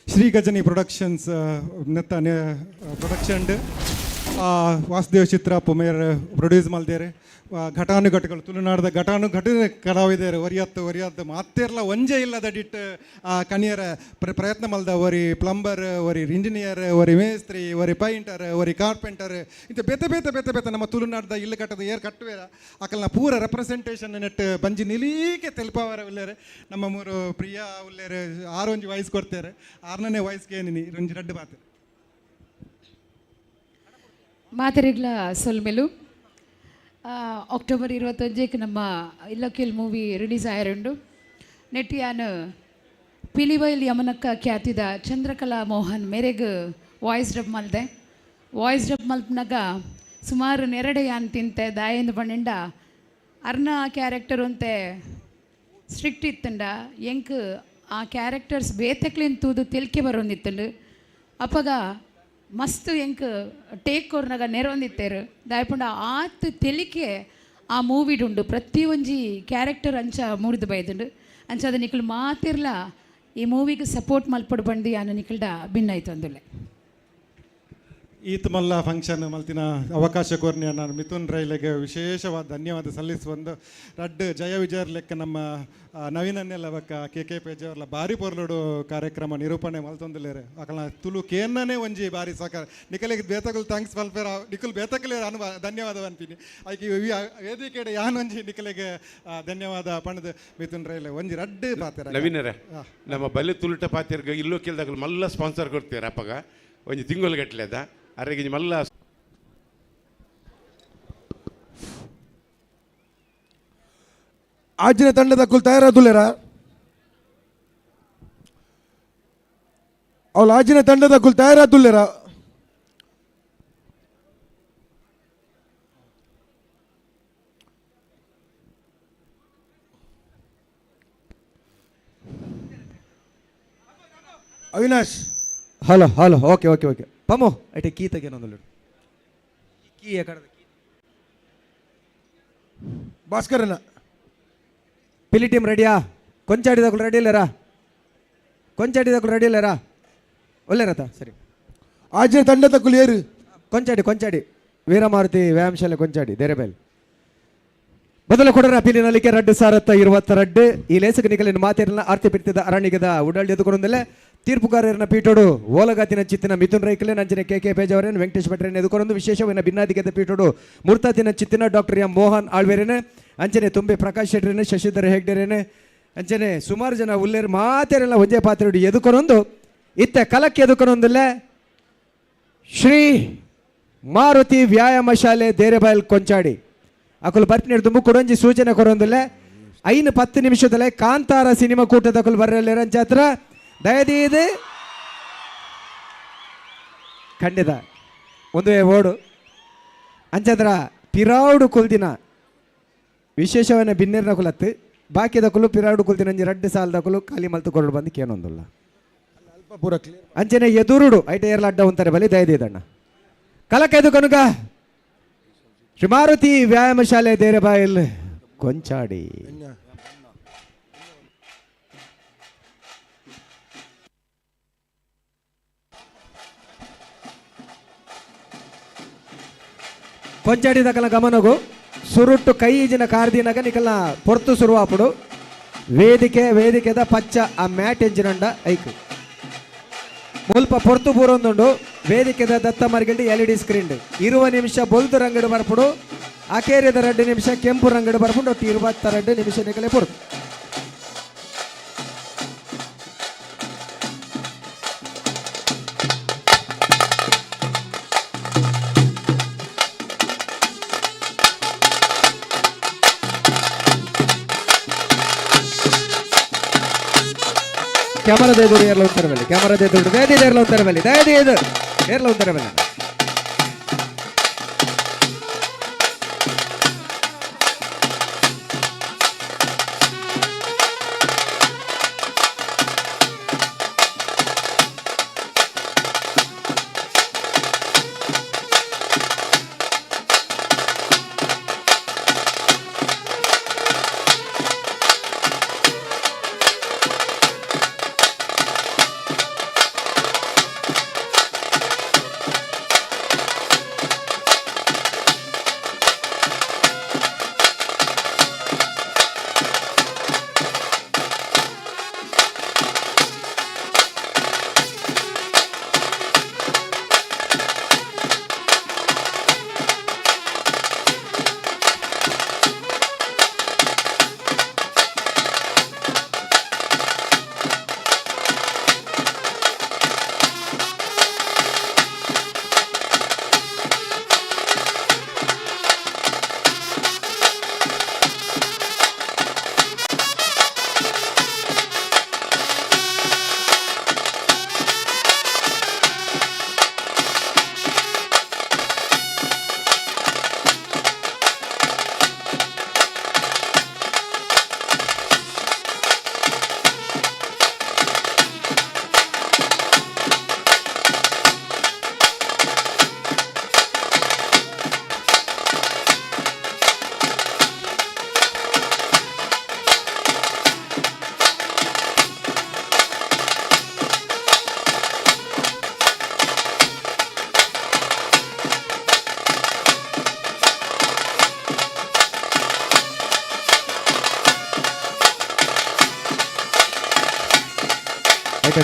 ಶ್ರೀ ಗಜನಿ ಪ್ರೊಡಕ್ಷನ್ಸ್ ನೆತ್ತ ಪ್ರೊಡಕ್ಷನ್ ವಾಸುದೇವ್ ಚಿತ್ರ ಮೇರ್ ಪ್ರೊಡ್ಯೂಸ್ ಮಲ್ದೇರೆ. ಘಟಾನುಘಟಗಳು ತುಳುನಾಡದ ಘಟಾನುಘಟನೆ ಕಲಾವಿದರು ಒರಿಯತ್ತು ಒರಿಯತ್ತು ಮಾತೇರ್ಲ ಒಂಜೆ ಇಲ್ಲದ ಡಿಟ್ ಕಣಿಯರ ಪ್ರಯತ್ನ ಮಲ್ದ ಒರಿ ಪ್ಲಂಬರ್ ಒರಿ ಇಂಜಿನಿಯರ್ ಒರಿ ಮೇಸ್ತ್ರಿ ಒರಿ ಪೈಂಟರ್ ಒರಿ ಕಾರ್ಪೆಂಟರ್ ಇಂಥ ಬೇತೆ ಬೇತೆ ಬೇತೆ ಬೇತೆ ನಮ್ಮ ತುಳುನಾಡದ ಇಲ್ಲು ಕಟ್ಟದ ಏರ್ ಕಟ್ಟುವೇರ ಅಕಲ್ನ ಪೂರ ರೆಪ್ರೆಸೆಂಟೇಷನ್ ನೆಟ್ ಬಂಜಿ ನಿಲೀಕೆ ತೆಲ್ಪವರ ಉಲ್ಲೇರೆ. ನಮ್ಮ ಮೂರು ಪ್ರಿಯಾ ಉಲ್ಲೇರೆ ಆರೊಂಜಿ ವಾಯ್ಸ್ ಕೊಡ್ತೇರೆ ಆರನೇ ವಾಯ್ಸ್ಗೆ ಏನಿನಿ ರೊಂಜಿ ರಡ್ಡು ಬಾತೆ. ಮಾತೆರೆಗ್ಲ ಸೊಲ್ಮೆಲು ಅಕ್ಟೋಬರ್ 21 ನಮ್ಮ ಇಲ್ಲಕ್ಕೆಲ್ ಮೂವಿ ರಿಲೀಸ್ ಆಯರುಂಡು. ನೆಟ್ಟಿಯಾನ್ ಪಿಲಿವೈಲ್ ಯಮನಕ್ಕ ಖ್ಯಾತಿದ ಚಂದ್ರಕಲಾ ಮೋಹನ್ ಮೇರೆಗ್ ವಾಯ್ಸ್ ಡಬ್ ಮಲ್ದೆ. ವಾಯ್ಸ್ ಡಬ್ ಮಲ್ಪನಾಗ ಸುಮಾರು ನೆರಡೆ ಯಾನ್ ತಿಂತೆ ದಾಯಂದು ಪಂಡೆಂಡ ಅರ್ನ ಕ್ಯಾರೆಕ್ಟರ್ ಅಂತೆ ಸ್ಟ್ರಿಕ್ಟ್ ಇತ್ತಂಡ ಎಂಕ್ ಆ ಕ್ಯಾರೆಕ್ಟರ್ಸ್ ಬೇತೆಕ್ಲಿನ್ ತೂದು ತೆಲ್ಕೆ ಬರೋಂದಿತ್ತಂಡು. ಅಪ್ಪಗ ಮಸ್ತ್ ಎಂಕ್ ಟೇಕ್ ಕೊರ್ನಾಗ ನೆರವೊಂದಿತ್ತೇರು ದಾಯಪಂಡ ಆತ್ ತೆಲಿಕೆ ಆ ಮೂವಿಡುಂಡು ಪ್ರತಿ ಒಂಜಿ ಕ್ಯಾರೆಕ್ಟರ್ ಅಂಚ ಮೂಡ್ದು ಬೈದುಂಡು. ಅಂಚ ಅದು ನಿಕುಲು ಮಾತಿರ್ಲ ಈ ಮೂವಿಗೆ ಸಪೋರ್ಟ್ ಮಲ್ಪಡು ಬಂದು ಯಾನು ನಿಕಲ್ಡ ಭಿನ್ನಾಯ್ತು ಅಂದುಲೆ. ಈತ್ ಮಲ್ಲ ಫಂಕ್ಷನ್ ಮಲ್ತಿನ ಅವಕಾಶ ಕೋರ್ನಿ ನಾನು ಮಿಥುನ್ ರೈಲೆಗೆ ವಿಶೇಷವಾದ ಧನ್ಯವಾದ ಸಲ್ಲಿಸುವಂದು ರಡ್ಡ್ ಜಯ ವಿಜಯರ್ ಲೆಕ್ಕ ನಮ್ಮ ನವೀನನ್ನೆಲ್ಲ ಬಕ್ಕ ಕೆ ಕೆ ಪೇಜವರ್ಲ ಬಾರಿ ಪೊರ್ಲುಡು ಕಾರ್ಯಕ್ರಮ ನಿರೂಪಣೆ ಮಲ್ತೊಂದುಲ್ಲೇರೆ. ಅಕಲ್ನ ತುಳು ಕೇನ್ನನೇ ಒಂಜಿ ಬಾರಿ ಸಹಕಾರ ನಿಕಲಿಗೆ ಬೇತಕುಲು thanks ಪಲ್ಪೇರ ನಿಕುಲು ಬೇತಕಲೆ ಅನುಭವ ಧನ್ಯವಾದ ಅನ್ಪಿನಿ. ಐಕಿ ವೇದಿಕೆಡೆ ಯಾನ್ ಒಂಜಿ ನಿಕಲಿಗೆ ಧನ್ಯವಾದ ಪಣದು ಮಿಥುನ್ ರೈಲೆ ಒಂಜಿ ರಡ್ಡ್ ಪಾತೆರ. ನವೀನರೇ ನಮ್ಮ ಬಲೆ ತುಳುಟ ಪಾತೆರ್ಗ ಇಲ್ಲೋ ಕೇಳ್ದಾಗ ಮಲ್ಲ ಸ್ಪಾನ್ಸರ್ ಕೊಡ್ತೀರ ಅಪ್ಪಗ ಒಂಜಿ ತಿಂಗಳು ಗಟ್ಟಲೆದ ಅರೆಗೆ ಮಲ್ಲ. ಆಜಿನ ತಂಡದ ಕುಲ್ ತಯಾರಾದುಲ್ಲೇರ. ಅವಳು ಆಜಿನ ತಂಡದ ಕುಲ್ ತಯಾರಾದುಲ್ಲೆರ. Avinash. Hello hello, okay okay okay. ಪಮೋ ಐಟೆ key ತೆಗೆನೊಂದು key ಎಕಡೆ. ಭಾಸ್ಕರನ. ಪಿಲಿ ಟೀಮ್ ರೆಡಿಯಾ? ಕೊಂಚಾಡಿದಕ್ಕಳು ರೆಡಿ ಇಲ್ಲರಾ? ಕೊಂಚಾಡಿದಕ್ಕಳು ರೆಡಿ ಇಲ್ಲರಾ? ಒಳ್ಳೆರತ ಸರಿ. ಆಜಿನ ತಂಡದ ಕುಲ್ ಏರು. ಕೊಂಚಾಡಿ ಕೊಂಚಾಡಿ ವೀರಮಾರುತಿ ವ್ಯಾಯಾಮಶಾಲೆ ಕೊಂಚಾಡಿ ದೇರೆಬೈಲ್ ಮೊದಲ ಕೊಡರ ಪಿಲಿನಲಿಕೆ ರಡ್ಡು ಸಾರತ್ತ 22. ಈ ಲೇಸಕ ನಿಗಲಿನ ಮಾತೇರಿನ ಆರ್ತಿ ಬಿಡ್ತಿದ್ದ ಅರಣ್ಯದ ಉಡಾಳಿ ಎದುಕೊಂಡಲೆ ತೀರ್ಪುಗಾರರನ್ನ ಪೀಠೋಡು ಓಲಗಾತಿನ ಚಿತ್ತಿನ ಮಿಥುನ್ ರೈಕಲೆ ನಂಜನೆ ಕೆ ಕೆ ಪೇಜವರೇನ್ ವೆಂಕಟೇಶ್ ಭಟ್ರೇನ್ ಎದುಕೊಂದು ವಿಶೇಷವಿನ ಭಿನ್ನಾಧಿಕತೆ ಪೀಠೋಡು ಮೂರ್ತಾತಿನ ಚಿತ್ತಿನ ಡಾಕ್ಟರ್ ಎಂ ಮೋಹನ್ ಆಳ್ವೇರೇನೆ ಅಂಚನೆ ತುಂಬೆ ಪ್ರಕಾಶ್ ಶೆಟ್ಟರೇನೆ ಶಶಿಧರ್ ಹೆಗ್ಡೇರೇನೆ ಅಂಚನೆ ಸುಮಾರು ಜನ ಉಲ್ಲೇರು ಮಾತೇರೆಲ್ಲ ಒಂಜೆ ಪಾತ್ರೆ ಎದುಕೊನೊಂದು ಇತ್ತೆ ಕಲಕ್ಕೆ ಎದುಕೊನೊಂದಿಲ್ಲ ಶ್ರೀ ಮಾರುತಿ ವ್ಯಾಯಾಮ ಶಾಲೆ ದೇರೆಬೈಲ್ ಕೊಂಚಾಡಿ ಅಕುಲು ಬರ್ಪಿನ ದುಂಬು ಕೊಡೊಂಜಿ ಸೂಚನೆ ಕೊರೊಂದಿಲ್ಲ 5-10 ನಿಮಿಷದಲ್ಲೇ ಕಾಂತಾರ ಸಿನಿಮಾ ಕೂಟದ ಅಕುಲು ಬರಲಿರಂಚಾತ್ರ ದಯದೀದು ಖಂಡಿತ ಒಂದು ಓಡು ಅಂಚಂದ್ರ ಪಿರಾವುಡು ಕುಲ್ದಿನ ವಿಶೇಷವನ್ನ ಬಿನ್ನೇರ್ನ ಕುಲತ್ತು ಬಾಕಿದ ಕುಲು ಪಿರಾವುಡು ಕುಲ್ದಿನ ಅಂಜಿ ರಡ್ಡು ಸಾಲದ ಕುಲು ಖಾಲಿ ಮಲ್ತು ಕೊರಡು ಬಂದು ಕೇನೊಂದುಲ್ಲ ಅಂಚನೆ ಎದುರುಡು ಐಟ ಏರ್ಲ ಅಡ್ಡ ಉಂತಾರೆ ಬಲಿ ದಯದೀದಣ್ಣ ಕಲಕೈದು ಕನುಕ ಶ್ರೀ ಮಾರುತಿ ವ್ಯಾಯಾಮ ಶಾಲೆ ದೇರೆಬಾಯಿಲ್ ಕೊಂಚಾಡಿ. ಕೊಂಚಾಡಿ ದಕಲ ಗಮನಗು ಸುರುಟ್ಟು ಕೈ ಈಜಿನ ಕಾರ್ದಿನಗ ನಿಕಲ್ನ ಪೊರ್ತು ಸುರುವಾಪುಡು ವೇದಿಕೆ ವೇದಿಕೆದ ಪಚ್ಚ ಆ ಮ್ಯಾಟ್ ಎಂಜಿನಂಡ ಐಕ್ ಮುಲ್ಪ ಪೊರ್ತು ಪೂರೊಂದುಂಡು ವೇದಿಕೆದ ದತ್ತ ಮರ್ಗಿಲ್ಡಿ ಎಲ್ ಇ ಡಿ ಸ್ಕ್ರೀನ್ 20 ನಿಮಿಷ ಬೊಲ್ದು ರಂಗಡು ಬರ್ಪುಡು ಅಕೇರಿದ 2 ನಿಮಿಷ ಕೆಂಪು ರಂಗಡು ಬರ್ಪುಂಡು ಒಟ್ಟು 22 ನಿಮಿಷ ನಿಕಲೆ ಪೊರ್ತು. ಕ್ಯಾಮರಾದ ಎದುರು ಏರ್ಲ ಉತ್ತರ ಮೇಲೆ ಕ್ಯಾಮರಾದ ಎದುರು ದಯದಿ ಏರ್ಲ ಉತ್ತರ ಮೇಲೆ ದಯದಿ ಎದುರು ಏರ್ಲ ಉತ್ತರ ಮೇಲೆ.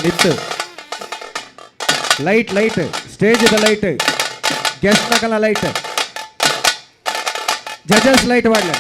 ನಿತ್ತು light light stage the light guest ನಕಲ ಲೈಟ್ ಜಜಸ್ ಲೈಟ್ ಮಾಡಲ.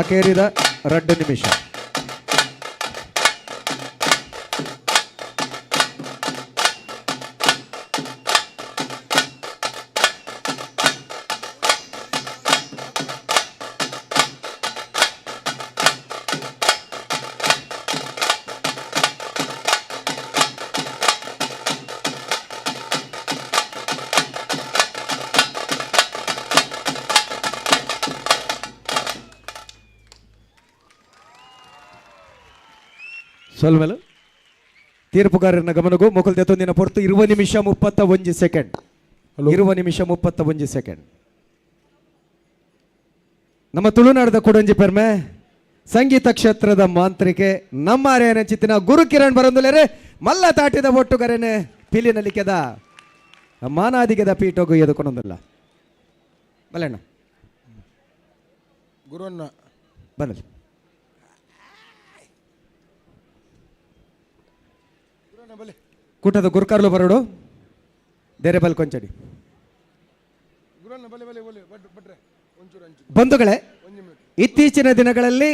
ಅಕೇರಿದ 2 ನಿಮಿಷ. ಸೊಲ್ಮೆಲು ತೀರ್ಪುಗಾರನ ಗಮನಗೂ ಮೊಕಲ್ ದೆತ್ತೊಂದಿನ ಪೊರ್ತು 20 ನಿಮಿಷ 31 ಸೆಕೆಂಡ್. 20 ನಿಮಿಷ 31 ಸೆಕೆಂಡ್. ನಮ್ಮ ತುಳುನಾಡದ ಕೊಡಂಜಿ ಪೆರ್ಮೆ ಸಂಗೀತ ಕ್ಷೇತ್ರದ ಮಾಂತ್ರಿಕೆ ನಮ್ಮ ಅರೆಯನ ಚಿತ್ತಿನ ಗುರುಕಿರಣ್ ಬರಂದುಲೇರೆ ಮಲ್ಲ ತಾಟಿದ ಒಟ್ಟುಗರೆನೆ ಪಿಲಿನಲಿಕೆದ ಮಾನಾದಿಗೆದ ಪೀಠೋಗು ಎದುಕೊಂಡೊಂದಿಲ್ಲ. ಬಲ್ಲಣ್ಣ ಗುರುವನ್ನ ಬನ್ನಿ. ಕೂಟದ ಗುರುಕಾರ್ಲು ಬರೋಡು ದೇರೆ ಬಲ್ ಕೊಂಚಡಿ. ಬಂಧುಗಳೇ, ಇತ್ತೀಚಿನ ದಿನಗಳಲ್ಲಿ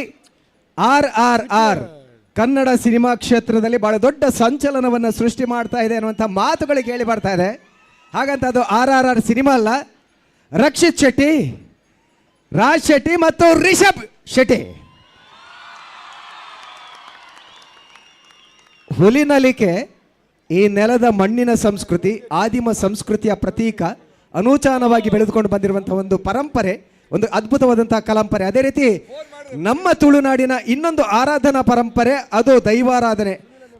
RRR Kannada cinema ಕ್ಷೇತ್ರದಲ್ಲಿ ಬಹಳ ದೊಡ್ಡ ಸಂಚಲನವನ್ನು ಸೃಷ್ಟಿ ಮಾಡ್ತಾ ಇದೆ ಅನ್ನುವಂಥ ಮಾತುಗಳು ಕೇಳಿ ಬರ್ತಾ ಇದೆ. ಹಾಗಂತ ಅದು RRR cinema ಅಲ್ಲ. ರಕ್ಷಿತ್ ಶೆಟ್ಟಿ, ರಾಜ್ ಶೆಟ್ಟಿ ಮತ್ತು ರಿಷಬ್ ಶೆಟ್ಟಿ ಹುಲಿನಲಿಕೆ ಈ ನೆಲದ ಮಣ್ಣಿನ ಸಂಸ್ಕೃತಿ, ಆದಿಮ ಸಂಸ್ಕೃತಿಯ ಪ್ರತೀಕ, ಅನೂಚಾನವಾಗಿ ಬೆಳೆದುಕೊಂಡು ಬಂದಿರುವಂತಹ ಒಂದು ಪರಂಪರೆ, ಒಂದು ಅದ್ಭುತವಾದಂತಹ ಕಲಾಂಪರೆ. ಅದೇ ರೀತಿ ನಮ್ಮ ತುಳುನಾಡಿನ ಇನ್ನೊಂದು ಆರಾಧನಾ ಪರಂಪರೆ ಅದು ದೈವಾರಾಧನೆ.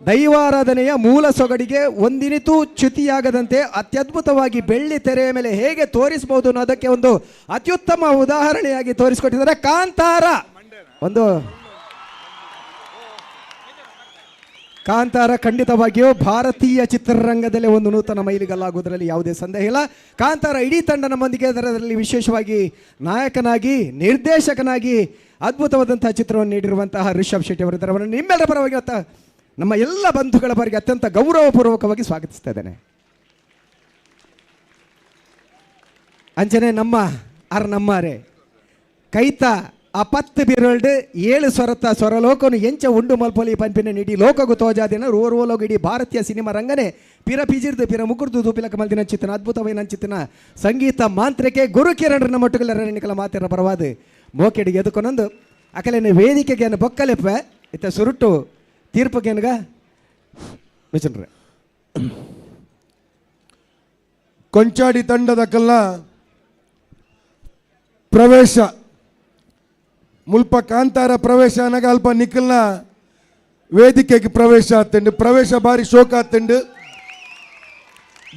ದೈವಾರಾಧನೆಯ ಮೂಲ ಸೊಗಡಿಗೆ ಒಂದಿನಿತೂ ಚ್ಯುತಿಯಾಗದಂತೆ ಅತ್ಯದ್ಭುತವಾಗಿ ಬೆಳ್ಳಿ ತೆರೆಯ ಮೇಲೆ ಹೇಗೆ ತೋರಿಸಬಹುದು ಅನ್ನೋದಕ್ಕೆ ಒಂದು ಅತ್ಯುತ್ತಮ ಉದಾಹರಣೆಯಾಗಿ ತೋರಿಸಿಕೊಟ್ಟಿದ್ದಾರೆ ಕಾಂತಾರ. ಒಂದು ಕಾಂತಾರ ಖಂಡಿತವಾಗಿಯೂ ಭಾರತೀಯ ಚಿತ್ರರಂಗದಲ್ಲೇ ಒಂದು ನೂತನ ಮೈಲಿಗಲ್ಲಾಗುವುದರಲ್ಲಿ ಯಾವುದೇ ಸಂದೇಹ ಇಲ್ಲ. ಕಾಂತಾರ ಇಡೀ ತಂಡ ನಮ್ಮೊಂದಿಗೆ, ಅದರಲ್ಲಿ ವಿಶೇಷವಾಗಿ ನಾಯಕನಾಗಿ ನಿರ್ದೇಶಕನಾಗಿ ಅದ್ಭುತವಾದಂತಹ ಚಿತ್ರವನ್ನು ನೀಡಿರುವಂತಹ ರಿಷಬ್ ಶೆಟ್ಟಿ ಅವರಿದ್ದಾರೆ. ಅವರನ್ನು ನಿಮ್ಮೆಲ್ಲರ ಪರವಾಗಿ ನಮ್ಮ ಎಲ್ಲ ಬಂಧುಗಳ ಪರವಾಗಿ ಅತ್ಯಂತ ಗೌರವಪೂರ್ವಕವಾಗಿ ಸ್ವಾಗತಿಸ್ತಾ ಇದ್ದೇನೆ. ಅಂಚನೆ ನಮ್ಮ ಅರ್ ನಮ್ಮಾರೆ ಕೈತ ಆ 10 ಬಿರಲ್ಡ್ 7 ಸ್ವರತ ಸ್ವರಲೋಕನು ಎಂಚ ಉಂಡು ಮಲ್ಪೊಲಿ ಪಂಪಿನ ಇಡೀ ಲೋಕಗು ತೋಜಾದಿನ ರೋರ್ವೋಲೋಗ ಇಡೀ ಭಾರತೀಯ ಸಿನಿಮಾ ರಂಗನೆ ಪಿರ ಪಿಜಿರ್ದು ಪಿರ ಮುಕುರ್ದು ದುಪಿಲಕ ಮಲ್ದಿನ ಚಿತ್ತನ ಅದ್ಭುತವೈನ ಚಿತ್ತನ ಸಂಗೀತ ಮಾಂತ್ರಿಕೆ ಗುರುಕಿರಣ್ರನ ಮೊಟ್ಟುಗಲ ಮಾತಿರ ಪರವಾದ ಮೋಕೆಡಿಗೆ ಎದುಕೊನೊಂದು ಅಕಲೇನ ವೇದಿಕೆಗೆ ಬೊಕ್ಕಲೆಪ್ಪ ಇತ್ತ ಸುರುಟು ತೀರ್ಪುಗೇನಗ ಮಿಚನ್ರೆ. ಕೊಂಚಾಡಿ ತಂಡದ ಕಲ್ಲ ಪ್ರವೇಶ ಮುಲ್ಪ ಕಾಂತಾರ ಪ್ರವೇಶ ಅನಗ ಅಲ್ಪ ನಿಖಲ್ನ ವೇದಿಕೆಗೆ ಪ್ರವೇಶ ಆತಂಡು. ಪ್ರವೇಶ ಬಾರಿ ಶೋಕ ಆತಂಡು,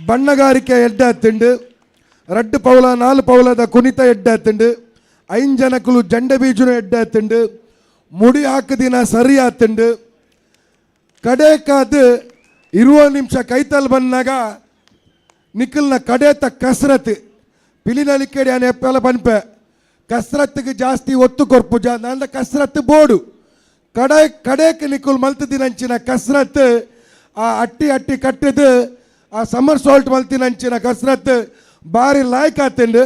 ಬಣ್ಣಗಾರಿಕೆ ಎಡ್ಡೆ ಆತಂಡು, 2 ಪೌಲ 4 ಪೌಲದ ಕುಣಿತ ಎಡ್ಡೆ ಆತಂಡು, 5 ಜನಕ್ಕಲು ಜಂಡೆ ಬೀಜನ ಎಡ್ಡೆ ಆತಂಡು, ಮುಡಿ ಹಾಕದಿನ ಸರಿ ಆತಂಡು. ಕಡೆಕಾದ 20 ನಿಮಿಷ ಕೈತಲ್ ಬಂದಾಗ ನಿಖಲ್ನ ಕಡೇತ ಕಸರತ್ ಪಿಲಿನಲಿಕೆಡೆ ಎಪ್ಪೆಲ್ಲ ಪನ್ಪೆ ಕಸರತ್ತಿಗೆ ಜಾಸ್ತಿ ಒತ್ತು ಕೊರ್ಪು ಜಾ ನನ್ನ ಕಸರತ್ತು ಬೋಡು ಕಡೆ ಕಡೆಗೆ ನಿಕ್ಕುಲ್ ಮಲ್ತದಿನಂಚಿನ ಕಸರತ್ತು ಆ ಅಟ್ಟಿ ಅಟ್ಟಿ ಕಟ್ಟದು ಆ ಸಮರ್ ಸಾಲ್ಟ್ ಮಲ್ತಿನಂಚಿನ ಕಸರತ್ತು ಬಾರಿ ಲಾಯ್ಕ್ ಆತಂಡು.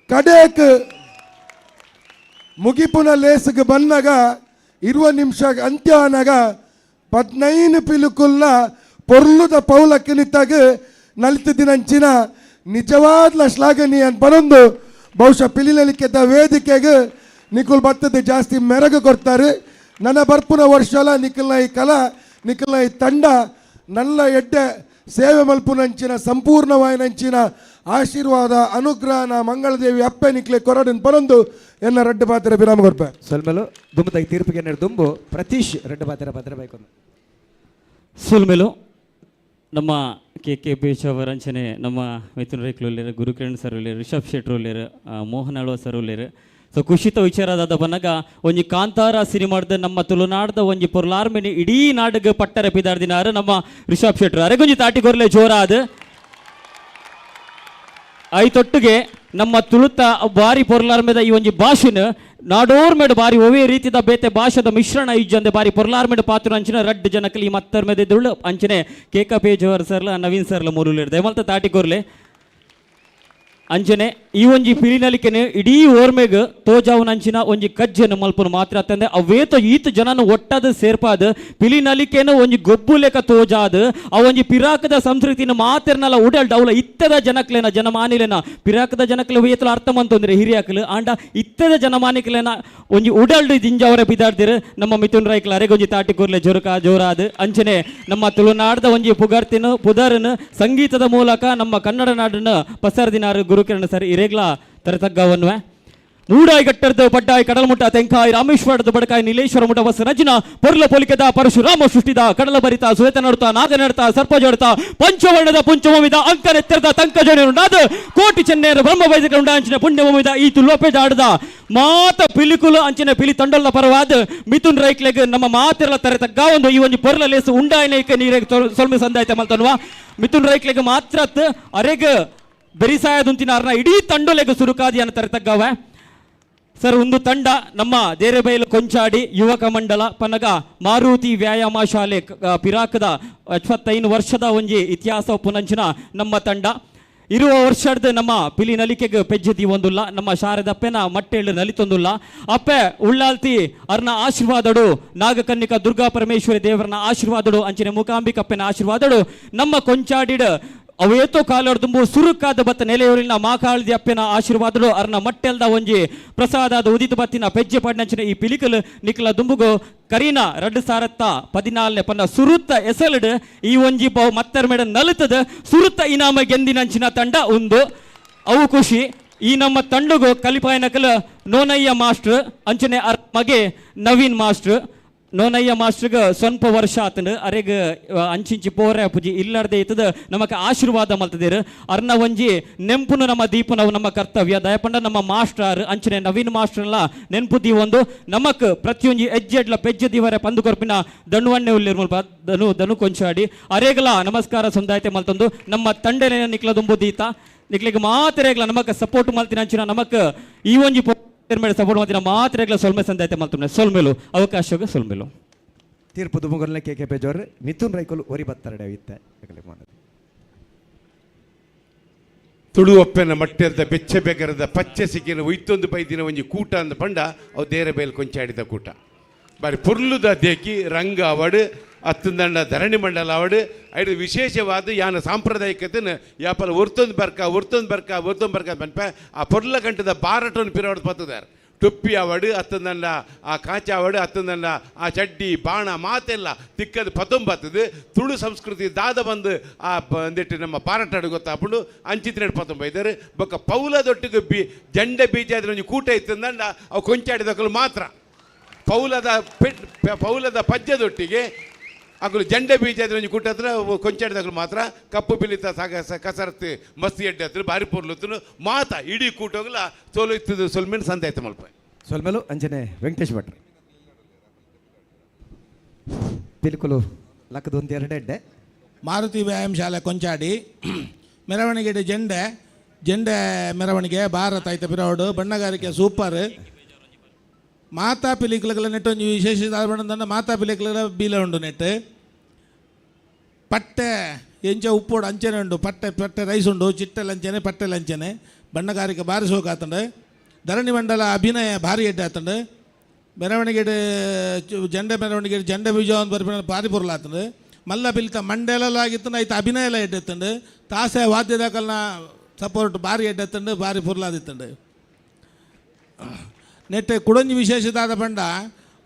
ಕಡೆಕ್ ಮುಗಿಪುನ ಲೇಸಿಗೆ ಬಂದಾಗ 20 ನಿಮಿಷ ಅಂತ್ಯ ಆನಾಗ 15 ಪಿಲುಕುಲ್ನ ಪೊರ್ಲುದ ಪೌಲಕ್ಕೆ ನಿತ್ತಾಗ ನಲಿತದಿನಂಚಿನ ನಿಜವಾದ ಶ್ಲಾಘನೀಯ ಬರೊಂದು ಬಹುಶಃ ಪಿಲಿನಲಿಕೆದ ವೇದಿಕೆಗೆ ನಿಖುಲ್ ಬರ್ತದೆ ಜಾಸ್ತಿ ಮೆರಗು ಕೊಡ್ತಾರೆ. ನನ್ನ ಬರ್ಪುನ ವರ್ಷಲ ನಿಖಲ್ನ ಈ ಕಲಾ ನಿಖಲ್ನ ಈ ತಂಡ ನನ್ನ ಎಡ್ಡೆ ಸೇವೆ ಮಲ್ಪುನಂಚಿನ ಸಂಪೂರ್ಣವಾಯಿನಂಚಿನ ಆಶೀರ್ವಾದ ಅನುಗ್ರಹನ ಮಂಗಳದೇವಿ ಅಪ್ಪೆ ನಿಕ್ಲೆ ಕೊರಡನ್ ಪರೊಂದು ಎನ್ನ ರಡ್ಡು ಪಾತ್ರ ವಿರಾಮ ಕೊರ್ಪೆ. ಸೊಲ್ಮೆಲು ದುಂಬುದಾಗಿ ತೀರ್ಪಿಗೆ ದುಂಬು ಪ್ರತೀಶ್ ರಡ್ಡು ಪಾತ್ರ ಪಾತ್ರ ಬೇಕು. ಸೊಲ್ಮೆಲು ನಮ್ಮ ಕೆ ಕೆ ಬೇಶ್ ಅವರ ಅಂಚನೆ ನಮ್ಮ ಮಿಥುನ್ ರೈಕ್ಲು ಉಲ್ಲೇರು, ಗುರುಕಿರಣ್ ಸರ್ ಉಲ್ಲೇರು, ರಿಷಬ್ ಶೆಟ್ರು ಉಲ್ಲೇರು, ಮೋಹನ್ ಆಳ್ವ ಸರ್ ಉಲ್ಲೇರು. ಸೊ ಖುಷಿತ ವಿಚಾರದಾದ ಬನ್ನಗ ಒಂಜಿ ಕಾಂತಾರ ಸಿನಿಮಾಡ್ದ ನಮ್ಮ ತುಳುನಾಡ್ದ ಒಂಜಿ ಪೊರ್ಲಾರ್ಮಿನಿ ಇಡೀ ನಾಡಗ್ ಪಟ್ಟರೆ ಪಿದಾರ್ದಿನಾರು ನಮ್ಮ ರಿಷಬ್ ಶೆಟ್ರು. ಅರೆಗೊಂಜಿ ತಾಟಿ ಕೊರ್ಲೆ ಜೋರಾದ ಐತೊಟ್ಟಿಗೆ ನಮ್ಮ ತುಳುತ ಬಾರಿ ಪೊರ್ಲಾರ್ಮೆದ ಈ ಒಂಜಿ ಭಾಷೆನ ನಾಡೋರ್ಮೆಡ್ ಬಾರಿ ಒವೇ ರೀತಿದ ಬೇತೆ ಭಾಷೆದ ಮಿಶ್ರಣ ಇಜ್ಜಂದೆ ಬಾರಿ ಪೊರ್ಲಾರ್ಮೆಡ್ ಪಾತ್ರ ಅಂಚಿನ ರಡ್ಡು ಜನಕಲಿ ಮತ್ತರ್ಮೆದ ಇದ್ದುಳ್ಳು ಅಂಚನೆ ಕೇಕ ಪೇಜವರ್ ಸರ್ಲ ನವೀನ್ ಸರ್ಲ ಮೂರು ದಯಮಲ್ತ ತಾಟಿ ಕೊರ್ಲೆ. ಅಂಚನೆ ಈ ಒಂಜಿ ಪಿಲಿನಲಿಕೆನೆ ಇಡೀ ಓರ್ಮೆಗ್ ತೋಜಾವುನಂಚಿನ ಒಂಜಿ ಕಜ್ಜೆನು ಮಲ್ಪುನು ಮಾತ್ರ ಅತ್ತಂದೆ ಅವೇತೋ ಈತ ಜನನು ಒಟ್ಟದ ಸೇರ್ಪಾದ ಪಿಲಿನಲಿಕೆನು ಒಂಜಿ ಗೊಬ್ಬು ಲೆಕ್ಕ ತೋಜಾದ ಆ ಒಂಜಿ ಪಿರಾಕದ ಸಂಸ್ಕೃತಿನ ಮಾತೆರ್ನಲ ಉಡಲ್ಡ್ ಅವಲ ಇತ್ತದ ಜನಕ್ಲೆನ ಜನಮಾನಿಲೆನ ಪಿರಾಕದ ಜನಕ್ಲೆ ಏತಲ ಅರ್ಥ ಮಂತೊಂದ್ರೆ ಹಿರಿಯಾಕಲು ಆಂಡ ಇತ್ತದ ಜನಮಾನಿಕ್ಲೆನ ಒಂಜಿ ಉಡಲ್ಡ್ ದಿಂಜವರ ಬಿದಾಡ್ದಿರು ನಮ್ಮ ಮಿಥುನ್ ರೈಕ್ಲ ಅರೆಗೊಂಜಿ ತಾಟಿ ಕೂರ್ಲೆ ಜೋರುಕ ಜೋರಾದ. ಅಂಚನೆ ನಮ್ಮ ತುಳುನಾಡದ ಒಂಜಿ ಪುಗರ್ತಿನ ಪುದರನು ಸಂಗೀತದ ಮೂಲಕ ನಮ್ಮ ಕನ್ನಡ ನಾಡನ್ನು ಪಸರದಿನಾರು ಗುರುಕಿರಣ್ ಸರ್ ಇರೇಗ್ಲ ತರತಗ್ಗವನ್ವೆ. ಮೂಡಾಯಿ ಗಟ್ಟರ್ದು ಪಡ್ಡಾಯಿ ಕಡಲಮುಟ್ಟ ತೆಂಕಾಯಿ ರಾಮೇಶ್ವರದ ಬಡಕಾಯಿ ನೀಲೇಶ್ವರ ಮುಟ್ಟ ವಸ ರಜನ ಪೊರ್ಲ ಪೊಲಿಕೆದ ಪರಶುರಾಮ ಸೃಷ್ಟಿದ ಕಡಲ ಬರಿತ ಸುವೇತ ನಡುತ್ತ ನಾಗ ನಡುತ್ತ ಸರ್ಪ ಜೋಡುತ್ತ ಪಂಚವರ್ಣದ ಪುಂಚಭೂಮಿದ ಅಂಕನೆತ್ತರದ ತಂಕ ಜೋಡಿಯುಂಡಾದ ಕೋಟಿ ಚೆನ್ನೇರ ಬ್ರಹ್ಮ ವೈದಿಕ ಉಂಡಾಂಚಿನ ಪುಣ್ಯಭೂಮಿದ ಈ ತುಲೋಪೆದಾಡದ ಮಾತ ಪಿಲಿಕುಲು ಅಂಚಿನ ಪಿಲಿ ತಂಡೊಲ್ಲ ಪರವಾದ ಮಿಥುನ್ ರೈಕ್ಲೆಗ್ ನಮ್ಮ ಮಾತಿರಲ ತರೆ ತಗ್ಗ ಒಂದು ಈ ಒಂದು ಪೊರ್ಲ ಲೇಸು ಉಂಡಾಯನೇಕ ನೀರಿಗೆ ಸೊಲ್ಮೆ ಸಂದಾಯ್ತ ಮಲ್ತನ್ವಾ ಮಿಥುನ್ ರೈಕ್ಲೆಗ್ ಮಾತ್ರ ಅರೆಗ್ ಬೆರಿಸಾಯದುಂತಿನ ಅರ್ನ ಇಡೀ ತಂಡೊಲೆಗ್ ಸುರುಕಾದಿಯನ್ನು ತರೆ ತಗ್ಗವ. ಸರ್ ಒಂದು ತಂಡ ನಮ್ಮ ದೇರೆಬೈಲು ಕೊಂಚಾಡಿ ಯುವಕ ಮಂಡಲ ಪನಗ ಮಾರುತಿ ವ್ಯಾಯಾಮ ಶಾಲೆ ಪಿರಾಕದ 75 ವರ್ಷದ ಒಂಜಿ ಇತಿಹಾಸ ಪುನಂಚಿನ ನಮ್ಮ ತಂಡ ಇರುವ ವರ್ಷದ ನಮ್ಮ ಪಿಲಿ ನಲಿಕೆಗೆ ಪೆಜ್ಜೆ ದೀವೊಂದುಲ್ಲ ನಮ್ಮ ಶಾರದಪ್ಪೆನ ಮಟ್ಟೆಳ್ಳು ನಲಿತೊಂದುಲ್ಲ ಅಪ್ಪೆ ಉಳ್ಳಾಲ್ತಿ ಅರ್ನ ಆಶೀರ್ವಾದಡು ನಾಗಕನ್ನಿಕ ದುರ್ಗಾ ಪರಮೇಶ್ವರಿ ದೇವರನ ಆಶೀರ್ವಾದಡು ಅಂಚಿನ ಮೂಕಾಂಬಿಕಪ್ಪೆನ ಆಶೀರ್ವಾದಡು ನಮ್ಮ ಕೊಂಚಾಡಿಡ ಅವೇತೋ ಕಾಲೊಡ್ದುಂಬು ಸುರುಕಾದ ಬತ್ತ ನೆಲೆಯೂರಿನ ಮಾಕಾಳದಿ ಅಪ್ಪೆನ ಆಶೀರ್ವಾದಡು ಅರ್ನ ಮಟ್ಟೆಲ್ದ ಒಂಜಿ ಪ್ರಸಾದಾದ ಉದಿತ ಬತ್ತಿನ ಪೆಜ್ಜೆ ಪಡ್ನಂಚಿನ ಈ ಪಿಲಿಕಲು ನಿಕ್ಲ ದುಂಬುಗು ಕರೀನಾ 2014 ಪನ್ನ ಸುರುತ್ತ ಎಸಲಡು ಈ ಒಂಜಿ ಬಹು ಮತ್ತರ ಮೇಡ ನಲುತದ ಸುರುತ್ತ ಇನಾಮ ಗೆಂದಿನಂಚಿನ ತಂಡ ಉಂದು ಅವು ಖುಷಿ. ಈ ನಮ್ಮ ತಂಡಗು ಕಲಿಪಾಯನಕಲ ನೋನಯ್ಯ ಮಾಸ್ಟರ್ ಅಂಚನೆ ಅರ್ ಮಗೆ ನವೀನ್ ಮಾಸ್ಟರ್. ನೋನಯ್ಯ ಮಾಸ್ಟರ್ಗೆ ಸ್ವಲ್ಪ ವರ್ಷ ಆತಂಡು ಅರೆಗ್ ಅಂಚಿಂಚಿ ಪೋರೆ ಪೂಜಿ ಇಲ್ಲಾರ್ದೆ ಇತ್ತದ ನಮಕ್ ಆಶೀರ್ವಾದ ಮಲ್ತದಿರು ಅರ್ನ ಒಂಜಿ ನೆಂಪುನು ನಮ್ಮ ದೀಪನವು ನಮ್ಮ ಕರ್ತವ್ಯ ದಯಪಂಡ ನಮ್ಮ ಮಾಸ್ಟರ್ ಅಂಚನೆ ನವೀನ್ ಮಾಸ್ಟರ್ಲ ನೆನಪು ದೀವೊಂದು ನಮಕ್ ಪ್ರತಿಯೊಂಜಿ ಎಜ್ಜೆಡ್ಲ ಪೆಜ್ಜೆ ದೀವರೆ ಪಂದು ಕೊರ್ಪಿನ ದಣುವಣ್ಣೆ ಉಲ್ಲಿರ್ ಮುಲ್ಪ ದನು ದನು ಕೊಂಚಾಡಿ ಅರೇಗಲ ನಮಸ್ಕಾರ ಸಂದಾಯತೆ ಮಲ್ತಂದು ನಮ್ಮ ತಂಡನೆ ನಿಕ್ಲ ದುಂಬು ದೀತ ನಿಕ್ಲಿಗೆ ಮಾತ್ರೆಗ್ಲ ನಮಕ್ ಸಪೋರ್ಟ್ ಮಲ್ತಿನ ಅಂಚಿನ ನಮಕ್ ಈ ಒಂಜಿ ಸಪೋರ್ಟ್ ಮಾಡ್ತೀನ ಮಾತ್ರೆಗ್ಲ ಸೊಲ್ಮೆ ಸಂದಾಯ್ತೆ ಮಲ್ತುನೆ ಸೊಲ್ಮೆಲು ಅವಕಾಶಕ್ಕೆ ಸೊಲ್ಮೆಲು. ತೀರ್ಪು ದುಮುಗಲ್ನ ಕೆ ಕೆ ಪೇಜೋರ್ ಮಿಥುನ್ ರೈಕುಲು ಒರಿ ಬತ್ತರಡೆ ಇತ್ತೆ. ತುಳು ಅಪ್ಪೆನ ಮಟ್ಟೆಲ್ದ ಬೆಚ್ಚ ಬೆಗರದ ಪಚ್ಚೆ ಸಿಕ್ಕಿನ ಒಯ್ತೊಂದು ಬೈದಿನ ಒಂಜಿ ಕೂಟ ಅಂದ ಪಂಡ ಅವು ದೇರ ಬೇಲ್ ಕೊಂಚಾಡಿದ ಕೂಟ ಬಾರಿ ಪೊರ್ಲುದ ದೇಕಿ ರಂಗ ಅವಡು ಅತ್ತಂದಂಡ ಧರಣಿ ಮಂಡಲ ಅವಡು ಐದು ವಿಶೇಷವಾದ ಯಾನ ಸಾಂಪ್ರದಾಯಿಕತೆನ ಯಾಪಲ ಒರ್ತೊಂದು ಬರ್ಕ ಒರ್ತೊಂದು ಬರ್ಕ ಒರ್ತೊಂದು ಬರ್ಕ ಪನ್ಪೆ ಆ ಪೊರ್ಲ ಗಂಟದ ಬಾರಟೊಂದು ಪಿರವಡ್ ಪತ್ತದಾರ್ ಟೊಪ್ಪಿ ಅವಡು ಅತ್ತಂದಂಡ ಆ ಕಾಚ ಅವಡು ಅತ್ತಂದಂಡ ಆ ಚಡ್ಡಿ ಬಾಣ ಮಾತೆಲ್ಲ ತಿಕ್ಕದು ಪತ್ತೊಂಬತ್ತದು ತುಳು ಸಂಸ್ಕೃತಿ ದಾದ ಬಂದು ಆ ಬಂದಿಟ್ಟು ನಮ್ಮ ಪಾರಟಾಡು ಗೊತ್ತಾಪುಂಡು ಅಂಚಿತ್ತಿನ ಪತ್ತೊಂಬೈದಾರೆ ಬೊಕ್ಕ ಪೌಲದೊಟ್ಟಿಗೆ ಬಿ ಜಂಡೆ ಬೀಜ ಆದ್ರೆ ಒಂಜಿ ಕೂಟ ಇತ್ತಂದಂಡ ಅವು ಕೊಂಚಾಡಿದಕ್ಕಲು ಮಾತ್ರ ಪೌಲದ ಪೆಟ್ ಪೌಲದ ಪಜ್ಜದೊಟ್ಟಿಗೆ ಅಗಲು ಜಂಡೆ ಬೀಜ ಆದ್ರೆ ಒಂಜಿ ಕೂಟ ಹತ್ರ ಕೊಂಚಾಡಿದಾಗಲು ಮಾತ್ರ ಕಪ್ಪು ಪಿಲಿತ ಸಾಗ ಕಸರತ್ತು ಮಸ್ತಿ ಎಡ್ಡೆ ಹತ್ರ ಬಾರಿ ಪೊರ್ಲುತ್ತನು ಮಾತ ಇಡೀ ಕೂಟೋಗಲ ಸೋಲು ಇತ್ತದು ಸೊಲ್ಮೇನು ಸಂದಾಯ್ತು ಮಲ್ಪ. ಸೊಲ್ಮೇಲು ಅಂಜನೆ ವೆಂಕಟೇಶ್ ಭಟ್ರು ಪಿಲಿಕುಲು ಲಕ್ಕದೊಂದು ಎರಡು ಎಡ್ಡೆ. ಮಾರುತಿ ವ್ಯಾಯಾಮ ಶಾಲೆ ಕೊಂಚಾಡಿ ಮೆರವಣಿಗೆ ಜೆಂಡೆ ಜೆಂಡೆ ಮೆರವಣಿಗೆ ಭಾರತ ಐತ ಪಿರೋಡು ಬಣ್ಣಗಾರಿಕೆ ಸೂಪರ್ ಮಾತಾ ಪಿಲಿಕುಲಗಳ ನೆಟ್ಟು ಒಂಜಿ ವಿಶೇಷ ಬಣ್ಣದಂಡ ಮಾತಾ ಪಿಲಿಕುಲ ಬೀಲ ಉಂಡು ನೆಟ್ಟು ಪಟ್ಟೆ ಎಂಚ ಉಪ್ಪೋಡು ಅಂಚನೆ ಉಂಡು ಪಟ್ಟೆ ಪಟ್ಟೆ ರೈಸ್ ಉಂಡು ಚಿಟ್ಟೆ ಲಂಚನೆ ಪಟ್ಟೆ ಲಂಚನೆ ಬಣ್ಣಗಾರಿಕೆ ಭಾರಿ ಸೋಕಾತಂಡು ಧರಣಿ ಮಂಡಲ ಅಭಿನಯ ಭಾರಿ ಎಡ್ಡೆ ಆತಂಡು ಮೆರವಣಿಗೆ ಜಂಡೆ ಮೆರವಣಿಗೆ ಜಂಡೆ ಬೀಜ ಒಂದು ಬರ್ಪಿನ ಭಾರಿ ಪೊರ್ಲಾತಂಡು ಮಲ್ಲ ಪಿಲಿತ ಮಂಡೆಲಾಗಿತ್ತು ಐತ ಅಭಿನಯ ಎಲ್ಲ ಎಡ್ಡೆ ತಾಸೆ ವಾದ್ಯದಾಕಲ್ನ ಸಪೋರ್ಟ್ ಭಾರಿ ಎಡ್ಡೆ ಭಾರಿ ಪೊರ್ಲಾದಿತ್ತಂಡು. ನೆಟ್ಟೆ ಕುಡೊಂಜಿ ವಿಶೇಷದಾದ ಪಂಡ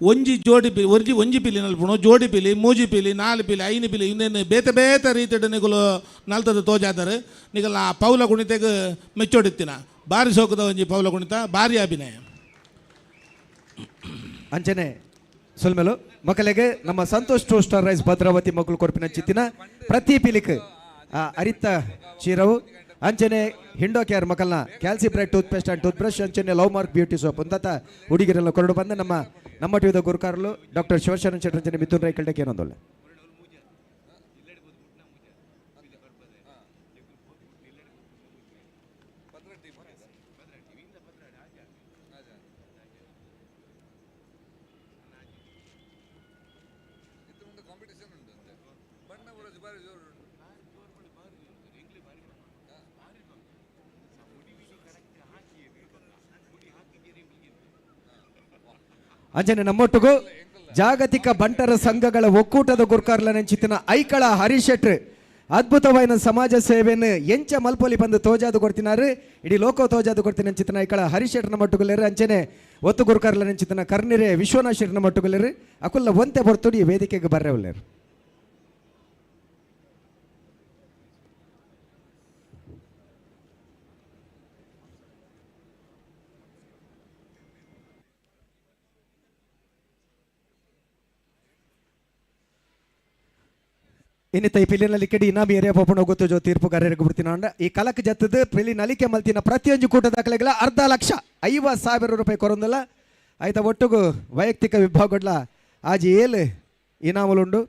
ಒಂಜಿ ಜೋಡಿ ಪಿ ಒಂಜಿ ಒಂಜಿ ಪಿಲಿ ನಲ್ಪುಣು ಜೋಡಿ ಪಿಲಿ ಮೂಜಿ ಪಿಲಿ ನಾಲು ಪಿಲಿ ಐನು ಪಿಲಿ ಇನ್ನೇನು ಬೇತೆ ಬೇತೆ ರೀತಿಡ್ ನಿಗುಲು ನಲ್ತದ ತೋಜಾದರು ನಿಗಲ ಆ ಪೌಲ ಕುಣಿತೆಗ್ ಮೆಚ್ಚೋಡಿತ್ತಿನ ಭಾರಿ ಸೋಕದ ಒಂಜಿ ಪೌಲ ಕುಣಿತ ಭಾರಿ ಅಭಿನಯ. ಅಂಚನೆ ಸೊಲ್ಮೆಲು ಮಕ್ಕಳಿಗೆ ನಮ್ಮ Santosh two star rice Bhadravati ಮಕ್ಕಳು ಕೊರ್ಪಿನ ಚಿತ್ತಿನ ಪ್ರತಿ ಪಿಲಿಕ್ ಅರಿತ ಚೀರವು ಅಂಚನೆ ಹಿಂಡೋ ಕೇರ್ ಮಕ್ಕಳನ್ನ ಕ್ಯಾಲ್ಸಿ bright toothpaste and toothbrush ಅಂಚನೆ ಲವ್ ಮಾರ್ಕ್ ಬ್ಯೂಟಿ ಸೋಪ್ ಒಂದತ ಹುಡುಗಿರೆಲ್ಲ ಕೊರಡು ಬಂದ ನಮ್ಮ ನಮ್ಮ ಟಿವಿದ ಗುರುಕಾರಲು ಡಾಕ್ಟರ್ ಶಿವಶರಣ ಶೆಟ್ಟರ್ ಅಂಚನೆ ಮಿಥುನ್ ರೈ ಕಲ್ಟಕ್ಕೆ ಏನೊಂದೊಳ್ಳೆ. ಅಂಚನೆ ನಮ್ಮೊಟ್ಟಿಗೂ ಜಾಗತಿಕ ಬಂಟರ ಸಂಘಗಳ ಒಕ್ಕೂಟದ ಗುರ್ಕಾರ್ಲ ನೆಂಚಿತ್ತಿನ ಐಕಳ ಹರಿಶೆಟ್ರು ಅದ್ಭುತವಾದ ಸಮಾಜ ಸೇವೆಯನ್ನು ಎಂಚ ಮಲ್ಪೊಲಿ ಬಂದು ತೋಜಾದು ಕೊಡ್ತಿನಾರು ಇಡೀ ಲೋಕ ತೋಜಾದು ಕೊಡ್ತೀನಿ ಅಂಚಿತನ ಐಕಳ ಹರಿಶೆಟ್ರನ ಮಟ್ಟುಗುಲೇರು. ಅಂಚನೆ ಒತ್ತು ಗುರುಕಾರ್ಲ ನೆಂಚಿತನ ಕರ್ನಿರೆ ವಿಶ್ವನಾಥ್ ಶೆಟ್ರನ ಮಟ್ಟುಗುಲೇರು. ಅಕುಲ್ಲ ಒಂತೆ ಬರ್ತುಡಿ ಈ ವೇದಿಕೆಗೆ ಬರ್ರೆ ಉಲ್ಲೇರು. ಇನ್ನಿತ ಈ ಪಿಲಿ ನಲಿಕೆಡಿ ಇನಾಮಿ ಏರಿಯಾ ಪೋಪಣ ಗೊತ್ತು ಜೋ ತೀರ್ಪುಗಾರರಿಗೆ ಬಿಡ್ತೀನ ಅಂಡ ಈ ಕಲಕ್ ಜತ್ತದ ಪಿಲಿ ನಲಿಕೆ ಮಲ್ತಿನ ಪ್ರತಿಯೊಂದು ಕೂಟ ದಾಖಲೆಗಳ 5,50,000 ರೂಪಾಯಿ ಕೊರೊಂದಲ್ಲ. ಆಯ್ತಾ ಒಟ್ಟುಗು ವೈಯಕ್ತಿಕ ವಿಭಾಗಡ್ಲ ಆಜಿ ಏಳು ಇನಾಮುಲುಂಡು.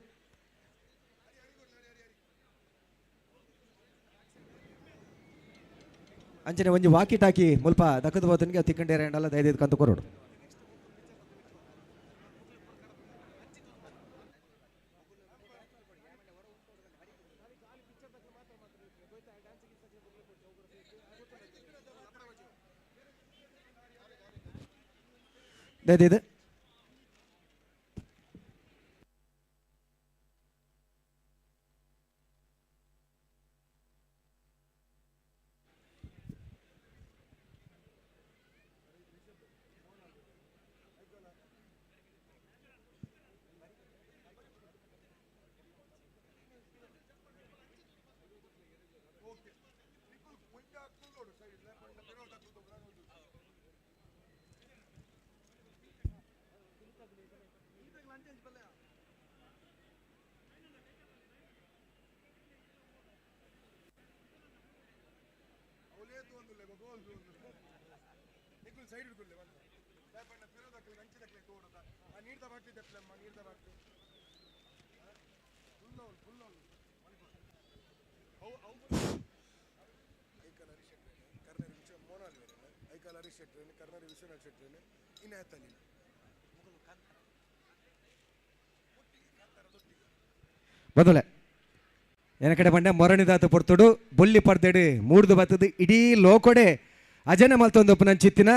ಅಂಚನೆ ಒಂಜಿ ವಾಕಿ ಟಾಕಿ ಮುಲ್ಪ ದಕ್ಕದ ಬೋತನಿಗೆ ತಿಕ್ಕಂಡೇರ ಅಂಡಲ್ಲ ದಯದಿದ್ದು ಕಂತು ಕೊರೋಡು. ದಯದಿದ್ದು ಬದಲೆ ಎನಕಡೆ ಬಂಡೆ ಮೊರಣಿದಾತ ಪೊರ್ತುಡು ಬೊಲ್ಲಿ ಪರ್ದೆಡು ಮೂಡ್ದು ಬತ್ತದು ಇಡೀ ಲೋಕೊಡೆ ಅಜನೆ ಮಲ್ತೊಂದೊಪ್ಪು ನಂಚಿತ್ತಿನ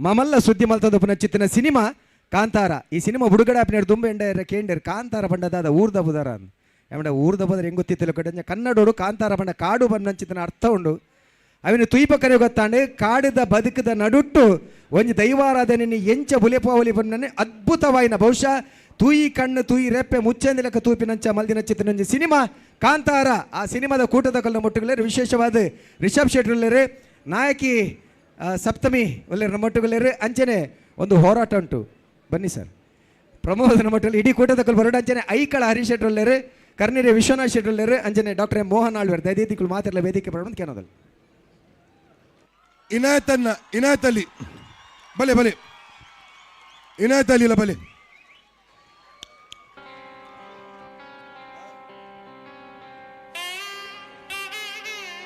ಮಮಲ್ಲ ಸುದ್ದಿ ಮಲ್ತೊಂದೊಪ್ಪು ನಂಚಿತ್ತಿನ ಸಿನಿಮಾ ಕಾಂತಾರ. ಈ ಸಿನಿಮಾ ಬುಡುಗಡೆ ಆಪಿನ ದುಂಬೆ ಎಂಡ ಕೇಂಡೇರು ಕಾಂತಾರ ಬಂಡದಾದ ಊರ್ದ ಬುದಾರ ಎಮಡ ಊರ್ದ ಬುದಾರ ಹೆಂಗ್ ಗೊತ್ತಿತ್ತಿಲ್ಲ ಕಡೆ ಕನ್ನಡೋಡು ಕಾಂತಾರ ಬಂಡ ಕಾಡು ಬಂದಂಚಿತ್ತಿನ ಅರ್ಥ ಉಂಡು. ಅವಿನ ತುಯ್ಪಕರೆ ಗೊತ್ತಾಂಡು ಕಾಡಿದ ಬದುಕದ ನಡುಟ್ಟು ಒಂಜಿ ದೈವಾರಾಧನೆ ಎಂಚ ಬುಲೆಪಾವಲಿ ಬಂದನೆ ಅದ್ಭುತವಾಯಿನ ಬಹುಶಃ ತೂಯಿ ಕಣ್ಣು ತೂಯಿ ರೆಪ್ಪೆ ಮುಚ್ಚಂದಿಲಕ ತೂಪಿನಂಚ ಮಲ್ದಿನ ಚಿತ್ರನಂಚ ಸಿನಿಮಾ ಕಾಂತಾರ. ಆ ಸಿನಿಮಾದ ಕೂಟದ ಕಲ್ಲ ಮುಟ್ಟುಗಳೇರು ವಿಶೇಷವಾದ ರಿಷಬ್ ಶೆಟ್ಟರ್ಲೇರು ನಾಯಕಿ ಸಪ್ತಮಿ ಒಳ್ಳೆಯರ ಮಟ್ಟುಗಳೇರು. ಅಂಚನೆ ಒಂದು ಹೋರಾಟ ಉಂಟು ಬನ್ನಿ ಸರ್ ಪ್ರಮೋದನ ಮಟ್ಟಲ್ಲಿ ಇಡೀ ಕೂಟದ ಕಲ್ ಬರೋಡ. ಅಂಚನೆ ಐಕಳ ಹರೀಶ್ ಶೆಟ್ಟರ್ಲೇರು ಕರ್ನಿರೆ ವಿಶ್ವನಾಥ್ ಶೆಟ್ಟರ್ಲೇರು ಅಂಚನೆ ಡಾಕ್ಟರ್ ಎಂ ಮೋಹನ್ ಆಳ್ವೇರ್ ದೈದಿಗಳು ಮಾತಿರಲ್ಲ ವೇದಿಕೆ ಬರೋಣ ಕೇನೋದಲ್ಲ. ಇನಾಯತನ್ನ ಇನಾಯತ್ ಅಲಿ ಬಲೆ ಬಲೆ ಇನಾಯತ್ ಅಲಿ ಇಲ್ಲ ಬಲೆ.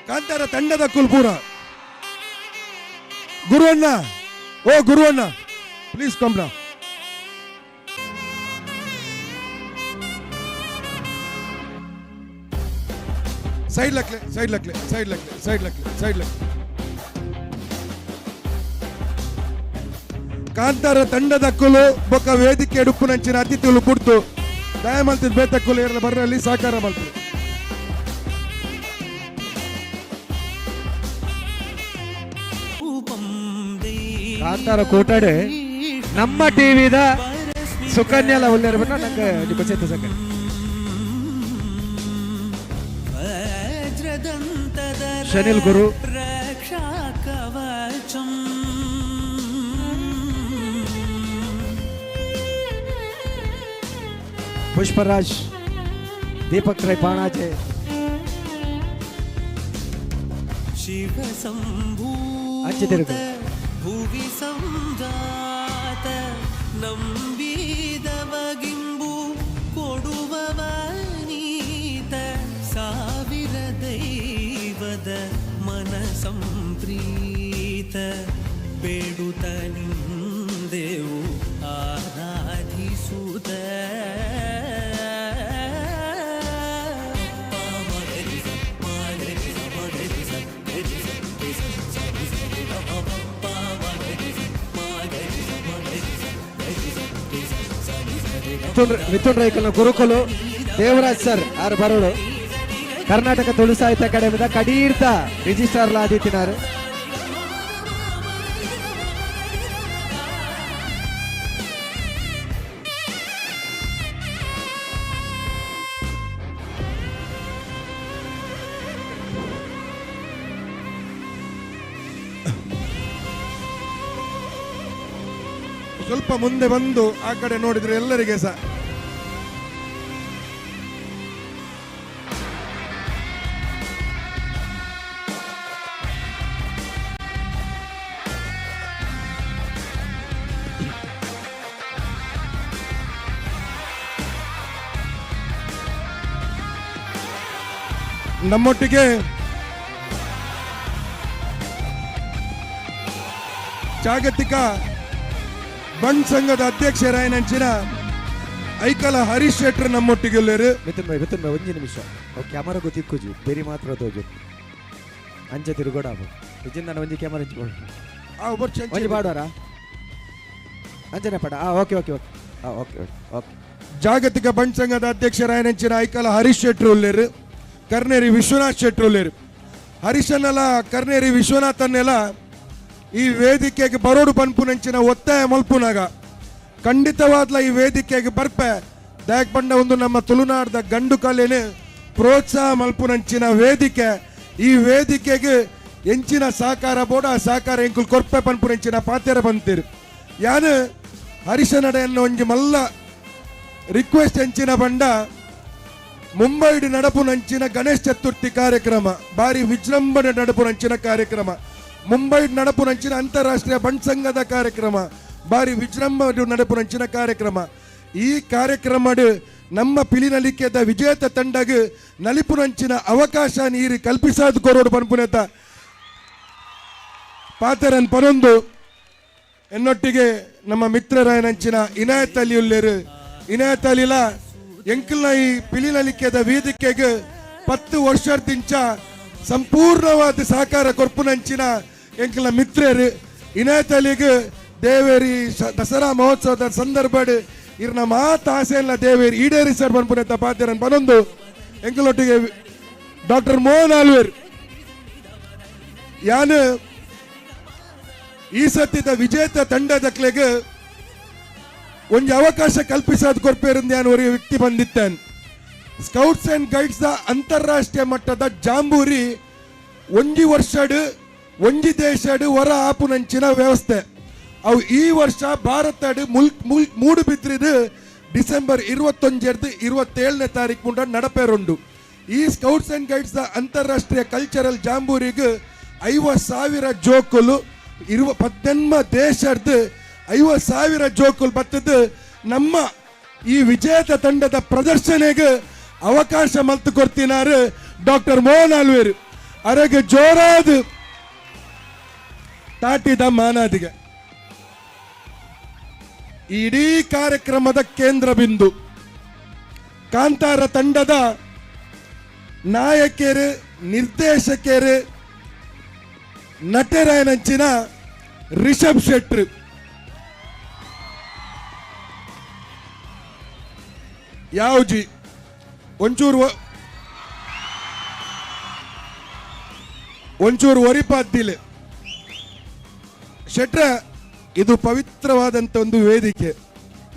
ಕಾಂತಾರ ತಂಡದ ಕುಲ್ಪೂರ ಗುರುವಣ್ಣ, ಓ ಗುರುವಣ್ಣ ಪ್ಲೀಸ್ ಕಮ್. ಸೈಡ್ ಲಕ್ಲೆ ಸೈಡ್ ಲಕ್ಲೆ ಸೈಡ್ ಲಕ್ಲೆ ಸೈಡ್ ಲಕ್ಲೆ ಸೈಡ್ ಲಕ್ಲೆ. ಕಾಂತಾರ ತಂಡದ ಕುಲು ಬೊಕ್ಕ ವೇದಿಕೆ ಉಡುಪುನಂಚಿನ ಅತಿಥಿಗಳು ಕುಡ್ತು ದಯ ಮಲ್ತಿದ್ ಬೇತಕ್ಕುಲು ಏರ್ಲ ಬರ್ರಲ್ಲಿ ಸಹಕಾರ ಮಲ್ತದೆ. ಕಾಂತಾರ ಕೂಟಾಡೆ ನಮ್ಮ ಟಿವಿದ ಸುಕನ್ಯಾಲ ಉಲ್ಲೇರ ಬಣ್ಣ ನಂಗೆ ಗೊತ್ತಿತ್ತು ಸಕ. ಶನಿಲ್ ಗುರು ಪುಷ್ಪರಾಜ್ ದೀಪಕ್ ರೈ ಪಾಣಾಜೆ ಅಂಚಿತಿರುಗು ಭುವಿ ಸಂಜಾತ ನಂಬಿದವಗಿಂಬು ಕೊಡುವವ ನೀತ ಸಾವಿರ ದೈವದ ಮನ Samprita ಬೇಡುತ್ತ ನಿಂದೆವು ಆರಾಧಿಸುತ್ತ. Mithun Mithun ರೈಕಲ್ನ ಗುರುಕುಲು Devaraj sir ಆರು ಬರೋಡು. ಕರ್ನಾಟಕ ತುಳು ಸಾಹಿತ್ಯ ಅಕಾಡೆಮಿದ ಕಡೀರ್ತ ರಿಜಿಸ್ಟ್ರಾರ್ ಆದಿತ್ತಿನಾರು. ಸ್ವಲ್ಪ ಮುಂದೆ ಬಂದು ಆ ಕಡೆ ನೋಡಿದ್ರೆ ಎಲ್ಲರಿಗೆ ಸಹ. ನಮ್ಮೊಟ್ಟಿಗೆ ಜಾಗತಿಕ ಬಂಡ್ ಸಂಘದ ಅಧ್ಯಕ್ಷರಾಯನಂಚಿನ ಐಕಲ ಹರೀಶ್ ಶೆಟ್ಟರ್ ನಮ್ಮೊಟ್ಟಿಗೆ ಉಲ್ಲೇರು. ಮಿಥುನ್ ಭಾಯ್, ಮಿಥುನ್ ಭಾಯ್, ಒಂಜಿ ನಿಮಿಷ. ಅವು ಕ್ಯಾಮರಾ ಗೊತ್ತಿಕ್ಕುಜಿ ಬೇರೆ ಮಾತ್ರ ತೋಜು ಅಂಚೆ ತಿರುಗೋಡ ನಿಜ ಒಂಜಿ ಕ್ಯಾಮರಾ ಇಂಚಿ. ಒಂಜಿ ಬಾಡೋರ ಅಂಚನೆ ಪಡ. Okay okay okay okay okay okay. ಜಾಗತಿಕ ಬಂಡ್ ಸಂಘದ ಅಧ್ಯಕ್ಷರಾಯನಂಚಿನ ಐಕಲ ಹರೀಶ್ ಶೆಟ್ಟರ್ ಉಲ್ಲೇರು, ಕರ್ನೇರಿ ವಿಶ್ವನಾಥ್ ಶೆಟ್ಟರ್ ಉಲ್ಲೇರು. ಹರೀಶನ್ನೆಲ್ಲ ಕರ್ನೇರಿ ವಿಶ್ವನಾಥನ್ನೆಲ್ಲ ಈ ವೇದಿಕೆಗೆ ಬರೋಡು ಪನ್ಪುನಂಚಿನ ಒತ್ತಾಯ ಮಲ್ಪುನಾಗ ಖಂಡಿತವಾದ್ಲ ಈ ವೇದಿಕೆಗೆ ಬರ್ಪೆ. ದಾಯಕ್ ಪಂಡ ಒಂದು ನಮ್ಮ ತುಳುನಾಡ್ದ ಗಂಡು ಕಲೆನು ಪ್ರೋತ್ಸಾಹ ಮಲ್ಪುನಂಚಿನ ವೇದಿಕೆ. ಈ ವೇದಿಕೆಗೆ ಎಂಚಿನ ಸಹಕಾರ ಬೋಡ ಆ ಸಹಕಾರ ಎಂಕುಲ್ ಕೊರ್ಪೆ ಪನ್ಪುನಂಚಿನ ಪಾತೆರ ಬಂತೀರು. ಯಾನು ಹರೀಶನಡೆಯನ್ನು ಒಂಜಿ ಮಲ್ಲ ರಿಕ್ವೆಸ್ಟ್ ಎಂಚಿನ ಬಂಡ, ಮುಂಬೈಡ್ ನಡಪುನಂಚಿನ ಗಣೇಶ್ ಚತುರ್ಥಿ ಕಾರ್ಯಕ್ರಮ ಬಾರಿ ವಿಜೃಂಭಣೆ ನಡಪುನಂಚಿನ ಕಾರ್ಯಕ್ರಮ, ಮುಂಬೈ ನಡಪುನಂಚಿನ ಅಂತಾರಾಷ್ಟ್ರೀಯ ಬಂಡ್ ಸಂಘದ ಕಾರ್ಯಕ್ರಮ ಬಾರಿ ವಿಜೃಂಭಣೆ ನಡಪುನಂಚಿನ ಕಾರ್ಯಕ್ರಮ. ಈ ಕಾರ್ಯಕ್ರಮಡ್ ನಮ್ಮ ಪಿಲಿನಲಿಕೆದ ವಿಜೇತ ತಂಡಗ್ ನಲಿಪುನಂಚಿನ ಅವಕಾಶ ನೀರು ಕಲ್ಪಿಸಾದ ಕೊರೋಡು ಪನ್ಪುನೆತ ಪಾತೆರನ್ ಪನೊಂದು. ಎನ್ನೊಟ್ಟಿಗೆ ನಮ್ಮ ಮಿತ್ರರಾಯನಂಚಿನ ಇನಾಯತ್ ಅಲಿ ಉಲ್ಲೇರು. ಇನಾಯತ್ ಅಲಿಲ ಎಂಕಲ್ನ ಈ ಪಿಲಿನಲಿಕೆದ ವೇದಿಕೆಗೆ 10 ವರ್ಷದಿಂಚ ಸಂಪೂರ್ಣವಾದ ಸಹಕಾರ ಕೊರ್ಪುನಂಚಿನ ಎಂಕಲ್ನ ಮಿತ್ರರು ಇನಾಯತ್ ಅಲಿಗೆ ದೇವೇರಿ ದಸರಾ ಮಹೋತ್ಸವದ ಸಂದರ್ಭಡ್ ಇರ್ನ ಮಾತ ಆಸೆಲ್ಲ ದೇವೇರಿ ಈಡೇರಿ ಸರ್ ಪನ್ಪುನೆತ ಪಾತೆರನ್ ಪನೊಂದು. ಎಂಕಲೊಟ್ಟಿಗೆ ಡಾಕ್ಟರ್ ಮೋಹನ್ ಆಲ್ವೇರ್. ಯಾನು ಈ ಸತ್ಯದ ವಿಜೇತ ತಂಡದಕ್ಲೆಗ್ ಒಂಜಿ ಅವಕಾಶ ಕಲ್ಪಿಸಾದ ಕೊರ್ಪೇರಿಂದ ಯಾನು ಒರಿ ವ್ಯಕ್ತಿ ಬಂದಿತ್ತೇನೆ. Scouts and guides the ಅಂತಾರಾಷ್ಟ್ರೀಯ ಮಟ್ಟದ ಜಾಂಬೂರಿ ಒಂಜಿ ವರ್ಷಡ್ ಒಂಜಿ ದೇಶಡ್ ಹೊರ ಆಪುನಂಚಿನ ವ್ಯವಸ್ಥೆ. ಅವು ಈ ವರ್ಷ ಭಾರತಡ್ ಮೂಡು ಬಿದ್ರಿದು ಡಿಸೆಂಬರ್ 21 27ನೇ ತಾರೀಕು ಮುಂಡ ನಡಪೇರುಂಡು. ಈ scouts and guides the ಅಂತಾರಾಷ್ಟ್ರೀಯ ಕಲ್ಚರಲ್ ಜಾಂಬೂರಿಗೆ 50,000 ಜೋಕುಲು ಇರುವ 18 ದೇಶದ 50,000 ಜೋಕುಲು ಬತ್ತದು ನಮ್ಮ ಈ ವಿಜೇತ ತಂಡದ ಪ್ರದರ್ಶನೆಗೆ ಅವಕಾಶ ಮಲ್ತು ಕೊಡ್ತಿನಾರು ಡಾಕ್ಟರ್ ಮೋಹನ್ ಆಲ್ವೇರು. ಅರೆಗೆ ಜೋರಾದ ತಾಟಿದ ಮಾನಾದಿಗೆ. ಇಡೀ ಕಾರ್ಯಕ್ರಮದ ಕೇಂದ್ರ ಬಿಂದು ಕಾಂತಾರ ತಂಡದ ನಾಯಕರು, ನಿರ್ದೇಶಕರು, ನಟರಾಯನಂಚಿನ ರಿಷಬ್ ಶೆಟ್ರು. ಯಾವ್ಜಿ ಒಂಚೂರು ಒಂಚೂರು ಒರಿಪಾದ್ದಿಲೆ ಶೆಟ್ರ, ಇದು ಪವಿತ್ರವಾದಂಥ ಒಂದು ವೇದಿಕೆ.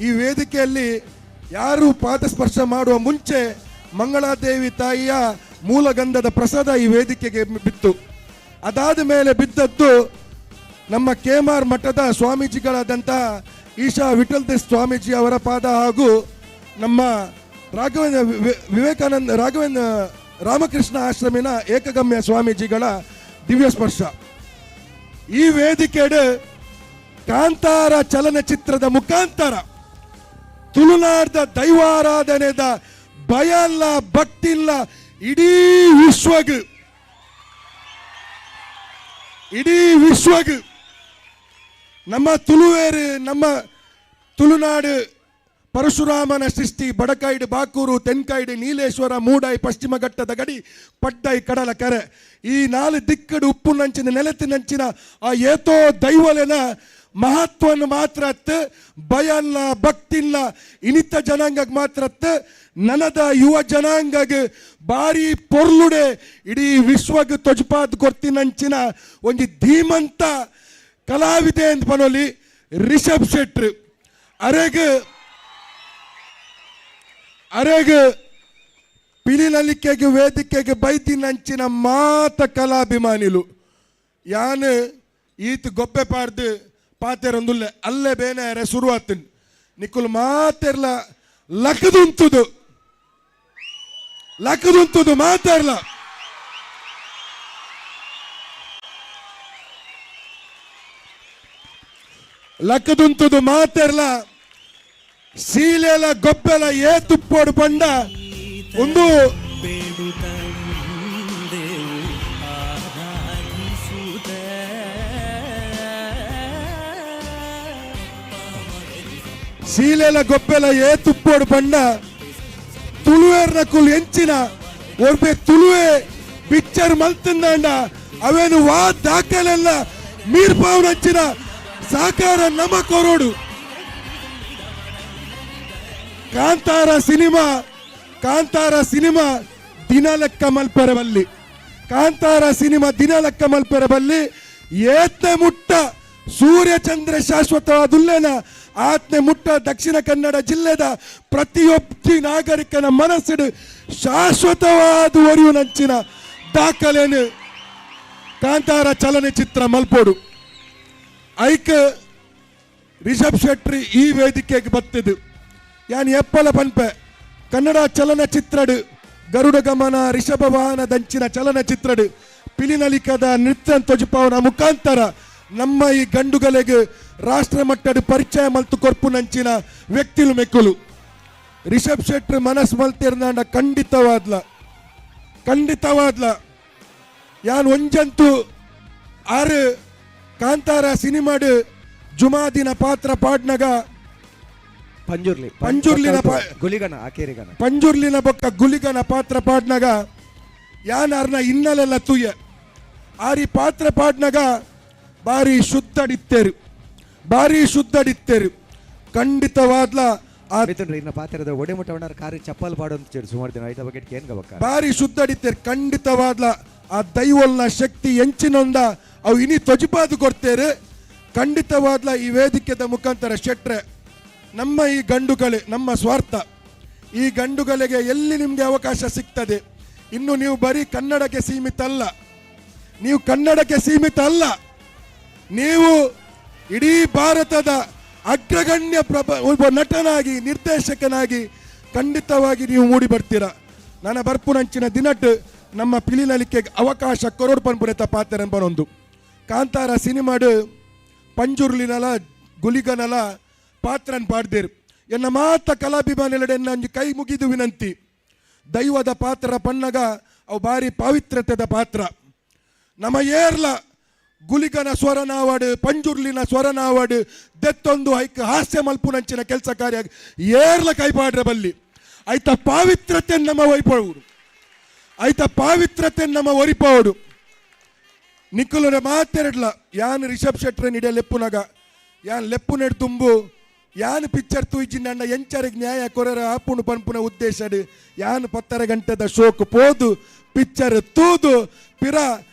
ಈ ವೇದಿಕೆಯಲ್ಲಿ ಯಾರು ಪಾದಸ್ಪರ್ಶ ಮಾಡುವ ಮುಂಚೆ ಮಂಗಳಾದೇವಿ ತಾಯಿಯ ಮೂಲಗಂಧದ ಪ್ರಸಾದ ಈ ವೇದಿಕೆಗೆ ಬಿತ್ತು. ಅದಾದ ಮೇಲೆ ಬಿದ್ದದ್ದು ನಮ್ಮ ಕೇಮಾರ್ ಮಠದ ಸ್ವಾಮೀಜಿಗಳಾದಂಥ ಈಶಾ ವಿಠಲ್ ದೇವ್ ಸ್ವಾಮೀಜಿ ಅವರ ಪಾದ ಹಾಗೂ ನಮ್ಮ ರಾಘವೇಂದ್ರ ವಿವೇಕಾನಂದ ರಾಘವೇಂದ್ರ ರಾಮಕೃಷ್ಣ ಆಶ್ರಮಿನ ಏಕಗಮ್ಯ ಸ್ವಾಮೀಜಿಗಳ ದಿವ್ಯ ಸ್ಪರ್ಶ. ಈ ವೇದಿಕೆಡು ಕಾಂತಾರ ಚಲನಚಿತ್ರದ ಮುಖಾಂತರ ತುಳುನಾಡ್ದ ದೈವಾರಾಧನೆದ ಭಯ ಅಲ್ಲ ಭಕ್ತಿಲ್ಲ ಇಡೀ ವಿಶ್ವಗ್, ಇಡೀ ವಿಶ್ವಗ್ ನಮ್ಮ ತುಳುವೇರು, ನಮ್ಮ ತುಳುನಾಡು ಪರಶುರಾಮನ ಸೃಷ್ಟಿ ಬಡಕಾಯ್ಡು ಬಾಕೂರು ತೆನ್ಕಾಯ್ಡು ನೀಲೇಶ್ವರ ಮೂಡಾಯಿ ಪಶ್ಚಿಮ ಘಟ್ಟದ ಗಡಿ ಪಡ್ಡಾಯಿ ಕಡಲ ಕರೆ ಈ ನಾಲು ದಿಕ್ಕಡು ಉಪ್ಪು ನಂಚಿನ ನೆಲತಿನಂಚಿನ ಆ ಏತೋ ದೈವಲೆನ ಮಹತ್ವವನ್ನು ಮಾತ್ರ ಅತ್ತು ಭಯಲ್ಲ ಭಕ್ತಿಲ್ಲ ಇನಿತ ಜನಾಂಗಕ್ಕೆ ಮಾತ್ರ ಅತ್ತು ನನದ ಯುವ ಜನಾಂಗಗೆ ಬಾರಿ ಪೊರ್ಲುಡೆ ಇಡೀ ವಿಶ್ವಗ್ ತೊಜಪಾದ್ ಕೊರ್ತಿನಂಚಿನ ಒಂಜಿ ಧೀಮಂತ ಕಲಾವಿದೆ ಅಂತ ಪನೊಲಿ ರಿಷಬ್ ಶೆಟ್ರು. ಅರೆಗ್ ಅರೆಗ್ ಪಿಲಿನಲಿಕೆಗೆ ವೇದಿಕೆಗೆ ಬೈದಿನಂಚಿನ ಮಾತ ಕಲಾಭಿಮಾನಿಲು ಯಾನ್ ಈತ್ ಗೊಪ್ಪೆ ಪಾರ್ದು ಪಾತೆರೊಂದುಲ್ಲೆ ಅಲ್ಲೇ ಬೇನೆ ಅರೆ ಶುರುವಾತನ್ ನಿಕುಲು ಮಾತೆರ್ಲ ಲಕ್ಕದುಂತುದು ಲಕ್ಕದುಂತುದು ಮಾತೆರ್ಲ ಲಕ್ಕದುಂತುದು ಮಾತೆರ್ಲ ಸೀಲೆಲ ಗೊಪ್ಪೆಲ ಏ ತುಪ್ಪೋಡು ಪಂಡ ಒಂದು ಸೀಲೆಲ ಗೊಪ್ಪೆಲ ಏ ತುಪ್ಪೋಡು ಪಂಡ ತುಳುವೇರ್ನ ಕುಲ್ ಎಂಚಿನ ಒರ್ಬೆ ತುಳುವೆ ಪಿಕ್ಚರ್ ಮಲ್ತಂದಾಂಡ ಅವೇನು ವಾ ದಾಖಲೆಲ್ಲ ಮೀರ್ಪಾವ್ನಂಚಿನ ಸಾಕಾರ ನಮ ಕೊರೋಡು. ಕಾಂತಾರ ಸಿನಿಮಾ, ಕಾಂತಾರ ಸಿನಿಮಾ ದಿನ ಲೆಕ್ಕ ಮಲ್ಪೆರಬಲ್ಲಿ, ಕಾಂತಾರ ಸಿನಿಮಾ ದಿನ ಲೆಕ್ಕ ಮಲ್ಪೆರಬಲ್ಲಿ ಏತ್ನೆ ಮುಟ್ಟ ಸೂರ್ಯಚಂದ್ರ ಶಾಶ್ವತವಾದುಲ್ಲೇನ ಆತ್ನೆ ಮುಟ್ಟ ದಕ್ಷಿಣ ಕನ್ನಡ ಜಿಲ್ಲೆದ ಪ್ರತಿಯೊಬ್ಬ ನಾಗರಿಕನ ಮನಸ್ಸಿಡು ಶಾಶ್ವತವಾದ ಒರಿಯುನಂಚಿನ ದಾಖಲೇನು ಕಾಂತಾರ ಚಲನಚಿತ್ರ ಮಲ್ಪೋಡು. ಐಕ್ ರಿಷಬ್ ಶೆಟ್ಟಿ ಈ ವೇದಿಕೆಗೆ ಬತ್ತಿದ್ದು ಯಾನ್ ಎಪ್ಪಲ ಪನ್ಪೆ ಕನ್ನಡ ಚಲನಚಿತ್ರಡು ಗರುಡ ಗಮನ ರಿಷಭ ವಾಹನ ದಂಚಿನ ಚಲನಚಿತ್ರಡು ಪಿಲಿನಲಿಕದ ನೃತ್ಯ ತೊಜುಪಾವನ ಮುಖಾಂತರ ನಮ್ಮ ಈ ಗಂಡುಗಳಿಗೆ ರಾಷ್ಟ್ರ ಮಟ್ಟದ ಪರಿಚಯ ಮಲ್ತು ಕೊರ್ಪು ನಂಚಿನ ವ್ಯಕ್ತಿಲು ಮೆಕ್ಕುಲು. ರಿಷಬ್ ಶೆಟ್ಟಿ ಮನಸ್ ಮಲ್ತಿರ್ನಾಂಡ ಖಂಡಿತವಾದ್ಲ ಖಂಡಿತವಾದ್ಲ ಯಾನ್ ಒಂಜಂತು ಆರು ಕಾಂತಾರ ಸಿನಿಮಾಡು ಜುಮಾದಿನ ಪಾತ್ರ ಪಾಡ್ನಗ ಪಂಜುರ್ಲಿ ಪಂಜುರ್ಲಿನ ಗುಲಿಗನ ಆಕೇರಿಗನ ಪಂಜುರ್ಲಿನ ಬೊಕ್ಕ ಗುಲಿಗನ ಪಾತ್ರ ಪಾಡ್ನಗ ಯಾನ್ ಆರ್ನ ಹಿನ್ನೆಲೆಲ್ಲ ತೂಯ ಆರಿ ಪಾತ್ರ ಪಾಡ್ನಗ ಬಾರಿ ಶುದ್ಧಡಿತ್ತೇರು ಬಾರಿ ಶುದ್ಧಡಿತ್ತೇರು ಖಂಡಿತವಾದ್ಲ ಇನ್ನ ಪಾತ್ರದ ಒಡೆ ಮುಟ್ಟವಣ್ಣರ ಕಾರಿ ಚಪ್ಪಲ್ ಪಾಡು ಅಂತ ಸುಮಾರು ದಿನ ಐತ ಬಕೆಟ್ ಏನ್ ಗಬಕ್ಕ ಬಾರಿ ಶುದ್ಧಡಿತ್ತೇರು ಖಂಡಿತವಾದ್ಲ ಆ ದೈವಲ್ನ ಶಕ್ತಿ ಎಂಚಿನೊಂದ ಅವು ಇನಿ ತೊಜಿಪಾದು ಕೊಡ್ತೇರು. ಖಂಡಿತವಾದ್ಲ ಈ ವೇದಿಕೆದ ಮುಖಾಂತರ ಶೆಟ್ರೆ ನಮ್ಮ ಈ ಗಂಡುಗಳೇ ನಮ್ಮ ಸ್ವಾರ್ಥ ಈ ಗಂಡುಗಳಿಗೆ ಎಲ್ಲಿ ನಿಮಗೆ ಅವಕಾಶ ಸಿಗ್ತದೆ? ಇನ್ನು ನೀವು ಬರೀ ಕನ್ನಡಕ್ಕೆ ಸೀಮಿತ ಅಲ್ಲ, ನೀವು ಕನ್ನಡಕ್ಕೆ ಸೀಮಿತ ಅಲ್ಲ, ನೀವು ಇಡೀ ಭಾರತದ ಅಗ್ರಗಣ್ಯ ಒಬ್ಬ ನಟನಾಗಿ ನಿರ್ದೇಶಕನಾಗಿ ಖಂಡಿತವಾಗಿ ನೀವು ಮೂಡಿ ಬರ್ತೀರಾ. ನನ್ನ ಬರ್ಪುನಂಚಿನ ದಿನಟ್ ನಮ್ಮ ಪಿಲಿನಲಿಕೆ ಅವಕಾಶ ಕೊರೋಡ್ ಪನ್ಪುನೆತ ಪಾತ್ರ ಕಾಂತಾರ ಸಿನಿಮಾಡು ಪಂಜುರ್ಲಿನಲ ಗುಲಿಗನಲ ಪಾತ್ರನ್ ಪಾಡ್ದಿರು. ಎನ್ನ ಮಾತ ಕಲಾಭಿಮಾನಿಗಳೆಡೆ ಎನ್ನ ಕೈ ಮುಗಿದು ವಿನಂತಿ, ದೈವದ ಪಾತ್ರ ಪನ್ನಗ ಅವು ಬಾರಿ ಪಾವಿತ್ರ್ಯತೆದ ಪಾತ್ರ. ನಮ್ಮ ಏರ್ಲ ಗುಲಿಗನ ಸ್ವರನಾವಡು ಪಂಜುರ್ಲಿನ ಸ್ವರನಾವಡು ದೆತ್ತೊಂದು ಐಕ್ ಹಾಸ್ಯ ಮಲ್ಪುನಂಚಿನ ಕೆಲಸ ಕಾರ್ಯ ಏರ್ಲ ಕೈಪಾಡ್ರ ಬಲ್ಲಿ ಐತ ಪಾವಿತ್ರತೆ ನಮ್ಮ ವೈಪೋಡು, ಐತ ಪಾವಿತ್ರತೆ ನಮ್ಮ ಒರಿಪೋಡು. ನಿಕ್ಕುಲನ ಮಾತೆರಡ್ಲ ಯಾನ್ ರಿಷಬ್ ಶೆಟ್ರ ನಿಡೆ ಲೆಪ್ಪುನಗ ಯಾನ್ ಲೆಪ್ಪು ನೆಡ್ ತುಂಬು ಯಾನ್ ಪಿಕ್ಚರ್ ತೂಯಿಜಿನ್ನ ಎಂಚರಿಗೆ ನ್ಯಾಯ ಕೊರರ ಆಪುಣು ಪನ್ಪುನ ಉದ್ದೇಶಡ್ ಯಾನ್ 10 ಗಂಟೆದ ಶೋಕ್ ಪೋದು ಪಿಕ್ಚರ್ ತೂದು ಪಿರ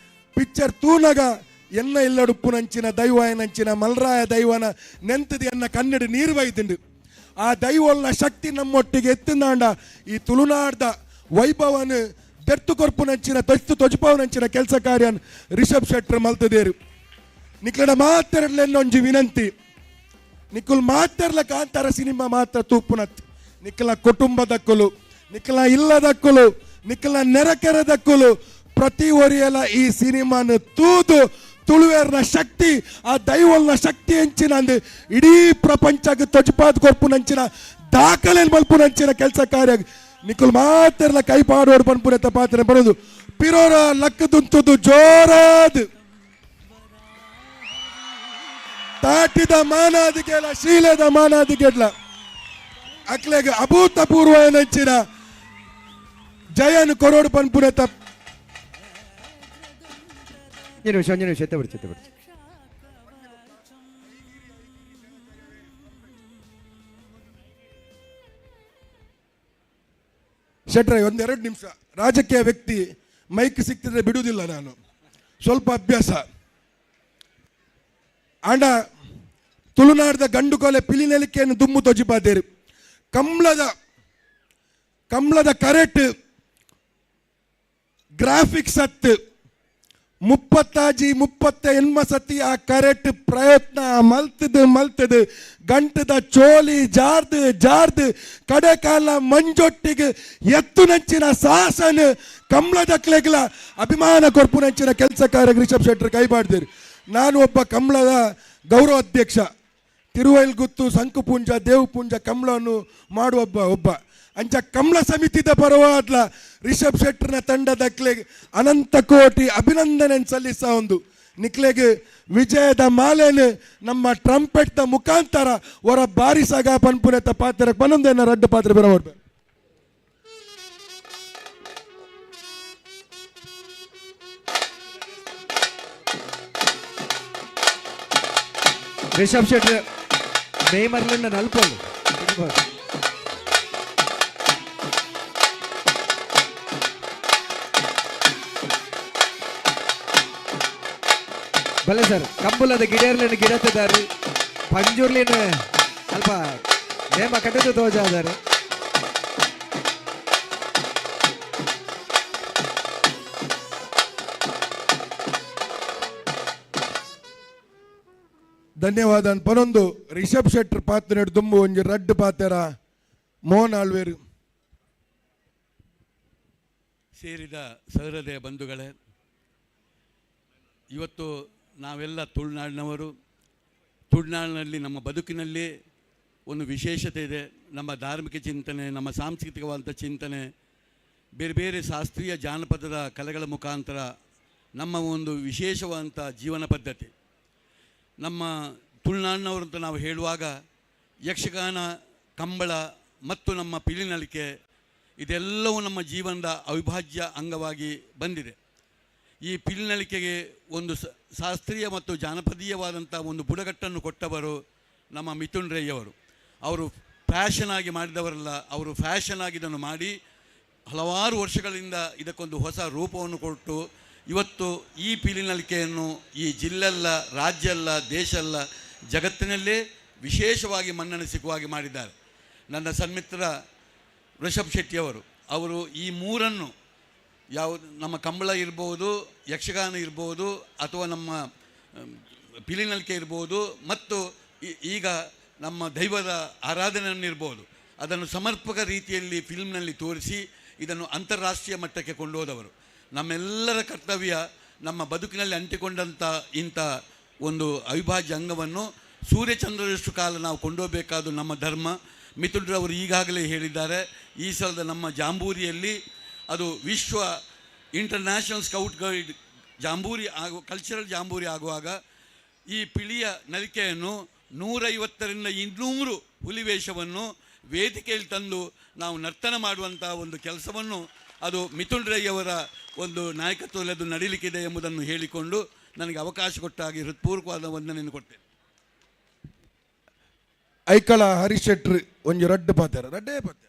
ಪಿಕ್ಚರ್ ತೂನಗ ಎನ್ನ ಇಲ್ಲಡುಪ್ಪುನಂಚಿನ ದೈವನಂಚಿನ ಮಲ್ರಾಯ ದೈವನ ನೆಂತದಿ ಎನ್ನ ಕನ್ನಡ ನೀರು ಬೈದಿಂಡು. ಆ ದೈವಲ್ನ ಶಕ್ತಿ ನಮ್ಮೊಟ್ಟಿಗೆ ಎತ್ತಿಂದಾಂಡ ಈ ತುಳುನಾಡ್ದ ವೈಭವನ ದೆರ್ತು ಕೊರ್ಪುನಂಚಿನ ತೊಜ್ತು ತೊಜಪಾವನಂಚಿನ ಕೆಲಸ ಕಾರ್ಯನ್ ರಿಷಬ್ ಶೆಟ್ರ್ ಮಲ್ತದೇರು. ನಿಕ್ಲಡ ಮಾತೆರಡ್ಲೆನ್ನೊಂಜಿ ವಿನಂತಿ, ನಿಕ್ಕುಲ್ ಮಾತೆರ್ಲ ಕಾಂತಾರ ಸಿನಿಮಾ ಮಾತ್ರ ತೂಪುನತ್ ನಿಕ್ಕಲ ಕುಟುಂಬದಕ್ಕುಲು ನಿಕ್ಕಲ ಇಲ್ಲದಕ್ಕುಲು ನಿಕ್ಕಲ ನೆರಕೆರೆದಕ್ಕುಲು ಪ್ರತಿ ಒರಿಯಲ ಈ ಸಿನಿಮಾನ ತೂದು ತುಳುವೇರ್ನ ಶಕ್ತಿ ಆ ದೈವಲ್ನ ಶಕ್ತಿ ಎಂಚಿನ ಅಂದ್ ಇಡೀ ಪ್ರಪಂಚಕ್ಕೆ ತೊಜಪಾದ್ ಕೊರ್ಪುನಂಚಿನ ದಾಖಲೆ ಮಲ್ಪುನಂಚಿನ ಕೆಲಸ ಕಾರ್ಯ ನಿಕ್ಕುಲ್ ಮಾತೆರ್ಲ ಕೈ ಪಾಡೋಡು ಪನ್ಪುನೆತ್ತ ಪಾತ್ರ ಬರೋದು ಪಿರೋರ ಲಕ್ಕದುಂತುದು ಜೋರಾದ್ ತಾಟಿದ ಮಾನಾದಿಗೆಲ ಶೀಲದ ಮಾನಾದಿಗೆಡ್ಲ ಅಕ್ಲೆಗ್ ಅಭೂತಪೂರ್ವ ನಂಚಿನ ಜಯನ್ ಕೊರೋಡು ಪನ್ಪುನೆತ್ತ. ಒಂಜಿ ನಿಮಿಷ, ಒಂಜಿ ನಿಮಿಷ, ಎತ್ತೆ ಬಿಡ್ಚಿ, ಎತ್ತೆ ಬಿಡ್ಚಿ. ಶೆಟ್ರೆ ಒಂದೆರಡು ನಿಮಿಷ. ರಾಜಕೀಯ ವ್ಯಕ್ತಿ ಮೈಕ್ ಸಿಕ್ತಿದ್ರೆ ಬಿಡುವುದಿಲ್ಲ, ನಾನು ಸ್ವಲ್ಪ ಅಭ್ಯಾಸ. ಆಂಡ ತುಳುನಾಡದ ಗಂಡು ಕೊಲೆ ಪಿಲಿನಲಿಕೆಯನ್ನು ದುಮ್ಮು ತೊಜಿಪಾದೇರು. ಕಂಬ್ಳದ ಕಂಬ್ಳದ ಕರೆಕ್ಟ್ ಗ್ರಾಫಿಕ್ಸ್ ಅತ್ತು ಮುಪ್ಪತ್ತಾಜಿ ಮುಪ್ಪತ್ತ ಎನ್ಮ ಸತಿ ಆ ಕರೆಕ್ಟ್ ಪ್ರಯತ್ನ ಮಲ್ತದು ಮಲ್ತದು ಗಂಟದ ಚೋಲಿ ಜಾರ್ದು ಜಾರ್ದು ಕಡೆಕಾಲ ಮಂಜೊಟ್ಟಿಗೆ ಎತ್ತು ನಂಚಿನ ಸಾಹಸನ ಕಂಬ್ಳದಕ್ಲೆಗ್ಲ ಅಭಿಮಾನ ಕೊರ್ಪು ನಂಚಿನ ಕೆಲಸ ಕಾರ್ಯ ರಿಷಬ್ ಶೆಟ್ಟರ್ ಕೈ ಮಾಡ್ದಿರಿ. ನಾನು ಒಬ್ಬ ಕಂಬ್ಳದ ಗೌರವ ಅಧ್ಯಕ್ಷ, ತಿರುವೈಲ್ಗುತ್ತು ಸಂಕುಪುಂಜ ದೇವಪುಂಜ ಕಂಬ್ಳವನ್ನು ಮಾಡುವ ಒಬ್ಬ ಒಬ್ಬ ಅಂಚ ಕಂಬ್ಳ ಸಮಿತಿದ ಪರವಾದ್ಲ ರಿಷಬ್ ಶೆಟ್ಟರ್ನ ತಂಡದ ಅನಂತ ಕೋಟಿ ಅಭಿನಂದನೆ ಸಲ್ಲಿಸ ಒಂದು ನಿಕ್ಲೆಗೆ ವಿಜಯದ ಮಾಲೆನು ನಮ್ಮ ಟ್ರಂಪೆಟ್ದ ಮುಖಾಂತರ ಹೊರ ಬಾರಿಸಾಗ ಪನ್ಪುನೆತ ಪಾತ್ರ ಪನ್ನೊಂದೇನ ರಡ್ಡು ಪಾತ್ರ ಬೇರೆ ಹೊರಬೇಕು. ರಿಷಬ್ ಶೆಟ್ಟರ್ ನೇಮರ್ಲಿಂದ ನಲ್ಪೊಲು ಬಲೆ ಸರ್. ಕಂಬುಲದ ಗಿಡರ್ಲಿನ ಗಿಡತ್ತಿದ್ದಾರೆ, ಪಂಜುರ್ಲಿನ ಅಲ್ಪ ನೇಮ ಕಟ್ಟಿದ್ದು ತೋಜಾದಾರೆ. ಧನ್ಯವಾದ. ಪನೊಂದು ರಿಷಬ್ ಶೆಟ್ಟರ್ ಪಾತ್ರ ದುಂಬು ಒಂಜಿ ರಡ್ಡು ಪಾತ್ರ ಮೋಹನ್ ಆಳ್ವೇರು. ಸೇರಿದ ಸಹೃದಯ ಬಂಧುಗಳೇ, ಇವತ್ತು ನಾವೆಲ್ಲ ತುಳುನಾಡಿನವರು. ತುಳುನಾಡಿನಲ್ಲಿ ನಮ್ಮ ಬದುಕಿನಲ್ಲಿ ಒಂದು ವಿಶೇಷತೆ ಇದೆ. ನಮ್ಮ ಧಾರ್ಮಿಕ ಚಿಂತನೆ, ನಮ್ಮ ಸಾಂಸ್ಕೃತಿಕವಾದಂಥ ಚಿಂತನೆ, ಬೇರೆ ಬೇರೆ ಶಾಸ್ತ್ರೀಯ ಜಾನಪದದ ಕಲೆಗಳ ಮುಖಾಂತರ ನಮ್ಮ ಒಂದು ವಿಶೇಷವಾದಂಥ ಜೀವನ ಪದ್ಧತಿ. ನಮ್ಮ ತುಳುನಾಡಿನವರು ಅಂತ ನಾವು ಹೇಳುವಾಗ ಯಕ್ಷಗಾನ, ಕಂಬಳ ಮತ್ತು ನಮ್ಮ ಪಿಲಿನಲಿಕೆ ಇದೆಲ್ಲವೂ ನಮ್ಮ ಜೀವನದ ಅವಿಭಾಜ್ಯ ಅಂಗವಾಗಿ ಬಂದಿದೆ. ಈ ಪಿಲಿನಲಿಕೆಗೆ ಒಂದು ಶಾಸ್ತ್ರೀಯ ಮತ್ತು ಜಾನಪದೀಯವಾದಂಥ ಒಂದು ಬುಡಕಟ್ಟನ್ನು ಕೊಟ್ಟವರು ನಮ್ಮ ಮಿಥುನ್ ರೈಯವರು. ಅವರು ಫ್ಯಾಷನ್ ಆಗಿ ಮಾಡಿದವರಲ್ಲ, ಅವರು ಫ್ಯಾಷನ್ ಆಗಿ ಇದನ್ನು ಮಾಡಿ ಹಲವಾರು ವರ್ಷಗಳಿಂದ ಇದಕ್ಕೊಂದು ಹೊಸ ರೂಪವನ್ನು ಕೊಟ್ಟು ಇವತ್ತು ಈ ಪಿಲಿನಲಿಕೆಯನ್ನು ಈ ಜಿಲ್ಲೆಲ್ಲ, ರಾಜ್ಯ ಅಲ್ಲ, ದೇಶ ಅಲ್ಲ, ಜಗತ್ತಿನಲ್ಲೇ ವಿಶೇಷವಾಗಿ ಮನ್ನಣೆ ಸಿಗುವ ಹಾಗೆ ಮಾಡಿದ್ದಾರೆ. ನನ್ನ ಸನ್ಮಿತ್ರ ಋಷಭ್ ಶೆಟ್ಟಿಯವರು, ಅವರು ಈ ಮೂರನ್ನು ಯಾವುದು ನಮ್ಮ ಕಂಬಳ ಇರ್ಬೋದು, ಯಕ್ಷಗಾನ ಇರ್ಬೋದು, ಅಥವಾ ನಮ್ಮ ಪಿಲಿನಲಿಕೆ ಇರ್ಬೋದು, ಮತ್ತು ಈಗ ನಮ್ಮ ದೈವದ ಆರಾಧನೆಯನ್ನಿರ್ಬೋದು, ಅದನ್ನು ಸಮರ್ಪಕ ರೀತಿಯಲ್ಲಿ ಫಿಲ್ಮ್ನಲ್ಲಿ ತೋರಿಸಿ ಇದನ್ನು ಅಂತಾರಾಷ್ಟ್ರೀಯ ಮಟ್ಟಕ್ಕೆ ಕೊಂಡೋದವರು. ನಮ್ಮೆಲ್ಲರ ಕರ್ತವ್ಯ ನಮ್ಮ ಬದುಕಿನಲ್ಲಿ ಅಂಟಿಕೊಂಡಂಥ ಇಂಥ ಒಂದು ಅವಿಭಾಜ್ಯ ಅಂಗವನ್ನು ಸೂರ್ಯಚಂದ್ರರಷ್ಟು ಕಾಲ ನಾವು ಕೊಂಡೋಗಬೇಕಾದ ನಮ್ಮ ಧರ್ಮ. ಮಿಥುನ್ರವರು ಈಗಾಗಲೇ ಹೇಳಿದ್ದಾರೆ, ಈ ಸಲದ ನಮ್ಮ ಜಾಂಬೂರಿಯಲ್ಲಿ ಅದು ವಿಶ್ವ ಇಂಟರ್ನ್ಯಾಷನಲ್ ಸ್ಕೌಟ್ ಗೈಡ್ ಜಾಂಬೂರಿ ಆಗುವ ಕಲ್ಚರಲ್ ಜಾಂಬೂರಿ ಆಗುವಾಗ ಈ ಪಿಳಿಯ ನಲಿಕೆಯನ್ನು 150ರಿಂದ 200 ಹುಲಿವೇಷವನ್ನು ವೇದಿಕೆಯಲ್ಲಿ ತಂದು ನಾವು ನರ್ತನ ಮಾಡುವಂಥ ಒಂದು ಕೆಲಸವನ್ನು ಅದು ಮಿಥುನ್ ರೈಯವರ ಒಂದು ನಾಯಕತ್ವದಲ್ಲಿ ಅದು ನಡೀಲಿಕ್ಕಿದೆ ಎಂಬುದನ್ನು ಹೇಳಿಕೊಂಡು ನನಗೆ ಅವಕಾಶ ಕೊಟ್ಟಾಗಿ ಹೃತ್ಪೂರ್ವಕವಾದ ವಂದನೆಯನ್ನು ಕೊಡ್ತೇನೆ. ಐಕಳ ಹರೀಶ್ ಶೆಟ್ರು ಒಂಜಿ ರಡ್ಡು ಪಾತ್ರ ರಡ್ಡೇ ಪಾತ್ರ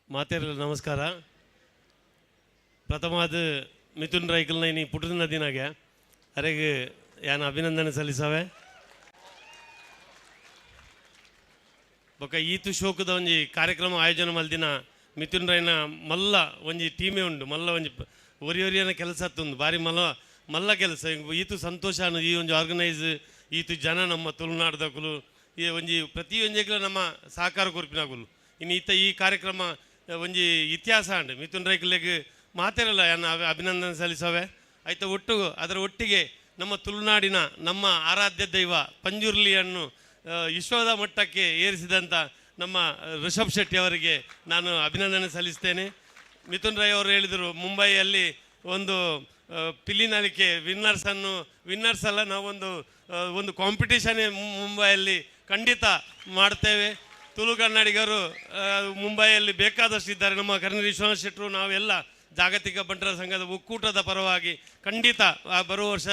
ಮಾತೇರಲ್ಲ. ನಮಸ್ಕಾರ. ಪ್ರಥಮವಾದ ಮಿಥುನ್ ರೈಕಲ್ನ ಇನಿ ಪುಟ್ಟದ ದಿನಾಗೆ ಅರೆಗೆ ಯಾನ ಅಭಿನಂದನೆ ಸಲ್ಲಿಸವೆ. ಬೊಕ್ಕ ಈತು ಶೋಕದ ಒಂಜಿ ಕಾರ್ಯಕ್ರಮ ಆಯೋಜನೆ ಮಲ್ದಿನ ಮಿಥುನ್ ರೈನ ಮಲ್ಲ ಒಂಜಿ ಟೀಮೇ ಉಂಡು, ಮಲ್ಲ ಒಂಜಿ ಒರಿ ಒರಿಯನ ಕೆಲಸ ಅತ್ತುಂಡು, ಬಾರಿ ಮಲ್ಲ ಮಲ್ಲ ಕೆಲಸ. ಈತು ಸಂತೋಷ ಅನ್ನೋದು ಈ ಒಂಜಿ ಆರ್ಗನೈಸ್ ಈತು ಜನ ನಮ್ಮ ತುಳುನಾಡ್ದಕುಲು ಈ ಒಂಜಿ ಪ್ರತಿಯೊಂಜಿಗ್ಲ ನಮ್ಮ ಸಹಕಾರ ಕೊರ್ಪಿನಕುಲು. ಇನ್ನು ಈತ ಈ ಕಾರ್ಯಕ್ರಮ ಒಂಜಿ ಇತಿಹಾಸ ಅಂಡು ಮಿಥುನ್ ರೈಕುಲೆಗ್ ಮಾತಿರಲ್ಲ ಯಾನ ಅಭಿನಂದನೆ ಸಲ್ಲಿಸವೆ. ಆಯ್ತು ಒಟ್ಟು ಅದರ ಒಟ್ಟಿಗೆ ನಮ್ಮ ತುಳುನಾಡಿನ ನಮ್ಮ ಆರಾಧ್ಯ ದೈವ ಪಂಜುರ್ಲಿಯನ್ನು ವಿಶ್ವದ ಮಟ್ಟಕ್ಕೆ ಏರಿಸಿದಂಥ ನಮ್ಮ ಋಷಭ್ ಶೆಟ್ಟಿ ಅವರಿಗೆ ನಾನು ಅಭಿನಂದನೆ ಸಲ್ಲಿಸ್ತೇನೆ. ಮಿಥುನ್ ರೈ ಅವರು ಹೇಳಿದರು ಮುಂಬೈಯಲ್ಲಿ ಒಂದು ಪಿಲಿನಲಿಕೆ ವಿನ್ನರ್ಸ್ ಅಲ್ಲ, ನಾವೊಂದು ಒಂದು ಕಾಂಪಿಟೇಷನ್ನೇ ಮುಂಬೈಯಲ್ಲಿ ಖಂಡಿತ ಮಾಡ್ತೇವೆ. ತುಳು ಕನ್ನಡಿಗರು ಮುಂಬೈಯಲ್ಲಿ ಬೇಕಾದಷ್ಟು ಇದ್ದಾರೆ. ನಮ್ಮ ಕರ್ನೀರು ವಿಶ್ವನಾಥ್ ಶೆಟ್ಟರು ನಾವೆಲ್ಲ ಜಾಗತಿಕ ಬಂಟರ ಸಂಘದ ಒಕ್ಕೂಟದ ಪರವಾಗಿ ಖಂಡಿತ ಬರುವ ವರ್ಷ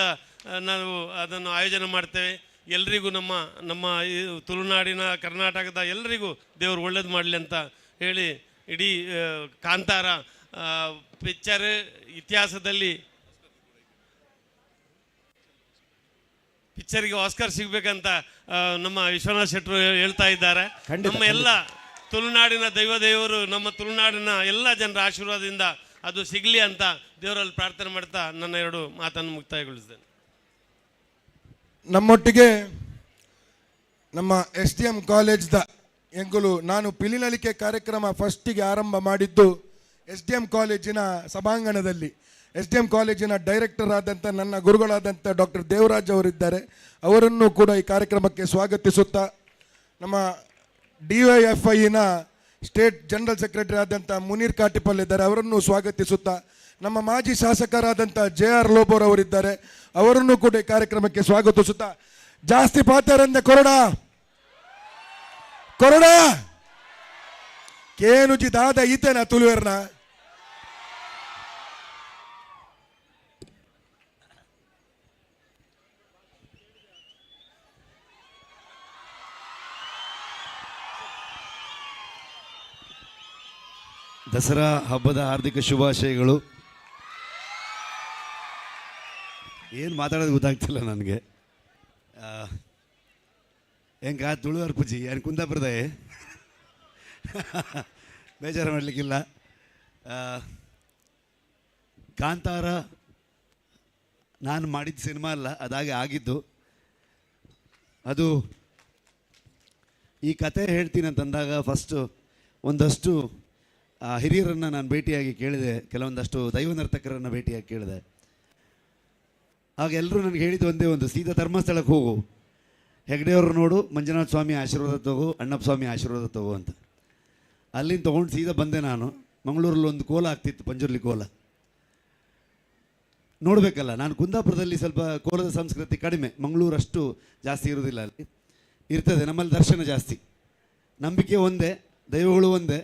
ನಾವು ಅದನ್ನು ಆಯೋಜನೆ ಮಾಡ್ತೇವೆ. ಎಲ್ರಿಗೂ ನಮ್ಮ ನಮ್ಮ ಈ ತುಳುನಾಡಿನ ಕರ್ನಾಟಕದ ಎಲ್ರಿಗೂ ದೇವರು ಒಳ್ಳೇದು ಮಾಡಲಿ ಅಂತ ಹೇಳಿ ಇಡೀ ಕಾಂತಾರ ಪಿಕ್ಚರ್ ಇತಿಹಾಸದಲ್ಲಿ ಪಿಕ್ಚರ್ಗೆ ಆಸ್ಕರ್ ಸಿಗಬೇಕಂತ ನಮ್ಮ ವಿಶ್ವನಾಥ್ ಶೆಟ್ಟರು ಹೇಳ್ತಾ ಇದ್ದಾರೆ. ನಮ್ಮ ಎಲ್ಲ ತುಳುನಾಡಿನ ದೈವ ದೇವರು, ನಮ್ಮ ತುಳುನಾಡಿನ ಎಲ್ಲ ಜನರ ಆಶೀರ್ವಾದದಿಂದ ಅದು ಸಿಗಲಿ ಅಂತ ದೇವರಲ್ಲಿ ಪ್ರಾರ್ಥನೆ ಮಾಡ್ತಾ ನನ್ನ ಎರಡು ಮಾತನ್ನು ಮುಕ್ತಾಯಗೊಳಿಸ್ತೇನೆ. ನಮ್ಮೊಟ್ಟಿಗೆ ನಮ್ಮ ಎಸ್ ಡಿ ಎಂ ಕಾಲೇಜ್ದ ಎಂಕುಲು, ನಾನು ಪಿಲಿನಲಿಕೆ ಕಾರ್ಯಕ್ರಮ ಫಸ್ಟಿಗೆ ಆರಂಭ ಮಾಡಿದ್ದು ಎಸ್ ಡಿ ಎಂ ಕಾಲೇಜಿನ ಸಭಾಂಗಣದಲ್ಲಿ. ಎಸ್ ಡಿ ಎಂ ಕಾಲೇಜಿನ ಡೈರೆಕ್ಟರ್ ಆದಂಥ ನನ್ನ ಗುರುಗಳಾದಂಥ ಡಾಕ್ಟರ್ ದೇವರಾಜ್ ಅವರಿದ್ದಾರೆ. ಅವರನ್ನು ಕೂಡ ಈ ಕಾರ್ಯಕ್ರಮಕ್ಕೆ ಸ್ವಾಗತಿಸುತ್ತಾ, ನಮ್ಮ ಡಿ ವೈ ಎಫ್ ಐನ ಸ್ಟೇಟ್ ಜನರಲ್ ಸೆಕ್ರೆಟರಿ ಆದಂಥ ಮುನೀರ್ ಕಾಟಿಪಲ್ ಇದ್ದಾರೆ, ಅವರನ್ನು ಸ್ವಾಗತಿಸುತ್ತಾ, ನಮ್ಮ ಮಾಜಿ ಶಾಸಕರಾದಂಥ ಜೆ ಆರ್ ಲೋಬೋರ್ ಅವರಿದ್ದಾರೆ, ಅವರನ್ನು ಕೂಡ ಈ ಕಾರ್ಯಕ್ರಮಕ್ಕೆ ಸ್ವಾಗತಿಸುತ್ತಾ, ಜಾಸ್ತಿ ಪಾತರಂದೆ ಕೊರಡ ಕೊರಡ ಕೇನುಜಿ ದಾದ ಈತನ ತುಳುವೇರ್ನ ದಸರಾ ಹಬ್ಬದ ಹಾರ್ದಿಕ ಶುಭಾಶಯಗಳು. ಏನು ಮಾತಾಡೋದು ಗೊತ್ತಾಗ್ತಿಲ್ಲ ನನಗೆ. ಹೆಂಗ ತುಳುವರ್ ಪೂಜಿ ಏನು ಕುಂದಾಪುರದಾಯೆ, ಬೇಜಾರು ಮಾಡಲಿಕ್ಕಿಲ್ಲ. ಕಾಂತಾರ ನಾನು ಮಾಡಿದ ಸಿನಿಮಾ ಅಲ್ಲ, ಅದಾಗೆ ಆಗಿದ್ದು. ಅದು ಈ ಕತೆ ಹೇಳ್ತೀನಿ ಅಂತಂದಾಗ ಫಸ್ಟು ಒಂದಷ್ಟು ಹಿರಿಯರನ್ನು ನಾನು ಭೇಟಿಯಾಗಿ ಕೇಳಿದೆ, ಕೆಲವೊಂದಷ್ಟು ದೈವ ನರ್ತಕರನ್ನು ಭೇಟಿಯಾಗಿ ಕೇಳಿದೆ. ಆಗ ಎಲ್ಲರೂ ನನಗೆ ಹೇಳಿದ್ದು ಒಂದೇ ಒಂದು, ಸೀದಾ ಧರ್ಮಸ್ಥಳಕ್ಕೆ ಹೋಗು, ಹೆಗ್ಡೆಯವರು ನೋಡು, ಮಂಜುನಾಥ ಸ್ವಾಮಿ ಆಶೀರ್ವಾದ ತಗೋ, ಅಣ್ಣಪ್ಪ ಸ್ವಾಮಿ ಆಶೀರ್ವಾದ ತಗೋ ಅಂತ. ಅಲ್ಲಿಂದ ತೊಗೊಂಡು ಸೀದಾ ಬಂದೆ ನಾನು. ಮಂಗಳೂರಲ್ಲಿ ಒಂದು ಕೋಲ ಆಗ್ತಿತ್ತು, ಪಂಜುರ್ಲಿ ಕೋಲ. ನೋಡಬೇಕಲ್ಲ, ನಾನು ಕುಂದಾಪುರದಲ್ಲಿ ಸ್ವಲ್ಪ ಕೋಲದ ಸಂಸ್ಕೃತಿ ಕಡಿಮೆ, ಮಂಗಳೂರಷ್ಟು ಜಾಸ್ತಿ ಇರೋದಿಲ್ಲ, ಅಲ್ಲಿ ಇರ್ತದೆ. ನಮ್ಮಲ್ಲಿ ದರ್ಶನ ಜಾಸ್ತಿ, ನಂಬಿಕೆ ಒಂದೇ, ದೈವಗಳು ಒಂದೇ,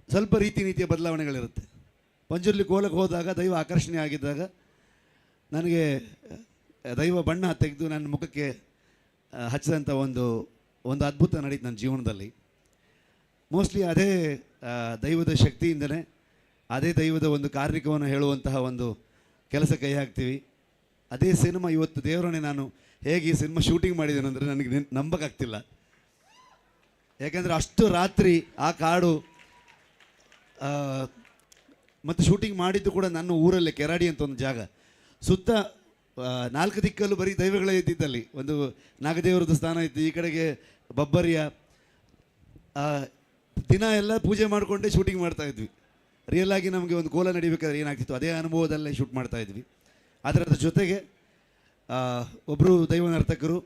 ಸ್ವಲ್ಪ ರೀತಿ ನೀತಿಯ ಬದಲಾವಣೆಗಳಿರುತ್ತೆ. ಪಂಜುರ್ಲಿ ಕೋಲಕ್ಕೆ ಹೋದಾಗ ದೈವ ಆಕರ್ಷಣೆ ಆಗಿದ್ದಾಗ ನನಗೆ ದೈವ ಬಣ್ಣ ತೆಗೆದು ನನ್ನ ಮುಖಕ್ಕೆ ಹಚ್ಚಿದಂಥ ಒಂದು ಒಂದು ಅದ್ಭುತ ನಡೀತು ನನ್ನ ಜೀವನದಲ್ಲಿ. ಮೋಸ್ಟ್ಲಿ ಅದೇ ದೈವದ ಶಕ್ತಿಯಿಂದಲೇ ಅದೇ ದೈವದ ಒಂದು ಕಾರ್ಮಿಕವನ್ನು ಹೇಳುವಂತಹ ಒಂದು ಕೆಲಸ ಕೈ ಹಾಕ್ತೀವಿ. ಅದೇ ಸಿನಿಮಾ ಇವತ್ತು ದೇವರನ್ನೇ ನಾನು ಹೇಗೆ ಈ ಸಿನಿಮಾ ಶೂಟಿಂಗ್ ಮಾಡಿದ್ದೇನೆ ಅಂದರೆ ನನಗೆ ನಂಬಕ್ಕಾಗ್ತಿಲ್ಲ. ಯಾಕೆಂದರೆ ಅಷ್ಟು ರಾತ್ರಿ ಆ ಕಾಡು, ಮತ್ತು ಶೂಟಿಂಗ್ ಮಾಡಿದ್ದು ಕೂಡ ನನ್ನ ಊರಲ್ಲೇ, ಕೆರಾಡಿ ಅಂತ ಒಂದು ಜಾಗ. ಸುತ್ತ ನಾಲ್ಕು ದಿಕ್ಕಲ್ಲೂ ಬರೀ ದೈವಗಳೇ ಇದ್ದಿದ್ದಲ್ಲಿ. ಒಂದು ನಾಗದೇವರದ ಸ್ಥಾನ ಇತ್ತು, ಈ ಕಡೆಗೆ ಬಬ್ಬರಿಯ. ದಿನ ಎಲ್ಲ ಪೂಜೆ ಮಾಡಿಕೊಂಡೇ ಶೂಟಿಂಗ್ ಮಾಡ್ತಾಯಿದ್ವಿ. ರಿಯಲ್ ಆಗಿ ನಮಗೆ ಒಂದು ಕೋಲ ನಡಿಬೇಕಾದ್ರೆ ಏನಾಗ್ತಿತ್ತು ಅದೇ ಅನುಭವದಲ್ಲೇ ಶೂಟ್ ಮಾಡ್ತಾಯಿದ್ವಿ. ಆದರೆ ಅದ್ರ ಜೊತೆಗೆ ಒಬ್ಬರು ದೈವ ನರ್ತಕರು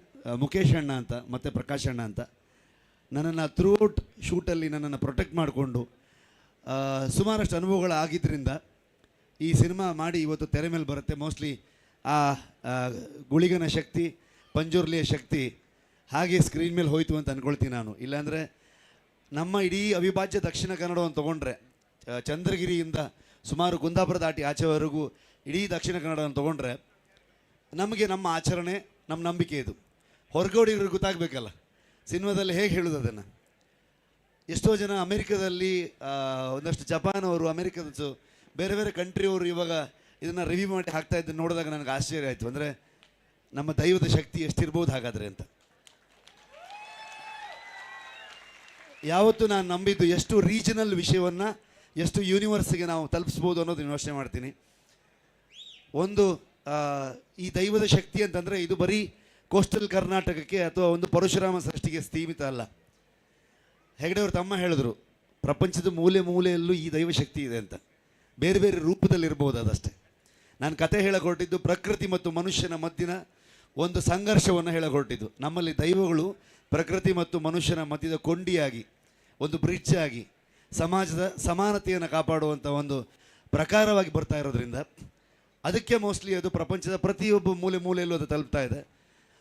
ಮುಖೇಶ್ ಅಣ್ಣ ಅಂತ ಮತ್ತು ಪ್ರಕಾಶ್ ಅಣ್ಣ ಅಂತ ನನ್ನನ್ನು ಥ್ರೂಔಟ್ ಶೂಟಲ್ಲಿ ನನ್ನನ್ನು ಪ್ರೊಟೆಕ್ಟ್ ಮಾಡಿಕೊಂಡು ಸುಮಾರಷ್ಟು ಅನುಭವಗಳಾಗಿದ್ದರಿಂದ ಈ ಸಿನಿಮಾ ಮಾಡಿ ಇವತ್ತು ತೆರೆ ಮೇಲೆ ಬರುತ್ತೆ. ಮೋಸ್ಟ್ಲಿ ಆ ಗುಳಿಗನ ಶಕ್ತಿ, ಪಂಜುರ್ಲಿಯ ಶಕ್ತಿ ಹಾಗೆ ಸ್ಕ್ರೀನ್ ಮೇಲೆ ಹೋಯಿತು ಅಂತ ಅಂದ್ಕೊಳ್ತೀನಿ ನಾನು. ಇಲ್ಲಾಂದರೆ ನಮ್ಮ ಇಡೀ ಅವಿಭಾಜ್ಯ ದಕ್ಷಿಣ ಕನ್ನಡವನ್ನು ತೊಗೊಂಡ್ರೆ, ಚಂದ್ರಗಿರಿಯಿಂದ ಸುಮಾರು ಕುಂದಾಪುರ ದಾಟಿ ಆಚೆವರೆಗೂ ಇಡೀ ದಕ್ಷಿಣ ಕನ್ನಡವನ್ನು ತೊಗೊಂಡ್ರೆ ನಮಗೆ ನಮ್ಮ ಆಚರಣೆ, ನಮ್ಮ ನಂಬಿಕೆ ಇದು. ಹೊರಗಡೆಯವ್ರಿಗೆ ಗೊತ್ತಾಗಬೇಕಲ್ಲ ಸಿನಿಮಾದಲ್ಲಿ ಹೇಗೆ ಹೇಳೋದು ಅದನ್ನು. ಎಷ್ಟೋ ಜನ ಅಮೇರಿಕಾದಲ್ಲಿ, ಒಂದಷ್ಟು ಜಪಾನವರು, ಅಮೇರಿಕದ ಬೇರೆ ಬೇರೆ ಕಂಟ್ರಿಯವರು ಇವಾಗ ಇದನ್ನು ರಿವ್ಯೂ ಮಾಡಿ ಹಾಕ್ತಾ ಇದ್ದನ್ನು ನೋಡಿದಾಗ ನನಗೆ ಆಶ್ಚರ್ಯ ಆಯಿತು. ಅಂದರೆ ನಮ್ಮ ದೈವದ ಶಕ್ತಿ ಎಷ್ಟಿರ್ಬೋದು ಹಾಗಾದರೆ ಅಂತ. ಯಾವತ್ತೂ ನಾನು ನಂಬಿದ್ದು ಎಷ್ಟು ರೀಜನಲ್ ವಿಷಯವನ್ನು ಎಷ್ಟು ಯೂನಿವರ್ಸಿಗೆ ನಾವು ತಲುಪಿಸ್ಬೋದು ಅನ್ನೋದನ್ನು ಯೋಚನೆ ಮಾಡ್ತೀನಿ. ಒಂದು ಈ ದೈವದ ಶಕ್ತಿ ಅಂತಂದರೆ ಇದು ಬರೀ ಕೋಸ್ಟಲ್ ಕರ್ನಾಟಕಕ್ಕೆ ಅಥವಾ ಒಂದು ಪರಶುರಾಮ ಸೃಷ್ಟಿಗೆ ಸೀಮಿತ ಅಲ್ಲ. ಹೆಗಡೆಯವರು ತಮ್ಮ ಹೇಳಿದ್ರು, ಪ್ರಪಂಚದ ಮೂಲೆ ಮೂಲೆಯಲ್ಲೂ ಈ ದೈವಶಕ್ತಿ ಇದೆ ಅಂತ, ಬೇರೆ ಬೇರೆ ರೂಪದಲ್ಲಿರ್ಬೋದು ಅದಷ್ಟೇ. ನಾನು ಕತೆ ಹೇಳಕೊಟ್ಟಿದ್ದು ಪ್ರಕೃತಿ ಮತ್ತು ಮನುಷ್ಯನ ಮಧ್ಯದ ಒಂದು ಸಂಘರ್ಷವನ್ನು ಹೇಳಕೊಟ್ಟಿದ್ದು. ನಮ್ಮಲ್ಲಿ ದೈವಗಳು ಪ್ರಕೃತಿ ಮತ್ತು ಮನುಷ್ಯನ ಮಧ್ಯದ ಕೊಂಡಿಯಾಗಿ, ಒಂದು ಬ್ರಿಡ್ಜ್ ಆಗಿ ಸಮಾಜದ ಸಮಾನತೆಯನ್ನು ಕಾಪಾಡುವಂಥ ಒಂದು ಪ್ರಕಾರವಾಗಿ ಬರ್ತಾ ಇರೋದ್ರಿಂದ ಅದಕ್ಕೆ ಮೋಸ್ಟ್ಲಿ ಅದು ಪ್ರಪಂಚದ ಪ್ರತಿಯೊಬ್ಬ ಮೂಲೆ ಮೂಲೆಯಲ್ಲೂ ಅದು ತಲುಪ್ತಾ ಇದೆ.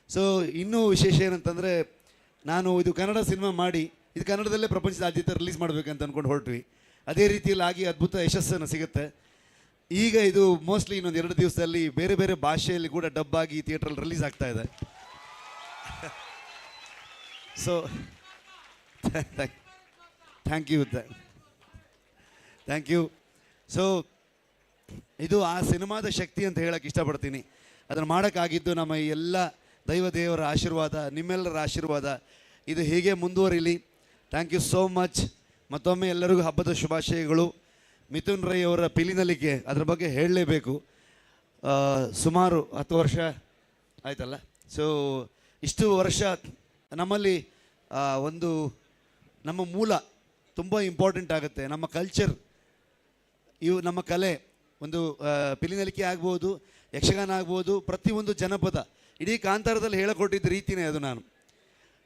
ಸೊ ಇನ್ನೂ ವಿಶೇಷ ಏನಂತಂದರೆ, ನಾನು ಇದು ಕನ್ನಡ ಸಿನಿಮಾ ಮಾಡಿ ಇದು ಕನ್ನಡದಲ್ಲೇ ಪ್ರಪಂಚದಾದ್ಯಂತ ರಿಲೀಸ್ ಮಾಡಬೇಕಂತ ಅಂದ್ಕೊಂಡು ಹೊರಟ್ವಿ. ಅದೇ ರೀತಿಯಲ್ಲಿ ಆಗಿ ಅದ್ಭುತ ಯಶಸ್ಸನ್ನು ಸಿಗುತ್ತೆ. ಈಗ ಇದು ಮೋಸ್ಟ್ಲಿ ಇನ್ನೊಂದು 2 ದಿವಸದಲ್ಲಿ ಬೇರೆ ಬೇರೆ ಭಾಷೆಯಲ್ಲಿ ಕೂಡ ಡಬ್ ಆಗಿ ಥಿಯೇಟ್ರಲ್ಲಿ ರಿಲೀಸ್ ಆಗ್ತಾ ಇದೆ. So thank you. Thank you. So ಇದು ಆ ಸಿನಿಮಾದ ಶಕ್ತಿ ಅಂತ ಹೇಳೋಕ್ಕೆ ಇಷ್ಟಪಡ್ತೀನಿ. ಅದನ್ನು ಮಾಡೋಕ್ಕಾಗಿದ್ದು ನಮ್ಮ ಈ ಎಲ್ಲ ದೈವ ದೇವರ ಆಶೀರ್ವಾದ, ನಿಮ್ಮೆಲ್ಲರ ಆಶೀರ್ವಾದ. ಇದು ಹೀಗೆ ಮುಂದುವರಿಲಿ. Thank you so much. ಮತ್ತೊಮ್ಮೆ ಎಲ್ಲರಿಗೂ ಹಬ್ಬದ ಶುಭಾಶಯಗಳು. ಮಿಥುನ್ ರೈ ಅವರ ಪಿಲಿನಲಿಕೆ ಅದ್ರ ಬಗ್ಗೆ ಹೇಳಲೇಬೇಕು. ಸುಮಾರು 10 ವರ್ಷ ಆಯ್ತಲ್ಲ. ಸೊ ಇಷ್ಟು ವರ್ಷ ನಮ್ಮಲ್ಲಿ ಒಂದು ನಮ್ಮ ಮೂಲ ತುಂಬ ಇಂಪಾರ್ಟೆಂಟ್ ಆಗುತ್ತೆ. ನಮ್ಮ ಕಲ್ಚರ್, ಇವು ನಮ್ಮ ಕಲೆ, ಒಂದು ಪಿಲಿನಲಿಕೆ ಆಗ್ಬೋದು, ಯಕ್ಷಗಾನ ಆಗ್ಬೋದು, ಪ್ರತಿಯೊಂದು ಜನಪದ ಇಡೀ ಕಾಂತಾರದಲ್ಲಿ ಹೇಳಿಕೊಟ್ಟಿದ್ದ ರೀತಿಯೇ ಅದು. ನಾನು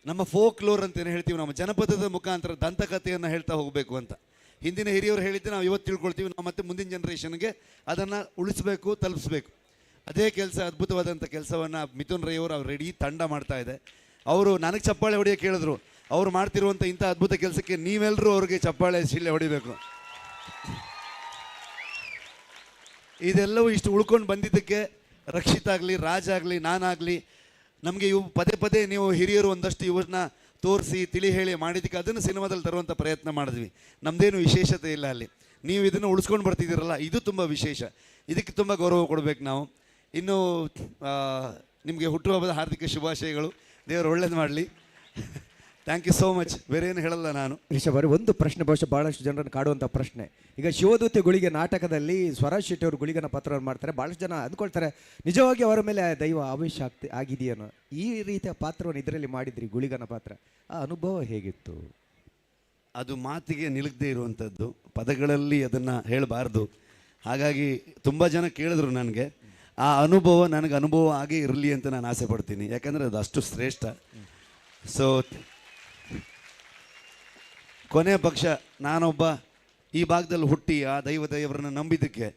ನಮ್ಮ ಫೋಕ್ಲೋರ್ ಅಂತ ಏನು ಹೇಳ್ತೀವಿ, ನಮ್ಮ ಜನಪದದ ಮುಖಾಂತರ ದಂತಕಥೆಯನ್ನು ಹೇಳ್ತಾ ಹೋಗಬೇಕು ಅಂತ ಹಿಂದಿನ ಹಿರಿಯವರು ಹೇಳಿದ್ದು ನಾವು ಇವತ್ತು ತಿಳ್ಕೊಳ್ತೀವಿ. ನಾವು ಮತ್ತೆ ಮುಂದಿನ ಜನ್ರೇಷನ್ಗೆ ಅದನ್ನು ಉಳಿಸ್ಬೇಕು, ತಲುಪಿಸ್ಬೇಕು. ಅದೇ ಕೆಲಸ, ಅದ್ಭುತವಾದಂಥ ಕೆಲಸವನ್ನು ಮಿಥುನ್ ರೈ ಅವರು ಅವ್ರ ಇಡೀ ತಂಡ ಮಾಡ್ತಾ ಇದೆ. ಅವರು ನನಗೆ ಚಪ್ಪಾಳೆ ಹೊಡೆಯೋಕೆ ಹೇಳಿದ್ರು. ಅವ್ರು ಮಾಡ್ತಿರುವಂಥ ಇಂಥ ಅದ್ಭುತ ಕೆಲಸಕ್ಕೆ ನೀವೆಲ್ಲರೂ ಅವ್ರಿಗೆ ಚಪ್ಪಾಳೆ ಶಿಳ್ಳೆ ಹೊಡಿಬೇಕು. ಇದೆಲ್ಲವೂ ಇಷ್ಟು ಉಳ್ಕೊಂಡು ಬಂದಿದ್ದಕ್ಕೆ ರಕ್ಷಿತ್ ಆಗಲಿ, ರಾಜ್ ಆಗಲಿ, ನಾನಾಗಲಿ, ನಮಗೆ ಇವು ಪದೇ ಪದೇ ನೀವು ಹಿರಿಯರು ಒಂದಷ್ಟು ಇವ್ರನ್ನ ತೋರಿಸಿ ತಿಳಿ ಹೇಳಿ ಮಾಡಿದ್ದಕ್ಕೆ ಅದನ್ನು ಸಿನಿಮಾದಲ್ಲಿ ತರುವಂಥ ಪ್ರಯತ್ನ ಮಾಡಿದ್ವಿ. ನಮ್ಮದೇನು ವಿಶೇಷತೆ ಇಲ್ಲ ಅಲ್ಲಿ. ನೀವು ಇದನ್ನು ಉಳಿಸ್ಕೊಂಡು ಬರ್ತಿದ್ದೀರಲ್ಲ, ಇದು ತುಂಬ ವಿಶೇಷ. ಇದಕ್ಕೆ ತುಂಬ ಗೌರವ ಕೊಡಬೇಕು ನಾವು. ಇನ್ನು ನಿಮಗೆ ಹುಟ್ಟುಹಬ್ಬದ ಹಾರ್ದಿಕ ಶುಭಾಶಯಗಳು. ದೇವರು ಒಳ್ಳೇದು ಮಾಡಲಿ. Thank you so much. ಬೇರೆ ಏನು ಹೇಳಲ್ಲ ನಾನು. ರಿಷಬ್ ಅವರೇ, ಒಂದು ಪ್ರಶ್ನೆ ಬಹುಶಃ ಭಾಳಷ್ಟು ಜನರನ್ನು ಕಾಡುವಂಥ ಪ್ರಶ್ನೆ. ಈಗ ಶಿವದೂತೆ ಗುಳಿಗೆ ನಾಟಕದಲ್ಲಿ ಸ್ವರಾಜ್ ಶೆಟ್ಟಿ ಅವರು ಗುಳಿಗನ ಪಾತ್ರವನ್ನು ಮಾಡ್ತಾರೆ. ಭಾಳಷ್ಟು ಜನ ಅಂದ್ಕೊಳ್ತಾರೆ ನಿಜವಾಗಿ ಅವರ ಮೇಲೆ ದೈವ ಆವೇಶ ಆಗಿದೆಯೇನೋ. ಈ ರೀತಿಯ ಪಾತ್ರವನ್ನು ಇದರಲ್ಲಿ ಮಾಡಿದ್ರಿ, ಗುಳಿಗನ ಪಾತ್ರ, ಆ ಅನುಭವ ಹೇಗಿತ್ತು? ಅದು ಮಾತಿಗೆ ನಿಲುಕದೇ ಇರುವಂಥದ್ದು, ಪದಗಳಲ್ಲಿ ಅದನ್ನು ಹೇಳಬಾರ್ದು. ಹಾಗಾಗಿ ತುಂಬ ಜನ ಕೇಳಿದ್ರು ನನಗೆ. ಆ ಅನುಭವ ನನಗೆ ಅನುಭವ ಆಗೇ ಇರಲಿ ಅಂತ ನಾನು ಆಸೆ ಪಡ್ತೀನಿ, ಯಾಕಂದರೆ ಅದು ಅಷ್ಟು ಶ್ರೇಷ್ಠ. ಸೊ ಕೊನೆಯ ಪಕ್ಷ ನಾನೊಬ್ಬ ಈ ಭಾಗದಲ್ಲಿ ಹುಟ್ಟಿ ಆ ದೈವ ದೇವರನ್ನ ನಂಬಿದ್ದಕ್ಕೆ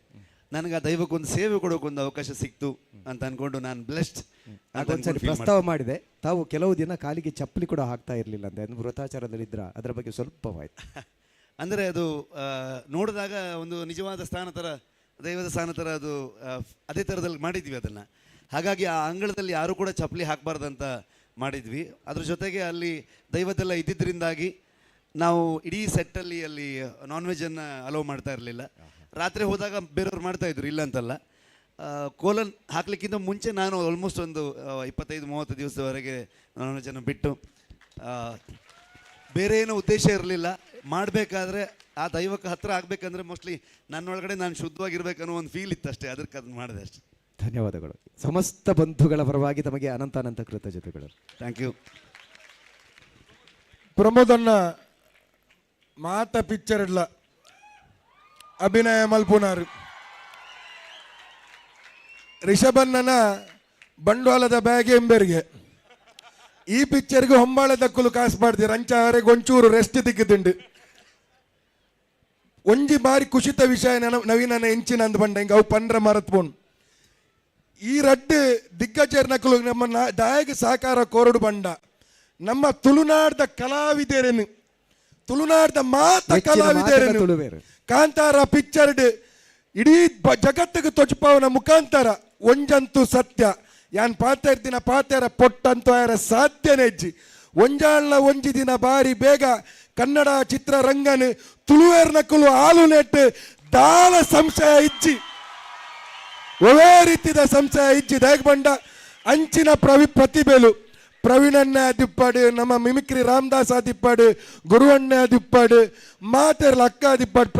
ನನಗೆ ಆ ದೈವಕ್ಕೊಂದು ಸೇವೆ ಕೊಡೋಕ್ಕೊಂದು ಅವಕಾಶ ಸಿಕ್ತು ಅಂತ ಅಂದ್ಕೊಂಡು ನಾನು ಬ್ಲೆಸ್ಡ್ ಅಂತ ಒಂದ್ಸರಿ ಅನ್ಕೊಂಡು feel ಪ್ರಸ್ತಾವ ಮಾಡ್ತೀನಿ. ಮಾಡಿದೆ, ತಾವು ಕೆಲವು ದಿನ ಕಾಲಿಗೆ ಚಪ್ಪಲಿ ಕೂಡ ಹಾಕ್ತಾ ಇರಲಿಲ್ಲ ಅಂತ, ಅಂದ್ರೆ ವೃತ್ತಾಚಾರದಲ್ಲಿದ್ರ, ಅದರ ಬಗ್ಗೆ ಸ್ವಲ್ಪ ಮಾಹಿತಿ. ಅಂದರೆ ಅದು ನೋಡಿದಾಗ ಒಂದು ನಿಜವಾದ ಸ್ಥಾನ ಥರ, ದೈವದ ಸ್ಥಾನ ಥರ ಅದು, ಅದೇ ಥರದಲ್ಲಿ ಮಾಡಿದ್ವಿ ಅದನ್ನು. ಹಾಗಾಗಿ ಆ ಅಂಗಳದಲ್ಲಿ ಯಾರೂ ಕೂಡ ಚಪ್ಪಲಿ ಹಾಕಬಾರ್ದಂತ ಮಾಡಿದ್ವಿ. ಅದ್ರ ಜೊತೆಗೆ ಅಲ್ಲಿ ದೈವದೆಲ್ಲ ಇದ್ದಿದ್ದರಿಂದಾಗಿ ನಾವು ಇಡೀ ಸೆಟ್ಟಲ್ಲಿ ಅಲ್ಲಿ ನಾನ್ ವೆಜ್ಜನ್ನು ಅಲೋ ಮಾಡ್ತಾ ಇರಲಿಲ್ಲ. ರಾತ್ರಿ ಹೋದಾಗ ಬೇರೆಯವ್ರು ಮಾಡ್ತಾಯಿದ್ರು, ಇಲ್ಲ ಅಂತಲ್ಲ. ಕೋಲನ್ ಹಾಕ್ಲಿಕ್ಕಿಂತ ಮುಂಚೆ ನಾನು ಆಲ್ಮೋಸ್ಟ್ ಒಂದು 25-30 ದಿವಸದವರೆಗೆ ನಾನ್ ವೆಜ್ಜನ್ನು ಬಿಟ್ಟು, ಬೇರೆ ಏನೂ ಉದ್ದೇಶ ಇರಲಿಲ್ಲ. ಮಾಡಬೇಕಾದ್ರೆ ಆ ದೈವಕ್ಕೆ ಹತ್ರ ಆಗ್ಬೇಕಂದ್ರೆ ಮೋಸ್ಟ್ಲಿ ನನ್ನೊಳಗಡೆ ನಾನು ಶುದ್ಧವಾಗಿರ್ಬೇಕನ್ನೋ ಒಂದು ಫೀಲ್ ಇತ್ತು ಅಷ್ಟೇ, ಅದಕ್ಕೆ ಅದನ್ನು ಮಾಡಿದೆ ಅಷ್ಟೇ. ಧನ್ಯವಾದಗಳು. ಸಮಸ್ತ ಬಂಧುಗಳ ಪರವಾಗಿ ತಮಗೆ ಅನಂತ ಅನಂತ ಕೃತಜ್ಞತೆಗಳು. Thank you. ಪ್ರಮೋದನ್ನ ಮಾತ ಪಿಕ್ಚರ್ ಇಲ್ಲ ಅಭಿನಯ ಮಲ್ಪುನಾರು ರಿಷಭನ್ನನ ಬಂಡವಾಳದ ಬ್ಯಾಗ್ ಎಂಬೆರಿಗೆ ಈ ಪಿಕ್ಚರ್ಗೆ ಹೊಂಬಾಳೆ ದಕ್ಕಲು ಕಾಸು ಮಾಡ್ತೀರ ಅಂಚಾವರೆಗೆ ಒಂಚೂರು ರೆಸ್ಟ್ ದಿಕ್ಕುದುಂಡು. ಒಂಜಿ ಬಾರಿ ಕುಶಿತ ವಿಷಯ ನವೀನನ ಎಂಚಿನ ಅಂದ್ ಬಂಡ ಹಿಂಗೆ ಅವು ಪಂಡ್ರ ಮರತ್ಬೋಣ್ ಈ ರಡ್ಡು ದಿಗ್ಗಜರ್ ನಕಲು ನಮ್ಮ ದಾಯಗ ಸಹಕಾರ ಕೋರಡು ಬಂಡ ನಮ್ಮ ತುಳುನಾಡ್ದ ಕಲಾವಿದರೇನು, ತುಳುನಾಡ್ದ ಮಾತ ಹೆಚ್ಚಿನ ಮಾತದ ಕಲಾವಿದರೇನು ತುಳುವೇರು. ಕಾಂತಾರ ಪಿಕ್ಚರ್ಡ್ ಇಡೀ ಜಗತ್ತಿಗೆ ತೊಜಪಾವನ ಮುಖಾಂತರ ಒಂಜಂತೂ ಸತ್ಯ ಯಾನ್ ಪಾತೇರ್ ದಿನ ಪಾತೇರ ಪೊಟ್ಟಂತೂ ಆಯರ ಸಾಧ್ಯನೇ ಇಜ್ಜಿ. ಒಂಜಾಳ್ನ ಒಂಜಿ ದಿನ ಬಾರಿ ಬೇಗ ಕನ್ನಡ ಚಿತ್ರರಂಗನ ತುಳುವೇರ್ ನಕಲು ಆಲು ನೆಟ್ಟು ದಾಲ ಸಂಶಯ ಇಜ್ಜಿ, ಒವೇ ರೀತಿದ ಸಂಶಯ ಇಜ್ಜಿ. ದಾಯಕ್ ಬಂಡ ಅಂಚಿನ ಪ್ರತಿಭೆಲು ಪ್ರವೀಣಣ್ಣ ದಿಪ್ಪಾಡು, ನಮ್ಮ ಮಿಮಿಕ್ರಿ ರಾಮದಾಸ ದಿಪ್ಪಾಡು, ಗುರುವಣ್ಣ ದಿಪ್ಪಾಡು, ಮಾತೆರ್ಲ ಅಕ್ಕ ದಿಪ್ಪಾಡು,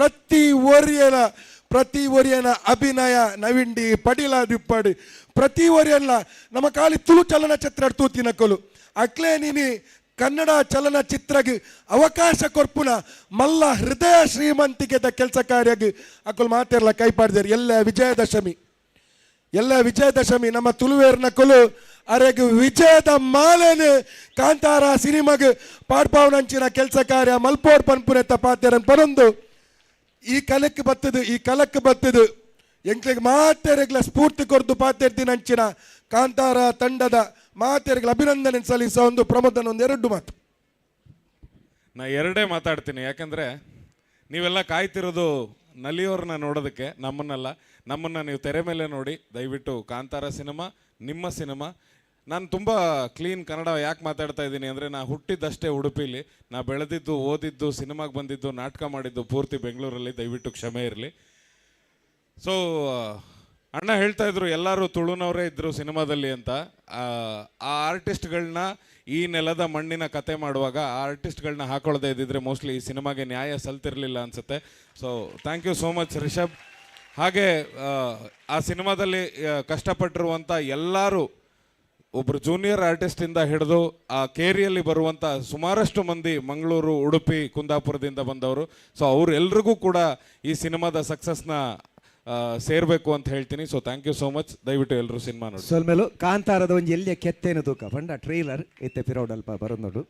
ಪ್ರತಿ ಒರಿಯನ ಅಭಿನಯ ನವಿಂಡಿ ಪಡಿಲ ದಿಪ್ಪಾಡು, ಪ್ರತಿ ಒರಿಯಲ್ಲ ನಮ್ಮ ಖಾಲಿ ತುಳು ಚಲನಚಿತ್ರ ತೂತಿನಕಲು ಅಕ್ಲೇ ನೀನಿ ಕನ್ನಡ ಚಲನಚಿತ್ರಗೆ ಅವಕಾಶ ಕೊರ್ಪುನ ಮಲ್ಲ ಹೃದಯ ಶ್ರೀಮಂತಿಕೆದ ಕೆಲಸ ಕಾರ್ಯಗೆ ಅಕುಲು ಮಾತೆರ್ಲ ಕೈಪಾಡಿದಾರೆ. ಎಲ್ಲ ವಿಜಯದಶಮಿ, ಎಲ್ಲ ವಿಜಯದಶಮಿ ನಮ್ಮ ತುಳುವೇರ್ನ ಕೊಲು ಅರೆಗ್ ವಿಜಯದ ಮಾಲೆನು ಕಾಂತಾರ ಸಿನಿಮಾಗ್ ಪಾಡ್ಪಾವನಂಚಿನ ಕೆಲಸ ಕಾರ್ಯ ಮಲ್ಪೋಡ್ ಪನ್ಪುನೆತ್ತ ಪಾತೆರನ್ ಪನೊಂದು ಈ ಕಲಕ್ಕೆ ಬತ್ತದು, ಈ ಕಲಕ್ಕೆ ಬತ್ತದು ಎಂಕ್ಲೆಗ್ ಮಾತೆರೆಗ್ಲ ಸ್ಫೂರ್ತಿ ಕೊರ್ದು ಪಾತೆರ್ದಿನಂಚಿನ ಕಾಂತಾರ ತಂಡದ ಮಾತೆರೆಗ್ಲ ಅಭಿನಂದನೆ ಸಲ್ಲಿಸೋ ಒಂದು ಪ್ರಮೋದನ ಒಂದು ಎರಡು ಮಾತು. ನಾ ಎರಡೇ ಮಾತಾಡ್ತೀನಿ, ಯಾಕಂದ್ರೆ ನೀವೆಲ್ಲ ಕಾಯ್ತಿರೋದು ನಲಿಯೋರ್ನ ನೋಡೋದಕ್ಕೆ, ನಮ್ಮನ್ನೆಲ್ಲ. ನಮ್ಮನ್ನ ನೀವು ತೆರೆ ಮೇಲೆ ನೋಡಿ. ದಯವಿಟ್ಟು ಕಾಂತಾರ ಸಿನಿಮಾ ನಿಮ್ಮ ಸಿನಿಮಾ. ನಾನು ತುಂಬ ಕ್ಲೀನ್ ಕನ್ನಡ ಯಾಕೆ ಮಾತಾಡ್ತಾ ಇದ್ದೀನಿ ಅಂದರೆ, ನಾ ಹುಟ್ಟಿದ್ದಷ್ಟೇ ಉಡುಪಿಲಿ, ನಾ ಬೆಳೆದಿದ್ದು, ಓದಿದ್ದು, ಸಿನಿಮಾಗೆ ಬಂದಿದ್ದು, ನಾಟಕ ಮಾಡಿದ್ದು ಪೂರ್ತಿ ಬೆಂಗಳೂರಲ್ಲಿ. ದಯವಿಟ್ಟು ಕ್ಷಮೆ ಇರಲಿ. ಸೊ ಅಣ್ಣ ಹೇಳ್ತಾ ಇದ್ರು ಎಲ್ಲರೂ ತುಳುನವರೇ ಇದ್ದರು ಸಿನಿಮಾದಲ್ಲಿ ಅಂತ. ಆ ಆರ್ಟಿಸ್ಟ್ಗಳನ್ನ ಈ ನೆಲದ ಮಣ್ಣಿನ ಕತೆ ಮಾಡುವಾಗ ಆ ಆರ್ಟಿಸ್ಟ್ಗಳನ್ನ ಹಾಕೊಳ್ಳದೆ ಇದ್ದಿದ್ರೆ ಮೋಸ್ಟ್ಲಿ ಈ ಸಿನಿಮಾಗೆ ನ್ಯಾಯ ಸಲ್ತಿರಲಿಲ್ಲ ಅನಿಸುತ್ತೆ. So thank you so much Rishab. ಹಾಗೆ ಆ ಸಿನಿಮಾದಲ್ಲಿ ಕಷ್ಟಪಟ್ಟಿರುವಂಥ ಎಲ್ಲರೂ, ಒಬ್ಬರು ಜೂನಿಯರ್ ಆರ್ಟಿಸ್ಟಿಂದ ಹಿಡಿದು ಆ ಕೇರಿಯಲ್ಲಿ ಬರುವಂಥ ಸುಮಾರಷ್ಟು ಮಂದಿ ಮಂಗಳೂರು, ಉಡುಪಿ, ಕುಂದಾಪುರದಿಂದ ಬಂದವರು. ಸೊ ಅವರೆಲ್ರಿಗೂ ಕೂಡ ಈ ಸಿನಿಮಾದ ಸಕ್ಸಸ್ನ ಸೇರಬೇಕು ಅಂತ ಹೇಳ್ತೀನಿ. So thank you so much. ದಯವಿಟ್ಟು ಎಲ್ಲರೂ ಸಿನಿಮಾ ನೋಡಿ. ಸೊಲ್ಮೇಲು ಕಾಂತಾರದ ಒಂಜಿ ಎಲ್ಲಿಯ ಕೆತ್ತೇನು ತೂಕ ಪಂಡ ಟ್ರೈಲರ್ ಇತ್ತೆ ಪಿರೌಡ್ ಅಲ್ಪ ಬರೋದು ನೋಡು.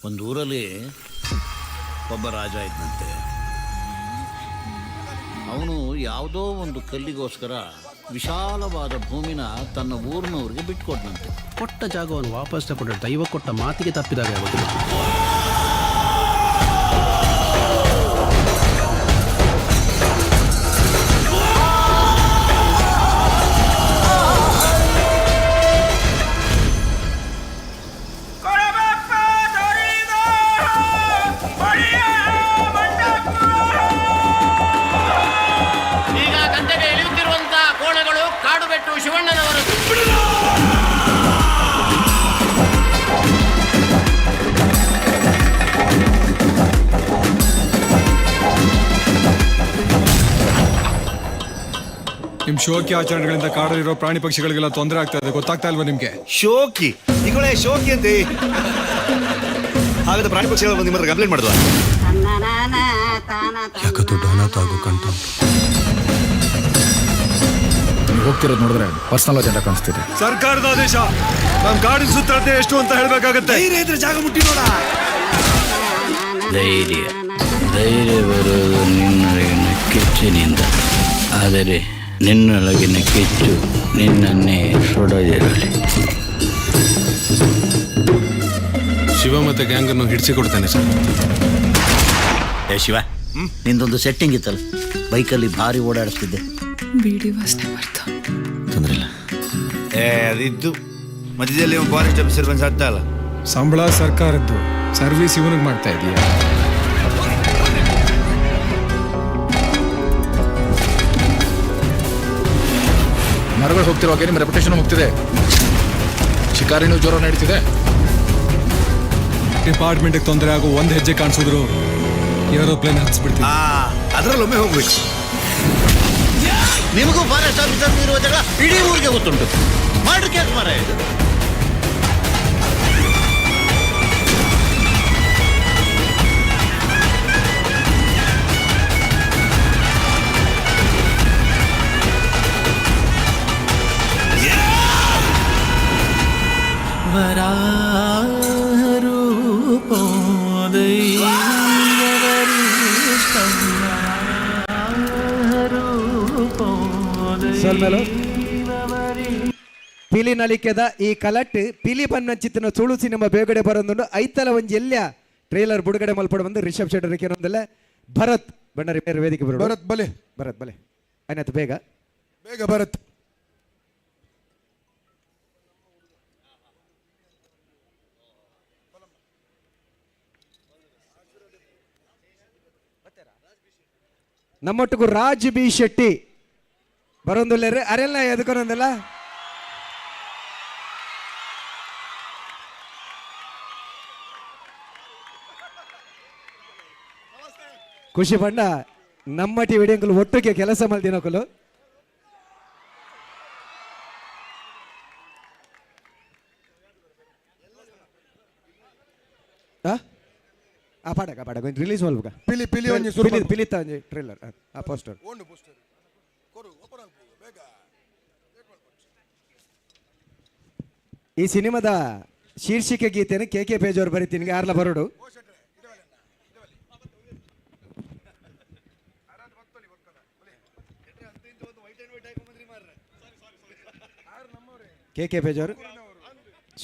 ಒಂದು ಊರಲ್ಲಿ ಒಬ್ಬ ರಾಜ ಇದ್ದಂತೆ. ಅವನು ಯಾವುದೋ ಒಂದು ಕಲ್ಲಿಗೋಸ್ಕರ ವಿಶಾಲವಾದ ಭೂಮಿನ ತನ್ನ ಊರಿನವ್ರಿಗೆ ಬಿಟ್ಕೊಟ್ನಂತೆ. ಕೊಟ್ಟ ಜಾಗವನ್ನು ವಾಪಸ್ ತಗೊಂಡ್ರೆ ದೈವ ಕೊಟ್ಟ ಮಾತಿಗೆ ತಪ್ಪಿದಾಗ ಆಗೋದಿಲ್ಲ. ಈಗ ಗಂಟೆಗೆ ಇಳಿಯುತ್ತಿರುವಂತಹ ಕೋಣಗಳು ಕಾಡುಬೆಟ್ಟು ಶಿವಣ್ಣನವರು. ನಿಮ್ ಶೋಕಿ ಆಚರಣೆಗಳಿಂದ ಕಾಡಲ್ಲಿರೋ ಪ್ರಾಣಿ ಪಕ್ಷಿಗಳಿಗೆಲ್ಲ ತೊಂದರೆ ಆಗ್ತಾ ಇದೆ, ಗೊತ್ತಾಗ್ತಾ ಇಲ್ವಾ ನಿಮ್ಗೆ? ಶೋಕಿ ಈಗಳೇ ಶೋಕಿ ಅಂತೆ. ಹಾಗಾದ್ರೆ ಪ್ರಾಣಿ ಪಕ್ಷಿಗಳು ಬಂದು ನಿಮ್ಮ ಹತ್ರ ಕಂಪ್ಲೇಂಟ್ ಮಾಡಿದ್ವಾ? ಯಾಕೆ ದೊಡ್ಡ ಅನಾಥ ಆಗೋ ಕಣ್ತು. ನೀವು ಹೋಗ್ತಿರೋದು ನೋಡಿದ್ರೆ ಪರ್ಸನಲ್ ಅಜೆಂಡಾ ಕಾಣಿಸ್ತಿದೆ. ಸರ್ಕಾರದ ಆದೇಶ, ನಮ್ ಕಾಡಿನ ಸುತ್ತಳತೆ ಎಷ್ಟು ಅಂತ ಹೇಳ್ಬೇಕಾಗತ್ತೆ. ಧೈರ್ಯ ಇದ್ರೆ ಜಾಗ ಮುಟ್ಟಿ ನೋಡ. ಧೈರ್ಯ ಧೈರ್ಯ ಬರುವುದು ನಿನ್ನೊಳಗಿನ ಕಿಚ್ಚಿನಿಂದ, ಆದರೆ ನಿನ್ನೊಳಗಿನ ಕಿಚ್ಚು ನಿನ್ನನ್ನೇ ಸುಡದಿರಲಿ. ಶಿವ ಮತ್ತೆ ಗ್ಯಾಂಗ್ ಅನ್ನು ಹಿಡಿಸಿ ಕೊಡ್ತೇನೆ ಸರ್. ಏ ಶಿವ, ನಿಂದೊಂದು ಸೆಟ್ಟಿಂಗ್ ಇತ್ತಲ್ಲ, ಬೈಕಲ್ಲಿ ಭಾರಿ ಓಡಾಡಿಸ್ತಿದ್ದೆ. ಬೀಡಿ ವಾಸನೆ ಬರ್ತಾ. ತೊಂದರೆ ಇಲ್ಲ. ಏ ಅದಿದ್ದು ಮಧ್ಯದಲ್ಲಿ ಫಾರೆಸ್ಟ್ ಆಫೀಸರ್ ಬಂದು ಸತ್ತ ಅಲ್ಲ. ಸಂಬಳ ಸರ್ಕಾರದ್ದು, ಸರ್ವಿಸ್ ಇವನಿಗೆ ಮಾಡ್ತಾ ಇದೀಯ. ಮರಗಳು ಹೋಗ್ತಿರುವಾಗ ನಿಮ್ಮ ರೆಪ್ಯುಟೇಷನ್ ಹೋಗ್ತಿದೆ, ಶಿಕಾರಿನೂ ಜ್ವರ ನಡೀತಿದೆ. ಡಿಪಾರ್ಟ್ಮೆಂಟ್ಗೆ ತೊಂದರೆ ಆಗೋ ಒಂದು ಹೆಜ್ಜೆ ಕಾಣಿಸಿದ್ರು ಏರೋಪ್ಲೇನ್ ಹತ್ಸ್ಬಿಡ್ತೀನಿ. ಅದರಲ್ಲೊಮ್ಮೆ ಹೋಗ್ಬೇಕು. ನಿಮಗೂ ಫಾರೆಸ್ಟ್ ಆಫೀಸರ್ ಇರುವ ಜಗಳ ಇಡೀ ಊರಿಗೆ ಗೊತ್ತುಂಟು. ಮಾಡ್ರಿ ಕೇಸ್ ಮಾರಾಯ ಇದು. ಸೊಲ್ಮೇಲು ಪಿಲಿ ನಲಿಕೆದ ಈ ಕಲಟ್ ಪಿಲಿ ಬನ್ನಂಚಿತ್ತಿನ ತುಳು ಸಿನಿಮಾ ಬೇಗಡೆ ಬರೋದುಂಡು. ಐತಲ ಒಂಜಿ ಎಲ್ಲ ಟ್ರೈಲರ್ ಬಿಡುಗಡೆ ಮಲ್ಪಡ ಬಂದು ರಿಷಬ್ ಶೆಟ್ಟರ್ ಏನೊಂದಲ್ಲ ಭರತ್ ಬಣ್ಣರಿ ಬೇರೆ ವೇದಿಕೆ ಬರೋದು. ಭರತ್ ಬಲೆ, ಭರತ್ ಬಲೆ ಆಯ್ತು, ಬೇಗ ಬೇಗ ಭರತ್. ನಮ್ಮೊಟ್ಟಿಗೂ ರಾಜ್ ಬಿ ಶೆಟ್ಟಿ ಬರೋಂದುಲ್ಲೇರು ಅರೆಲ್ಲ ಎದ್ಕೊನೊಂದಲ್ಲ. ಖುಷಿ ಬಣ್ಣ ನಮ್ಮ ಟಿ ವಿಡಿಯಂಕುಲು ಒಟ್ಟಿಗೆ ಕೆಲಸ ಮಲ್ದಿನಕುಲು. ಆ ಪಾಡಕ ಪಾಡಕ ಒಂಜಿ ರಿಲೀಸ್ ಮಲ್ಪುಗ. ಪಿಲಿ ಪಿಲಿ ಒಂಜಿ ಸುರು ಪಿಲಿ ಪಿಲಿತ ಒಂಜಿ ಟ್ರೈಲರ್ ಆ ಪೋಸ್ಟರ್. ಈ ಸಿನಿಮಾದ ಶೀರ್ಷಿಕೆ ಗೀತೆಯನ್ನು ಕೆ ಕೆ ಪೇಜ್ ಅವರು ಬರೀತೀನಿ, ಯಾರ್ಲ ಬರೋಡು. ಕೆ ಕೆ ಪೇಜ್ ಅವರು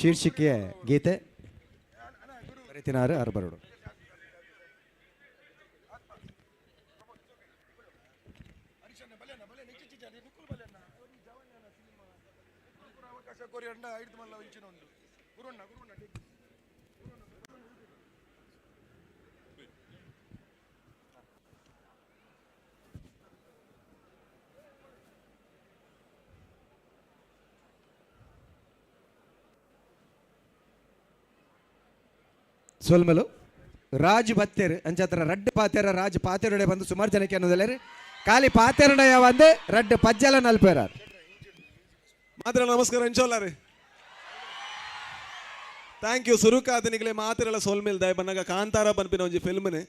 ಶೀರ್ಷಿಕೆ ಗೀತೆ ಬರೀತಿನಾರು ಆರು ಬರೋಡು. ಸೊಲ್ಮೆಲು ರಾಜ್ ಬತ್ತೇರು ಅಂಚಾತ್ರ ರಡ್ಡ್ ಪಾತೆರ ರಾಜ್ ಪಾತೆರುಡೆ ಬಂದು ಸುಮಾರು ಜನಕ್ಕೆ ಅನ್ನೋದಲ್ಲ ಖಾಲಿ ಪಾತೆರುಡ ಯಾವಂದು ರಡ್ಡ್ ಪಜ್ಜಲ ನಲ್ಪೇರ. ಮಾತ್ರ ನಮಸ್ಕಾರ ಅಂಚೋಲಾರಿ. Thank you ಸುರುಕಾದನಿಗಳೇ ಮಾತಿರಲ್ಲ ಸೋಲ್ಮೇಲ್ ದಾಯ ಬನ್ನಾಗ ಕಾಂತಾರ ಪನ್ಪಿನ ಒಂಜಿ ಫಿಲ್ಮ್ನೆ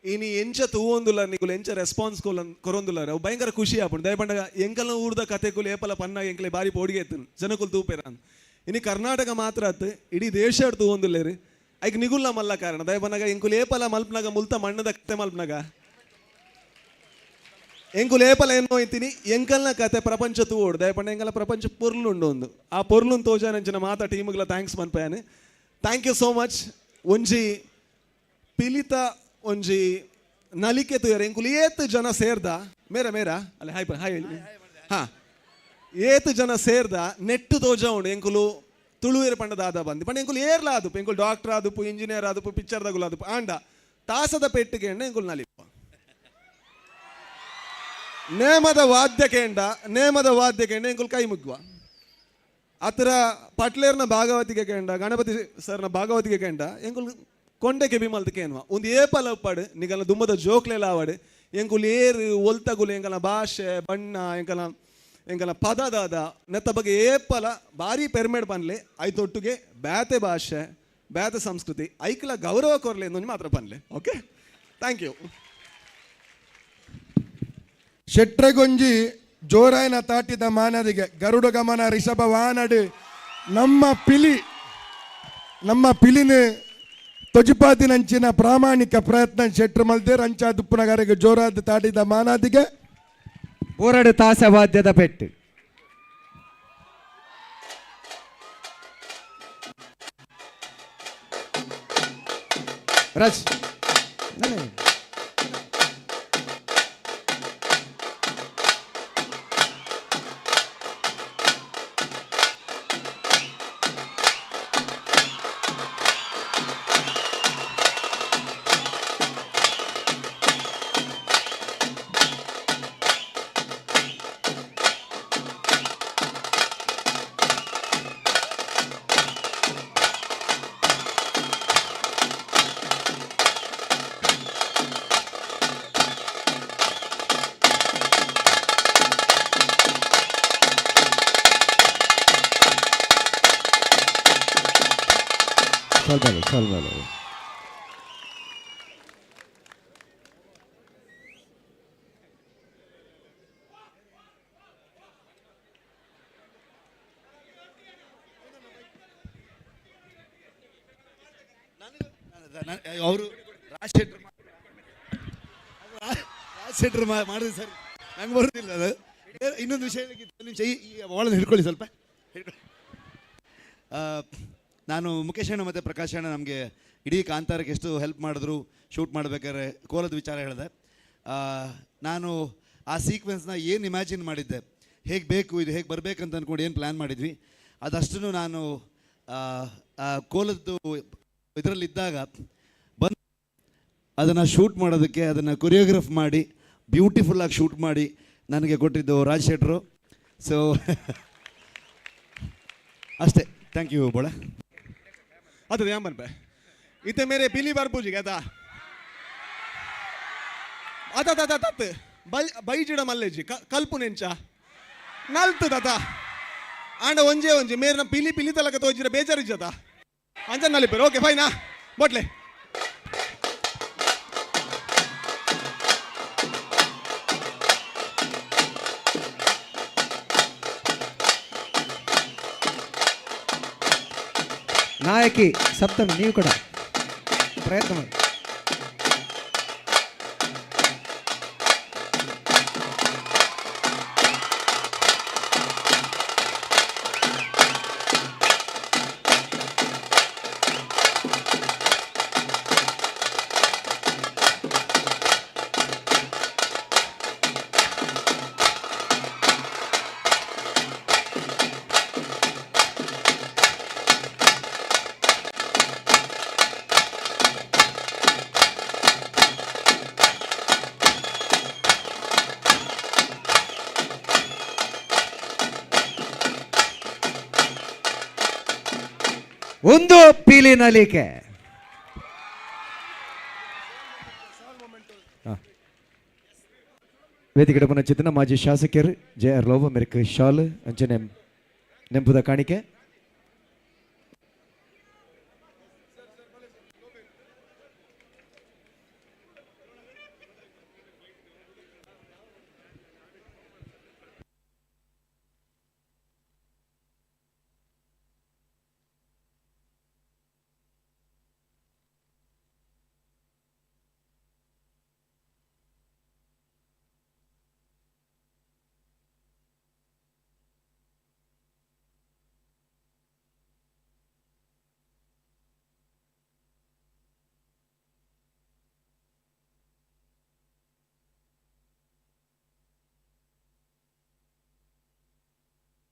ಇನಿ ಎಂಚ ತೂವೊಂದುಲ್ಲ ನಿಕುಲು ಎಂಚ ರೆಸ್ಪಾನ್ಸ್ ಕೊರೊಂದುಲ್ಲ ಅವು ಭಯಂಕರ ಖುಷಿ ಆಪುಂಡು. ದಯ ಬಂಡಗ ಎಂಕಲ್ನ ಊರ್ದ ಕತೆಕುಲು ಏಪಲ ಪನ್ನಾಗ ಎಂಕಲೆ ಬಾರಿ ಪೋಡಿಗೆ ಎತ್ತನು ಜನಕುಲು ತೂಪೇರ. ಇನಿ ಕರ್ನಾಟಕ ಮಾತ್ರ ಅತ್ತು ಇಡೀ ದೇಶ ತೂವೊಂದುಲ್ಲೇರಿ. ಐಕ್ ನಿಗುಲ್ಲ ಮಲ್ಲ ಕಾರಣ ದಯ ಬನ್ನಾಗ ಎಂಕುಲು ಏಪಲ ಮಲ್ಪನಾಗ ಮುಲ್ತ ಮಣ್ಣದ ಕತೆ ಮಲ್ಪನಾಗ ಎಂಕುಲು ಏಪಲ ಏನೋ ಇತ್ತೀನಿ ಎಂಕಲ್ನ ಕತೆ ಪ್ರಪಂಚ ತೂವೋಡು. ದಯಪಂಡ ಎಂಕಲ್ನ ಪ್ರಪಂಚ ಪೊರ್ಲು ಉಂಡು ಒಂದು ಆ ಪೊರ್ಲುನ್ ತೋಜಾನಂಚಿನ ಮಾತಾ ಟೀಮ್ಗಳ thanks ಮನ್ಪಯಾನೆ. Thank you so much. ಒಂಜಿ ಪಿಲಿತ ಒಂಜಿ ನಲಿಕೆ ತೂಯರ್ ಎಂಕುಲು ಏತ್ ಜನ ಸೇರ್ದ ಮೇರ ಮೇರ ಅಲ್ಲ ಹಾಯ್ ಹಾಯ್ ಹೇಳಿ ಹಾ ಏತ್ ಜನ ಸೇರ್ದ ನೆಟ್ಟು ತೋಜ ಉಂಡು ಎಂಕುಲು ತುಳುವೇರು ಪಂಡ ದಾದ ಬಂದು ಪಂಡ ಎಂಕುಲು ಏರ್ಲ ಆದುಪ್ಪು ಎಂಕುಲು ಡಾಕ್ಟರ್ ಆದುಪ್ಪು ಇಂಜಿನಿಯರ್ ಆದುಪ್ಪು ಪಿಕ್ಚರ್ ದಗುಲು ಆದುಪ್ಪು ಆಂಡ ತಾಸದ ಪೆಟ್ಟಿಗೆ ಎಂಕುಲು ನಲಿಪ್ಪ ನೇಮದ ವಾದ್ಯಕೇಂಡ ನೇಮದ ವಾದ್ಯಕೇಂಡ ಎಂಕುಲು ಕೈ ಮುಗ್ಗುವ ಅತ್ರ ಪಟ್ಲೇರ್ನ ಭಾಗವತಿಗೆ ಕೇಂಡ ಗಣಪತಿ ಸರ್ನ ಭಾಗವತಿಗೆ ಕೇಂಡ ಎಂಕುಲು ಕೊಂಡೆ ಕೆಬಿ ಮಲ್ತಕೇನ್ವ ಒಂದು ಏಪಲ ಉಪ್ಪಾಡು ನಿಗಲ ದುಮ್ಮದ ಜೋಕ್ಲೆಲ್ಲ ಆವಾಡು ಎಂಕುಲು ಏರು ಒಲ್ತಗುಲು ಎಂಕಲ ಭಾಷೆ ಬಣ್ಣ ಎಂಕಲ ಎಂಕಲ ಪದದಾದ ನೆತ್ತ ಬಗ್ಗೆ ಏಪಲ ಭಾರಿ ಪೆರ್ಮೇಡ್ ಪನ್ಲೆ ಐತೊಟ್ಟಿಗೆ ಬ್ಯಾತೆ ಭಾಷೆ ಬ್ಯಾತೆ ಸಂಸ್ಕೃತಿ ಐಕ್ಲ ಗೌರವ ಕೊರ್ಲೆ ಎಂದು ಮಾತ್ರ ಪನ್ಲೆ. Okay thank you. ಶೆಟ್ರೆಗೊಂಜಿ ಜೋರಾಯನ ತಾಟಿದ ಮಾನದಿಗೆ ಗರುಡ ಗಮನ ರಿಷಭ ವಾನಡು ನಮ್ಮ ಪಿಲಿ ನಮ್ಮ ಪಿಲಿನ ತೊಜಿಪಾತಿನಂಚಿನ ಪ್ರಾಮಾಣಿಕ ಪ್ರಯತ್ನ ಶೆಟ್ರು ಮಲ್ದೇರ್ ಅಂಚಾ ದುಪ್ಪನಗಾರಿಗೆ ಜೋರಾದ ತಾಟಿದ ಮಾನಾದಿಗೆ ಬೋರಡು ತಾಸ ವಾದ್ಯದ ಪೆಟ್ಟು. ರಾಜ್ ಸಲ್ಮೇಲು ಸಲ್ಮೇಲು ಅವರು ರಾಜ್ ಶೆಟ್ರು ರಾಜ್ ಶೆಟ್ರು ಮಾಡಿದ್ರು ಸರ್, ನಂಗೆ ಬರೋದಿಲ್ಲ ಅದು. ಇನ್ನೊಂದು ವಿಷಯ ಹೇಳಲಿಕ್ಕಿತ್ತು, ನಿಮಿಷ ಈ ಒಳಗೆ ಹಿಡ್ಕೊಳ್ಳಿ ಸ್ವಲ್ಪ ಹಿಡ್ಕೊಳ್ಳಿ. ನಾನು ಮುಖೇಶ್ ಅಣ್ಣ ಮತ್ತು ಪ್ರಕಾಶ್ ಅಣ್ಣ ನಮಗೆ ಇಡೀ ಕಾಂತಾರಕ್ಕೆ ಎಷ್ಟು ಹೆಲ್ಪ್ ಮಾಡಿದ್ರು. ಶೂಟ್ ಮಾಡಬೇಕಾದ್ರೆ ಕೋಲದ ವಿಚಾರ ಹೇಳಿದೆ. ನಾನು ಆ ಸೀಕ್ವೆನ್ಸ್ನ ಏನು ಇಮ್ಯಾಜಿನ್ ಮಾಡಿದ್ದೆ, ಹೇಗೆ ಬೇಕು ಇದು, ಹೇಗೆ ಬರಬೇಕಂತ ಅಂದ್ಕೊಂಡು ಏನು ಪ್ಲ್ಯಾನ್ ಮಾಡಿದ್ವಿ ಅದಷ್ಟನ್ನು ನಾನು ಕೋಲದ್ದು ಇದರಲ್ಲಿದ್ದಾಗ ಬಂದು ಅದನ್ನು ಶೂಟ್ ಮಾಡೋದಕ್ಕೆ ಅದನ್ನು ಕೊರಿಯೋಗ್ರಫ್ ಮಾಡಿ ಬ್ಯೂಟಿಫುಲ್ಲಾಗಿ ಶೂಟ್ ಮಾಡಿ ನನಗೆ ಕೊಟ್ಟಿದ್ದು ರಾಜ್ ಶೆಟ್ರು. ಸೊ ಅಷ್ಟೇ, thank you ಬೋಳ. ಅದು ಯಾನ್ ಪನ್ಪೆ ಇತ್ತೆ ಮೇರೆ ಪಿಲಿ ಬರ್ಪೂಜಿ ಆತ ಅತ ಅತ ತತ್ ಬೈ ಬೈಜಿಡ ಮಲ್ಲೇಜಿ ಕಲ್ಪು ನೆಂಚ ನಲ್ತು ತಾತ ಆಂಡ ಒಂಜೇ ಒಂಜಿ ಮೇರ್ನ ಪಿಲಿ ಪಿಲಿ ತಲಕ ತೋಜಿರ ಬೇಜಾರಿಜ್ಜತ ಅಂಚ ನಲಿಪೇರು. ಓಕೆ ಫೈನಾ ಬೊಟ್ಲೆ. ನಾಯಕಿ ಸಪ್ತಮಿ ನೀವು ಕೂಡ ಪ್ರಯತ್ನ ಮಾಡಿ. ಒಂದು ಪೀಲಿ ನಲಿಕೆ. ವೇದಿಕೆ ಪುನಚಿತ್ತಿನ ಮಾಜಿ ಶಾಸಕರು ಜೆ ಆರ್ ಲೋಬ ಮೆರಿಕ್ ಶಾಲ್ ಅಂಚನೆ ನೆಂಪುದ ಕಾಣಿಕೆ.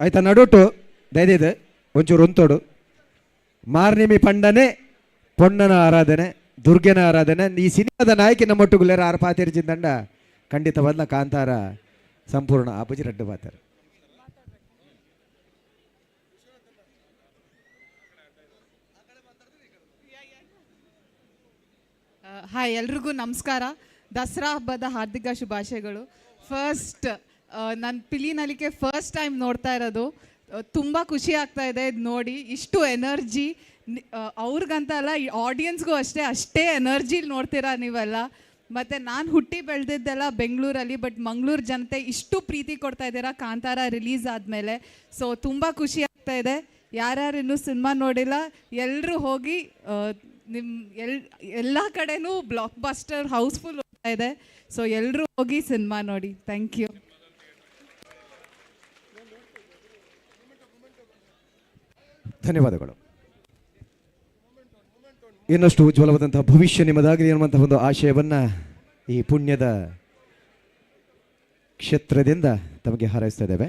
ಆಯ್ತಾ ನಡುಟು ದಯದಿದೆ ಒಂಚೂರು ಒಂತೋಡು ಮಾರ್ನಿಮಿ ಪಂಡನೆ ಪೊಣ್ಣನ ಆರಾಧನೆ ದುರ್ಗೆನ ಆರಾಧನೆ. ಈ ಸಿನಿಮಾದ ನಾಯಕಿ ನಮ್ಮೊಟ್ಟುಗುಲ್ಲೇರ ಆರು ಪಾತಿರ್ಜಿಂದಂಡ ಖಂಡಿತವಾದ್ಲ ಕಾಂತಾರ ಸಂಪೂರ್ಣ ಆಪುಜಿ ರಡ್ಡು ಪಾತಾರೆ. ಹಾಯ್ ಎಲ್ರಿಗೂ ನಮಸ್ಕಾರ. ದಸರಾ ಹಬ್ಬದ ಹಾರ್ದಿಕ ಶುಭಾಶಯಗಳು. ಫಸ್ಟ್ ನಾನು ಪಿಲಿ ನಲಿಕೆ ಫಸ್ಟ್ ಟೈಮ್ ನೋಡ್ತಾ ಇರೋದು. ತುಂಬ ಖುಷಿ ಆಗ್ತಾ ಇದೆ ಇದು ನೋಡಿ. ಇಷ್ಟು ಎನರ್ಜಿ ಅವ್ರಿಗಂತ ಅಲ್ಲ, ಈ ಆಡಿಯನ್ಸ್ಗೂ ಅಷ್ಟೇ ಅಷ್ಟೇ ಎನರ್ಜಿಲಿ ನೋಡ್ತೀರಾ ನೀವೆಲ್ಲ. ಮತ್ತು ನಾನು ಹುಟ್ಟಿ ಬೆಳೆದಿದ್ದೆಲ್ಲ ಬೆಂಗಳೂರಲ್ಲಿ, ಬಟ್ ಮಂಗಳೂರು ಜನತೆ ಇಷ್ಟು ಪ್ರೀತಿ ಕೊಡ್ತಾ ಇದ್ದೀರಾ ಕಾಂತಾರ ರಿಲೀಸ್ ಆದಮೇಲೆ. ಸೊ ತುಂಬ ಖುಷಿ ಆಗ್ತಾ ಇದೆ. ಯಾರ್ಯಾರು ಇನ್ನೂ ಸಿನಿಮಾ ನೋಡಿಲ್ಲ ಎಲ್ಲರೂ ಹೋಗಿ, ನಿಮ್ಮ ಎಲ್ಲ ಕಡೆನೂ ಬ್ಲಾಕ್ ಬಸ್ಟರ್ ಹೌಸ್ಫುಲ್ ಹೋಗ್ತಾ ಇದೆ. ಸೊ ಎಲ್ಲರೂ ಹೋಗಿ ಸಿನಿಮಾ ನೋಡಿ. Thank you. ಧನ್ಯವಾದಗಳು. ಇನ್ನಷ್ಟು ಉಜ್ವಲವಾದಂತಹ ಭವಿಷ್ಯ ನಿಮ್ಮದಾಗಲಿ ಎನ್ನುವಂತಹ ಒಂದು ಆಶಯವನ್ನು ಈ ಪುಣ್ಯದ ಕ್ಷೇತ್ರದಿಂದ ತಮಗೆ ಹಾರೈಸ್ತಾ ಇದ್ದೇವೆ.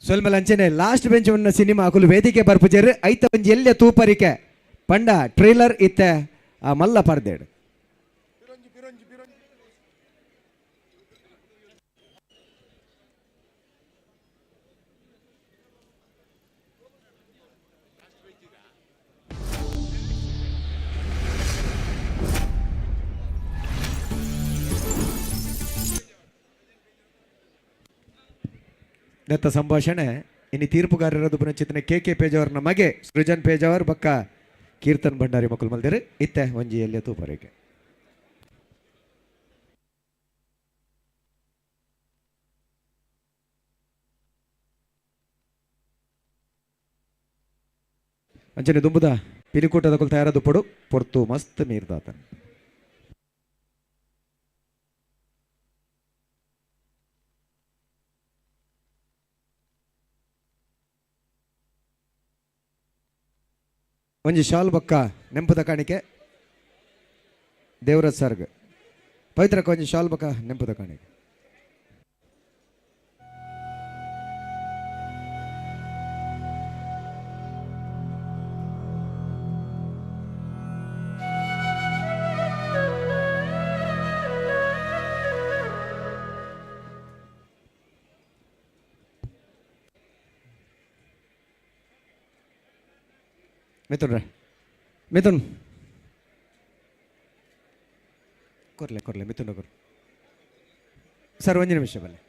ಸೊಲ್ಮೆಲ್ ಅಂಚನೆ ಲಾಸ್ಟ್ ಬೆಂಚ್ ಸಿನಿಮಾ ಅಕುಲು ವೇದಿಕೆ ಬರ್ಪುಜೇರು ಐತ ಒಂಜಿ ಎಲ್ಲೆ ತೂಪರಿಕೆ ಪಂಡ ಟ್ರೈಲರ್ ಇತ್ತೆ ಆ ಮಲ್ಲ ಪರ್ದೇಡು. ನೆತ್ತ ಸಂಭಾಷಣೆ ಇನ್ನು ತೀರ್ಪುಗಾರರದು ಪುನಚಿತನ ಕೆ ಕೆ ಪೇಜಾವರ್ನ ಮಗೆ ಸೃಜನ್ ಪೇಜಾವರ್ ಬಕ್ಕ ಕೀರ್ತನ್ ಭಂಡಾರಿ ಮಕ್ಕಳು ಮಲ್ದೇರು ಇತ್ತೆ ಒಂಜಿ ಎಲ್ಲಿಯ ತೂಪರಿಗೆ. ಅಂಚನೆ ದುಂಬುದ ಪಿಲಿಕೂಟದ ಕೊಲ್ ತಯಾರದು ಪೊಡು ಪೊರ್ತು ಮಸ್ತ್ ಮೀರ್ದಾತನ್. ಒಂಜಿ ಶಾಲ್ ಬಕ್ಕ ನೆಂಪುದ ಕಾಣಿಕೆ ದೇವರಾಜ್ ಸರ್ಗ್ ಪವಿತ್ರಕ್ಕೆ ಒಂಜಿ ಶಾಲ್ ಬಕ್ಕ ನೆಂಪುದ ಕಾಣಿಕೆ. ಮಿಥುನ್ ರೇ ಮಿಥುನ್ ಕೊರ್ಲೆ ಕೊರ್ಲೆ ಮಿಥುನ್ ಕೊರ್ ಸರ್ ಒಂಜಿ ನಿಮಿಷ ಬಲ್ಲೆ.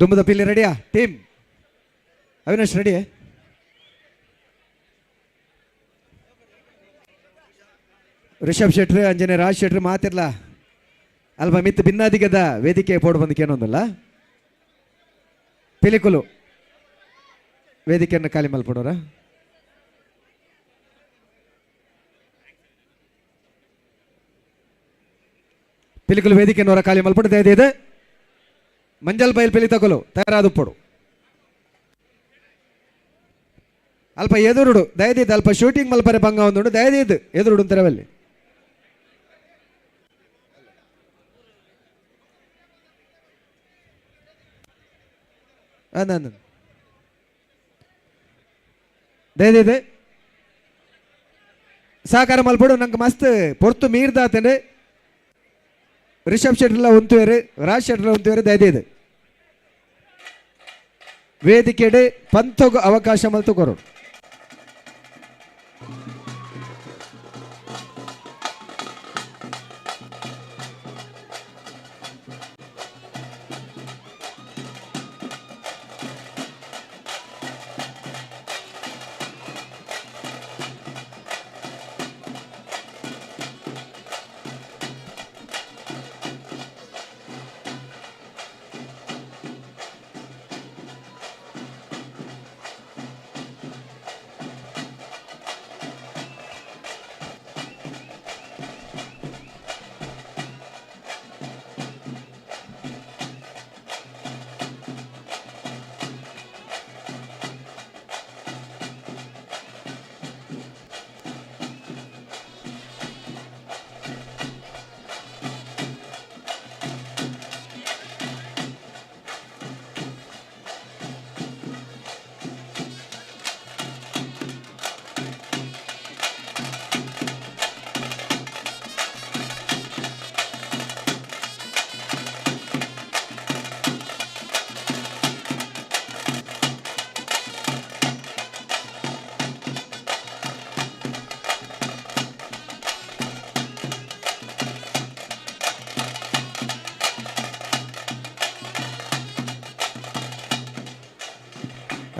ದುಂಬದ ಪಿಲಿ ರೆಡಿಯಾ ಟೀಮ್ ಅವಿನಾಶ್ ರೆಡಿ ರಿಷಬ್ ಶೆಟ್ರು ಅಂಜನೆ ರಾಜ್ ಶೆಟ್ರು ಮಾತಿರ್ಲ ಅಲ್ಪ ಮಿತ್ ಭಿನ್ನಾದಿಗದ ವೇದಿಕೆ ಪೋಡು ಬಂದಕ್ಕೇನೊಂದಲ್ಲ ಪಿಲಿಕುಲು ವೇದಿಕೆಯನ್ನು ಖಾಲಿ ಮಲ್ಪಡೋರ ಪಿಲಿಕುಲು ವೇದಿಕೆಯನ್ನು ಹೊರ ಖಾಲಿ ಮಲ್ಪಡು ಇದೆ ಮಂಜಲ್ ಬೈಲ್ ಪಿಲಿ ತಗೊಲು ತಯಾರಾದುಪ್ಪಡು ಅಲ್ಪ ಎದುರುಡು ದಯದೀದ್ ಅಲ್ಪ ಶೂಟಿಂಗ್ ಮಲ್ಪರೆ ಭಂಗ ಒಂದುಂಡು ದಯದೀದ್ ಎದುರುಡು ಅಂತಾರವಲ್ಲಿ ದಯದೀದ್ ಸಹಕಾರ ಮಲ್ಪಡು ನಂಗೆ ಮಸ್ತ್ ಪೊರ್ತು ಮೀರ್ದಾತಂಡೆ ರಿಷಬ್ ಶೆಟ್ಟರ್ಲ ಉಂತುವೇರು ರಾಜ್ ಶೆಟ್ಟರ್ಲ ಉಂತುವೇರು ದಯದೀದ್ ವೇದಿಕೆಡೆ ಪಂಥಗು ಅವಕಾಶ ಮಲ್ತು ಕೊರಡು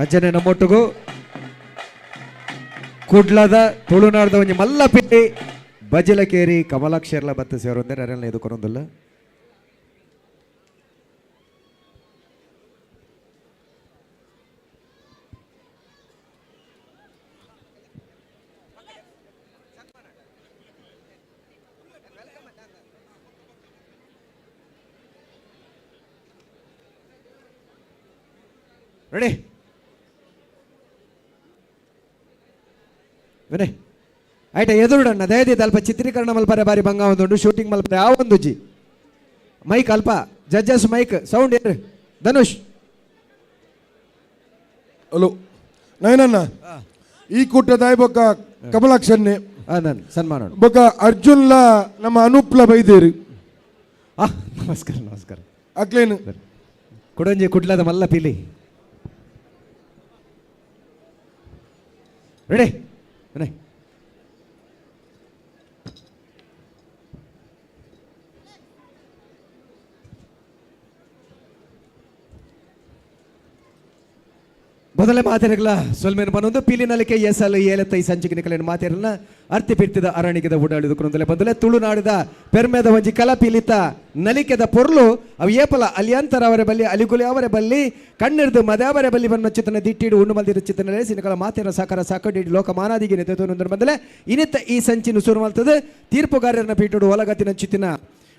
ಅಂಚನೆ ನಮ್ಮೊಟ್ಟುಗು ಕುಡ್ಲದ ತುಳುನಾಡ್ದ ಒಂಜಿ ಮಲ್ಲ ಪಿಲಿ ಬಜಿಲಕೇರಿ ಕಮಲಾಕ್ಷರ್ಲ ಬತ್ತ ಸೇರೊಂದೆ ಅರೆಲ್ಲ ಎದುಕೊರೊಂದುಲ್ಲ ರೆಡಿ ವಿನಯ್ ಆಯ್ತಾ ಎದುರುಡಣ್ಣ ದಯದೀದ್ ಅಲ್ಪ ಚಿತ್ರೀಕರಣ ಮಲ್ಪರೆ ಬಾರಿ ಬಂಗ ಒಂದುಂಡು ಶೂಟಿಂಗ್ ಮಲ್ಪರೆ ಆ ಒಂದು ಜಿ ಮೈಕ್ ಅಲ್ಪ ಜಡ್ಜಸ್ ಮೈಕ್ ಸೌಂಡ್ ಏರು ಧನುಷ್ ಹಲೋ ನಯನಣ್ಣ ಈ ಕೂಟದ ಬೊಕ್ಕ ಕಮಲಾಕ್ಷನ್ನೆ ಸನ್ಮಾನ ಬೊಕ್ಕ ಅರ್ಜುನ್ಲ ನಮ್ಮ ಅನೂಪ್ಲ ಬೈದೇರಿ ನಮಸ್ಕಾರ ನಮಸ್ಕಾರ ಅಕ್ಲೇನು ಕುಡಂಜಿ ಕುಡ್ಲದ ಮಲ್ಲ ಪಿಲಿ ರೆಡಿ ವಿನಯ್ ಮೊದಲೇ ಮಾತಿರಗಲ ಸೊಲ್ಮೇನು ಬನ್ನೊಂದು ಪಿಲಿನಲಿಕೆ ಎಸಲು ಏಲತ್ತೈ ಸಂಚಿಗೆ ನಿಕಲೇನು ಮಾತಿರಲ್ಲ ಅರ್ತಿ ಪಿರ್ತಿದ ಅರಣಿಗೆದ ಓಡಾಡಿದ ಕುರುಂದಲೆ ಬಂದಲೆ ತುಳುನಾಡಿದ ಪೆರ್ಮೆದ ಒಂಜಿ ಕಲ ಪಿಲಿತ ನಲಿಕೆದ ಪೊರ್ಲು ಅವು ಏಪಲ ಅಲಿಯಂತರ ಅವರ ಬಲ್ಲಿ ಅಲಿಗುಲಿ ಅವರ ಬಲ್ಲಿ ಕಣ್ಣಿರ್ದು ಮದಾವರ ಬಲ್ಲಿ ಬನ್ನ ಚಿತ್ತನ ದಿಟ್ಟಿಡು ಉಣ್ಣು ಮಲ್ದಿರ ಚಿತ್ತನ ಸಿನಿಕಲ ಮಾತಿರ ಸಾಕಾರ ಸಾಕಡಿ ಲೋಕ ಮಾನಾದಿಗೆ ನೆತೆತೊಂದು ಬಂದಲೆ ಇನಿತ ಈ ಸಂಚಿನ ಸುರು ಮಲ್ತದೆ ತೀರ್ಪುಗಾರರನ್ನ ಪೀಟುಡು ಒಲಗತಿನ ಚಿತ್ತಿನ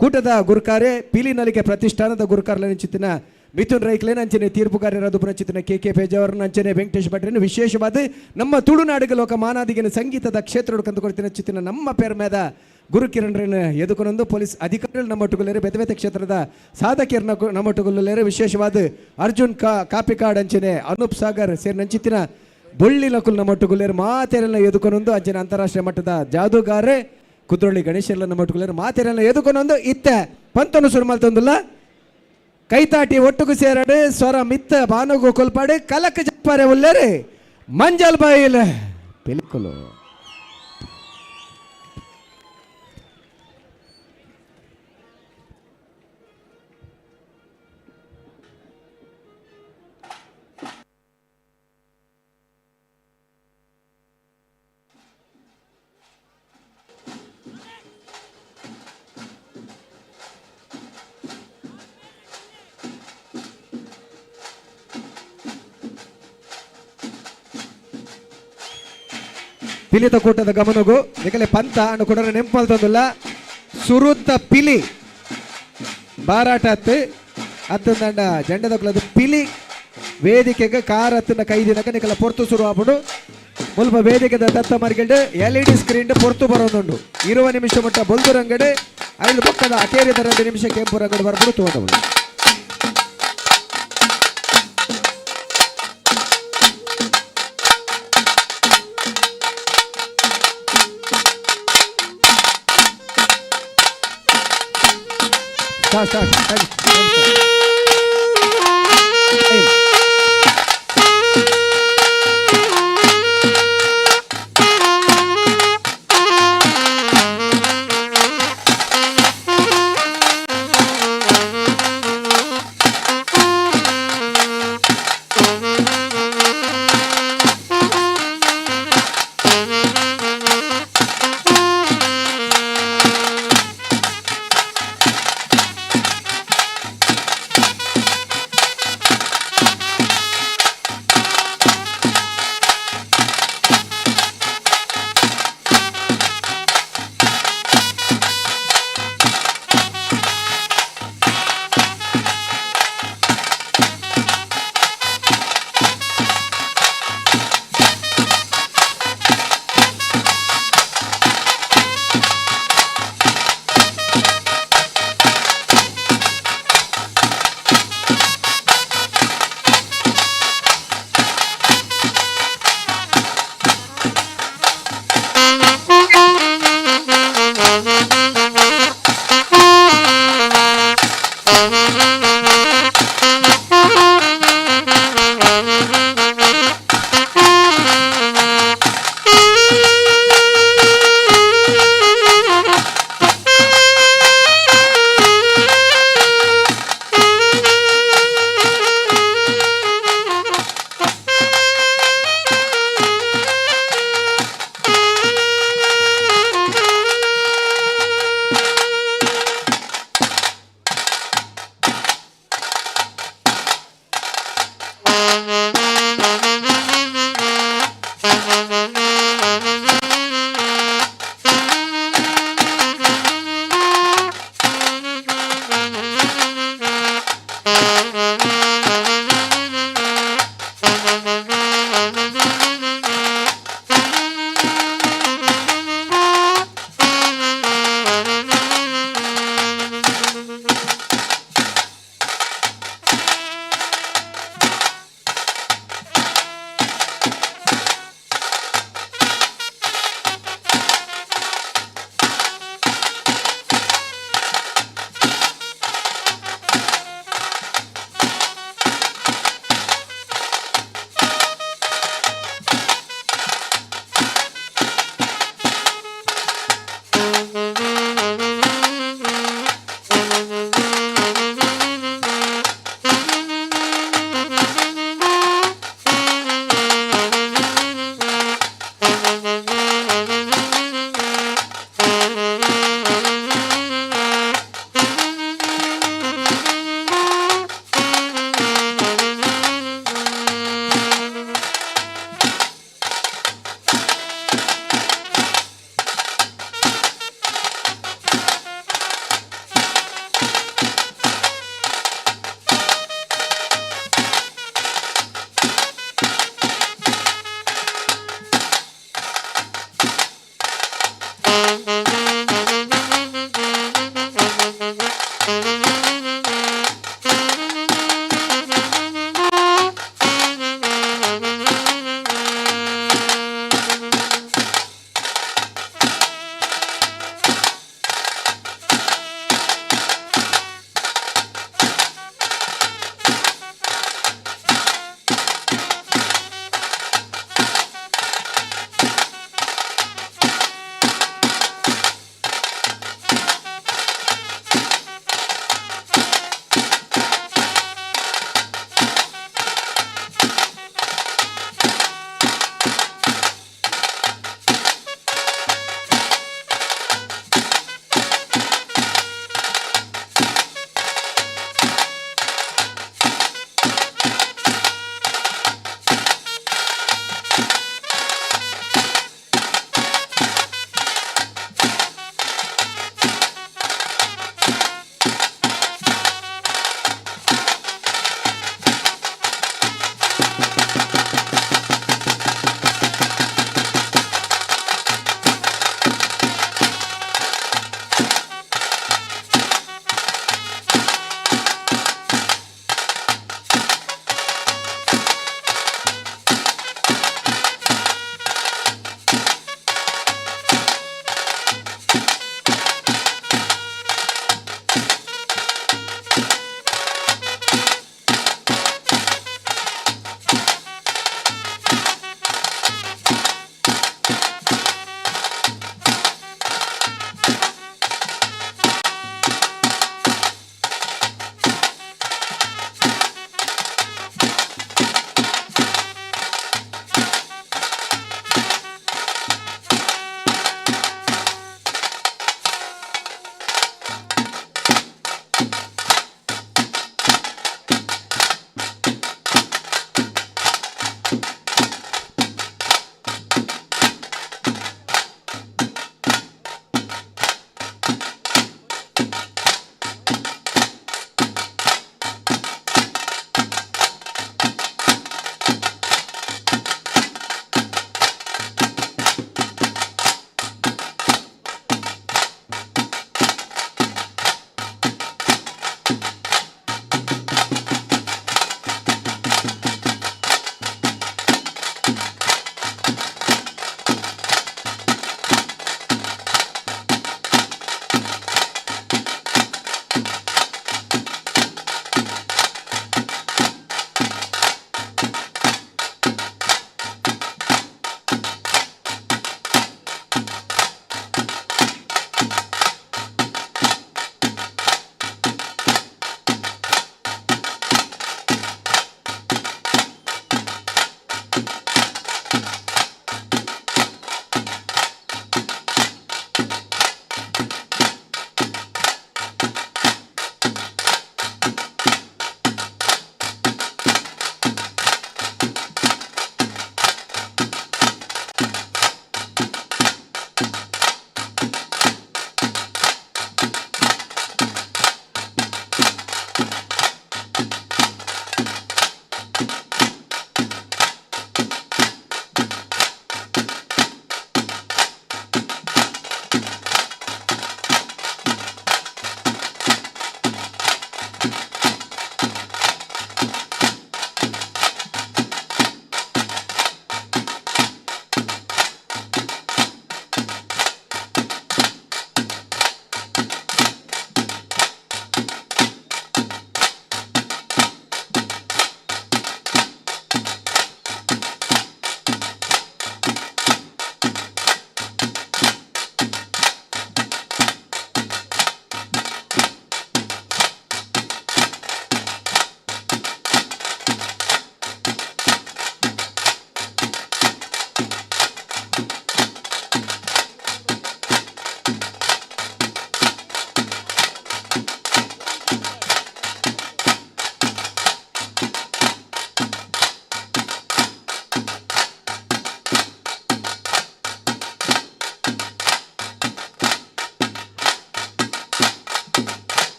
ಕೂಟದ ಗುರುಕಾರೆ ಪಿಲಿ ನಲಿಕೆ ಪ್ರತಿಷ್ಠಾನದ ಗುರುಕಾರನ ಚಿತ್ತಿನ ಮಿಥುನ್ ರೈಕ್ಲೇನ್ ಅಂಚನೆ ತೀರ್ಪುಗಾರರಾದ ಚಿತ್ತಿನ ಕೆ ಕೆ ಪೇಜಾವರನ ಅಂಚನೆ ವೆಂಕಟೇಶ್ ಭಟ್ರನ್ನು ವಿಶೇಷವಾದ ನಮ್ಮ ತುಳುನಾಡಿಗೆ ಲೋಕ ಮಾನಾದಿಗಿನ ಸಂಗೀತದ ಕ್ಷೇತ್ರ ಕಂದುಕೊಳ್ತಿನ ಚಿತ್ತಿನ ನಮ್ಮ ಪೆರ್ಮೆದ ಗುರುಕಿರಣ್ರನ್ನ ಎದುಕೊನೊಂದು ಪೊಲೀಸ್ ಅಧಿಕಾರಿಗಳು ನಮ್ಮೊಟ್ಟುಗೊಲ್ಲೇರು ಬೇತೆ ಬೇತೆ ಕ್ಷೇತ್ರದ ಸಾಧಕಿಯರನ್ನ ನಮ್ಮೊಟ್ಟುಗೊಲ್ಲೇರು ವಿಶೇಷವಾದ ಅರ್ಜುನ್ ಕಾಪಿಕಾಡ್ ಅಂಚನೆ ಅನೂಪ್ ಸಾಗರ್ ಸೇರಿನಂಚಿತ್ತಿನ ಬೊಳ್ಳಿ ನಕುಲ್ ನಮ್ಮೊಟ್ಟುಗೊಲ್ಲೇರು ಮಾತೆರೆಲ್ಲ ಎದುಕೊನೊಂದು ಅಂಚನೆ ಅಂತಾರಾಷ್ಟ್ರೀಯ ಮಟ್ಟದ ಜಾದೂಗಾರೆ ಕುದ್ರೋಳಿ ಗಣೇಶೆಲ್ಲ ನಮ್ಮೊಟ್ಟುಗೊಲ್ಲೇರು ಮಾತೆರೆಲ್ಲ ಎದುಕೊನೊಂದು ಇತ್ತೆ ಪಂತನು ಸುರುಮಲ್ತೊಂದುಲ್ಲ ಕೈತಾಟಿ ಒಟ್ಟುಗು ಸೇರಡು ಸ್ವರ ಮಿತ್ತ ಬಾನುಗು ಕೊಲ್ಪಾಡು ಕಲಕ ಜಪ್ಪಾರೆ ಉಲ್ಲೇರು ಮಂಜಲ್ ಬಾಯಿಲ್ ಪಿಲಿಕುಲು. ಪಿಲಿತ ಕೂಟದ ಗಮನಗು ನಿಕಲೆ ಪಂತ ಅಣ್ಣ ಕೊಡರ ನೆಂಪಲ್ತಂದುಲ್ಲ ಸುರುತ್ತ ಪಿಲಿ ಬಾರಾಟ ಅತ್ತು ಅತ್ತಂದಂಡ ಜಂಡದ ಪಿಲಿ ವೇದಿಕೆಗೆ ಕಾರ್ ಹತ್ತಿನ ಕೈದಿನಕ ನಿಕಲ ಪೊರ್ತು ಶುರು ಆಪುಂಡು. ಮುಲ್ಪ ವೇದಿಕೆದ ದತ್ತ ಮರ್ಗಿಲ್ಡ್ ಎಲ್ ಇ ಡಿ ಸ್ಕ್ರೀನ್ ಪೊರ್ತು ಬರೋದುಂಡು. 20 ನಿಮಿಷ ಮುಟ್ಟ ಬೊಲ್ದು ರಂಗಡೆ ಐದು ಪಕ್ಕದ ಅಕೇರಿದ 2 ನಿಮಿಷ ಕೆಂಪು ರಂಗಡೆ ಬರ್ಬಿಡು ತೋದವಳು. Start, start, start. Time.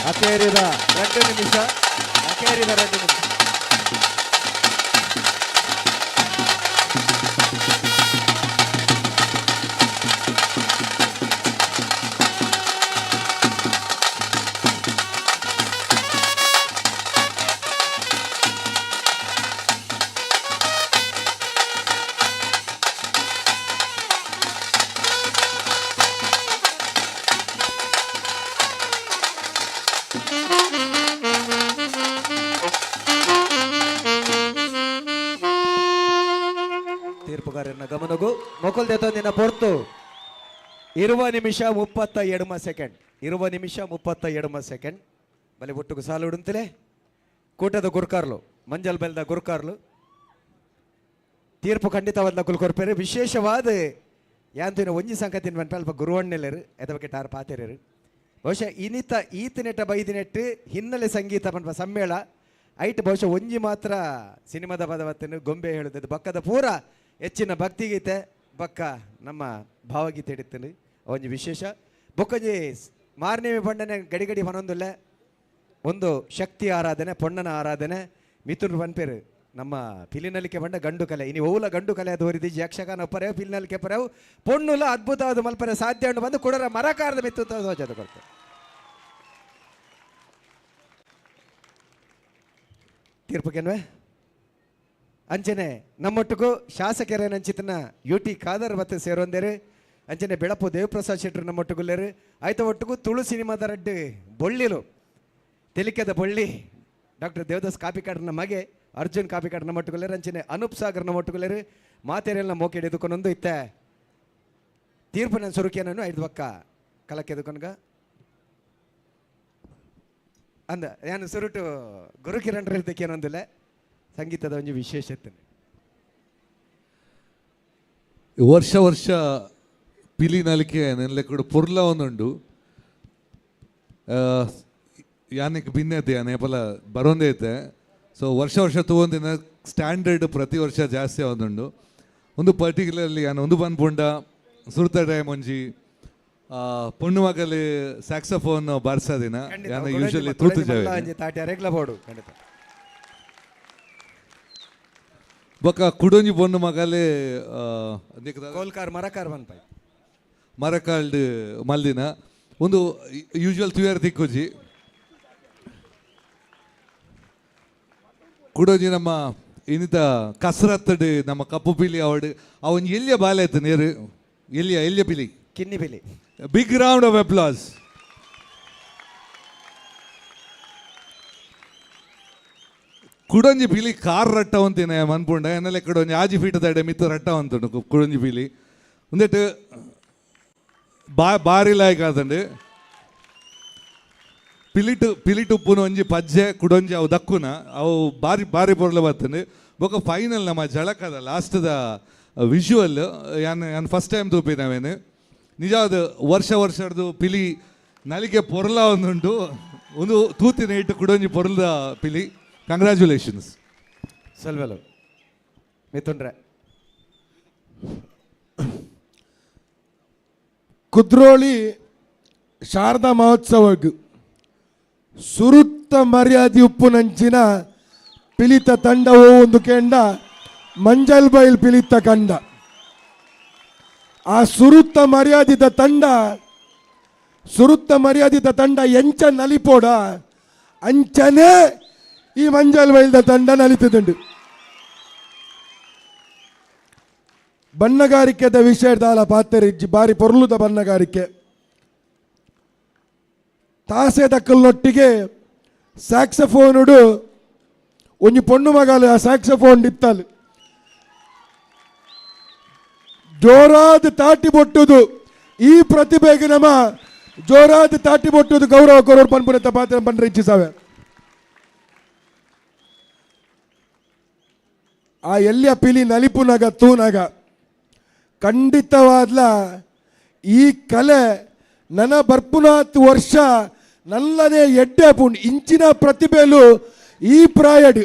ಅಕೇರಿದ 2 ನಿಮಿಷ, ಅಕೇರಿದ 2 ನಿಮಿಷ. ತೀರ್ಪುಗಾರನ ಗಮನಗೂ ಮೊಕಲ್ ದೇತೊಂದಿನ ಪೊರ್ತು 20 ನಿಮಿಷ 32 ಸೆಕೆಂಡ್, 20 ನಿಮಿಷ 32 ಸೆಕೆಂಡ್. ಬಲೆ ಒಟ್ಟುಗು ಸಾಲು ಉಡುಂತಲೇ ಕೂಟದ ಗುರ್ಕಾರ್ಲು ಮಂಜಲ್ ಬೆಲ್ದ ಗುರ್ಕಾರ್ಲು ತೀರ್ಪು ಖಂಡಿತವಾದ ಕುಲ್ಕೊರ್ಪೇರು. ವಿಶೇಷವಾದ ಯಾಂತಿನ ಒಂಜಿ ಸಂಕತಿನ ಬಂಟ ಅಲ್ಪ ಗುರುವಣ್ಣೆಲ್ಲರು ಎದವಕ್ಕೆ ಟಾರ್ ಪಾತೆರರು. ಬಹುಶಃ ಇನಿತ ಈತನೆಟ್ಟ ಬೈದಿನೆಟ್ಟು ಹಿನ್ನೆಲೆ ಸಂಗೀತ ಪನ್ಪ ಸಮ್ಮೇಳ ಐಟ್ ಬಹುಶಃ ಒಂಜಿ ಮಾತ್ರ ಸಿನಿಮಾದ ಪದವತ್ತನ್ನು ಗೊಂಬೆ ಹೇಳುತ್ತದೆ. ಬಕ್ಕದ ಪೂರ ಹೆಚ್ಚಿನ ಭಕ್ತಿಗೀತೆ ಬಕ್ಕ ನಮ್ಮ ಭಾವಗೀತೆ ಹಿಡಿತೀನಿ ಒಂಜಿ ವಿಶೇಷ. ಬೊಕ್ಕೊಂಜಿ ಮಾರ್ನೇಮಿ ಬಣ್ಣನೆ ಗಡಿ ಗಡಿ ಮನೊಂದುಲ್ಲ ಒಂದು ಶಕ್ತಿ ಆರಾಧನೆ, ಪೊಣ್ಣನ ಆರಾಧನೆ. ಮಿಥುನ್ ಪನ್ಪೇರು ನಮ್ಮ ಪಿಲಿನಲಿಕೆ ಬಂಡ ಗಂಡು ಕಲೆ ಇನಿ ಓಲ ಗಂಡು ಕಲೆ ಅದು ಹೊರಿದಿ ಯಕ್ಷಗಾನ ಪರೆವು ಪಿಲಿನಲಿಕೆ ಪರೆವು ಪೊಣ್ಣುಲ ಅದ್ಭುತವಾದ ಮಲ್ಪರೆ ಸಾಧ್ಯ ಉಂಡು ಬಂದು ಕೊಡರ ಮರಕಾರದ ಮಿತ್ತು ತೋಜದ ಕೊಡ್ತಾರೆ. ತೀರ್ಪುಕೆನ್ವೆ ಅಂಚನೆ ನಮ್ಮೊಟ್ಟಿಗೂ ಶಾಸಕರೇನಂಚಿತನ ಯು ಟಿ ಖಾದರ್ ಮತ್ತು ಸೇರೊಂದೇರು, ಅಂಚನೆ ಬೆಳಪು ದೇವಪ್ರಸಾದ್ ಶೆಟ್ಟರು ನಮ್ಮೊಟ್ಟುಗುಲ್ಲೇರು. ಆಯ್ತ ಒಟ್ಟಿಗೂ ತುಳು ಸಿನಿಮಾದ ರಡ್ಡು ಬೊಳ್ಳಿಲು ತೆಲಿಕೆದ ಬೊಳ್ಳಿ ಡಾಕ್ಟರ್ ದೇವದಾಸ್ ಕಾಪಿಕಾಡ್ರನ ಮಗೆ ಅರ್ಜುನ್ ಕಾಪಿಕಾಡ್ರನ ಮೊಟ್ಟುಗುಲ್ಲೇರು, ಅಂಚನೆ ಅನೂಪ್ ಸಾಗರ್ನ ಮೊಟ್ಟುಗುಲ್ಲೇರು. ಮಾತೆರೆಲ್ಲ ಮೋಕೆ ಹಿಡಿದುಕೊಂಡೊಂದು ಇತ್ತ ತೀರ್ಪು ನನ್ನ ಸುರುಕಿಯನ್ನು ಐದು ಪಕ್ಕ ಕಲಕ್ಕೆ ಎದುಕೊನ್ಗ ಅಂದ ನಾನು ಸುರುಟು ಗುರುಕಿರಣ್ ಏನೊಂದಿಲ್ಲ ಸಂಗೀತದ ಒಂದು ವಿಶೇಷತೆ. ವರ್ಷ ವರ್ಷ ಪಿಲಿ ನಲಿಕೆ ನೆನ್ಲೆ ಕೂಡ ಪೊರ್ಲ ಒಂದುಂಡು. ಯಾನಕ್ಕೆ ಭಿನ್ನತೆ ಯಾನೆ ಪಲ ಬರೋಂದೇ ಐತೆ. ಸೊ ವರ್ಷ ವರ್ಷ ತಗೊಂಡಿನ ಸ್ಟ್ಯಾಂಡರ್ಡ್ ಪ್ರತಿ ವರ್ಷ ಜಾಸ್ತಿ ಒಂದುಂಡು. ಒಂದು ಪರ್ಟಿಕ್ಯುಲರ್ಲಿ ಯಾನ್ ಒಂದು ಬಂದ್ಪುಂಡ ಸುರುತ ಟೈಮ್ ಒಂಜಿ ಪೊಣ್ಣು ಮಗಲಿ ಸ್ಯಾಕ್ಸಫೋನ್ ಬಾರ್ಸೋದಿನ ಯಾನ ಯೂಶಲಿ ತೂತು ಖಂಡಿತ. ಬೊಕ್ಕ ಕುಡೊಂಜಿ ಪೊಣ್ಣು ಮಗಲಿ ಕೋಲ್ಕಾರ್ ಮರಕಾರ್ ಬಂದ್ಪಾಯ್ ಮರಕಾಲ್ಡ್ ಮಲ್ದಿನ ಒಂದು ಯೂಶುವಲ್ ತುಯರ್ ತಿಕ್ಕೋಜಿ. ಕುಡೋಜಿ ನಮ್ಮ ಇನ್ನಿತ ಕಸರತ್ತಡು ನಮ್ಮ ಕಪ್ಪು ಪಿಲಿ ಅವಡು ಅವನ್ ಎಲ್ಲಿಯ ಬಾಲೆ ಆಯ್ತು ನೇರು ಎಲ್ಲಿಯ ಎಲ್ಲಿಯ ಪಿಲಿ ಕಿನ್ನಿ ಪಿಲಿ. Big round of applause. ಕುಡೊಂಜಿ ಪಿಲಿ ಕಾರ್ ರಟ್ಟ ಅಂತೀನಿ ಮನ್ಪುಂಡ ಎನ್ನಲೆ ಕುಡೊಂಜಿ ಆಜಿ ಫೀಟ್ ದಡೆ ಮಿತ್ತ ರಟ್ಟ ಅಂತುಂಡು ಕುಡೊಂಜಿ ಪಿಲಿ ಒಂದೆಟ್ಟು ಬಾ ಬಾರಿ ಲಾಯ್ಕ್ ಆತಂಡು. ಪಿಲಿಟು ಪಿಲಿಟುಪ್ಪುನ ಒಂಜಿ ಪಜ್ಜೆ ಕುಡೊಂಜಿ ಅವು ದಕ್ಕುನ ಅವು ಬಾರಿ ಬಾರಿ ಪೊರ್ಲ ಬರ್ತಂಡು. ಬೊಕ ಫೈನಲ್ ನಮ್ಮ ಜಳಕದ ಲಾಸ್ಟ್ದ ವಿಜುವಲ್ ಯಾನ್ ಯಾನ್ ಫಸ್ಟ್ ಟೈಮ್ ತೂಪಿನವೇನು. ನಿಜವಾದ ವರ್ಷ ವರ್ಷದ್ದು ಪಿಲಿ ನಲಿಗೆ ಪೊರ್ಲ ಒಂದುಂಟು ಒಂದು ತೂತಿನ ಇಟ್ಟು ಕುಡೊಂಜಿ ಪೊರ್ಲದ ಪಿಲಿ. ಕಂಗ್ರ್ಯಾಚುಲೇಷನ್ಸ್. ಸಲ್ವೆಲು ಮಿಥುನ್ರೆ. ಕುದ್ರೋಳಿ ಶಾರದಾ ಮಹೋತ್ಸವಕ್ಕೆ ಸುರುತ್ತ ಮರ್ಯಾದೆ ಉಪ್ಪುನಂಚಿನ ಪಿಲಿತ ತಂಡ ಒಂದು ಕೆಂಡ ಮಂಜಲ್ ಬೈಲ್ ಪಿಲಿತ ಕಂಡ. ಆ ಸುರುತ್ತ ಮರ್ಯಾದಿತ ತಂಡ ಸುರುತ್ತ ಮರ್ಯಾದಿತ ತಂಡ ಎಂಚ ನಲಿಪೋಡ ಅಂಚನೆ ಈ ಮಂಜಲ್ ಬೈಲ್ದ ತಂಡ ನಲಿತದುಂಡು. ಬಣ್ಣಗಾರಿಕೆದ ವಿಷಯದಾಲ ಪಾತೆರಿಜ್ಜಿ ಬಾರಿ ಪೊರ್ಲುದ ಬಣ್ಣಗಾರಿಕೆ. ತಾಸೆ ದಕ್ಕಲ್ನೊಟ್ಟಿಗೆ ಸ್ಯಾಕ್ಸಫೋನುಡು ಒಂಜಿ ಪೊಣ್ಣು ಮಗಲು ಆ ಸ್ಯಾಕ್ಸಫೋನ್ ಇತ್ತಲ್ ಜೋರಾದ ತಾಟಿ ಬೊಟ್ಟುದು ಈ ಪ್ರತಿಭೆಗೆ ನಮ್ಮ ಜೋರಾದ ತಾಟಿ ಬೊಟ್ಟುದು ಗೌರವ ಕೊರೋರ್ ಪನ್ಪುನೆತ್ತ ಪಾತ್ರ ಪಂಡ್ರೆ ಇಚ್ಛಿಸಾವೆ. ಆ ಎಲ್ಲಿಯ ಪಿಲಿ ನಲಿಪುನಗ ತೂನಗ ಖಂಡಿತವಾದ್ಲ ಈ ಕಲೆ ನನ್ನ ಬರ್ಪುನಾತ್ ವರ್ಷ ನಲ್ಲನೆ ಎಡ್ಡೆ ಪುಂಡ್ ಇಂಚಿನ ಪ್ರತಿಭೆಲು ಈ ಪ್ರಾಯಡ್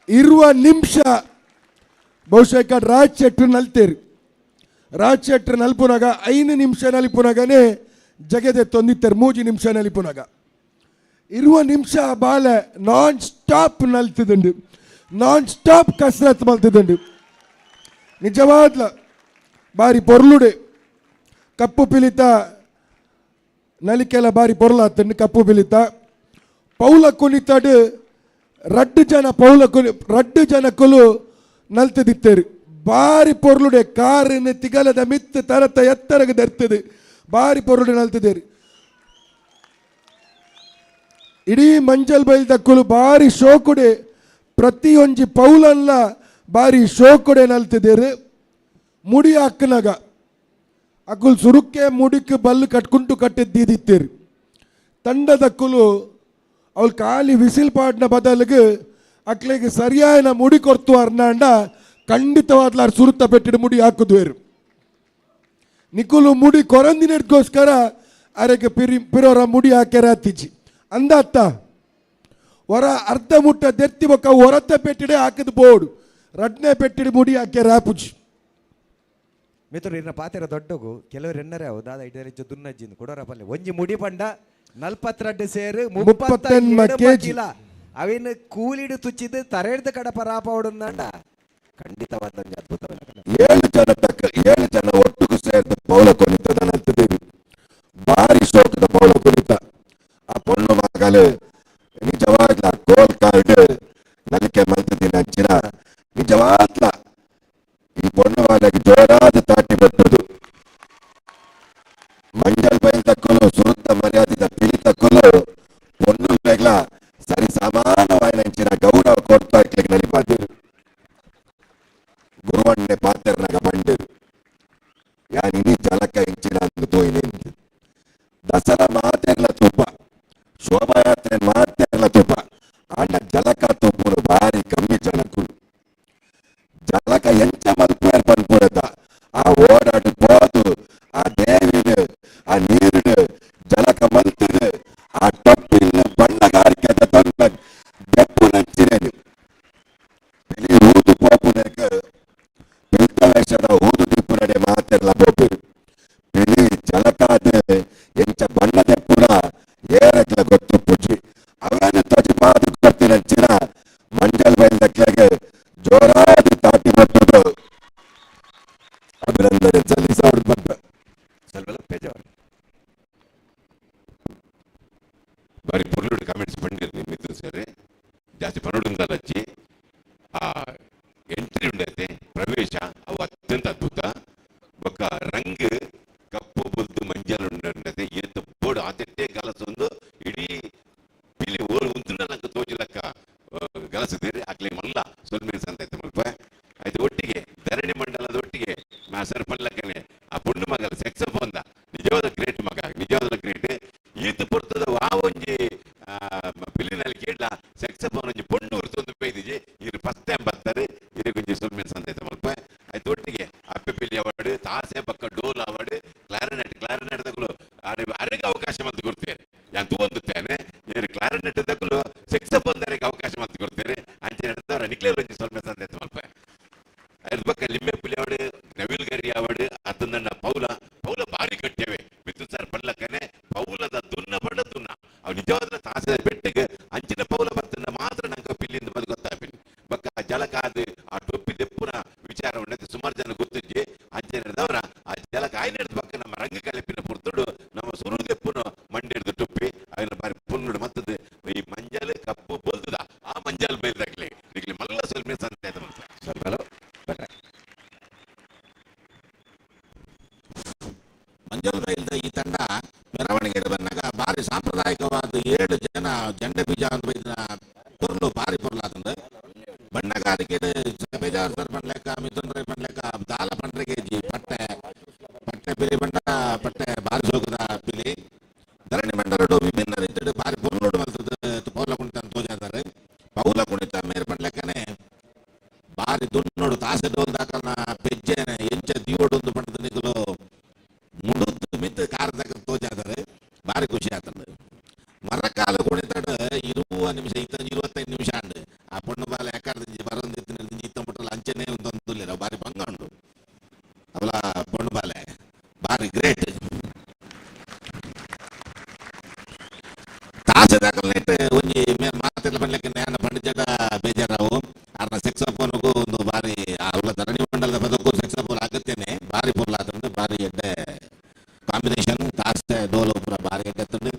ಇರುವ ನಿಮಿಷ ಬಹುಶಃ ರಾಜ್ ಶೆಟ್ರು ನಲ್ತೇರು. ರಾಜ್ ಶೆಟ್ರು ನಲ್ಪುನಗ 5 ನಿಮಿಷ ನಲಿಪುನಗನೇ ಜಗದೆ ತೊಂದಿತ್ತಾರೆ 3 ನಿಮಿಷ ನಲಿಪುನಗ. 20 ನಿಮಿಷ ಬಾಲೆ ನಾನ್ ಸ್ಟಾಪ್ ನಲ್ತಿದ್ದುಂಡು, ನಾನ್ ಸ್ಟಾಪ್ ಕಸರತ್ತು ಮಲ್ತಿದ್ದುಂಡು. ನಿಜವಾದ್ಲ ಬಾರಿ ಪೊರ್ಲುಡೆ ಕಪ್ಪು ಪಿಲಿತ ನಲಿಕೆಲ ಬಾರಿ ಪೊರ್ಲಾತಂಡು. ಕಪ್ಪು ಪಿಲಿತ ಪೌಲ ಕುಣಿತಡು ರಡ್ಡು ಜನ ಪೌಲ ಕುನಿ ರಡ್ಡು ಜನಕ್ಕಲು ನಲ್ತದಿತ್ತೇರು. ಬಾರಿ ಪೊರ್ಲುಡೆ ಕಾರಿನ ತಿಗಲದ ಮಿತ್ತು ತರತ ಎತ್ತರಗೆ ದರ್ತದೆ, ಬಾರಿ ಪೊರ್ಲುಡೆ ನಲ್ತದೇರು. ಇಡೀ ಮಂಜಲ್ ಬೈಲ್ ದಕ್ಕುಲು ಬಾರಿ ಶೋಕುಡೆ, ಪ್ರತಿಯೊಂಜಿ ಪೌಲಲ್ಲ ಬಾರಿ ಶೋಕುಡೆ ನಲ್ತಿದ್ದೇರು. ಮುಡಿ ಹಾಕ್ನಾಗ ಅಕುಲ್ ಸುರುಕ್ಕೆ ಮುಡಿಕ್ ಬಲ್ಲು ಕಟ್ಕುಂಟು ಕಟ್ಟಿದ್ದೀದಿತ್ತೇರು. ತಂಡದಕ್ಕುಲು ಅವಳು ಖಾಲಿ ವಿಸಿಲ್ ಪಾಡ್ನ ಬದಲಿಗೆ ಅಕ್ಲೆಗೆ ಸರಿಯಾದ ಮುಡಿ ಕೊರ್ತು ಅರ್ನಾಂಡ ಖಂಡಿತವಾದ್ಲಾರ್ ಸುರುತ್ತ ಪೆಟ್ಟಿಡು ಮುಡಿ ಹಾಕುದುವೇರು. ನಿಕುಲು ಮುಡಿ ಕೊರಂದಿನಗೋಸ್ಕರ ಅರೆಗೆ ಪಿರಿ ಪಿರೋರ ಮುಡಿ ಹಾಕ್ಯಾರ ಅತ್ತಿಜಿ ಅಂದತ್ತ ಹೊರ ಅರ್ಧ ಮುಟ್ಟ ದೆತ್ತಿ ಬೊಕ್ಕ ಹೊರತ ಪೆಟ್ಟಿಡೆ ಹಾಕಿದ ಬೋರ್ಡು ರಡ್ನೆ ಪೆಟ್ಟಿಡು ಮುಡಿ ಹಾಕ್ಯಾರ ಆಪುಜಿ. ಮಿತ್ರರು ಇನ್ನ ಪಾತೆರ ದೊಡ್ಡಗು ಕೆಲವರು ಎನ್ನರೆ ಅವು ದಾದ ಇಡರಿಜ್ಜ ದುನ್ನಜ್ಜಿಂದು ಕೊಡೋರ ಪಲ್ಲೆ ಒಂಜಿ ಮುಡಿ ಪಂಡ 42 ಸೇರು 38 ಕೆಜಿ. ಅವಿನ ಕೂಲಿಡು ತುಚ್ಚಿದ್ದು ತರೆಡ್ದು ಕಡಪ ರಾಪವಡುಂದಾಂಡ ಖಂಡಿತವಾದ ಒಂಜಿ ಅದ್ಭುತವಾದ 7 ಜನ ತಕ್ಕ 7 ಜನ ಒಟ್ಟಿಗೆ ಸೇರಿದ ಪೌಲ ಕೊನಿತದ ನಲ್ತಿದ್ದೇವೆ. ಭಾರಿ ಶೋಕದ ಪೌಲ ಕೊನಿತ ಆ ಪೊಣ್ಣು ಮಗಲು ನಿಜವಾಗ್ಲ ಗೋಲ್ ಕಾರ್ಡ್ ನಲಿಕೆ ಮಲ್ತಿದ್ದಿನ ಅಂಚಿನ ನಿಜವಾಗ್ಲ ಈ ಪೊಣ್ಣು ಮಗಳಿಗೆ ಜೋರಾದ ತಾಟಿ ಬಟ್ಟುದು. ಮಂಜಲ್ ಬೈಲ್ ತಕ್ಕಲು ಸುರುತ್ತ ಮರ್ಯಾದಿದ ಪಿಲಿ ತಕ್ಕಲು ಪೊಣ್ಣು ಬೇಗ್ಲ ಸರಿ ಸಮಾನವಾಯಿನ ಗೌರವ ಕೊಡ್ತಾ ಇಕ್ಲಿಗೆ ನಲಿಪಾದಿರು. ಗುರುವಣ್ಣೆ ಪಾತೆರ್ನಾಗ ಬಂಡಿರು ಯಾನ್ ಇನಿ ಜಲಕ ಇಂಚಿನ ಅಂದು ತೋಯಿನಿಂದು. ದಸರಾ ಮಾತೆರ್ಲ ತುಪ್ಪ, ಶೋಭಾಯಾತ್ರೆ ಮಾತೆರ್ಲ ತುಪ್ಪ, ಆಂಡ ಜಲಕ ತುಪ್ಪುನು ಬಾರಿ ಕಮ್ಮಿ ಜನಕ್ಕುಲು. ಜಲಕ ಎಂಚ ಮಲ್ಪುವೆರ್ ಪನ್ಪುನತ ಆ ಓಡಾಡು ಪೋದು ಆ ದೇವಿಡು ಆ ನೀರುಡು ಜಲಕ ಮಲ್ತದು ಆ ಟೊಪ್ಪಿನ ಬಣ್ಣಗಾರಿಕೆದ ತೊಂದ ದೆಪ್ಪುನಂಚಿನೇನು. ಪಿಲಿ ಊದು ಪೋಪುನೆಗ್ ಪಿಲ್ತ ವೇಷದ ಊದು ದಿಪ್ಪುನಡೆ ಮಾತೆರ್ಲ ಪೋಪುರು. ಪಿಲಿ ಜಲಕಾದ ಎಂಚ ಬಣ್ಣ ದೆಪ್ಪುನ ಏರಗ್ಲ ಗೊತ್ತು ಪುಜಿ ಅವನ ತೊಜಿ ಪಾದು ಕೊತ್ತಿನಂಚಿನ ಮಂಜಲ್ ಬೈಲ್ದಕ್ಲೆಗ್ ಜೋರಾದ ತಾಟಿ ಬಟ್ಟುದು ಅಭಿನಂದನೆ ಸಲ್ಲಿಸೋರು ಬಂದ. ಬಾರಿ ಪೊರ್ಲುಡು ಕಮೆಂಟ್ಸ್ ಪಂಡಿರ್ ಮಿತ್ರ ಸರ್ ಜಾಸ್ತಿ ಪನೊಡುಂದಲಚ್ಚಿ ಆ ಎಂಟ್ರಿ ಉಂಡೈತೆ ಪ್ರವೇಶ ಅವು ಅತ್ಯಂತ ಅದ್ಭುತ. ಬೊಕ್ಕ ರಂಗ್ ಕಪ್ಪು ಬುಲ್ದು ಮಂಜಲ್ ಉಂಡೈತೆ ಏತ್ ಬೋರ್ಡ್ ಆತೆಟ್ಟೆ ಗಲಸೊಂದು ಇಡೀ ಪಿಲಿ ಓಲ್ ಉಂತುಂಡ ನಂಗೆ ತೋಜಿಲಕ್ಕ ಗಲಸುದೇರಿ ಅಕ್ಲೆ ಮಲ್ಲ ಸೊಲ್ಮೆ ಸಂತೈತೆ ಮಲ್ಪ. ಆಯ್ತು ಒಟ್ಟಿಗೆ ಧರಣಿ ಮಂಡಲದ ಒಟ್ಟಿಗೆ ಸರ್ ಪಲ್ಲಕ್ಕನೆ ಆ ಪುಣ್ಣು ಮಗಲ ಸೆಕ್ಸಫೋನ್ ನಿಜವಾದ ಗ್ರೇಟ್ ಮಗ, ನಿಜವಾದ ಗ್ರೇಟ್. ಈತ ಪೊರ್ತದ ವಾ ಒಂಜಿ ಪಿಲಿನಲ್ಲಿ ಕೇಳಲ ಸೆಕ್ಸಫೋನ್ ಒಂಜಿ ಪೊಣ್ಣು ಉರ್ತೊಂದು ಬೈದಿಜಿ ಇರು ಫಸ್ಟ್ ಟೈಮ್ ಬರ್ತಾರೆ ಇರು ಸೊಲ್ಮೆ ಸಂತೈತೆ ಮಲ್ಪ. ಆಯ್ತು ಒಟ್ಟಿಗೆ ಅಪ್ಪೆ ಪಿಲಿ ಅವಾರ್ಡ್ ತಾಸೆ ಪಕ್ಕ ಡೋಲ್ ಅವಾರ್ಡ್ ಕ್ಲಾರಿನೆಟ್ ಕ್ಲಾರಿನೆಟ್ ತಗುಲು ಅರೆಗೆ ಅವಕಾಶ ಮತ್ತು ಕೊಡ್ತೇನೆ ಯಾನ್ ತೂವೊಂದುತ್ತೇನೆ ಇರು ಕ್ಲಾರಿನೆಟ್ ತಗುಲು ಸೆಕ್ಸಫೋನ್ ದರೆಗೆ ಅವಕಾಶ ಮತ್ತು ಕೊಡ್ತೇನೆ ಅಂಚೆ ನಡೆದವರ ನಿಕ್ಲೇರ್ ಒಂಜಿ ಸೊಲ್ಮೆ ಸಂತೈತೆ ಮಲ್ಪ. ಅದ್ರ ಪಕ್ಕ ಲಿಂಬೆ ಪುಲಿ ಅವಾರ್ಡ್ ನವಿಲ್ ಗರಿ ಅವಾರ್ಡ್ ಅತ್ತಂದಣ್ಣ ಪೌಲ ಪೌಲ ಬಾರಿ ಕಟ್ಟೇವೆ ಮಿಥುನ್ ಸರ್ ಪಲ್ಲಕ್ಕನೆ ಪೌಲದ ದುನ್ನ ಬಡ ದುನ್ನ ಅವ್ ನಿಜವಾದ ತಾಸದ ಪೆಟ್ಟಿಗೆ ಅಂಚಿನ ಪೌಲ ಬರ್ತನ ಮಾತ್ರ ನಂಗೆ ಪಿಲ್ಲಿಂದ ಬಂದು ಗೊತ್ತಾಪಿನಿ. ಬಕ್ಕ ಆ ಜಲಕಾದ ಆ ಟೊಪ್ಪಿ ದೆಪ್ಪುನ ವಿಚಾರ ಉಂಡೈತೆ ಸುಮಾರು ಜನ ಗೊತ್ತಿಜ್ಜಿ ಅಂಚೆ ನಡೆದವರ ಆ ಜಲಕ ಆಯ್ನೆಡ್ದು ಪಕ್ಕ ನಮ್ಮ ರಂಗ ಕಲಿಪಿನ ಪುರ್ತುಡು ನಮ್ಮ ಸುರು ದೆಪ್ಪುನ ಮಂಡಿಡ್ದು ಟೊಪ್ಪಿ ಅವನ ಬಾರಿ ಪುನ್ನುಡು ಮತ್ತದು ಈ ಮಂಜಲ್ ಕಪ್ಪು ಬೊಲ್ದುದ ಆ ಮಂಜಲ್ ಬೈದಾಗ್ಲಿ ನಿಗ್ಲಿ ಮಲ್ಲ ಸೊಲ್ಮೆ ಸಂತೆ ಮಂಜಲ್ ಬೈಲ್ದ ಈ ತಂಡ ಮೆರವಣಿಗೆ ಬಂದಾಗ ಭಾರಿ ಸಾಂಪ್ರದಾಯಿಕವಾದ 7 ಜನ ಜಂಡೆ ಬೀಜ ಅಂತ ಬೈದಿನ ಪೊರ್ಲು ಭಾರಿ ಪೊರ್ಲಾತಂದು. ಬಣ್ಣಗಾರಿಕೆ ಬೇಜಾರ್ ಸರ್ ಪನ್ಲೆಕ್ಕ ಮಿಥುನ್ ರೈ ಪನ್ಲೆಕ್ಕ ದಾಲ ಪಂಡ್ರೆ ಕೆಜಿ ಪಟ್ಟೆ ಪಟ್ಟೆ ಪಿಲಿ ಬಣ್ಣ ಪಟ್ಟೆ ಭಾರಿ ಸೋಕದ ಪಿಲಿ ಧರಣಿ ಮಂಡಲಡು ವಿಭಿನ್ನ ರೀತಿಡು ಭಾರಿ ಪೊರ್ಲುಡು ಮಲ್ತದ ಪೌಲ ಕುಣಿತ ತೋಜಾದಾರೆ. ಪೌಲ ಕುಣಿತ ಮೇರ್ ಪನ್ಲೆಕ್ಕನೆ ಭಾರಿ ದುನ್ನೋಡು ತಾಸೆ ಡೋಲ್ ದಾಕಲ್ನ ಪೆಜ್ಜೆನೆ ಎಂಚ ದಿಯೋಡು ಒಂದು ಪಂಡದ ನಿಗುಲು ಮುಡುದ್ದು ಮಿತ್ತು ಕಾರದಾಗ ತೋಜಾದಾರೆ ಭಾರಿ ಖುಷಿ ಆತಂದು. ಮರಕಾಲ ಕುಣಿತಾಡು 20 ನಿಮಿಷ 25 ನಿಮಿಷ ಅಂಡು ಆ ಪೊಣ್ಣು ಬಾಲ ಯಾಕಾರ್ದಿಂಜಿ ಬರೊಂದಿತ್ತಿನ ಇತ್ತ ಮುಟ್ಟಲ ಅಂಚನೆ ಒಂದು ಭಾರಿ ಭಂಗ ಉಂಡು ಅವಲ ಪೊಣ್ಣು ಬಾಲೆ ಭಾರಿ ಗ್ರೇಟ್. ತಾಸೆದ ಮಾತಾಕಲ್ನೆಟ್ ಒಂಜಿ ಮಾತೆಲ್ಲ ಪನ್ಲೆಕ್ಕೆ ನ್ಯಾನ ಪಂಡಿಜಡ ಬೇಜಾರಾವು ಆರ್ನ ಸೆಕ್ಸೋಫೋನ್ಗೂ ಒಂದು ಬಾರಿ ಅವಳ ಧರಣಿ ಮಂಡಲದ ಪದಕ್ಕೂ ಸೆಕ್ಸೋಫೋನ್ ಅಗತ್ಯನೇ ಬಾರಿ ಪೊರ್ಲಾತುಂಡು ಬಾರಿ ಎಡ್ಡೆ ಕಾಂಬಿನೇಷನ್ ತಾಸ್ತೆ ಡೋಲು ಪೂರ ಬಾರಿ ಎಡ್ಡೆ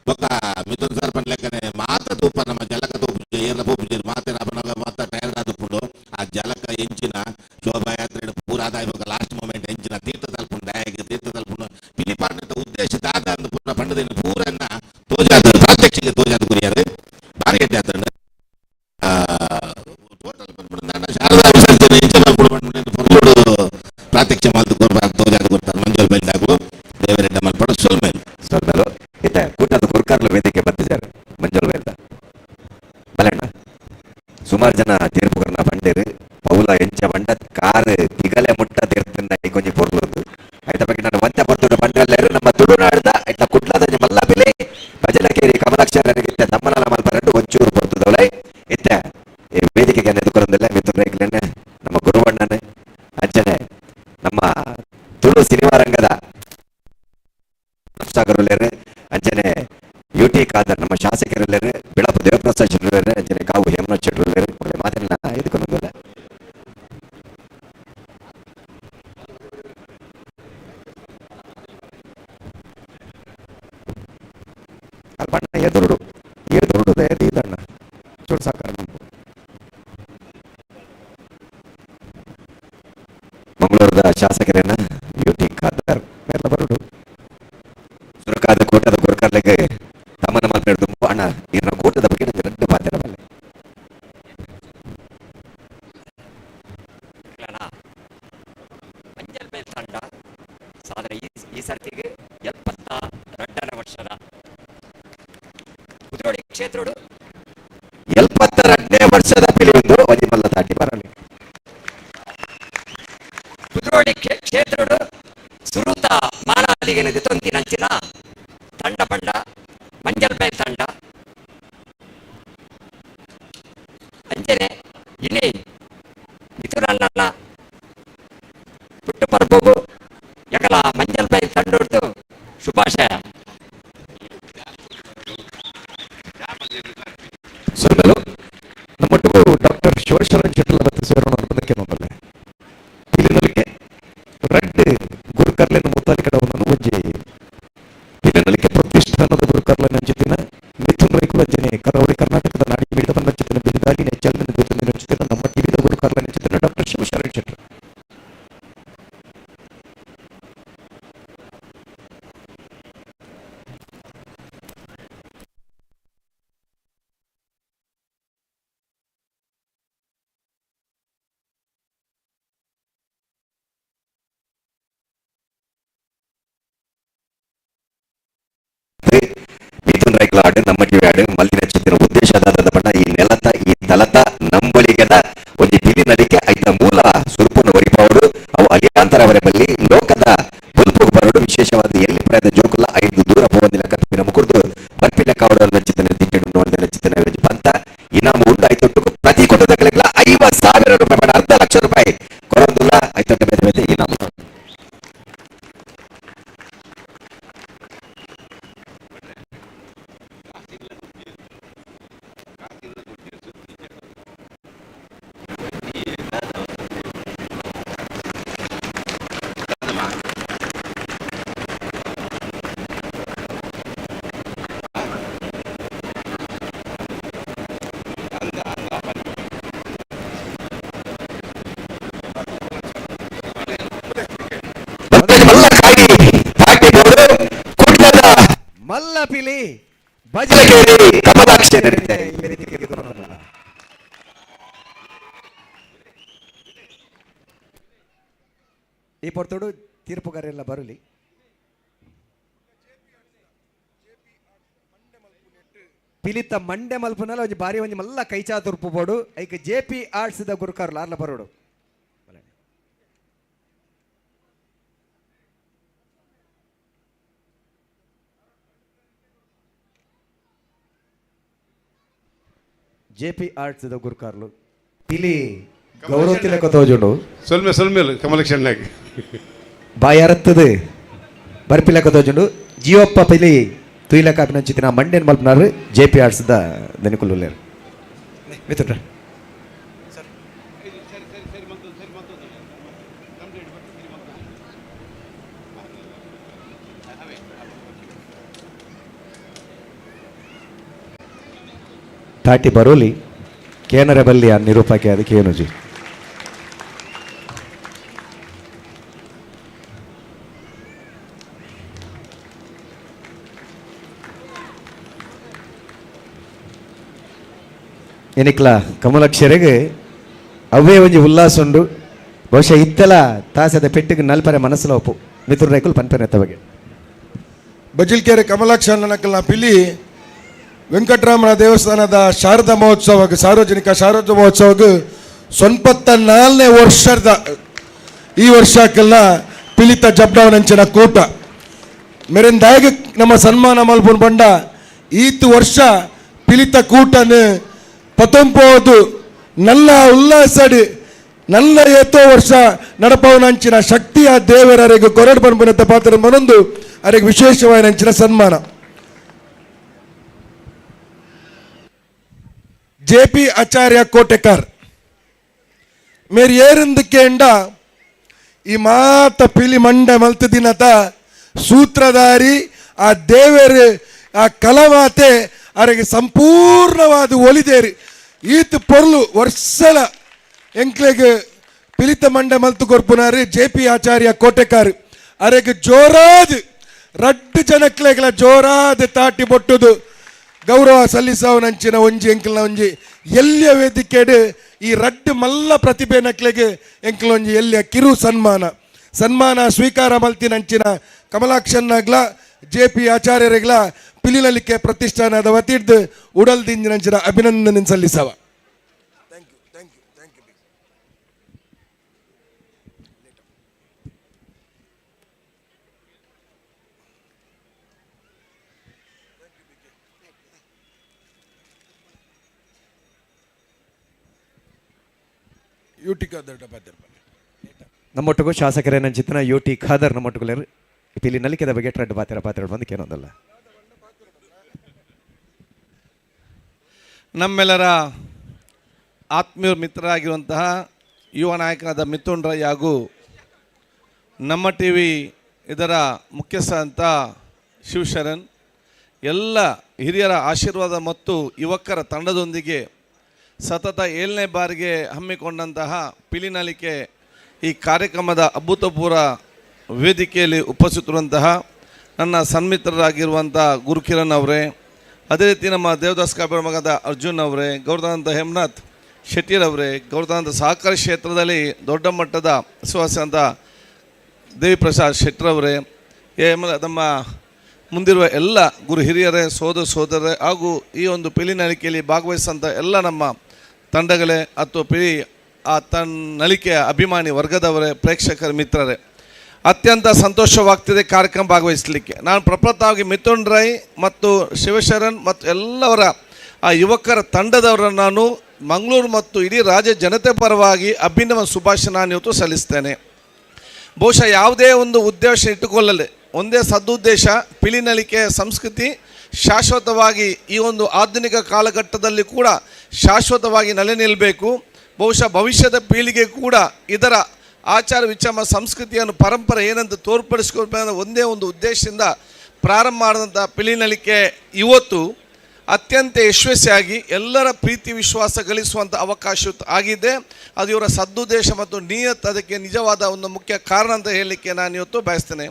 ಬೊಕ್ಕ ಮಿಥುನ್ ಸರ್ ಪನ್ಲೆಕ್ಕನೆ ಮಾತ ತೂಪ ನಮ್ಮ ಜಲಕ ತೂಪುಜೆ ಏರ್ಲ ಪೂಪುಜೆ ಮಾತೆ ಅಪನಗ ಮಾತ ಟೈರ್ಡ್ ಆದುಪ್ಪುಂಡು ಆ ಜಲಕ ಎಂಚಿನ ಶೋಭಾಯಾತ್ರೆ ಪೂರ ಆದಾಯ ಬೊಕ್ಕ ಲಾಸ್ಟ್ ಮೂಮೆಂಟ್ ಎಂಚಿನ ತೀರ್ಥ ತಲ್ಪುಂಡು ದಯಾಗೆ ತೀರ್ಥ ತಲ್ಪುಂಡು ಪಿಲಿಪಾಂಡದ ಉದ್ದೇಶ ದಾದ ಅಂದ್ ಪೂರ ಪಂಡದಿನ ಪೂರನ್ನ ತೋಜಾದ ಪ್ರಾತ್ಯಕ್ಷಿಕೆ ತೋಜಾದ ಕುರಿಯಾರು ಬಾರಿ ಎಡ್ಡೆ ಆತಂಡು ಟೋಟಲ್ ಪನ್ಪುಂಡು ಶಾರದಾ ವಿಸರ್ಜನೆ ಎಂಚ ಮಲ್ಪುಡು ಪನ್ಪುಂಡು ಪೊರ್ಲುಡು ಪ್ರಾತ್ಯಕ್ಷ ಮಲ್ತು ತೋಜಾದ ಕೊರ್ತಾರೆ ಮಂಜೋಲ್ ಬೈಲ್ದಾಗು ದೇವರೆಡ್ಡ ಮಲ್ಪಡು ಸೊಲ್ಮೇಲು ಸೊಲ್ಮೇಲು ಇತ್ತೆ ಕೂಟದ ಗುರ್ಕಾರ್ಲು ವೇದಿಕೆ ಬತ್ತಿದ್ದಾರೆ ಮಂಜೋಲ್ ಬೈಲ್ದ ಬಲಣ್ಣ ಸುಮಾರು ಜನ ತೀರ್ಪುಗರ್ನ ಬಂಡೇರು ಪೌಲ ಎಂಚ ಬಂಡ ಕಾರ್ ತಿಗಲೆ ಮುಟ್ಟ ತೀರ್ತನ್ನ ಕೊಂಚ ಪೊರ್ಲುಂದು ಐತ ಬಗ್ಗೆ ನಾನು ಒಂತೆ ಪೊರ್ತುಡು ಬಂಡಲ್ಲೇರು ನಮ್ಮ ತುಳುನಾಡ್ದ ಐತ ಕುಡ್ಲದ ಮಲ್ಲ ಬಿಲೆ ಭಜನಕೇರಿ ಕಮಲಾಕ್ಷರನಿಗಿತ್ತ ತಮ್ಮನಲ ಮಲ್ಪರಂಡು ಒಂಚೂರು ಪೊರ್ತುದವಳೆ ಇತ್ತೆ ಈ ವೇದಿಕೆಗೆ ಎದುಕೊರಂದಿಲ್ಲ ಮಿಥುನ್ ರೈಕ್ಲೆನೆ ನಮ್ಮ ಗುರುವಣ್ಣನೆ ಅಂಚನೆ ನಮ್ಮ ತುಳು ಸಿನಿಮಾ ರಂಗದ ಸಾಗರುಲೇರು ಅಂಚನೆ ಯು ಟಿ ಖಾದರ್ ನಮ್ಮ ಶಾಸಕರುಲೇರು ಬಿಳಪು ದೇವಪ್ರಸಾದ್ ಶೆಟ್ಟರುಲೇರು ಅಂಚನೆ ಕಾವು ಹೇಮನಾಥ್ ಶೆಟ್ಟರುಲೇರು ಮಾತಿನ ಎದುಕೊರಂದಿಲ್ಲ ಅಲ್ಪಣ್ಣ ಎದುರುಡು ಎದುರುಡು ದಯದೀದಣ್ಣ ಚೂರು ಸಾಕಾರ ಮಂಗಳೂರದ ಶಾಸಕರೇನ ಯು ಟಿ ಖಾದರ್ ಮೇಲ ಬರುಡು ಸುರಕಾದ ಕೂಟದ ಗುರುಕರ್ಲಿಗೆ ತಮ್ಮನ ಮಾತನಾಡಿದ ಅಣ್ಣ ಇನ್ನ ಕೂಟದ ಬಗ್ಗೆ ನಂಗೆ రెండు ಮಾತಿನ ಮಂಜಲ್ಬೇಲ್ ತಂಡ ಸಾಧನೆ ಈ ಸರ್ತಿಗೆ 72ನೇ ವರ್ಷದ ಕುದ್ರೋಳಿ ಕ್ಷೇತ್ರಡು 72ನೇ ವರ್ಷದ ಪಿಲಿಯೊಂದು ಒಂಜಿ ಮಲ್ಲ ತಾಟಿ ಬರಲಿ ಕುದ್ರೋಳಿ ಕ್ಷೇತ್ರಡು ಸುರುತ ಮಾನಾದಿಗೆ ತೊಂತಿನಂಚಿನ ತಂಡ ಪಂಡ ಮಂಜಲ್ಬೇಲ್ ತಂಡ ಅಂಚನೆ ಇನಿ ಮಿಥುನಣ್ಣನ ಪುಟ್ಟು ಪರ್ಬಗು ಯಕಲ ಮಂಜಲ್ಬೇಲ್ ತಂಡೊಡ್ದು ಶುಭಾಶಯ. ಸೊಲ್ಮೆಲು ನಮ್ಮೊಟ್ಟಿಗೂ ಡಾಕ್ಟರ್ ಶಿವಶರಣ್ ಶೆಟ್ಟಲ ಬತ್ತ ಸೇರೋಣ ಬಂದಕ್ಕೆ ನೋಡಲ್ಲ ಪಿಲಿನಲಿಕೆ ರಡ್ಡ್ ಗುರುಕರ್ಲೆನ ಮುತ್ತಾಲಿಕಡವನನ್ನು ಒಂಜಿ ಪಿಲಿನಲಿಕೆ ಪ್ರತಿಷ್ಠಾನದ ಗುರುಕರ್ಲೆನ ಅಂಚಿತಿನ ಮಿಥುನ್ ರೈಕುಲ ಅಂಚನೆ ಕರಾವಳಿ ಕರ್ನಾಟಕದ ನಾಡಿ ಮಿಡಿದ ಬಂದಂಚಿತಿನ ಬಿರುದಾಗಿ ನೆಚ್ಚಲ್ಮಿನ ದೂತಂದಿನ ಅಂಚಿತಿನ ನಮ್ಮ ಟಿವಿದ ಗುರುಕರ್ಲೆನ ಅಂಚಿತಿನ ಡಾಕ್ಟರ್ ಶಿವಶರಣ್ ಶೆಟ್ಟರ್. ಮಿಥುನ್ ರೈಕ್ಲಾಡು ನಮ್ಮ ಟಿವಿ ಮಲ್ಲಿನ ಚಿತ್ತಿನ ಉದ್ದೇಶ ದಾದ ಬಣ್ಣ ಈ ನೆಲತ ಈ ತಲತ ನಂಬೊಲಿಗೆದ ಒಂಜಿ ಪಿಲಿ ನಲಿಕೆ ಐತ ಮೂಲ ಸುರುಪುನ ಒರಿಪಾವಡು ಅವು ಅಲಿಯಾಂತರ ಅವರ ಬಲ್ಲಿ ಲೋಕದ ಬುಲ್ಪು ಬರಡು ವಿಶೇಷವಾದ ಎಲ್ಲಿ ಪ್ರಾಯದ ಜೋಕುಲ 5 ದೂರ ಪೋವಂದಿಲ್ಲ ಕಪ್ಪಿನ ಮುಕುರ್ದು ಬರ್ಪಿನ ಕಾವಡನ್ನ ಚಿತ್ತನ ದಿಕ್ಕಿಡು ನೋಡಿದ ಚಿತ್ತನ ಪಂತ ಇನಾಮು ಉಂಡು ಐತೊಟ್ಟು ಪ್ರತಿ ಕುಟುಂಬಗಳಿಗೆಲ್ಲ 50,000 ರೂಪಾಯಿ ಬೇಡ 1/2 ಲಕ್ಷ ರೂಪಾಯಿ ಕೊರೊಂದುಲ್ಲ ಐತೊಟ್ಟು ಬೇರೆ ಬೇರೆ ಇನಾಮು. ಮಲ್ಲ ಪಿಲಿ ಭಜನಕೇರಿ ಕಮಲಾಕ್ಷಿ ಈ ಪೊರ್ತುಡು ತೀರ್ಪುಗಾರೆಲ್ಲ ಬರಲಿ. ಪಿಲಿತ ಮಂಡೆ ಮಲ್ಪುನಲ ಒಂಜಿ ಬಾರಿ ಒಂಜಿ ಮಲ್ಲ ಕೈಚಾ ತುರ್ಪು ಬೋಡು ಐಕ್ J P arts the ಗುರುಕಾರ್ಲು ಆರ್ಲ ಬರೋಡು. J P arts the ಗುರುಕಾರ್ಲು ಪಿಲಿ ಗೌರವ ತಿಲಕ ತೋಜುಂಡು ಸೊಲ್ಮೆ ಸೊಲ್ಮೆ ತುಯಿಲ ಕಾಪಿನಂಚಿತ್ತಿನ ಮಂಡ್ಯನ್ ಮಲ್ಪನಾರು ಜೆ ಪಿ ಆರ್ಟ್ಸ್ದ ದನಿಕುಲು ಮಿಥುನ್ ರೈ. ತಾಟಿ ಬರೋಲಿ ಕೇನರ ಬಲ್ಲಿ ಆ ನಿರೂಪಕ್ಕೆ ಅದಕ್ಕೆ ಏನುಜಿ ಎನಿಕ್ಲ ಕಮಲಕ್ಷರಿಗೆ ಅವೇ ಒಂಜಿ ಉಲ್ಲಾಸ ಉಂಡು. ಬಹುಶಃ ಇತ್ತೆಲ ತಾಸದ ಪೆಟ್ಟಿಗೆ ನಲ್ಪರೆ ಮನಸ್ಸುಲ ಒಪ್ಪು ಮಿಥುನ್ ರೈಕುಲ್ ಪನ್ಪೆನೆತ್ತ ಬಗ್ಗೆ. ಬಜಿಲ್ಕೆರೆ ಕಮಲಾಕ್ಷ ನಕಲ್ನ ಪಿಲಿ ವೆಂಕಟರಾಮನ ದೇವಸ್ಥಾನದ ಶಾರದಾ ಮಹೋತ್ಸವಕ್ಕೆ, ಸಾರ್ವಜನಿಕ ಶಾರದಾ ಮಹೋತ್ಸವಕ್ಕೆ 94ನೇ ವರ್ಷದ ಈ ವರ್ಷಕ್ಕೆಲ್ಲ ಪಿಲಿತ ಜಬ್ಡವನಂಚಿನ ಕೂಟ ಮೆರೆಂದಾಗ ನಮ್ಮ ಸನ್ಮಾನ ಮಲ್ಪುನ್ ಬಂಡ ಈತ್ ವರ್ಷ ಪಿಲಿತ ಕೂಟನ 19 ನಲ್ಲ ಉಲ್ಲಾಸಡಿ ನಲ್ಲ ಏತೋ ವರ್ಷ ನಡಪವನಂಚಿನ ಶಕ್ತಿಯ ದೇವರರಿಗೆ ಕೊರಡು ಪನ್ಪುನಂತ ಪಾತ್ರ ಮನೊಂದು ಅರೆಗೆ ವಿಶೇಷವಾದ ಸನ್ಮಾನ. ಜೆ ಪಿ ಆಚಾರ್ಯ ಕೋಟೆಕಾರ್ ಮೇರಿ ಏರಿಂದಕ್ಕೆ ಈ ಮಾತ ಪಿಲಿ ಮಂಡೆ ಮಲ್ತ ದಿನತ ಸೂತ್ರಧಾರಿ ಆ ದೇವರು ಆ ಕಲಮಾತೆ ಅರೆಗೆ ಸಂಪೂರ್ಣವಾದ ಒಲಿದೇರಿ ಈತ ಪೊರ್ಲು ವರ್ಷಲ ಎಂಕ್ಲೆಗ್ ಪಿಲಿತ ಮಂಡೆ ಮಲ್ತು ಕೊರ್ಪುನಾರಿ ಜೆ ಪಿ ಆಚಾರ್ಯ ಕೋಟೆಕಾರ್ ಅರೆಗೆ ಜೋರಾದ ರಡ್ಡು ಜನಕ್ಲೆಗ್ಲ ಜೋರಾದ ತಾಟಿ ಬೊಟ್ಟುದು ಗೌರವ ಸಲ್ಲಿಸವನಂಚಿನ ಒಂಜಿ ಎಂಕ್ಲನ ಒಂಜಿ ಎಲ್ಲಿಯ ವೇದಿಕೆಡು ಈ ರಡ್ಡು ಮಲ್ಲ ಪ್ರತಿಭೆ ನಕ್ಲೆಗೆ ಎಂಕ್ಲ ಒಂಜಿ ಎಲ್ಲಿಯ ಕಿರು ಸನ್ಮಾನ ಸನ್ಮಾನ ಸ್ವೀಕಾರ ಮಲ್ತಿನಂಚಿನ ಕಮಲಾಕ್ಷನ್ನಾಗ್ಲ ಜೆ ಪಿ ಆಚಾರ್ಯರಿಗ್ಲ ಪಿಲಿನಲಿಕೆ ಪ್ರತಿಷ್ಠಾನದ ವತಿಡ್ದು ಉಡಲ್ ದಿಂಜಿನಂಚಿನ ಅಭಿನಂದನೆ ಸಲ್ಲಿಸವ. ನಮ್ಮೊಟ್ಟಿಗೂ ಶಾಸಕರೇ ನಂಚಿತ್ತಿನ ಯು ಟಿ ಖಾದರ್ ನಮ್ಮೊಟ್ಟುಗುಲೇರು ಪಿಲಿ ನಲಿಕೆದ ಬಗ್ಗೆ ಟ್ರೆಡ್ ಪಾತ್ರ ಪಾತ್ರ ಬಂದು ಏನೊಂದಲ್ಲ. ನಮ್ಮೆಲ್ಲರ ಆತ್ಮೀಯ ಮಿತ್ರರಾಗಿರುವಂತಹ ಯುವ ನಾಯಕನಾದ ಮಿಥುನ್ ರೈ ಹಾಗೂ ನಮ್ಮ ಟಿ ವಿ ಇದರ ಮುಖ್ಯಸ್ಥ ಅಂತ ಶಿವಶರಣ್, ಎಲ್ಲ ಹಿರಿಯರ ಆಶೀರ್ವಾದ ಮತ್ತು ಯುವಕರ ತಂಡದೊಂದಿಗೆ ಸತತ 7ನೇ ಬಾರಿಗೆ ಹಮ್ಮಿಕೊಂಡಂತಹ ಪಿಲಿನಲಿಕೆ ಈ ಕಾರ್ಯಕ್ರಮದ ಅಭೂತಪೂರ್ವ ವೇದಿಕೆಯಲ್ಲಿ ಉಪಸ್ಥಿತರುವಂತಹ ನನ್ನ ಸನ್ಮಿತ್ರರಾಗಿರುವಂಥ ಗುರುಕಿರಣ್ ಅವರೇ, ಅದೇ ರೀತಿ ನಮ್ಮ ದೇವದಾಸ್ ಕಾಪೇರ ಮಗದ ಅರ್ಜುನ್ ಅವರೇ, ಗೌರವಾನಂದ ಹೇಮನಾಥ್ ಶೆಟ್ಟಿರವರೇ, ಗೌರವಾನಂದ ಸಹಕಾರಿ ಕ್ಷೇತ್ರದಲ್ಲಿ ದೊಡ್ಡ ಮಟ್ಟದ ವಿಶ್ವಾಸ ಅಂತ ದೇವಿಪ್ರಸಾದ್ ಶೆಟ್ಟರವರೇ, ನಮ್ಮ ಮುಂದಿರುವ ಎಲ್ಲ ಗುರು ಹಿರಿಯರೇ, ಸೋದರ ಸೋದರರೇ ಹಾಗೂ ಈ ಒಂದು ಪಿಲಿನಲಿಕೆಯಲ್ಲಿ ಭಾಗವಹಿಸಿದಂಥ ಎಲ್ಲ ನಮ್ಮ ತಂಡಗಳೇ ಅಥವಾ ಪಿಲಿ ಆ ನಲಿಕೆಯ ಅಭಿಮಾನಿ ವರ್ಗದವರೇ, ಪ್ರೇಕ್ಷಕರ ಮಿತ್ರರೇ, ಅತ್ಯಂತ ಸಂತೋಷವಾಗ್ತಿದೆ ಕಾರ್ಯಕ್ರಮ ಭಾಗವಹಿಸಲಿಕ್ಕೆ. ನಾನು ಪ್ರಪ್ರಥಮವಾಗಿ ಮಿಥುನ್ ರೈ ಮತ್ತು ಶಿವಶರಣ್ ಮತ್ತು ಎಲ್ಲವರ ಆ ಯುವಕರ ತಂಡದವರನ್ನು ನಾನು ಮಂಗಳೂರು ಮತ್ತು ಇಡೀ ರಾಜ್ಯ ಜನತೆ ಪರವಾಗಿ ಅಭಿನವ ಶುಭಾಶಯ ನಾನು ಇವತ್ತು ಸಲ್ಲಿಸ್ತೇನೆ. ಬಹುಶಃ ಯಾವುದೇ ಒಂದು ಉದ್ದೇಶ ಇಟ್ಟುಕೊಳ್ಳಲೆ ಒಂದೇ ಸದುದ್ದೇಶ, ಪಿಲಿನಲಿಕೆಯ ಸಂಸ್ಕೃತಿ ಶಾಶ್ವತವಾಗಿ ಈ ಒಂದು ಆಧುನಿಕ ಕಾಲಘಟ್ಟದಲ್ಲಿ ಕೂಡ ಶಾಶ್ವತವಾಗಿ ನೆಲೆ ನಿಲ್ಲಬೇಕು. ಬಹುಶಃ ಭವಿಷ್ಯದ ಪೀಳಿಗೆ ಕೂಡ ಇದರ ಆಚಾರ ವಿಚಾರ ಸಂಸ್ಕೃತಿಯನ್ನು ಪರಂಪರೆ ಏನಂತ ತೋರ್ಪಡಿಸ್ಕೊಳ್ಬೇಕು ಒಂದೇ ಒಂದು ಉದ್ದೇಶದಿಂದ ಪ್ರಾರಂಭ ಮಾಡಿದಂಥ ಪಿಲಿನಲಿಕೆ ಇವತ್ತು ಅತ್ಯಂತ ಯಶಸ್ವಿಯಾಗಿ ಎಲ್ಲರ ಪ್ರೀತಿ ವಿಶ್ವಾಸ ಗಳಿಸುವಂಥ ಅವಕಾಶ ಆಗಿದೆ. ಅದು ಇವರ ಸದುದ್ದೇಶ ಮತ್ತು ನಿಯತ್ ಅದಕ್ಕೆ ನಿಜವಾದ ಒಂದು ಮುಖ್ಯ ಕಾರಣ ಅಂತ ಹೇಳಲಿಕ್ಕೆ ನಾನು ಇವತ್ತು ಬಯಸ್ತೇನೆ.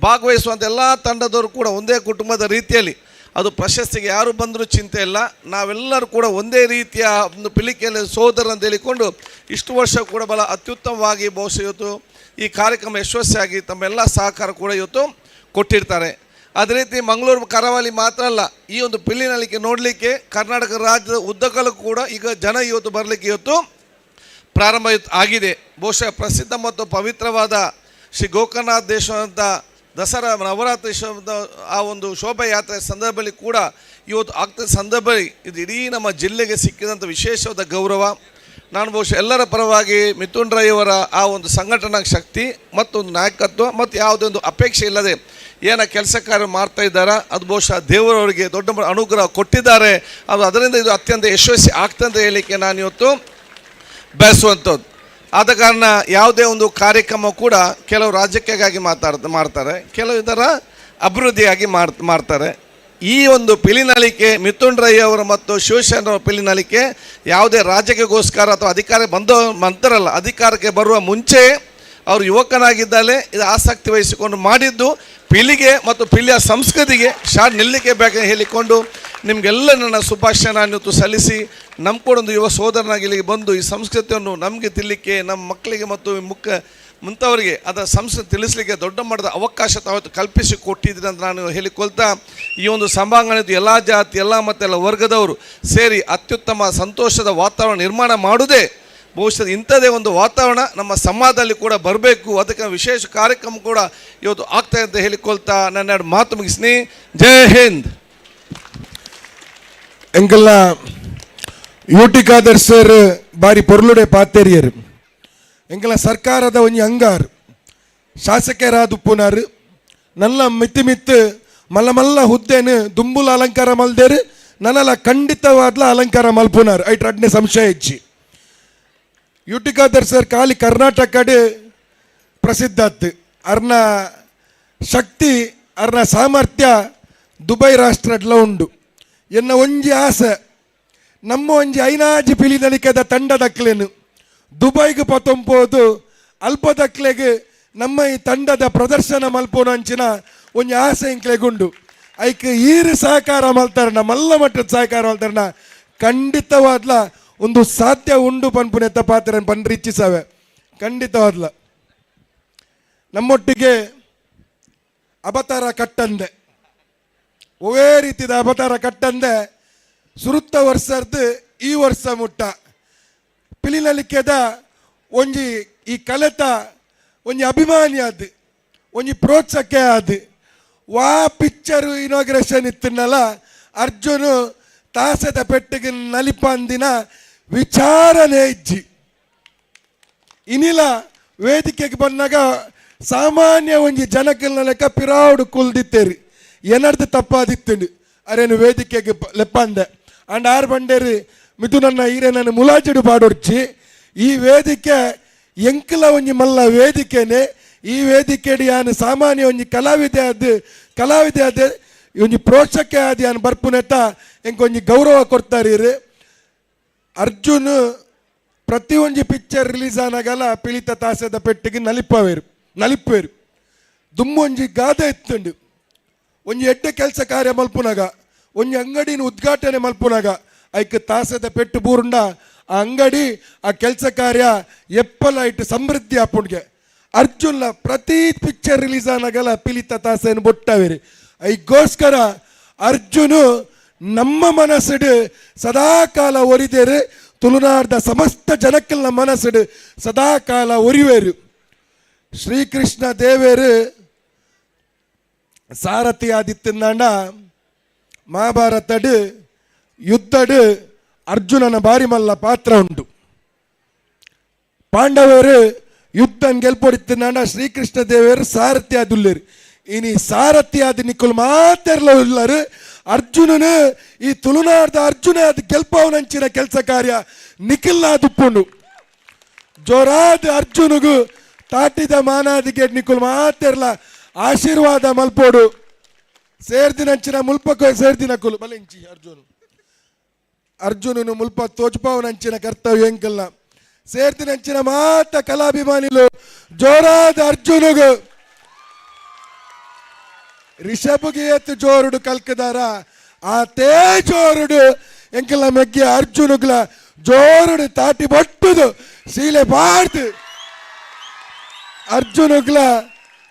ಭಾಗವಹಿಸುವಂಥ ಎಲ್ಲ ತಂಡದವರು ಕೂಡ ಒಂದೇ ಕುಟುಂಬದ ರೀತಿಯಲ್ಲಿ, ಅದು ಪ್ರಶಸ್ತಿಗೆ ಯಾರು ಬಂದರೂ ಚಿಂತೆ ಇಲ್ಲ, ನಾವೆಲ್ಲರೂ ಕೂಡ ಒಂದೇ ರೀತಿಯ ಒಂದು ಪಿಲಿಕೆಯಲ್ಲಿ ಸೋದರ ಅಂತ ಹೇಳಿಕೊಂಡು ಇಷ್ಟು ವರ್ಷ ಕೂಡ ಬಲ ಅತ್ಯುತ್ತಮವಾಗಿ ಬಹುಶಃ ಇವತ್ತು ಈ ಕಾರ್ಯಕ್ರಮ ಯಶಸ್ವಿಯಾಗಿ ತಮ್ಮೆಲ್ಲ ಸಹಕಾರ ಕೂಡ ಇವತ್ತು ಕೊಟ್ಟಿರ್ತಾರೆ. ಅದೇ ರೀತಿ ಮಂಗಳೂರು ಕರಾವಳಿ ಮಾತ್ರ ಅಲ್ಲ, ಈ ಒಂದು ಪಿಲಿನಲಿಕೆ ನೋಡಲಿಕ್ಕೆ ಕರ್ನಾಟಕ ರಾಜ್ಯದ ಉದ್ದಗಲೂ ಕೂಡ ಈಗ ಜನ ಇವತ್ತು ಬರಲಿಕ್ಕೆ ಇವತ್ತು ಪ್ರಾರಂಭ ಆಗಿದೆ. ಬಹುಶಃ ಪ್ರಸಿದ್ಧ ಮತ್ತು ಪವಿತ್ರವಾದ ಶ್ರೀ ಗೋಕರ್ಣನಾಥ ದೇಶವಂಥ ದಸರಾ ನವರಾತ್ರಿ ಆ ಒಂದು ಶೋಭಾಯಾತ್ರೆ ಸಂದರ್ಭದಲ್ಲಿ ಕೂಡ ಇವತ್ತು ಆಗ್ತದೆ ಸಂದರ್ಭದಲ್ಲಿ ಇದು ಇಡೀ ನಮ್ಮ ಜಿಲ್ಲೆಗೆ ಸಿಕ್ಕಿದಂಥ ವಿಶೇಷವಾದ ಗೌರವ. ನಾನು ಬಹುಶಃ ಎಲ್ಲರ ಪರವಾಗಿ ಮಿಥುನ್ ರೈ ಅವರ ಆ ಒಂದು ಸಂಘಟನಾ ಶಕ್ತಿ ಮತ್ತು ಒಂದು ನಾಯಕತ್ವ ಮತ್ತು ಯಾವುದೇ ಒಂದು ಅಪೇಕ್ಷೆ ಇಲ್ಲದೆ ಏನ ಕೆಲಸ ಕಾರ್ಯ ಮಾಡ್ತಾ ಇದ್ದಾರಾ ಅದು ಬಹುಶಃ ದೇವರವರಿಗೆ ದೊಡ್ಡ ಅನುಗ್ರಹ ಕೊಟ್ಟಿದ್ದಾರೆ. ಅದು ಅದರಿಂದ ಇದು ಅತ್ಯಂತ ಯಶಸ್ವಿ ಆಗ್ತಂತ ಹೇಳಲಿಕ್ಕೆ ನಾನು ಇವತ್ತು ಬಯಸುವಂಥದ್ದು. ಆದ ಕಾರಣ ಯಾವುದೇ ಒಂದು ಕಾರ್ಯಕ್ರಮ ಕೂಡ ಕೆಲವು ರಾಜ್ಯಕ್ಕಾಗಿ ಮಾಡ್ತಾರೆ, ಕೆಲವು ಇದರ ಅಭಿವೃದ್ಧಿಯಾಗಿ ಮಾಡ್ತಾರೆ. ಈ ಒಂದು ಪಿಲಿನಲಿಕೆ ಮಿಥುನ್ ರೈ ಅವರು ಮತ್ತು ಶಿವಶರಣರ ಪಿಲಿನಲಿಕೆ ಯಾವುದೇ ರಾಜ್ಯಕ್ಕೋಸ್ಕರ ಅಥವಾ ಅಧಿಕಾರ ಬಂದ ಮಂತರಲ್ಲ, ಅಧಿಕಾರಕ್ಕೆ ಬರುವ ಮುಂಚೆ ಅವರು ಯುವಕನಾಗಿದ್ದಲೇ ಇದು ಆಸಕ್ತಿ ವಹಿಸಿಕೊಂಡು ಮಾಡಿದ್ದು ಪಿಲಿಗೆ ಮತ್ತು ಪಿಲಿಯ ಸಂಸ್ಕೃತಿಗೆ ಶಾಟ್ ನಿಲ್ಲಕ್ಕೆ ಬೇಕಂತ ಹೇಳಿಕೊಂಡು ನಿಮಗೆಲ್ಲ ನನ್ನ ಶುಭಾಶಯ ನಾನು ಇವತ್ತು ಸಲ್ಲಿಸಿ, ನಮ್ಮ ಕೂಡ ಒಂದು ಯುವ ಸೋದರನಾಗಿ ಇಲ್ಲಿಗೆ ಬಂದು ಈ ಸಂಸ್ಕೃತಿಯನ್ನು ನಮಗೆ ತಿಳಿಲಿಕ್ಕೆ, ನಮ್ಮ ಮಕ್ಕಳಿಗೆ ಮತ್ತು ಮುಖ್ಯ ಮುಂತವರಿಗೆ ಅದರ ಸಂಸ್ಕೃತಿ ತಿಳಿಸಲಿಕ್ಕೆ ದೊಡ್ಡ ಮಟ್ಟದ ಅವಕಾಶ ತಾವತ್ತು ಕಲ್ಪಿಸಿ ಕೊಟ್ಟಿದ್ದೀರಿ ಅಂತ ನಾನು ಹೇಳಿಕೊಳ್ತಾ, ಈ ಒಂದು ಸಭಾಂಗಣದ ಎಲ್ಲ ಜಾತಿ, ಎಲ್ಲ ಮತ್ತೆಲ್ಲ ವರ್ಗದವರು ಸೇರಿ ಅತ್ಯುತ್ತಮ ಸಂತೋಷದ ವಾತಾವರಣ ನಿರ್ಮಾಣ ಮಾಡುವುದೇ ಬಹುಶಃ ಇಂಥದೇ ಒಂದು ವಾತಾವರಣ ನಮ್ಮ ಸಮಾಜದಲ್ಲಿ ಕೂಡ ಬರಬೇಕು. ಅದಕ್ಕೆ ವಿಶೇಷ ಕಾರ್ಯಕ್ರಮ ಕೂಡ ಇವತ್ತು ಆಗ್ತಾ ಅಂತ ಹೇಳಿಕೊಳ್ತಾ ನನ್ನ ಎರಡು ಮಾತು ಮುಗಿಸ್ನಿ. ಜೈ ಹಿಂದ್. ಎಂಗೆಲ್ಲ ಯೂಟಿಕಾದರ್ ಸರ್ ಬಾರಿ ಪೊರ್ಲುಡೆ ಪಾತೇರಿಯರು, ಎಂಗೆಲ್ಲ ಸರ್ಕಾರದ ಒಂಜಿ ಅಂಗಾರ್ ಶಾಸಕರಾದ ಉಪ್ಪುನಾರು, ನನ್ನ ಮಿತಿ ಮಿತ್ತು ಮಲ್ಲ ಮಲ್ಲ ಹುದ್ದೆನು ದುಂಬುಲ ಅಲಂಕಾರ ಮಲ್ದೇರು, ನನ್ನಲ್ಲ ಖಂಡಿತವಾದ್ಲ ಅಲಂಕಾರ ಮಲ್ಪುನಾರ್ ಐಟ್ ರಡ್ನೆ ಸಂಶಯ ಹೆಚ್ಚಿ. ಯೂಟಿಕಾದರ್ ಸರ್ ಖಾಲಿ ಕರ್ನಾಟಕಡೆ ಪ್ರಸಿದ್ಧ ಆತು, ಅರ್ನ ಶಕ್ತಿ ಅರ್ನ ಸಾಮರ್ಥ್ಯ ದುಬೈ ರಾಷ್ಟ್ರಡ್ಲ ಉಂಡು. ಎನ್ನ ಒಂಜಿ ಆಸೆ ನಮ್ಮ ಒಂಜಿ ಐನಾಜಿ ಪಿಲಿನಲಿಕೆದ ತಂಡದಕ್ಲೇನು ದುಬೈಗೆ ಪತೊಂಪೋದು ಅಲ್ಪದಕ್ಲೆಗೆ ನಮ್ಮ ಈ ತಂಡದ ಪ್ರದರ್ಶನ ಮಲ್ಪೋನು ಅಂಚಿನ ಒಂಜಿ ಆಸೆ ಇಂಕ್ಲೆಗುಂಡು. ಐಕ್ ಈರು ಸಹಕಾರ ಮಲ್ತಾರಣ, ಮಲ್ಲ ಮಟ್ಟದ ಸಹಕಾರ ಮಲ್ತಾರಣ, ಖಂಡಿತವಾದ್ಲ ಒಂದು ಸಾಧ್ಯ ಉಂಡು ಪನ್ಪುನೆತ್ತ ಪಾತ್ರ ಪನ್ರಿ ಇಚ್ಛಿಸವೆ. ಖಂಡಿತವಾದ್ಲ ನಮ್ಮೊಟ್ಟಿಗೆ ಅಬತಾರ ಕಟ್ಟಂದೆ ಒವೇ ರೀತಿದ ಅಬತಾರ ಕಟ್ಟಂದೆ ಸುರುತ್ತ ವರ್ಷರ್ದು ಈ ವರ್ಷ ಮುಟ್ಟ ಪಿಲಿನಲಿಕೆದ ಒಂಜಿ ಈ ಕಲೆತ ಒಂಜಿ ಅಭಿಮಾನಿ ಆದ್ ಒಂಜಿ ಪ್ರೋತ್ಸಾಹಕ್ಕೆ ಆದ್ ವಾ ಪಿಕ್ಚರ್ ಇನಾಗ್ರೇಷನ್ ಇತ್ತಿನಲ್ಲ ಅರ್ಜುನ್ ತಾಸದ ಪೆಟ್ಟಿಗೆ ನಲಿಪಂದಿನ ವಿಚಾರನೆ ಇಜ್ಜಿ. ಇನಿಲ ವೇದಿಕೆಗೆ ಬಂದಾಗ ಸಾಮಾನ್ಯ ಒಂಜಿ ಜನಕಲ್ನ ಲೆಕ್ಕ ಪಿರಾವುಡು ಕುಲ್ದಿತ್ತೇರಿ ಏನರ್ದು ತಪ್ಪಾದಿತ್ತುಂಡು ಅರೇನು ವೇದಿಕೆಗೆ ಲೆಪ್ಪಂದೆ ಅಂಡ್ ಆರ್ ಬಂಡೇರಿ ಮಿಥುನನ್ನ ಈರೇನನ್ನು ಮುಲಾಜಿಡು ಪಾಡೊರ್ಚಿ ಈ ವೇದಿಕೆ ಎಂಕಲ ಒಂಜಿ ಮಲ್ಲ ವೇದಿಕೆನೆ. ಈ ವೇದಿಕೆಡಿ ಯಾನು ಸಾಮಾನ್ಯ ಒಂಜಿ ಕಲಾವಿದೆ ಆದ್ ಕಲಾವಿದೆ ಆದ ಒಂಜಿ ಪ್ರೋತ್ಸಾಹಕ್ಕೆ ಆದ ಯಾನು ಬರ್ಪುನೆತ್ತ ಎಂಕೊಂಜಿ ಗೌರವ ಕೊಡ್ತಾರೀರು. ಅರ್ಜುನ್ ಪ್ರತಿ ಒಂಜಿ ಪಿಕ್ಚರ್ ರಿಲೀಸ್ ಆನಾಗಲ ಪಿಳಿತ ತಾಸದ ಪೆಟ್ಟಿಗೆ ನಲಿಪವೇರು ನಲಿಪೇರು. ದುಮ್ಮೊಂಜಿ ಗಾದೆ ಇತ್ತುಂಡು ಒಂಜಿ ಎಡ್ಡೆ ಕೆಲಸ ಕಾರ್ಯ ಮಲ್ಪುನಾಗ ಒಂಜಿ ಅಂಗಡಿನ ಉದ್ಘಾಟನೆ ಮಲ್ಪುನಾಗ ಐಕ್ ತಾಸದ ಪೆಟ್ಟು ಬೂರುಂಡ ಆ ಅಂಗಡಿ ಆ ಕೆಲಸ ಕಾರ್ಯ ಎಪ್ಪಲ ಇಟ್ಟು ಸಮೃದ್ಧಿ ಆಪುಂಡ್ಗೆ. ಅರ್ಜುನ್ಲ ಪ್ರತಿ ಪಿಕ್ಚರ್ ರಿಲೀಸ್ ಆನಾಗಲ ಪಿಲಿತ ತಾಸೇನು ಬೊಟ್ಟವೇರಿ. ಐಗೋಸ್ಕರ ಅರ್ಜುನು ನಮ್ಮ ಮನಸ್ಸುಡು ಸದಾಕಾಲ ಒರಿದೇರು, ತುಳುನಾಡ್ದ ಸಮಸ್ತ ಜನಕ್ಕಲ್ನ ಮನಸ್ಸುಡು ಸದಾಕಾಲ ಒರಿವೇರು. ಶ್ರೀಕೃಷ್ಣ ದೇವೇರು ಸಾರಥಿ ಆದಿತ್ತಿಂದಾಂಡ ಮಹಾಭಾರತಡು ಯುದ್ಧಡು ಅರ್ಜುನನ ಬಾರಿ ಮಲ್ಲ ಪಾತ್ರ ಉಂಟು. ಪಾಂಡವರು ಯುದ್ಧನ್ ಗೆಲ್ಪೊಡಿತ್ತಿಂದಾಂಡ ಶ್ರೀಕೃಷ್ಣ ದೇವರು ಸಾರಥಿ ಆದುಲ್ಲೇರು. ಇನಿ ಸಾರಥಿ ಆದ ನಿಕ್ಕುಲು ಮಾತೆರ್ಲ ಉಲ್ಲರು ಅರ್ಜುನನು ಈ ತುಳುನಾಡ್ದ ಅರ್ಜುನ ಅದು ಗೆಲ್ಪವನಂಚಿನ ಕೆಲಸ ಕಾರ್ಯ ನಿಖಿಲ್ನ ದುಪ್ಪುಂಡು. ಜೋರಾದ ಅರ್ಜುನಗು ತಾಟಿದ ಮಾನಾದಿಗೆ ನಿಕ್ಕುಲು ಮಾತೆರ್ಲ ಆಶೀರ್ವಾದ ಮಲ್ಪೋಡು. ಸೇರ್ದಿನಂಚಿನ ಮುಲ್ಪಕ ಸೇರ್ದಿನ ಕುಲು ಬಲೆಂಚಿ ಅರ್ಜುನ ಅರ್ಜುನನು ಮುಲ್ಪ ತೋಜ್ಪಾವನಂಚಿನ ಕರ್ತವ್ಯ ಎಂಕಲ್ನ ಸೇರ್ದಿನಂಚಿನ ಮಾತ ಕಲಾಭಿಮಾನಿಲು ಜೋರಾದ ಅರ್ಜುನಗು ರಿಷಭಗೆ ಏತ್ ಜೋರುಡು ಕಲ್ಕದಾರ ಆ ತೇ ಜೋರುಡು ಎಂಕಲ್ನ ಮೆಗ್ಗಿ ಅರ್ಜುನುಗ್ಲ ಜೋರುಡು ತಾಟಿ ಬಟ್ಟುದು ಸೀಲೆ ಬಾರ್ದು ಅರ್ಜುನುಗ್ಲ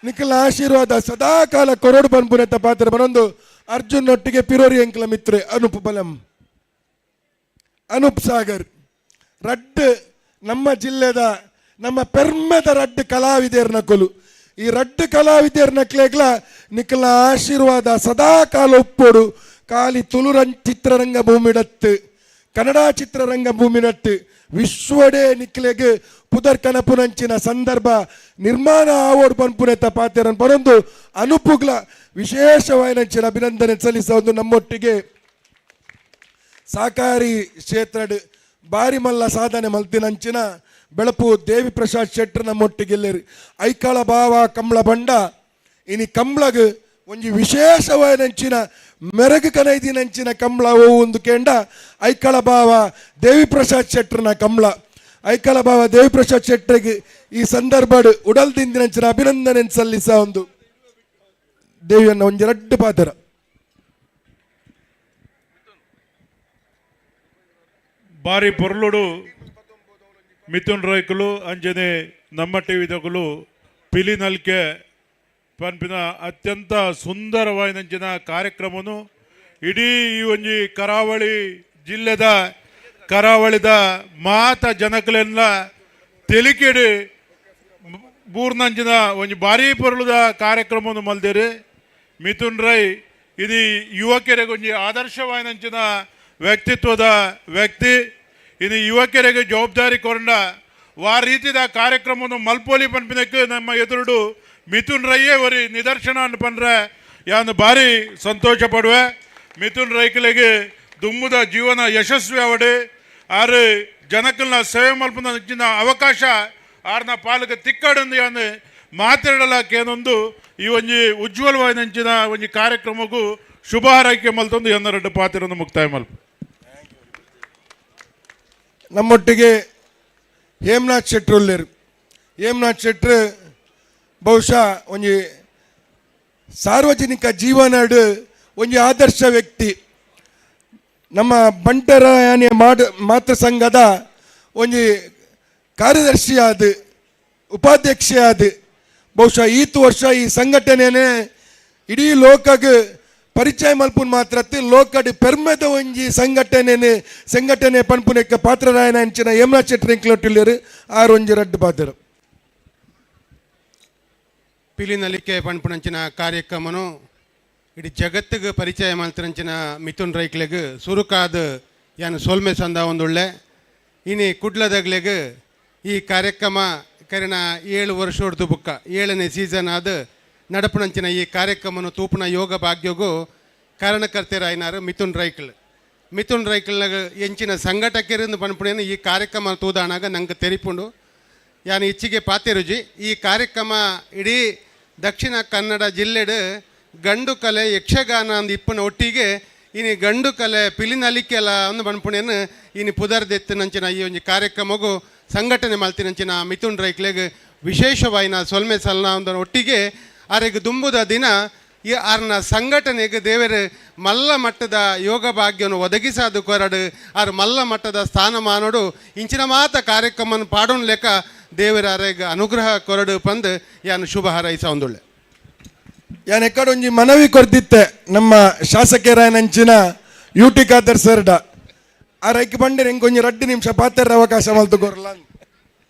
ನಿಖಲ ಆಶೀರ್ವಾದ ಸದಾಕಾಲ ಕೊರಡು ಬನ್ಪುನೆತ್ತ ಪಾತ್ರ ಬನೊಂದು ಅರ್ಜುನ್ ಒಟ್ಟಿಗೆ ಪಿರೋರಿ ಎಂಕಲ ಮಿತ್ರೆ ಅನೂಪ್ ಬಲಂ ಅನೂಪ್ ಸಾಗರ್ ರಡ್ಡು ನಮ್ಮ ಜಿಲ್ಲೆದ ನಮ್ಮ ಪೆರ್ಮೆದ ರಡ್ಡು ಕಲಾವಿದೆಯರ್ನ ಕೊಲು. ಈ ರಡ್ಡು ಕಲಾವಿದೆಯರ್ನ ಕ್ಲೇಗ್ಲ ನಿಖಲ ಆಶೀರ್ವಾದ ಸದಾಕಾಲ ಉಪ್ಪೋಡು. ಖಾಲಿ ತುಳುರಂ ಚಿತ್ರರಂಗ ಭೂಮಿಡತ್ತು Kannada ಚಿತ್ರರಂಗ ಭೂಮಿ ನಟ್ಟು ವಿಶ್ವಡೇ ನಿಕ್ಲೆಗ್ ಪುದರ್ ಕನಪುನಂಚಿನ ಸಂದರ್ಭ ನಿರ್ಮಾಣ ಆವೋಡ್ ಪನ್ಪುನೆತ ಪಾತೆರನ್ ಪನೊಂದು ಅನುಪುಗ್ಲ ವಿಶೇಷವಾಯಿನಂಚಿನ ಅಭಿನಂದನೆ ಸಲ್ಲಿಸ ಒಂದು ನಮ್ಮೊಟ್ಟಿಗೆ ಸಹಕಾರಿ ಕ್ಷೇತ್ರಡ್ ಬಾರಿ ಮಲ್ಲ ಸಾಧನೆ ಮಲ್ತಿನಂಚಿನ ಬೆಳಪು ದೇವಿ ಪ್ರಸಾದ್ ಶೆಟ್ಟರ್ ನಮ್ಮೊಟ್ಟಿಗೆಲ್ಲೇರು. ಐಕಾಳ ಬಾವ ಕಂಬಳ ಬಂಡ ಇನಿ ಕಂಬ್ಳಗ್ ಒಂಜಿ ವಿಶೇಷವಾಯಿನಂಚಿನ ಮೆರಗು ಕನೈದಿನಂಚಿನ ಕಂಬಳ ಒಂದು ಕೇಂಡ ಐಕಳ ಬಾವ ದೇವಿ ಪ್ರಸಾದ್ ಶೆಟ್ಟರ್ನ ಕಂಬಳ. ಐಕಳ ಬಾವ ದೇವಿ ಪ್ರಸಾದ್ ಶೆಟ್ಟರ್ಗೆ ಈ ಸಂದರ್ಭಡ್ ಉಡಲ್ ದಿಂದಿನಂಚಿನ ಅಭಿನಂದನೆ ಸಲ್ಲಿಸ ಒಂದು ದೇವಿಯನ್ನ ಒಂಜಿ ರಡ್ಡು ಪಾತ್ರ. ಬಾರಿ ಪೊರ್ಲುಡು ಮಿಥುನ್ ರೈಕುಲು ಅಂಜನೆ ನಮ್ಮ ಟಿವಿದಗುಲು ಪಿಲಿ ನಲ್ಕೆ ಪನ್ಪಿನ ಅತ್ಯಂತ ಸುಂದರವಾಯಿನಂಚಿನ ಕಾರ್ಯಕ್ರಮನು ಇಡೀ ಈ ಒಂಜಿ ಕರಾವಳಿ ಜಿಲ್ಲೆದ ಕರಾವಳಿದ ಮಾತ ಜನಕಲೆಲ್ಲ ತೆಲಿಕೆಡು ಬೂರ್ನಂಚಿನ ಒಂಜಿ ಭಾರೀ ಪೊರ್ಲುದ ಕಾರ್ಯಕ್ರಮವನ್ನು ಮಲ್ದೇರು. ಮಿಥುನ್ ರೈ ಇದು ಯುವಕರಿಗೆ ಒಂಜಿ ಆದರ್ಶವಾಯಿನಂಚಿನ ವ್ಯಕ್ತಿತ್ವದ ವ್ಯಕ್ತಿ. ಇದು ಯುವಕರಿಗೆ ಜವಾಬ್ದಾರಿ ಕೊಂಡ ವಾ ರೀತಿದ ಕಾರ್ಯಕ್ರಮವನ್ನು ಮಲ್ಪೋಲಿ ಪನ್ಪಿನಕ್ಕೆ ನಮ್ಮ ಎದುರುಡು ಮಿಥುನ್ ರೈಯೇ ಒರಿ ನಿದರ್ಶನ ಪಂಡ್ರೆ ಯಾನು ಭಾರಿ ಸಂತೋಷ ಪಡುವೆ. ಮಿಥುನ್ ರೈಕಲಿಗೆ ದುಮ್ಮುದ ಜೀವನ ಯಶಸ್ವಿ ಅವಡೆ ಆರು ಜನಕಲ್ನ ಸೇವೆ ಮಲ್ಪುನ ಅವಕಾಶ ಆರ್ನ ಪಾಲಕ ತಿಕ್ಕಡಂದು ಯಾನು ಮಾತಾಡಲಕ್ಕೇನೊಂದು ಈ ಒಂಜಿ ಉಜ್ವಲವಾಯಿನಂಚಿನ ಒಂಜಿ ಕಾರ್ಯಕ್ರಮಕ್ಕೂ ಶುಭ ಹಾರೈಕೆ ಮಲ್ತೊಂದು ಎನ್ನರೆಡ್ಡು ಪಾತ್ರವನ್ನು ಮುಕ್ತಾಯ ಮಲ್ಪ. ನಮ್ಮೊಟ್ಟಿಗೆ ಹೇಮನಾಥ್ ಶೆಟ್ರು ಉಲ್ಲೇರು. ಹೇಮನಾಥ್ ಶೆಟ್ರು ಬಹುಶಃ ಒಂಜಿ ಸಾರ್ವಜನಿಕ ಜೀವನಡ್ ಒಂಜಿ ಆದರ್ಶ ವ್ಯಕ್ತಿ. ನಮ್ಮ ಬಂಟರಾಯಣಿ ಮಾತೃ ಸಂಘದ ಒಂಜಿ ಕಾರ್ಯದರ್ಶಿಯಾದ ಉಪಾಧ್ಯಕ್ಷೆಯಾದ ಬಹುಶಃ ಈತು ವರ್ಷ ಈ ಸಂಘಟನೆನೇ ಇಡೀ ಲೋಕಗ್ ಪರಿಚಯ ಮಲ್ಪುನ್ ಮಾತ್ರ ಲೋಕಡ್ ಪೆರ್ಮೆದ ಒಂಜಿ ಸಂಘಟನೆ ಸಂಘಟನೆ ಪನ್ಪುನೆಕ್ಕ ಪಾತ್ರರಾಯನ ಅಂಚಿನ ಹೇಮನಾಥ್ ಶೆಟ್ಟಿ ಎಂಕ್ಲೊಟ್ಟಿಲ್ಲೇರು ಆರು ಒಂಜಿ ರಡ್ಡು ಪಾತ್ರ. ಪಿಲಿನಲಿಕೆ ಪನ್ಪುನಂಚಿನ ಕಾರ್ಯಕ್ರಮನು ಇಡೀ ಜಗತ್ತಿಗೆ ಪರಿಚಯ ಮಲ್ತಿನಂಚಿನ ಮಿಥುನ್ ರೈಕ್ಲೆಗ್ ಸುರುಕಾದ ಯಾನು ಸೋಲ್ಮೆ ಸಂದ ಒಂದುಳ್ಳೆ. ಇನಿ ಕುಡ್ಲದಗ್ಲೆಗ್ ಈ ಕಾರ್ಯಕ್ರಮ ಕರಿನ 7 ವರ್ಷದ ಬುಕ್ಕ 7ನೇ ಸೀಸನ್ ಆದ ನಡಪುನಂಚಿನ ಈ ಕಾರ್ಯಕ್ರಮನು ತೂಪುನ ಯೋಗ ಭಾಗ್ಯಗೂ ಕಾರಣಕರ್ತರಾಯಿನಾರು ಮಿಥುನ್ ರೈಕ್ಲ್. ಮಿಥುನ್ ರೈಕ್ಲ್ನಾಗ ಎಂಚಿನ ಸಂಘಟಕರಿಂದ ಪನ್ಪುನೇನು ಈ ಕಾರ್ಯಕ್ರಮ ತೂದಾಣಾಗ ನಂಗೆ ತೆರಿಪುಂಡು. ಯಾನು ಇಚ್ಚಿಗೆ ಪಾತೆರುಜಿ ಈ ಕಾರ್ಯಕ್ರಮ ಇಡೀ ದಕ್ಷಿಣ ಕನ್ನಡ ಜಿಲ್ಲೆಡು ಗಂಡು ಕಲೆ ಯಕ್ಷಗಾನ ಅಂದ್ ಇಪ್ಪನ ಒಟ್ಟಿಗೆ ಇನಿ ಗಂಡು ಕಲೆ ಪಿಲಿನಲಿಕೆಲ ಅಂದು ಪನ್ಪುನೇನು ಇನಿ ಪುದರ್ದೆತ್ತಿನಂಚಿನ ಈ ಒಂಜಿ ಕಾರ್ಯಕ್ರಮಗೂ ಸಂಘಟನೆ ಮಲ್ತಿನಂಚಿನ ಮಿಥುನ್ ರೈಕ್ಲೆಗ್ ವಿಶೇಷವಾಯಿನ ಸೊಲ್ಮೆ ಸಲ್ನ ಒಂದನ ಒಟ್ಟಿಗೆ ಆರೆಗ್ ದುಂಬುದ ದಿನ ಈ ಆರ್ನ ಸಂಘಟನೆಗೆ ದೇವರು ಮಲ್ಲ ಮಟ್ಟದ ಯೋಗ ಭಾಗ್ಯವನ್ನು ಒದಗಿಸಾದು ಕೊರಡು ಆರು ಮಲ್ಲ ಮಟ್ಟದ ಸ್ಥಾನಮಾನೋಡು ಇಂಚಿನ ಮಾತ ಕಾರ್ಯಕ್ರಮವನ್ನು ಪಾಡೋಣ ಲೆಕ್ಕ ದೇವರ ಆರೆಗ್ ಅನುಗ್ರಹ ಕೊರಡು ಪಂದ್ ಯಾನು ಶುಭ ಹಾರೈಸ ಒಂದುಳ್ಳೆ. ಯಾನ್ ಎಕ್ಕಡೊಂಜಿ ಮನವಿ ಕೊರ್ದಿತ್ತೆ ನಮ್ಮ ಶಾಸಕರಾಯನಂಚಿನ ಯು ಟಿ ಖಾದರ್ ಸರ್ಡ ಆ ರೈಕ್ ಬಂಡಿರ ಎಂಕೊಂಜಿ 2 ನಿಮಿಷ ಪಾತೆರ ಅವಕಾಶ ಮಲ್ತು ಕೊರ್ಲ.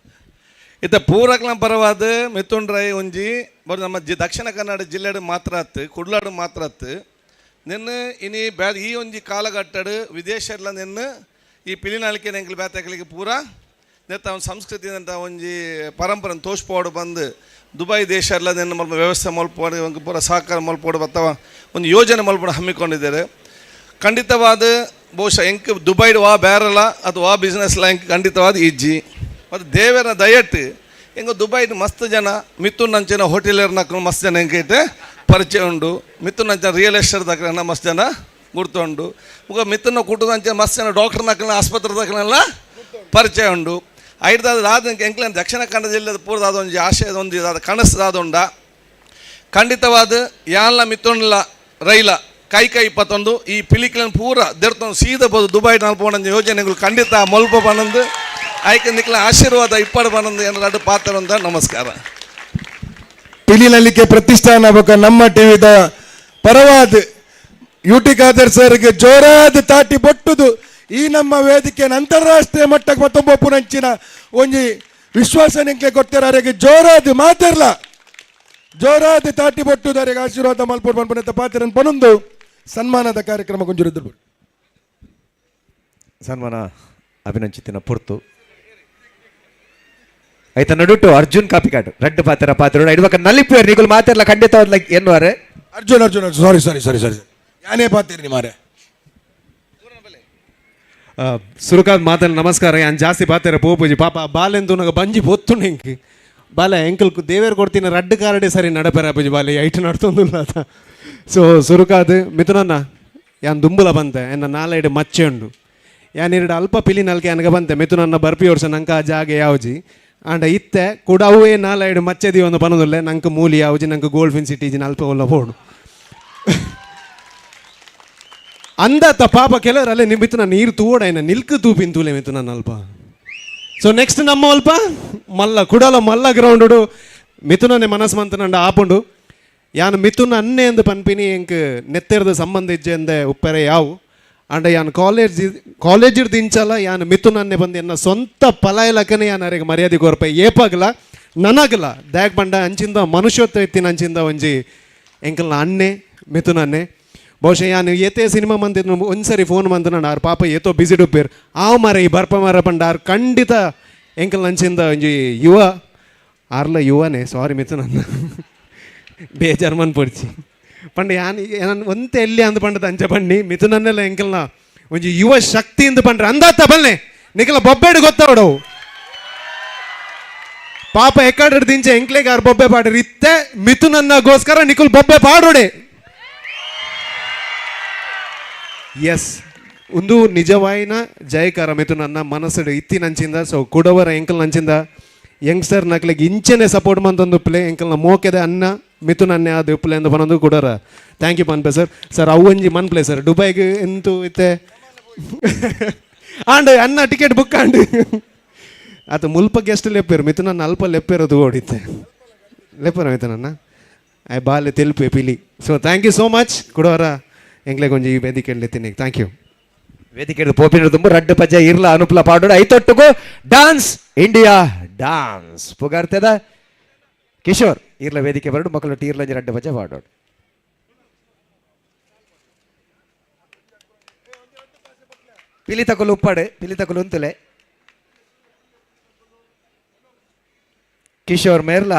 ಇತ್ತ ಪೂರಕ್ಲ ಪರವಾದ ಮಿಥುನ್ ರೈ ಒಂಜಿ ಬರ್ ನಮ್ಮ ದಕ್ಷಿಣ ಕನ್ನಡ ಜಿಲ್ಲೆಡು ಮಾತ್ರ ಅತ್ತು ಕುಡ್ಲಾಡು ಮಾತ್ರ ಅತ್ತು ನಿನ್ನ ಇನಿ ಬ್ಯಾ ಈ ಒಂಜಿ ಕಾಲಘಟ್ಟಡು ವಿದೇಶಡ್ಲ ನಿನ್ನ ಈ ಪಿಲಿನಾಳಿಕೆ ನೆಂಕಲ್ ಬ್ಯಾತಕಲಿಗೆ ಪೂರ ನೆತ್ತ ಒಂದು ಸಂಸ್ಕೃತಿ ಅಂತ ಒಂಜಿ ಪರಂಪರೆ ತೋಷ್ಪೋಡು ಬಂದು ದುಬೈ ದೇಶ ಎಲ್ಲ ನಿನ್ನ ಮಲ್ಪ ವ್ಯವಸ್ಥೆ ಮಲ್ಪೋಡು ಒಂದು ಪೂರ ಸಹಕಾರ ಮಲ್ಪೋಡು ಅಥವಾ ಒಂದು ಯೋಜನೆ ಮಲ್ಪೋಡು ಹಮ್ಮಿಕೊಂಡಿದ್ದಾರೆ. ಖಂಡಿತವಾದ ಬಹುಶಃ ಎಂಕ್ ದುಬೈಡ್ ವಾ ಬೇರಲ್ಲ ಅಥವಾ ವಾ ಬಿಸ್ನೆಸ್ಲ ಎಂಕ್ ಖಂಡಿತವಾದ ಇಜ್ಜಿ ಮತ್ತು ದೇವರ ದಯಟ್ಟು ಎಂಗ ದುಬೈಡ್ ಮಸ್ತ್ ಜನ ಮಿಥುನ್ ಅಂಚಿನ ಹೋಟೆಲರ್ನ ಮಸ್ತ್ ಜನ ಎಂಕೈತೆ ಪರಿಚಯ ಉಂಡು. ಮಿಥುನ್ ಅಂಚಿನ ರಿಯಲ್ ಎಸ್ಟೇಟ್ ದಕ್ಕನ ಮಸ್ತ್ ಜನ ಗುರ್ತುಂಡು. ಮುಗ ಮಿಥುನ ಕೂಟದ ಅಂಚಿನ ಮಸ್ತ್ ಜನ ಡಾಕ್ಟರ್ ನಕ್ಕನ ಆಸ್ಪತ್ರೆ ದಕ್ಕನೆಲ್ಲ ಪರಿಚಯ ಉಂಡು. ಐಡ್ದಾದ ಆದ ಎಂಕ್ಲ ದಕ್ಷಿಣ ಕನ್ನಡ ಜಿಲ್ಲೆದ ಪೂರ್ದಾದ ಒಂಜಿ ಆಶಯದ ಒಂದು ಇದಾದ ಕನಸುದಾದ ಖಂಡಿತವಾದ ಯಾನ್ಲ ಮಿಥುನ್ಲ ರೈಲ ಕೈ ಕೈ 21 ಈ ಪಿಲಿಕ್ಲನ್ ಪೂರ ದೆರ್ತೊಂದು ಸೀದ ಬೋದು ದುಬೈ ನಲ್ಪೋಣ ಯೋಜನೆಗಳು ಖಂಡಿತ ಮೊಲ್ಪ ಬನಂದು ಆಯ್ಕೆ ನಿಕ್ಲ ಆಶೀರ್ವಾದ ಇಪ್ಪಡು ಬನಂದು ಏನಾದ್ರು ಪಾತ್ರ ಅಂತ ನಮಸ್ಕಾರ. ಪಿಲಿನಲಿಕೆ ಪ್ರತಿಷ್ಠಾನ ಬೊಕ ನಮ್ಮ ಟಿವಿದ ಪರವಾದ ಯು ಟಿ ಖಾದರ್ ಸರ್ಗೆ ಜೋರಾದ ತಾಟಿ ಬೊಟ್ಟುದು ಈ ನಮ್ಮ ವೇದಿಕೆ ಅಂತಾರಾಷ್ಟ್ರೀಯ ಮಟ್ಟಕ್ಕೆ ಮತ್ತೊಬ್ಬ ಪುನಂಚಿನ ಒಂಜಿ ವಿಶ್ವಾಸ ನಿಂಕೆ ಕೊಡ್ತಾರೆ ಜೋರಾದ ಮಾತಿರ್ಲ ಜೋರಾದ ತಾಟಿ ಬೊಟ್ಟುದಾರಿಗೆ ಆಶೀರ್ವಾದ ಮಲ್ಪುರ್ ಪನ್ಪುನೆತ್ತ ಪಾತ್ರನ್ ಪನೊಂದು ಸನ್ಮಾನದ ಕಾರ್ಯಕ್ರಮ ಗುಂಜುರಿದ್ರು. ಸನ್ಮಾನ ಅಭಿನಂಚಿತಿನ ಪುರ್ತು ಐತ ನಡುಟು ಅರ್ಜುನ್ ಕಾಪಿಕಾಡು ರಡ್ಡು ಪಾತ್ರ ಪಾತ್ರ ಇಡುವಕ ನಲಿಪುವೇರ್ ನಿಗುಲು ಮಾತೆರ್ಲ ಖಂಡಿತವಾದ್ಲ ಎನ್ನುವಾರೆ. Arjun Arjun Arjun, sorry sorry sorry sorry, ಯಾನೇ ಪಾತೇರಿ ಮಾರೆ. ಸುರುಕಾದ್ ಮಾತಲ್ಲಿ ನಮಸ್ಕಾರ. ಯಾನ್ ಜಾಸ್ತಿ ಪಾತೆರ ಪೋಪುಜಿ ಪಾಪ ಬಾಲೆಂದು ನಗ ಬಂಜಿ ಪೊತ್ತುಂಡು ಎಂಕ್ ಬಾಲೆ ಎಂಕಲ್ ದೇವೇರ್ ಕೊಡ್ತೀನಿ ರಡ್ಡು ಕಾರಡೆ ಸರಿ ನಡಪೆರ ಪೂಜಿ ಬಾಲೆ ಐಟ್ ನಡ್ತೊಂದುಲ್ಲ. ಸೊ ಸುರುಕಾದ್ ಮಿಥುನನ್ನ ಯಾನ್ ದುಂಬುಲ ಬಂತೆ ಎನ್ನ ನಾಲೈಡ್ ಮಚ್ಚೆ ಉಂಡು ಯಾನ್ ಎರಡು ಅಲ್ಪ ಪಿಲಿ ನಲ್ಕೆ ಅನಗ ಬಂತೆ ಮಿಥುನನ್ನ ಬರ್ಪಿ ವರ್ಷ ನಂಕ ಆ ಜಾಗೆ ಯಾವ್ಜಿ ಆಂಡ ಇತ್ತೆ ಕೂಡ ಅವೇ ನಾಲೈಡ್ ಮಚ್ಚೆ ಒಂದು ಪನದುಲ್ಲೆ ನಂಗೆ ಮೂಲಿ ಯಾವ್ಜಿ ನಂಗೆ ಗೋಲ್ಡ್ ಫಿನ್ ಸಿಟಿ ಅಲ್ಪ ಒಲ್ಲ ಪೋಡು ಅಂದಾತ ಪಾಪ ಕೆಲವರಲ್ಲೇ ನಿಮ್ಮ ಮಿಥುನ ನೀರು ತೂವಡ ನಿಲ್ಕು ತೂಪಿನ ತೂಲೆ ಮಿಥುನ ಅಲ್ಪ. ಸೊ ನೆಕ್ಸ್ಟ್ ನಮ್ಮ ಅಲ್ಪ ಮಲ್ಲ ಕುಡಲ ಮಲ್ಲ ಗ್ರೌಂಡು ಮಿಥುನನೆ ಮನಸ್ಸು ಮಂತನಂಡ ಆಪುಂಡು ಯಾನ್ ಮಿಥುನ ಅನ್ನೆ ಅಂದು ಪನ್ಪಿನಿ ಎಂಕ್ ನೆತ್ತೆರ್ದ ಸಂಬಂಧ ಇಜ್ಜೆ ಅಂದೆ ಉಪ್ಪರೆ ಯಾವು ಅಂಡ ಯಾನ್ ಕಾಲೇಜ್ ಕಾಲೇಜ್ ದಿಂಚಲ ಯಾನ್ ಮಿಥುನ ಅನ್ನೆ ಬಂದು ಎನ್ನ ಸ್ವಂತ ಪಲಾಯಲಕನೆ ಯಾನ್ ಅರೆಗೆ ಮರ್ಯಾದೆ ಕೊರ್ಪೆ ಏಪಾಗಲ ನನಗಲ ದ್ಯಾಗ್ ಬಂಡ ಅಂಚಿಂದ ಮನುಷ್ಯತ್ವ ಎತ್ತಿನ ಅಂಚಿಂದ ಒಂಜಿ ಎಂಕಲ್ನ ಅನ್ನೆ ಮಿಥುನ ಅನ್ನೆ. ಬಹುಶಃ ಯಾನು ಏತೇ ಸಿನಿಮಾ ಮಂದಿದ್ದು ಒಂದ್ಸರಿ ಫೋನ್ ಬಂದು ನಾನು ಆರ್ ಪಾಪ ಏತೋ ಬಿಸಿ ಡುಪ್ಪೇರ್ ಆವ್ ಮಾರ ಈ ಬರ್ಪ ಮಾರ ಪಂಡ ಆರ್ ಖಂಡಿತ ಎಂಕಲ್ ನಂಚಿಂದ ಒಂಜಿ ಯುವ ಆರ್ಲ ಯುವನೇ ಸಾರಿ ಮಿಥುನನ್ನ ಬೇಜಾರ್ ಮನ್ ಪೊಡ್ಚಿ ಪಂಡ ಯಾನ್ ನಾನು ಒಂತೆ ಎಲ್ಲಿ ಅಂದ್ ಪಂಡದ ಅಂಚ ಬಣ್ಣಿ ಮಿಥುನನ್ನೆಲ್ಲ ಎಂಕಲ್ನ ಒಂಜಿ ಯುವ ಶಕ್ತಿ ಇಂದ ಪಂಡ್ರೆ ಅಂದಾತ ಬಲ್ಲೆ ನಿಕಲ ಬೊಬ್ಬೆಡು ಗೊತ್ತಾವಡವು ಪಾಪ ಎಕ್ಕಡ ದಿಂಚೆ ಎಂಕ್ಲೆಗ್ ಆರ್ ಬೊಬ್ಬೆ ಪಾಡ್ರಿ ಇತ್ತೆ ಮಿಥುನನ್ನಗೋಸ್ಕರ ನಿಕುಲ್ ಬೊಬ್ಬೆ ಪಾಡೋಡೆ. ಎಸ್ ಒಂದು ನಿಜವಾಯಿನ ಜಯಕಾರ ಮಿಥುನನ್ನ ಮನಸ್ಸು ಇತ್ತಿನಂಚಿಂದ. ಸೊ ಕುಡವರ ಎಂಕಲ್ ನಂಚಿಂದ ಯಂಗ್ಸ್ಟರ್ ನಕ್ಲಿಗೆ ಇಂಚೆನೆ ಸಪೋರ್ಟ್ ಮಂತೊಂದು ಪ್ಲೇ ಎಂಕಲ್ನ ಮೋಕೆದ ಅನ್ನ ಮಿಥುನನ್ನೇ ಅದು ಪ್ಲೇ ಅಂದ ಬನ್ನೊಂದು ಕುಡರ thank you ಮನ್ಪೆ ಸರ್. ಸರ್ ಅವು ಒಂಜಿ ಮನ್ಪ್ಲೆ ಸರ್ ದುಬೈಗೆ ಎಂತು ಇತ್ತೆ ಆಂಡ್ ಅನ್ನ ಟಿಕೆಟ್ ಬುಕ್ ಆಂಡ್ ಆತ ಮುಲ್ಪ ಗೆಸ್ಟ್ ಲೆಪ್ಪೇರು ಮಿಥುನನ್ನ ಅಲ್ಪ ಲೆಪ್ಪೇರೋದು ಓಡಿತ್ತೆ ಲೆಪ್ಪರ ಮಿಥುನನ್ನ I ಬಾಲೆ ತೆಲುಪೆ ಪಿಲಿ. So thank you so much ಕುಡವರ ಎಂಗ್ಲೆ ಕೊಂಜಿ ಈ ವೇದಿಕೆ ತಿನ್ನಿ thank you. ವೇದಿಕೆ ಪೋಪಿನ ತುಂಬ ರಡ್ಡು ಪಜ್ಜ ಇರ್ಲ ಅನುಪಲ ಪಾಡೋಡು ಐತೊಟ್ಟುಗು ಡಾನ್ಸ್ ಇಂಡಿಯಾ ಡಾನ್ಸ್ ಪುಗಾರ್ತದ ಕಿಶೋರ್ ಇರ್ಲ ವೇದಿಕೆ ಬರಡು ಮಕ್ಕಳು ಇರ್ಲಂಜಿ ರಡ್ಡು ಪಜ್ಜ ಪಾಡೋಡು. ಪಿಲಿ ತಕೊಲು ಉಪ್ಪಾಡು ಪಿಲಿ ತಕೊಲು ಉಂತುಲೆ ಕಿಶೋರ್ ಮೇರ್ಲ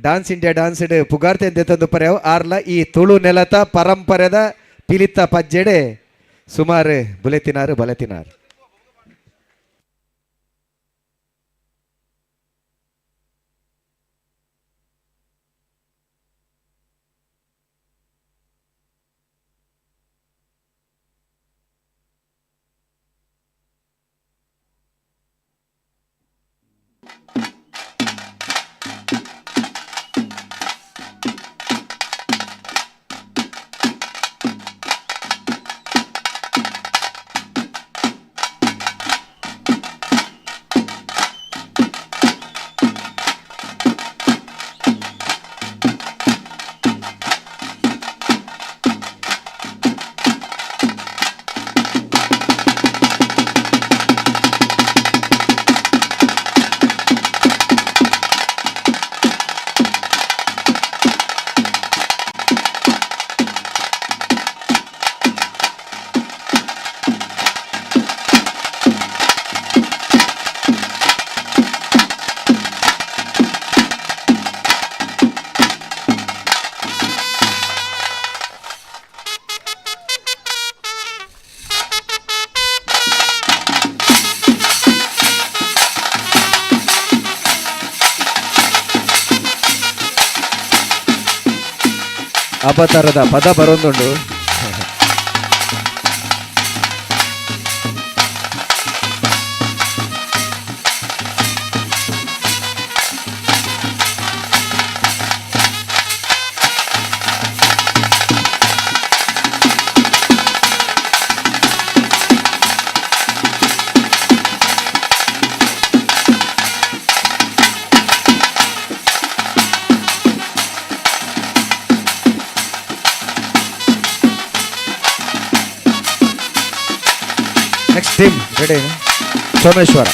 ಡಾನ್ಸ್ ಇಂಡಿಯಾ ಡಾನ್ಸ್ ಪುಗಾರ್ತೆ ತಂದು ಪರ್ಯಾವ ಆರ್ಲ ಈ ತುಳು ನೆಲತ ಪರಂಪರೆದ ಪಿಲಿತ ಪಜ್ಜೆಡೆ ಸುಮಾರು ಬುಲೆತಿನಾರು ಬಲೆತಿನಾರು. ಅಪತರದ ಪದ ಬರೋದುಂಡು. Next team ready Someshwara.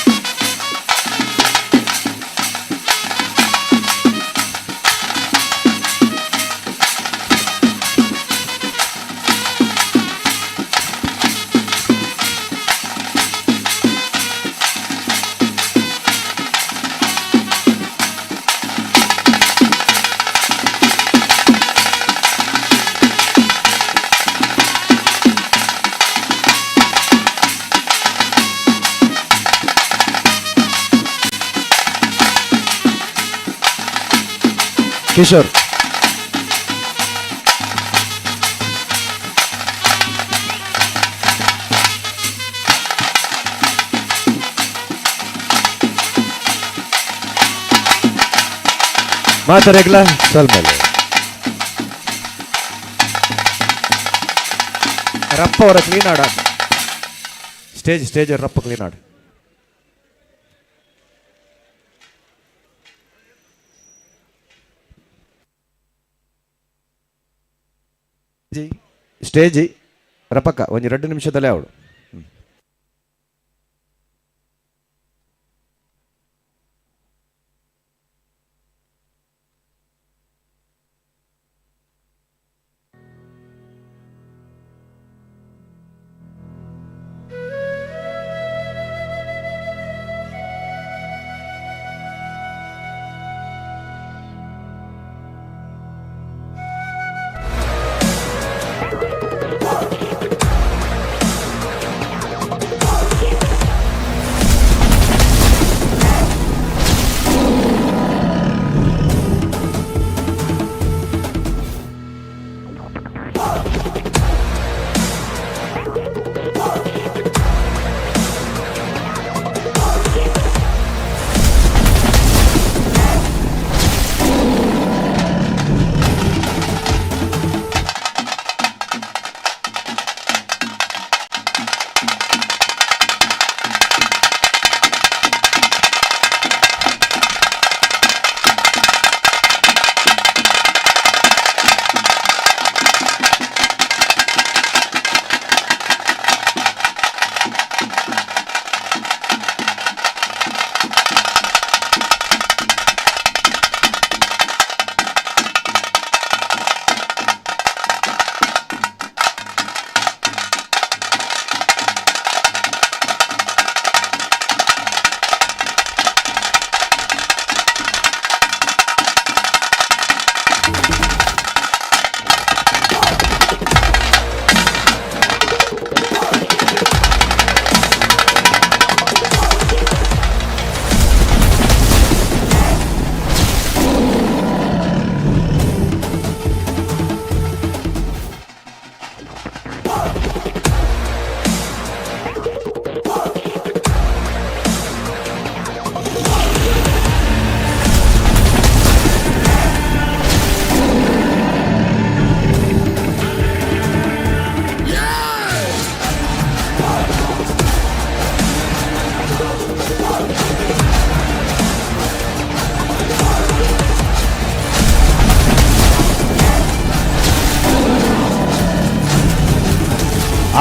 Kishore. ಮಾತಾಡಗ್ಲ ಸೊಲ್ಮೆಲೆ ರಪ್ಪ ಅವರ ಕ್ಲೀನ್ ಆಡ ಸ್ಟೇಜ್ ಸ್ಟೇಜ್ ರಪ್ಪ ಕ್ಲೀನ್ ಆಡು. ಸ್ಟೇಜ್ ರಪಕ್ಕ ಒಂಜಿ 2 ನಿಮಿಷದಲ್ಲೇ ಅವಳು.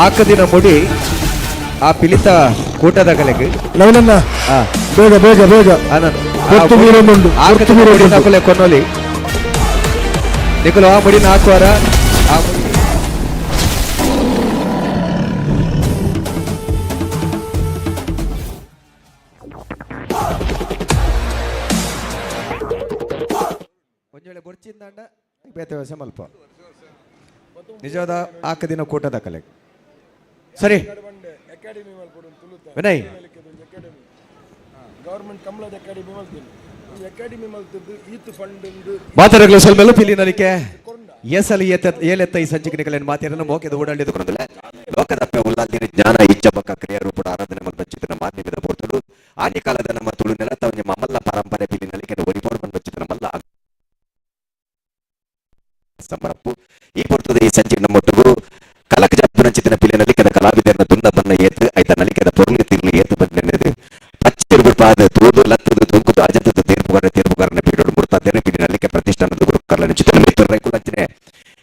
ಆಕದಿನ ಮುಡಿ ಆ ಪಿಲಿತ ಕೂಟದ ಕಲೆಗೆ ನವನನ್ನ ಬೇಗ ಬೇಗ ಬೇಗ ಕೊತ್ತು ಮೀರೊಂದುಂಡು, ಕೊತ್ತು ಮೀರೊಂದುಂಡು. ಆಕದಿನ ಕೊನ್ನೊಲಿ ನಿಕುಲು ಆ ಮುಡಿನ ಹಾಕುವಾರ ಆ ಮುಡಿ ಒಂಜಿ ವೇಳೆ ಬೊರ್ಚಿಂದಾಂಡ ಬೇತೆ ವ್ಯವಸಾಯ ಮಲ್ಪ ನಿಜವಾದ ಆಕದಿನ ಕೂಟದ ಕಲೆ. ಸರಿ ವಿನಯ್, ಗವರ್ಮೆಂಟ್ ಕಮಲದ ಅಕಾಡೆಮಿ ಮಲ್ತೀನಿ, ಈ ಅಕಾಡೆಮಿ ಮಲ್ತದ್ದು ಈತ್ ಫಂಡ್. ಮಾತಾಡಲು ಸ್ವಲ್ಪ ಪಿಲಿನಲಿಕೆ ಎಸಲಿ ಎತ್ತ ಏಲೆತ್ತ ಈ ಸಂಚಿಕೆ ಮಾತಿರನ್ನು ಮೋಕೆದ ಓಡಾಡಿದ ಕೊರದಲ್ಲ ಲೋಕದಪ್ಪೆ ಉಲ್ಲಾಲ್ದಿನ ಜ್ಞಾನ ಇಚ್ಛ ಬಕ್ಕ ಕ್ರಿಯಾ ರೂಪದ ಆರಾಧನೆ ಮಲ್ಪಚ್ಚಿತನ ಮಾಧ್ಯಮದ ಪೋರ್ತುಡು ಆನಿ ಕಾಲದ ನಮ್ಮ ತುಳು ನೆಲತ ಒಂಜಿ ಮಲ್ಲ ಪರಂಪರೆ ಪಿಲಿನಲಿಕೆ ಒರಿಬೋಡ್ ಬಂದಚ್ಚಿತನ ಮಲ್ಲ ಸಂಬರಪ್ಪು ಈ ಪೊರ್ತುದ ಈ ಸಂಚಿಕೆ ನಮ್ಮೊಟ್ಟಿಗೂ ಕಲಕ ಜಪ್ಪುನ ಚಿತ್ತಿನ ಪಿಲಿನಲಿಕೆದ ಕಲಾವಿದರನ್ನ ತುಂಡ ಬನ್ನ ಏತು ಐತ ನಲಿಕೆದ ಪೊರ್ಲು ತಿರ್ಲು ಏತು ಬಂದೆನೆದು ಪಚ್ಚಿರು ಪಾದ ತೂದು ಲತ್ತದು ತುಂಕುದು ಅಜತದ ತೀರ್ಪುಗಾರ ತೀರ್ಪುಗಾರನ ಪೀಡೋಡು ಮುರ್ತಾ ತೆರೆ ಪಿಲಿನಲಿಕೆ ಪ್ರತಿಷ್ಠಾನದ ಗುರುಕರ್ಲ ಚಿತ್ತನ ಮಿತ್ರ ರೈಕುಲಂಚನೆ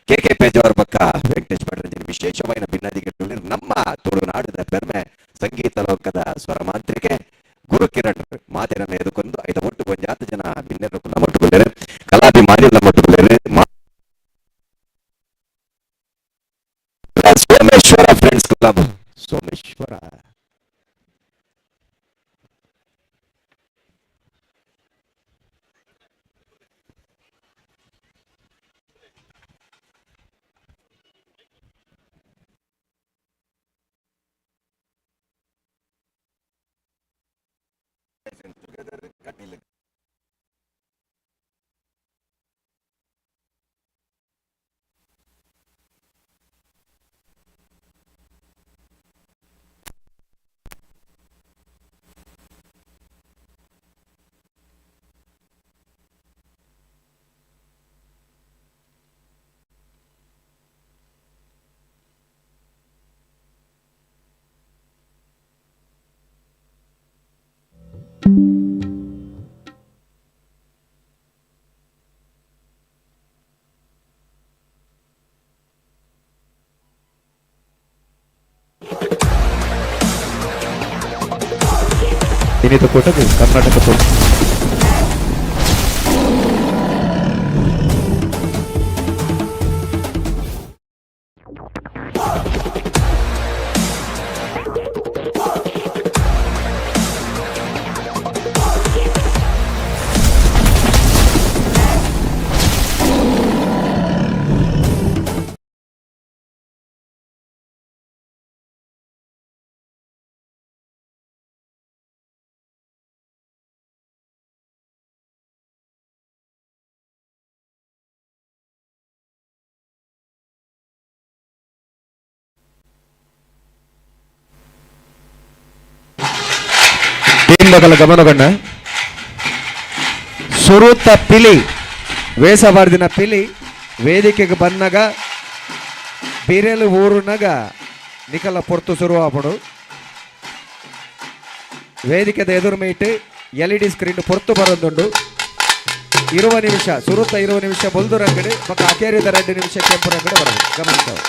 ಕೆ ಕೆ ಪೇಜಾವರ ಪಕ್ಕ ವೆಂಕಟೇಶ್ ಭಟ್ರಂಜನ್ ವಿಶೇಷವಾದ ಭಿನ್ನಾದಿಗಳು ನಮ್ಮ ತುಳುನಾಡಿನ ಪೆರ್ಮೆ ಸಂಗೀತ ಲೋಕದ ಸ್ವರಮಾಂತ್ರಿಕೆ ಗುರು ಕಿರಣ್ ಮಾತಿರನ್ನ ಎದುಕೊಂಡು ಐತ ಒಟ್ಟು ಒಂಜಾತ ಜನ ಭಿನ್ನರು ನಮ್ಮೊಟ್ಟುಕೊಳ್ಳೇರೆ ಕಲಾಭಿಮಾನಿಗಳ ನಮ್ಮೊಟ್ಟುಕೊಳ್ಳೇರೆ Someshwara friends club Someshwara. Together Kateel. ಇನಿತ ಕೂಟಗ್ ಕರ್ನಾಟಕ ಟೀಮ್ದಗಲ ಗಮನಗಣ್ಣ ಸುರುತ ಪಿಲಿ ವೇಸಬಾರ್ದಿನ ಪಿಲಿ ವೇದಿಕೆಗೆ ಬಂದಾಗ ಬಿರೆಲು ಊರುನಗ ನಿಕಲ ಪೊರ್ತು ಸುರುವಾಪಡು. ವೇದಿಕೆದ ಎದುರು ಮೀಟ್ ಎಲ್ ಇ ಡಿ screen ಪೊರ್ತು ಬರೋದುಂಡು. 20 ನಿಮಿಷ ಸುರುತ 20 ನಿಮಿಷ ಬೊಲ್ದು ರಂಗಡಿ ಮತ್ತು ಅಕೇರಿದ 2 ನಿಮಿಷ ಕೆಂಪು ರಂಗಡಿ ಬರೋದು ಗಮನಿಸವು.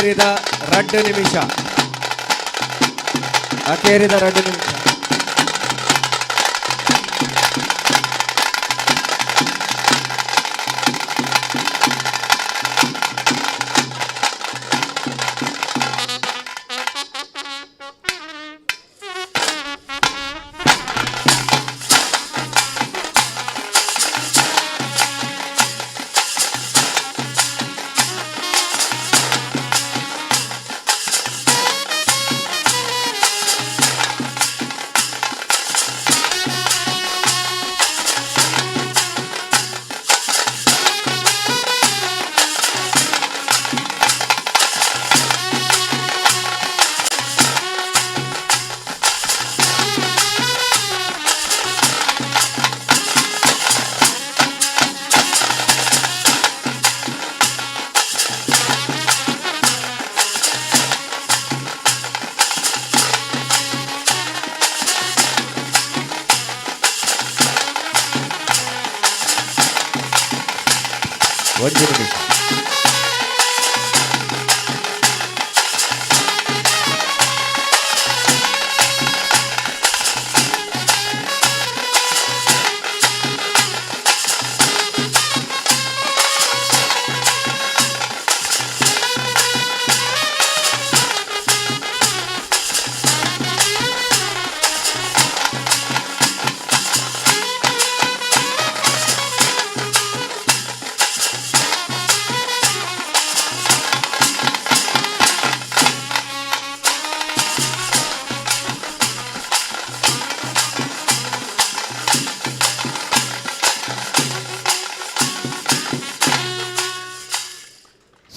ಅಕೇರಿದ 2 ನಿಮಿಷ, ಅಕೇರಿದ 2 ನಿಮಿಷ. ಒಂದು ನಿಮಿಷ.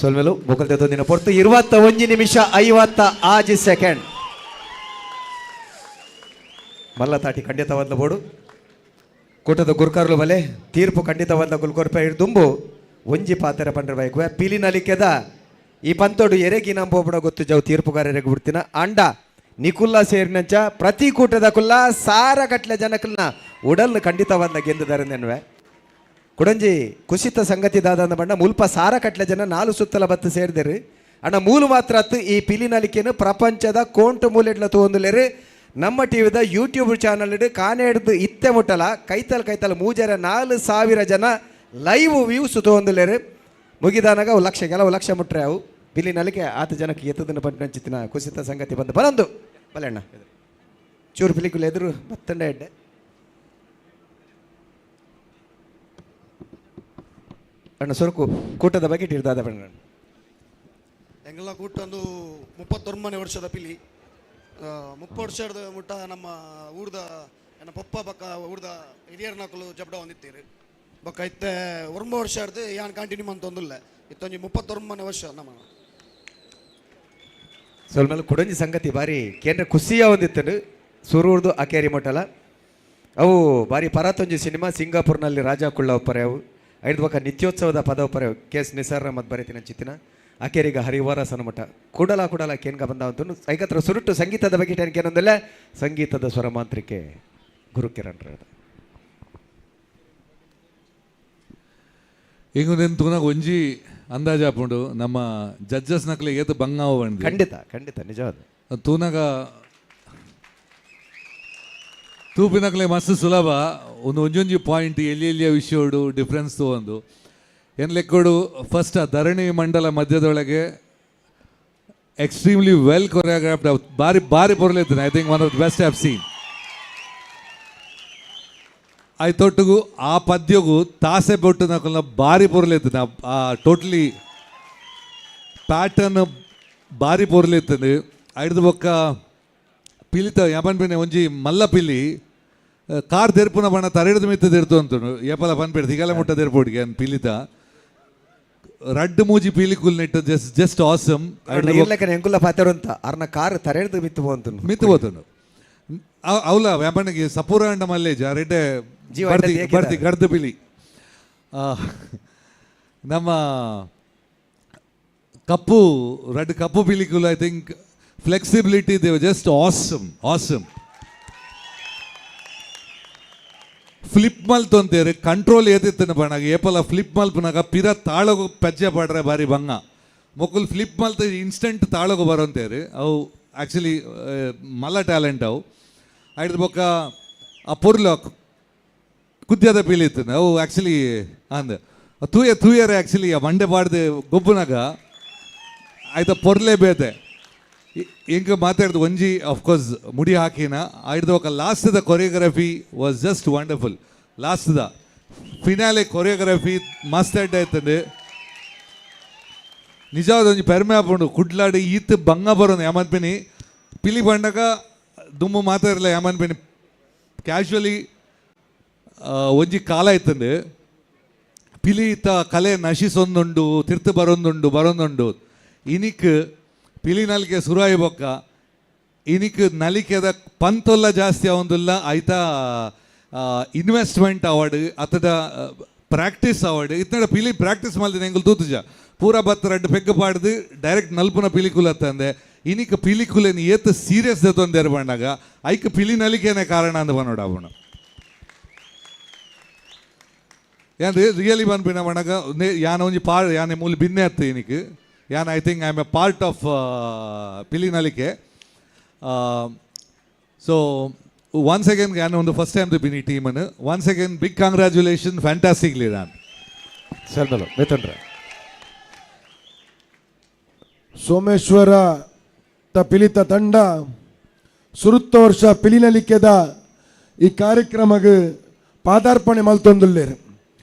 ಸೊಲ್ಮೆಲು ಮುಕಲ್ತೆ ದಿನ ಪೊರ್ತು 21 ನಿಮಿಷ 56 ಸೆಕೆಂಡ್. ಮಲ್ಲ ತಾಟಿ ಖಂಡಿತವಾದ ಬೋಡು ಕೂಟದ ಗುರ್ಕಾರ್ಲು ಬಲೆ ತೀರ್ಪು ಖಂಡಿತವಾದ ಗುಲ್ಕೊರ್ಪ ದುಂಬು ಒಂಜಿ ಪಾತ್ರ ಪಂಡ್ರ ಬೈಕುವೆ ಪಿಲಿನಲಿಕೆದ ಈ ಪಂತೋಡು ಎರೆಗಿ ನಂಬೋಬಡ ಗೊತ್ತು ಜವು ತೀರ್ಪುಗಾರರಿಗೆ ಬಿಡ್ತಿನ ಅಂಡ ನಿಕುಲ್ಲ ಸೇರಿನಂಚ ಪ್ರತಿ ಕೂಟದ ಕುಲ್ಲ ಸಾರ ಗಟ್ಲೆ ಜನಕಲ್ನ ಉಡಲ್ ಖಂಡಿತವಾದ ಗೆಂದಿದ್ದಾರೆ ನೆನ್ವೆ. ಕುಡಂಜಿ ಕುಸಿತ ಸಂಗತಿ ದಾದ ಬಣ್ಣ ಮುಲ್ಪ ಸಾರ ಕಟ್ಲೆ ಜನ 4 ಸುತ್ತಲ ಬತ್ತು ಸೇರಿದಿರಿ ಅಣ್ಣ ಮೂಲು ಮಾತ್ರ ಅತ್ತು ಈ ಪಿಲಿನಲಿಕೆನು ಪ್ರಪಂಚದ ಕೋಂಟು ಮೂಲೆಡ್ಲ ತೋಂದುಲೇರಿ ನಮ್ಮ ಟಿವಿದ ಯೂಟ್ಯೂಬ್ ಚಾನಲ್ ಕಾನೆ ಹಿಡ್ದು ಇತ್ತೆ ಮುಟ್ಟಲ ಕೈತಲ್ ಕೈತಲ್ 3 4 ಸಾವಿರ ಜನ ಲೈವ್ ವ್ಯೂಸ್ ತೋಂದುಲೇರಿ ಮುಗಿದಾನಾಗ ಅವು ಲಕ್ಷ ಕೆಲವು ಲಕ್ಷ ಮುಟ್ರೆ ಅವು ಪಿಲಿನಲಿಕೆ ಆತ ಜನಕ್ಕೆ ಎತ್ತದನ್ನು ಪಂಚಿತಿನ ಕುಸಿತ ಸಂಗತಿ ಬಂದು ಬರಂದು ಬಲೆ ಅಣ್ಣ ಚೂರು ಪಿಲಿಕುಲು ಎದುರು ಬತ್ತಂಡೆ ಎಡ್ಡೆ ಅಣ್ಣ ಸುರುಕು ಕೂಟದ ಬಗ್ಗೆ ಇರ್ದಾದ ಬಣ್ಣ. ಎಂಗೆಲ್ಲ ಕೂಟ ಒಂದು 39 ವರ್ಷದ ಪಿಲಿ 30 ವರ್ಷದ ಮುಟ್ಟ ನಮ್ಮ ಊರ್ದ ಎನ್ನ ಪಪ್ಪ ಬಕ್ಕ ಊರ್ದ ಹಿರಿಯರ್ನಕಲು ಜಬ್ಡ ಹೊಂದಿತ್ತೀರಿ ಬೊಕ್ಕ ಇತ್ತೆ 9 ವರ್ಷ ಹಿಡ್ದು ಯಾನ್ ಕಂಟಿನ್ಯೂ ಮಂತೊಂದಿಲ್ಲ ಇತ್ತೊಂಜಿ 39 ವರ್ಷ ನಮ್ಮ. ಸ್ವಲ್ಪ ಕುಡಂಜಿ ಸಂಗತಿ ಬಾರಿ ಕೇಂದ್ರ ಖುಷಿಯ ಹೊಂದಿತ್ತು ಸುರೂರ್ದು ಅಕೇರಿ ಮಠಲ ಅವು ಬಾರಿ ಪರಾತೊಂಜಿ ಸಿನಿಮಾ ಸಿಂಗಾಪುರ್ನಲ್ಲಿ ರಾಜಾ ಕುಳ್ಳ ಒಪ್ಪರೆ ಅವು ಐದು ಬಕ್ಕ ನಿತ್ಯೋತ್ಸವದ ಪದ ಒಪ್ಪರೆ ಕೆ ಎಸ್ ನಿಸಾರ್ ಅಹಮದ್ ಬರೀತಿನ ಚಿತ್ತಿನ ಅಕೇರಿಗ ಹರಿವಾರ ಸನಮಠ ಕೂಡಲ ಕೂಡಲ ಕೇನ್ಗ ಬಂದ ಅಂತ ಐಕತ್ರ ಸುರುಟು ಸಂಗೀತದ ಬಗ್ಗೆ ಏನೊಂದಿಲ್ಲ ಸಂಗೀತದ ಸ್ವರ ಮಾಂತ್ರಿಕೆ ಗುರುಕಿರಣ್ ಈಗ ತುನಾಗ ಒಂಜಿ ಅಂದಾಜು ಹಾಕೊಂಡು ನಮ್ಮ ಜಡ್ಜಸ್ ನಕಲಿ ಏತು ಬಂಗಾವ ಬಂದು ಖಂಡಿತ ಖಂಡಿತ ನಿಜವಾದ ತೂನಾಗ ತೂಪಿನಕ್ಲೆ ಮಸ್ತ್ ಸುಲಭ ಒಂದು ಒಂಜೊಂಜಿ ಪಾಯಿಂಟ್ ಎಲ್ಲಿ ಎಲ್ಲಿಯ ವಿಷಯೋಡು ಡಿಫ್ರೆನ್ಸ್ ಒಂದು ಏನು ಲೆಕ್ಕೋಡು. ಫಸ್ಟ್ ಆ ಧರಣಿ ಮಂಡಲ ಮಧ್ಯದೊಳಗೆ ಎಕ್ಸ್ಟ್ರೀಮ್ಲಿ ವೆಲ್ ಕೊರಿಯೋಗ್ರಾಫ್ಡ್ ಬಾರಿ ಬಾರಿ ಪೊರ್ಲಿದ್ದಾನೆ. I think one of the best have seen. ಐತೊಟ್ಟಿಗೂ ಆ ಪದ್ಯಗೂ ತಾಸೆ ಬೊಟ್ಟು ನಕಲ್ನ ಭಾರಿ ಪೊರ್ಲಿದ್ದಾನೆ. ಆ ಟೋಟ್ಲಿ ಪ್ಯಾಟರ್ನ್ ಭಾರಿ ಪೊರ್ಲಿತ್ತಂದು. ಐಡ್ದು ಬೊಕ್ಕ ಪಿಲಿತ ಯಾಪನ್ ಒಂಜಿ ಮಲ್ಲ ಪಿಲಿ ಕಾರ್ ತೆರ್ಪುನ ಬಣ್ಣ ತರೆಡ್ದು ಮಿತ್ತ ತೆರ್ತು ಅಂತುಂಡು ಏಪಲ ಪನ್ಪೇಡ್ ತಿಗಲ ಮುಟ್ಟ ತೆರ್ಪೋಡಿಗೆ ಅನ್ ಪಿಲಿತ ರಡ್ಡು ಮೂಜಿ ಪಿಲಿ ಕುಲ್ನೆಟ್ಟು just just awesome. ಎಂಕುಲ ಪಾತೆರು ಅಂತ ಅರ್ನ ಕಾರ್ ತರೆಡ್ದು ಮಿತ್ತು ಪೋಂತು ಮಿತ್ತು ಪೋತುಂಡು ಅವಲ ವ್ಯಾಪನಿಗೆ ಸಪೂರ ಅಂಡ ಮಲ್ಲೇಜ್ ರೆಡ್ಡೆ ಬರ್ತಿ ಬರ್ತಿ ಗರ್ದು ಪಿಲಿ. ನಮ್ಮ ಕಪ್ಪು ರಡ್ಡು ಕಪ್ಪು ಪಿಲಿಕುಲು I think flexibility they just awesome awesome. Flip ಮಲ್ತೊಂತೇರು control ಏತಿತ್ತನ ಬಣ್ಣಾಗ ಏಪಲ ಫ್ಲಿಪ್ ಮಲ್ಪನಾಗ ಪಿರ ತಾಳಗು ಪಜ್ಜೆ ಪಾಡ್ರೆ ಬಾರಿ ಬಂಗ. ಮೊಕುಲ್ ಫ್ಲಿಪ್ ಮಲ್ತ ಇನ್ಸ್ಟೆಂಟ್ ತಾಳಗು ಬರೋಂತೇರು ಅವು ಆ್ಯಕ್ಚುಲಿ ಮಲ್ಲ ಟ್ಯಾಲೆಂಟ್ ಅವು. ಐಡ್ದು ಬೊಕ್ಕ ಆ ಪೊರ್ಲು ಕುದ್ಯದ ಪೀಲಿತ್ತು ಅವು ಆ್ಯಕ್ಚುಲಿ ಅಂದ್ ತೂಯ ತೂಯರೆ ಆ್ಯಕ್ಚುಲಿ ಆ ಮಂಡೆ ಪಾಡ್ದು ಗೊಬ್ಬುನಾಗ ಆಯ್ತ ಪೊರ್ಲೆ ಬೇತೆ. ಇಂಕ ಮಾತಾಡ್ದು ಒಂಜಿ ಅಫ್ಕೋರ್ಸ್ ಮುಡಿ ಹಾಕಿನ ಐಡ್ದು ಬೊಕ್ಕ ಲಾಸ್ಟ್ದ choreography was just wonderful. ಲಾಸ್ಟ್ದ finale choreography ಮಸ್ತ್ ಅಡ್ಡ ಆಯ್ತಂಡು. ನಿಜವಾದ ಒಂಜಿ ಪೆರ್ಮೆ ಆಪುಂಡು ಕುಡ್ಲಾಡಿ ಈತ್ ಬಂಗ ಬರೋದು ಯಾಮನ್ಪಿನಿ ಪಿಲಿ ಬಂಡಗ ದುಮ್ಮು ಮಾತಾಡಲ್ಲ ಯಾಮನ್ಪಿನಿ ಕ್ಯಾಶುವಲಿ ಒಂಜಿ ಕಾಲ ಇತ್ತಂಡು ಪಿಲಿ ಇತ್ತ ಕಲೆ ನಶಿಸೊಂದುಂಡು ತಿರ್ತು ಬರೋಂದುಂಡು ಬರೋಂದುಂಡು. ಇನಿಕ್ ಪಿಲಿ ನಲಿಕೆ ಸುರಾಯಿ ಬೊಕ್ಕ ಇನಿಕ್ ನಲಿಕೆದ ಪಂತೊಲ್ಲ ಜಾಸ್ತಿ ಆವೊಂದುಲ್ಲ ಆಯ್ತಾ ಇನ್ವೆಸ್ಟ್ಮೆಂಟ್ ಅವಾರ್ಡ್ ಅತದ ಪ್ರಾಕ್ಟೀಸ್ ಅವಾರ್ಡ್ ಇತ್ತಂಡ ಪಿಲಿ ಪ್ರಾಕ್ಟೀಸ್ ಮಲ್ದಿನ ಎಂಗುಲು ತೂತುಜ ಪೂರ ಬತ್ತ ರಡ್ಡ್ ಪೆಗ್ಗು ಪಾಡ್ದು ಡೈರೆಕ್ಟ್ ನಲ್ಪುನ ಪಿಲಿಕುಲತ್ತಂದೆ ಇನಿಕ್ ಪಿಲಿಕುಲೆನ್ ಏತ್ ಸೀರಿಯಸ್ ದೆತ್ತೊಂದೇರು ಪಂಡಾಗ ಐಕ್ ಪಿಲಿ ನಲಿಕೆನೆ ಕಾರಣ ಅಂದ್ ಪನೊಡು ಆಪುಂಡು. ಯಾನ್ ರಿಯಲಿ ಪನ್ಪಿನ ಪಂಡಾಗ ಯಾನ್ ಒಂಜಿ ಪಾರ್ ಯಾನೆ ಮೂಲು ಬಿನ್ನೆ ಅತ್ತು ಇನಿಕ್ ಯಾನ್ I think I am a part of Pili Nalike. So once again ಯಾನ್ ಒಂದು ಫಸ್ಟ್ ಟೈಮ್ ಬಿನಿ ಟೀಮನ್ನು once again big congratulation fantastically done. Sir ಮಿಥುನ್ರ ಸೋಮೇಶ್ವರ ತ ಪಿಲಿತ ತಂಡ ಸುರುತ್ತ ವರ್ಷ ಪಿಲಿನಲಿಕೆದ ಈ ಕಾರ್ಯಕ್ರಮಗ್ ಪಾದಾರ್ಪಣೆ ಮಲ್ತೊಂದುಲ್ಲೇರು.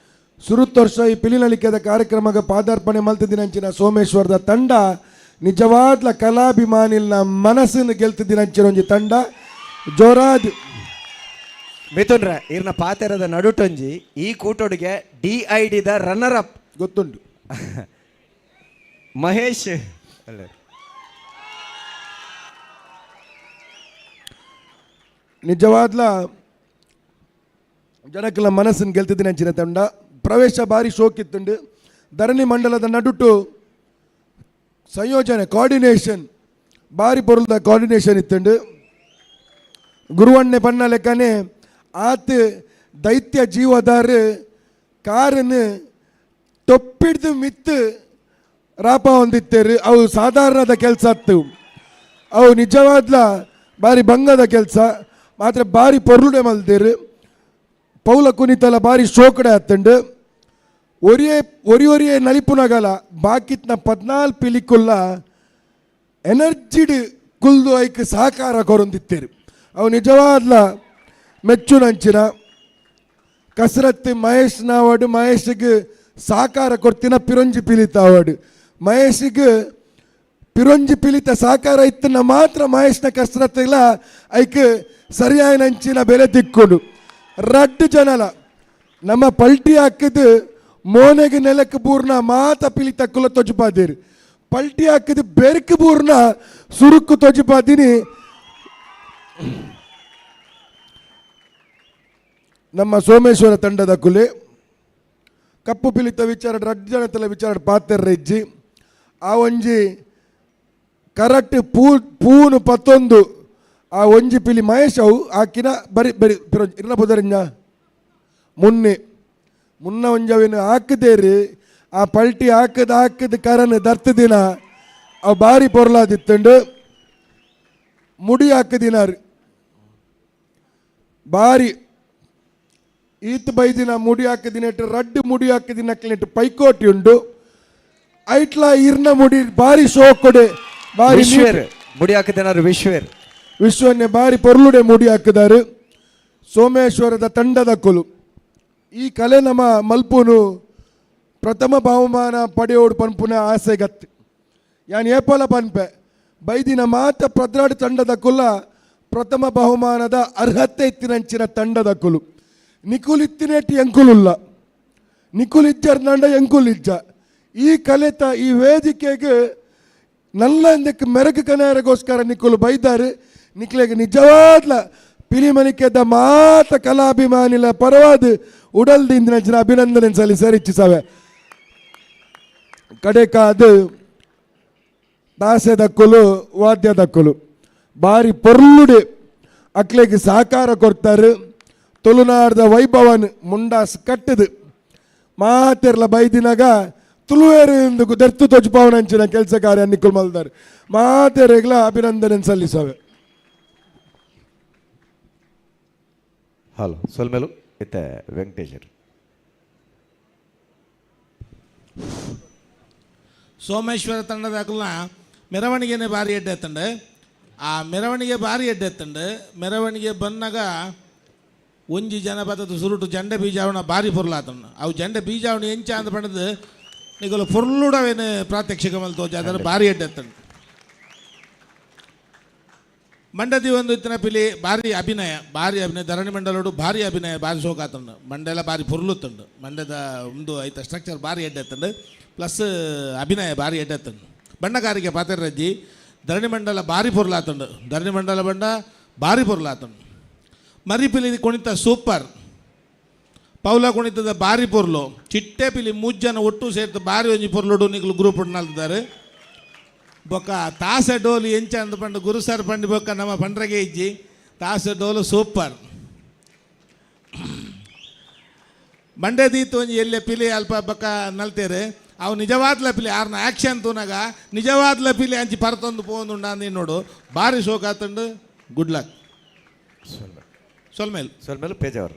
ಸುರುತ್ತ ವರ್ಷ ಈ ಪಿಲಿನಲಿಕೆದ ಕಾರ್ಯಕ್ರಮಗ್ ಪಾದಾರ್ಪಣೆ ಮಲ್ತಿದಿನಂಚಿನ ಸೋಮೇಶ್ವರದ ತಂಡ ನಿಜವಾದ್ಲ ಕಲಾಭಿಮಾನಿಲ್ನ ಮನಸ್ಸನ್ನು ಗೆಲ್ತಿದಿನಂಚಿನ ಒಂಜಿ ತಂಡ ಜೋರಾದ್. ಮಿಥುನ್ರ ಇರ್ನ ಪಾತೆರದ ನಡುಟೊಂಜಿ ಈ ಕೂಟೊಡಿಗೆ ಡಿ I ಡಿದ runner up ಗೊತ್ತುಂಟು ಮಹೇಶ್ ಅಲ್ಲ. ನಿಜವಾದ್ಲ ಜನಕ್ಲ ಮನಸ್ಸನ್ನು ಗೆಲ್ತಿದ್ದಿನಂಚಿನ ತಂಡ ಪ್ರವೇಶ ಬಾರಿ ಶೋಕಿತ್ತುಂಡು. ಧರಣಿ ಮಂಡಲದ ನಡುಟು ಸಂಯೋಜನೆ ಕೋಆರ್ಡಿನೇಷನ್ ಬಾರಿ ಪೊರುಲ್ದ ಕೋಆರ್ಡಿನೇಷನ್ ಇತ್ತುಂಡು. ಗುರುವಣ್ಣೆ ಪಣ್ಣ ಲೆಕ್ಕನೆ ಆತ್ ದೈತ್ಯ ಜೀವದಾರು ಕಾರನ್ನು ತೊಪ್ಪಿಡ್ದು ಮಿತ್ತು ರಾಪ ಹೊಂದಿತ್ತೇರು. ಅವು ಸಾಧಾರಣದ ಕೆಲಸ ಅತ್ತು, ಅವು ನಿಜವಾದ್ಲ ಬಾರಿ ಭಂಗದ ಕೆಲಸ ಮಾತ್ರ ಬಾರಿ ಪೊರುಡೆ ಮಲ್ತೇರು. ಪೌಲ ಕುನಿತಲ ಬಾರಿ ಶೋಕಡೆ ಆತಂಡು. ಒರಿಯೇ ಒರಿ ಒರಿಯೇ ನಲಿಪುನಗಲ ಬಾಕಿತ್ನ 14 ಪಿಲಿಕುಲ್ಲ ಎನರ್ಜಿಡ್ ಕುಲ್ದು ಐಕ್ ಸಹಕಾರ ಕೊರೊಂದಿತ್ತೇರು. ಅವು ನಿಜವಾದ್ಲ ಮೆಚ್ಚುನಂಚಿನ ಕಸರತ್ತು ಮಹೇಶ್ ನಾವಡು ಮಹೇಶ್ಗೆ ಸಹಕಾರ ಕೊಡ್ತಿನ ಪಿರೊಂಜಿ ಪಿಲಿತ ಅವಾರ್ಡ್ ಮಹೇಶ್ಗೆ ಪಿರೊಂಜಿ ಪಿಲಿತ ಸಹಕಾರ ಇತ್ತನ ಮಾತ್ರ ಮಹೇಶ್ನ ಕಸರತ್ತಿಲ್ಲ ಐಕ್ ಸರಿಯಾದ ಬೆಲೆ ತಿಕ್ಕೊಂಡು. ರಡ್ಡು ಜನಲ ನಮ್ಮ ಪಲ್ಟಿ ಹಾಕಿದ್ದು ಮೋನೆಗೆ ನೆಲಕ್ಕೆ ಬೂರ್ನ ಮಾತ ಪಿಲಿತ ಕುಲ ತೊಜುಪಾದಿರಿ. ಪಲ್ಟಿ ಹಾಕಿದ್ದು ಬೆರ್ಕು ಬೂರ್ನ ಸುರುಕು ತೊಜುಪಾದಿನಿ. ನಮ್ಮ ಸೋಮೇಶ್ವರ ತಂಡದ ಕುಲೆ ಕಪ್ಪು ಪಿಲಿತ ವಿಚಾರ ರಡ್ಡು ಜನತಲ ವಿಚಾರ ಪಾತೆರ್ರ ಇಜ್ಜಿ ಆ ಒಂಜಿ ಕರೆಕ್ಟ್ ಪೂ ಪೂನು ಪತ್ತೊಂದು ಆ ಒಂಜಿ ಪಿಲಿ ಮಹೇಶ್ ಅವು ಆಕಿನ ಬರಿ ಬರಿ ಇರ್ನ ಪುದರಿಂಜ ಮುನ್ನೆ ಮುನ್ನ ಒಂಜವಿನ ಹಾಕದೇರಿ ಆ ಪಲ್ಟಿ ಹಾಕದ ಹಾಕದ ಕರನ್ ದರ್ತ ದಿನ ಅವು ಬಾರಿ ಪೊರ್ಲಾದಿತ್ತಂಡು. ಮುಡಿ ಹಾಕದಿನಾರು ಬಾರಿ ಈತ್ ಬೈದಿನ ಮುಡಿ ಹಾಕದಿನಟ್ಟು ರಡ್ಡು ಮುಡಿ ಹಾಕದಿನಕ್ಲೆಂಟು ಪೈಕೋಟಿ ಉಂಡು. ಐಟ್ಲ ಇರ್ನ ಮುಡಿ ಬಾರಿ ಶೋಕೊಡೆ ಬಾರಿ ವಿಶ್ವೇರ್ ಮುಡಿ ಹಾಕದಿನಾರು ವಿಶ್ವೇರ್ ವಿಶ್ವನ್ನೇ ಬಾರಿ ಪೊರ್ಲುಡೆ ಮುಡಿ ಹಾಕಿದಾರು. ಸೋಮೇಶ್ವರದ ತಂಡದ ಕೊಲು ಈ ಕಲೆ ನಮ್ಮ ಮಲ್ಪುನು ಪ್ರಥಮ ಬಹುಮಾನ ಪಡೆಯೋಡು ಪನ್ಪುನ ಆಸೆ ಗತ್ತು. ಯಾನ್ ಏಪಲ ಪನ್ಪೆ ಬೈದಿನ ಮಾತ ಪ್ರದ್ರಾಡು ತಂಡದ ಕುಲ ಪ್ರಥಮ ಬಹುಮಾನದ ಅರ್ಹತೆ ಇತ್ತಿನಂಚಿನ ತಂಡದ ಕುಲು ನಿಕುಲಿತ್ತಿನೇಟಿ ಎಂಕುಲುಲ್ಲ ನಿಕುಲಿಜ್ಜರ್ನಂಡ ಎಂಕುಲಿಜ್ಜ ಈ ಕಲೆತ ಈ ವೇದಿಕೆಗೆ ನಲ್ಲಂದಕ್ಕೆ ಮೆರಗು ಕನೆಯರಿಗೋಸ್ಕರ ನಿಕುಲು ಬೈದಾರು. ನಿಕ್ಲೆಗೆ ನಿಜವಾದ್ಲ ಪಿಲಿಮನಿಕೆದ ಮಾತ ಕಲಾಭಿಮಾನಿಲ ಪರವಾದ ಉಡಲ್ದಿಂದ ಜನ ಅಭಿನಂದನೆ ಸಲ್ಲಿಸರಿಚ್ಛಿಸವೆ. ಕಡೆಕಾದು ದಾಸೆದಕ್ಕುಲು ವಾದ್ಯದಕ್ಕುಲು ಬಾರಿ ಪೊರ್ಲುಡೆ ಅಕ್ಲೆಗೆ ಸಹಕಾರ ಕೊಡ್ತಾರೆ. ತುಳುನಾಡ್ದ ವೈಭವನ್ ಮುಂಡಾಸ್ ಕಟ್ಟದು ಮಾತೆರ್ಲ ಬೈದಿನಾಗ ತುಳುವೇರು ದೆರ್ತು ತೋಜುಪಾವನಂಚಿನ ಕೆಲಸ ಕಾರ್ಯ ನಿಕ್ಕುಲ್ ಮಲ್ದಾರ್ ಮಾತೆರೆಗ್ಲ ಅಭಿನಂದನೆ ಸಲ್ಲಿಸವೆ. ಹಲೋ ಸೊಲ್ಮೆಲು ಇತ್ತೆ ವೆಂಕಟೇಶರ್. ಸೋಮೇಶ್ವರ ತಂಡದ ಅಕಲ್ನ ಮೆರವಣಿಗೆನೆ ಭಾರಿ ಎಡ್ಡೆ ಎತ್ತಂಡು. ಆ ಮೆರವಣಿಗೆ ಭಾರಿ ಎಡ್ಡೆ ಎತ್ತಂಡು. ಮೆರವಣಿಗೆ ಬಂದಾಗ ಒಂಜಿ ಜನಪದದ ಸುರುಟು ಜಂಡೆ ಬೀಜಾವಣ ಭಾರಿ ಪೊರ್ಲಾತಂಡು. ಅವು ಜಂಡೆ ಬೀಜಾವಣ ಎಂಚ ಅಂದ ಪಂಡದು ನಿಗಲು ಪೊರ್ಲುಡವೇನು ಪ್ರಾತ್ಯಕ್ಷಿಕ ಮಲ್ತೋಜ ಅದರ ಭಾರಿ ಎಡ್ಡೆ ಎತ್ತಂಡು. ಮಂಡದಿ ಒಂದು ಇತ್ತಿನ ಪಿಲಿ ಭಾರಿ ಅಭಿನಯ, ಭಾರಿ ಅಭಿನಯ ಧರಣಿ ಮಂಡಲೋಡು ಭಾರಿ ಅಭಿನಯ, ಭಾರಿ ಶೋಕಾತಂಡು. ಮಂಡೆಲ ಭಾರಿ ಪೊರ್ಲುತ್ತಂಡು. ಮಂಡ್ಯದ ಒಂದು ಐತ ಸ್ಟ್ರಕ್ಚರ್ ಭಾರಿ ಎಡ್ಡೆ ಎತ್ತಂಡು. ಪ್ಲಸ್ ಅಭಿನಯ ಭಾರಿ ಎಡ್ಡೆ ಎತ್ತಂಡು. ಬಣ್ಣಗಾರಿಕೆ ಪಾತ್ರರಜ್ಜಿ ಧರಣಿ ಮಂಡಲ ಭಾರಿ ಪೊರ್ಲಾತಂಡು. ಧರಣಿ ಮಂಡಲ ಬಣ್ಣ ಭಾರಿ ಪೊರ್ಲಾತಂಡು. ಮರಿಪಿಲಿ ಕುಣಿತ ಸೂಪರ್. ಪೌಲ ಕುಣಿತದ ಭಾರಿ ಪೊರ್ಲು. ಚಿಟ್ಟೆ ಪಿಲಿ ಮೂಜನ ಒಟ್ಟು ಸೇರ್ತು ಭಾರಿ ಒಂಜಿ ಪೊರ್ಲುಡು ನಿಕ್ಲು ಗ್ರೂಪ್ ನಲ್ತಿದ್ದಾರೆ. ಬೊಕ್ಕ ತಾಸೆ ಡೋಲು ಎಂಚ ಅಂದ ಪಂಡು ಗುರು ಸರ್ ಪಂಡಿ ಬೊಕ್ಕ ನಮ್ಮ ಪಂಡ್ರಗೆ ಇಜ್ಜಿ ತಾಸೆ ಡೋಲು ಸೂಪರ್. ಮಂಡೆ ದೀತು ಒಂಜಿ ಎಲ್ಲೆ ಪಿಲಿ ಅಲ್ಪ ಬೊಕ್ಕ ನಲ್ತೇರು. ಅವು ನಿಜವಾದ್ಲ ಪಿಲಿ ಆರ್ನ ಆ್ಯಕ್ಷನ್ ತೂನಾಗ ನಿಜವಾದ್ಲ ಪಿಲಿ ಅಂಚಿ ಪರತೊಂದು ಪೋಂದುಂಡ ಅಂದು ನೋಡು ಭಾರಿ ಶೋಕ ಆತಂಡು. Good luck. ಸೊಲ್ಮೇಲ್ ಸೊಲ್ಮೇಲು ಪೇಜಾವರ್.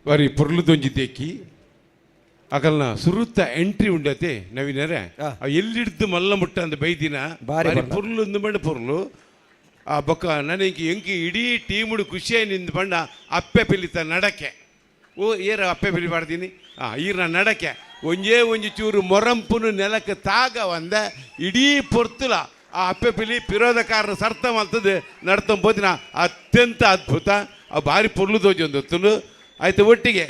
ಬಾರಿ ಪೊರ್ಲುದೊಂಜಿ ದೇಕಿ ಅಕಲ್ನ ಸುರುತ್ತ ಎಂಟ್ರಿ ಉಂಡತೆ ನವೀನರೇ ಎಲ್ಲಿಡ್ದು ಮಲ್ಲ ಮುಟ್ಟ ಅಂದ ಬೈದಿನ ಬಾರಿ ಬಾರಿ ಪೊರ್ಲು ಅಂದು ಬಂಡ ಪೊರ್ಲು. ಆ ಬೊಕ್ಕ ನನಗೆ ಎಂಕಿ ಇಡೀ ಟೀಮುಡು ಖುಷಿಯಾಗಿ ನಿಂದು ಬಂಡ ಅಪ್ಪೆ ಪಿಲಿತ ನಡಕೆ ಓ ಏರ ಅಪ್ಪೆ ಪಿಲಿ ಮಾಡ್ತೀನಿ ಈರ್ನ ನಡಕೆ ಒಂಜೇ ಒಂಜಿ ಚೂರು ಮೊರಂಪುನು ನೆಲಕ್ಕೆ ತಾಗ ಒಂದ ಇಡೀ ಪೊರ್ತುಲ ಆ ಅಪ್ಪೆ ಪಿಲಿ ಪಿರೋದ ಕಾರಣ ಸರ್ತ ಮಲ್ತದೆ ನಡ್ತಂಬೋದಿನ ಅತ್ಯಂತ ಅದ್ಭುತ. ಆ ಭಾರಿ ಪೊರ್ಲು ದೋಜಿ ಒಂದು ಹೊತ್ತುನು ಆಯ್ತು ಒಟ್ಟಿಗೆ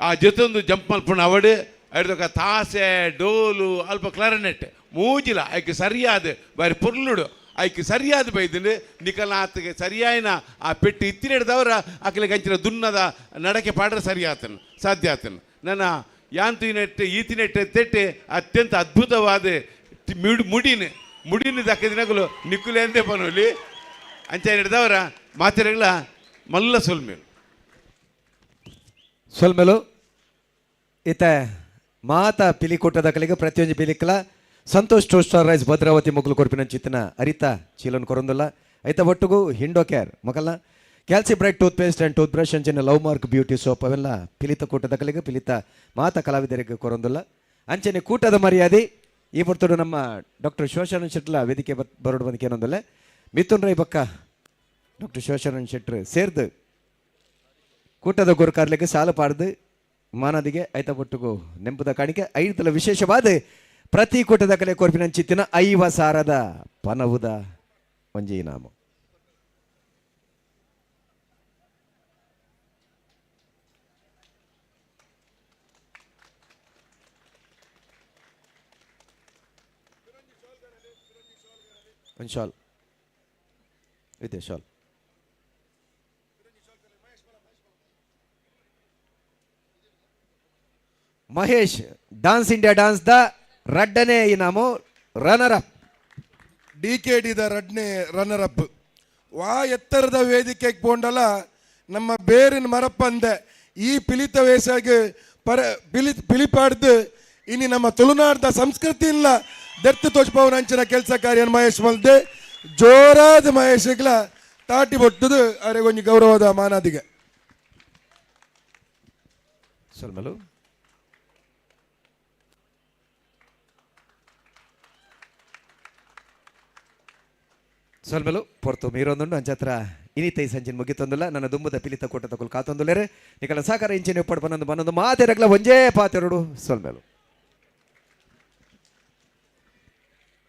ಆ ಜೊತೊಂದು ಜಂಪ್ ಮಲ್ಪುಣ ಅವಡು ಐದೊಕ ತಾಸೆ ಡೋಲು ಅಲ್ಪ ಕ್ಲಾರಿನೆಟ್ ಮೂಜಿಲ ಐಕೆ ಸರಿಯಾದ ಬಾರಿ ಪೊರ್ಲುಡು ಐಕೆ ಸರಿಯಾದ ಬೈದಿನಿ ನಿಕಲ ಆತಗೆ ಸರಿಯಾಯಿನ ಆ ಪೆಟ್ಟು ಇತ್ತಿನೆಡ್ದವರ ಆಕಲಿಗೆ ಅಂಚಿನ ದುನ್ನದ ನಡಕೆ ಪಾಡ್ರೆ ಸರಿಯಾತನು ಸಾಧ್ಯ ಆತನು. ನನ್ನ ಯಾಂತು ನೆಟ್ಟು ಈತಿನೆಟ್ಟೆ ತೆಟ್ಟೆ ಅತ್ಯಂತ ಅದ್ಭುತವಾದ ಮುಡಿನ ಮುಡಿನ ದಕ್ಕದಿನಗಲು ನಿಕ್ಕುಲೆ ಅಂದೇ ಪನೋಲಿ ಅಂಚ ಹಿಡ್ದವರ ಮಾತೆರೆಗಳ ಮಲ್ಲ ಸೊಲ್ಮೇಲು. ಸೊಲ್ಮೇಲು ಇತ್ತ ಮಾತ ಪಿಲಿಕೂಟದ ಕಲಿಗೆ ಪ್ರತಿಯೊಂದು ಪಿಲಿಕಲ ಸಂತೋಷ್ ಟೋಸ್ಟರ್ ರೈಸ್ ಭದ್ರಾವತಿ ಮೊಗಲು ಕೊರ್ಪಿನ ಚಿತ್ತನ ಅರಿತ ಚೀಲನ್ ಕೊರೊಂದುಲ್ಲ ಐತ ಒಟ್ಟುಗು ಹಿಂಡೋ ಕೇರ್ ಮೊಕಲ್ನ Calci bright toothpaste and toothbrush ಅಂಚಿನ ಲವ್ ಮಾರ್ಕ್ ಬ್ಯೂಟಿ ಸೋಪ್ ಅವೆಲ್ಲ ಪಿಲಿತ ಕೂಟದ ಕಲಿಗೆ ಪಿಲಿತ ಮಾತ ಕಲಾವಿದರಿಗೆ ಕೊರೊಂದುಲ್ಲ. ಅಂಚನೆ ಕೂಟದ ಮರ್ಯಾದೆ ಈ ಪೊರ್ತುಡು ನಮ್ಮ ಡಾಕ್ಟರ್ ಶಿವಶರಣ ಶೆಟ್ಲ ವೇದಿಕೆ ಬರೋಡು ಬಂದಕ್ಕೆ ಏನೊಂದಲ್ಲ ಮಿಥುನ್ ರೈ ಬಕ್ಕ ಡಾಕ್ಟರ್ ಶಿವಶರಣ ಶೆಟ್ರು ಸೇರ್ದು ಕೂಟದ ಗುರುಕಾರ್ಲಿಗೆ ಸಾಲ ಪಾಡ್ದು ಮಾನದಿಗೆ ಐತ ಒಟ್ಟುಗು ನೆಂಪುದ ಕಾಣಿಕೆ ಐದಲ ವಿಶೇಷವಾದ ಪ್ರತಿ ಕೂಟದ ಕಲೆ ಕೊರ್ಪಿನ ಚಿತ್ತಿನ ಐವ ಸಾರದ ಪನವುದ ಒಂಜಿ ನಾಮ. ಒಂದು ಶಾಲ್ ಇದೆ shawl. Mahesh dance India dance the ರಡ್ಡನೇ ಇನಾಮು ರನ್ನರ್ ಅಪ್. ಡಿ ಕೆ ಡಿದ ರಡ್ನೇ ರನ್ನರ್ ಅಪ್. ವಾ ಎತ್ತರದ ವೇದಿಕೆಗೆ ಪೋಂಡಲ ನಮ್ಮ ಬೇರಿನ ಮರಪ್ಪಂದೆ ಈ ಪಿಲಿತ ವೇಸಾಗಿ ಪರ ಪಿಲಿ ಪಿಲಿಪಾಡ್ದು ಇನಿ ನಮ್ಮ ತುಳುನಾಡ್ದ ಸಂಸ್ಕೃತಿ ಇಲ್ಲ ದೆರ್ತು ತೋಜ್ಪವನ ಅಂಚಿನ ಕೆಲಸ ಕಾರ್ಯ ಮಹೇಶ್ ಮಲ್ದೆ ಜೋರಾದ ಮಹೇಶ್ಗಳ ತಾಟಿ ಬೊಟ್ಟುದು ಅರೆ ಕೊಂಚ ಗೌರವದ ಮಾನಾದಿಗೆ. ಸೊಲ್ಮೆಲು ಸೊಲ್ಮೆಲು ಪೊರ್ತು ಮೀರೊಂದುಂಡು ಅಂಚತ್ರ ಇನಿತೈ ಸಂಚಿನ ಮುಗಿತೊಂದುಲ್ಲ ನನ್ನ ದುಂಬುದ ಪಿಲಿತ ಕೂಟ ತಕೊಲ್ ಕಾತೊಂದುಲ್ಲೇರೆ ನಿಕಲ ಸಾಕಾರ ಇಂಚಿನ ಒಪ್ಪಡು ಬನ್ನೊಂದು ಬನ್ನೊಂದು ಮಾತೆರಗ್ಲ ಒಂಜೇ ಪಾತೆರಡು. ಸೊಲ್ಮೆಲು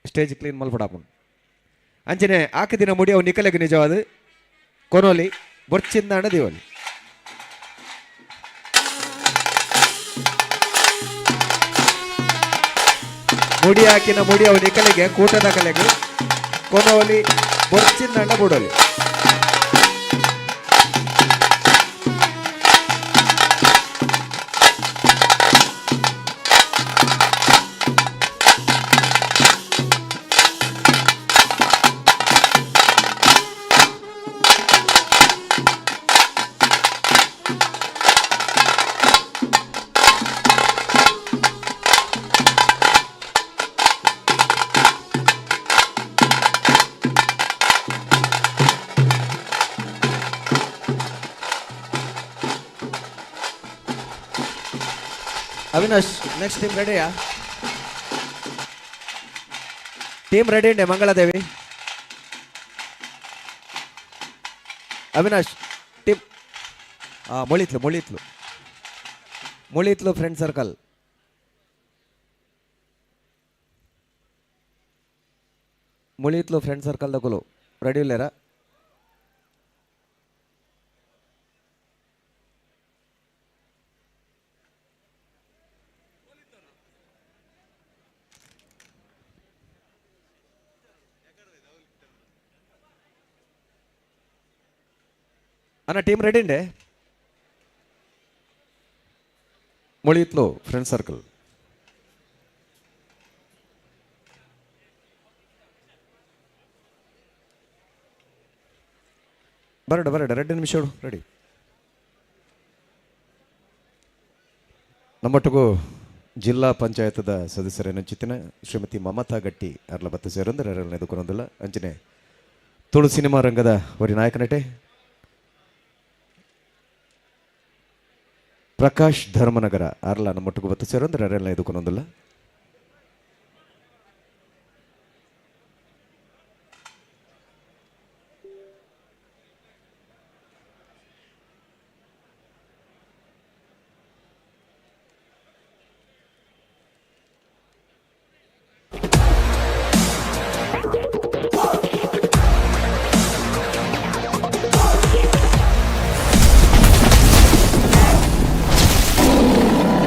ಸ್ಟೇಜ್ ಕ್ಲೀನ್ ಮಲ್ಪಡಾಪುಂಡು ಅಂಚನೆ ಆಕದಿನ ಮುಡಿ ಅವು ನಿಕಲೆಗ್ ನಿಜವಾದ ಕೊನೋಲಿ ಬೊರ್ಚಿಂದಾಣ ದೇವಲಿ. ಮುಡಿ ಹಾಕಿನ ಮುಡಿ ಅವು ನಿಕಲೆಗೆ ಕೂಟದ ಕಲೆಗೆ ಕೊನೋಲಿ ಬೊರ್ಚಿಂದಾಣ ಬುಡೋಲಿ. Avinash, next team ರೆಡಿಯಾ? ಟೀಮ್ ರೆಡಿ ಉಂಡೆ Mangaladevi. Avinash team Molithlu Molithlu Molithlu friend circle. Molithlu friend circle ದಕುಲು ರೆಡಿ ಉಲ್ಲೇರಾ? ಅಣ್ಣ ಟೀಮ್ ರೆಡಿ ಉಂಡೆ? ಮೊಳಿತ್ಲು ಫ್ರೆಂಡ್ ಸರ್ಕಲ್. ಬರಡ ಬರಡ 2 ನಿಮಿಷ ರೆಡಿ. ನಮ್ಮೊಟ್ಟಿಗೂ ಜಿಲ್ಲಾ ಪಂಚಾಯತ್ದ ಸದಸ್ಯರೇನು ಶ್ರೀಮತಿ ಮಮತಾ ಗಟ್ಟಿ ಅರ್ಲ ಬತ್ತ ಸೇರಂದ್ರೆ ಎದುಕೊಂದಿಲ್ಲ. ಅಂಚನೆ ತುಳು ಸಿನಿಮಾ ರಂಗದ ಒರಿ ನಾಯಕ ನಟೆ ಪ್ರಕಾಶ್ ಧರ್ಮನಗರ ಅರ್ಲ ನಮ್ಮೊಟ್ಟಿಗೂ ಬತ್ತ ಸೇರಂದ್ರೆ ಅರೆಲ್ಲ ಎದುಕೊಂದಿಲ್ಲ.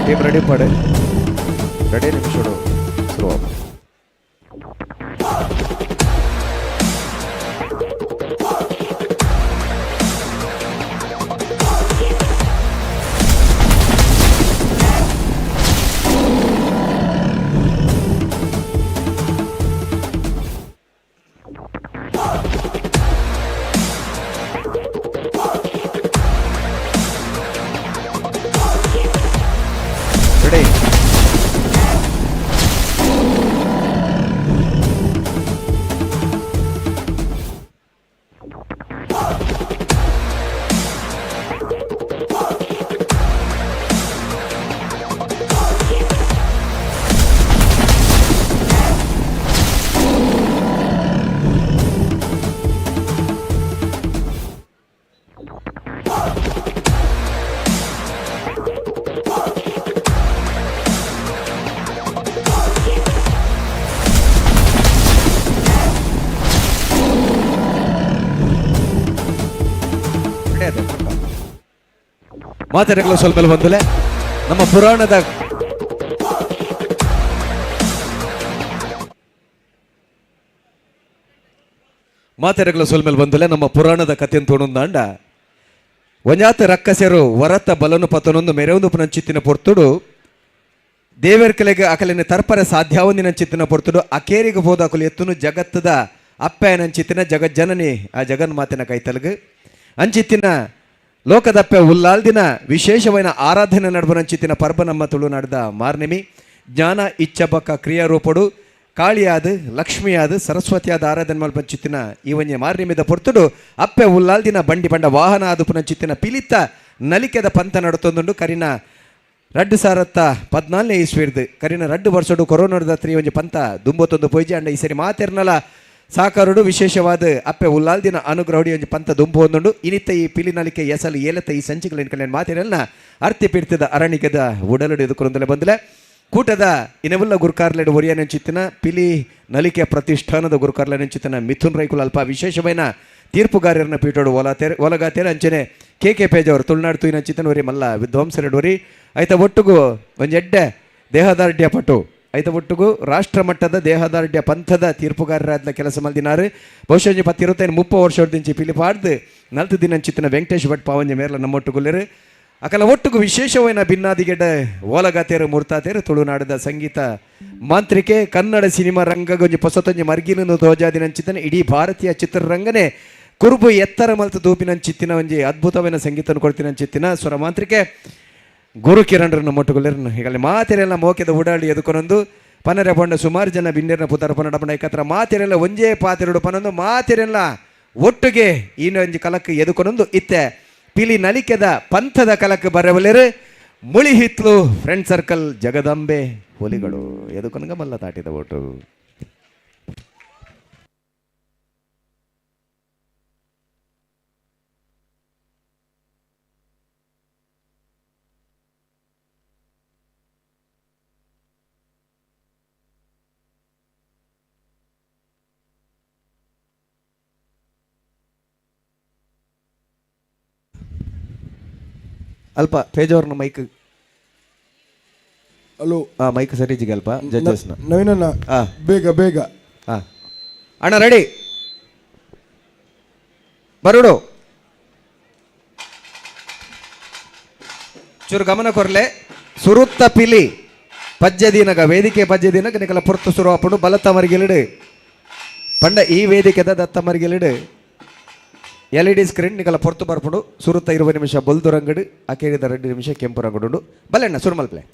ಟೀಮ್ ರೆಡಿ ಪಡೆ ರೆಡಿ ನಿಮಿಷಡು ಶುರು. ರೆಡಿ ಮಾತಾಡಲು ಸ್ವಲ್ಪ ಬಂದಲೆ ನಮ್ಮ ಪುರಾಣದ ಮಾತೆರೆಗಳ ಸೊಲ್ಮೇಲೆ ಬಂದಲೆ ನಮ್ಮ ಪುರಾಣದ ಕಥೆಯನ್ನು ತೋಣೊಂದಾಂಡ ಒಂಜಾತ ರಕ್ಕಸೆರು ವರತ ಬಲನು ಪತನೊಂದು ಮೆರವೊಂದು ಪುನಂಚಿತ್ತಿನ ಪೊರ್ತುಡು ದೇವರ್ಕಲೆಗೆ ಅಕಲಿನ ತರ್ಪರೆ ಸಾಧ್ಯವೊಂದಿನ ಚಿತ್ತಿನ ಪೊರ್ತುಡು ಅಕೇರಿಗೆ ಹೋದ ಅಕಲು ಎತ್ತುನು ಜಗತ್ತದ ಅಪ್ಪೆಯನಂಚಿತ್ತಿನ ಜಗಜ್ಜನನಿ ಆ ಜಗನ್ಮಾತಿನ ಕೈತಲಗು ಅಂಚಿತ್ತಿನ ಲೋಕದಪ್ಪೆ ಉಲ್ಲಾಲ್ದಿನ ವಿಶೇಷವೈನ ಆರಾಧನೆ ನಡುವನಂಚಿತ್ತಿನ ಪರ್ಬ ನಮ್ಮ ತುಳುನಾಡದ ಮಾರ್ನಿಮಿ ಜ್ಞಾನ ಇಚ್ಛಬಕ ಕ್ರಿಯಾರೂಪಡು ಕಾಳಿಯಾದ ಲಕ್ಷ್ಮಿಯಾದ ಸರಸ್ವತಿಯಾದ ಆರಾಧನೆ ಮಲ್ಪಂಚಿತ್ತಿನ ಈ ಒಂಜಿ ಮಾರ್ನಿಮಿದ ಪೊರ್ತುಡು ಅಪ್ಪೆ ಉಲ್ಲಾಲ್ದಿನ ಬಂಡಿ ಬಂಡ ವಾಹನ ಆದು ಪುನಂಚಿತ್ತಿನ ಪಿಲಿತ ನಲಿಕೆದ ಪಂಥ ನಡತೊಂದುಂಡು. ಕರಿನ 2014ನೇ ಇಸ್ವಿರ್ದು ಕರಿನ 2 ವರ್ಷಡು ಕೊರೋನಾದ ತ್ರೀ ಒಂಜಿ ಪಂಥ ದುಂಬೊತ್ತೊಂದು ಪೊಯ್ಜಿ ಅಂಡ ಈ ಸರಿ ಮಾತೆರ್ನಲ ಸಾಕಾರುಡು ವಿಶೇಷವಾದ ಅಪ್ಪೆ ಉಲ್ಲಾಲ್ದಿನ ಅನುಗ್ರಹುಡಿ ಒಂಜಿ ಪಂಥ ದುಂಬು ಒಂದುಂಡು. ಇನಿತ ಈ ಪಿಲಿನಲಿಕೆ ಎಸಲು ಏಲತ್ತ ಈ ಸಂಚಿಗಳ ಮಾತಿರಲ್ಲ ಅರ್ತಿ ಪಿಡ್ತದ ಅರಣಿಗೆದ ಉಡಲುಡು ಎದುಕುರಂದಲೆ ಬಂದಲೆ ಕೂಟದ ಇನವುಲ್ಲ ಗುರುಕಾರ್ಲೆಡ್ ಒರಿಯನೆಂಚಿತ್ತಿನ ಪಿಲಿ ನಲಿಕೆ ಪ್ರತಿಷ್ಠಾನದ ಗುರುಕಾರ್ಲೆನೆಂಚಿತ್ತಿನ ಮಿಥುನ್ ರೈಕುಲ್ ಅಲ್ಪ ವಿಶೇಷವೈನ ತೀರ್ಪುಗಾರರನ್ನ ಪೀಠೋಡು ಓಲಾತೇರೆ ಓಲಗಾತೇರೆ ಅಂಚನೆ ಕೆ ಕೆ ಪೇಜ್ ಅವರು ತುಳುನಾಡು ತೂಯಿನಂಚಿತ್ತನ ಒರಿ ಮಲ್ಲ ವಿದ್ವಾಂಸರೆಡೋರಿ ಐತ ಒಟ್ಟುಗು ಒಂಜೆಡ್ಡೆ ದೇಹದಾರ್ಢ್ಯ ಪಟು ಐತ ಒಟ್ಟುಗು ರಾಷ್ಟ್ರ ಮಟ್ಟದ ದೇಹದಾರ್ಢ್ಯ ಪಂಥದ ತೀರ್ಪುಗಾರರಾದ ಕೆಲಸ ಮಲ್ದಿನಾರು. ಬಹುಶಃ 25 30 ವರ್ಷದಿಂಚಿ ಪಿಲಿಪಾಡ್ದು 40 ದಿನಂಚಿತ್ತಿನ ವೆಂಕಟೇಶ್ ಭಟ್ ಪಾವಂಜೆ ಮೇರ್ಲ ನಮ್ಮೊಟ್ಟುಗುಲ್ಲೆರು ಅಕಲ ಒಟ್ಟುಗು ವಿಶೇಷವೈನ ಭಿನ್ನಾದಿಗೆಡ್ಡ ಓಲಗಾತೇರು ಮೂರ್ತಾತೇರು ತುಳುನಾಡದ ಸಂಗೀತ ಮಾಂತ್ರಿಕೆ ಕನ್ನಡ ಸಿನಿಮಾ ರಂಗಗೊಂಜಿ ಪೊಸತೊಂಜಿ ಮರ್ಗಿನನ್ನು ತೋಜಾದಿನಂಚಿತ್ತನ ಇಡೀ ಭಾರತೀಯ ಚಿತ್ರರಂಗನೇ ಕುರುಬು ಎತ್ತರ ಮಲ್ತು ದೂಪಿನಂಚಿತ್ತಿನ ಒಂಜಿ ಅದ್ಭುತವೈನ ಸಂಗೀತನ ಕೊಡ್ತಿನಂಚಿತ್ತಿನ ಸ್ವರ ಮಾಂತ್ರಿಕೆ ಗುರು ಕಿರಣ್ರನ್ನ ಮೊಟ್ಟುಗೊಲ್ಲೆರ್ನ ಹೀಗಲ್ಲಿ ಮಾತೆರೆಲ್ಲ ಮೋಕೆದ ಓಡಾಡಿ ಎದುಕೊನೊಂದು ಪನರೆ ಪಂಡ ಸುಮಾರು ಜನ ಬಿನ್ನೆರ್ನ ಪುತರ ಪನ್ನಡ ಪಂಡ ಏಕತ್ರ ಮಾತೆರೆಲ್ಲ ಒಂಜೇ ಪಾತೆರಡು ಪನೊಂದು ಮಾತೆರೆಲ್ಲ ಒಟ್ಟಿಗೆ ಈನೊಂಜಿ ಕಲಕ್ ಎದುಕೊನೊಂದು ಇತ್ತೆ ಪಿಲಿ ನಲಿಕೆದ ಪಂಥದ ಕಲಕ್ ಬರವಲೆರು ಮುಳಿಹಿತ್ಲು ಫ್ರೆಂಡ್ ಸರ್ಕಲ್ ಜಗದಂಬೆ ಹುಲಿಗಳು ಎದುಕನಗ ಮಲ್ಲ ತಾಟಿದ ಓಟು. ಅಲ್ಪ ತೇಜವ್ರನ್ನ ಮೈಕ್. ಹಲೋ. ಮೈಕ್ ಸರಿ ಅಲ್ಪ ಜಡ್ಜಸ್ನ. ನವೀನಣ್ಣ, ಬೇಗ ಬೇಗ. ಅಣ್ಣ ರೆಡಿ ಬರುಡು. ಚೂರು ಗಮನ ಕೊರ್ಲೆ. ಸುರುತ್ತ ಪಿಲಿ ಪಜ್ಜೆ ದಿನಗ ವೇದಿಕೆ ಪಜ್ಜೆ ದಿನಗ ನಿಕಲ ಪೊರ್ತು ಸುರು ಅಪ್ಪುಡು. ಬಲತ್ತ ಮರಿಗೆಲಿಡು ಪಂಡ ಈ ವೇದಿಕೆದ ದತ್ತ ಮರಿಗೆಲಿಡು ಎಲ್ ಇ ಡಿ ಸ್ಕ್ರೀನ್ ನಿಕಲ ಪೊರ್ತು ಬರ್ಪುಡು. ಸುರುತ್ತ 20 ನಿಮಿಷ ಬೊಲ್ದು ರಂಗಡು, ಅಕೇರಿದ 2 ನಿಮಿಷ ಕೆಂಪು ರಂಗಡು. ಬಲೆಣ್ಣ ಸುರು ಮಲ್ಪಲೆ.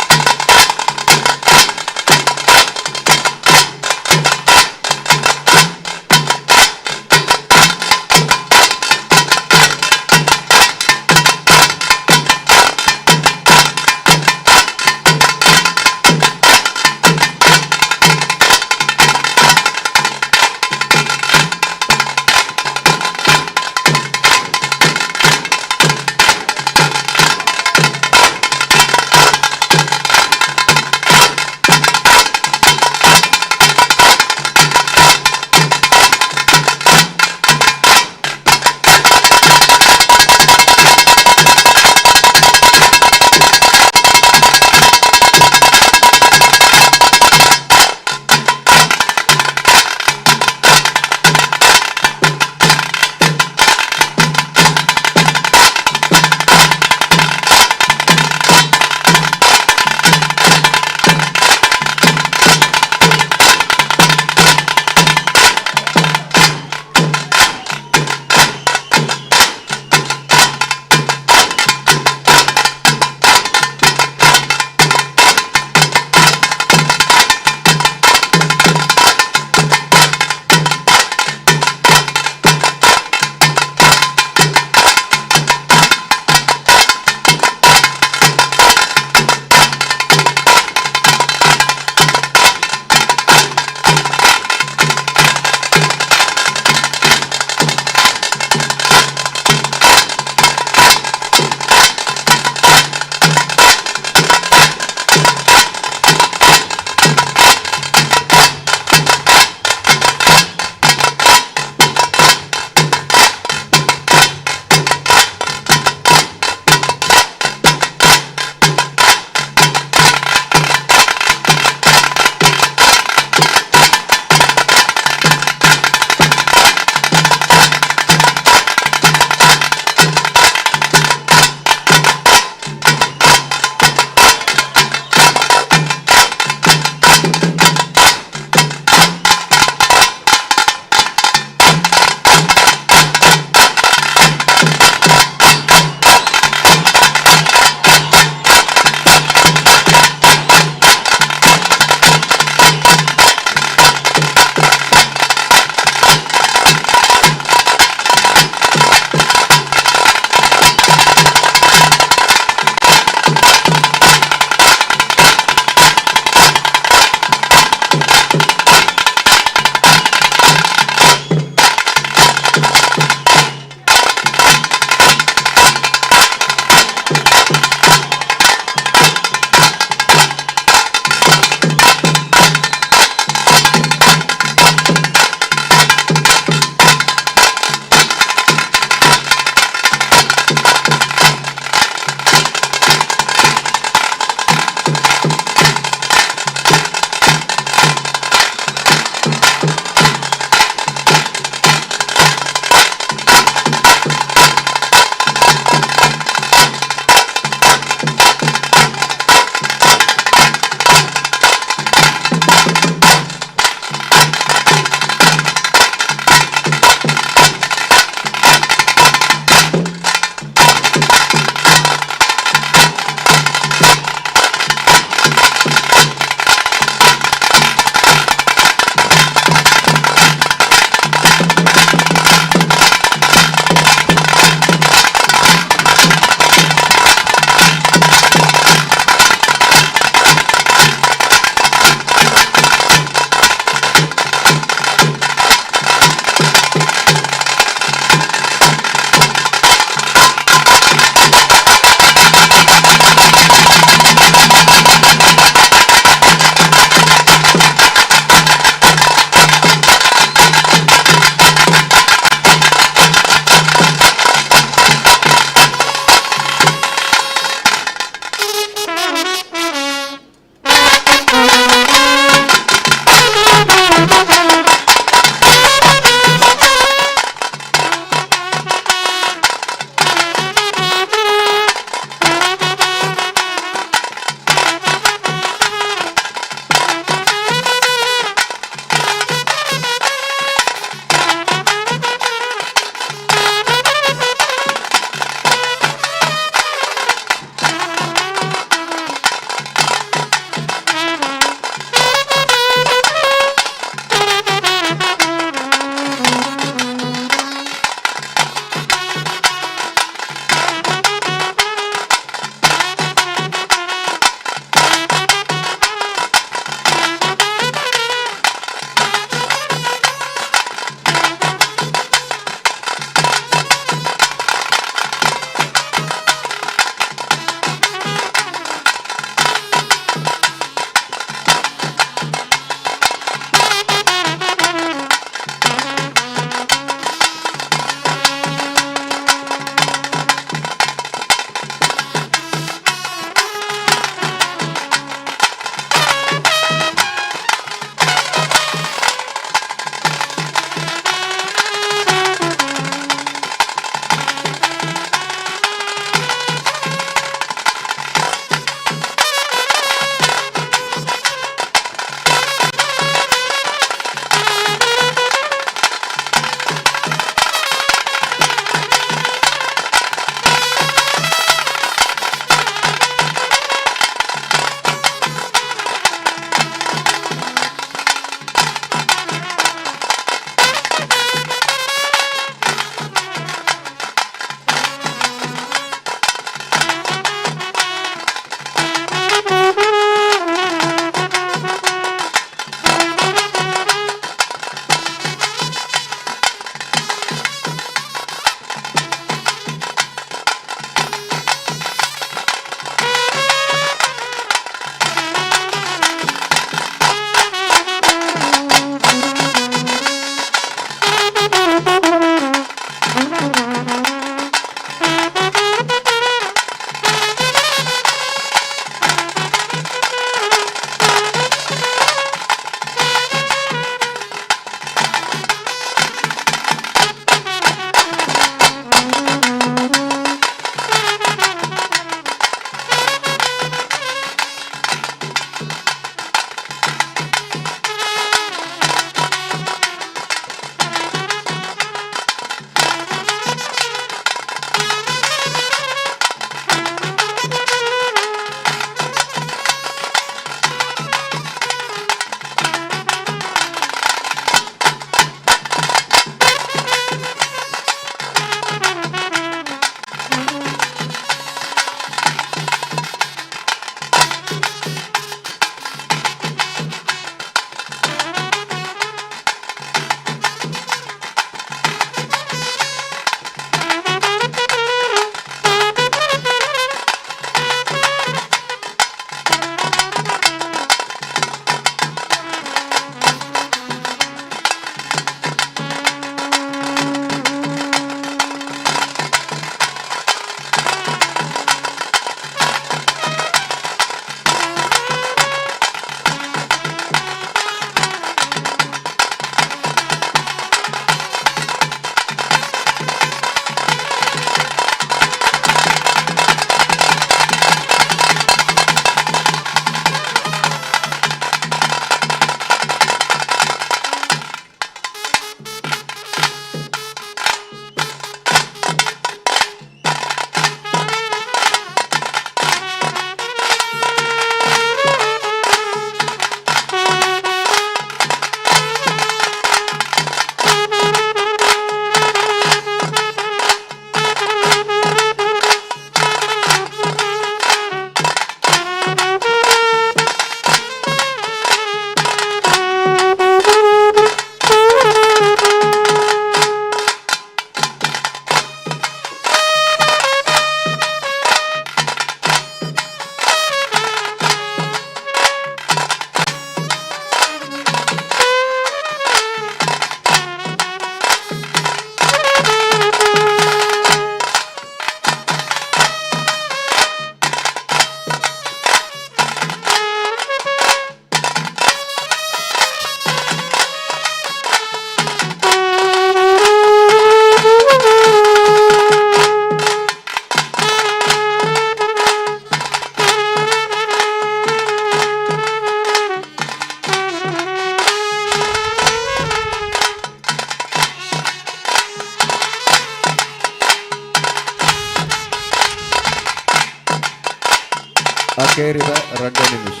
ಅಕೇರಿದ 2 ನಿಮಿಷ.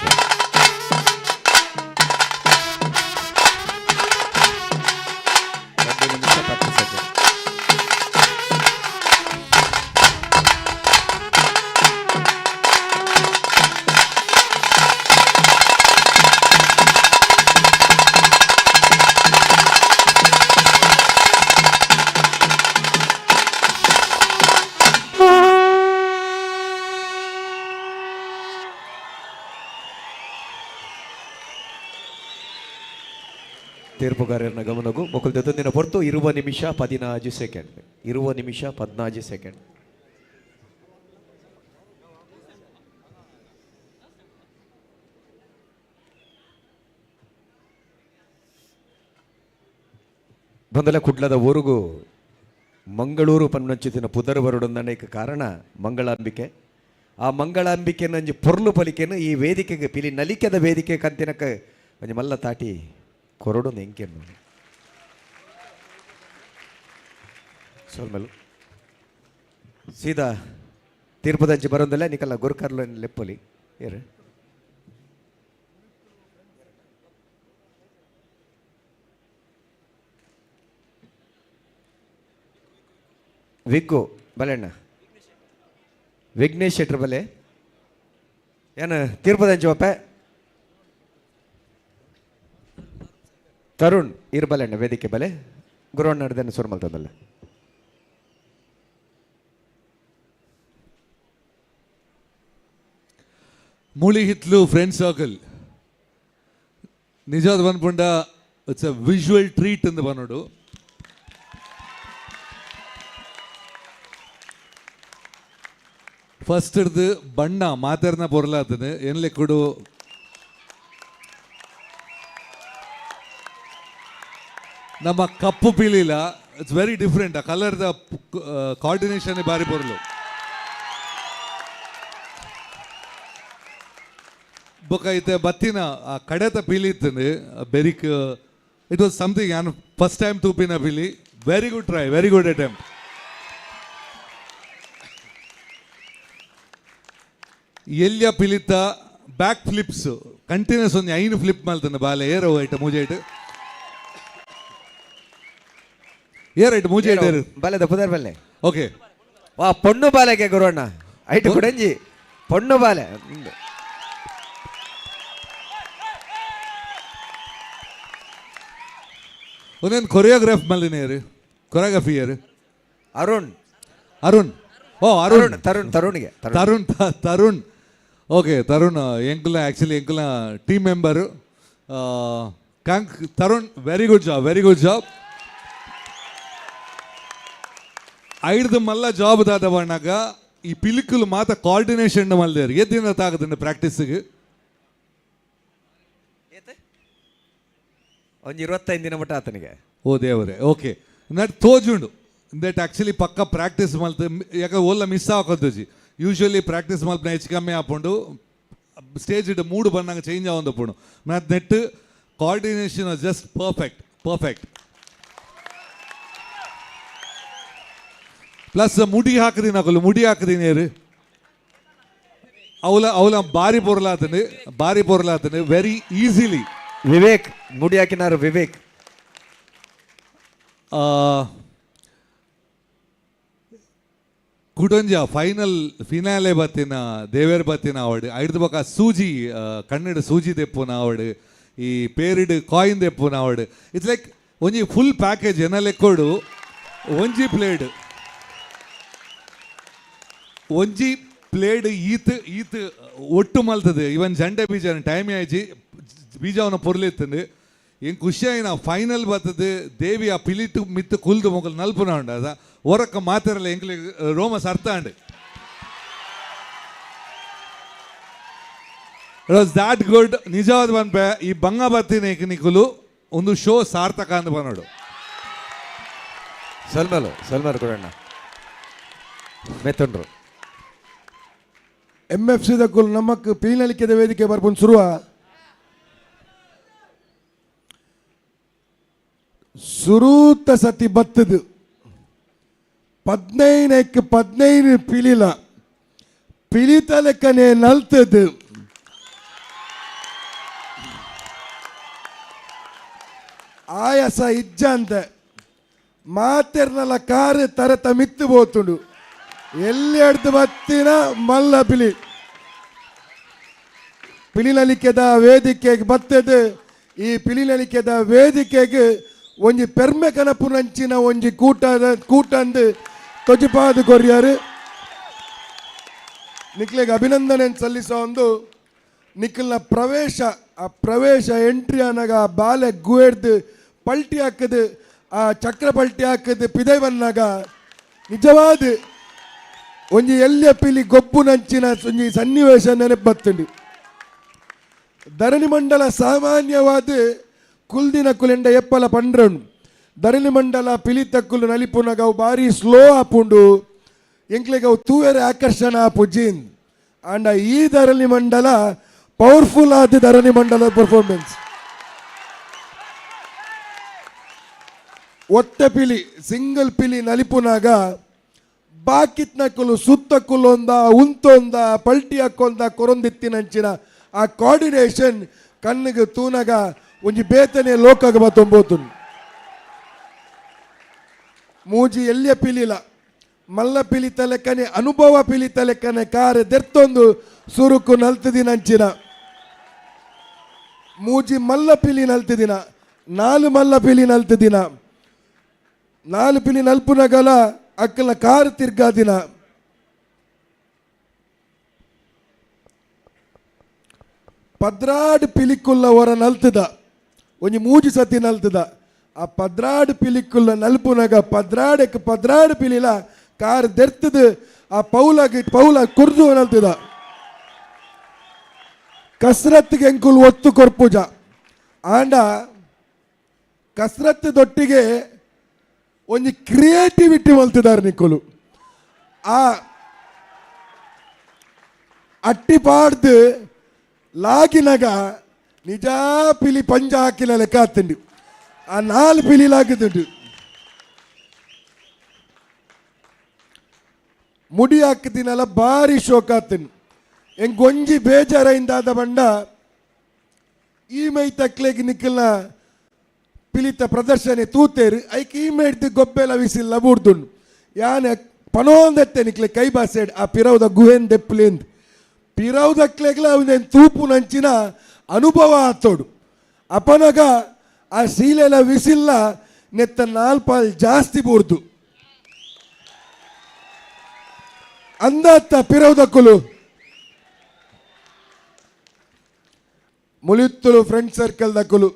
2 ನಿಮಿಷ 10 ಸೆಕೆಂಡ್. ತೀರ್ಪುಗಾರರನ್ನ ಗಮನಗೂ ಮೊಕಲ್ ದಿನ ಹೊರತು 20 ನಿಮಿಷ 14 ಸೆಕೆಂಡ್. 20 ನಿಮಿಷ 14 ಸೆಕೆಂಡ್. ಬಂದಲ ಕುಡ್ಲದ ಊರುಗು ಮಂಗಳೂರು ಪನ್ನಂಚಿತಿನ ಪುದರ್ ಬರುಡೊಂದನೇಕ ಕಾರಣ ಮಂಗಳಾಂಬಿಕೆ. ಆ ಮಂಗಳಾಂಬಿಕೆ ನಂಜಿ ಪೊರ್ಲು ಪಲಿಕೆನು ಈ ವೇದಿಕೆಗೆ ಪಿಲಿ ನಲಿಕೆದ ವೇದಿಕೆ ಕಂತಿನಕ ಒಂಜಿ ಮಲ್ಲ ತಾಟಿ ಕೊರಡು ಎಂಕೆನ್ನು ಸೋಲ್ಮಲು ಸೀದಾ ತೀರ್ಪುದಂಚಿ ಬರೋದಲ್ಲ ನಿಕಲ್ಲ ಗುರುಕರ್ಲು ಲೆಪ್ಪಲಿ ಏರು ವಿಗ್ಗು ಬಲೆಣ್ಣ ವಿಘ್ನೇಶ್ ಶೆಟ್ರ್ ಬಲೆ ಏನು ತೀರ್ಪುದಂಚಿ ಒಪ್ಪೆ ತರುಣ್ ಇರ್ಬಲೆಣ್ಣ ವೇದಿಕೆ ಬಲೆ ಗುರುವಣ್ಣ ನಡೆದನ್ನು ಸುರು ಮಲ್ತದಲ್ಲ. ಮೂಳಿ ಹಿತ್ಲು ಫ್ರೆಂಡ್ ಸರ್ಕಲ್ ನಿಜವಾದ ಬಂದ್ಪುಂಡ it's a visual treat ಅಂತ ಬಂದೋಡು. ಫಸ್ಟ್ ಹಿಡ್ದು ಬಣ್ಣ ಮಾತಾಡ್ನ ಪೊರ್ಲಾತದೆ ಎನ್ಲೆ ಕೊಡು ನಮ್ಮ ಕಪ್ಪು ಪೀಲಿಲ್ಲ, it's very different. ಆ ಕಲರ್ದ ಕೋಆರ್ಡಿನೇಷನ್ ಬಾರಿ ಪೊರ್ಲು. ಬೊಕ ಐತೆ ಬತ್ತಿನ ಆ ಕಡೆತ ಪೀಲಿ ಇತ್ತಂದು ಬೆರಿಕ್ it was something. ನಾನು ಫಸ್ಟ್ ಟೈಮ್ ತೂಪಿನ Peeli. Very good try, very good attempt. ಎಲ್ಲಿಯ ಪಿಲಿತ back flips continuous ಒಂದು 5 ಫ್ಲಿಪ್ ಮಲ್ತಂದು ಬಾಲೆ ಏರೋ ಐಟ ಮೂಜೆ ಐಟ್ ಏರ್ ಐಟ್ ಮೂಜೆ ಐಟ್ ಏರು ಬಲೆದ ಪುದರ್ ಬಲ್ಲೆ. ಓಕೆ ವಾ ಪೊಣ್ಣು ಬಾಲೆಗೆ ಗುರುವಣ್ಣ ಐಟ್ ಕುಡಂಜಿ ಪೊಣ್ಣು ಬಾಲೆ. ಒಂದೇನು ಕೊರಿಯೋಗ್ರಾಫ್ ಮಲ್ಲಿನ ಕೊರಿಯೋಗ್ರಫಿ ಯಾರು? ಅರುಣ್. ಅರುಣ್, ಓ ಅರುಣ್, ತರುಣ್, ತರುಣ್ಗೆ ತರುಣ್, ತರುಣ್. ಓಕೆ ತರುಣ್ ಎಂಕುಲ ಆ್ಯಕ್ಚುಲಿ ಎಂಕುಲ ಟೀಮ್ ಮೆಂಬರು. ಕಾಂಕ್ Tarun, very good job, very good job. ಐಡ್ದು ಮಲ್ಲ ಜಾಬ್ ದಾದ ಬಣ್ಣಾಗ ಈ ಪಿಲಿಕುಲು ಮಾತ ಕೋಆರ್ಡಿನೇಷನ್ ಮಲ್ದೇರು ಎದ್ದಿನ ತಾಗದಂಡ ಪ್ರಾಕ್ಟೀಸ್ಗೆ ಒಂದು 25 ದಿನ ಮಟ್ಟ ಆತನಿಗೆ. ಓ ದೇವರೇ, ಓಕೆ ನಟ್ ತೋಜುಂಡು that actually ಪಕ್ಕ ಪ್ರಾಕ್ಟೀಸ್ ಮಲ್ತು. ಯಾಕೆ ಓಲ್ಲ ಮಿಸ್ ಆಕೋದುಜಿ. ಯೂಶ್ವಲಿ ಪ್ರಾಕ್ಟೀಸ್ ಮಲ್ಪನ ಹೆಚ್ಚು ಕಮ್ಮಿ ಆಪುಂಡು, ಸ್ಟೇಜ್ ಇಟ್ಟು ಮೂಡು ಬಂದಾಗ ಚೇಂಜ್ ಆವೊಂದು ಮತ್ತು net coordination just perfect, perfect. Plus ಮುಡಿ ಹಾಕದಿನ ಅಕುಲು ಮುಡಿ ಹಾಕದಿನ ಏರು ಅವಲ ಅವಲ ಬಾರಿ ಪೊರ್ಲಾತನು, ಬಾರಿ ಪೊರ್ಲಾತನು ವೆರಿ ಈಸಿಲಿ. ವಿವೇಕ್ ಮುಡಿ ಹಾಕಿನಾರು ವಿವೇಕ್. ಕುಡೊಂಜ ಫೈನಲ್ ಫಿನಾಲೆ ಬತ್ತಿನ ದೇವೇರ್ ಬತ್ತಿನ ಅವಡು ಐಡ್ದು ಬೊಕ ಸೂಜಿ ಕನ್ನಡ ಸೂಜಿ ದೆಪ್ಪುನ ಅವಡು ಈ ಪೇರಿಡ್ ಕಾಯಿನ್ ದೆಪ್ಪುನ ಅವಡು. It's like ಒಂಜಿ ಫುಲ್ ಪ್ಯಾಕೇಜ್ ಎನ್ನ ಲೆಕ್ಕೋಡು. ಒಂಜಿ ಪ್ಲೇಡ್ ಒಂಜಿ ಪ್ಲೇಡ್ ಈತ್ ಈತ್ ಒಟ್ಟು ಮಲ್ತದೆ. ಇವನ್ ಜಂಡೆ ಬೀಜ ಟೈಮ್ ಆಯ್ಜಿ ಬೀಜವನ್ನ ಪೊರ್ಲಿತ್ತಂದು ಏನ್ ಖುಷಿ ಆಯ್ನ ಫೈನಲ್ ಬರ್ತದೆ. ದೇವಿ ಆ ಪಿಲಿಟ್ಟು ಮಿತ್ತು ಕುಲ್ದು ಮೊಗಲ್ ನಲ್ಪುನ ಉಂಡು ಅದ ಹೊರಕ್ಕ ಮಾತಾರಲ್ಲ ಎಂಕ್ಲೆ ರೋಮ ಸರ್ತ ಉಂಡು. It was that good. ನಿಜವಾದ ಬಂದ್ಪೆ ಈ ಬಂಗ ಬತ್ತಿನ ನಿಕುಲು ಒಂದು ಶೋ ಸಾರ್ಥಕ ಅಂತ ಬಂದೋಡು. ಸಲ್ಮಲು ಸಲ್ಮಾರ್ ಕೊಡಣ್ಣ ಮೆತ್ತಂಡ್ರು M F C ದಕ್ಕುಲು ನಮಕ್ ಪೀನಲಿಕೆದ ವೇದಿಕೆ ಬರ್ಪುನ್ ಸುರುವ ಸುರೂತ ಸತಿ ಬತ್ತದು 15ಕ್ಕೆ 15 ಪಿಲಿಲ ಪಿಲಿತ ಲೆಕ್ಕನೆ ನಲ್ತದು. ಆಯಾಸ ಇಜ್ಜಂತೆ ಮಾತೆರ್ನಲ ಕಾರು ತರತ ಮಿತ್ತು ಪೋತುಂಡು ಎಲ್ಲಿ ಅಡ್ದು ಬತ್ತಿನ ಮಲ್ಲ ಪಿಲಿ ಪಿಲಿನಲಿಕೆದ ವೇದಿಕೆಗೆ ಬತ್ತದು. ಈ ಪಿಲಿನಲಿಕೆದ ವೇದಿಕೆಗೆ ಒಂಜಿ ಪೆರ್ಮೆ ಕನಪುನಂಚಿನ ಒಂಜಿ ಕೂಟದ ಕೂಟಂದು ತೊಜಿಪಾದ ಕೊರ್ಯಾರು. ನಿಕ್ಲೆಗ್ ಅಭಿನಂದನೆ ಸಲ್ಲಿಸೋ ಒಂದು ನಿಖಲ್ನ ಪ್ರವೇಶ, ಆ ಪ್ರವೇಶ ಎಂಟ್ರಿ ಅನ್ನಾಗ ಆ ಬಾಲೆ ಗುವೆಡ್ದು ಪಲ್ಟಿ ಹಾಕದು, ಆ ಚಕ್ರ ಪಲ್ಟಿ ಹಾಕದು ಪಿದೈ ಬಂದಾಗ ನಿಜವಾದ ಒಂಜಿ ಎಲ್ಯ ಪಿಲಿ ಗೊಬ್ಬು ನಂಚಿನ ಒಂಜಿ ಸನ್ನಿವೇಶ ನೆನಪು ಬತ್ತುಂಡು. ಧರಣಿ ಮಂಡಲ ಸಾಮಾನ್ಯವಾದ ಕುಲ್ದಿನ ಕುಲೆಂಡ ಎಪ್ಪಲ ಪಂಡ್ರನು ಧರಣಿ ಮಂಡಲ ಪಿಲಿ ತಕ್ಕುಲು ನಲಿಪುನಗ ಅವು ಭಾರಿ ಸ್ಲೋ ಆಪುಂಡು, ಎಂಕ್ಲೆಗ್ ಅವು ತೂವೆರೆ ಆಕರ್ಷಣ ಆಪು ಜೀನ್. ಆಂಡ ಈ ಧರಣಿ ಮಂಡಲ ಪವರ್ಫುಲ್ ಆದ ಧರಣಿ ಮಂಡಲ ಪರ್ಫಾರ್ಮೆನ್ಸ್. ಒತ್ತೆ ಪಿಲಿ ಸಿಂಗಲ್ ಪಿಲಿ ನಲಿಪುನಾಗ ಬಾಕಿತ್ನಕ್ಕಲು ಸುತ್ತಕ್ಕುಲೊಂದ ಉಂತೊಂದ ಪಲ್ಟಿ ಹಾಕೊಂದ ಕೊರೊಂದಿತ್ತಿನಂಚಿನ ಆ ಕೋಆರ್ಡಿನೇಷನ್ ಕಣ್ಣಿಗೆ ತೂನಗ ಒಂಜಿ ಬೇತನೆ ಲೋಕಗ ಬತ್ತೊಂಬೋತು. ಮೂಜಿ ಎಲ್ಲಿಯ ಪಿಲಿಲ ಮಲ್ಲ ಪಿಲಿ ತಲೆಕನೆ ಅನುಭವ ಪಿಲಿ ತಲೆಕನೆ ಕಾರೆ ದೆರ್ತೊಂದು ಸುರುಕು ನಲ್ತದಿನಂಚಿನ ಮೂಜಿ ಮಲ್ಲ ಪಿಲಿ ನಲ್ತದಿನ ನಾಲು ಮಲ್ಲ ಪಿಲಿ ನಲ್ತದಿನ ನಾಲು ಪಿಲಿ ನಲ್ಪುನಗಲ ಅಕ್ಕಲ ಕಾರು ತಿರ್ಗಾದಿನ. ಪದ್ರಾಡು ಪಿಲಿಕುಲ್ಲ ಹೊರ ನಲ್ತದ ಒಂಜಿ ಮೂಜಿ ಸತಿ ನಲ್ತದ. ಆ ಪದ್ರಾಡು ಪಿಲಿಕುಲ್ಲ ನಲ್ಪುನಗ ಪದ್ರಾಡಕ್ಕೆ ಪದ್ರಾಡು ಪಿಲಿಲ ಕಾರ್ ದೆರ್ತದ ಆ ಪೌಲಾಗಿ ಪೌಲ ಕುರ್ದು ನಲ್ತದ. ಕಸರತ್ತಿಗೆ ಎಂಕುಲು ಒತ್ತು ಕೊರ್ಪುಜ ಆಂಡ ಕಸರತ್ತು ದೊಟ್ಟಿಗೆ ಒಂಜಿ ಕ್ರಿಯೇಟಿವಿಟಿ ಮಲ್ತಿದ್ದಾರೆ ನಿಕ್ಕುಲು. ಆ ಅಟ್ಟಿ ಪಾಡ್ದು ಲಾಗಿನಗ ನಿಜ ಪಿಲಿ ಪಂಜ ಹಾಕಿನ ಲೆಕ್ಕ ಆತುಂಡು. ಆ ನಾಲ್ ಪಿಲಿ ಲಾಗಿದುಂಡು. ಮುಡಿ ಹಾಕಿದಿನಲ್ಲ ಭಾರಿ ಶೋಕ ಆತುಂಡು. ಎಂಗೊಂಜಿ ಬೇಜಾರೈಂದಾದ ಬಂಡ ಈ ಮೈ ತಕ್ಲೆಗ್ ನಿಕ್ಕಲ್ನ ಪಿಲಿತ ಪ್ರದರ್ಶನ ತೂತೇರು ಐಕ್ ಈ ಮೇಡ್ದು ಗೊಬ್ಬೆಲ ವಿಸಿಲ್ಲ ಬೂಡ್ದುಂಡು. ಯಾನೆ ಪನೋಂದೆತ್ತೆ ನಿಕ್ಲೆ ಕೈ ಬಾಸೆಡ್ ಆ ಪಿರವುದ ಗುಹೆನ್ ದೆಪ್ಪುಲೇಂದ್ ಪಿರವುದಕ್ಲೆಗ್ಲ ಅವನೇನು ತೂಪು ನಂಚಿನ ಅನುಭವ ಆತೋಡು. ಅಪನಗ ಆ ಸೀಲೆಲ ವಿಸಿಲ್ಲ ನೆತ್ತ ನಾಲ್ಪಾಲ್ ಜಾಸ್ತಿ ಬೂರ್ದು ಅಂದಾತ್ತ ಪಿರವುದಕ್ಕುಲು ಮುಳಿತ್ತಲು ಫ್ರೆಂಡ್ ಸರ್ಕಲ್ ದಕ್ಕುಲು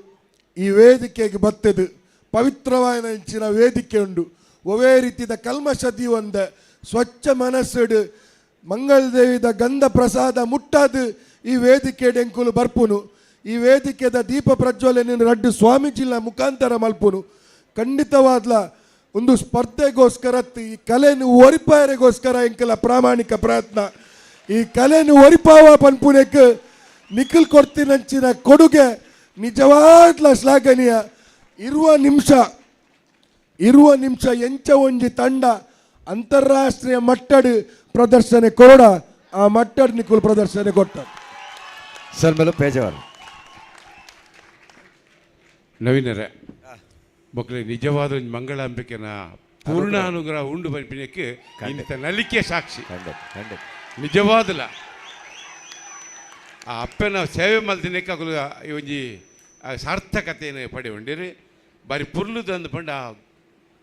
ಈ ವೇದಿಕೆಗೆ ಬತ್ತದು ಪವಿತ್ರವಾದ ಇಂಚಿನ ವೇದಿಕೆ ಉಂಡು. ಒವೇ ರೀತಿಯ ಕಲ್ಮಶ ದೀವಂದ ಸ್ವಚ್ಛ ಮನಸ್ಸುಡು ಮಂಗಳದೇವಿದ ಗಂಧ ಪ್ರಸಾದ ಮುಟ್ಟಾದು ಈ ವೇದಿಕೆ ಎಂಕುಲು ಬರ್ಪುನು. ಈ ವೇದಿಕೆದ ದೀಪ ಪ್ರಜ್ವಲನೆ ರಡ್ಡು ಸ್ವಾಮೀಜಿಲ ಮುಖಾಂತರ ಮಲ್ಪುನು. ಖಂಡಿತವಾದ್ಲ ಒಂದು ಸ್ಪರ್ಧೆಗೋಸ್ಕರ ಈ ಕಲೆನು ಒರಿಪಾಯರೆಗೋಸ್ಕರ ಎಂಕಲ ಪ್ರಾಮಾಣಿಕ ಪ್ರಯತ್ನ. ಈ ಕಲೆನು ಒರಿಪಾವ ಪನ್ಪುನೆಕ್ ನಿಖಿಲ್ ಕೊಡ್ತಿನಂಚಿನ ಕೊಡುಗೆ ನಿಜವಾದ್ಲ ಶ್ಲಾಘನೀಯ. ಇರುವ ನಿಮಿಷ ಎಂಚ ಒಂಜಿ ತಂಡ ಅಂತಾರಾಷ್ಟ್ರೀಯ ಮಟ್ಟಡ್ ಪ್ರದರ್ಶನ ಕೊರಡ ಆ ಮಟ್ಟಡ್ ನಿಖಿಲ್ ಪ್ರದರ್ಶನ ಕೊಟ್ಟ. ಸರ್ ಮೇಲೆ ಪೇಜಾವರ್ ನವೀನರೇ ಮಕ್ಕಳೇ ನಿಜವಾದ ಮಂಗಳಾಂಬಿಕೆನ ಪೂರ್ಣ ಅನುಗ್ರಹ ಉಂಡು ಬರ್ಪಿನಕ್ಕೆ ಇಂಥ ನಲಿಕೆ ಸಾಕ್ಷಿ ನಿಜವಾದಲ. ಆ ಅಪ್ಪನ ಸೇವೆ ಮಲ್ತಿನಕ್ಕೆ ಅಕುಲು ಈ ಒಂಜಿ ಸಾರ್ಥಕತೆಯನ್ನು ಪಡೆ ಉಂಡಿರಿ ಬಾರಿ ಪುರ್ಲುದಂದು ಪಂಡ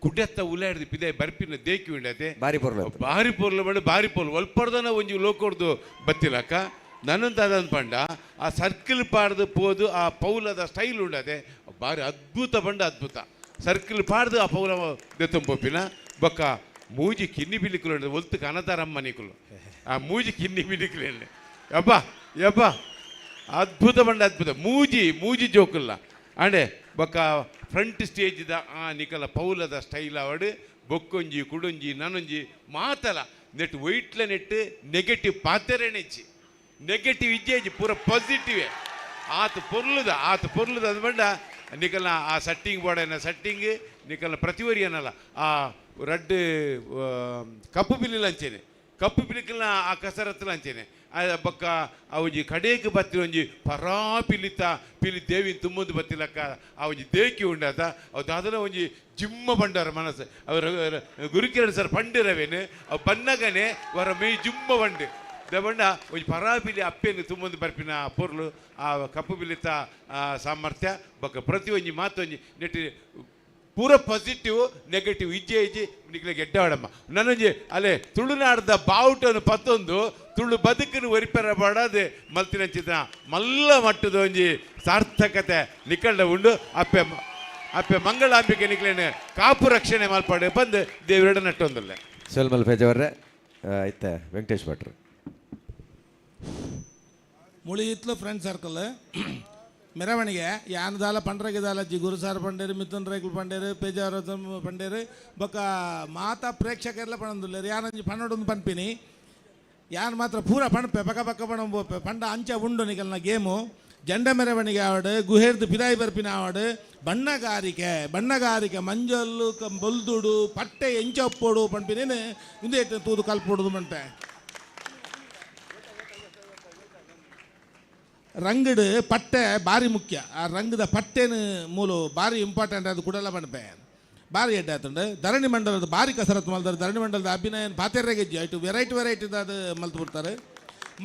ಕುಡ್ಯತ್ತ ಉಲಾಡ್ದು ಪಿದೆ ಬರ್ಪಿನ ದೇಕಿ ಉಂಡತೆ ಬಾರಿ ಪೊರ್ಲು ಬಾರಿ ಪೊರ್ಲು ಪಂಡ ಬಾರಿ ಪೊರ್ಲು ಒಲ್ಪಡ್ದನ ಒಂಜಿ ಲೋಕೊಡ್ದು ಬತ್ತಿಲಕ್ಕ ನನ್ನಂತ ಅದಂದು ಪಂಡ ಆ ಸರ್ಕಲ್ ಪಾಡ್ದು ಪೋದು ಆ ಪೌಲದ ಸ್ಟೈಲ್ ಉಂಡತೆ ಬಾರಿ ಅದ್ಭುತ ಪಂಡ ಅದ್ಭುತ ಸರ್ಕಲ್ ಪಾಡ್ದು ಆ ಪೌಲ ದೆತ್ತಂಪೊಪ್ಪಿನ ಬೊಕ್ಕ ಮೂಜಿ ಕಿನ್ನಿ ಬಿಲಿಕುಲು ಉಂಡು ಒಲ್ತು ಕನತಾರಮ್ಮ ನಿಕುಲು ಆ ಮೂಜಿ ಕಿನ್ನಿ ಬಿಲಿಕುಲು ಯಬ್ಬ ಯಬ್ಬ ಅದ್ಭುತ ಪಂಡ ಅದ್ಭುತ ಮೂಜಿ ಮೂಜಿ ಜೋಕುಲ್ಲ ಅಂಡೆ ಬೊಕ್ಕ ಫ್ರಂಟ್ ಸ್ಟೇಜ್ದ ಆ ನಿಕಲ ಪೌಲದ ಸ್ಟೈಲ್ ಅವಡು ಬೊಕ್ಕೊಂಜಿ ಕುಡೊಂಜಿ ನನೊಂಜಿ ಮಾತಲ ನೆಟ್ ವೈಟ್ಲ ನೆಟ್ ನೆಗೆಟಿವ್ ಪಾತೆರೆಣೆಚ್ಚಿ ನೆಗೆಟಿವ್ ಇಜ್ಜೇಜಿ ಪೂರ ಪಾಸಿಟಿವೇ ಆತ ಪೊರ್ಲುದ ಅದು ಬಂಡ ನಿಕಲ್ನ ಆ ಸಟ್ಟಿಂಗ್ ಬೋರ್ಡನ ಸಟ್ಟಿಂಗ್ ನಿಕಲ್ನ ಪ್ರತಿವರಿ ಅನ್ನಲ್ಲ ಆ ರಡ್ಡು ಕಪ್ಪು ಬಿಲ್ಲಿಲ ಅಂಚೇನೆ ಕಪ್ಪು ಬಿಲಿಕಲ್ನ ಆ ಕಸರತ್ತಲ ಅಂಚೇನೆ ಬೊಕ್ಕ ಆ ಒಂಜಿ ಕಡೇಕ್ ಬತ್ತಿನ ಒಂಜಿ ಪರಾ ಪಿಲಿತ ಪಿಲಿ ದೇವಿನ ತುಂಬೊಂದು ಬತ್ತಿಲಕ್ಕ ಆ ಒಂಜಿ ದೇಕಿ ಉಂಡಾತ ಅವು ದಾದನ ಒಂಜಿ ಜಿಮ್ಮ ಬಂಡಾರ ಮನಸ್ಸು ಅವರ ಗುರುಕಿರಣ್ ಸರ್ ಪಂಡಿರವೇನು ಅವು ಬನ್ನಗನೆ ವರ ಮೇ ಜಿಮ್ಮ ಬಂಡು ದಬಂಡ ಒಂಜಿ ಪರಾಪಿಲಿ ಅಪ್ಪೆನು ತುಂಬೊಂದು ಬರ್ಪಿನ ಪೊರ್ಲು ಆ ಕಪ್ಪು ಬಿಲಿತ ಸಾಮರ್ಥ್ಯ ಬೊಕ್ಕ ಪ್ರತಿ ಒಂಜಿ ಮಾತೊಂಜಿ ನೆಟ್ಟಿ ಪೂರ ಪಾಸಿಟಿವ್ ನೆಗೆಟಿವ್ ಇಜ್ಜೆ ಇಜ್ಜಿ ನಿಕ್ಲೆ ಗೆಡ್ಡವಾಡಮ್ಮ ನನ್ನೊಂಜಿ ಅಲ್ಲೇ ತುಳುನಾಡ್ದ ಬಾವುಟನು ಪತ್ತೊಂದು ತುಳು ಬದುಕನ್ನು ಒರಿಪೆರ ಬಾಡದೆ ಮಲ್ತಿನಂಚಿನ ಮಲ್ಲ ಮಟ್ಟದ ಒಂಜಿ ಸಾರ್ಥಕತೆ ನಿಕ್ಕಂಡ ಉಂಡು ಅಪ್ಪೆ ಅಪ್ಪೆ ಮಂಗಳಾಂಬಿಕೆ ನಿಕ್ಲೇನೆ ಕಾಪು ರಕ್ಷಣೆ ಮಲ್ಪಾಡು ಬಂದು ದೇವರಡ ನಟ್ಟೊಂದಲ್ಲ ಸೋಲ್ಮಲ್ ಪೇಜವರ್ರೆ ಐತೆ ವೆಂಕಟೇಶ್ ಭಟ್ರು ಮುಳಿ ಇತ್ಲು ಫ್ರೆಂಡ್ ಸರ್ಕಲ್ ಮೆರವಣಿಗೆ ಯಾನದಾಲ ಪಂಡ್ರಗಿದಾಲ ಜಿ ಗುರುಸಾರ್ ಪಂಡೇರು ಮಿಥುನ್ ರೈಕುಲ್ ಪಂಡೇರು ಪೇಜಾವರ ಪಂಡೇರು ಬೊಕ್ಕ ಮಾತಾ ಪ್ರೇಕ್ಷಕರೆಲ್ಲ ಪಣಂದುಲ್ಲೇರು ಯಾನಂಜಿ ಪನ್ನೊಡೊಂದು ಪನ್ಪಿನಿ ಯಾನ್ ಮಾತ್ರ ಪೂರ ಪಣಪೆ ಪಕ್ಕ ಪಕ್ಕ ಪಣ ಪೋಪೆ ಪಂಡ ಅಂಚ ಉಂಡು ನಿಕಲ್ನ ಗೇಮು ಜಂಡ ಮೆರವಣಿಗೆ ಆವಡು ಗುಹೇರ್ದು ಪಿದಾಯಿ ಬರ್ಪಿನ ಆವಡು ಬಣ್ಣಗಾರಿಕೆ ಬಣ್ಣಗಾರಿಕೆ ಮಂಜಲ್ಲು ಬೊಲ್ದುಡು ಪಟ್ಟೆ ಎಂಚ ಒಪ್ಪೋಡು ಪನ್ಪಿನೇನು ಇಂದೇ ತೂದು ಕಲ್ಪೊಡುದು ಪನ್ಪೆ ರಂಗಡು ಪಟ್ಟೆ ಭಾರಿ ಮುಖ್ಯ ಆ ರಂಗದ ಪಟ್ಟೆನ ಮೂಲ ಭಾರಿ ಇಂಪಾರ್ಟೆಂಟ್ ಅದು ಕೂಡಲ ಪನ್ಪೆ ಭಾರಿ ಎಡ್ಡೆ ಆತುಂಡು ಧರಣಿ ಮಂಡಲದ ಭಾರಿ ಕಸರತ್ತು ಮಲ್ತಾರೆ ಧರಣಿ ಮಂಡಲದ ಅಭಿನಯ ಪಾತೆರೆಗೆಜ್ಜಿ ಐಟು ವೆರೈಟಿ ವೆರೈಟಿ ಅದು ಮಲ್ತು ಬಿಡ್ತಾರೆ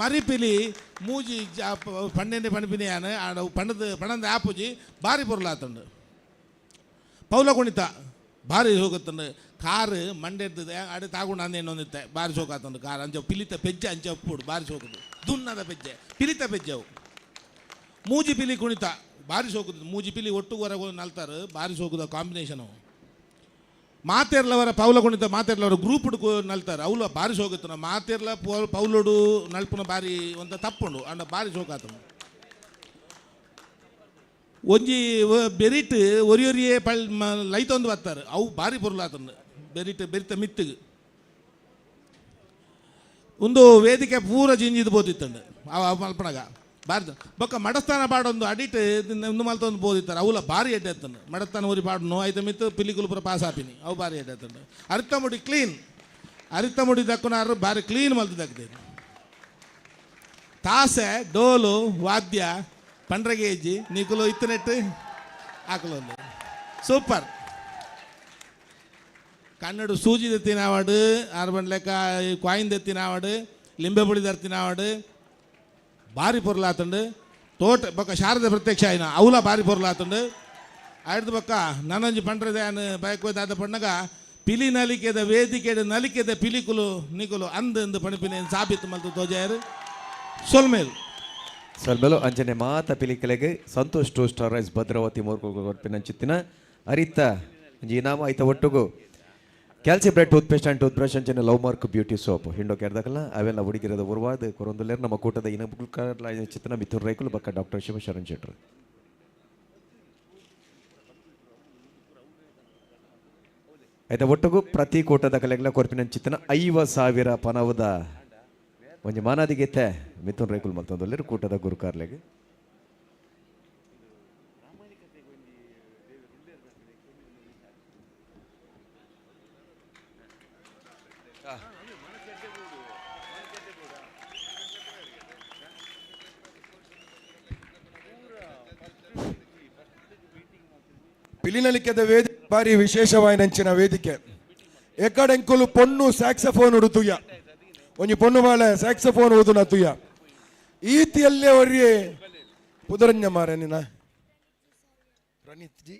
ಮರಿಪಿಲಿ ಮೂಜಿ ಪಣ್ಣೆಂಡೆ ಪಣಿಪಿನಿ ಯಾನು ಆಡ ಪಣದ ಪಣಂದ ಆಪುಜಿ ಭಾರಿ ಪೊರ್ಲಾತುಂಡು ಪೌಲ ಕುಣಿತ ಭಾರಿ ಹೋಗುತ್ತಂಡು ಕಾರು ಮಂಡೆದ್ದು ಅಡೆ ತಾಗೊಂಡು ಅಂದೇನು ಒಂದಿತ್ತೆ ಭಾರಿ ಸೋಕಾತುಂಡು ಕಾರ್ ಅಂಚ ಪಿಲಿತ ಪೆಜ್ಜೆ ಅಂಚ ಉಪ್ಪುಡು ಭಾರಿ ಸೋಕುದು ದುನ್ನದ ಪೆಜ್ಜೆ ಪಿಲಿತ ಪೆಜ್ಜೆ ಅವು ಮೂಜಿ ಪಿಲಿ ಕುಣಿತ ಭಾರಿ ಸೋಕುದು ಮೂಜಿ ಪಿಲಿ ಒಟ್ಟು ಹೊರಗೆ ನಲ್ತಾರೆ ಭಾರಿ ಸೋಕುದ ಕಾಂಬಿನೇಷನು ಮಾತೆರ್ಲವರ ಪೌಲ ಕುಣಿತ ಮಾತೆರ್ಲವರ ಗ್ರೂಪ್ ನಲ್ತಾರೆ ಅವಳು ಭಾರಿ ಸೋಕುತ್ತ ನಾವು ಮಾತೆರ್ಲ ಪೌಲೋಡು ನಲ್ಪುನ ಭಾರಿ ಒಂತ ತಪ್ಪುಂಡು ಅಂಡ ಭಾರಿ ಸೋಕಾತನು ಒಂಜಿ ಬೆರಿಟ್ ಒರಿಯೊರಿಯೇ ಪಳ್ ಲೈತೊಂದು ಬರ್ತಾರೆ ಅವು ಭಾರಿ ಪೊರ್ಲಾತಂಡು ಬೆರಿಟ್ ಬೆರಿತ ಮಿತ್ತಿಗೆ ಒಂದು ವೇದಿಕೆ ಪೂರ ಜಿಂಜಿದ್ ಬೋದಿತ್ತಂಡು ಅವ ಮಲ್ಪನಾಗ ಭಾರಿ ಬೊಕ್ಕ ಮಡಸ್ಥಾನ ಪಾಡೊಂದು ಅಡಿಟ್ ಒಂದು ಮಲ್ತೊಂದು ಬೋದಿತ್ತಾರೆ ಅವಲ ಭಾರಿ ಎಡ್ಡೆ ಎತ್ತಂಡು ಮಡಸ್ಥಾನ ಊರಿ ಪಾಡನು ಐತ ಮಿತ್ತು ಪಿಲಿಕುಲು ಪೂರ ಪಾಸ್ ಆಪಿನಿ ಅವು ಭಾರಿ ಎಡ್ಡೆ ಎತ್ತಂಡು ಅರಿತಮುಡಿ ಕ್ಲೀನ್ ಅರಿತಮುಡಿ ದಕ್ಕುನಾರು ಭಾರಿ ಕ್ಲೀನ್ ಮಲ್ತು ದಕ್ಕದೇನು ತಾಸೆ ಡೋಲು ವಾದ್ಯ ಪಂಡ್ರಗೇಜಿ ನಿಕುಲು ಇತ್ತನೆಟ್ಟು ಆಕಲೊಂದು ಸೂಪರ್ ಕನ್ನಡ ಸೂಜಿ ದೆತ್ತಿನಾವಾಡು ಆರು ಬಂಡ್ಲೆಕ್ಕ ಕಾಯಿನ್ ದೆತ್ತಿನಾವಾಡು ಲಿಂಬೆ ಪುಡಿ ದರ್ತಿನಾವಾಡು ಭಾರಿ ಪೊರ್ಲಾತುಂಡು ತೋಟ ಬೊಕ್ಕ ಶಾರದೆ ಪ್ರತ್ಯಕ್ಷ ಆಯ್ನ ಅವಲ ಭಾರಿ ಪೊರ್ಲಾತುಂಡು ಆಯ್ದು ಬೊಕ್ಕ ನನಂಜಿ ಪಂಡ್ರದೆ ಆನ್ ಬಯಕ್ ದಾದ ಪಣ್ಣಗ ಪಿಲಿ ನಲಿಕೆದ ವೇದಿಕೆದ ನಲಿಕೆದ ಪಿಲಿಕುಲು ನಿಕುಲು ಅಂದ್ ಅಂದ್ ಪಣಿಪಿನ ಸಾಬಿತು ಮಲ್ತು ತೋಜಾಯರು ಸೊಲ್ಮೇಲ್ ಸೊಲ್ಮೇಲು ಅಂಜನೆ ಮಾತ ಪಿಲಿಕಲೆಗೆ Santosh two star rice Bhadravati ಮೋರ್ಕೊಳ್ಪಿನ ಚಿತ್ತಿನ ಅರಿತ ಒಂಜಿ ಇನಾಮ ಐತ ಒಟ್ಟುಗು Calci bread toothpaste and toothbrush ಅಂಚನೆ ಲವ್ ಮಾರ್ಕ್ ಬ್ಯೂಟಿ ಸೋಪ್ ಹಿಂಡೋ ಕೆರ್ದಕಲ್ಲ ಅವೆಲ್ಲ ಹುಡುಗಿರದ ಉರ್ವಾದ ಕೊರೊಂದುಲ್ಲೇರ್ ನಮ್ಮ ಕೂಟದ ಇನಬುಲ್ಕರ್ಲ ಚಿತ್ತನ ಮಿಥುನ್ ರೈಕುಲು ಬಕ್ಕ ಡಾಕ್ಟರ್ ಶಿವಶರಣ್ ಶೆಟ್ರು ಐತ ಒಟ್ಟುಗು ಪ್ರತಿ ಕೂಟದ ಕಲೆಗಳ ಕೊರ್ಪಿನ ಚಿತ್ತನ 50,000 ಪನವದ ಒಂಜಿ ಮಾನಾದಿಗೆತ್ತೆ ಮಿಥುನ್ ರೈಕುಲ್ ಮಲ್ತೊಂದುಲ್ಲೇರ್ ಕೂಟದ ಗುರುಕಾರ್ಲೆಗೆ ಪಿಲಿನಲಿಕೆದ ವೇದಿಕೆ ಬಾರಿ ವಿಶೇಷವಾಯಿನಂಚಿನ ವೇದಿಕೆ ಎಕ್ಕಡೆಂಕುಲು ಪೊಣ್ಣು ಸ್ಯಾಕ್ಸಫೋನ್ ಉಡುತುಯ್ಯ ಒಂಜಿ ಪೊಣ್ಣು ಬಾಳೆ ಸ್ಯಾಕ್ಸಫೋನ್ ಊದುನ ತುಯ್ಯ ಈತಿಯಲ್ಲೇ ಒರಿಯೆ ಪುದರಂಜ ಮಾರ ನಿನ್ನ ಪ್ರಣೀತ್ ಜಿ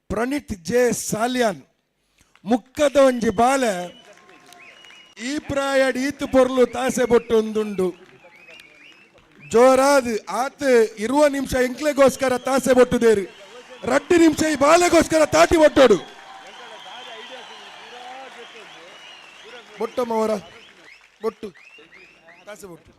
ಪ್ರಣೀತ್ ಜೆ ಸಾಲಿಯಾನ್ ಮುಕ್ಕದ ಒಂಜಿ ಬಾಲೆ ಈ ಪ್ರಾಯಡ್ ಈತು ಪೊರ್ಲು ತಾಸೆ ಬೊಟ್ಟೊಂದುಂಡು ಜೋರಾದ್ ಆತ ಇರುವ ನಿಮಿಷ ಎಂಕ್ಲೆಗೋಸ್ಕರ ತಾಸೆ ಬೊಟ್ಟುದೇರು ರಡ್ಡು ನಿಮಿಷ ಈ ಬಾಲೆಗೋಸ್ಕರ ತಾಟಿ ಬೊಟ್ಟೋಡು ಬೊಟ್ಟಮ್ಮವರ ಬೊಟ್ಟು ತಾಸೆ ಬೊಟ್ಟು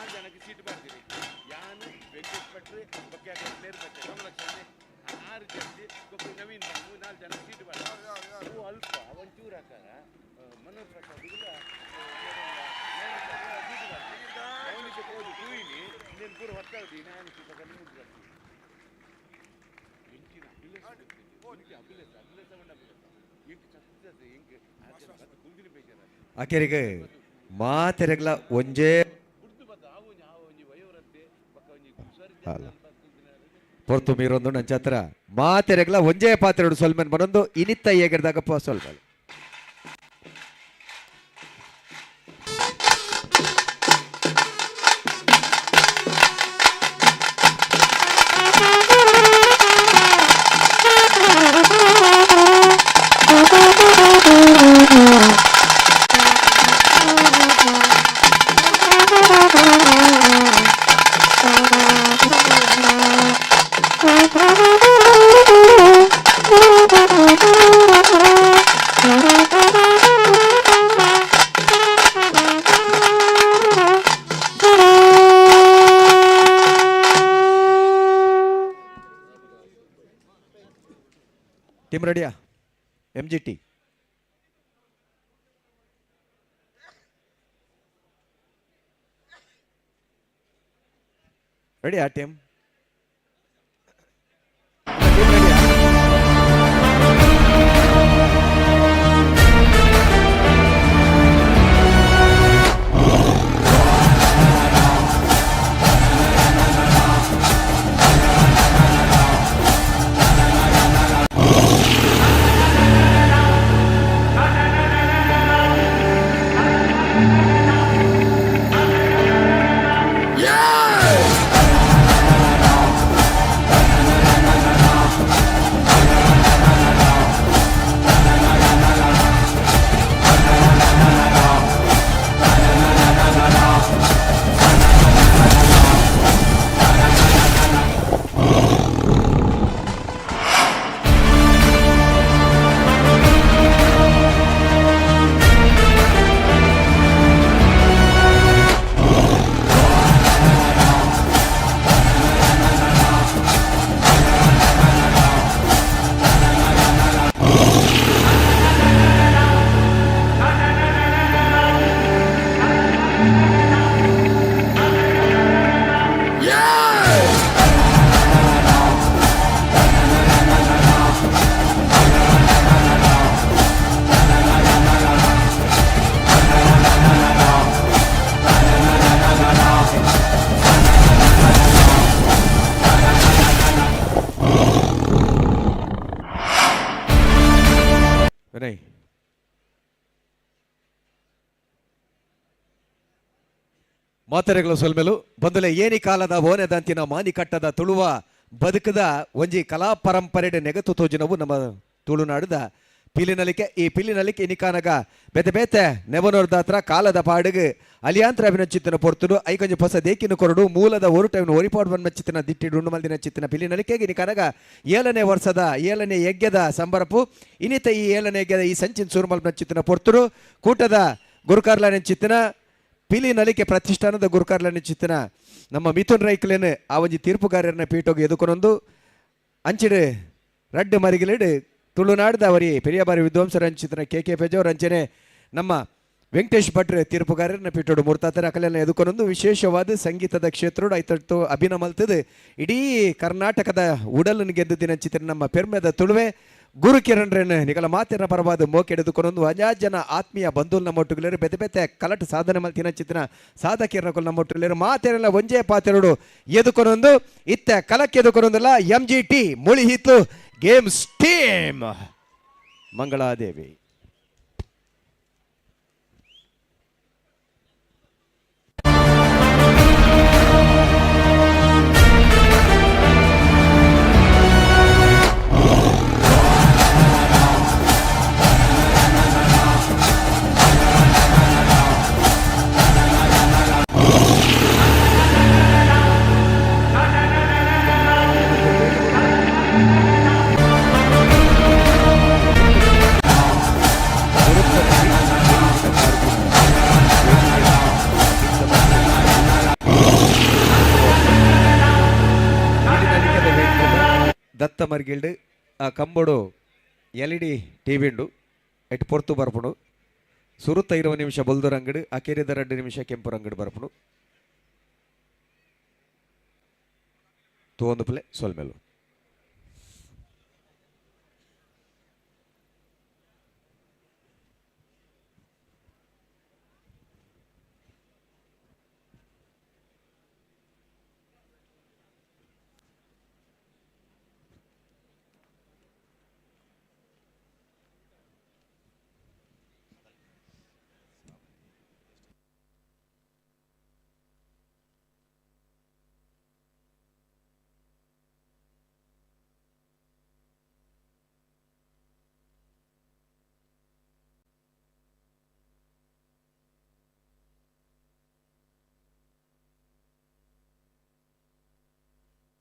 ನಾಲ್ಕು ಜನಕ್ಕೆ ಸೀಟ್ ಮಾಡ್ತೀನಿ. ಯಾನು ವೆಂಕಟೇಶ್ ಭಟ್ರು ಬೊಕ್ಕ ನೇರು ಬತ್ತೆ ಕಮಲಕ್ಷಣೆ ಆರು ಜನ ಬೊಕ್ಕ ನವೀನ್ ಬಾಬು ನಾಲ್ಕು ಜನ ಸೀಟ್ ಮಾಡ್ತಾರೆ. ಅವು ಅಲ್ಪ ಒಂಚೂರು ಹಾಕಾರ ಮನೋಹರ್ ಪ್ರಸಾದ್ ಇಲ್ಲ ಅವನಿಗೆ ಹೋದು ತೂಯಿನಿ ಇನ್ನೇನು ಪೂರ ಹೊತ್ತಾವ್ದು ನಾನು ಸ್ವಲ್ಪ ನಿಮಗೆ ಬರ್ತೀನಿ. ಎಂಚಿನ ಅಭಿಲೇಷ ಅಭಿಲೇಷ ಅಭಿಲೇಷ ಎಂಕ್ ಚತ್ತ ಎಂಕ್ ಕುಂದಿನ ಬೇಜಾರ ಆಕೆರಿಗೆ ಮಾತೆರೆಗ್ಲ ಒಂಜೇ ಅಲ್ಲ ಪೊರ್ತು ಮೀರೊಂದು ನಂಚಾತ್ರ ಮಾತೆರೆಗ್ಲ ಒಂಜೇ ಪಾತ್ರೆಡು ಸೊಲ್ಮೆನ್ ಬನೊಂದು ಇನಿತ್ತ ಏಗಿರ್ದಾಗಪ್ಪ ಸ್ವಲ್ಪ ಟೀಮ್ ರೆಡಿಯಾ? M G T ರೆಡಿಯಾ ಟೀಮ್? ವಿನಯ್ ಮಾತರೆಗಳು ಸೊಲ್ಮೆಲು ಬಂದುಲೆ ಏನಿ ಕಾಲದ ಓನೆದಂತಿನ ಮಾನಿ ಕಟ್ಟದ ತುಳುವ ಬದುಕದ ಒಂಜಿ ಕಲಾ ಪರಂಪರೆಡೆ ನೆಗತು ತೋಜಿನವು ನಮ್ಮ ತುಳುನಾಡದ ಪಿಲಿನಲಿಕೆ. ಈ ಪಿಲಿನಲಿಕೆ ಇನಿಕಾನಗ ಬೇತೆ ಬೇತೆ ನೆವನೋರ್ದಾತ್ರ ಕಾಲದ ಪಾಡುಗು ಅಲಿಯಾಂತ್ರ ಅಭಿನಚಿತ್ತನ ಪೊರ್ತುಡು ಐಕೊಂಜಿ ಹೊಸ ದೇಕಿನ ಕೊರಡು ಮೂಲದ ಒರುಟವನ್ನು ಒರಿಪಾಡು ಬನ್ಮಚ್ಚಿತನ ದಿಟ್ಟಿಡು ಉಣ್ಣುಮಲ್ದಿನ ಚಿತ್ತನ ಪಿಲಿನಲಿಕೆಗೆ ಇನಿಕಾನಗ 7ನೇ ವರ್ಷದ 7ನೇ ಯಜ್ಞದ ಸಂಬರಪು ಇನ್ನಿತ ಈ 7ನೇ ಯಜ್ಞದ ಈ ಸಂಚಿನ ಸೂರ್ಮಲ್ ಚಿತ್ತನ ಪೊರ್ತುಡು ಕೂಟದ ಗುರುಕಾರ್ಲಾನ ಚಿತ್ತನ ಪಿಲಿನಲಿಕೆ ಪ್ರತಿಷ್ಠಾನದ ಗುರುಕಾರ್ಲಾನ ಚಿತ್ತನ ನಮ್ಮ ಮಿಥುನ್ ರೈಕ್ಲೇನು ಆ ಒಂಜಿ ತೀರ್ಪುಗಾರರನ್ನ ಪೀಠೋಗಿ ಎದುಕೊನೊಂದು ಅಂಚಿಡು ರಡ್ಡು ಮರಿಗಿಲಿಡು ತುಳುನಾಡದ ಅವರಿ ಪೆರಿಯಬಾರಿ ವಿದ್ವಾಂಸರ ಅಂಚಿತನ ಕೆ ಕೆ ಪೆಜವರ ಅಂಚನೆ ನಮ್ಮ ವೆಂಕಟೇಶ್ ಭಟ್ರ ತೀರ್ಪುಗಾರರನ್ನ ಪೀಠೋಡು ಮೂರ್ತಾತರ ಅಕಲೆಲ್ಲ ಎದುಕೊನೊಂದು ವಿಶೇಷವಾದ ಸಂಗೀತದ ಕ್ಷೇತ್ರಡು ಐತಟ್ಟು ಅಭಿನಮಲ್ತದೆ ಇಡೀ ಕರ್ನಾಟಕದ ಉಡಲನ್ನು ಗೆದ್ದಿನ ಚಿತ್ರ ನಮ್ಮ ಪೆರ್ಮೆದ ತುಳುವೆ ಗುರುಕಿರಣ್ರೇನು ನಿಗಲ ಮಾತಿನ ಪರವಾದ ಮೋಕೆಡೆದುಕೊನೊಂದು ಅಜಾ ಜನ ಆತ್ಮೀಯ ಬಂಧುಲ್ ನಮ್ಮೊಟ್ಟುಗಳೇರು ಬೆತೆ ಬೆತೆ ಕಲಟ್ ಸಾಧನೆ ಮಲ್ತಿನ ಚಿತ್ರ ಸಾಧಕಿಯರ ನಮ್ಮೊಟ್ಟುಗಳೇರು ಮಾತೆರೆಲ್ಲ ಒಂಜೇ ಪಾತೆರಡು ಎದುಕೊನೊಂದು ಇತ್ತ ಕಲಕ್ಕೆ ಎದುಕೊನೊಂದಲ್ಲ M G T Mulihitlu games team Mangaladevi. ದತ್ತ ಮರ್ಗಿಲ್ಡ್ ಆ ಕಂಬೊಡು ಎಲ್ ಇ ಡಿ ಟಿವಿ ಉಂಡು ಎಟ್ ಪೊರ್ತು ಬರ್ಪುಂಡು ಸುರುತ 20 ನಿಮಿಷ ಬೊಲ್ದು ರಂಗಡು ಅಕೇರಿದ 2 ನಿಮಿಷ ಕೆಂಪು ರಂಗಡು ಬರ್ಪುಂಡು ತೋಂದು ಪ್ಲೆ ಸೊಲ್ಮೆಲು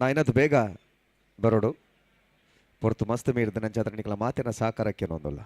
ನಾಯಿನದು ಬೇಗ ಬರೋಡು ಪೊರ್ತು ಮಸ್ತ್ ಮೀರ್ದ ನಂಚಾತ್ರ ನಿಕಲ ಮಾತಿನ ಸಹಕಾರಕ್ಕೆ ನೊಂದಲ್ಲ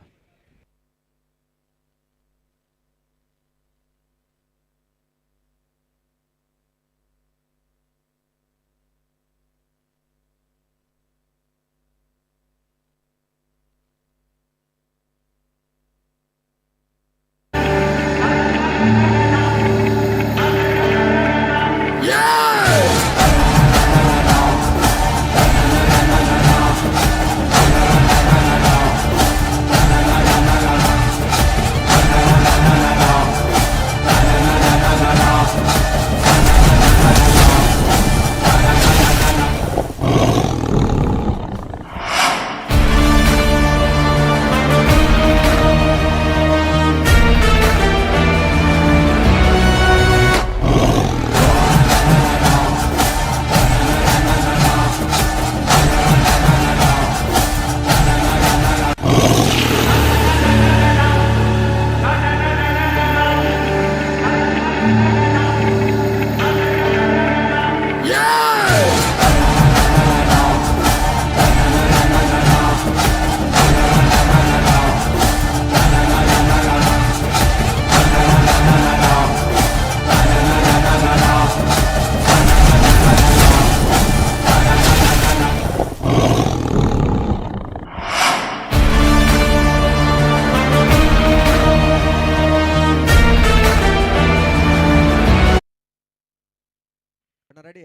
ರೆಡಿ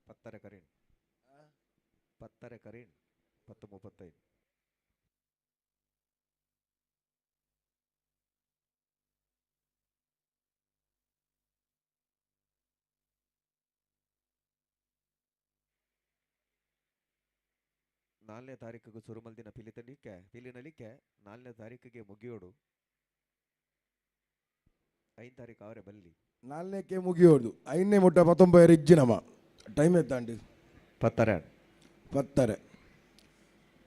ಪತ್ತರ ಕರೀಣ್ ಪತ್ತರ ಕರೀಣ್ 10:35 4ನೇ ತಾರೀಕಿಗೆ ಸುರುಮಲ್ದಿನ ಪಿಲಿತಲಿಕ್ಕೆ ಪಿಲಿನಲಿಕ್ಕೆ 4ನೇ ತಾರೀಕಿಗೆ ಮುಗಿಯೋಡು 5 ತಾರೀಕು ಅವರೇ ಬಲ್ಲಿ 4ನೇಕ್ಕೆ ಮುಗಿಯೋದು 5ನೇ ಮುಟ್ಟ 19 ಇಜ್ಜಿ ನಮ್ಮ ಟೈಮ್ ಎತ್ತಾಂಡಿ ಪತ್ತರ ಪತ್ತರ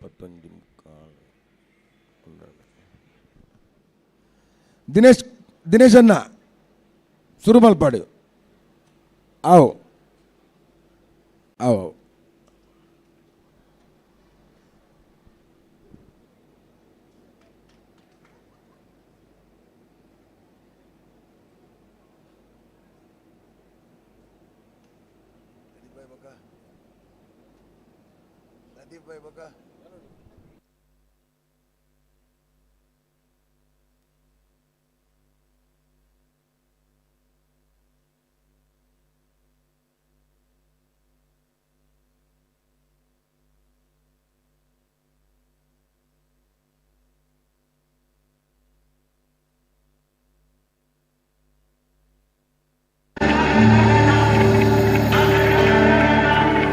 11:45 ದಿನೇಶ್ ದಿನೇಶನ್ನ ಸುರುಮಲ್ಪಾಡು ಆವು ಆವು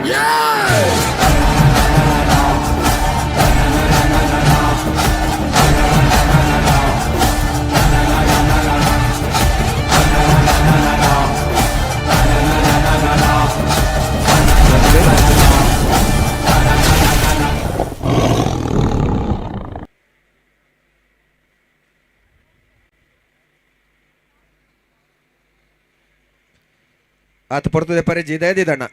Yeah! ಆತ ಪೊರ್ತುದೆ ಪರಿ ದಯದಿದಣ್ಣ.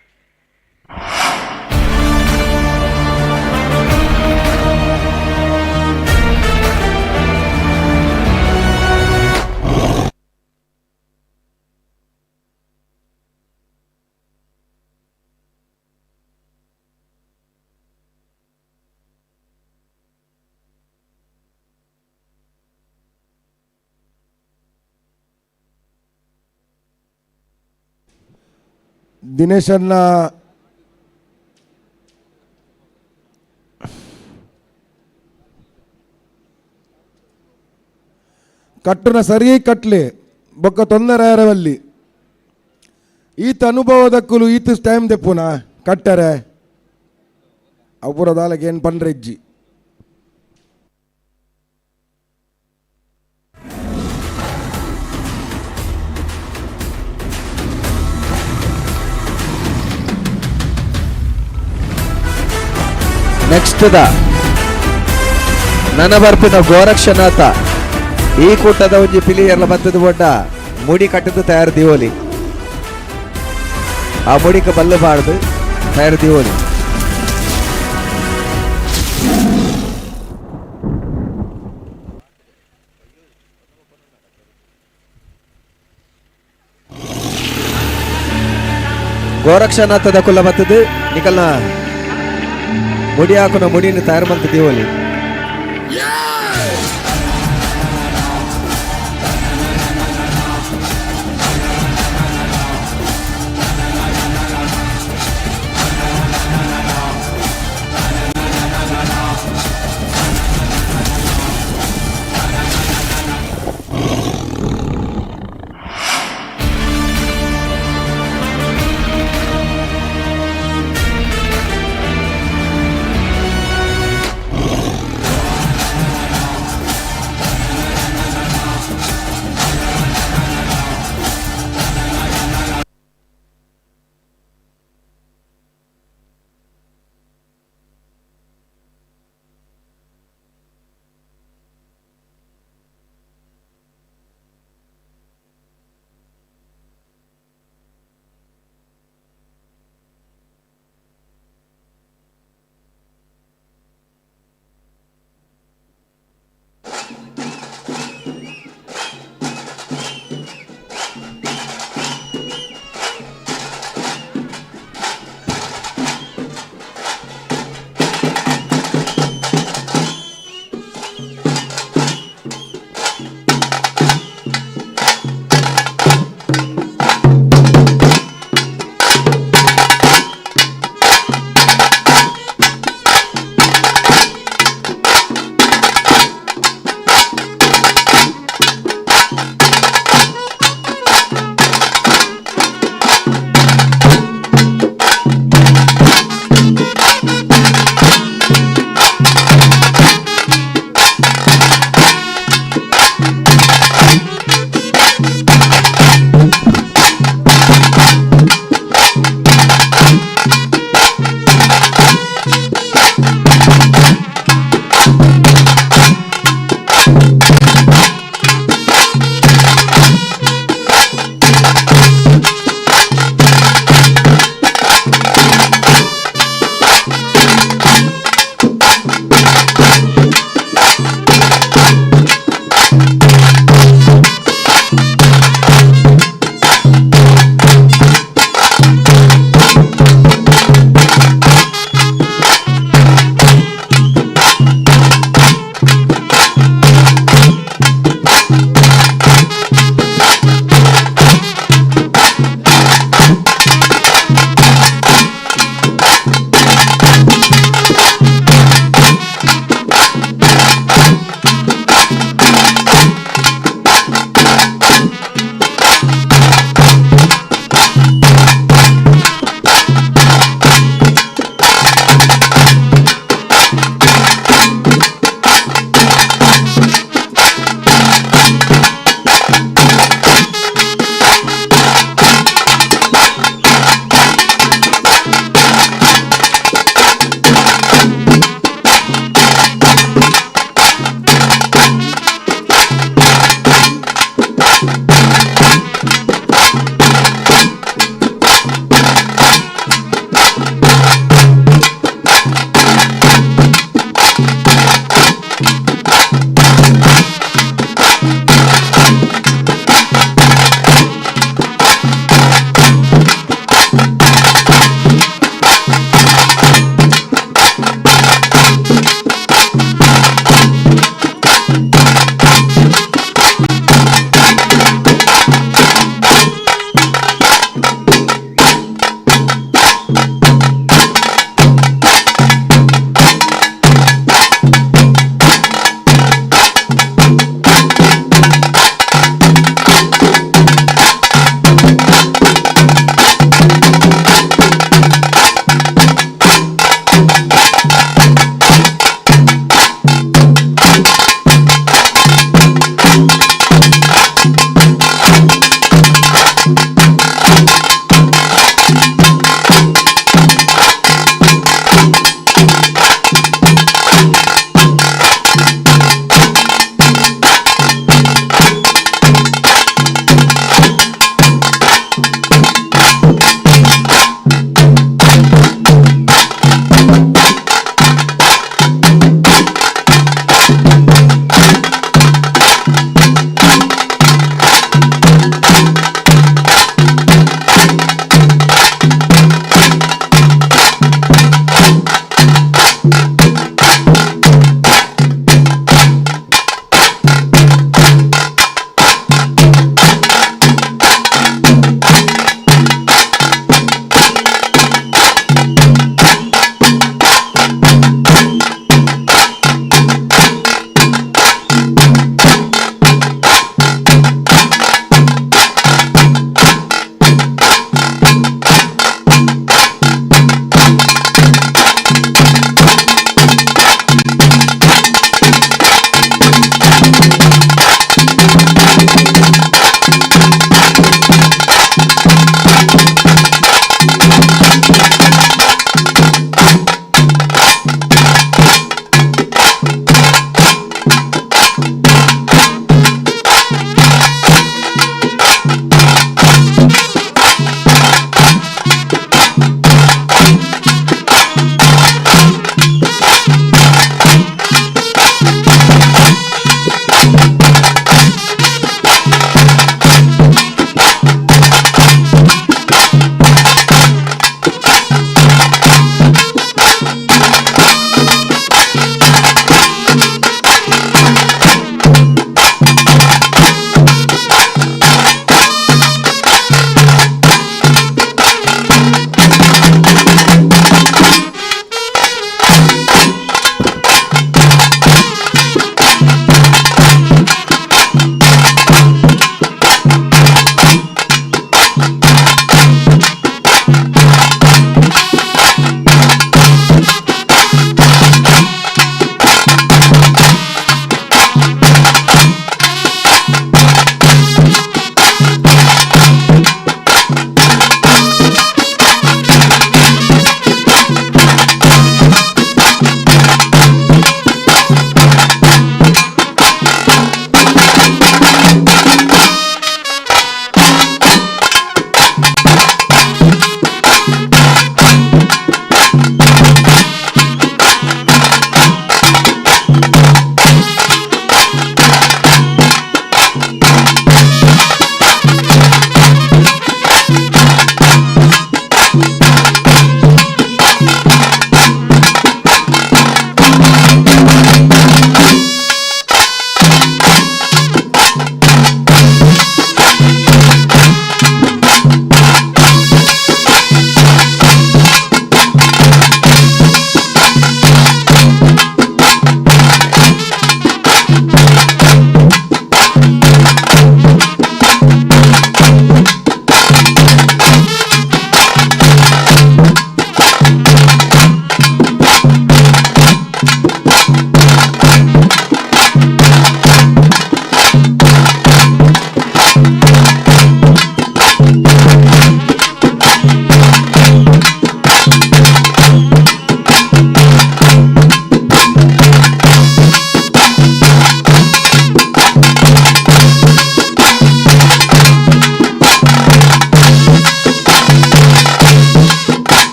ದಿನೇಶನ್ನ ಕಟ್ಟುನ ಸರಿ ಕಟ್ಲೆ ಬೊಕ್ಕ ತೊಂದರೆ ಅರವಲ್ಲಿ ಈತ ಅನುಭವದಕ್ಕುಲು ಈತ ಟೈಮ್ ದೆಪ್ಪುನ ಕಟ್ಟರೆ ಅವು ದಾಲಕ್ಕೆ ಏನು ಪಂಡ್ರೆಜ್ಜಿ. ನೆಕ್ಸ್ಟ್ the ನನ ಬರ್ಪಿನ ಗೋರಕ್ಷನಾಥ ಈ ಕೂಟದ ಒಂಜಿ ಪಿಲಿ ಎರ್ಲ ಬತ್ತದ ಬೊಡ್ಡ ಮುಡಿ ಕಟ್ಟದು ತಯಾರು ದೀವೋಲಿ. ಆ ಮುಡಿಕ ಬಲ್ಲು ಬಾರ್ದು ತಯಾರು ದೀವೋಲಿ. ಗೋರಕ್ಷನಾಥದ ಕುಲ ಬತ್ತದು ನಿಕಲ್ನ ಮುಡಿ ಹಾಕುನ ಮುಡಿನ ತಯಾರು ಮಂತ ದೀವೋಲಿ.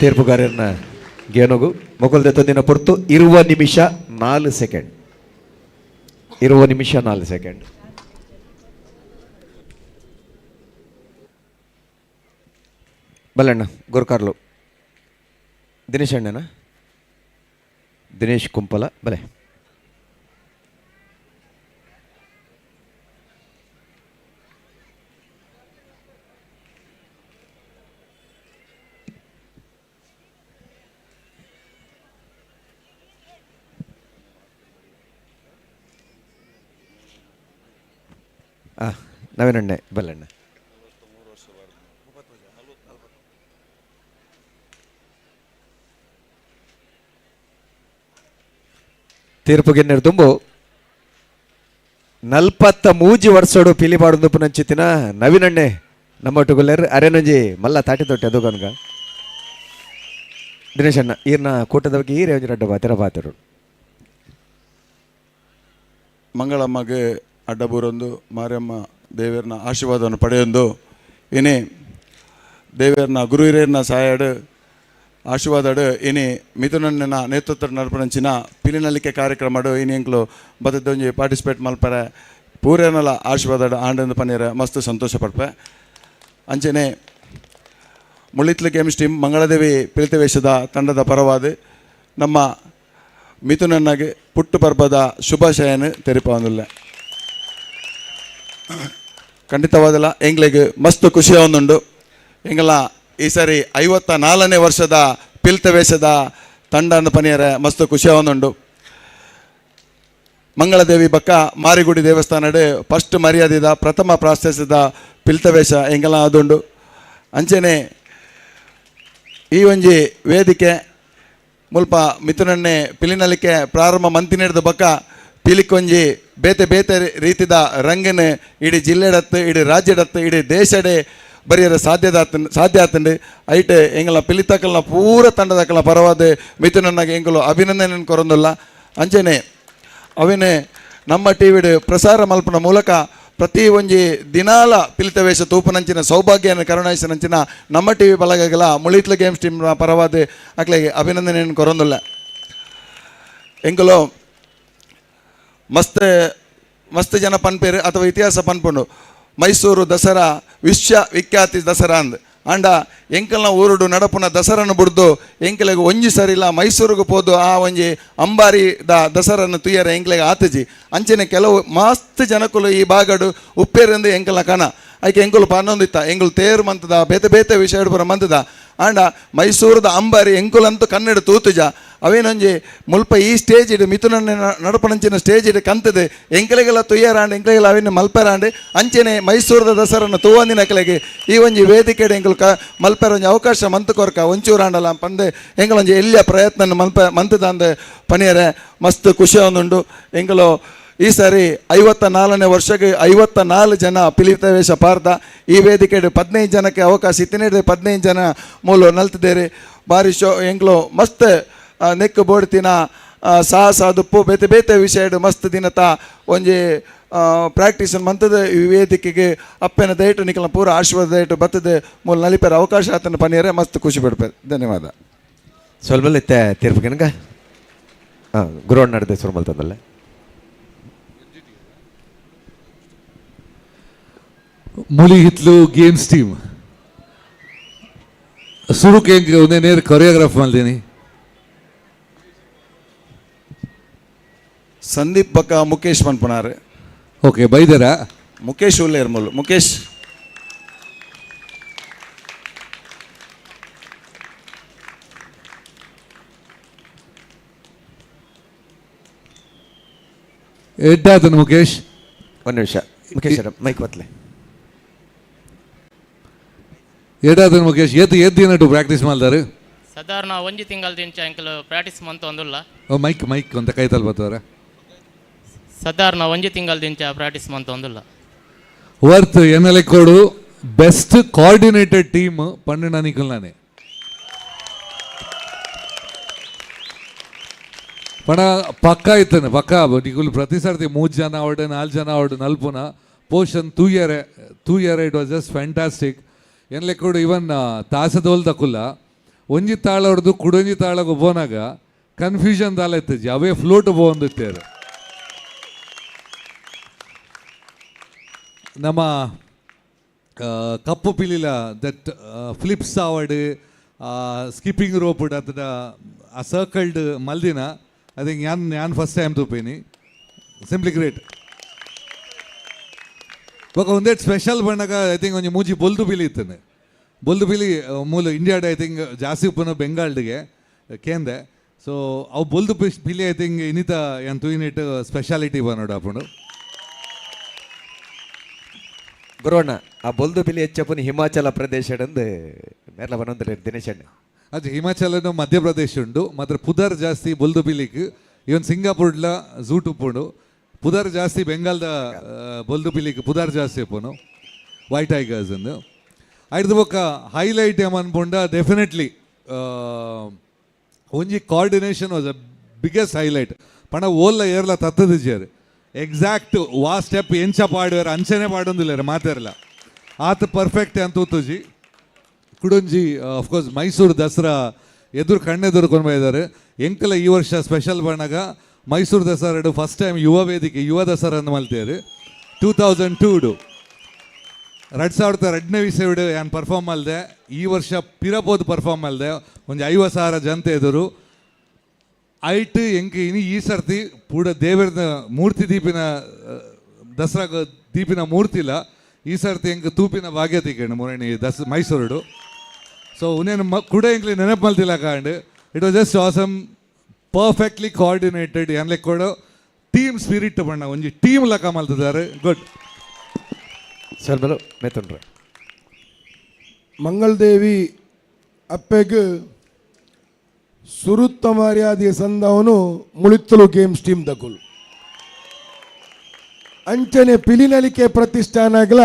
ತೀರ್ಪುಗಾರರನ್ನ ಗೇನೋಗು ಮೊಕಲ್ದೆ ತಂದಿನ ಪೊರ್ತು 20 ನಿಮಿಷ 4 ಸೆಕೆಂಡ್. 20 ನಿಮಿಷ 4 ಸೆಕೆಂಡ್. ಬಲ್ಲಣ್ಣ ಗುರುಕಾರ್ಲು ದಿನೇಶ್ ಅಣ್ಣನ ದಿನೇಶ್ ಕುಂಪಲ ಬಲೆ. ನವೀನಣ್ಣೆ ಬಲ್ಲಣ್ಣ. ತೀರ್ಪುಗೆ ತುಂಬು 43 ವರ್ಷಡು ಪಿಲಿಪಾಡು ಪುನಂಚಿತ್ತಿನ ನವೀನಣ್ಣೆ ನಮ್ಮೊಟ್ಟುಗುಲ್ಲೇರು ಅರೆನೊಂಜಿ ಮಲ್ಲ ತಾಟಿ ತೊಟ್ಟೆ ಅದು ಕನಕ. ದಿನೇಶ್ ಅಣ್ಣ ಈರ್ನ ಕೂಟದ ಬಗ್ಗೆ ಈ ರೇಂಜ್ ರಡ್ಡ ಬಾತಿರ ಬಾತಿರು. ಮಂಗಳಮ್ಮಗೆ ಅಡ್ಡಬೂರೊಂದು ಮಾರಮ್ಮ ದೇವರನ್ನ ಆಶೀರ್ವಾದವನ್ನು ಪಡೆಯೊಂದು ಇನಿ ದೇವರನ್ನ ಗುರು ಹಿರಿಯರನ್ನ ಸಹಾಯಡು ಆಶೀರ್ವಾದಡು ಇನಿ ಮಿಥುನಣ್ಣನ ನೇತೃತ್ವ ನಡಪನಂಚಿನ ಪಿಲಿನಲಿಕೆ ಕಾರ್ಯಕ್ರಮಡು ಇನಿ ಎಂಕ್ಲು ಬತ್ತದೊಂಜಿ ಪಾರ್ಟಿಸಿಪೇಟ್ ಮಲ್ಪರೆ ಪೂರೇನಲ ಆಶೀರ್ವಾದಡು ಆಂಡಂದು ಪನ್ನೀರ ಮಸ್ತ್ ಸಂತೋಷ ಪಡ್ಪೆ. ಅಂಚನೆ ಮುಳ್ಳಿತ್ಲು ಗೇಮ್ಸ್ ಟೀಮ್ ಮಂಗಳದೇವಿ ಪಿಲಿತವೇಶದ ತಂಡದ ಪರವಾದ ನಮ್ಮ ಮಿಥುನಣ್ಣಗೆ ಪುಟ್ಟು ಪರ್ಬದ ಶುಭಾಶಯನ ತೆರಿಪವಂದಿಲ್ಲ. ಖಂಡಿತವಾದಲ್ಲ ಎಂಗ್ಲಿಗೆ ಮಸ್ತ್ ಖುಷಿ ಒಂದುಂಡು. ಎಂಗಲ ಈ ಸಾರಿ 54ನೇ ವರ್ಷದ ಪಿಲ್ತವೇಶದ ತಂಡ ಪನಿಯರೆ ಮಸ್ತ್ ಖುಷಿ ಒಂದುಂಡು. ಮಂಗಳದೇವಿ ಬಕ್ಕ ಮಾರಿಗುಡಿ ದೇವಸ್ಥಾನಡು ಫಸ್ಟ್ ಮರ್ಯಾದಿದ ಪ್ರಥಮ ಪ್ರಾಶಸ್ತ್ಯದ ಪಿಲ್ತವೇಶ ಎಂಗಲ ಅದುಂಡು. ಅಂಚನೆ ಈ ಒಂಜಿ ವೇದಿಕೆ ಮುಲ್ಪ ಮಿಥುನನ್ನೇ ಪಿಲಿನಲಿಕೆ ಪ್ರಾರಂಭ ಮಂತಿನಿಡ್ದ ಬಕ್ಕ ಪಿಲಿಕೊಂಜಿ ಬೇತೆ ಬೇತೆ ರೀತಿದ ರಂಗನೆ ಇಡೀ ಜಿಲ್ಲೆಡತ್ತು ಇಡೀ ರಾಜ್ಯಡತ್ತು ಇಡೀ ದೇಶಡೆ ಬರೆಯರ ಸಾಧ್ಯ ಆತಂಡು. ಐಟೆ ಎಂಗಲ ಪಿಲಿತಕಲ್ನ ಪೂರ ತಂಡದಕ್ಕಲ ಪರವಾದ ಮಿಥುನನ್ನಾಗ ಎಂಗಲು ಅಭಿನಂದನೆ ಕೊರೊಂದುಲ್ಲ. ಅಂಚನೆ ಅವಿನೇ ನಮ್ಮ ಟಿ ವಿಡ್ ಪ್ರಸಾರ ಮಲ್ಪನ ಮೂಲಕ ಪ್ರತಿ ಒಂಜಿ ದಿನಾಲ ಪಿಲಿತವೇಶ ತೂಪನಂಚಿನ ಸೌಭಾಗ್ಯನ ಕರುಣಾಯಿಸನಂಚಿನ ನಮ್ಮ ಟಿ ವಿ ಬಲಗಲ ಮುಳಿತ್ಲ ಗೇಮ್ಸ್ ಟೀಮ್ ಪರವಾದ ಅಕ್ಲೆಗೆ ಅಭಿನಂದನೆಯನ್ನು ಕೊರೊಂದುಲ್ಲ. ಎಂಗಲು ಮಸ್ತ್ ಮಸ್ತ್ ಜನ ಪನ್ಪೇರು ಅಥವಾ ಇತಿಹಾಸ ಪನ್ಪುಂಡು ಮೈಸೂರು ದಸರಾ ವಿಶ್ವ ವಿಖ್ಯಾತಿ ದಸರಾ ಅಂದ್. ಆಂಡ ಎಂಕಲ್ನ ಊರುಡು ನಡಪುನ ದಸರನ್ನು ಬುಡ್ದು ಎಂಕಲೆಗ್ ಒಂಜಿ ಸರಿಲ್ಲ ಮೈಸೂರಿಗೆ ಪೋದು ಆ ಒಂಜಿ ಅಂಬಾರಿ the ದಸರನ್ನು ತುಯ್ಯರ ಎಂಕ್ಲೆಗ್ ಆತಜಿ. ಅಂಚನೆ ಕೆಲವು ಮಸ್ತ್ ಜನಕುಲು ಈ ಭಾಗಡು ಉಪ್ಪೇರಂದು ಎಂಕಲ್ನ ಕಣ ಐಕೆ ಎಂಕುಲು ಪನ್ನೊಂದಿತ್ತ ಎಂಕುಲು ತೇರು ಮಂತದ ಬೇತೆ ಬೇತೆ ವಿಷಯ ಪೂರ ಮಂತದ. ಆಂಡ ಮೈಸೂರದ ಅಂಬಾರಿ ಎಂಕುಲಂತೂ ಕನ್ನಡ ತೂತುಜ ಅವೇನೊಂಜಿ ಮುಲ್ಪ ಈ ಸ್ಟೇಜ್ ಇಡು ಮಿಥುನನ್ನ ನಡಪನಂಚಿನ ಸ್ಟೇಜ್ ಇಡು ಕಂತದೆ ಎಂಕಲೆಗೆಲ್ಲ ತುಯ್ಯರಾಂಡ್ ಎಂಕಲೆಗೆಲ್ಲ ಅವಿನ ಮಲ್ಪೆರಾಂಡ್. ಅಂಚನೆ ಮೈಸೂರದ ದಸರನ್ನು ತೂವಂದಿನ ಕಲೆಗೆ ಈ ಒಂಜಿ ವೇದಿಕೆಡೆ ಎಂಕುಲು ಕ ಮಲ್ಪೆರ ಒಂಜಿ ಅವಕಾಶ ಮಂತು ಕೊರ್ಕ ಒಂಚೂರಾಂಡಲ ಪಂದೆ ಎಂಕಲೊಂಜಿ ಎಲ್ಲಿಯ ಪ್ರಯತ್ನ ಮಲ್ಪ ಮಂತದಂದ ಪನಿಯರೆ ಮಸ್ತ್ ಖುಷಿ ಒಂದುಂಡು. ಎಂಕಲು ಈ ಸಾರಿ 54ನೇ ವರ್ಷಕ್ಕೆ 54 ಜನ ಪಿಲಿತವೇಶ ಪಾರ್ದ ಈ ವೇದಿಕೆ 15 ಜನಕ್ಕೆ ಅವಕಾಶ ಇತ್ತಿನ 15 ಜನ ಮೂಲ ನಲ್ತಿದ್ದೇರೆ. ಬಾರಿ ಶೋ ಎಂಕ್ಲು ಮಸ್ತ್ ನೆಕ್ ಬೋಡ್ತಿನ ಸಾಹಸ ದುಪ್ಪು ಬೇತೆ ಬೇತೆ ವಿಷಯ ಮಸ್ತ್ ದಿನತ ಒಂಜಿ ಪ್ರಾಕ್ಟೀಸ್ ಮಂತದ ಈ ವೇದಿಕೆಗೆ ಅಪ್ಪನ ದಯಟು ನಿಕಲ ಪೂರ ಆಶೀರ್ವಾದ ದಯಟು ಬತ್ತದೆ ಮೂಲ ನಲಿಪೆರ ಅವಕಾಶ ಆತನ ಪನಿಯರೆ ಮಸ್ತ್ ಖುಷಿ ಪಡ್ಪೇರು. ಧನ್ಯವಾದ. ಸ್ವಲ್ಪ ಇತ್ತೆ ತೀರ್ಪು ಕನಕ ಹಾಂ ಗುರುವಣ್ಣ ನಡೆದ ಸುರುಮಲ್ ತಂದಲ್ಲೇ. ಮುಳಿಹಿತ್ಲು ಗೇಮ್ಸ್ ಟೀಮ್ ಸುರುಕ್ ಎಂಕ್ ಒಂದೇ ನೇರ ಕೊರಿಯೋಗ್ರಾಫ್ ಮಲ್ದಿನಿ ಸಂದೀಪ್ ಬಕ್ಕ ಮುಖೇಶ್ ಪನ್ಪುನಾರ್. ಓಕೆ ಬೈದರ ಮುಖೇಶ್ ಉಲ್ಲೇರ್ ಮುಲ್ ಮುಖೇಶ್ ಎಡ್ಡಾತನ ಮುಖೇಶ್. ಒಂದು ನಿಮಿಷ ಮುಖೇಶ್ ಮೈಕ್ ಒತ್ತಲೆ. ಎಡ್ಡಾತನ ಮುಖೇಶ್ ಎದ್ದು ಎದ್ದು ಏನಾಟು ಪ್ರಾಕ್ಟೀಸ್ ಮಾಡ್ತಾರೆ ಸಾಧಾರಣ ಒಂಜಿ ತಿಂಗಳ ದಿಂಚ ಎಂಕಲು ಪ್ರಾಕ್ಟೀಸ್ ಮಂತ ಒಂದುಲ್ಲ. ಮೈಕ್ ಮೈಕ್ ಅಂತ ಕೈ ತಲ್ಬತ್ತವರ. ಸಾಧಾರಣ ಒಂಜಿ ತಿಂಗಳ ದಿಂಚ ಪ್ರಾಕ್ಟೀಸ್ ಮಂತ ಒಂದುಲ್ಲ. ವರ್ತ್ ಎನ್ಎಲ್ ಕೋಡು best coordinated team ಪನ್ನೆಂಡು ನಿಕಲ್ನಾನೆ ಪಣ ಪಕ್ಕ ಇತ್ತಾನೆ ಪಕ್ಕ ನಿಕುಲು ಪ್ರತಿ ಸರ್ತಿ 3 ಜನ ಅವಡು 4 ಜನ ಅವಡು ನಲ್ಪುನ Poshan ತೂಯರೆ ತೂಯರೆ it was just fantastic. ಎನ್ಲೆ ಕೂಡ ಇವನ್ ತಾಸದೋಲ್ ತಕುಲ್ಲ ಒಂಜಿ ತಾಳೊಡ್ದು ಕುಡೊಂಜಿ ತಾಳಗು ಪೋನಾಗ ಕನ್ಫ್ಯೂಷನ್ ದಾಲ ಇತ್ತಜಿ, ಅವೇ ಫ್ಲೋಟ್ ಪೋವೊಂದಿತ್ತೇರು. ನಮ್ಮ ಕಪ್ಪು ಪಿಲಿಲ that flips ಆವಡ್ skipping rope ಅತದ ಆ ಸರ್ಕಲ್ಡ್ ಮಲ್ದಿನ I think ಯಾನ್ ಯಾನ್ ಫಸ್ಟ್ ಟೈಮ್ ತೂಪೇನಿ. Simply great. ಬೊಕ ಒಂದೇಟ್ ಸ್ಪೆಷಲ್ ಬಣ್ಣಗ I think ಒಂಜಿ ಮೂಜಿ ಬೊಲ್ದು ಪಿಲಿ ಇತ್ತನೆ. ಬೊಲ್ದು ಪಿಲಿ ಮೂಲ ಇಂಡಿಯಾಡ್ I think ಜಾಸ್ತಿ ಉಪ್ಪುನ ಬೆಂಗಾಲ್ಡ್ಗೆ ಕೇಂದೆ. ಸೊ ಅವು ಬೊಲ್ದು ಪಿಲಿ I think ಇನ್ನಿತ ಯಾನ್ ತೂಯಿನಿಟ್ ಸ್ಪೆಷಾಲಿಟಿ ಬನ್ನೋಡು ಆಪುಂಡು. ಗುರುವಣ್ಣ ಆ ಬೊಲ್ದು ಪಿಲಿ ಹೆಚ್ಚಪ್ಪನ ಹಿಮಾಚಲ ಪ್ರದೇಶದಂದು ಮೇರ್ಲ ಬನ್ನೊಂದು ದಿನೇಶಣ್ಣ. ಅದು ಹಿಮಾಚಲನು ಮಧ್ಯಪ್ರದೇಶ ಉಂಡು, ಮಾತ್ರ ಪುದರ್ ಜಾಸ್ತಿ ಬೊಲ್ದು ಪಿಲಿಕ್. ಇವನ್ ಸಿಂಗಾಪುರ್ಡ್ಲ ಝೂಟ್ ಉಪ್ಪುಂಡು. ಪುದರ್ ಜಾಸ್ತಿ ಬೆಂಗಾಲ್ದ ಬೊಲ್ದು ಪಿಲಿಕ್ ಪುದರ್ ಜಾಸ್ತಿ ಉಪ್ಪುನು ವೈಟ್ ಟೈಗರ್ಸ್ ಅಂದು. ಐದು ಬೊಕ್ಕ ಹೈಲೈಟ್ ಏಮನ್ಪುಂಡ ಡೆಫಿನೆಟ್ಲಿ ಒಂಜಿ coordination was a biggest highlight. ಪಂಡ ಓಲ್ಲ ಏರ್ಲ ತತ್ತದಿಜ್ಜಾರು ಎಕ್ಸಾಕ್ಟ್ ವಾ ಸ್ಟೆಪ್ ಎಂಚ ಪಾಡುವಾರ ಅಂಚನೆ ಪಾಡೊಂದಿಲ್ಲಾರ ಮಾತಾರಲ್ಲ ಆತ ಪರ್ಫೆಕ್ಟ್ ಅಂತ ತೂತುಜಿ. ಕುಡೊಂಜಿ ಅಫ್ಕೋರ್ಸ್ ಮೈಸೂರು ದಸರಾ ಎದುರು ಕಣ್ಣೆದುರು ಕೊಂಡ್ಬೈದಾರೆ. ಎಂಕಲ ಈ ವರ್ಷ ಸ್ಪೆಷಲ್ ಬಣ್ಣಗ ಮೈಸೂರು ದಸರಾ ಫಸ್ಟ್ ಟೈಮ್ ಯುವ ವೇದಿಕೆ ಯುವ ದಸರಾ ಅಂದ್ ಮಲ್ತೇರು 2002 2002ನೇ ವಿಷಯಡು ಯಾನ್ ಪರ್ಫಾರ್ಮ್ ಮಲ್ದೆ. ಈ ವರ್ಷ ಪಿರಪೋದು ಪರ್ಫಾರ್ಮ್ ಮಲ್ದೆ ಒಂಜಿ 50,000 ಜನತೆ ಎದುರು. ಐಟ್ ಎಂಕ್ ಇನಿ ಈ ಸರ್ತಿ ಪೂಡ ದೇವರದ ಮೂರ್ತಿ ದೀಪಿನ ದಸರಾ ದೀಪಿನ ಮೂರ್ತಿಲ ಈ ಸರ್ತಿ ಎಂಕ್ ತೂಪಿನ ಭಾಗ್ಯ ತಿಕ್ಕಂಡು ಮೊರಣಿ ದಸ ಮೈಸೂರುಡು. ಸೊ ಉನೇನು ಕುಡ ಎಂಕ್ಲಿ ನೆನಪು ಮಲ್ತಿಲ್ಲ ಕಾಂಡ್. It was just awesome, perfectly coordinated. ಏನ್ ಲೆಕ್ಕೋಡು ಟೀಮ್ ಸ್ಪಿರಿಟ್ ಬಣ್ಣ ಒಂಜಿ ಟೀಮ್ ಲಕ ಮಲ್ತಿದ್ದಾರೆ. ಗುಡ್. ಸರ್ ಮೇತುನ್ರ. ಮಂಗಳದೇವಿ ಅಪ್ಪೆಗ್ ಸುರುತ್ತ ಮರ್ಯಾದೆಯ ಸಂದವನು ಮುಳಿತ್ತಲು ಗೇಮ್ಸ್ ಟೀಮ್ ದಕುಲು. ಅಂಚನೆ ಪಿಲಿನಲಿಕೆ ಪ್ರತಿಷ್ಠಾನಗಳ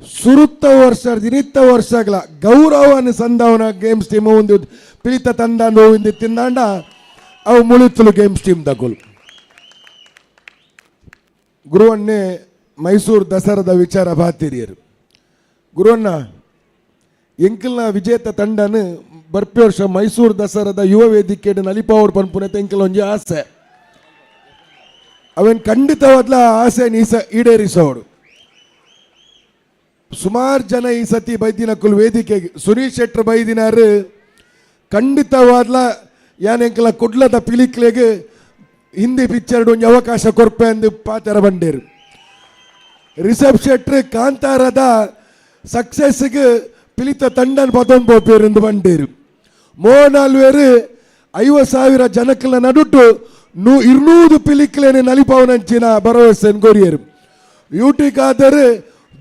ಸುರುತ್ತ ವರ್ಷ ದಿನಿತ್ತ ವರ್ಷಗಳ ಗೌರವನ ಸಂದವನ ಗೇಮ್ಸ್ ಟೀಮ್ ಒಂದು ಪಿಲಿತ ತಂಡ ನೋವಿಂದ ತಿಂದಾಂಡ ಅವು ಮುಳಿತ್ತಲು ಗೇಮ್ಸ್ ಟೀಮ್ ದಕುಲು. ಗುರುವನ್ನೇ ಮೈಸೂರು ದಸರಾದ ವಿಚಾರ ಬಾತಿರಿಯರು. ಗುರುವಣ್ಣ ಎಂಕಲ್ನ ವಿಜೇತ ತಂಡನ ಬರ್ಪಿ ವರ್ಷ ಮೈಸೂರು ದಸರಾದ ಯುವ ವೇದಿಕೆ ನಲಿಪಾವಡ್ ಪನ್ಪುನತೆ ಎಂಕಲ್ ಒಂಜಿ ಆಸೆ. ಅವನ್ ಖಂಡಿತವಾದ್ಲ ಆಸೆ ನೀಸ ಈಡೇರಿಸೋಡು. ಸುಮಾರು ಜನ ಈ ಸತಿ ಬೈದಿನಕುಲ್ ವೇದಿಕೆಗೆ ಸುನೀಲ್ ಶೆಟ್ಟರ್ ಬೈದಿನಾರು ಖಂಡಿತವಾದ್ಲ ಯಾನ್ ಎಂಕಲ ಕುಡ್ಲದ ಪಿಲಿಕ್ಲೆಗ್ ಹಿಂದಿ ಪಿಕ್ಚರ್ ಒಂಜಿ ಅವಕಾಶ ಕೊರ್ಪೆ ಅಂದು ಪಾತರ ಬಂಡೇರು. ರಿಷಬ್ ಶೆಟ್ಟರ್ ಕಾಂತಾರದ ಸಕ್ಸಸ್ಗೆ ಪಿಲಿತ ತಂಡನ್ ಪತೊಂದು ಪೋಪೇರು ಎಂದು ಬಂಡೇರು. ಮೋಹನ್ ಆಲ್ವೇರು 50,000 ಜನಕ್ಲ ನಡುಟು 200 ಪಿಲಿಕ್ಲೇನೆ ನಲಿಪಾವನಂಚಿನ ಭರವಸೆನ್ ಕೊರಿಯರು. ಯೂಟಿಗಾದರೆ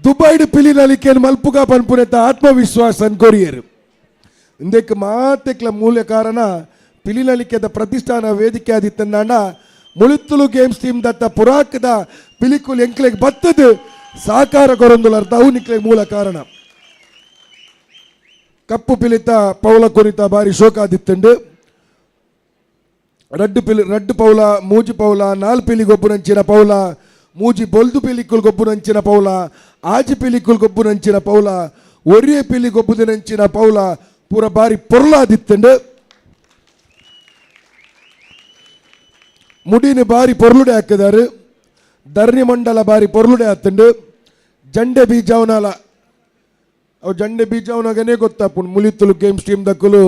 ದುಬೈಡ್ ಪಿಲಿ ನಲಿಕೇನು ಮಲ್ಪುಗ ಪನ್ಪುನೆತ ಆತ್ಮವಿಶ್ವಾಸನ್ ಕೊರಿಯರು. ಇಂದಕ್ಕೆ ಮಾತೆಕ್ಲ ಮೂಲ ಕಾರಣ ಪಿಲಿನಲಿಕೆದ ಪ್ರತಿಷ್ಠಾನ ವೇದಿಕೆ ಆದಿತ್ತಂದಾಂಡ ಮುಳಿತ್ತುಲು ಗೇಮ್ಸ್ ಟೀಮ್ ದತ್ತ ಪುರಾಕದ ಪಿಲಿಕುಲ್ ಎಂಕ್ಲೆಗ್ ಬತ್ತದು ಸಾಕಾರ ಕೊರೊಂದುಲರ್ಥ ಅವು ನಿಕ್ಲೆಗ್ ಮೂಲ ಕಾರಣ. ಕಪ್ಪು ಪಿಲಿತ ಪೌಲ ಕುರಿತ ಬಾರಿ ಶೋಕಾದಿತ್ತುಂಡು. ರಡ್ಡು ಪಿಲಿ ರಡ್ಡು ಪೌಲ ಮೂಜಿ ಪೌಲ ನಾಲ್ ಪಿಲಿ ಗೊಬ್ಬುನಂಚಿನ ಪೌಲ ಮೂಜಿ ಬೊಲ್ದು ಪಿಲಿಕುಲ್ ಗೊಬ್ಬುನಂಚಿನ ಪೌಲ ಆಜಿ ಪಿಲಿಕುಲ್ ಗೊಬ್ಬುನಂಚಿನ ಪೌಲ ಒರಿಯ ಪಿಲಿ ಗೊಬ್ಬುದಿನಂಚಿನ ಪೌಲ ಪೂರ ಬಾರಿ ಪೊರ್ಲಾದಿತ್ತುಂಡು. ಮುಡಿನ ಬಾರಿ ಪೊರ್ಲುಡೆ ಹಾಕಿದಾರು. ಧರಣಿ ಮಂಡಲ ಬಾರಿ ಪೊರ್ಲುಡೆ ಆತುಂಡು. ಜಂಡೆ ಬೀಜವನಲ ಅವು ಜಂಡೆ ಬೀಜವನಾಗನೇ ಗೊತ್ತಾಪುಂಡು ಮುಲಿತ್ತುಲು ಗೇಮ್ಸ್ ಟೀಮ್ ದಕ್ಕುಲು.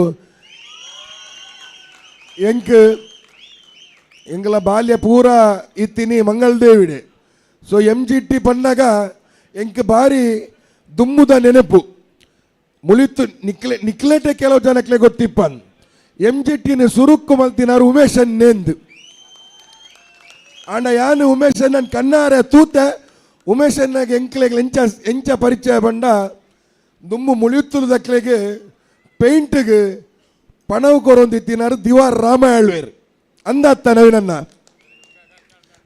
ಎಂಕ್ ಎಂಗಲ ಬಾಲ್ಯ ಪೂರ ಇತ್ತಿನಿ ಮಂಗಳದೇವಿಡೆ. So M G T ಪನ್ನಾಗ ಎಂಕ್ ಬಾರಿ ದುಮ್ಮುದ ನೆನಪು. ಮುಳಿತು ನಿಕ್ಲೆ ನಿಕ್ಲೆಟೆ ಕೆಲವು ಜನಕ್ಲೆ ಗೊತ್ತಿಪ್ಪನ್ ಎಂ ಜಿ ಟಿನ ಸುರುಕ್ಕು ಮಲ್ತಿನಾರು ಉಮೇಶನ್ ನೇಂದು. ಆಂಡ ಯಾನು ಉಮೇಶನ್ ನನ್ ಕಣ್ಣಾರೆ ತೂತೆ ಉಮೇಶನ್ನಾಗ ಎಂಕ್ಲೆಗ್ ಎಂಚ ಎಂಚ ಪರಿಚಯ ಬಂಡ ದುಮ್ಮು ಮುಳಿಯುತ್ತಲು ದಕ್ಲೆಗೆ ಪೇಂಟ್ಗೆ ಪಣವು ಕೊರೊಂದಿತ್ತಿನಾರು ದಿವಾರ್ ರಾಮಯಾಳ್ವೇರ್ ಅಂದತ್ತ ನವೀನನ್ನ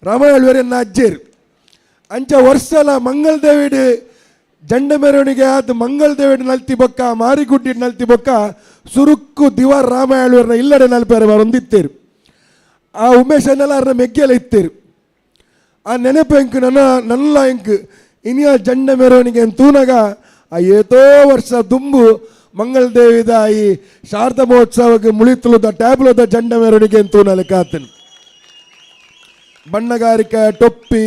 ರಾಮಯಾಳ್ವೇರ್ ಎನ್ನ ಅಜ್ಜೇರು. ಅಂಚ ವರ್ಷಲ ಮಂಗಳದೇವಿಡ್ ಜಂಡ ಮೆರವಣಿಗೆ ಆದ ಮಂಗಳದೇವಿಡ್ ನಲ್ತಿ ಬೊಕ್ಕ ಮಾರಿಗುಡ್ಡಿ ನಲ್ತಿ ಬೊಕ್ಕ ಸುರುಕ್ಕು ದಿವಾರ್ ರಾಮಯಾಳ್ವೇರ್ನ ಇಲ್ಲಡೆ ನಲ್ಪೇರೆ ಬರೊಂದಿತ್ತೇರು. ಆ ಉಮೇಶನ್ನೆಲ್ಲ ಅವ್ರನ್ನ ಮೆಗ್ಗೆಲ್ಲ ಇತ್ತೇರು. ಆ ನೆನಪು ಎಂಕ್ ನನ್ನ ನಲ್ಲ ಎಂಕ್ ಇನಿಯ ಜಂಡ ಮೆರವಣಿಗೆ ತೂನಗ ಆ ಏತೋ ವರ್ಷ ದುಂಬು ಮಂಗಳದೇವಿದ ಈ ಶಾರದಾ ಮಹೋತ್ಸವಕ್ಕೆ ಮುಳಿತುಲುದ ಟ್ಯಾಬ್ಲೋದ ಜಂಡ ಮೆರವಣಿಗೆ ಅಂತೂ ಕಾತನು ಬಣ್ಣಗಾರಿಕೆ ಟೊಪ್ಪಿ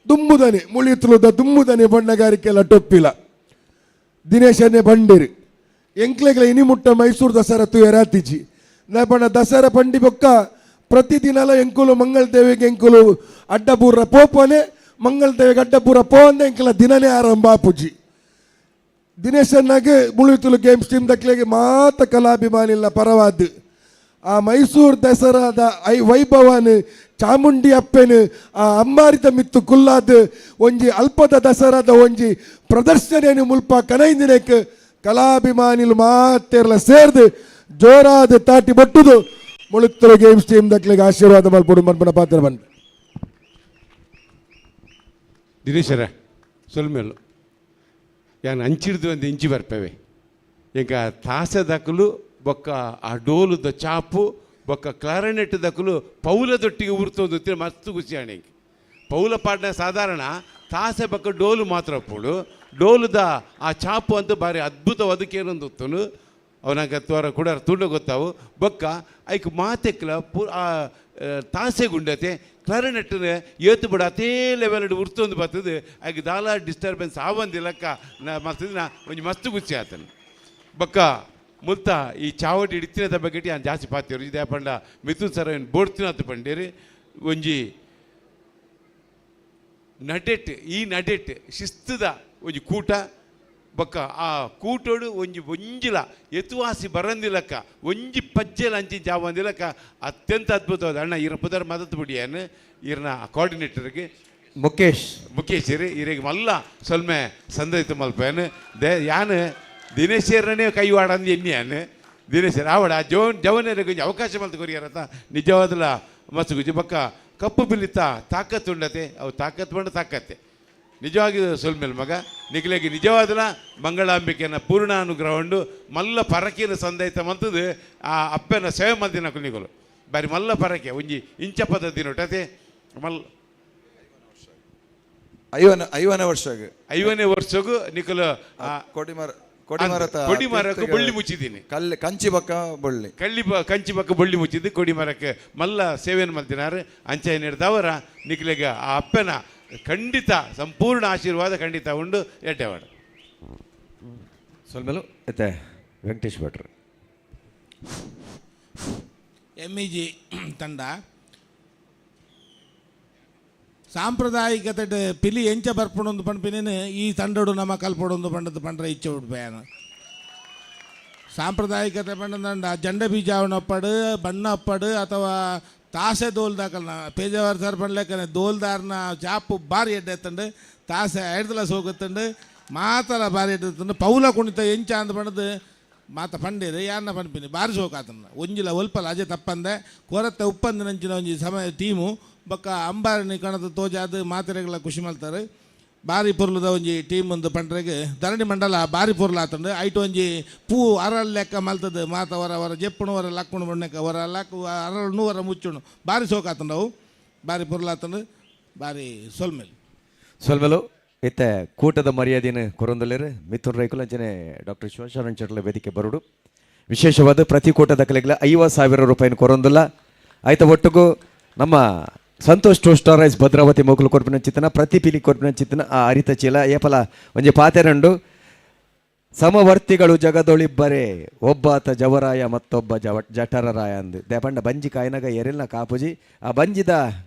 ದುಂಬುದನೆ ಮುಳಿತುಲುದ ದುಂಬುದನೆ ಬಣ್ಣಗಾರಿಕೆ ಎಲ್ಲ ಟೊಪ್ಪಿಲ ದಿನೇಶನೇ ಬಂಡಿರು ಎಂಕ್ಲೆಗ್ಲ ಇನಿ ಮುಟ್ಟ ಮೈಸೂರು ದಸರಾ ತುಯರಾತಿಜಿ ದಾಯಪಂಡ ದಸರಾ ಪಂಡಿ ಬೊಕ್ಕ ಪ್ರತಿದಿನಲ ಎಂಕುಲು ಮಂಗಳ ದೇವಿಗೆ ಎಂಕುಲು ಅಡ್ಡಬೂರ ಪೋಪನೆ ಮಂಗಳ ದೇವಿಗೆ ಅಡ್ಡಬೂರ ಪೋ ಅಂದ ಎಂಕಲ ದಿನನೇ ಆರಂಭ ಆಪುಜಿ. ದಿನೇಶನ್ನಾಗೆ ಮುಳಿತುಲು ಗೇಮ್ಸ್ ಟೀಮ್ ದಕ್ಲೆಗೆ ಮಾತ ಕಲಾಭಿಮಾನಿಲ್ಲ ಪರವಾದ್. ಆ ಮೈಸೂರು ದಸರಾದ I ವೈಭವನ್ ಚಾಮುಂಡಿ ಅಪ್ಪೆನು ಆ ಅಮ್ಮಾರಿದ ಮಿತ್ತು ಕುಲ್ಲಾದ್ ಒಂಜಿ ಅಲ್ಪದ ದಸರಾದ ಒಂಜಿ ಪ್ರದರ್ಶನ ಮುಲ್ಪ ಕನೈಂದಿನಕ್ ಕಲಾಭಿಮಾನಿಲು ಮಾತೆರ್ಲ ಸೇರ್ದು ಜೋರಾದ ತಾಟಿ ಬಟ್ಟುದು ಮುಳುತ್ತಲ ಗೇಮ್ಸ್ ಟೀಮ್ ದಕ್ಲೆಗೆ ಆಶೀರ್ವಾದ ಮಲ್ಪೊಡು ಮನ್ಪನ ಪಾತ್ರ ಬಂದು. ದಿನೇಶರ ಸೊಲ್ಮೇಲು ಯಾನ್ ಅಂಚಿಡ್ದು ಒಂದು ಇಂಚಿ ಬರ್ಪೇವೆ. ಈಗ ತಾಸೆ ದಕಲು ಬೊಕ್ಕ ಆ ಡೋಲುದ ಚಾಪು ಬೊಕ್ಕ ಕ್ಲಾರಿನೆಟ್ ದಕಲು ಪೌಲದೊಟ್ಟಿಗೆ ಉರ್ತೊಂದು ಮಸ್ತ್ ಖುಷಿ ಆಣೆ. ಪೌಲ ಪಾಡ್ನ ಸಾಧಾರಣ ತಾಸೆ ಬೊಕ್ಕ ಡೋಲು ಮಾತ್ರ ಪೋಡು ಡೋಲುದ ಆ ಚಾಪು ಅಂತ ಭಾರಿ ಅದ್ಭುತವಾದ ಕೇನೊಂದು ಉತ್ತನು ಅವನಾಗ ತೋರ ಕೂಡ ತುಂಡು ಗೊತ್ತಾವು ಬೊಕ್ಕ ಐಕ್ ಮಾತೆಕ್ಲ ಪೂ ಆ ತಾಸೆ ಗುಂಡತೆ ಕ್ಲಾರಿನೆಟ್ನ ಏತು ಬಿಡ ಅತೇ ಲೆವೆಲ್ ಉರ್ತೊಂದು ಬರ್ತದೆ ಐಕ್ ದಾಲ ಡಿಸ್ಟರ್ಬೆನ್ಸ್ ಆವಂದಿಲ್ಲಕ್ಕ ನಾ ಮಸ್ತ್ ನಾ ಒಂಜಿ ಮಸ್ತ್ ಖುಷಿ ಆತನು. ಬೊಕ್ಕ ಮುಲ್ತ ಈ ಚಾವಡಿ ಇಡ್ತಿನದ ಬಗ್ಗೆ ನಾನು ಜಾಸ್ತಿ ಪಾತಿರು ಇದೇ ಪಂಡ ಮಿಥುನ್ ಸರ್ ಏನು ಬೋಡ್ತಿನಂತ ಪಂಡೇರಿ ಒಂಜಿ ನಡೆಟ್ ಈ ನಡೆಟ್ ಶಿಸ್ತುದ ಒಂಜಿ ಕೂಟ ಬೊಕ್ಕ ಆ ಕೂಟೋಡು ಒಂಜಿ ಒಂಜಿಲ ಎತುವಾಸಿ ಬರಂದಿಲಕ್ಕ ಒಂಜಿ ಪಜ್ಜೆಲ ಅಂಚಿ ಜಾವಂದಿಲಕ್ಕ ಅತ್ಯಂತ ಅದ್ಭುತವಾದ ಅಣ್ಣ ಇರ ಪುದರ್ ಮದತ್ ಬಿಡಿಯಾನು ಇರನ ಕೋಆರ್ಡಿನೇಟರ್ಗೆ ಮುಖೇಶ್ ಮುಖೇಶ್ ಇರಿ ಇರಿಗೆ ಮಲ್ಲ ಸೊಲ್ಮೆ ಸಂದೈತು ಮಲ್ಪೇನು they ಯಾನು ದಿನೇಶರನೇ ಕೈ ವಾಡಂದು ಎನ್ನಿಯಾನು ದಿನೇಶರ್ ಆವಡ ಜವನ್ ಜವನರಿಗೆ ಕೊಂಚ ಅವಕಾಶ ಮಲ್ತು ಕೊರಿಯರತ ನಿಜವಾದಲ ಮಸ್ತ್ ಗುಜಿ ಬೊಕ್ಕ ಕಪ್ಪು ಬಿಲ್ಲಿತ ತಾಕತ್ತು ಉಂಡತೆ ಅವು ತಾಕತ್ತು ಬಂಡ ತಾಕತ್ತೆ ನಿಜವಾಗಿ ಸೊಲ್ಮೇಲ್ ಮಗ ನಿಖಿಲೆಗೆ ನಿಜವಾದಲ ಮಂಗಳಾಂಬಿಕೆನ ಪೂರ್ಣ ಅನುಗ್ರಹ ಉಂಡು ಮಲ್ಲ ಪರಕಿನ ಸಂದೈತ ಮಂತದು ಆ ಅಪ್ಪನ ಸೇವೆ ಮಂದಿನ ನಿಗಲು ಬಾರಿ ಮಲ್ಲ ಪರಕೆ ಒಂಜಿ ಇಂಚ ಪದ್ಧತಿ ನೋಟತೆ ಮಲ್ಲ ಐವನೇ ವರ್ಷಗೆ ಐವನೇ ವರ್ಷಗೂ ನಿಖಲು ಕೊಡಿಮರ ಕೊಡಿಮರತ ಕೊಡಿಮರಕ್ಕೆ ಬಳ್ಳಿ ಮುಚ್ಚಿದ್ದೀನಿ ಕಲ್ಲು ಕಂಚಿ ಬಕ್ಕ ಬಳ್ಳಿ ಕಳ್ಳಿ ಕಂಚಿ ಬಕ್ಕ ಬಳ್ಳಿ ಮುಚ್ಚಿದ್ದು ಕೊಡಿಮರಕ್ಕೆ ಮಲ್ಲ ಸೇವೆಯನ್ನು ಮಲ್ತಿನಾರು ಅಂಚೆ ನೀಡ್ದವರ ನಿಖಿಲೆಗೆ ಆ ಅಪ್ಪನ ಖಂಡಿತ ಸಂಪೂರ್ಣ ಆಶೀರ್ವಾದ ಖಂಡಿತ ಉಂಡು ಎಡ್ಡೆವಾಡ. ಸೊಲ್ಮೆಲು ಇತ್ತೆ ವೆಂಕಟೇಶ್ ಭಟ್ರು. ಎಮ್ ಇ ಜಿ ತಂಡ ಸಾಂಪ್ರದಾಯಿಕತೆ ಪಿಲಿ ಎಂಚ ಬರ್ಪುಣೊಂದು ಪನ್ಪಿನೇನು ಈ ತಂಡಡು ನಮ್ಮ ಕಲ್ಪೊಡೊಂದು ಪಂಡದ ಪಂಡ್ರ ಇಚ್ಛೆ ಉಡ್ಪೇನ ಸಾಂಪ್ರದಾಯಿಕತೆ ಪಂಡಂದಂಡ ಜಂಡ ಬೀಜಾವನಪ್ಪಡು ಬಣ್ಣ ಅಪ್ಪಡು ಅಥವಾ ತಾಸೆ ದೋಲ್ದಾಕಲ್ನ ಪೇಜಾವರ್ ಸರ್ ಪಂಡ್ಲೆಕ್ಕನೆ ದೋಲ್ದಾರ್ನ ಚಾಪು ಬಾರಿ ಎಡ್ಡೆ ಎತ್ತಂಡು ತಾಸೆ ಐಡ್ದಲ ಸೋಗುತ್ತಂಡು ಮಾತಲ ಬಾರಿ ಎಡ್ಡೆ ಎತ್ತಂಡು ಪೌಲ ಕುಣಿತ ಎಂಚ ಅಂದ ಪಂಡದು ಮಾತ ಪಂಡೇರು ಯಾರನ್ನ ಪನ್ಪಿನಿ ಬಾರಿ ಸೋಕಾತನ ಒಂಜಿಲ ಒಲ್ಪಲ ಅಜೆ ತಪ್ಪಂದೆ ಕೊರತೆ ಉಪ್ಪಂದ ನಂಚಿನ ಒಂಜಿ ಸಮಯ ಟೀಮು ಬೊಕ್ಕ ಅಂಬಾರಿನಿ ಕಣದ ತೋಜಾದ್ ಮಾತೆರೆಗಳ ಖುಷಿ ಮಲ್ತಾರೆ ಬಾರಿ ಪೊರ್ಲುದ ಒಂಜಿ ಟೀಮ್ ಒಂದು ಪಂಡ್ರೆಗ್ ಧರಣಿ ಮಂಡಲ ಬಾರಿ ಪೊರ್ಲು ಆತಂಡು ಐಟ್ ಒಂಜಿ ಪೂ ಅರಲ್ ಲೆಕ್ಕ ಮಲ್ತದ ಮಾತ ಹೊರ ಹೊರ ಜೆಪ್ಪುಣು ಹೊರ ಲಕ್ಕುಣು ಬಣ್ಣಕ್ಕೆ ಹೊರ ಲಕ್ಕು ಅರಳು ಹೊರ ಮುಚ್ಚುಣು ಬಾರಿ ಸೋಕಾತಂಡು ಅವು ಬಾರಿ ಪೊರ್ಲು ಆತಂಡು ಬಾರಿ ಸೊಲ್ಮೆಲ್ ಸೊಲ್ಮೆಲು ಇತ್ತೆ ಕೂಟದ ಮರ್ಯಾದೆಯನ್ನು ಕೊರೊಂದಲೇರು ಮಿಥುನ್ ರೈಕುಲ್ ಅಂಚನೆ ಡಾಕ್ಟರ್ ಶಿವಶರಣ್ ಚಟ್ಲ ವೇದಿಕೆ ಬರುಡು. ವಿಶೇಷವಾದ ಪ್ರತಿ ಕೂಟದ ಕಲೆಗಳ 50,000 ರೂಪಾಯಿನ ಕೊರೊಂದಿಲ್ಲ. ಆಯ್ತ ಒಟ್ಟಿಗೂ ನಮ್ಮ Santosh two star rice Bhadravati ಮೊಗಲು ಕೊರ್ಪಿನ ಚಿತ್ತನ ಪ್ರತಿ ಪಿಲಿ ಕೊರ್ಪಿನ ಚಿತ್ತನ ಆ ಅರಿತ ಚೀಲ ಏಪಲ ಒಂಜಿ ಪಾತೆರಂಡು ಸಮವರ್ತಿಗಳು ಜಗದೊಳಿಬ್ಬರೇ ಒಬ್ಬಾತ ಜವರಾಯ ಮತ್ತೊಬ್ಬ ಜಠರರಾಯ ಅಂದು ದೇಪಂಡ ಬಂಜಿ ಕಾಯಿನಾಗ ಎರೆಲ್ನ ಕಾಪುಜಿ ಆ ಬಂಜಿದ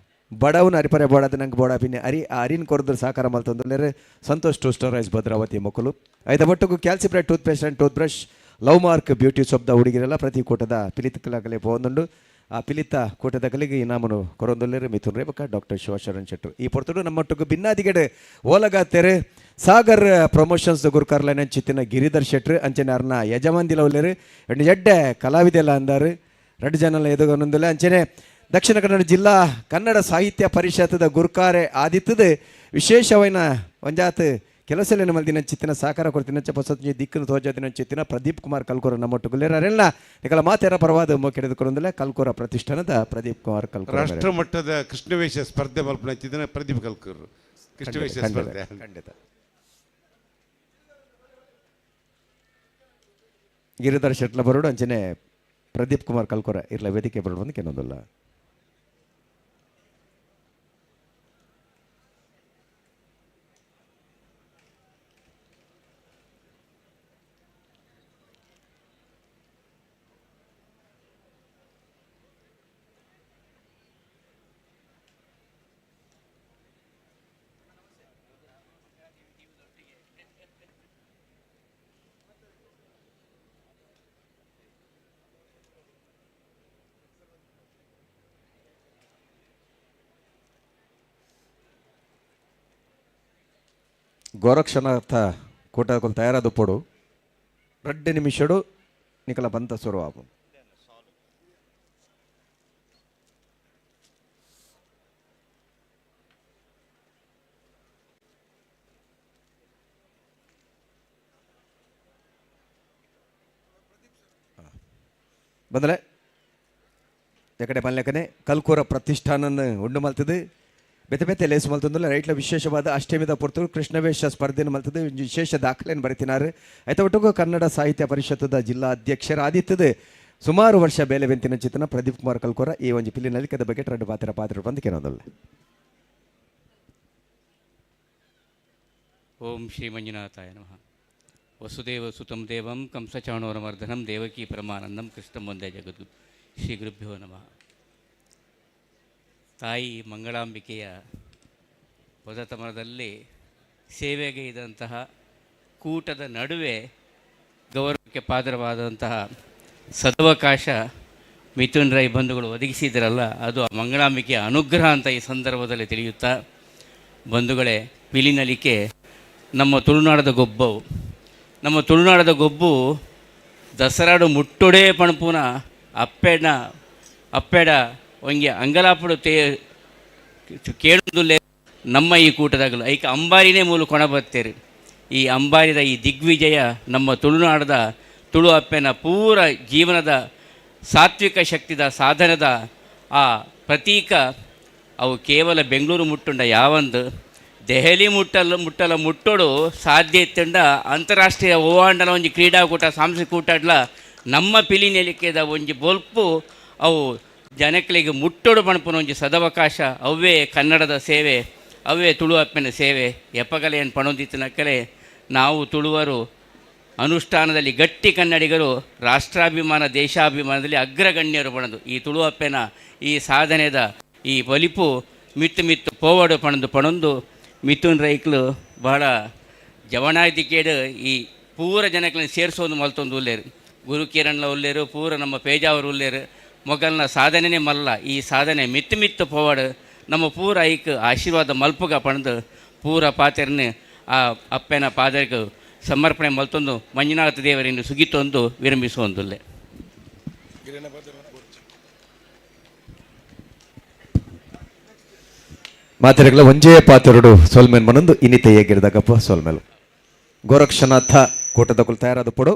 ಬಡವನ ಅರಿಪರೆ ಬೋಡಾದ ನಂಗೆ ಬೋಡ ಪಿನ್ನೆ ಅರಿ ಆ ಅರಿನ ಕೊರದ್ರು ಸಾಕಾರ ಮಲ್ತಂದ್ರೆ Santosh two star rice Bhadravati ಮೊಕಲು. ಆಯ್ತಾ ಒಟ್ಟಿಗೂ Calcibright tooth paste and tooth brush love mark beauty ಸೊಪ್ದ ಹುಡುಗಿರೆಲ್ಲ ಪ್ರತಿ ಕೂಟದ ಪಿಲಿತಕಲೆ ಪೋಂದುಂಡು ಆ ಪಿಲಿತ ಕೂಟದ ಕಲಿಗೆ ಇನಾಮನು ಕೊರೊಂದೊಲ್ಲೇರು ಮಿಥುನ್ ರೇಬಕ ಡಾಕ್ಟರ್ ಶಿವಶರಣ್ ಶೆಟ್ಟರು. ಈ ಪೊರ್ತುಡು ನಮ್ಮೊಟ್ಟಿಗೆ ಬಿನ್ನಾದಿಗಡೆ ಓಲಗಾತೆರೆ ಸಾಗರ್ ಪ್ರಮೋಷನ್ಸ್ ಗುರುಕಾರ್ಲೈನ ಚಿತ್ತಿನ ಗಿರಿಧರ್ ಶೆಟ್ರು ಅಂಚನೆ ಅರ್ನ ಯಜಮಾನ್ದಿಲ ಒಲ್ಲೇರು ಎರಡು ಎಡ್ಡೆ ಕಲಾವಿದೆಲ್ಲ ಅಂದಾರು ಎರಡು ಜನಲ ಎದುಗನೊಂದಿಲ್ಲ. ಅಂಚನೆ ದಕ್ಷಿಣ ಕನ್ನಡ ಜಿಲ್ಲಾ ಕನ್ನಡ ಸಾಹಿತ್ಯ ಪರಿಷತ್ತದ ಗುರುಕಾರೆ ಆದಿತ್ತದ ವಿಶೇಷವೈನ ಒಂಜಾತ್ ಕೆಲಸಲೇನ ಮಲ್ದಿನ ಚಿತ್ತಿನ ಸಹಕಾರ ಕೊಡ್ತಿನ ಹೊಸ ದಿಕ್ಕನ್ನು ತೋಜದಿನ ಚಿತ್ತಿನ ಪ್ರದೀಪ್ ಕುಮಾರ್ ಕಲ್ಕೂರ ನಮ್ಮೊಟ್ಟುಗುಲ್ಲೇರೆಲ್ಲ ನಿಕಲ ಮಾತೆರ ಪರವಾದ ಕೆಡೆದುಕೊಂಡಲ್ಲ ಕಲ್ಕೂರ ಪ್ರತಿಷ್ಠಾನದ ಪ್ರದೀಪ್ ಕುಮಾರ್ ಕಲ್ಕೂರ ರಾಷ್ಟ್ರ ಮಟ್ಟದ ಕೃಷ್ಣವೇಶ ಸ್ಪರ್ಧೆ ಮಲ್ಪನ ಚಿತ್ತಿನ ಪ್ರದೀಪ್ ಕಲ್ಕೂರ್ ಕೃಷ್ಣವೇಶ ಸ್ಪರ್ಧೆ. ಖಂಡಿತ. ಗಿರಿಧರ್ ಶೆಟ್ಲ ಬರೋಡು ಅಂಚನೆ ಪ್ರದೀಪ್ ಕುಮಾರ್ ಕಲ್ಕೊರ ಇರ್ಲ ವೇದಿಕೆ ಬರೋಡು ಒಂದು ಕೆನೊಂದುಲ್ಲ. ಗೋರಕ್ಷಣಾರ್ಥ ಕೂಟದಲ್ಲಿ ತಯಾರಾದ ಪೊಡು ರಡ್ಡು ನಿಮಿಷಡು ನಿಕಲ ಬಂತ ಸುರುವಾಪು. ಬಂದರೆ ಎಕಡೆ ಪನ್ಲೆಕನೆ ಕಲ್ಕೂರ ಪ್ರತಿಷ್ಠಾನನ್ನು ಉಂಡು ಮಲ್ತದೆ ಬೇತೆ ಬೇತೆ ಲೇಸು ಮಲ್ತಂದುಲ್ಲ ರೈಟ್ಲ ವಿಶೇಷವಾದ ಅಷ್ಟಮಿದ ಪೊರ್ತು ಕೃಷ್ಣವೇಷ ಸ್ಪರ್ಧೆಯನ್ನು ಮಲ್ತದೆ ವಿಶೇಷ ದಾಖಲೆಯನ್ನು ಬರೆತಿನಾರು. ಆಯ್ತ ಒಟ್ಟಿಗೂ ಕನ್ನಡ ಸಾಹಿತ್ಯ ಪರಿಷತ್ತದ ಜಿಲ್ಲಾ ಅಧ್ಯಕ್ಷರ ಆದಿತ್ತದೆ ಸುಮಾರು ವರ್ಷ ಬೇಲೆ ಬೆಂತಿನ ಚಿತ್ರನ ಪ್ರದೀಪ್ ಕುಮಾರ್ ಕಲ್ಕೋರ ಈ ಒಂದು ಪಿಲಿನಲ್ಲಿ ಕದ ಬಗ್ಗೆ ಎರಡು ಪಾತ್ರ ಪಾತ್ರ ಬಂದು ಕೇಳೋದಲ್ಲ. ಓಂ ಶ್ರೀ ಮಂಜುನಾಥಾಯ ನಮಃ. ವಸುದೇವ ಸುತಂ ದೇವಂ ಕಂಸಚಾಣೂರಮರ್ದನಂ ದೇವಕೀ ಪರಮಾನಂದಂ ಕೃಷ್ಣಂ ವಂದೇ ಜಗದ್ಗುರು. ಶ್ರೀ ಗುರುಭ್ಯೋ ನಮಃ. ತಾಯಿ ಮಂಗಳಾಂಬಿಕೆಯ ಪದತಮರದಲ್ಲಿ ಸೇವೆಗೈದಂತಹ ಕೂಟದ ನಡುವೆ ಗೌರವಕ್ಕೆ ಪಾತ್ರವಾದಂತಹ ಸದವಕಾಶ ಮಿಥುನ್ ರೈ ಬಂಧುಗಳು ಒದಗಿಸಿದ್ರಲ್ಲ, ಅದು ಆ ಮಂಗಳಾಂಬಿಕೆಯ ಅನುಗ್ರಹ ಅಂತ ಈ ಸಂದರ್ಭದಲ್ಲಿ ತಿಳಿಯುತ್ತಾ, ಬಂಧುಗಳೇ, ಪಿಲಿನಲಿಕೆ ನಮ್ಮ ತುಳುನಾಡದ ಗೊಬ್ಬವು. ನಮ್ಮ ತುಳುನಾಡದ ಗೊಬ್ಬು ದಸರಾಡು ಮುಟ್ಟೊಡೆ ಪಣಪುನ ಅಪ್ಪೆಡ ಅಪ್ಪೆಡ ಒಂಗೆ ಅಂಗಲಾಪುಡು ತೇ ಕೇಳುವುದಿಲ್ಲ ನಮ್ಮ ಈ ಕೂಟದಾಗಲು. ಐಕ ಅಂಬಾರಿನೇ ಮೂಲ ಕೊಣಬತ್ತೇರು. ಈ ಅಂಬಾರಿದ ಈ ದಿಗ್ವಿಜಯ ನಮ್ಮ ತುಳುನಾಡದ ತುಳು ಅಪ್ಪೆನ ಪೂರ ಜೀವನದ ಸಾತ್ವಿಕ ಶಕ್ತಿದ ಸಾಧನದ ಆ ಪ್ರತೀಕ. ಅವು ಕೇವಲ ಬೆಂಗಳೂರು ಮುಟ್ಟುಂಡ ಯಾವಂದು ದೆಹಲಿ ಮುಟ್ಟಲ ಮುಟ್ಟೋಡು ಸಾಧ್ಯ ಇತ್ತಂಡ ಅಂತಾರಾಷ್ಟ್ರೀಯ ಓವಾಂಡಲ ಒಂಜಿ ಕ್ರೀಡಾಕೂಟ ಸಾಂಸ್ಕೃತಿಕ ಕೂಟ ಅಡ್ಲ ನಮ್ಮ ಪಿಲಿನೆಲಿಕೆದ ಒಂಜಿ ಬೊಲ್ಪು ಅವು ಜನಕ್ಲಿಗೆ ಮುಟ್ಟೋಡು ಪಣಪುನ ಒಂಜಿ ಸದವಕಾಶ. ಅವೇ ಕನ್ನಡದ ಸೇವೆ, ಅವೇ ತುಳು ಅಪ್ಪನ ಸೇವೆ. ಎಪ್ಪಗಲೆಯನ್ನು ಪಣೊಂದಿತ್ತನಕ್ಕಲೆ ನಾವು ತುಳುವರು ಅನುಷ್ಠಾನದಲ್ಲಿ ಗಟ್ಟಿ ಕನ್ನಡಿಗರು, ರಾಷ್ಟ್ರಾಭಿಮಾನ ದೇಶಾಭಿಮಾನದಲ್ಲಿ ಅಗ್ರಗಣ್ಯರು ಪಣದು ಈ ತುಳು ಅಪ್ಪನ ಈ ಸಾಧನೆದ ಈ ಬಲಿಪು ಮಿತ್ತು ಮಿತ್ತು ಪೋವಡು ಪಣದು ಪಣೊಂದು ಮಿಥುನ್ ರೈಕ್ಲು ಬಹಳ ಜವನಾದಿಕೇಡು ಈ ಪೂರ ಜನಕ್ಲನ್ನ ಸೇರಿಸೋದು ಮಲ್ತೊಂದು ಉಲ್ಲೇರು. ಗುರುಕಿರಣ್ಲ ಉಲ್ಲೇರು, ಪೂರ ನಮ್ಮ ಪೇಜಾವರು ಉಲ್ಲೇರು. ಮೊಗಲ್ನ ಸಾಧನೆನೇ ಮಲ್ಲ ಈ ಸಾಧನೆ ಮಿತ್ತು ಮಿತ್ತು ಪೋವಡು ನಮ್ಮ ಪೂರ ಐಕ್ ಆಶೀರ್ವಾದ ಮಲ್ಪುಗ ಪಣದು ಪೂರ ಪಾತೆರ್ನ ಆ ಅಪ್ಪನ ಪಾದಕ್ಕೆ ಸಮರ್ಪಣೆ ಮಲ್ತೊಂದು ಮಂಜುನಾಥ ದೇವರನ್ನು ಸುಗಿತೊಂದು ವಿರಮಿಸುವಂದುಲ್ಲೆ. ಮಾತೆರೆಗಳ ಒಂಜೇ ಪಾತೆರಡು ಸೋಲ್ಮೇನ್ ಮನೊಂದು ಇನ್ನಿತ ಹೇಗಿರಿದಾಗಪ್ಪ ಸೋಲ್ಮೇಲು. ಗೋರಕ್ಷನಾಥ ಕೂಟದ ಕುಲ್ ತಯಾರಾದ ಪೊಡು.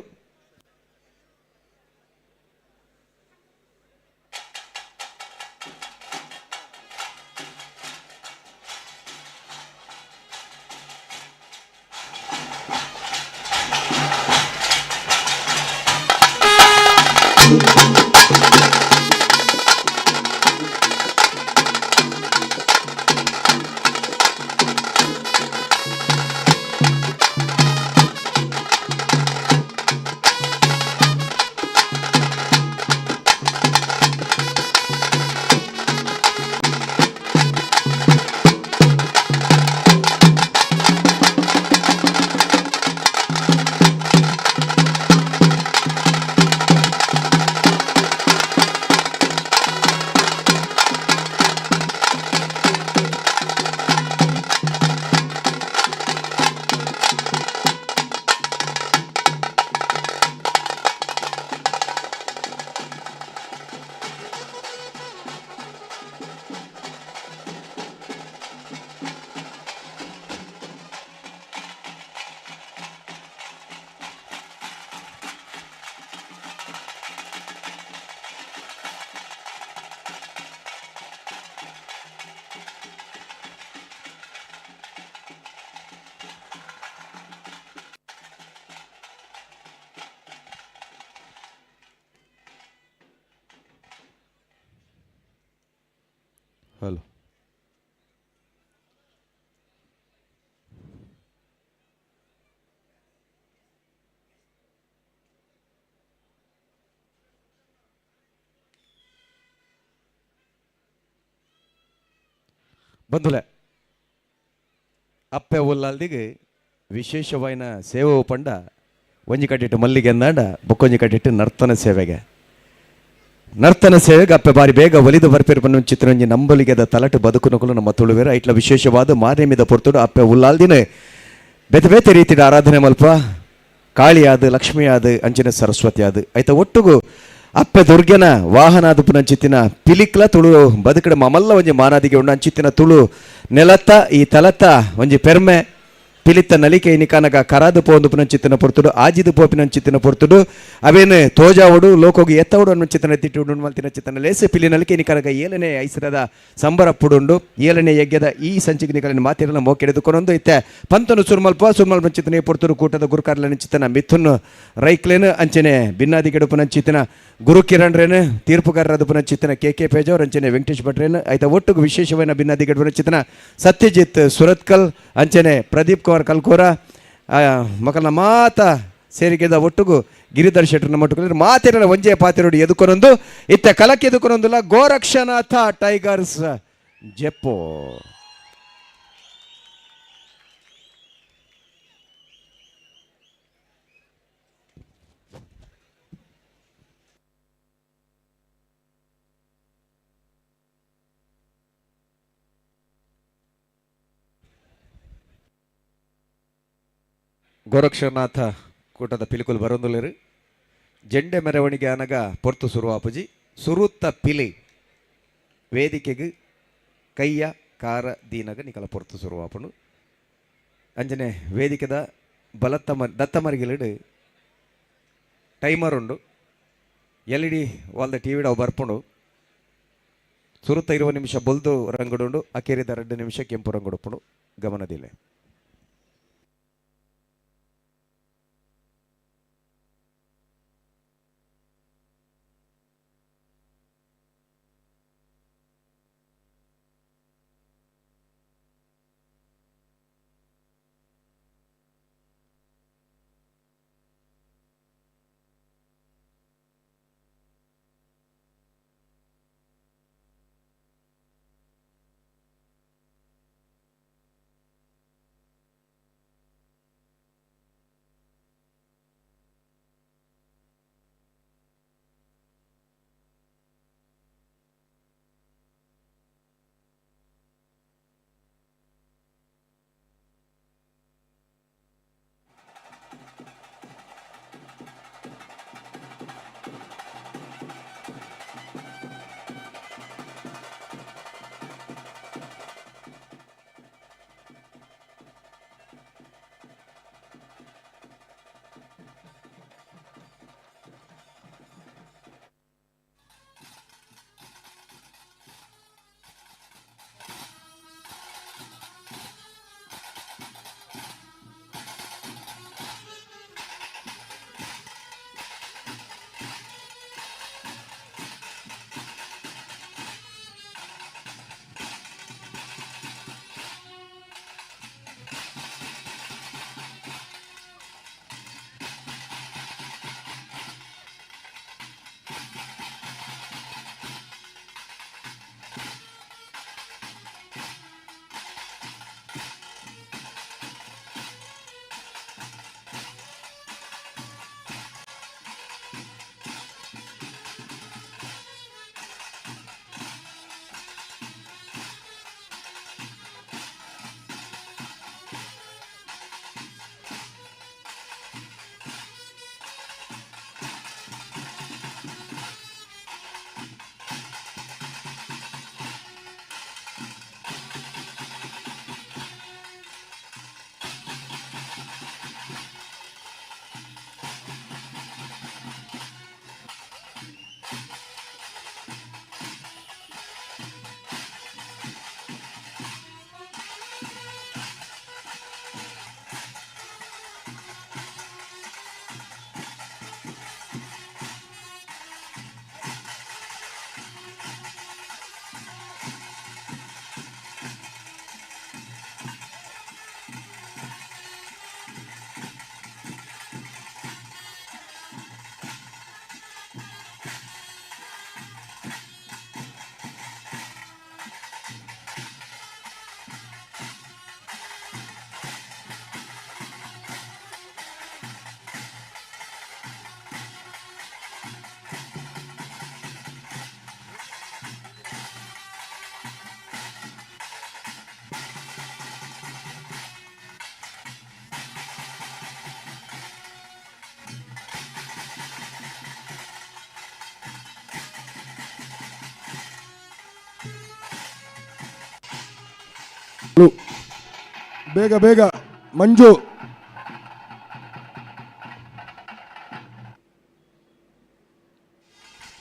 ಹಲೋ ಬಂಧುಲೆ ಅಪ್ಪೆ ಉಲ್ಲಾಲ್ದಿಗೆ ವಿಶೇಷವಾಯಿನ ಸೇವೆ ಪಂಡ ಒಂಜಿ ಕಟ್ಟಿಟ್ಟು ಮಲ್ಲಿಗೆ ಅಂದಾಂಡ ಬೊಕ್ಕೊಂಜಿ ಕಟ್ಟಿಟ್ಟು ನರ್ತನ ಸೇವೆಗೆ. ನರ್ತನ ಸೇವೆಗೆ ಅಪ್ಪೆ ಬಾರಿ ಬೇಗ ಒಲಿದು ಬರ್ಪೇರು ಪನ್ನು ಚಿತ್ರೊಂಜಿ ನಂಬಲಿಗೆದ ತಲಟು ಬದುಕುನಕುಲು ನಮ್ಮ ತುಳುವೇರು. ಐಟ್ಲ ವಿಶೇಷವಾದ ಮಾರ್ಯಮಿದ ಪೊರ್ತುಡು ಅಪ್ಪೆ ಉಲ್ಲಾಲ್ದಿನ ಬೇತೆ ಬೇತೆ ರೀತಿಯ ಆರಾಧನೆ ಮಲ್ಪ ಕಾಳಿಯಾದ ಲಕ್ಷ್ಮಿಯಾದ ಅಂಚಿನ ಸರಸ್ವತಿ ಆದ ಐತ ಒಟ್ಟುಗು ಅಪ್ಪೆ ದುರ್ಗೆನ ವಾಹನ ಪುನಂಚಿತ್ತಿನ ಪಿಲಿಕ್ಲ ತುಳು ಬದುಕಡ ಮಮಲ್ಲ ಒಂಜಿ ಮಾನಾದಿಗೆ ಉಂಡು ಅಂಚಿತ್ತಿನ ತುಳು ನೆಲತ್ತ ಈ ತಲತ್ತ ಒಂಜಿ ಪೆರ್ಮೆ ಪಿಲಿತ್ತ ನಲಿಕೆ ನಿಕಾನಗ ಕರಾದು ಪೋಂದು ಪುನಂಚಿತ್ತಿನ ಪೊರ್ತುಡು ಆಜಿದು ಪೋಪಿನಂಚಿತ್ತಿನ ಪೊರ್ತುಡು ಅವೇನು ತೋಜಾವುಡು ಲೋಕೋಗಿ ಎತ್ತವುಡು ಅನ್ನುಚಿತ್ತನ ತಿಟ್ಟು ಉಂಡು ಮಲ್ತಿನ ಚಿತ್ತನ ಲೇಸು ಪಿಲಿ ನಲಿಕೆ ನಿಕಾನಗ ಏಳನೇ ಐಸರದ ಸಂಬರ ಪುಡುಂಡು ಏಳನೇ ಯಜ್ಞದ ಈ ಸಂಚಿಗೆ ನಿಕಲಿನ ಮಾತಿರಲ್ಲ ಮೋಕೆಡೆದುಕೊಂಡೊಂದು ಇತ್ತೆ ಪಂತನು ಸುರ್ಮಲ್ಪ ಸುರ್ಮಲ್ಪ ಚಿತ್ತನೆ ಪೊರ್ತುಡು ಕೂಟದ ಗುರುಕಾರ್ಲನ ಚಿತ್ತನ ಮಿಥುನ್ ರೈಕ್ಲೇನು ಅಂಚನೆ ಭಿನ್ನಾದಿ ಗೆಡುಪುನಂಚಿತ್ತಿನ ಗುರು ಕಿರಣ್ ರೇನು ತೀರ್ಪುಗಾರರಾದ ಪುನಂಚಿತ್ತಿನ ಕೆ ಕೆ ಪೇಜವ್ರ ಅಂಚನೆ ವೆಂಕಟೇಶ್ ಭಟ್ರೇನು ಆಯ್ತ ಒಟ್ಟುಗು ವಿಶೇಷವಾದ ಭಿನ್ನಾದಿ ಗೆಡುಪುನಂಚಿತ್ತಿನ ಸತ್ಯಜಿತ್ ಸುರತ್ಕಲ್ ಅಂಚನೆ ಪ್ರದೀಪ್ ಕುಮಾರ್ ಕಲ್ಕೋರ ಮಕ್ಕಳ ಮಾತ ಸೇರಿಗೆದ ಒಟ್ಟುಗು ಗಿರಿಧರ್ ಶೆಟ್ಟರ್ ನಮ್ಮ ಮಾತಿನ ಒಂಜೆ ಪಾತಿರೋಡು ಎದುಕೊನೊಂದು ಇತ್ತ ಕಲಕ್ಕೆ ಎದುಕೊನೊಂದುಲ್ಲ ಗೋರಕ್ಷನಾಥ ಟೈಗರ್ಸ್ ಜೆಪ್ಪೋ. ಗೋರಕ್ಷನಾಥ ಕೂಟದ ಪಿಲಿಕುಲು ಬರೊಂದುಲ್ಲೆರ್ ಜೆಂಡೆ ಮೆರವಣಿಗೆ ಆನಗ ಪೊರ್ತು ಸುರುವಾಪುಜಿ ಸುರುತ್ತ ಪಿಲಿ ವೇದಿಕೆಗ್ ಕೈಯ ಕಾರ ದೀನಗ ನಿಕಲ ಪೊರ್ತು ಸುರುವಾಪುಂಡು. ಅಂಜನೆ ವೇದಿಕೆದ ಬಲತ್ತ ದತ್ತ ಮರಿಗಿಲಿಡ್ ಟೈಮರ್ ಉಂಡು. ಎಲ್ ಇ ಡಿ ವಾಲ್ದ ಟಿ ವಿಡ್ ಅವು ಬರ್ಪುಂಡು. ಸುರುತ್ತ 20 ನಿಮಿಷ ಬೊಲ್ದು ರಂಗುಡುಂಡು, ಅಕೇರಿದ 2 ನಿಮಿಷ ಕೆಂಪು ರಂಗುಡುಪ್ಪುಂಡು. ಗಮನದಿಲೆ. ಬೇಗ ಬೇಗ ಮಂಜು.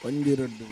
ಒಂಜಿ ರಡ್ಡು.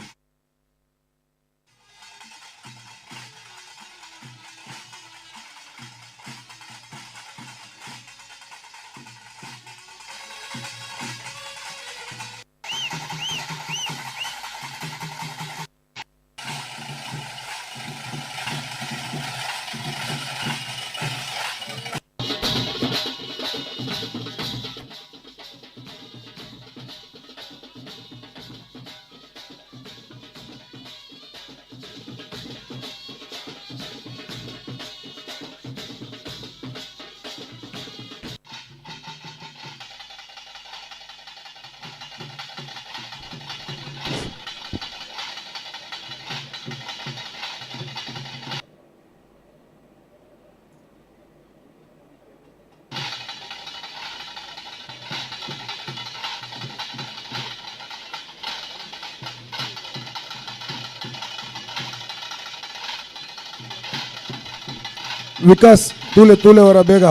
ವಿಕಾಸ್ ತೂಲೆ ತೂಲೆ ಅವರ ಬೇಗ.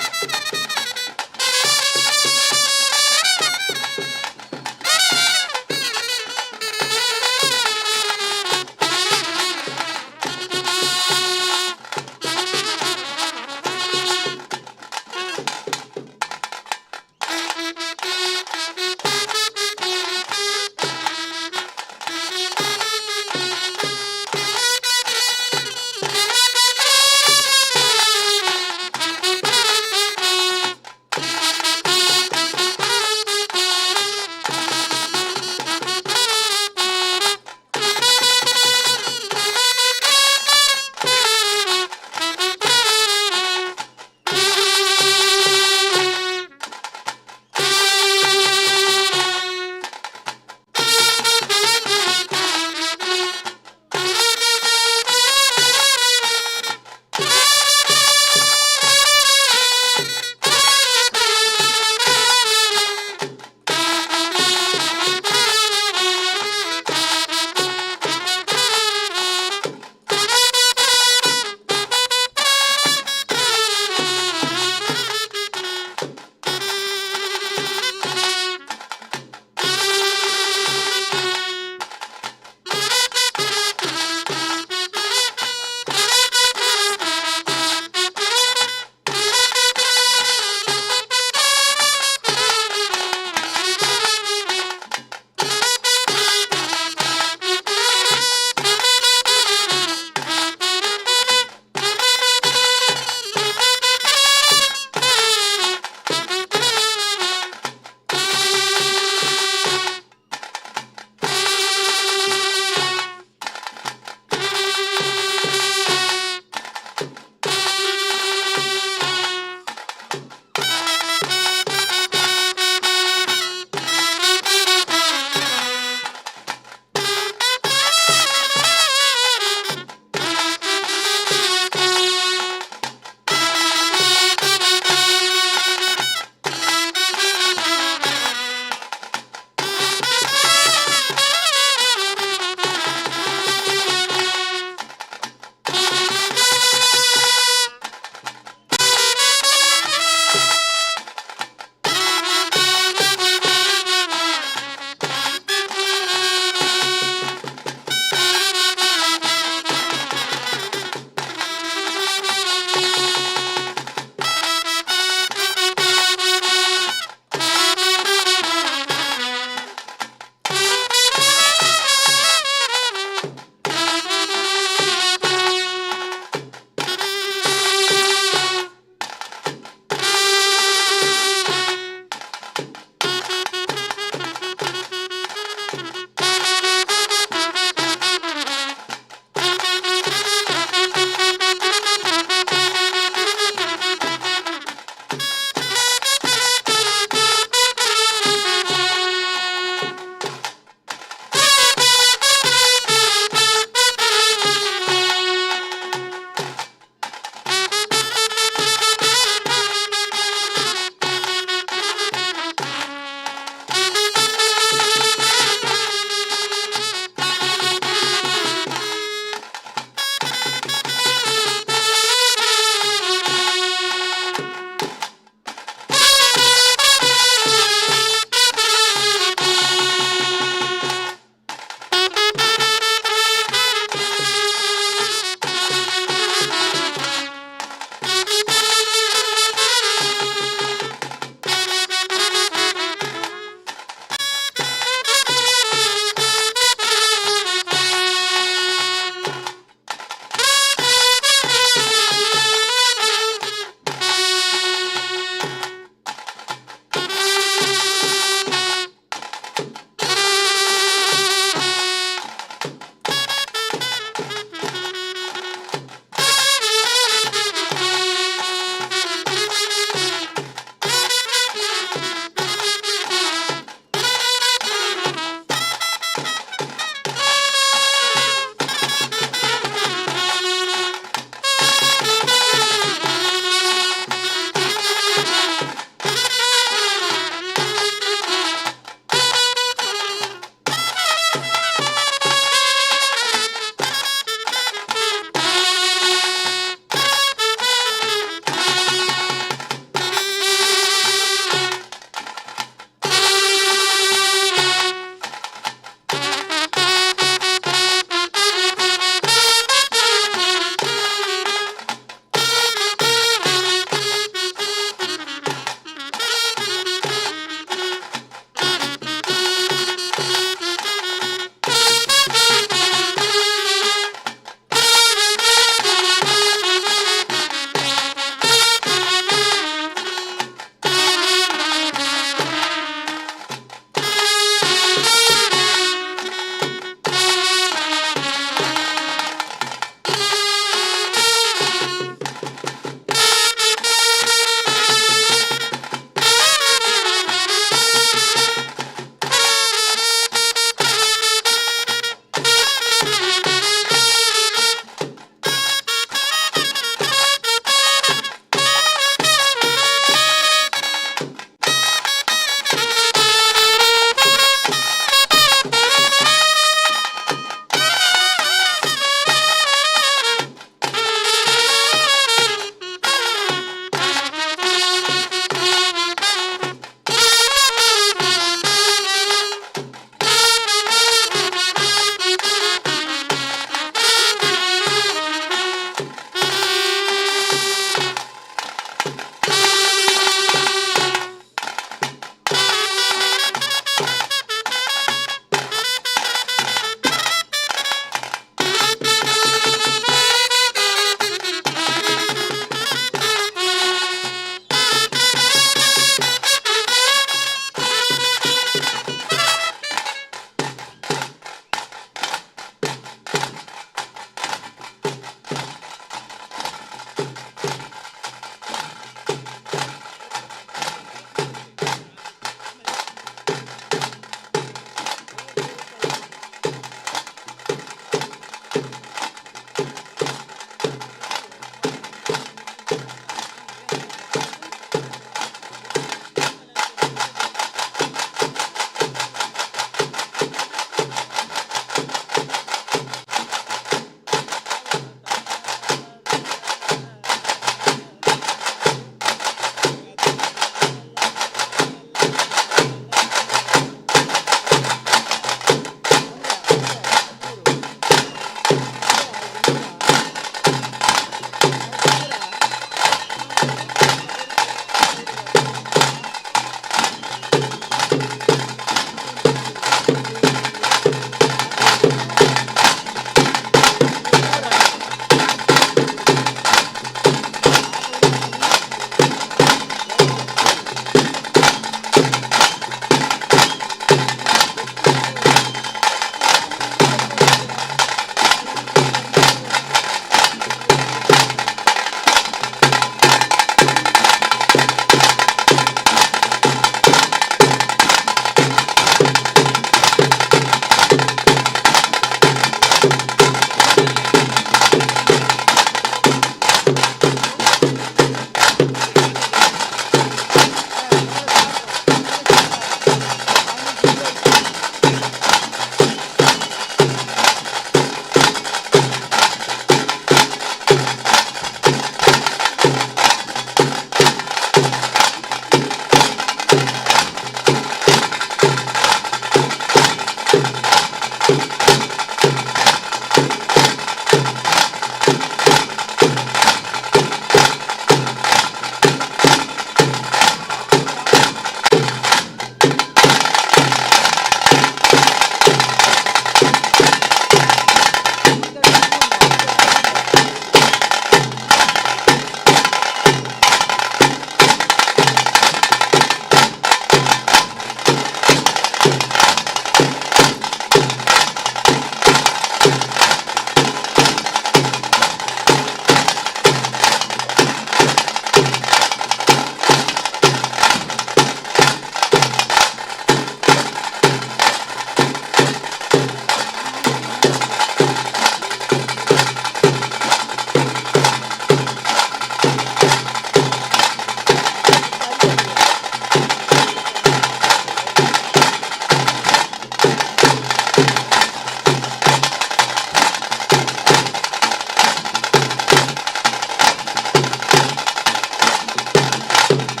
Ah!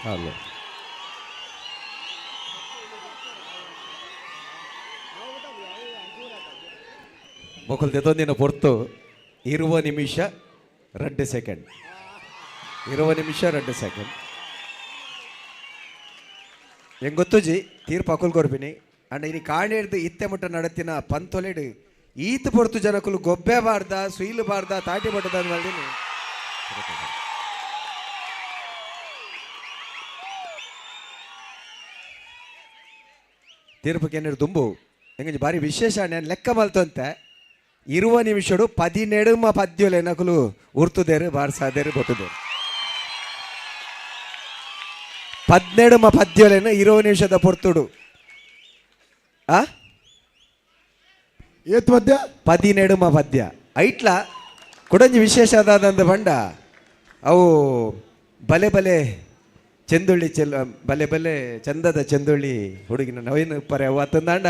ಹಲೋ ಮೊಕಲ್ ದೆತೊಂದಿನ ಪೊರ್ತು 20 ನಿಮಿಷ 2 ಸೆಕೆಂಡ್. 20 ನಿಮಿಷ 2 ಸೆಕೆಂಡ್. ಹೆಂಗೆ ಗೊತ್ತುಜಿ ತೀರ್ಪು ಅಕುಲ್ ಕೊರ್ಪಿನಿ ಅಂಡ ಇನಿ ಕಾಣೆಡ್ದು ಇತ್ತೆ ಮುಟ್ಟ ನಡತಿನ ಪಂತೊಲೆಡು ಈತ್ ಪೊರ್ತು ಜನಕುಲು ಗೊಬ್ಬೆ ಬಾರ್ದ ಸುಯಿಲು ಬಾರ್ದ ತಾಟಿ ಬಟ್ಟದ ಮಲ್ದಿನಿ. ತೀರ್ಪು ಕೆನ್ನಿರು ದುಂಬು ಹೆಂಗಂಜಿ ಭಾರಿ ವಿಶೇಷ ನಾನು ಲೆಕ್ಕ ಮಲ್ತಂತೆ 20 ನಿಮಿಷಡು 17 ಪದ್ಯೊಲೆ ನಕಲು ಉರ್ತುದೇರು ಬಾರ್ಸಾದೇರು ಬೊಟ್ಟುದೇರು 17 ಪದ್ಯೊಲೆನ 20 ನಿಮಿಷದ ಪೊರ್ತುಡು ಆ ಏತ್ ಪದ್ಯ 17 ಪದ್ಯ ಐಟ್ಲ ಕುಡಂಜಿ ವಿಶೇಷ ಆದಂದ ಬಂಡ ಅವು ಬಲೆ ಬಲೆ ಚೆಂದುಳ್ಳಿ ಚೆಲ್ ಬಲೆ ಬಲೆ ಚಂದದ ಚೆಂದುಳ್ಳಿ ಹುಡುಗಿನ ನವೀನ ಪರೆ ಅವು ಅತ್ತಂದಾಂಡ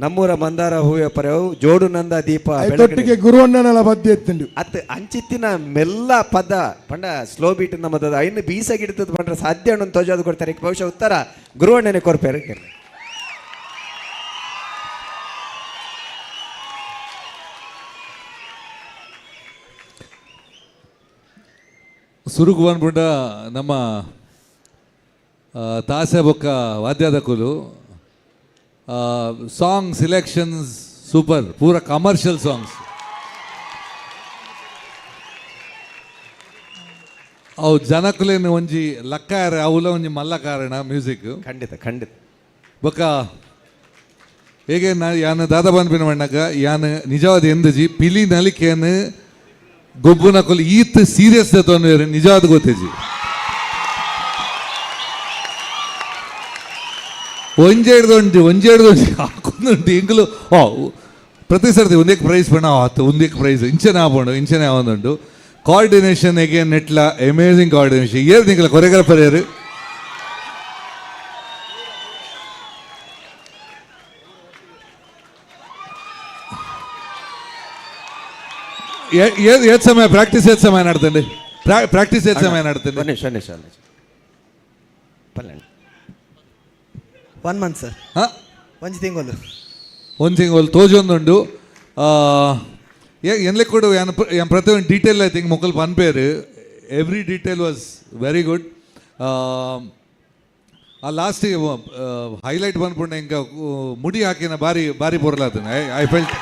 ನಮ್ಮೂರ ಮಂದಾರ ಹೂವೆ ಪರೆವು ಜೋಡು ನಂದ ದೀಪ ತೊಟ್ಟಿಗೆ ಗುರುವಣ್ಣನಲ ಪದ್ಯ ಎತ್ತುಂಡು ಅತ್ ಅಂಚಿತ್ತಿನ ಮೆಲ್ಲ ಪದ ಪಂಡ ಸ್ಲೋ ಬೀಟ್ ನಮ್ಮದ ಐನು ಬೀಸಗಿಡ್ತದ ಪಂಡ್ರೆ ಸಾಧ್ಯ ಅಣ್ಣನ ತೋಜಾದು ಕೊಡ್ತಾರೆ. ಬಹುಶಃ ಉತ್ತರ ಗುರುವಣ್ಣನೇ ಕೊರ್ಪೇರು. ಸುರುಗು ಬಂದ್ಬಿಟ್ಟ ನಮ್ಮ ತಾಸೆ ಬೊಕ್ಕ ವಾದ್ಯದ ಕುಲು ಸಾಂಗ್ ಸಿಲೆಕ್ಷನ್ಸ್ ಸೂಪರ್, ಪೂರ ಕಮರ್ಷಿಯಲ್ ಸಾಂಗ್ಸ್. ಅವು ಜನಕುಲೇನು ಒಂಜಿ ಲಕ್ಕಾರ ಅವುಲ ಒಂಜಿ ಮಲ್ಲ ಕಾರಣ ಮ್ಯೂಸಿಕ್. ಖಂಡಿತ ಖಂಡಿತ. ಬೊಕ್ಕ ಹೇಗೆ ನಾ ಯಾನ್ ದಾದ ಬಂದ್ಪಿನ ಮಣ್ಣಗ ಯಾನ್ ನಿಜವಾದ ಎಂದಜಿ ಪಿಲಿ ನಲಿಕೇನು ಗೊಬ್ಬುನ ಕೊಲಿ ಈತ್ ಸೀರಿಯಸ್ ತೊಂದರೆ ನಿಜವಾದ ಗೊತ್ತೇಜಿ. ಒಂಜೆಡ್ದೊಂಜಿ ಒಂಜೆಡ್ದೊಂಜಿ ಹಾಕೊಂದುಂಟು ಎಂಕುಲು ಓ ಪ್ರತಿ ಸರ್ತಿ ಒಂದೇಕ್ ಪ್ರೈಸ್ ಪಣ ಆತು ಒಂದೇಕ್ ಪ್ರೈಸ್ ಇಂಚನೆ ಆಪುಂಡು ಇಂಚನೆ ಆವೊಂದುಂಡು. ಕೋಆರ್ಡಿನೇಷನ್ ಎಗೇನ್ ನೆಟ್ಲ ಅಮೇಸಿಂಗ್ ಕೋಆರ್ಡಿನೇಷನ್. ಏರ್ ನಿಂಕಲ ಕೊರಿಯೋಗ್ರಾಫರ್ ಏರು ಏತ್ ಸಮಯ ಪ್ರಾಕ್ಟೀಸ್ ಏತ್ ಸಮಯ ನಡ್ತಂడి ಪ್ರಾಕ್ಟೀಸ್ ಏತ್ ಸಮಯ ನಡ್ತಂడి? ನಿಮಿಷ ನಿಮಿಷ ನಿಮಿಷ ಪಲ್ಲೆಂಡು. 1 ಮಂತ್ ಸರ್. ಹಾಂ ಒಂಜಿ ತಿಂಗಳು. ಒಂದು ತಿಂಗಳು ತೋಜೊಂದುಂಡು. ಎನ್ಲೆ ಕೂಡ ಯಾನ್ ಯಾನ್ ಪ್ರತಿಯೊಂದು detail I think ಮೊಕಲ್ ಪನ್ಪೇರು. Every detail was very good. ಆ ಲಾಸ್ಟ್ ಹೈಲೈಟ್ ಬಂದ್ಪುಂಡ ಇಂಕ ಮುಡಿ ಹಾಕಿನ ಬಾರಿ ಬಾರಿ ಪೊರ್ಲಾತನ. I felt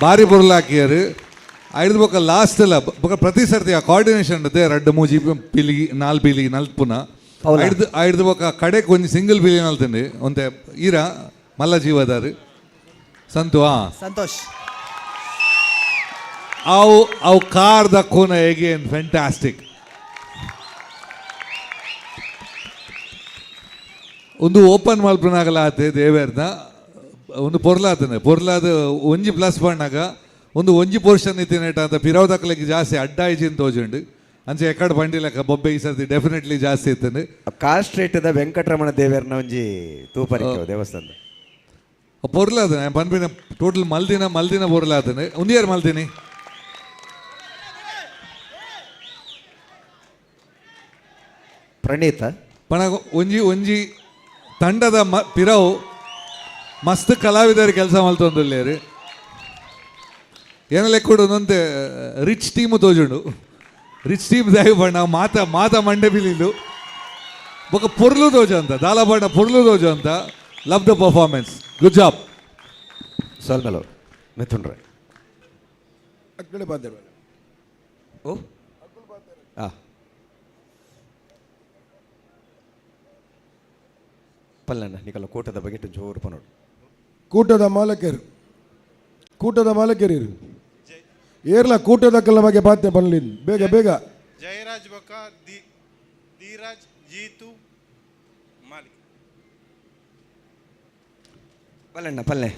ಬಾರಿ ಪೊರ್ಲು ಹಾಕಿಯಾರು. ಐದು ಬೊಕ್ಕ ಲಾಸ್ಟ್ ಅಲ್ಲ ಬೊಕ್ಕ ಪ್ರತಿ ಸರ್ತಿ ಆ ಕೋಆರ್ಡಿನೇಷನ್ ಇರುತ್ತೆ. ರಡ್ಡು ಮೂಜಿ ಪಿಲಿ ನಾಲ್ ಪಿಲಿ ನಲ್ಪುನ ಐದು ಐದು ಬೊಕ್ಕ ಕಡೆಗೆ ಒಂಜಿ ಸಿಂಗಲ್ ಪಿಲಿ ನಲ್ತಂడి ಒಂತೆ ಈರ ಮಲ್ಲ ಜೀವದಾರು ಸಂತು ಆ ಸಂತೋಷ್ ಅವು ಅವು ಕಾರ್ ದಕ್ಕೂನ ಎಗೇನ್ ಫ್ಯಾಂಟಾಸ್ಟಿಕ್. ಒಂದು ಓಪನ್ ಮಲ್ಪನಾಗಲ ಆತೆ ದೇವೇರ್ನ ಒಂದು ಪೊರ್ಲಾತನೆ ಪೊರ್ಲಾದ ಒಂಜಿ ಪ್ಲಸ್ ಪಣ್ಣಾಗ ಒಂದು ಒಂಜಿ ಪೋರ್ಷನ್ ಇತ್ತಿನೇಟ ಅಂತ ಪಿರವದಕ್ಕಲಿಗೆ ಜಾಸ್ತಿ ಅಡ್ಡ ಇಜಿನ್ ತೋಜುಂಡು. ಅಂಚೆ ಎಕ್ಕಡ ಬಂಡಿಲಕ್ಕ ಬೊಬ್ಬೆ ಈ ಸರ್ತಿ ಡೆಫಿನೆಟ್ಲಿ ಜಾಸ್ತಿ ಇತ್ತಂಡು. ಕಾರ್ ಸ್ಟ್ರೀಟ್ ವೆಂಕಟರಮಣ ದೇವೇರ್ನ ಒಂಜಿ ತೂಪರಿಕೆ ದೇವಸ್ಥಾನ ಪೊರ್ಲಾತನೆ ಪನ್ಪಿನ ಟೋಟಲ್ ಮಲ್ದಿನ ಮಲ್ದಿನ ಪೊರ್ಲಾತನೆ. ಒಂದಿಯಾರು ಮಲ್ದಿನಿ ಪ್ರಣೀತ ಪಣ ಒಂಜಿ ಒಂಜಿ ತಂಡದ ಪಿರವು ಮಸ್ತ್ ಕಲಾವಿದರು ಕೆಲಸ ಮಲ್ತೊಂದುಲ್ಲೇರು. ಏನ ಲೆಕ್ಕುಡು ಒಂದೊಂತೆ ರಿಚ್ ಟೀಮು ತೋಜುಂಡು. ರಿಚ್ ಟೀಮ್ ದಾಯ ಬಣ್ಣ ಮಾತ ಮಾತ ಮಂಡೆ ಬಿಲಿಂದು ಬೊಕ ಪೊರ್ಲು ತೋಜು ಅಂತ ದಾಲ ಬಣ್ಣ ಪೊರ್ಲು ತೋಜು ಅಂತ. Love the performance, good job. ಸಲ್ಮೆಲೋ Mithun Rai ಅಕ್ಕಡೆ ಬಾಂಧವ್ಯ ಓ ಆ ಪಲ್ಲಣ್ಣ ನಿಕಲ ಕೂಟದ ಬಗ್ಗೆ ಜೋರು ಪನೋಡು. ಕೂಟದ ಮಾಲಕರು ಕೂಟದ ಮಾಲಕರು ಏರ್ಲ ಕೂಟದ ಬಗ್ಗೆ ಬಾತೆ ಬನ್ಲಿ ಬೇಗ ಬೇಗ. ಜಯರಾಜ್ ಬೊಕ್ಕ ಧೀರಾಜ್ ಜೀತು ಮಾಲಿಕ್. ಪಲ್ಲಣ್ಣ ಪಲ್ಲೆ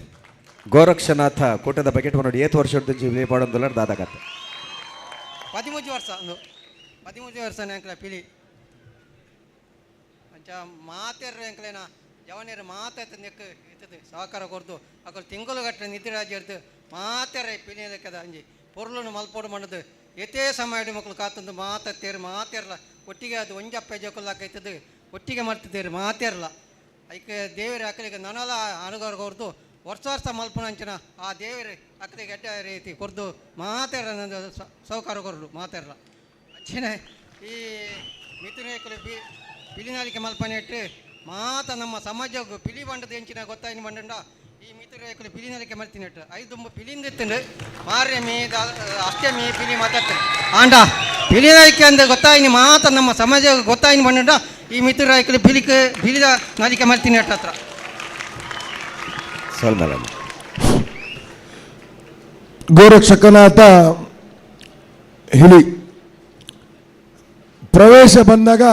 ಗೋರಕ್ಷನಾಥ ಕೂಟದ ಬಗ್ಗೆ ನೋಡಿ ಏತ್ ವರ್ಷದ ಜೀವನ ಪಾಡೊಂದುಲ್ಲ ದಾದಾಗತ್ತೆ. 13 ವರ್ಷ ಅಂದು 13 ವರ್ಷ ಎಂಕ್ಲ ಪಿಲಿ ಅಂಚ ಮಾತೆರ್ರು ಎಂಕ್ಲೇನ ಜವನೇರು ಮಾತಾಯ್ತು ನೆಕ್ ಇತ್ತದು ಸಹಕಾರ ಕೊರ್ದು ಅಕಲ್ ತಿಂಗಳು ಗಟ್ಟಲೆ ನಿದ್ರೆ ರಾಜ್ಯ ಮಾತೆರೆ ಪಿಲಿ ಲೆಕ್ಕದ ಅಂಜಿ ಪೊರ್ಲುನು ಮಲ್ಪೋಡು ಮಾಡದು ಏತೇ ಸಮಯ ಮಕ್ಕಳು ಕಾತಂದು ಮಾತತ್ತೇರು ಮಾತೇರ್ಲ ಒಟ್ಟಿಗೆ ಅದು ಒಂಜಪ್ಪೆ ಜೋಕುಲಾಕೈತದು ಒಟ್ಟಿಗೆ ಮಾಡ್ತಿದ್ದೇರು ಮಾತೇರ್ಲ. ಐಕೆ ದೇವರ ಅಕಲಿಗೆ ನನಲ ಅನುಗರ ಕೊರ್ದು ವರ್ಷ ವರ್ಷ ಮಲ್ಪುನಂಚಿನ ಆ ದೇವರು ಅಕಲಿಗೆ ಎಡ್ಡೆ ರೀತಿ ಕೊರ್ದು ಮಾತೇರ ಸೌಕಾರ ಕೊರ್ದು ಮಾತೇರ್ಲ. ಅಂಚನೆ ಈ ಮಿಥುನೇಕುಲು ಪಿಲಿನಾಲಿಕೆ ಮಲ್ಪನೆಟ್ಟು ಮಾತ ನಮ್ಮ ಸಮಾಜಕ್ಕೆ ಪಿಲಿ ಬಂಡದ ಎಂಚಿನ ಗೊತ್ತಾಯಿನ ಬಂಡ ಈ ಮಿಥುನೇಕುಲು ಪಿಲಿನಾಲಿಕೆ ಮಲ್ತಿನೆಟ್ಟು ಐದು ಪಿಲಿಂದಿತ್ತಂಡು ಮಾರ್ಯಮಿ ಅಷ್ಟಮಿ ಪಿಲಿ ಮಾತಾಡ್ತಾರೆ ಆಂಡ ಪಿಲಿನಾಲಿಕೆ ಅಂದ್ರೆ ಗೊತ್ತಾಯಿನಿ ಮಾತ ನಮ್ಮ ಸಮಾಜ ಗೊತ್ತಾಯಿನ ಬಂಡ ಈ ಮಿಥುರಾಯ್ಕಲು ಪಿಲಿಕ್ ಪಿಲಿದ ನಾಲಿಕೆ ಮಲ್ತಿನೆಟ್ಟು ಹತ್ರ. ಗೋರಕ್ಷಕನಾಥ ಹಿಳಿ ಪ್ರವೇಶ ಬಂದಾಗ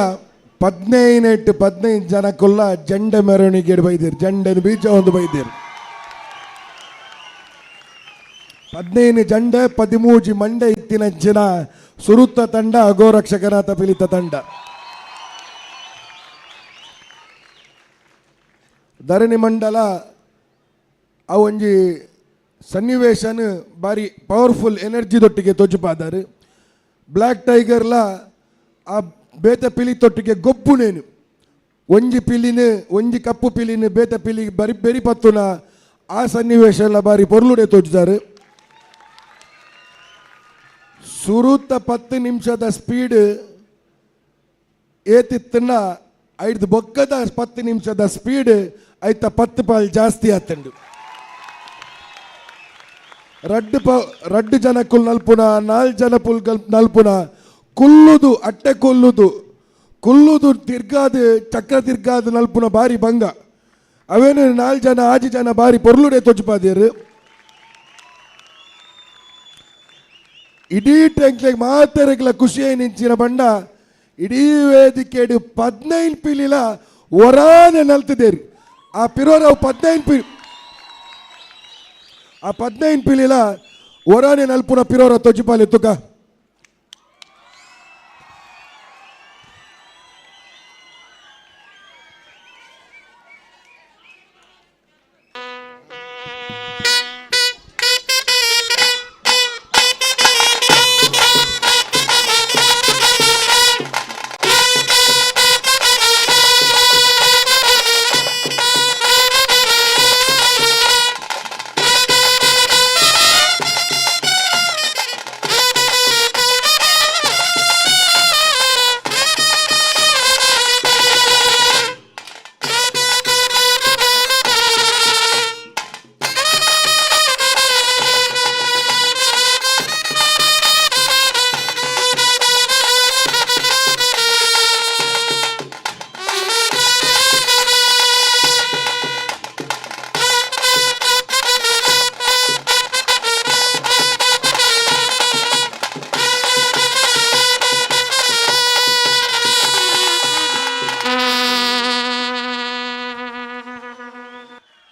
15 15 ಜನಕ್ಕುಲ್ಲ ಜಂಡೆ ಮೆರವಣಿಗೆ ಬೈದಿರು, ಜಂಡೆನ ಬೀಜ ಒಂದು ಬೈದಿರು. 15 ಜಂಡೆ 13 ಮಂಡೆ ಇತ್ತಿನ ಜನ ಸುರುತ್ತ ತಂಡ ಗೋರಕ್ಷಕನಾಥ ಪಿಲಿತ ತಂಡ. ಧರಣಿ ಮಂಡಲ ಆ ಒಂಜಿ ಸನ್ನಿವೇಶನ ಬಾರಿ ಪವರ್ಫುಲ್ ಎನರ್ಜಿ ದೊಟ್ಟಿಗೆ ತೊಜುಪಾದಾರು. ಬ್ಲ್ಯಾಕ್ ಟೈಗರ್ಲ ಆ ಬೇತ ಪಿಲಿ ತೊಟ್ಟಿಗೆ ಗೊಬ್ಬುನೇನು ಒಂಜಿ ಪಿಲಿನ ಒಂಜಿ ಕಪ್ಪು ಪಿಲಿನ ಬೇತ ಪಿಲಿ ಬರಿ ಬೆರಿ ಪತ್ತುನ ಆ ಸನ್ನಿವೇಶ ಎಲ್ಲ ಬಾರಿ ಪೊರ್ಲುಡೆ ತೋಜುದಾರು. ಸುರುತ್ತ 10 ನಿಮಿಷದ ಸ್ಪೀಡ್ ಏತಿತ್ತನ್ನ ಐದು ಬೊಕ್ಕದ 10 ನಿಮಿಷದ ಸ್ಪೀಡ್ ಐತ 10 ಪಾಲ್ ಜಾಸ್ತಿ ಆತಂಡು. ರಡ್ಡು ಜನ ಕುಲ್ ನಲ್ಪುನ 4 ಜನ ಪುಲ್ ನಲ್ಪುನ ಕುಲ್ಲುದು ಅಟ್ಟೆ ಕೊಲ್ಲುದು ಕುಲ್ಲುದು ತಿರ್ಗಾದು ಚಕ್ರ ತಿರ್ಗಾದು ನಲ್ಪುನ ಬಾರಿ ಭಂಗ. ಅವೇನು 4 ಜನ 6 ಜನ ಬಾರಿ ಪೊರ್ಲುಡೆ ತೊಜುಪಾದಿರು. ಇಡೀ ಟ್ಯಾಂಕ್ಲೆಗ್ ಮಾತೆರೆಗ್ಲ ಖುಷಿಯೇ ನಿಂಚಿನ ಬಂಡ ಇಡೀ ವೇದಿಕೆಡು 15 ಪಿಲಿಲ ಒರಾನೆ ನಲ್ತಿದ್ದೇರಿ. ಆ ಪಿರೋರವು 15 ಪಿಲಿ ಆ 15 ಪಿಲಿಲ ಒರಾನೆ ನಲ್ಪುನ ಪಿರೋರ ತೊಜಿಪಾಲಿ ತುಕ.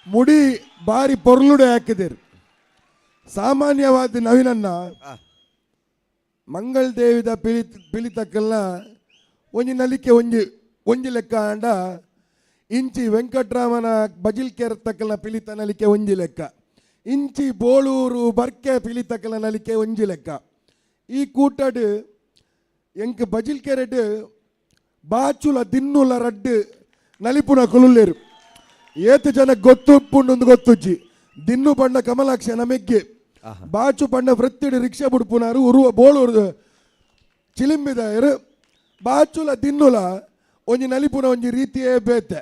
ಮುಡಿ ಬಾರಿ ಪೊರ್ಲುಡೆ ಹಾಕಿದಿರು. ಸಾಮಾನ್ಯವಾದ ನವೀನನ್ನ ಮಂಗಳ್ ದೇವಿದ ಪಿಲಿ ಪಿಲಿತಕ್ಕಲ್ಲ ಒಂಜಿ ನಲಿಕೆ ಒಂಜಿ ಒಂಜಿ ಲೆಕ್ಕ ಅಂಡ ಇಂಚಿ ವೆಂಕಟರಾಮನ ಬಜಿಲ್ಕೆರ್ ತಕ್ಕಲ ಪಿಲಿತ ನಲಿಕೆ ಒಂಜಿ ಲೆಕ್ಕ, ಇಂಚಿ ಬೋಳೂರು ಬರ್ಕೆ ಪಿಲಿತಕ್ಕಲ ನಲಿಕೆ ಒಂಜಿ ಲೆಕ್ಕ. ಈ ಕೂಟಡು ಎಂಕ್ ಬಜಿಲ್ಕೆರೆಡ್ ಬಾಚುಲ ದಿನ್ನುಲ ರಡ್ಡು ನಲಿಪುನ ಕುಲುಲ್ಲೇರು. ಏತು ಜನ ಗೊತ್ತುಪ್ಪುಂಡು ಗೊತ್ತುಜ್ಜಿ ದಿನ್ನು ಬಣ್ಣ ಕಮಲಾಕ್ಷ ನಮೆಗ್ಗೆ ಬಾಚು ಬಣ್ಣ ವೃತ್ತಿಡು ರಿಕ್ಷಾ ಬುಡ್ಪುನಾರು ಉರುವ ಬೋಳೂರು ಚಿಲಿಂಬಿದಾಯರು. ಬಾಚುಲ ದಿನ್ನುಲ ಒಂಜಿ ನಲಿಪುನ ಒಂಜಿ ರೀತಿಯೇ ಬೇತೆ.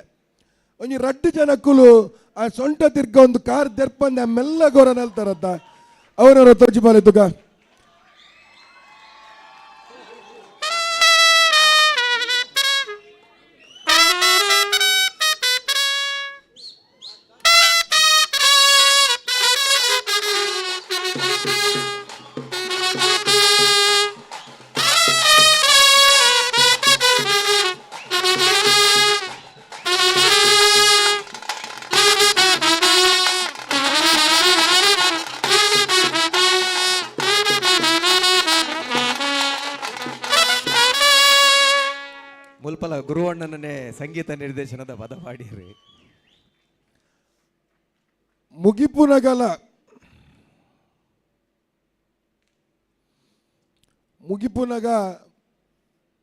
ಒಂಜಿ ರಡ್ಡು ಜನಕ್ಕುಲು ಆ ಸೊಂಟ ತಿರ್ಗ ಒಂದು ಕಾರ್ ದೆರ್ಪಂದೆ ಮೆಲ್ಲ ಗೋರ ನಲ್ತಾರತ್ತ ಅವನವರ ತೋಜಿ ಬಾಲೆ ತುಗ. ಮುಲ್ಪಲ ಗುರುವಣ್ಣನನ್ನೇ ಸಂಗೀತ ನಿರ್ದೇಶನದ ಪದ ಪಾಡಿರಿ. ಮುಗಿಪುನಗಲ ಮುಗಿಪುನಗ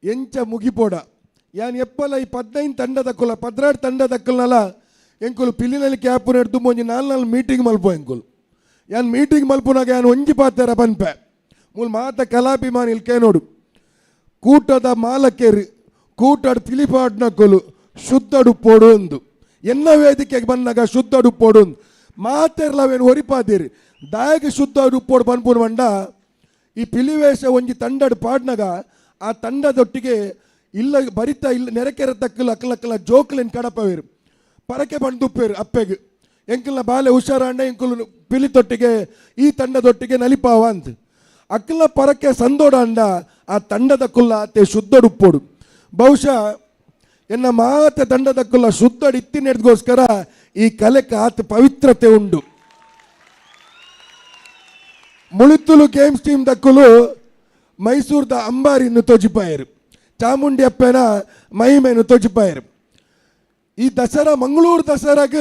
ಎಂಚ ಮುಗಿಪೋಡ ಯಾನ್ ಎಪ್ಪಲ ಈ 15 ತಂಡದಕ್ಕುಲ 12 ತಂಡದಕ್ಕಲ್ನಲ ಎಂಕುಲು ಪಿಲಿನಲ್ಲಿ ಕ್ಯಾಪು ನೆಡ್ದು ಒಂಜಿ 4 ಮೀಟಿಂಗ್ ಮಲ್ಪೋ ಎಂಕುಲು ಯಾನ್ ಮೀಟಿಂಗ್ ಮಲ್ಪುನಾಗ ಯಾನ್ ಒಂಜಿ ಪಾತೆರ ಪನ್ಪೆ ಮೂಲು ಮಾತ ಕಲಾಭಿಮಾನಿ ಇಲ್ಕೆ ನೋಡು ಕೂಟದ ಮಾಲಕೇರು ಕೂಟಡ್ ಪಿಲಿಪಾಡ್ನಕ್ಕುಲು ಶುದ್ಧಡು ಒಂದು ಎನ್ನ ವೇದಿಕೆಗೆ ಬಂದಾಗ ಶುದ್ಧಡು ಪೋಡು ಮಾತೆರ್ಲವೇನು ಒರಿಪಾದಿರಿ ದಾಯಗ ಶುದ್ಧ ಉಪ್ಪೋಡು ಪನ್ಪುನು ಬಂಡ ಈ ಪಿಲಿವೇಶ ಒಂಜಿ ತಂಡಡ್ ಪಾಡ್ನಾಗ ಆ ತಂಡದೊಟ್ಟಿಗೆ ಇಲ್ಲ ಬರಿತ ಇಲ್ಲ ನೆರಕೆರೆ ತಕ್ಕಲ ಅಕ್ಕಲಕ್ಕಲ ಜೋಕ್ಲೆನ್ ಕಡಪವೇರು ಪರಕೆ ಬಂದುಪ್ಪೇರು ಅಪ್ಪೆಗೆ ಎಂಕಲ್ನ ಬಾಲೆ ಹುಷಾರಾಂಡ ಎಂಕುಲು ಪಿಲಿ ತೊಟ್ಟಿಗೆ ಈ ತಂಡದೊಟ್ಟಿಗೆ ನಲಿಪಾವ ಅಂತ ಅಕ್ಕಲ ಪರಕೆ ಸಂದೋಡಾಂಡ ಆ ತಂಡದ ಕುಲ್ಲ ಆತೆ ಶುದ್ಧಡುಪ್ಪೋಡು ಬಹುಶಃ ಎನ್ನ ಮಾತೆ ತಂಡದ ಕುಲ್ಲ ಶುದ್ಧಡು ಇತ್ತಿನೆಡ್ಗೋಸ್ಕರ ಈ ಕಲೆಕ್ಕೆ ಆತ ಪವಿತ್ರತೆ ಉಂಡು. ಮುಳಿತುಲು ಗೇಮ್ಸ್ ಟೀಮ್ ದಕ್ಕುಲು ಮೈಸೂರ್ದ ಅಂಬಾರಿನ್ನು ತೊಜಿಪಾಯರು, ಚಾಮುಂಡಿ ಅಪ್ಪನ ಮಹಿಮೆಯನ್ನು ತೊಜಿಪಾಯರು. ಈ ದಸರಾ ಮಂಗಳೂರು ದಸರಾಗ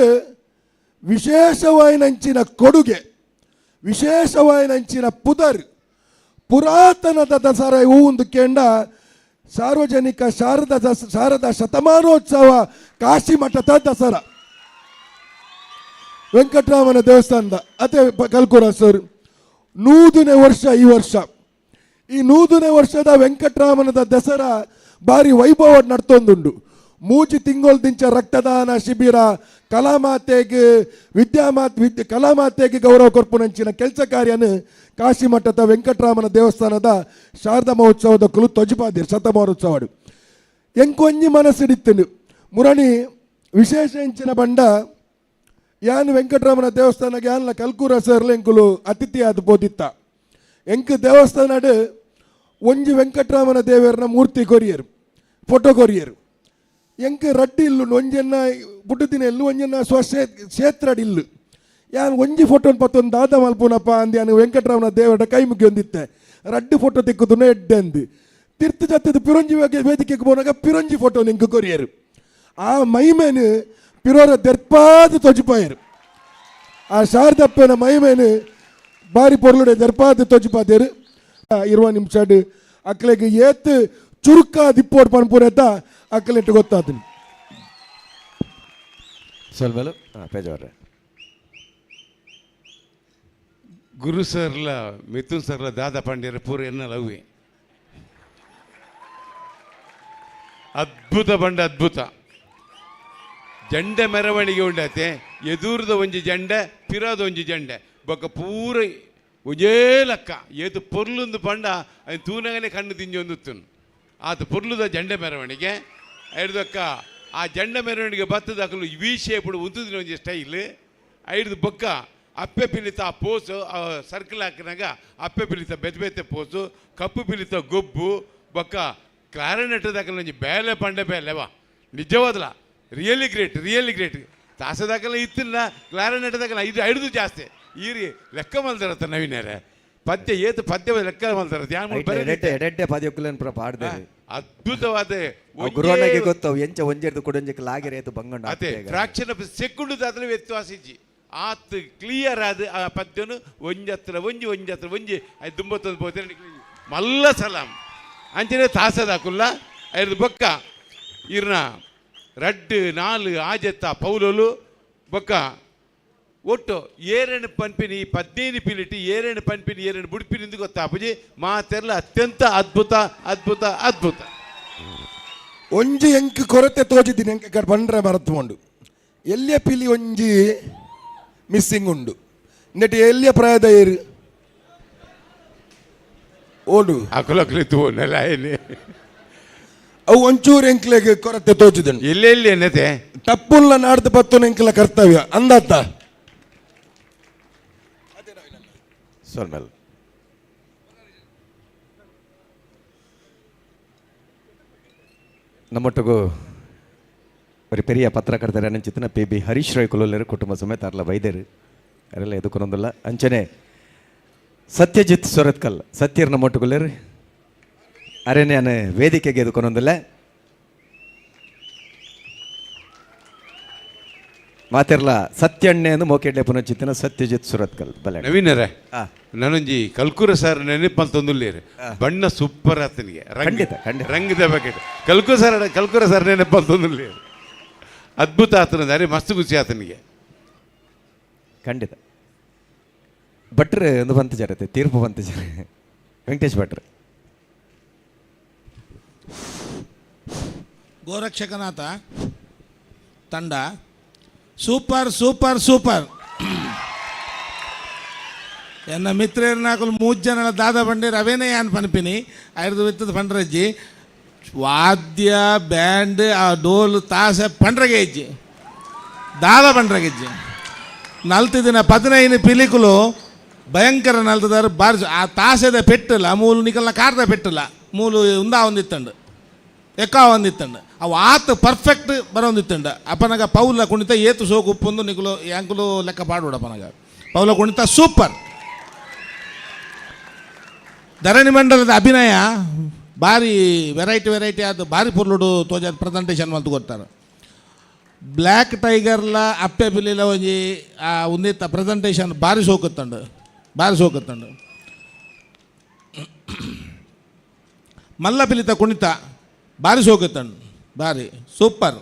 ವಿಶೇಷವಾಯಿನಂಚಿನ ಕೊಡುಗೆ, ವಿಶೇಷವಾಯಿನಂಚಿನ ಪುದರ್, ಪುರಾತನದ ದಸರಾ ಹೂವೊಂದು ಕೇಂಡ ಸಾರ್ವಜನಿಕ ಶಾರದಾ ಶತಮಾನೋತ್ಸವ ಕಾಶಿಮಠದ ದಸರಾ ವೆಂಕಟರಾಮನ ದೇವಸ್ಥಾನದ ಅದೇ ಕಲ್ಕುರ ಸರ್ 100ನೇ ವರ್ಷ ಈ ವರ್ಷ. ಈ 100ನೇ ವರ್ಷದ ವೆಂಕಟರಾಮನದ ದಸರಾ ಭಾರಿ ವೈಭವ ನಡ್ತೊಂದುಂಡು. 3 ತಿಂಗಳು ದಿಂಚ ರಕ್ತದಾನ ಶಿಬಿರ, ಕಲಾಮಾತೆಗೆ ವಿದ್ಯಾಮಾತ್ ಕಲಾಮಾತೆಗೆ ಗೌರವ ಕೊರ್ಪುನಂಚಿನ ಕೆಲಸ ಕಾರ್ಯನ ಕಾಶಿಮಠದ ವೆಂಕಟರಾಮನ ದೇವಸ್ಥಾನದ ಶಾರದಾ ಮಹೋತ್ಸವದ ಕುಲು ತೊಜಿಪಾದಿರು ಶತಮಾನೋತ್ಸವ ಎಂಕೊಂಜಿ ಮನಸ್ಸಿಡಿತ್ತನು ಮುರಣಿ ವಿಶೇಷ ಎಂಚಿನ ಬಂಡ ಯಾನ್ ವೆಂಕಟರಾಮನ ದೇವಸ್ಥಾನಕ್ಕೆ ಯಾನ್ಲ ಕಲ್ಕೂರ ಸರ್ಲ ಎಂಕುಲು ಅತಿಥಿ ಆದ ಬೋದಿತ್ತ ಎಂಕ್ ದೇವಸ್ಥಾನಡ್ ಒಂಜಿ ವೆಂಕಟರಾಮನ ದೇವರನ ಮೂರ್ತಿ ಕೊರಿಯರು, ಫೋಟೋ ಕೊರಿಯರು. ಎಂಕ್ ರಡ್ಡಿ ಇಲ್ಲು, ಒಂಜನ್ನ ಪುಟ್ಟದಿನ ಇಲ್ಲು, ಒಂಜನ್ನ ಸ್ವಕ್ಷೇತ್ರ ಇಲ್ಲು. ಯಾನ್ ಒಂಜಿ ಫೋಟೋನ್ ಪತ್ತೊಂದು ದಾದ ಮಲ್ಪುನಪ್ಪ ಅಂದ್ ಯಾನ್ ವೆಂಕಟರಾಮನ ದೇವರ ಕೈ ಮುಗಿಯೊಂದಿತ್ತೆ ರಡ್ಡು ಫೋಟೋ ತಿಕ್ಕುದು ಎಡ್ಡೆ ಅಂದು ತಿರ್ತು ಜತ್ತದ ಪಿರೊಂಜಿ ವೇದಿಕೆಗೆ ಪೋನಾಗ ಪಿರೊಂಜಿ ಫೋಟೋ ಎಂಕ್ ಕೊರಿಯರು. ಆ ಮೈಮೇನು ಪಿರೋರ ದರ್ಪಾದ ತೊಜಿಪಾಯರು. ಆ ಶಾರದಪ್ಪನ ಮೈಮೇನು ಬಾರಿ ಪೊರ್ಲುಡೆ ದರ್ಪಾದ ತೊಜಿಪಾದೇರು. 20 ನಿಮಿಷ ಅಕ್ಲೆಗೆ ಏತ್ ಚುರುಕ ದಿಪ್ಪೋಡ್ ಪನ್ಪುನೇತ ಅಕ್ಕಲೆಟ್ಟು ಗೊತ್ತಾತನು. ಸೊಲ್ಬಲು ಪೇಜಾವ್ರೆ ಗುರು ಸರ್ಲ ಮಿಥುನ್ ಸರ್ಲ ದಾದಾ ಪಾಂಡ್ಯರ ಪೂರ ಎನ್ನ ಲವ್ವೆ ಅದ್ಭುತ ಬಂಡ ಅದ್ಭುತ ಜಂಡೆ ಮೆರವಣಿಗೆ ಉಂಡತೆ ಎದುರದ ಒಂಜಿ ಜಂಡೆ ಪಿರದ ಒಂಜಿ ಜಂಡೆ ಬೊಕ್ಕ ಪೂರ ಒಂಜೇ ಲಕ್ಕ ಏತು ಪೊರ್ಲುಂದು ಪಂಡ ಅದು ತೂನಗನೆ ಕಣ್ಣು ತಿಂಜೊಂದುತ್ತುನು ಆತ ಪೊರ್ಲುದ ಜಂಡೆ ಮೆರವಣಿಗೆ ಐಡ್ದಕ್ಕ ಆ ಜಂಡೆ ಮೆರವಣಿಗೆ ಬತ್ತದ ಅಕಲು ವಿ ಶೇಪುಡು ಉಂತುದಿನ ಒಂಜಿ ಸ್ಟೈಲ್ ಐಡ್ದು ಬೊಕ್ಕ ಅಪ್ಪೆ ಪಿಲಿತ ಆ ಪೋಸು ಸರ್ಕಲ್ ಹಾಕಿನಾಗ ಅಪ್ಪೆ ಪಿಲಿತ ಬೆತ್ತೆ ಬೆತ್ತೆ ಪೋಸು ಕಪ್ಪು ಪಿಲಿತ ಗೊಬ್ಬು ಬೊಕ್ಕ ಕ್ಲಾರಿನೆಟ್ ಒಂಜಿ ಬೇಲೆ ಪಂಡೆ ಬೇಲೆವಾ ನಿಜವಾದಲ ರಿಯಲಿ ಗ್ರೇಟ್ ರಿಯಲಿ ಗ್ರೇಟ್ ತಾಸದಾಕಲ್ಲ ಇತ್ತಿಲ್ಲ ಕ್ಲಾರಿನೆಟ್ ದಾಕಲ್ಲ ಇದು ಐದು ಜಾಸ್ತಿ ಈ ರೀ ಲೆಕ್ಕ ಮಲ್ದಿರತ್ತ ನವೀನರೇ ಪದ್ಯ ಏತು ಪದ್ಯ ಲೆಕ್ಕ ಮಲ್ದಿರತ್ತೆ ಎಡೆಡ್ಡೆ ಪದ್ಯಕ್ಕುಲೇನು ಪ್ರ ಪಾಡ್ದೆ ಅದ್ಭುತವಾದ ಗುರುವಣ್ಣಗೆ ಗೊತ್ತು ಎಂಚ ಒಂಜೆರ್ದು ಕೊಡೊಂಜಕ್ಕೆ ಲಾಗೆರೆ ಏತು ಬಂಗಂಡ ಅದೇ ಫ್ರಾಕ್ಷನ್ ಆಫ್ ಸೆಕೆಂಡ್ ದಾದಲ ವ್ಯತ್ಯಾಸ ಇಜ್ಜಿ ಆತ್ ಕ್ಲಿಯರ್ ಆದ ಆ ಪದ್ಯನು ಒಂಜತ್ರ ಒಂಜಿ ಒಂಜತ್ರ ಒಂಜಿ ಅದು ದುಂಬತ್ತೊಂದು ಪೋತೆ ಮಲ್ಲ ಸಲಾಮ್ ಅಂಚನೆ ತಾಸದಾಕುಲ್ಲ ಐದು ಬೊಕ್ಕ ಇರ್ನ ರಡ್ಡು ನಾಲು ಆಜತ್ತ ಪೌಲೋಲು ಬೊಕ್ಕ ಒಟ್ಟು ಏರೆಣ್ಣು ಪನ್ಪಿನಿ 15 ಪಿಲಿಟಿ ಏರೆಣ್ಣು ಪನ್ಪಿನಿ ಏರೆಣ್ಣು ಬುಡ್ಪಿನಿ ಗೊತ್ತಾಪುಜಿ ಮಾತೆರ್ಲ ಅತ್ಯಂತ ಅದ್ಭುತ ಅದ್ಭುತ ಅದ್ಭುತ. ಒಂಜಿ ಎಂಕ್ ಕೊರತೆ ತೋಜಿದ್ದೀನಿ ಎಂಕ್ ಬಂಡ್ರೆ ಮರತ್ಕೊಂಡು ಎಲ್ಲಿಯ ಪಿಲಿ ಒಂಜಿ ಮಿಸ್ಸಿಂಗ್ ಉಂಡು ನೆಟ್ ಎಲ್ಲಿಯ ಪ್ರಾಯದ ಏರು ಓಡು ಅಕುಲಕುಲಿ ನೆಲ ಏನಿ ಅವು ಒಂಚೂರು ಎಂಕ್ಲೆಗ್ ಕೊರತೆ ತೋಜಿದನು ಎಲ್ಲೆಲ್ಲಿ ಏನತೆ ತಪ್ಪುಲ್ಲ ನಾಡ್ದು ಬತ್ತು ಎಂಕ್ಲ ಕರ್ತವ್ಯ ಅಂದಾತ ಸೊಲ್ಮೆಲ್ ನಮ್ಮೊಟ್ಟಿಗೂ ஒரு பெரிய ಪತ್ರಕರ್ತರ ನೆಂಚಿತ್ತಿನ ಪಿ ಬಿ ಹರೀಶ್ ರೈ ಕುಲೋಲೇರು ಕುಟುಂಬ ಸಮೇತ ಅರ್ಲ ವೈದ್ಯರು ಅರೆಲ್ಲ ಎದುಕೊನೊಂದುಲ್ಲ ಅಂಚನೆ ಸತ್ಯಜಿತ್ ಸೊರತ್ಕಲ್ ಸತ್ಯರ್ ನಮ್ಮೊಟ್ಟುಗುಲ್ಲೇರು ಅರೆ ನಾನು ವೇದಿಕೆಗೆ ಎದುಕೊನೊಂದುಲ್ಲ. ಮಾತೆರ್ಲ ಸತ್ಯಣ್ಣೆಯನ್ನು ಮೋಕೆಡ್ಲೆ ಪುನಚಿತ್ತಿನ ಸತ್ಯಜಿತ್ ಸುರತ್ಕಲ್ ಬಲೆ ನವೀನರೇ, ನಾನೊಂಜಿ ಕಲ್ಕೂರ ಸರ್ ನೆನಪಂತೊಂದುಲ್ಲೇರು ಬಣ್ಣ ಸೂಪರ್ ಆತನಿಗೆ. ಖಂಡಿತ, ಖಂಡಿತ. ರಂಗದ bucket Kalkura sir, Kalkura sir ನೆನಪಂತೊಂದುಲ್ಲೇರು ಅದ್ಭುತ ಆತನ, ಅರೆ ಮಸ್ತ್ ಖುಷಿ ಆತನಿಗೆ. ಖಂಡಿತ ಭಟ್ರು ಒಂದು ಬಂತ ಜರತೆ ತೀರ್ಪು ಬಂತ ಜರ ವೆಂಕಟೇಶ್ ಭಟ್ರು. ಗೋರಕ್ಷಕನಾಥ ತಂಡ ಸೂಪರ್ ಸೂಪರ್ ಸೂಪರ್. ಎನ್ನ ಮಿತ್ರನಾಕಲು ಮೂರು ಜನ ದಾದ ಬಂಡಿ ರವೇನೇ ಯಾನ್ ಪನ್ಪಿನಿ ಐರ್ದು ವಿತ್ತದ ಪಂಡ್ರಜ್ಜಿ ವಾದ್ಯ ಬ್ಯಾಂಡ್ ಆ ಡೋಲು ತಾಸೆ ಪಂಡ್ರಗೆ ಇಜ್ಜಿ ದಾದ ಪಂಡ್ರಗೆಜ್ಜಿ ನಲ್ತಿದಿನ 15 ಪಿಲಿಕುಲು ಭಯಂಕರ ನಲ್ತದಾರು ಬಾರ್ಜು ಆ ತಾಸೆದ ಪೆಟ್ಟಲ್ಲ ಮೂಲು ನಿಕಲ್ನ ಕಾರ್ದ ಪೆಟ್ಟಲ್ಲ ಮೂಲು ಉಂದಾ ಒಂದಿತ್ತಂಡು ಎಕ್ಕಾ ಒಂದಿತ್ತಂಡು ಅವು ಆತ ಪರ್ಫೆಕ್ಟ್ ಬರೋಂದಿತ್ತಂಡು ಅಪ್ಪನಗ ಪೌಲ ಕುಣಿತ ಏತು ಸೋಕು ಉಪ್ಪೊಂದು ನಿಕುಲು ಯಾಂಕುಲು ಲೆಕ್ಕ ಪಾಡುಡ ಅಪ್ಪನಗ ಪೌಲ ಕುಣಿತ ಸೂಪರ್. ಧರಣಿ ಮಂಡಲದ ಅಭಿನಯ ಭಾರಿ ವೆರೈಟಿ ವೆರೈಟಿ ಅದು ಭಾರಿ ಪೊರ್ಲುಡು ತೋಜ ಪ್ರೆಸೆಂಟೇಷನ್ ಮಲ್ತು ಕೊಡ್ತಾರೆ. ಬ್ಲ್ಯಾಕ್ ಟೈಗರ್ಲ ಅಪ್ಪೆ ಪಿಲಿಲ ಒಂಜಿ ಆ ಉಂದಿತ್ತ ಪ್ರೆಸೆಂಟೇಷನ್ ಭಾರಿ ಸೋಕುತ್ತಂಡು ಭಾರಿ ಸೋಕುತ್ತಂಡು. ಮಲ್ಲ ಪಿಲಿತ ಕುಣಿತ ಭಾರಿ ಸೋಕುತ್ತಂಡು ಭಾರಿ ಸೂಪರ್.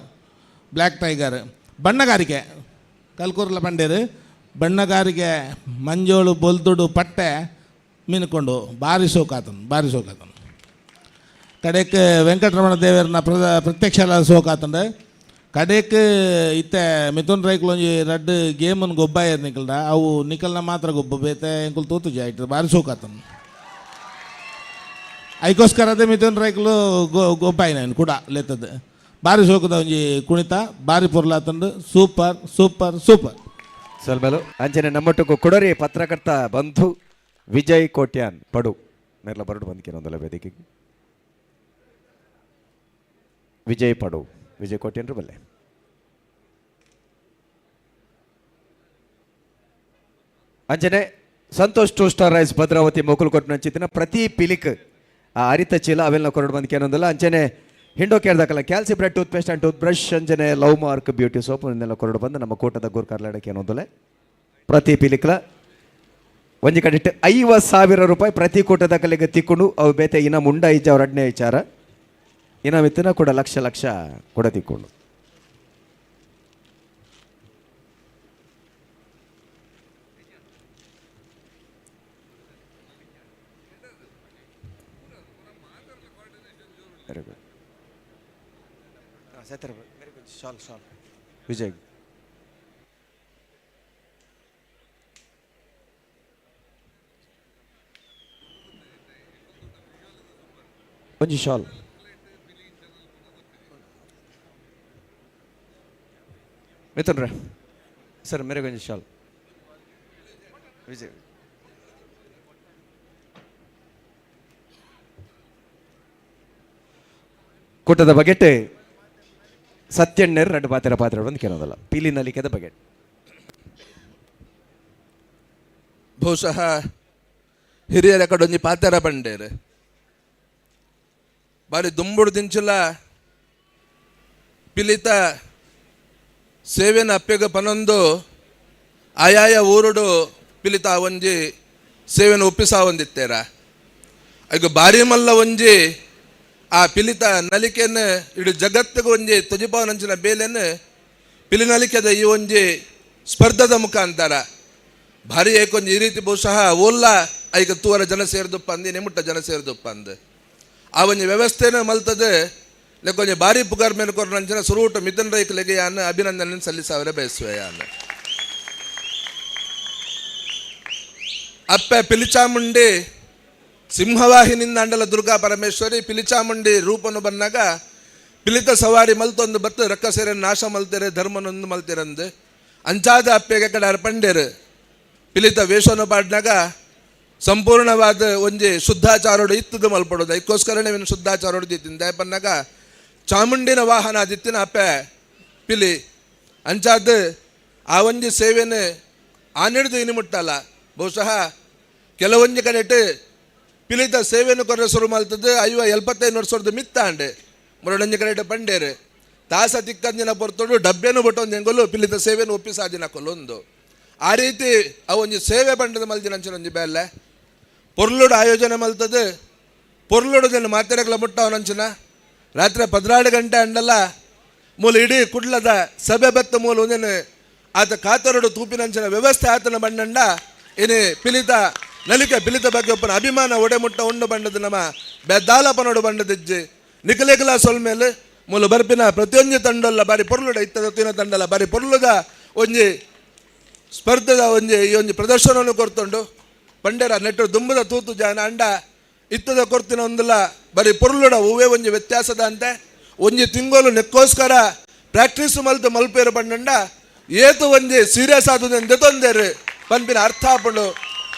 ಬ್ಲ್ಯಾಕ್ ಟೈಗರ್ ಬಣ್ಣಗಾರಿಕೆ ಕಲ್ಕೂರ್ಲ ಬಂಡೇರು ಬಣ್ಣಗಾರಿಕೆ ಮಂಜೋಳು ಬೊಲ್ದುಡು ಪಟ್ಟೆ ಮೀನುಕೊಂಡು ಭಾರಿ ಸೋಕಾತನು ಭಾರಿ ಸೋಕಾತನು. ಕಡೆಕ್ ವೆಂಕಟರಮಣ ದೇವರನ್ನ ಪ್ರತ್ಯಕ್ಷ ಸೋಕಾತಂಡು. ಕಡೆಕ್ ಇತ್ತೆ ಮಿಥುನ್ ರೈಕ್ಲು ಒಂಜಿ ರಡ್ಡ್ ಗೇಮನ್ ಗೊಬ್ಬಾಯರ್ ನಿಕಲ್ಡ ಅವು ನಿಕಲ್ನ ಮಾತ್ರ ಗೊಬ್ಬ ಬೇತೆ ಎಂಕುಲು ತೂತು ಜಾಯ್ತು ಭಾರಿ ಸೋಕಾತನು. ಐಕೋಸ್ಕರ ಅದೇ ಮಿಥುನ್ ರೈಕ್ಲು ಗೊಬ್ಬಾಯಿನ ಕೂಡ ಲೆತ್ತದ ಭಾರಿ ಸೋಕದ ಒಂಜಿ ಕುಣಿತ ಭಾರಿ ಪೊರ್ಲಾತಂಡು ಸೂಪರ್ ಸೂಪರ್ ಸೂಪರ್. ಸಲ್ಮೇಲು ಅಂಚನೆ ನಮ್ಮೊಟ್ಟುಗು ಕೊಡರಿ ಪತ್ರಕರ್ತ ಬಂಧು ವಿಜಯ್ ಕೋಟ್ಯಾನ್ ಪಡು ಮೇರ್ಲ ಬರಡು ಬಂದ್ಕೇನೊಂದಲ್ಲ ವೇದಿಕೆಗೆ ವಿಜಯ್ ಪಡು ವಿಜಯ್ ಕೋಟ್ಯಾನ್ರು ಬಲ್ಲೆ. ಅಂಚನೆ Santosh two star rice Bhadravati ಮೊಕುಲು ಕೊಟ್ಟು ಪ್ರತಿ ಪಿಲಿಕ್ ಆ ಅರಿತ ಚೀಲ ಅವೆಲ್ಲ ಕೊರಡು ಬಂದ್ಕೇನೊಂದಲ್ಲ. ಅಂಚನೆ ಹಿಂಡೋ ಕೇಳ್ದಕ್ಕಲ್ಲ ಕ್ಯಾಲ್ಸಿ bread toothpaste and toothbrush ಅಂಚನೆ ಲವ್ ಮಾರ್ಕ್ ಬ್ಯೂಟಿ ಸೋಪ್ ಇಂದೆಲ್ಲ ಕೊರಡು ಬಂದು ನಮ್ಮ ಕೂಟದ ಗುರ್ಕರ್ಲಾಡಕ್ಕೆ ಏನೊಂದಲ್ಲ. ಪ್ರತಿ ಪಿಲಿಕ್ಲ ಒಂಜಿ ಕಡೆ 50,000 ರೂಪಾಯಿ ಪ್ರತಿ ಕೂಟದ ಕಲೆಗೆ ತಿಕ್ಕೊಂಡು ಅವು ಬೇತೆ ಇನ್ನ ಮುಂಡ ಇಜ್ಜ ಅವ್ರ ಅಡ್ನೇ ವಿಚಾರ ಇನ್ನ ಕೂಡ ಲಕ್ಷ ಲಕ್ಷ ಕೂಡ ತಿಕ್ಕೊಂಡು. Very good. Very good. Shawl shawl Vijay. ಒಂಜಿ ಶಾಲ್ ಮಿಥುನ್ ರೇ ಸರ್ ಮೇರೆ ಒಂಜಿ ಶಾಲ್ ವಿಜಯ್. ಕೂಟದ ಬಗೆಟ್ ಸತ್ಯಣ್ಣರ್ ರಡ್ಡು ಪಾತ್ರ ಪಾತ್ರ ಬಂದು ಕೇಳೋದಲ್ಲ ಪೀಲಿ ನಲಿಕೆದ ಬಗೆಟ್. ಬಹುಶಃ ಹಿರಿಯರ ಕಡೊಂಜಿ ಪಾತೆರ ಬಂಡೇರು ಬಾರಿ ದುಂಬುಡು ದಿಂಚಲ ಪಿಲಿತ ಸೇವೆನ ಅಪ್ಪೆಗ ಪನೊಂದು ಆಯಾಯ ಊರುಡು ಪಿಲಿತ ಒಂಜಿ ಸೇವೆನ ಒಪ್ಪಿಸಾವೊಂದಿತ್ತೇರ ಈಗ ಬಾರಿ ಮಲ್ಲ ಒಂಜಿ ಆ ಪಿಲಿತ ನಲಿಕೆಯನ್ನು ಇಡೀ ಜಗತ್ತಿಗೆ ಒಂಜಿ ತುಜಿಪಾವನಂಚಿನ ಬೇಲೆಯನ್ನು ಪಿಲಿ ನಲಿಕೆದ ಈ ಒಂಜಿ ಸ್ಪರ್ಧದ ಮುಖಾಂತರ ಭಾರಿ ಏಕೊಂಜಿ ಈ ರೀತಿ ಬಹುಶಃ ಓಲ್ಲ ಐಕ ತೂವರ ಜನ ಸೇರಿದಪ್ಪ ಅಂದು ನಿಮುಟ್ಟ ಜನ ಸೇರಿದಪ್ಪ ಅಂದು ಆ ಒಂಜಿ ವ್ಯವಸ್ಥೆನ ಮಲ್ತದೆ ಲೆಕ್ಕೊಂಜಿ ಭಾರಿ ಪುಗಾರ್ ಮೇಲೆ ಕೊರನಂಚಿನ ಸುರೂಟ ಮಿಥುನ್ ರೈಕ್ಲೆಗೆ ಯಾನ್ ಅಭಿನಂದನೆ ಸಲ್ಲಿಸಾವರೆ ಬಯಸುವೆ ಯಾನ್. ಅಪ್ಪೆ ಪಿಲಿಚಾಮುಂಡಿ ಸಿಂಹವಾಹಿನಿಂದ ಅಂಡಲ ದುರ್ಗಾ ಪರಮೇಶ್ವರಿ ಪಿಲಿಚಾಮುಂಡಿ ರೂಪನು ಬಂದಾಗ ಪಿಲಿತ ಸವಾರಿ ಮಲ್ತೊಂದು ಬತ್ತು ರಕ್ಕಸೇರ ನಾಶ ಮಲ್ತೇರೆ ಧರ್ಮನೊಂದು ಮಲ್ತಿರಂದು ಅಂಚಾದ ಅಪ್ಪೆಗೆ ಕಡೆ ಅರ್ಪಂಡೇರು ಪಿಲಿತ ವೇಷವನ್ನು ಪಾಡ್ನಾಗ ಸಂಪೂರ್ಣವಾದ ಒಂಜಿ ಶುದ್ಧಾಚಾರೋಡು ಇತ್ತದು ಮಲ್ಪಡೋದು ಐಕ್ಕೋಸ್ಕರನೇ ಇವನು ಶುದ್ಧಾಚಾರೋಡು ದಿತ್ತಿನ ದಯಪನ್ನಾಗ ಚಾಮುಂಡಿನ ವಾಹನ ದಿತ್ತಿನ ಅಪ್ಪೆ ಪಿಲಿ ಅಂಚಾದ ಆ ಒಂಜಿ ಸೇವೆನ ಆ ಇನಿ ಮುಟ್ಟಲ್ಲ. ಬಹುಶಃ ಕೆಲವೊಂಜಿ ಕಡೆಟ್ ಪಿಲಿತ ಸೇವೆಯನ್ನು ಕೊರ ಶುರು ಮಲ್ತದ್ದು 50 75 ವರ್ಷದ ಮಿತ್ತಾಂಡೆ ಮುರಡಂಜಿ ಕಡೆಟ್ ಪಂಡೇರು ತಾಸ ತಿಕ್ಕಂದಿನ ಪೊರ್ತುಡು ಡಬ್ಬೆನು ಬಟ್ಟೊಂದು ಎಂಗೊಲ್ಲು ಪಿಲಿತ ಸೇವೆನು ಒಪ್ಪಿಸಾದಿನ ಕೊಲ್ಲೊಂದು ಆ ರೀತಿ ಅವು ಒಂಜಿ ಸೇವೆ ಬಂಡದ ಮಲ್ದಿನಂಚಿನ ಒಂಜಿ ಬೇಲೆ ಪೊರ್ಲುಡು ಆಯೋಜನೆ ಮಲ್ತದೆ ಪೊರ್ಲುಡು ಜನ ಮಾತೆರೆಗಳ ಮುಟ್ಟವನಂಚಿನ ರಾತ್ರಿ 12 ಗಂಟೆ ಅಂಡಲ್ಲ ಮೂಲ ಇಡೀ ಕುಡ್ಲದ ಸಭೆ ಬೆತ್ತ ಮೂಲ ಒಂದೇನು ಆತ ಕಾತರಡು ತೂಪಿನಂಚಿನ ವ್ಯವಸ್ಥೆ ಆತನ ಬಣ್ಣಂಡ ಏನೇ ಪಿಲಿತ ನಲಿಕೆ ಪಿಲಿತ ಬಗ್ಗೆ ಒಪ್ಪನ ಅಭಿಮಾನ ಒಡೆ ಮುಟ್ಟ ಉಂಡು ಬಂಡದ ನಮ್ಮ ಬೆದ್ದಾಲಪನೋಡು ಬಂಡದಿಜ್ಜಿ ನಿಕಲೆಗಲ ಸೊಲ್ಮೇಲೆ ಮೂಲ ಬರ್ಪಿನ ಪ್ರತಿಯೊಂಜಿ ತಂಡಲ್ಲ ಬಾರಿ ಪೊರ್ಲುಡ ಇತ್ತದ ತಿನ ತಂಡಲ್ಲ ಬಾರಿ ಪೊರ್ಲುದ ಒಂಜಿ ಸ್ಪರ್ಧೆದ ಒಂಜಿ ಈ ಒಂಜಿ ಪ್ರದರ್ಶನವನ್ನು ಕೊರ್ತುಂಡು ಪಂಡೇರ ನೆಟ್ಟು ದುಂಬದ ತೂತು ಜಾನ ಅಂಡ ಇತ್ತದ ಕೊರ್ತಿನ ಒಂದಲ್ಲ ಬರೀ ಪೊರ್ಲುಡ ಹೂವೇ ಒಂಜಿ ವ್ಯತ್ಯಾಸದ ಅಂತೆ ಒಂಜಿ ತಿಂಗಳು ನೆಕ್ಕೋಸ್ಕರ ಪ್ರಾಕ್ಟೀಸ್ ಮಲ್ತು ಮಲ್ಪೇರು ಬಂಡಂಡ ಏತು ಒಂಜಿ ಸೀರಿಯಸ್ ಆದುದೆಂದು ತೊಂದರೆ ಪನ್ಪಿನ ಅರ್ಥ ಆಪುಂಡು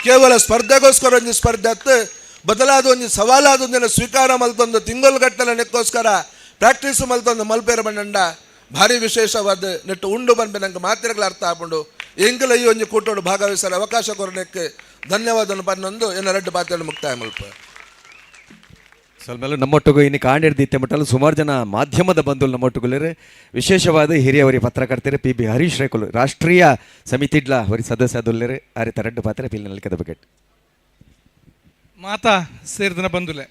ಕೇವಲ ಸ್ಪರ್ಧೆಗೋಸ್ಕರ ಒಂಜಿ ಸ್ಪರ್ಧೆ ಅತ್ತು ಬದಲಾದ ಒಂಜಿ ಸವಾಲಾದೊಂದಿನ ಸ್ವೀಕಾರ ಮಲ್ತೊಂದು ತಿಂಗಳು ಗಟ್ಟಲೆ ನೆಕ್ಕೋಸ್ಕರ ಪ್ರಾಕ್ಟೀಸ್ ಮಲ್ತೊಂದು ಮಲ್ಪೇರು ಬಂಡಂಡ ಭಾರಿ ವಿಶೇಷವಾದ ನೆಟ್ಟು ಉಂಡು ಪನ್ಪಿ ನಂಗೆ ಮಾತ್ರೆಗಳ ಅರ್ಥ ಆಪುಂಡು ಎಂಕಲ ಈ ಒಂಜಿ ಕೂಟೋಡು ಭಾಗವಹಿಸಲು ಅವಕಾಶ ಕೊರನೆಕ್ಕೆ ಧನ್ಯವಾದ ಪನ್ನೊಂದು ಎನ್ನ ರೆಡ್ಡು ಪಾತ್ರೆ ಮುಕ್ತಾಯ ಮಲ್ಪ. ಸ್ವಲ್ಪ ನಮ್ಮೊಟ್ಟಿಗೂ ಇನ್ನು ಕಾಂಡಿಡ್ದಿತ್ತೆ ಮಟ್ಟಲು ಸುಮಾರು ಜನ ಮಾಧ್ಯಮದ ಬಂಧುಗಳು ನಮ್ಮೊಟ್ಟುಗುಲ್ಲರು ವಿಶೇಷವಾದ ಹಿರಿಯವರಿ ಪತ್ರಕರ್ತರು ಪಿ ಬಿ ಹರೀಶ್ ರೇಕುಲು ರಾಷ್ಟ್ರೀಯ ಸಮಿತಿಡ್ಲ ಅವರಿ ಸದಸ್ಯ ಅದುಲ್ಲೇರು ಆ ರೀತಿ ರೆಡ್ಡು ಪಾತ್ರೆ ಪಿಲ್ ಕದ ಬಕೆಟ್ ಮಾತಾ ಸೇರಿದನ ಬಂಧುಲೆ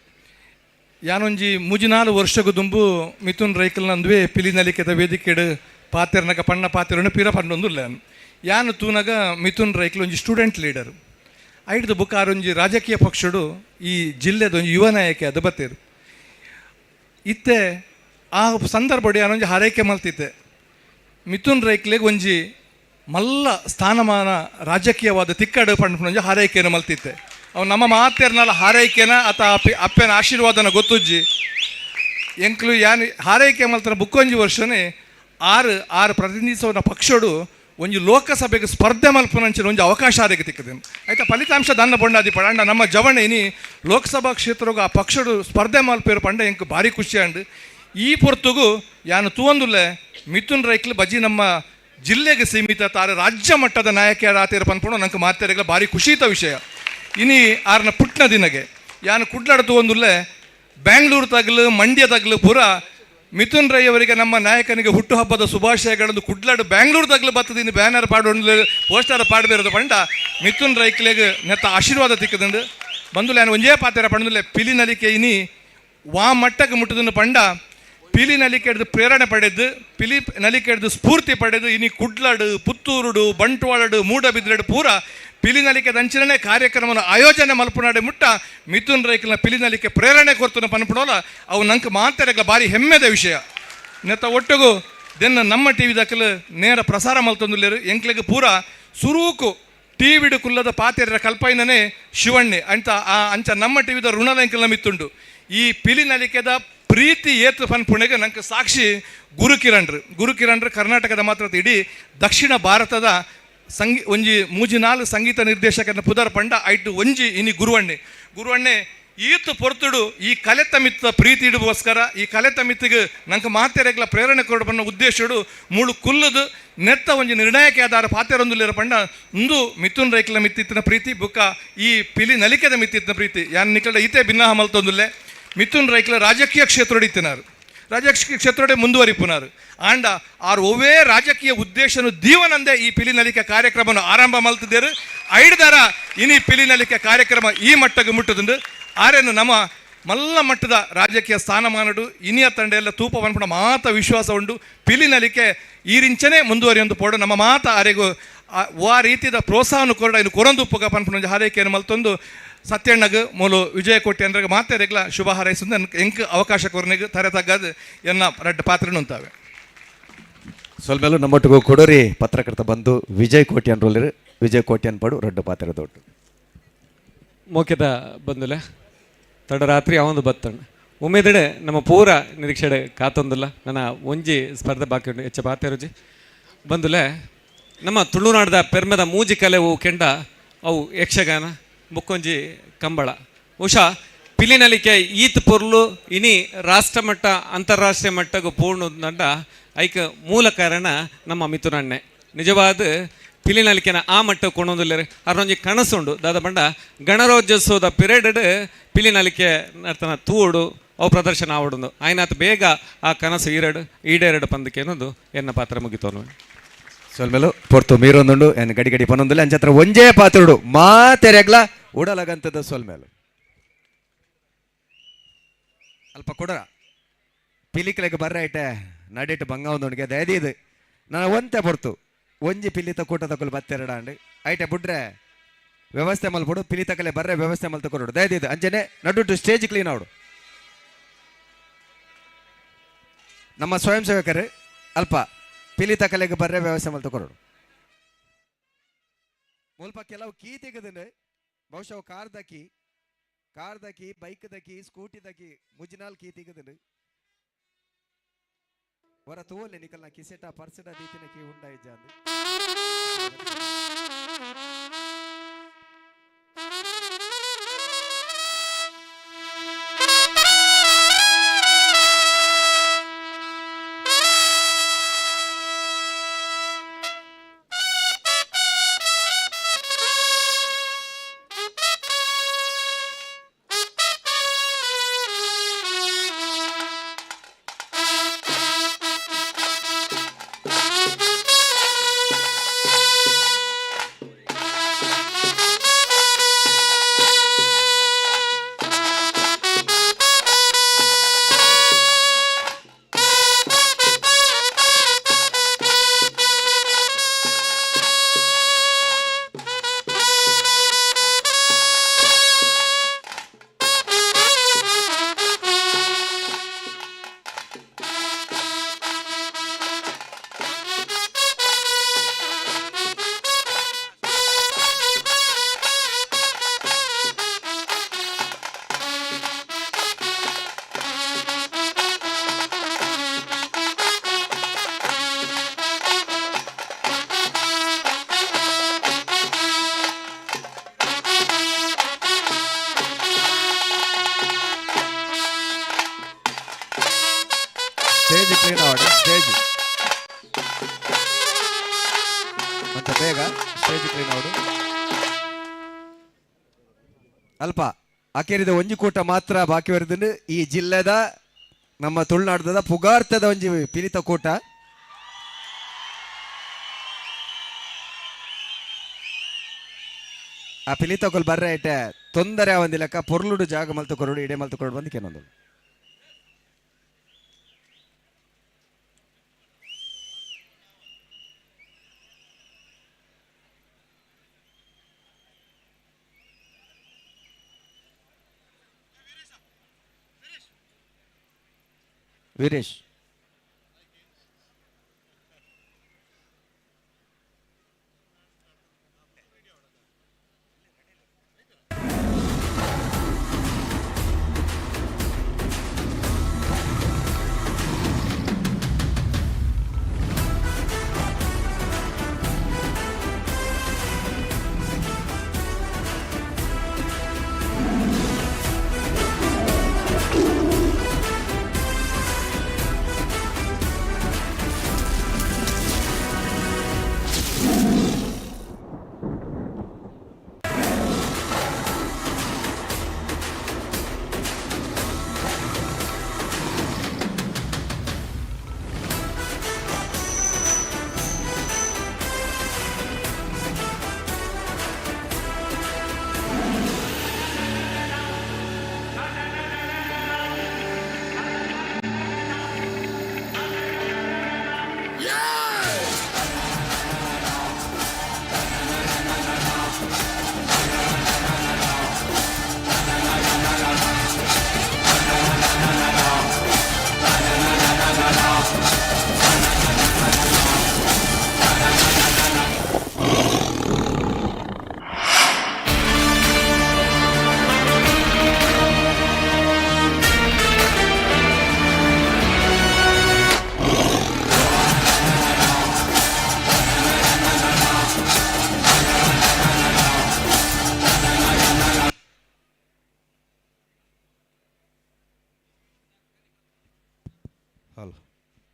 ಯಾನೊಂಜಿ ಮುಜಿನಾಲು ವರ್ಷಗು ದುಂಬು ಮಿಥುನ್ ರೈಕಲ್ ನಂದುವೆ ಪಿಲಿನಲಿಕೆದ ವೇದಿಕೆಡು ಪಾತೆರ್ನಗ ಪಣ್ಣ ಪಾತೆರನ್ನು ಪಿರ ಪಣ್ಣೊಂದುಲ್ಲ ಯಾನು ತೂನಗ ಮಿಥುನ್ ರೈಕಲ್ ಒಂಜಿ ಸ್ಟೂಡೆಂಟ್ ಲೀಡರ್ ಐಡ್ದು ಬುಕ್ ಆರೊಂಜಿ ರಾಜಕೀಯ ಪಕ್ಷಡು ಈ ಜಿಲ್ಲೆದ ಒಂಜಿ ಯುವ ನಾಯಕೆ ಅದು ಬತ್ತೇರು ಇತ್ತೆ ಆ ಸಂದರ್ಭ ಯಾನೊಂಜಿ ಹಾರೈಕೆ ಮಲ್ತಿತ್ತೆ ಮಿಥುನ್ ರೈಕ್ಲೆಗ್ ಒಂಜಿ ಮಲ್ಲ ಸ್ಥಾನಮಾನ ರಾಜಕೀಯವಾದ ತಿಕ್ಕಡು ಪಂಡ್ಪುನೊಂಜಿ ಹಾರೈಕೆಯನ್ನು ಮಲ್ತಿತ್ತೆ ಅವು ನಮ್ಮ ಮಾತೆರ್ನಲ್ಲ ಹಾರೈಕೆನ ಅತ ಅಪ್ಪಿ ಅಪ್ಪನ ಆಶೀರ್ವಾದನ ಗೊತ್ತುಜ್ಜಿ ಎಂಕ್ಲು ಯಾನ್ ಹಾರೈಕೆ ಮಲ್ತನ ಬುಕ್ಕೊಂಜಿ ವರ್ಷನೇ ಆರು ಆರು ಪ್ರತಿನಿಧಿಸುವ ಪಕ್ಷಡು ಒಂಜಿ ಲೋಕಸಭೆಗೆ ಸ್ಪರ್ಧೆ ಮಲ್ಪುನಂಚಿನ ಒಂಜಿ ಅವಕಾಶ ಆರಿಗೆ ತಿಕ್ಕದೆ ಆಯ್ತಾ ಫಲಿತಾಂಶ ದನ್ನ ಬೊಂಡಾದಿ ಪಂಡ ನಮ್ಮ ಜವಣ ಇನಿ ಲೋಕಸಭಾ ಕ್ಷೇತ್ರಗೂ ಆ ಪಕ್ಷಡು ಸ್ಪರ್ಧೆ ಮಲ್ಪೇರು ಪಂಡ ಎಂಕ್ ಭಾರಿ ಖುಷಿ ಅಂಡ್ ಈ ಪೊರ್ತುಗು ಯಾನು ತೂವೊಂದುಲ್ಲೆ ಮಿಥುನ್ ರೈಕ್ಲು ಬಜಿ ನಮ್ಮ ಜಿಲ್ಲೆಗೆ ಸೀಮಿತ ತಾರೆ ರಾಜ್ಯ ಮಟ್ಟದ ನಾಯಕ ರಾತೇರು ಪನ್ಪುಂಡು ನಂಗೆ ಮಾತೆರೆಗ್ಲ ಭಾರಿ ಖುಷಿತ ವಿಷಯ. ಇನಿ ಆರ್ನ ಪುಟ್ನ ದಿನಗೆ ಯಾನು ಕುಡ್ಲಾಡ ತೂವೊಂದುಲ್ಲೆ ಬ್ಯಾಂಗ್ಳೂರು ತಗಲು ಮಂಡ್ಯ ತಗಲು ಪೂರ ಮಿಥುನ್ ರೈ ಅವರಿಗೆ ನಮ್ಮ ನಾಯಕನಿಗೆ ಹುಟ್ಟುಹಬ್ಬದ ಶುಭಾಶಯಗಳನ್ನು ಕುಡ್ಲಾಡು ಬ್ಯಾಂಗ್ಳೂರು ತಗಲು ಬತ್ತದಿನ ಬ್ಯಾನರ್ ಪಾಡೊಂದು ಪೋಸ್ಟರ್ ಪಾಡಬೇರದು ಪಂಡ ಮಿಥುನ್ ರೈಕ್ಲೆಗ್ ನೆತ್ತ ಆಶೀರ್ವಾದ ತಿಕ್ಕದಂಡು ಬಂದುಲೆ ನಾನು ಒಂಜೇ ಪಾತೆರ ಪಂಡುಲೆ ಪಿಲಿ ನಲಿಕೆ ಇನಿ ವಾ ಮಟ್ಟಕ್ಕೆ ಮುಟ್ಟದನ್ನು ಪಂಡ ಪಿಲಿ ನಲಿಕೆ ಹಿಡ್ದು ಪ್ರೇರಣೆ ಪಡೆದು ಪಿಲಿ ನಲಿಕೆ ಹಿಡ್ದು ಸ್ಫೂರ್ತಿ ಪಡೆದು ಇನಿ ಕುಡ್ಲಾಡು ಪುತ್ತೂರುಡು ಬಂಟ್ವಾಳಡು ಮೂಡಬಿದ್ರಡು ಪೂರ ಪಿಲಿ ನಲಿಕೆ ದಂಚಿನೇ ಕಾರ್ಯಕ್ರಮನ ಆಯೋಜನೆ ಮಲ್ಪುನಾಡೆ ಮುಟ್ಟ ಮಿಥುನ್ ರೈಕಲ್ನ ಪಿಲಿ ನಲಿಕೆ ಪ್ರೇರಣೆ ಕೊರ್ತನ ಪನ್ಪುಡೋಲ ಅವು ನಂಗೆ ಮಾತೆರೆಗ್ಲ ಭಾರಿ ಹೆಮ್ಮೆದ ವಿಷಯ. ನೆತ್ತ ಒಟ್ಟುಗು ದೆನ್ನ ನಮ್ಮ ಟಿ ವಿ ದಾಖಲು ನೇರ ಪ್ರಸಾರ ಮಲ್ತೊಂದುಲ್ಲೇರು ಎಂಕ್ಲೆಗ್ ಪೂರ ಸುರೂಕು ಟಿ ವಿಡು ಕುಲ್ಲದ ಪಾತೆರ ಕಲ್ಪೈನನೇ ಶಿವಣ್ಣೆ ಅಂತ ಆ ಅಂಚ ನಮ್ಮ ಟಿ ವಿದ ಋಣದ ಎಂಕಲ್ನ ಮಿತ್ತುಂಡು ಈ ಪಿಲಿ ನಲಿಕೆದ ಪ್ರೀತಿ ಏತು ಪನ್ಪುಣೆಗೆ ನಂಗೆ ಸಾಕ್ಷಿ ಗುರುಕಿರಣ್ರು ಗುರುಕಿರಣ್ರು ಕರ್ನಾಟಕದ ಮಾತ್ರ ಇಡೀ ದಕ್ಷಿಣ ಭಾರತದ ಸಂಗೀ ಒಂಜಿ ಮೂಜಿನಾಲು ಸಂಗೀತ ನಿರ್ದೇಶಕನ ಪುದರ್ ಪಂಡ ಐಟು ಒಂಜಿ ಇನಿ ಗುರುವಣ್ಣೆ ಗುರುವಣ್ಣೆ ಈತು ಪೊರ್ತುಡು ಈ ಕಲೆ ತಮಿತ್ತ ಪ್ರೀತಿ ಇಡುಗೋಸ್ಕರ ಈ ಕಲೆ ತಮಿತ್ತಿಗೆ ನಂಗೆ ಮಾತೆರೆಗ್ಲ ಪ್ರೇರಣೆ ಕೊಡು ಬನ್ನ ಉದ್ದೇಶಡು ಮೂಳು ಕುಲ್ಲದು ನೆತ್ತ ಒಂಜಿ ನಿರ್ಣಯಕ್ಕೆ ಆಧಾರ ಪಾತೆರೊಂದುಲ್ಲಿರ ಪಂಡ ಇಂದು ಮಿಥುನ್ ರೈಕ್ಲ ಮಿತ್ತಿತ್ತಿನ ಪ್ರೀತಿ ಬುಕ್ಕ ಈ ಪಿಲಿ ನಲಿಕೆದ ಮಿತ್ತಿತ್ತಿನ ಪ್ರೀತಿ ಯಾನ್ ನಿಕಲ ಈತೆ ಭಿನ್ನಾಹ ಮಲ್ತೊಂದುಲ್ಲೆ ಮಿಥುನ್ ರೈಕ್ಲ ರಾಜಕೀಯ ಕ್ಷೇತ್ರೊಡಿತ್ತಿನಾರು ರಾಜಕೀಯ ಕ್ಷೇತ್ರಡೆ ಮುಂದುವರಿಪುನಾರು ಆಂಡ ಆರು ಒವ್ವೇ ರಾಜಕೀಯ ಉದ್ದೇಶನು ದೀವನಂದೆ ಈ ಪಿಲಿ ನಲಿಕೆ ಕಾರ್ಯಕ್ರಮವನ್ನು ಆರಂಭ ಮಲ್ತಿದ್ದೇರು ಐಡ್ದಾರ ಇನಿ ಪಿಲಿ ನಲಿಕೆ ಕಾರ್ಯಕ್ರಮ ಈ ಮಟ್ಟಕ್ಕೆ ಮುಟ್ಟದಂಡು ಆರೇನು ನಮ್ಮ ಮಲ್ಲ ಮಟ್ಟದ ರಾಜಕೀಯ ಸ್ಥಾನಮಾನಡು ಇನಿಯ ತಂಡೆಲ್ಲ ತೂಪ ಪನ್ಪುನ ಮಾತ ವಿಶ್ವಾಸ ಉಂಡು ಪಿಲಿ ನಲಿಕೆ ಈ ರಿಂಚನೆ ಮುಂದುವರಿಯೊಂದು ಪೋಡು ನಮ್ಮ ಮಾತ ಆರೆಗು ಆ ರೀತಿಯ ಪ್ರೋತ್ಸಾಹನ ಕೊರಡ ಇನ್ನು ಕೊರೊಂದು ಉಪ್ಪುಗ ಪನ್ಪುನ ಹಾರೈಕೆಯನ್ನು ಮಲ್ತೊಂದು ಸತ್ಯಣ್ಣಗ್ ಮೂಲು ವಿಜಯ ಕೋಟೆ ಅಂದ್ರೆ ಮಾತೆರೆಗ್ಲ ಶುಭ ಹಾರೈಸುಂದು ಎಂಕ್ ಅವಕಾಶ ಕೊರನಿಗೆ ತರೆ ತಗ್ಗದು ಎನ್ನ ರಡ್ಡ ಪಾತ್ರ ಉಂತಾವೆ. ಸ್ವಲ್ಪ ನಮ್ಮೊಟ್ಟಿಗೂ ಕೊಡೋರಿ ಪತ್ರಕರ್ತ ಬಂದು ವಿಜಯ್ ಕೋಟ್ಯಾನ್ ರೋಲರ್ ವಿಜಯ್ ಕೋಟ್ಯಾನ್ ಪಡು ರಡ್ಡ ಪಾತ್ರ ದೊಡ್ಡ ಮೋಕೆದ ಬಂದುಲೆ ತಡರಾತ್ರಿ ಅವೊಂದು ಬತ್ತಣ್ಣ ಉಮೇದಡೆ ನಮ್ಮ ಪೂರ ನಿರೀಕ್ಷೆಡೆ ಕಾತೊಂದಿಲ್ಲ ನನ್ನ ಒಂಜಿ ಸ್ಪರ್ಧೆ ಬಾಕಿ ಉಂಟು ಹೆಚ್ಚ ಬಾತೆ ರುಜಿ ಬಂದುಲೆ ನಮ್ಮ ತುಳುನಾಡದ ಪೆರ್ಮೆದ ಮೂಜಿ ಕಲೆವು ಕೆಂಡ ಅವು ಯಕ್ಷಗಾನ ಬುಕ್ಕೊಂಜಿ ಕಂಬಳ ಉಷಾ ಪಿಲಿನಲಿಕೆ ಈತ್ ಪೊರ್ಲು ಇನಿ ರಾಷ್ಟ್ರಮಟ್ಟ ಅಂತಾರಾಷ್ಟ್ರೀಯ ಮಟ್ಟಗೂ ಪೂರ್ಣ ಐಕ ಮೂಲ ಕಾರಣ ನಮ್ಮ ಮಿಥುನಣ್ಣೆ ನಿಜವಾದ ಪಿಲಿನಲಿಕೆನ ಆ ಮಟ್ಟ ಕೊಣೊಂದುಲ್ಲೆರ್ ಅರ್ನೊಂಜಿ ಕನಸುಂಡು ದಾದ ಪಂಡ ಗಣರಾಜ್ಯೋತ್ಸವದ ಪಿರಿಯಡ್ ಪಿಲಿನಲಿಕೆ ನರ್ತನ ತೂಡು ಅವು ಪ್ರದರ್ಶನ ಆವಡೊಂದು ಆಯ್ನಾತ್ ಬೇಗ ಆ ಕನಸು ಈರಡು ಈಡೇರಡು ಪಂದಕ್ಕೇನೊಂದು ಎನ್ನ ಪಾತ್ರ ಮುಗಿತೋನು. ಸೊಲ್ಮೆಲು ಪೊರ್ತು ಮೀರೊಂದುಂಡು ಎನ್ ಗಡಿ ಗಡಿ ಪನೊಂದುಲ್ಲ ಅಂಚತ್ರ ಒಂಜೇ ಪಾತ್ರುಡು ಮಾತೆರೆಗ್ಲ ಉಡಲಗಂತದ ಸೊಲ್ಮೇಲು ಅಲ್ಪ ಕೊಡರ ಪಿಲಿಕ್ಲೆಗ್ ಬರ್ರ ಐಟೆ ನಡಿಟ್ ಬಂಗ ಒಂದುಂಡಿಗೆ ದಯದೀದು ನಾನು ಒಂತೆ ಪೊರ್ತು ಒಂಜಿ ಪಿಲಿತ ಕೂಟ ತಕೊಲ್ ಬತ್ತೆರಡ ಅಂಡ್ ಐಟೆ ಬುಡ್ರೆ ವ್ಯವಸ್ಥೆ ಮಲ್ಪಡು ಪಿಲಿ ತಕಲೆ ಬರ್ರೆ ವ್ಯವಸ್ಥೆ ಮಲ್ತ ಕೊರಡು ದಯದೀದು ಅಂಚನೆ ನಡುಟು ಸ್ಟೇಜ್ ಕ್ಲೀನ್ ಆವಡು ನಮ್ಮ ಸ್ವಯಂ ಸೇವಕರು ಅಲ್ಪ ಪಿಲಿ ತಕಲೆಗೆ ಬರ್ರೆ ವ್ಯವಸ್ಥೆ ಮಲ್ತ ಕೊರಡು. ಮುಲ್ಪ ಕೆಲವು ಕೀ ತೆಗೆದ್ರೆ ಬಹುಶಃ ಕಾರ್ ದಕಿ ಕಾರ್ ದಕಿ ಬೈಕ್ ದಕಿ ಸ್ಕೂಟಿ ದಕಿ ಮುಜಿನಾಲ್ ಕೀ ತೆಗೆದ್ರೆ ವರ ತೋಲೆ ನಿಕಲ್ನ ಕಿಸೆಟ ಪರ್ಸೆಟ ದೀತಿನ ಕೀ ಉಂಡಾಯಿ ಜಾಂದು. ಸ್ಟೇಜ್ ಕ್ಲೀನ್ ಆವಡು ಸ್ಟೇಜ್ ಮತ್ತೆ ಬೇಗ ಸ್ಟೇಜ್ ಕ್ಲೀನ್ ಆವಡು. ಅಲ್ಪ ಅಕೇರಿದ ಒಂಜಿ ಕೂಟ ಮಾತ್ರ ಬಾಕಿ ಬರೆದು ಈ ಜಿಲ್ಲೆದ ನಮ್ಮ ತುಳುನಾಡದ ಪುಗಾರ್ತದ ಒಂಜಿ ಪಿಲಿತ ಕೂಟ. ಆ ಪಿಲಿತಕೊಲ್ ಬರ್ರೆ ಐಟೆ ತೊಂದರೆ ಆವಂದಿಲಕ್ಕ ಪೊರ್ಲುಡು ಜಾಗ ಮಲ್ತು ಕೊರಡು ಇಡೆ ಮಲ್ತು ಕೊರಡು ಬಂದು ಕೆನೊಂದು. ವೀರೇಶ್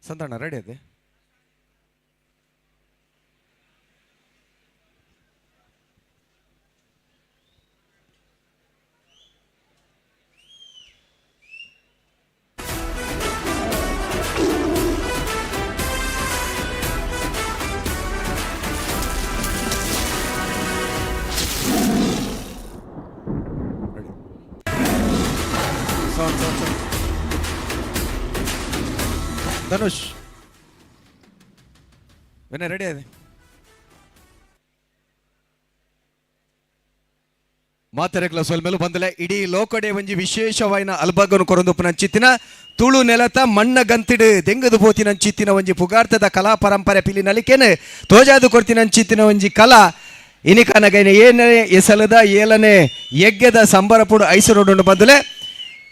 ಸಂತಾಣ ರೆಡಿ ಅದೇ. 7 7 7. Dhanush Vinay ready ಆದೆ. ಮಾತೆರೆಗ್ಲ ಸೊಲ್ಮೆಲು ಬಂದಲೆ ಇಡೀ ಲೋಕಡೆ ಒಂಜಿ ವಿಶೇಷವಾಯಿನ ಅಲ್ಬಗನು ಕೊರೊಂದುಪ್ಪುನ ಚಿತ್ತಿನ ತುಳು ನೆಲತ ಮಣ್ಣ ಗಂತಿಡು ದೆಂಗದು ಪೋತಿನ ಚಿತ್ತಿನ ಒಂಜಿ ಪುಗಾರ್ತದ ಕಲಾ ಪರಂಪರೆ ಪಿಲಿ ನಲಿಕೆನೆ ತೋಜಾದು ಕೊರ್ತಿನ ಚಿತ್ತಿನ ಒಂಜಿ ಕಲಾ ಇನಿಕನಗೈನ ಏನೇ ಎಸಲದ ಏಲನೆ ಯಜ್ಞದ ಸಂಬರಪುಡು ಐಸರೋಡುಂಡು ಬಂದಲೆ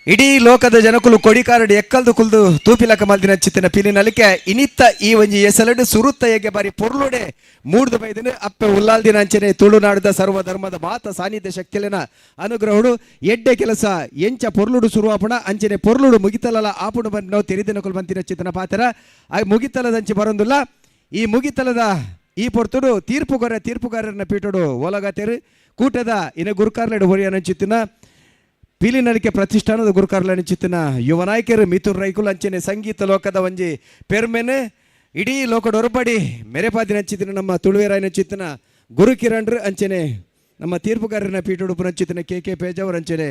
ಇಡೀ ಲೋಕದ ಜನಕುಲು ಕೊಡಿಕಾರಡು ಎಕ್ಕಲ್ದು ಕುಲ್ದು ತೂಪಿಲಕ ಮಲ್ದಿನ ಚಿತ್ತಿನ ಪಿಲಿ ನಲಿಕೆ ಇನಿತ್ತ ಈ ಒಂಜಿ ಎಸಲಡು ಸುರುತ್ತ ಯಜ್ಞ ಬಾರಿ ಪೊರ್ಲುಡೆ ಮೂಡ್ದು ಬೈದಿನ ಅಪ್ಪೆ ಉಲ್ಲಾಲ್ದಿನ ಅಂಚನೆ ತುಳುನಾಡದ ಸರ್ವ ಧರ್ಮದ ಮಾತ ಸಾನ್ನಿಧ್ಯ ಶಕ್ತಿಲಿನ ಅನುಗ್ರಹುಡು ಎಡ್ಡೆ ಕೆಲಸ ಎಂಚ ಪೊರ್ಲುಡು ಸುರುವಾಪುಣ ಅಂಚನೆ ಪೊರ್ಲುಡು ಮುಗಿತಲಲ ಆಪುಣು ಬಂದ್ ನಾವು ತೆರಿದಿನಕುಲು ಬಂತಿನ ಚಿತ್ತನ ಪಾತ್ರ ಆ ಮುಗಿತಲದಂಚಿ ಬರೊಂದುಲ್ಲ. ಈ ಮುಗಿತಲದ ಈ ಪೊರ್ತುಡು ತೀರ್ಪುಗಾರ ತೀರ್ಪುಗಾರರನ್ನ ಪೀಠಡು ಓಲಗತೇರು ಕೂಟದ ಇನ ಗುರುಕಾರ್ಲೆಡು ಹೊರಿಯನಂಚಿತ್ತಿನ ಪಿಲಿನಲಿಕೆ ಪ್ರತಿಷ್ಠಾನದ ಗುರುಕಾರ್ಲನ ಚಿತ್ತಿನ ಯುವ ನಾಯಕರು ಮಿಥುನ್ ರೈಕುಲ್ ಅಂಚನೆ ಸಂಗೀತ ಲೋಕದ ಒಂಜಿ ಪೆರ್ಮೆನೆ ಇಡೀ ಲೋಕಡೊರಪಡಿ ಮೆರೆಪಾದಿನ ಚಿತ್ತಿನ ನಮ್ಮ ತುಳುವೆರಾಯನ ಚಿತ್ತಿನ ಗುರು ಕಿರಣ್ರು ಅಂಚನೆ ನಮ್ಮ ತೀರ್ಪುಗಾರನ ಪೀಠುಡುಪುನ ಚಿತ್ತಿನ ಕೆ ಕೆ ಪೇಜಾವರ್ ಅಂಚನೆ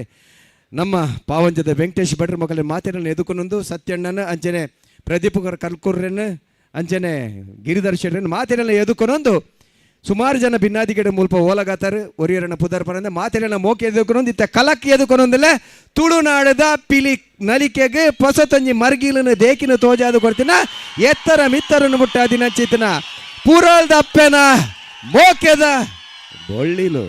ನಮ್ಮ ಪಾವಂಜದ ವೆಂಕಟೇಶ್ ಭಟ್ರ ಮಕ್ಕಳ ಮಾತಿನ ಎದುಕುನೊಂದು ಸತ್ಯಣ್ಣನ ಅಂಚನೆ ಪ್ರದೀಪ್ ಕಲ್ಕುರ್ರನ್ ಅಂಚನೆ ಗಿರಿಧರ್ ಶೆಟ್ಟರನ್ ಮಾತಿನ ಎದುಕೊನೊಂದು ಸುಮಾರು ಜನ ಭಿನ್ನಾದಿಗಡೆ ಮುಲ್ಪ ಓಲಗಾತಾರು ಒರಿಯರನ ಪುದರ್ ಪರಂದ ಮಾತೆರೆನ ಮೋಕೆ ಎದುಕೊನೊಂದು ಇತ್ತ ಕಲಕ್ ಎದುಕೊನೊಂದಿಲ್ಲ ತುಳುನಾಡದ ಪಿಲಿ ನಲಿಕೆಗೆ ಪೊಸತೊಂಜಿ ಮರ್ಗಿಲನ ದೇಕಿನ ತೋಜಾದು ಕೊಡ್ತಿನ ಎತ್ತರ ಮಿತ್ತರನ್ನು ಮುಟ್ಟಾದಿನ ಚೇತನ ಪೂರಾಲ್ದ ಅಪ್ಪೆನ ಮೋಕೆದ ಬೊಳ್ಳಿಲು.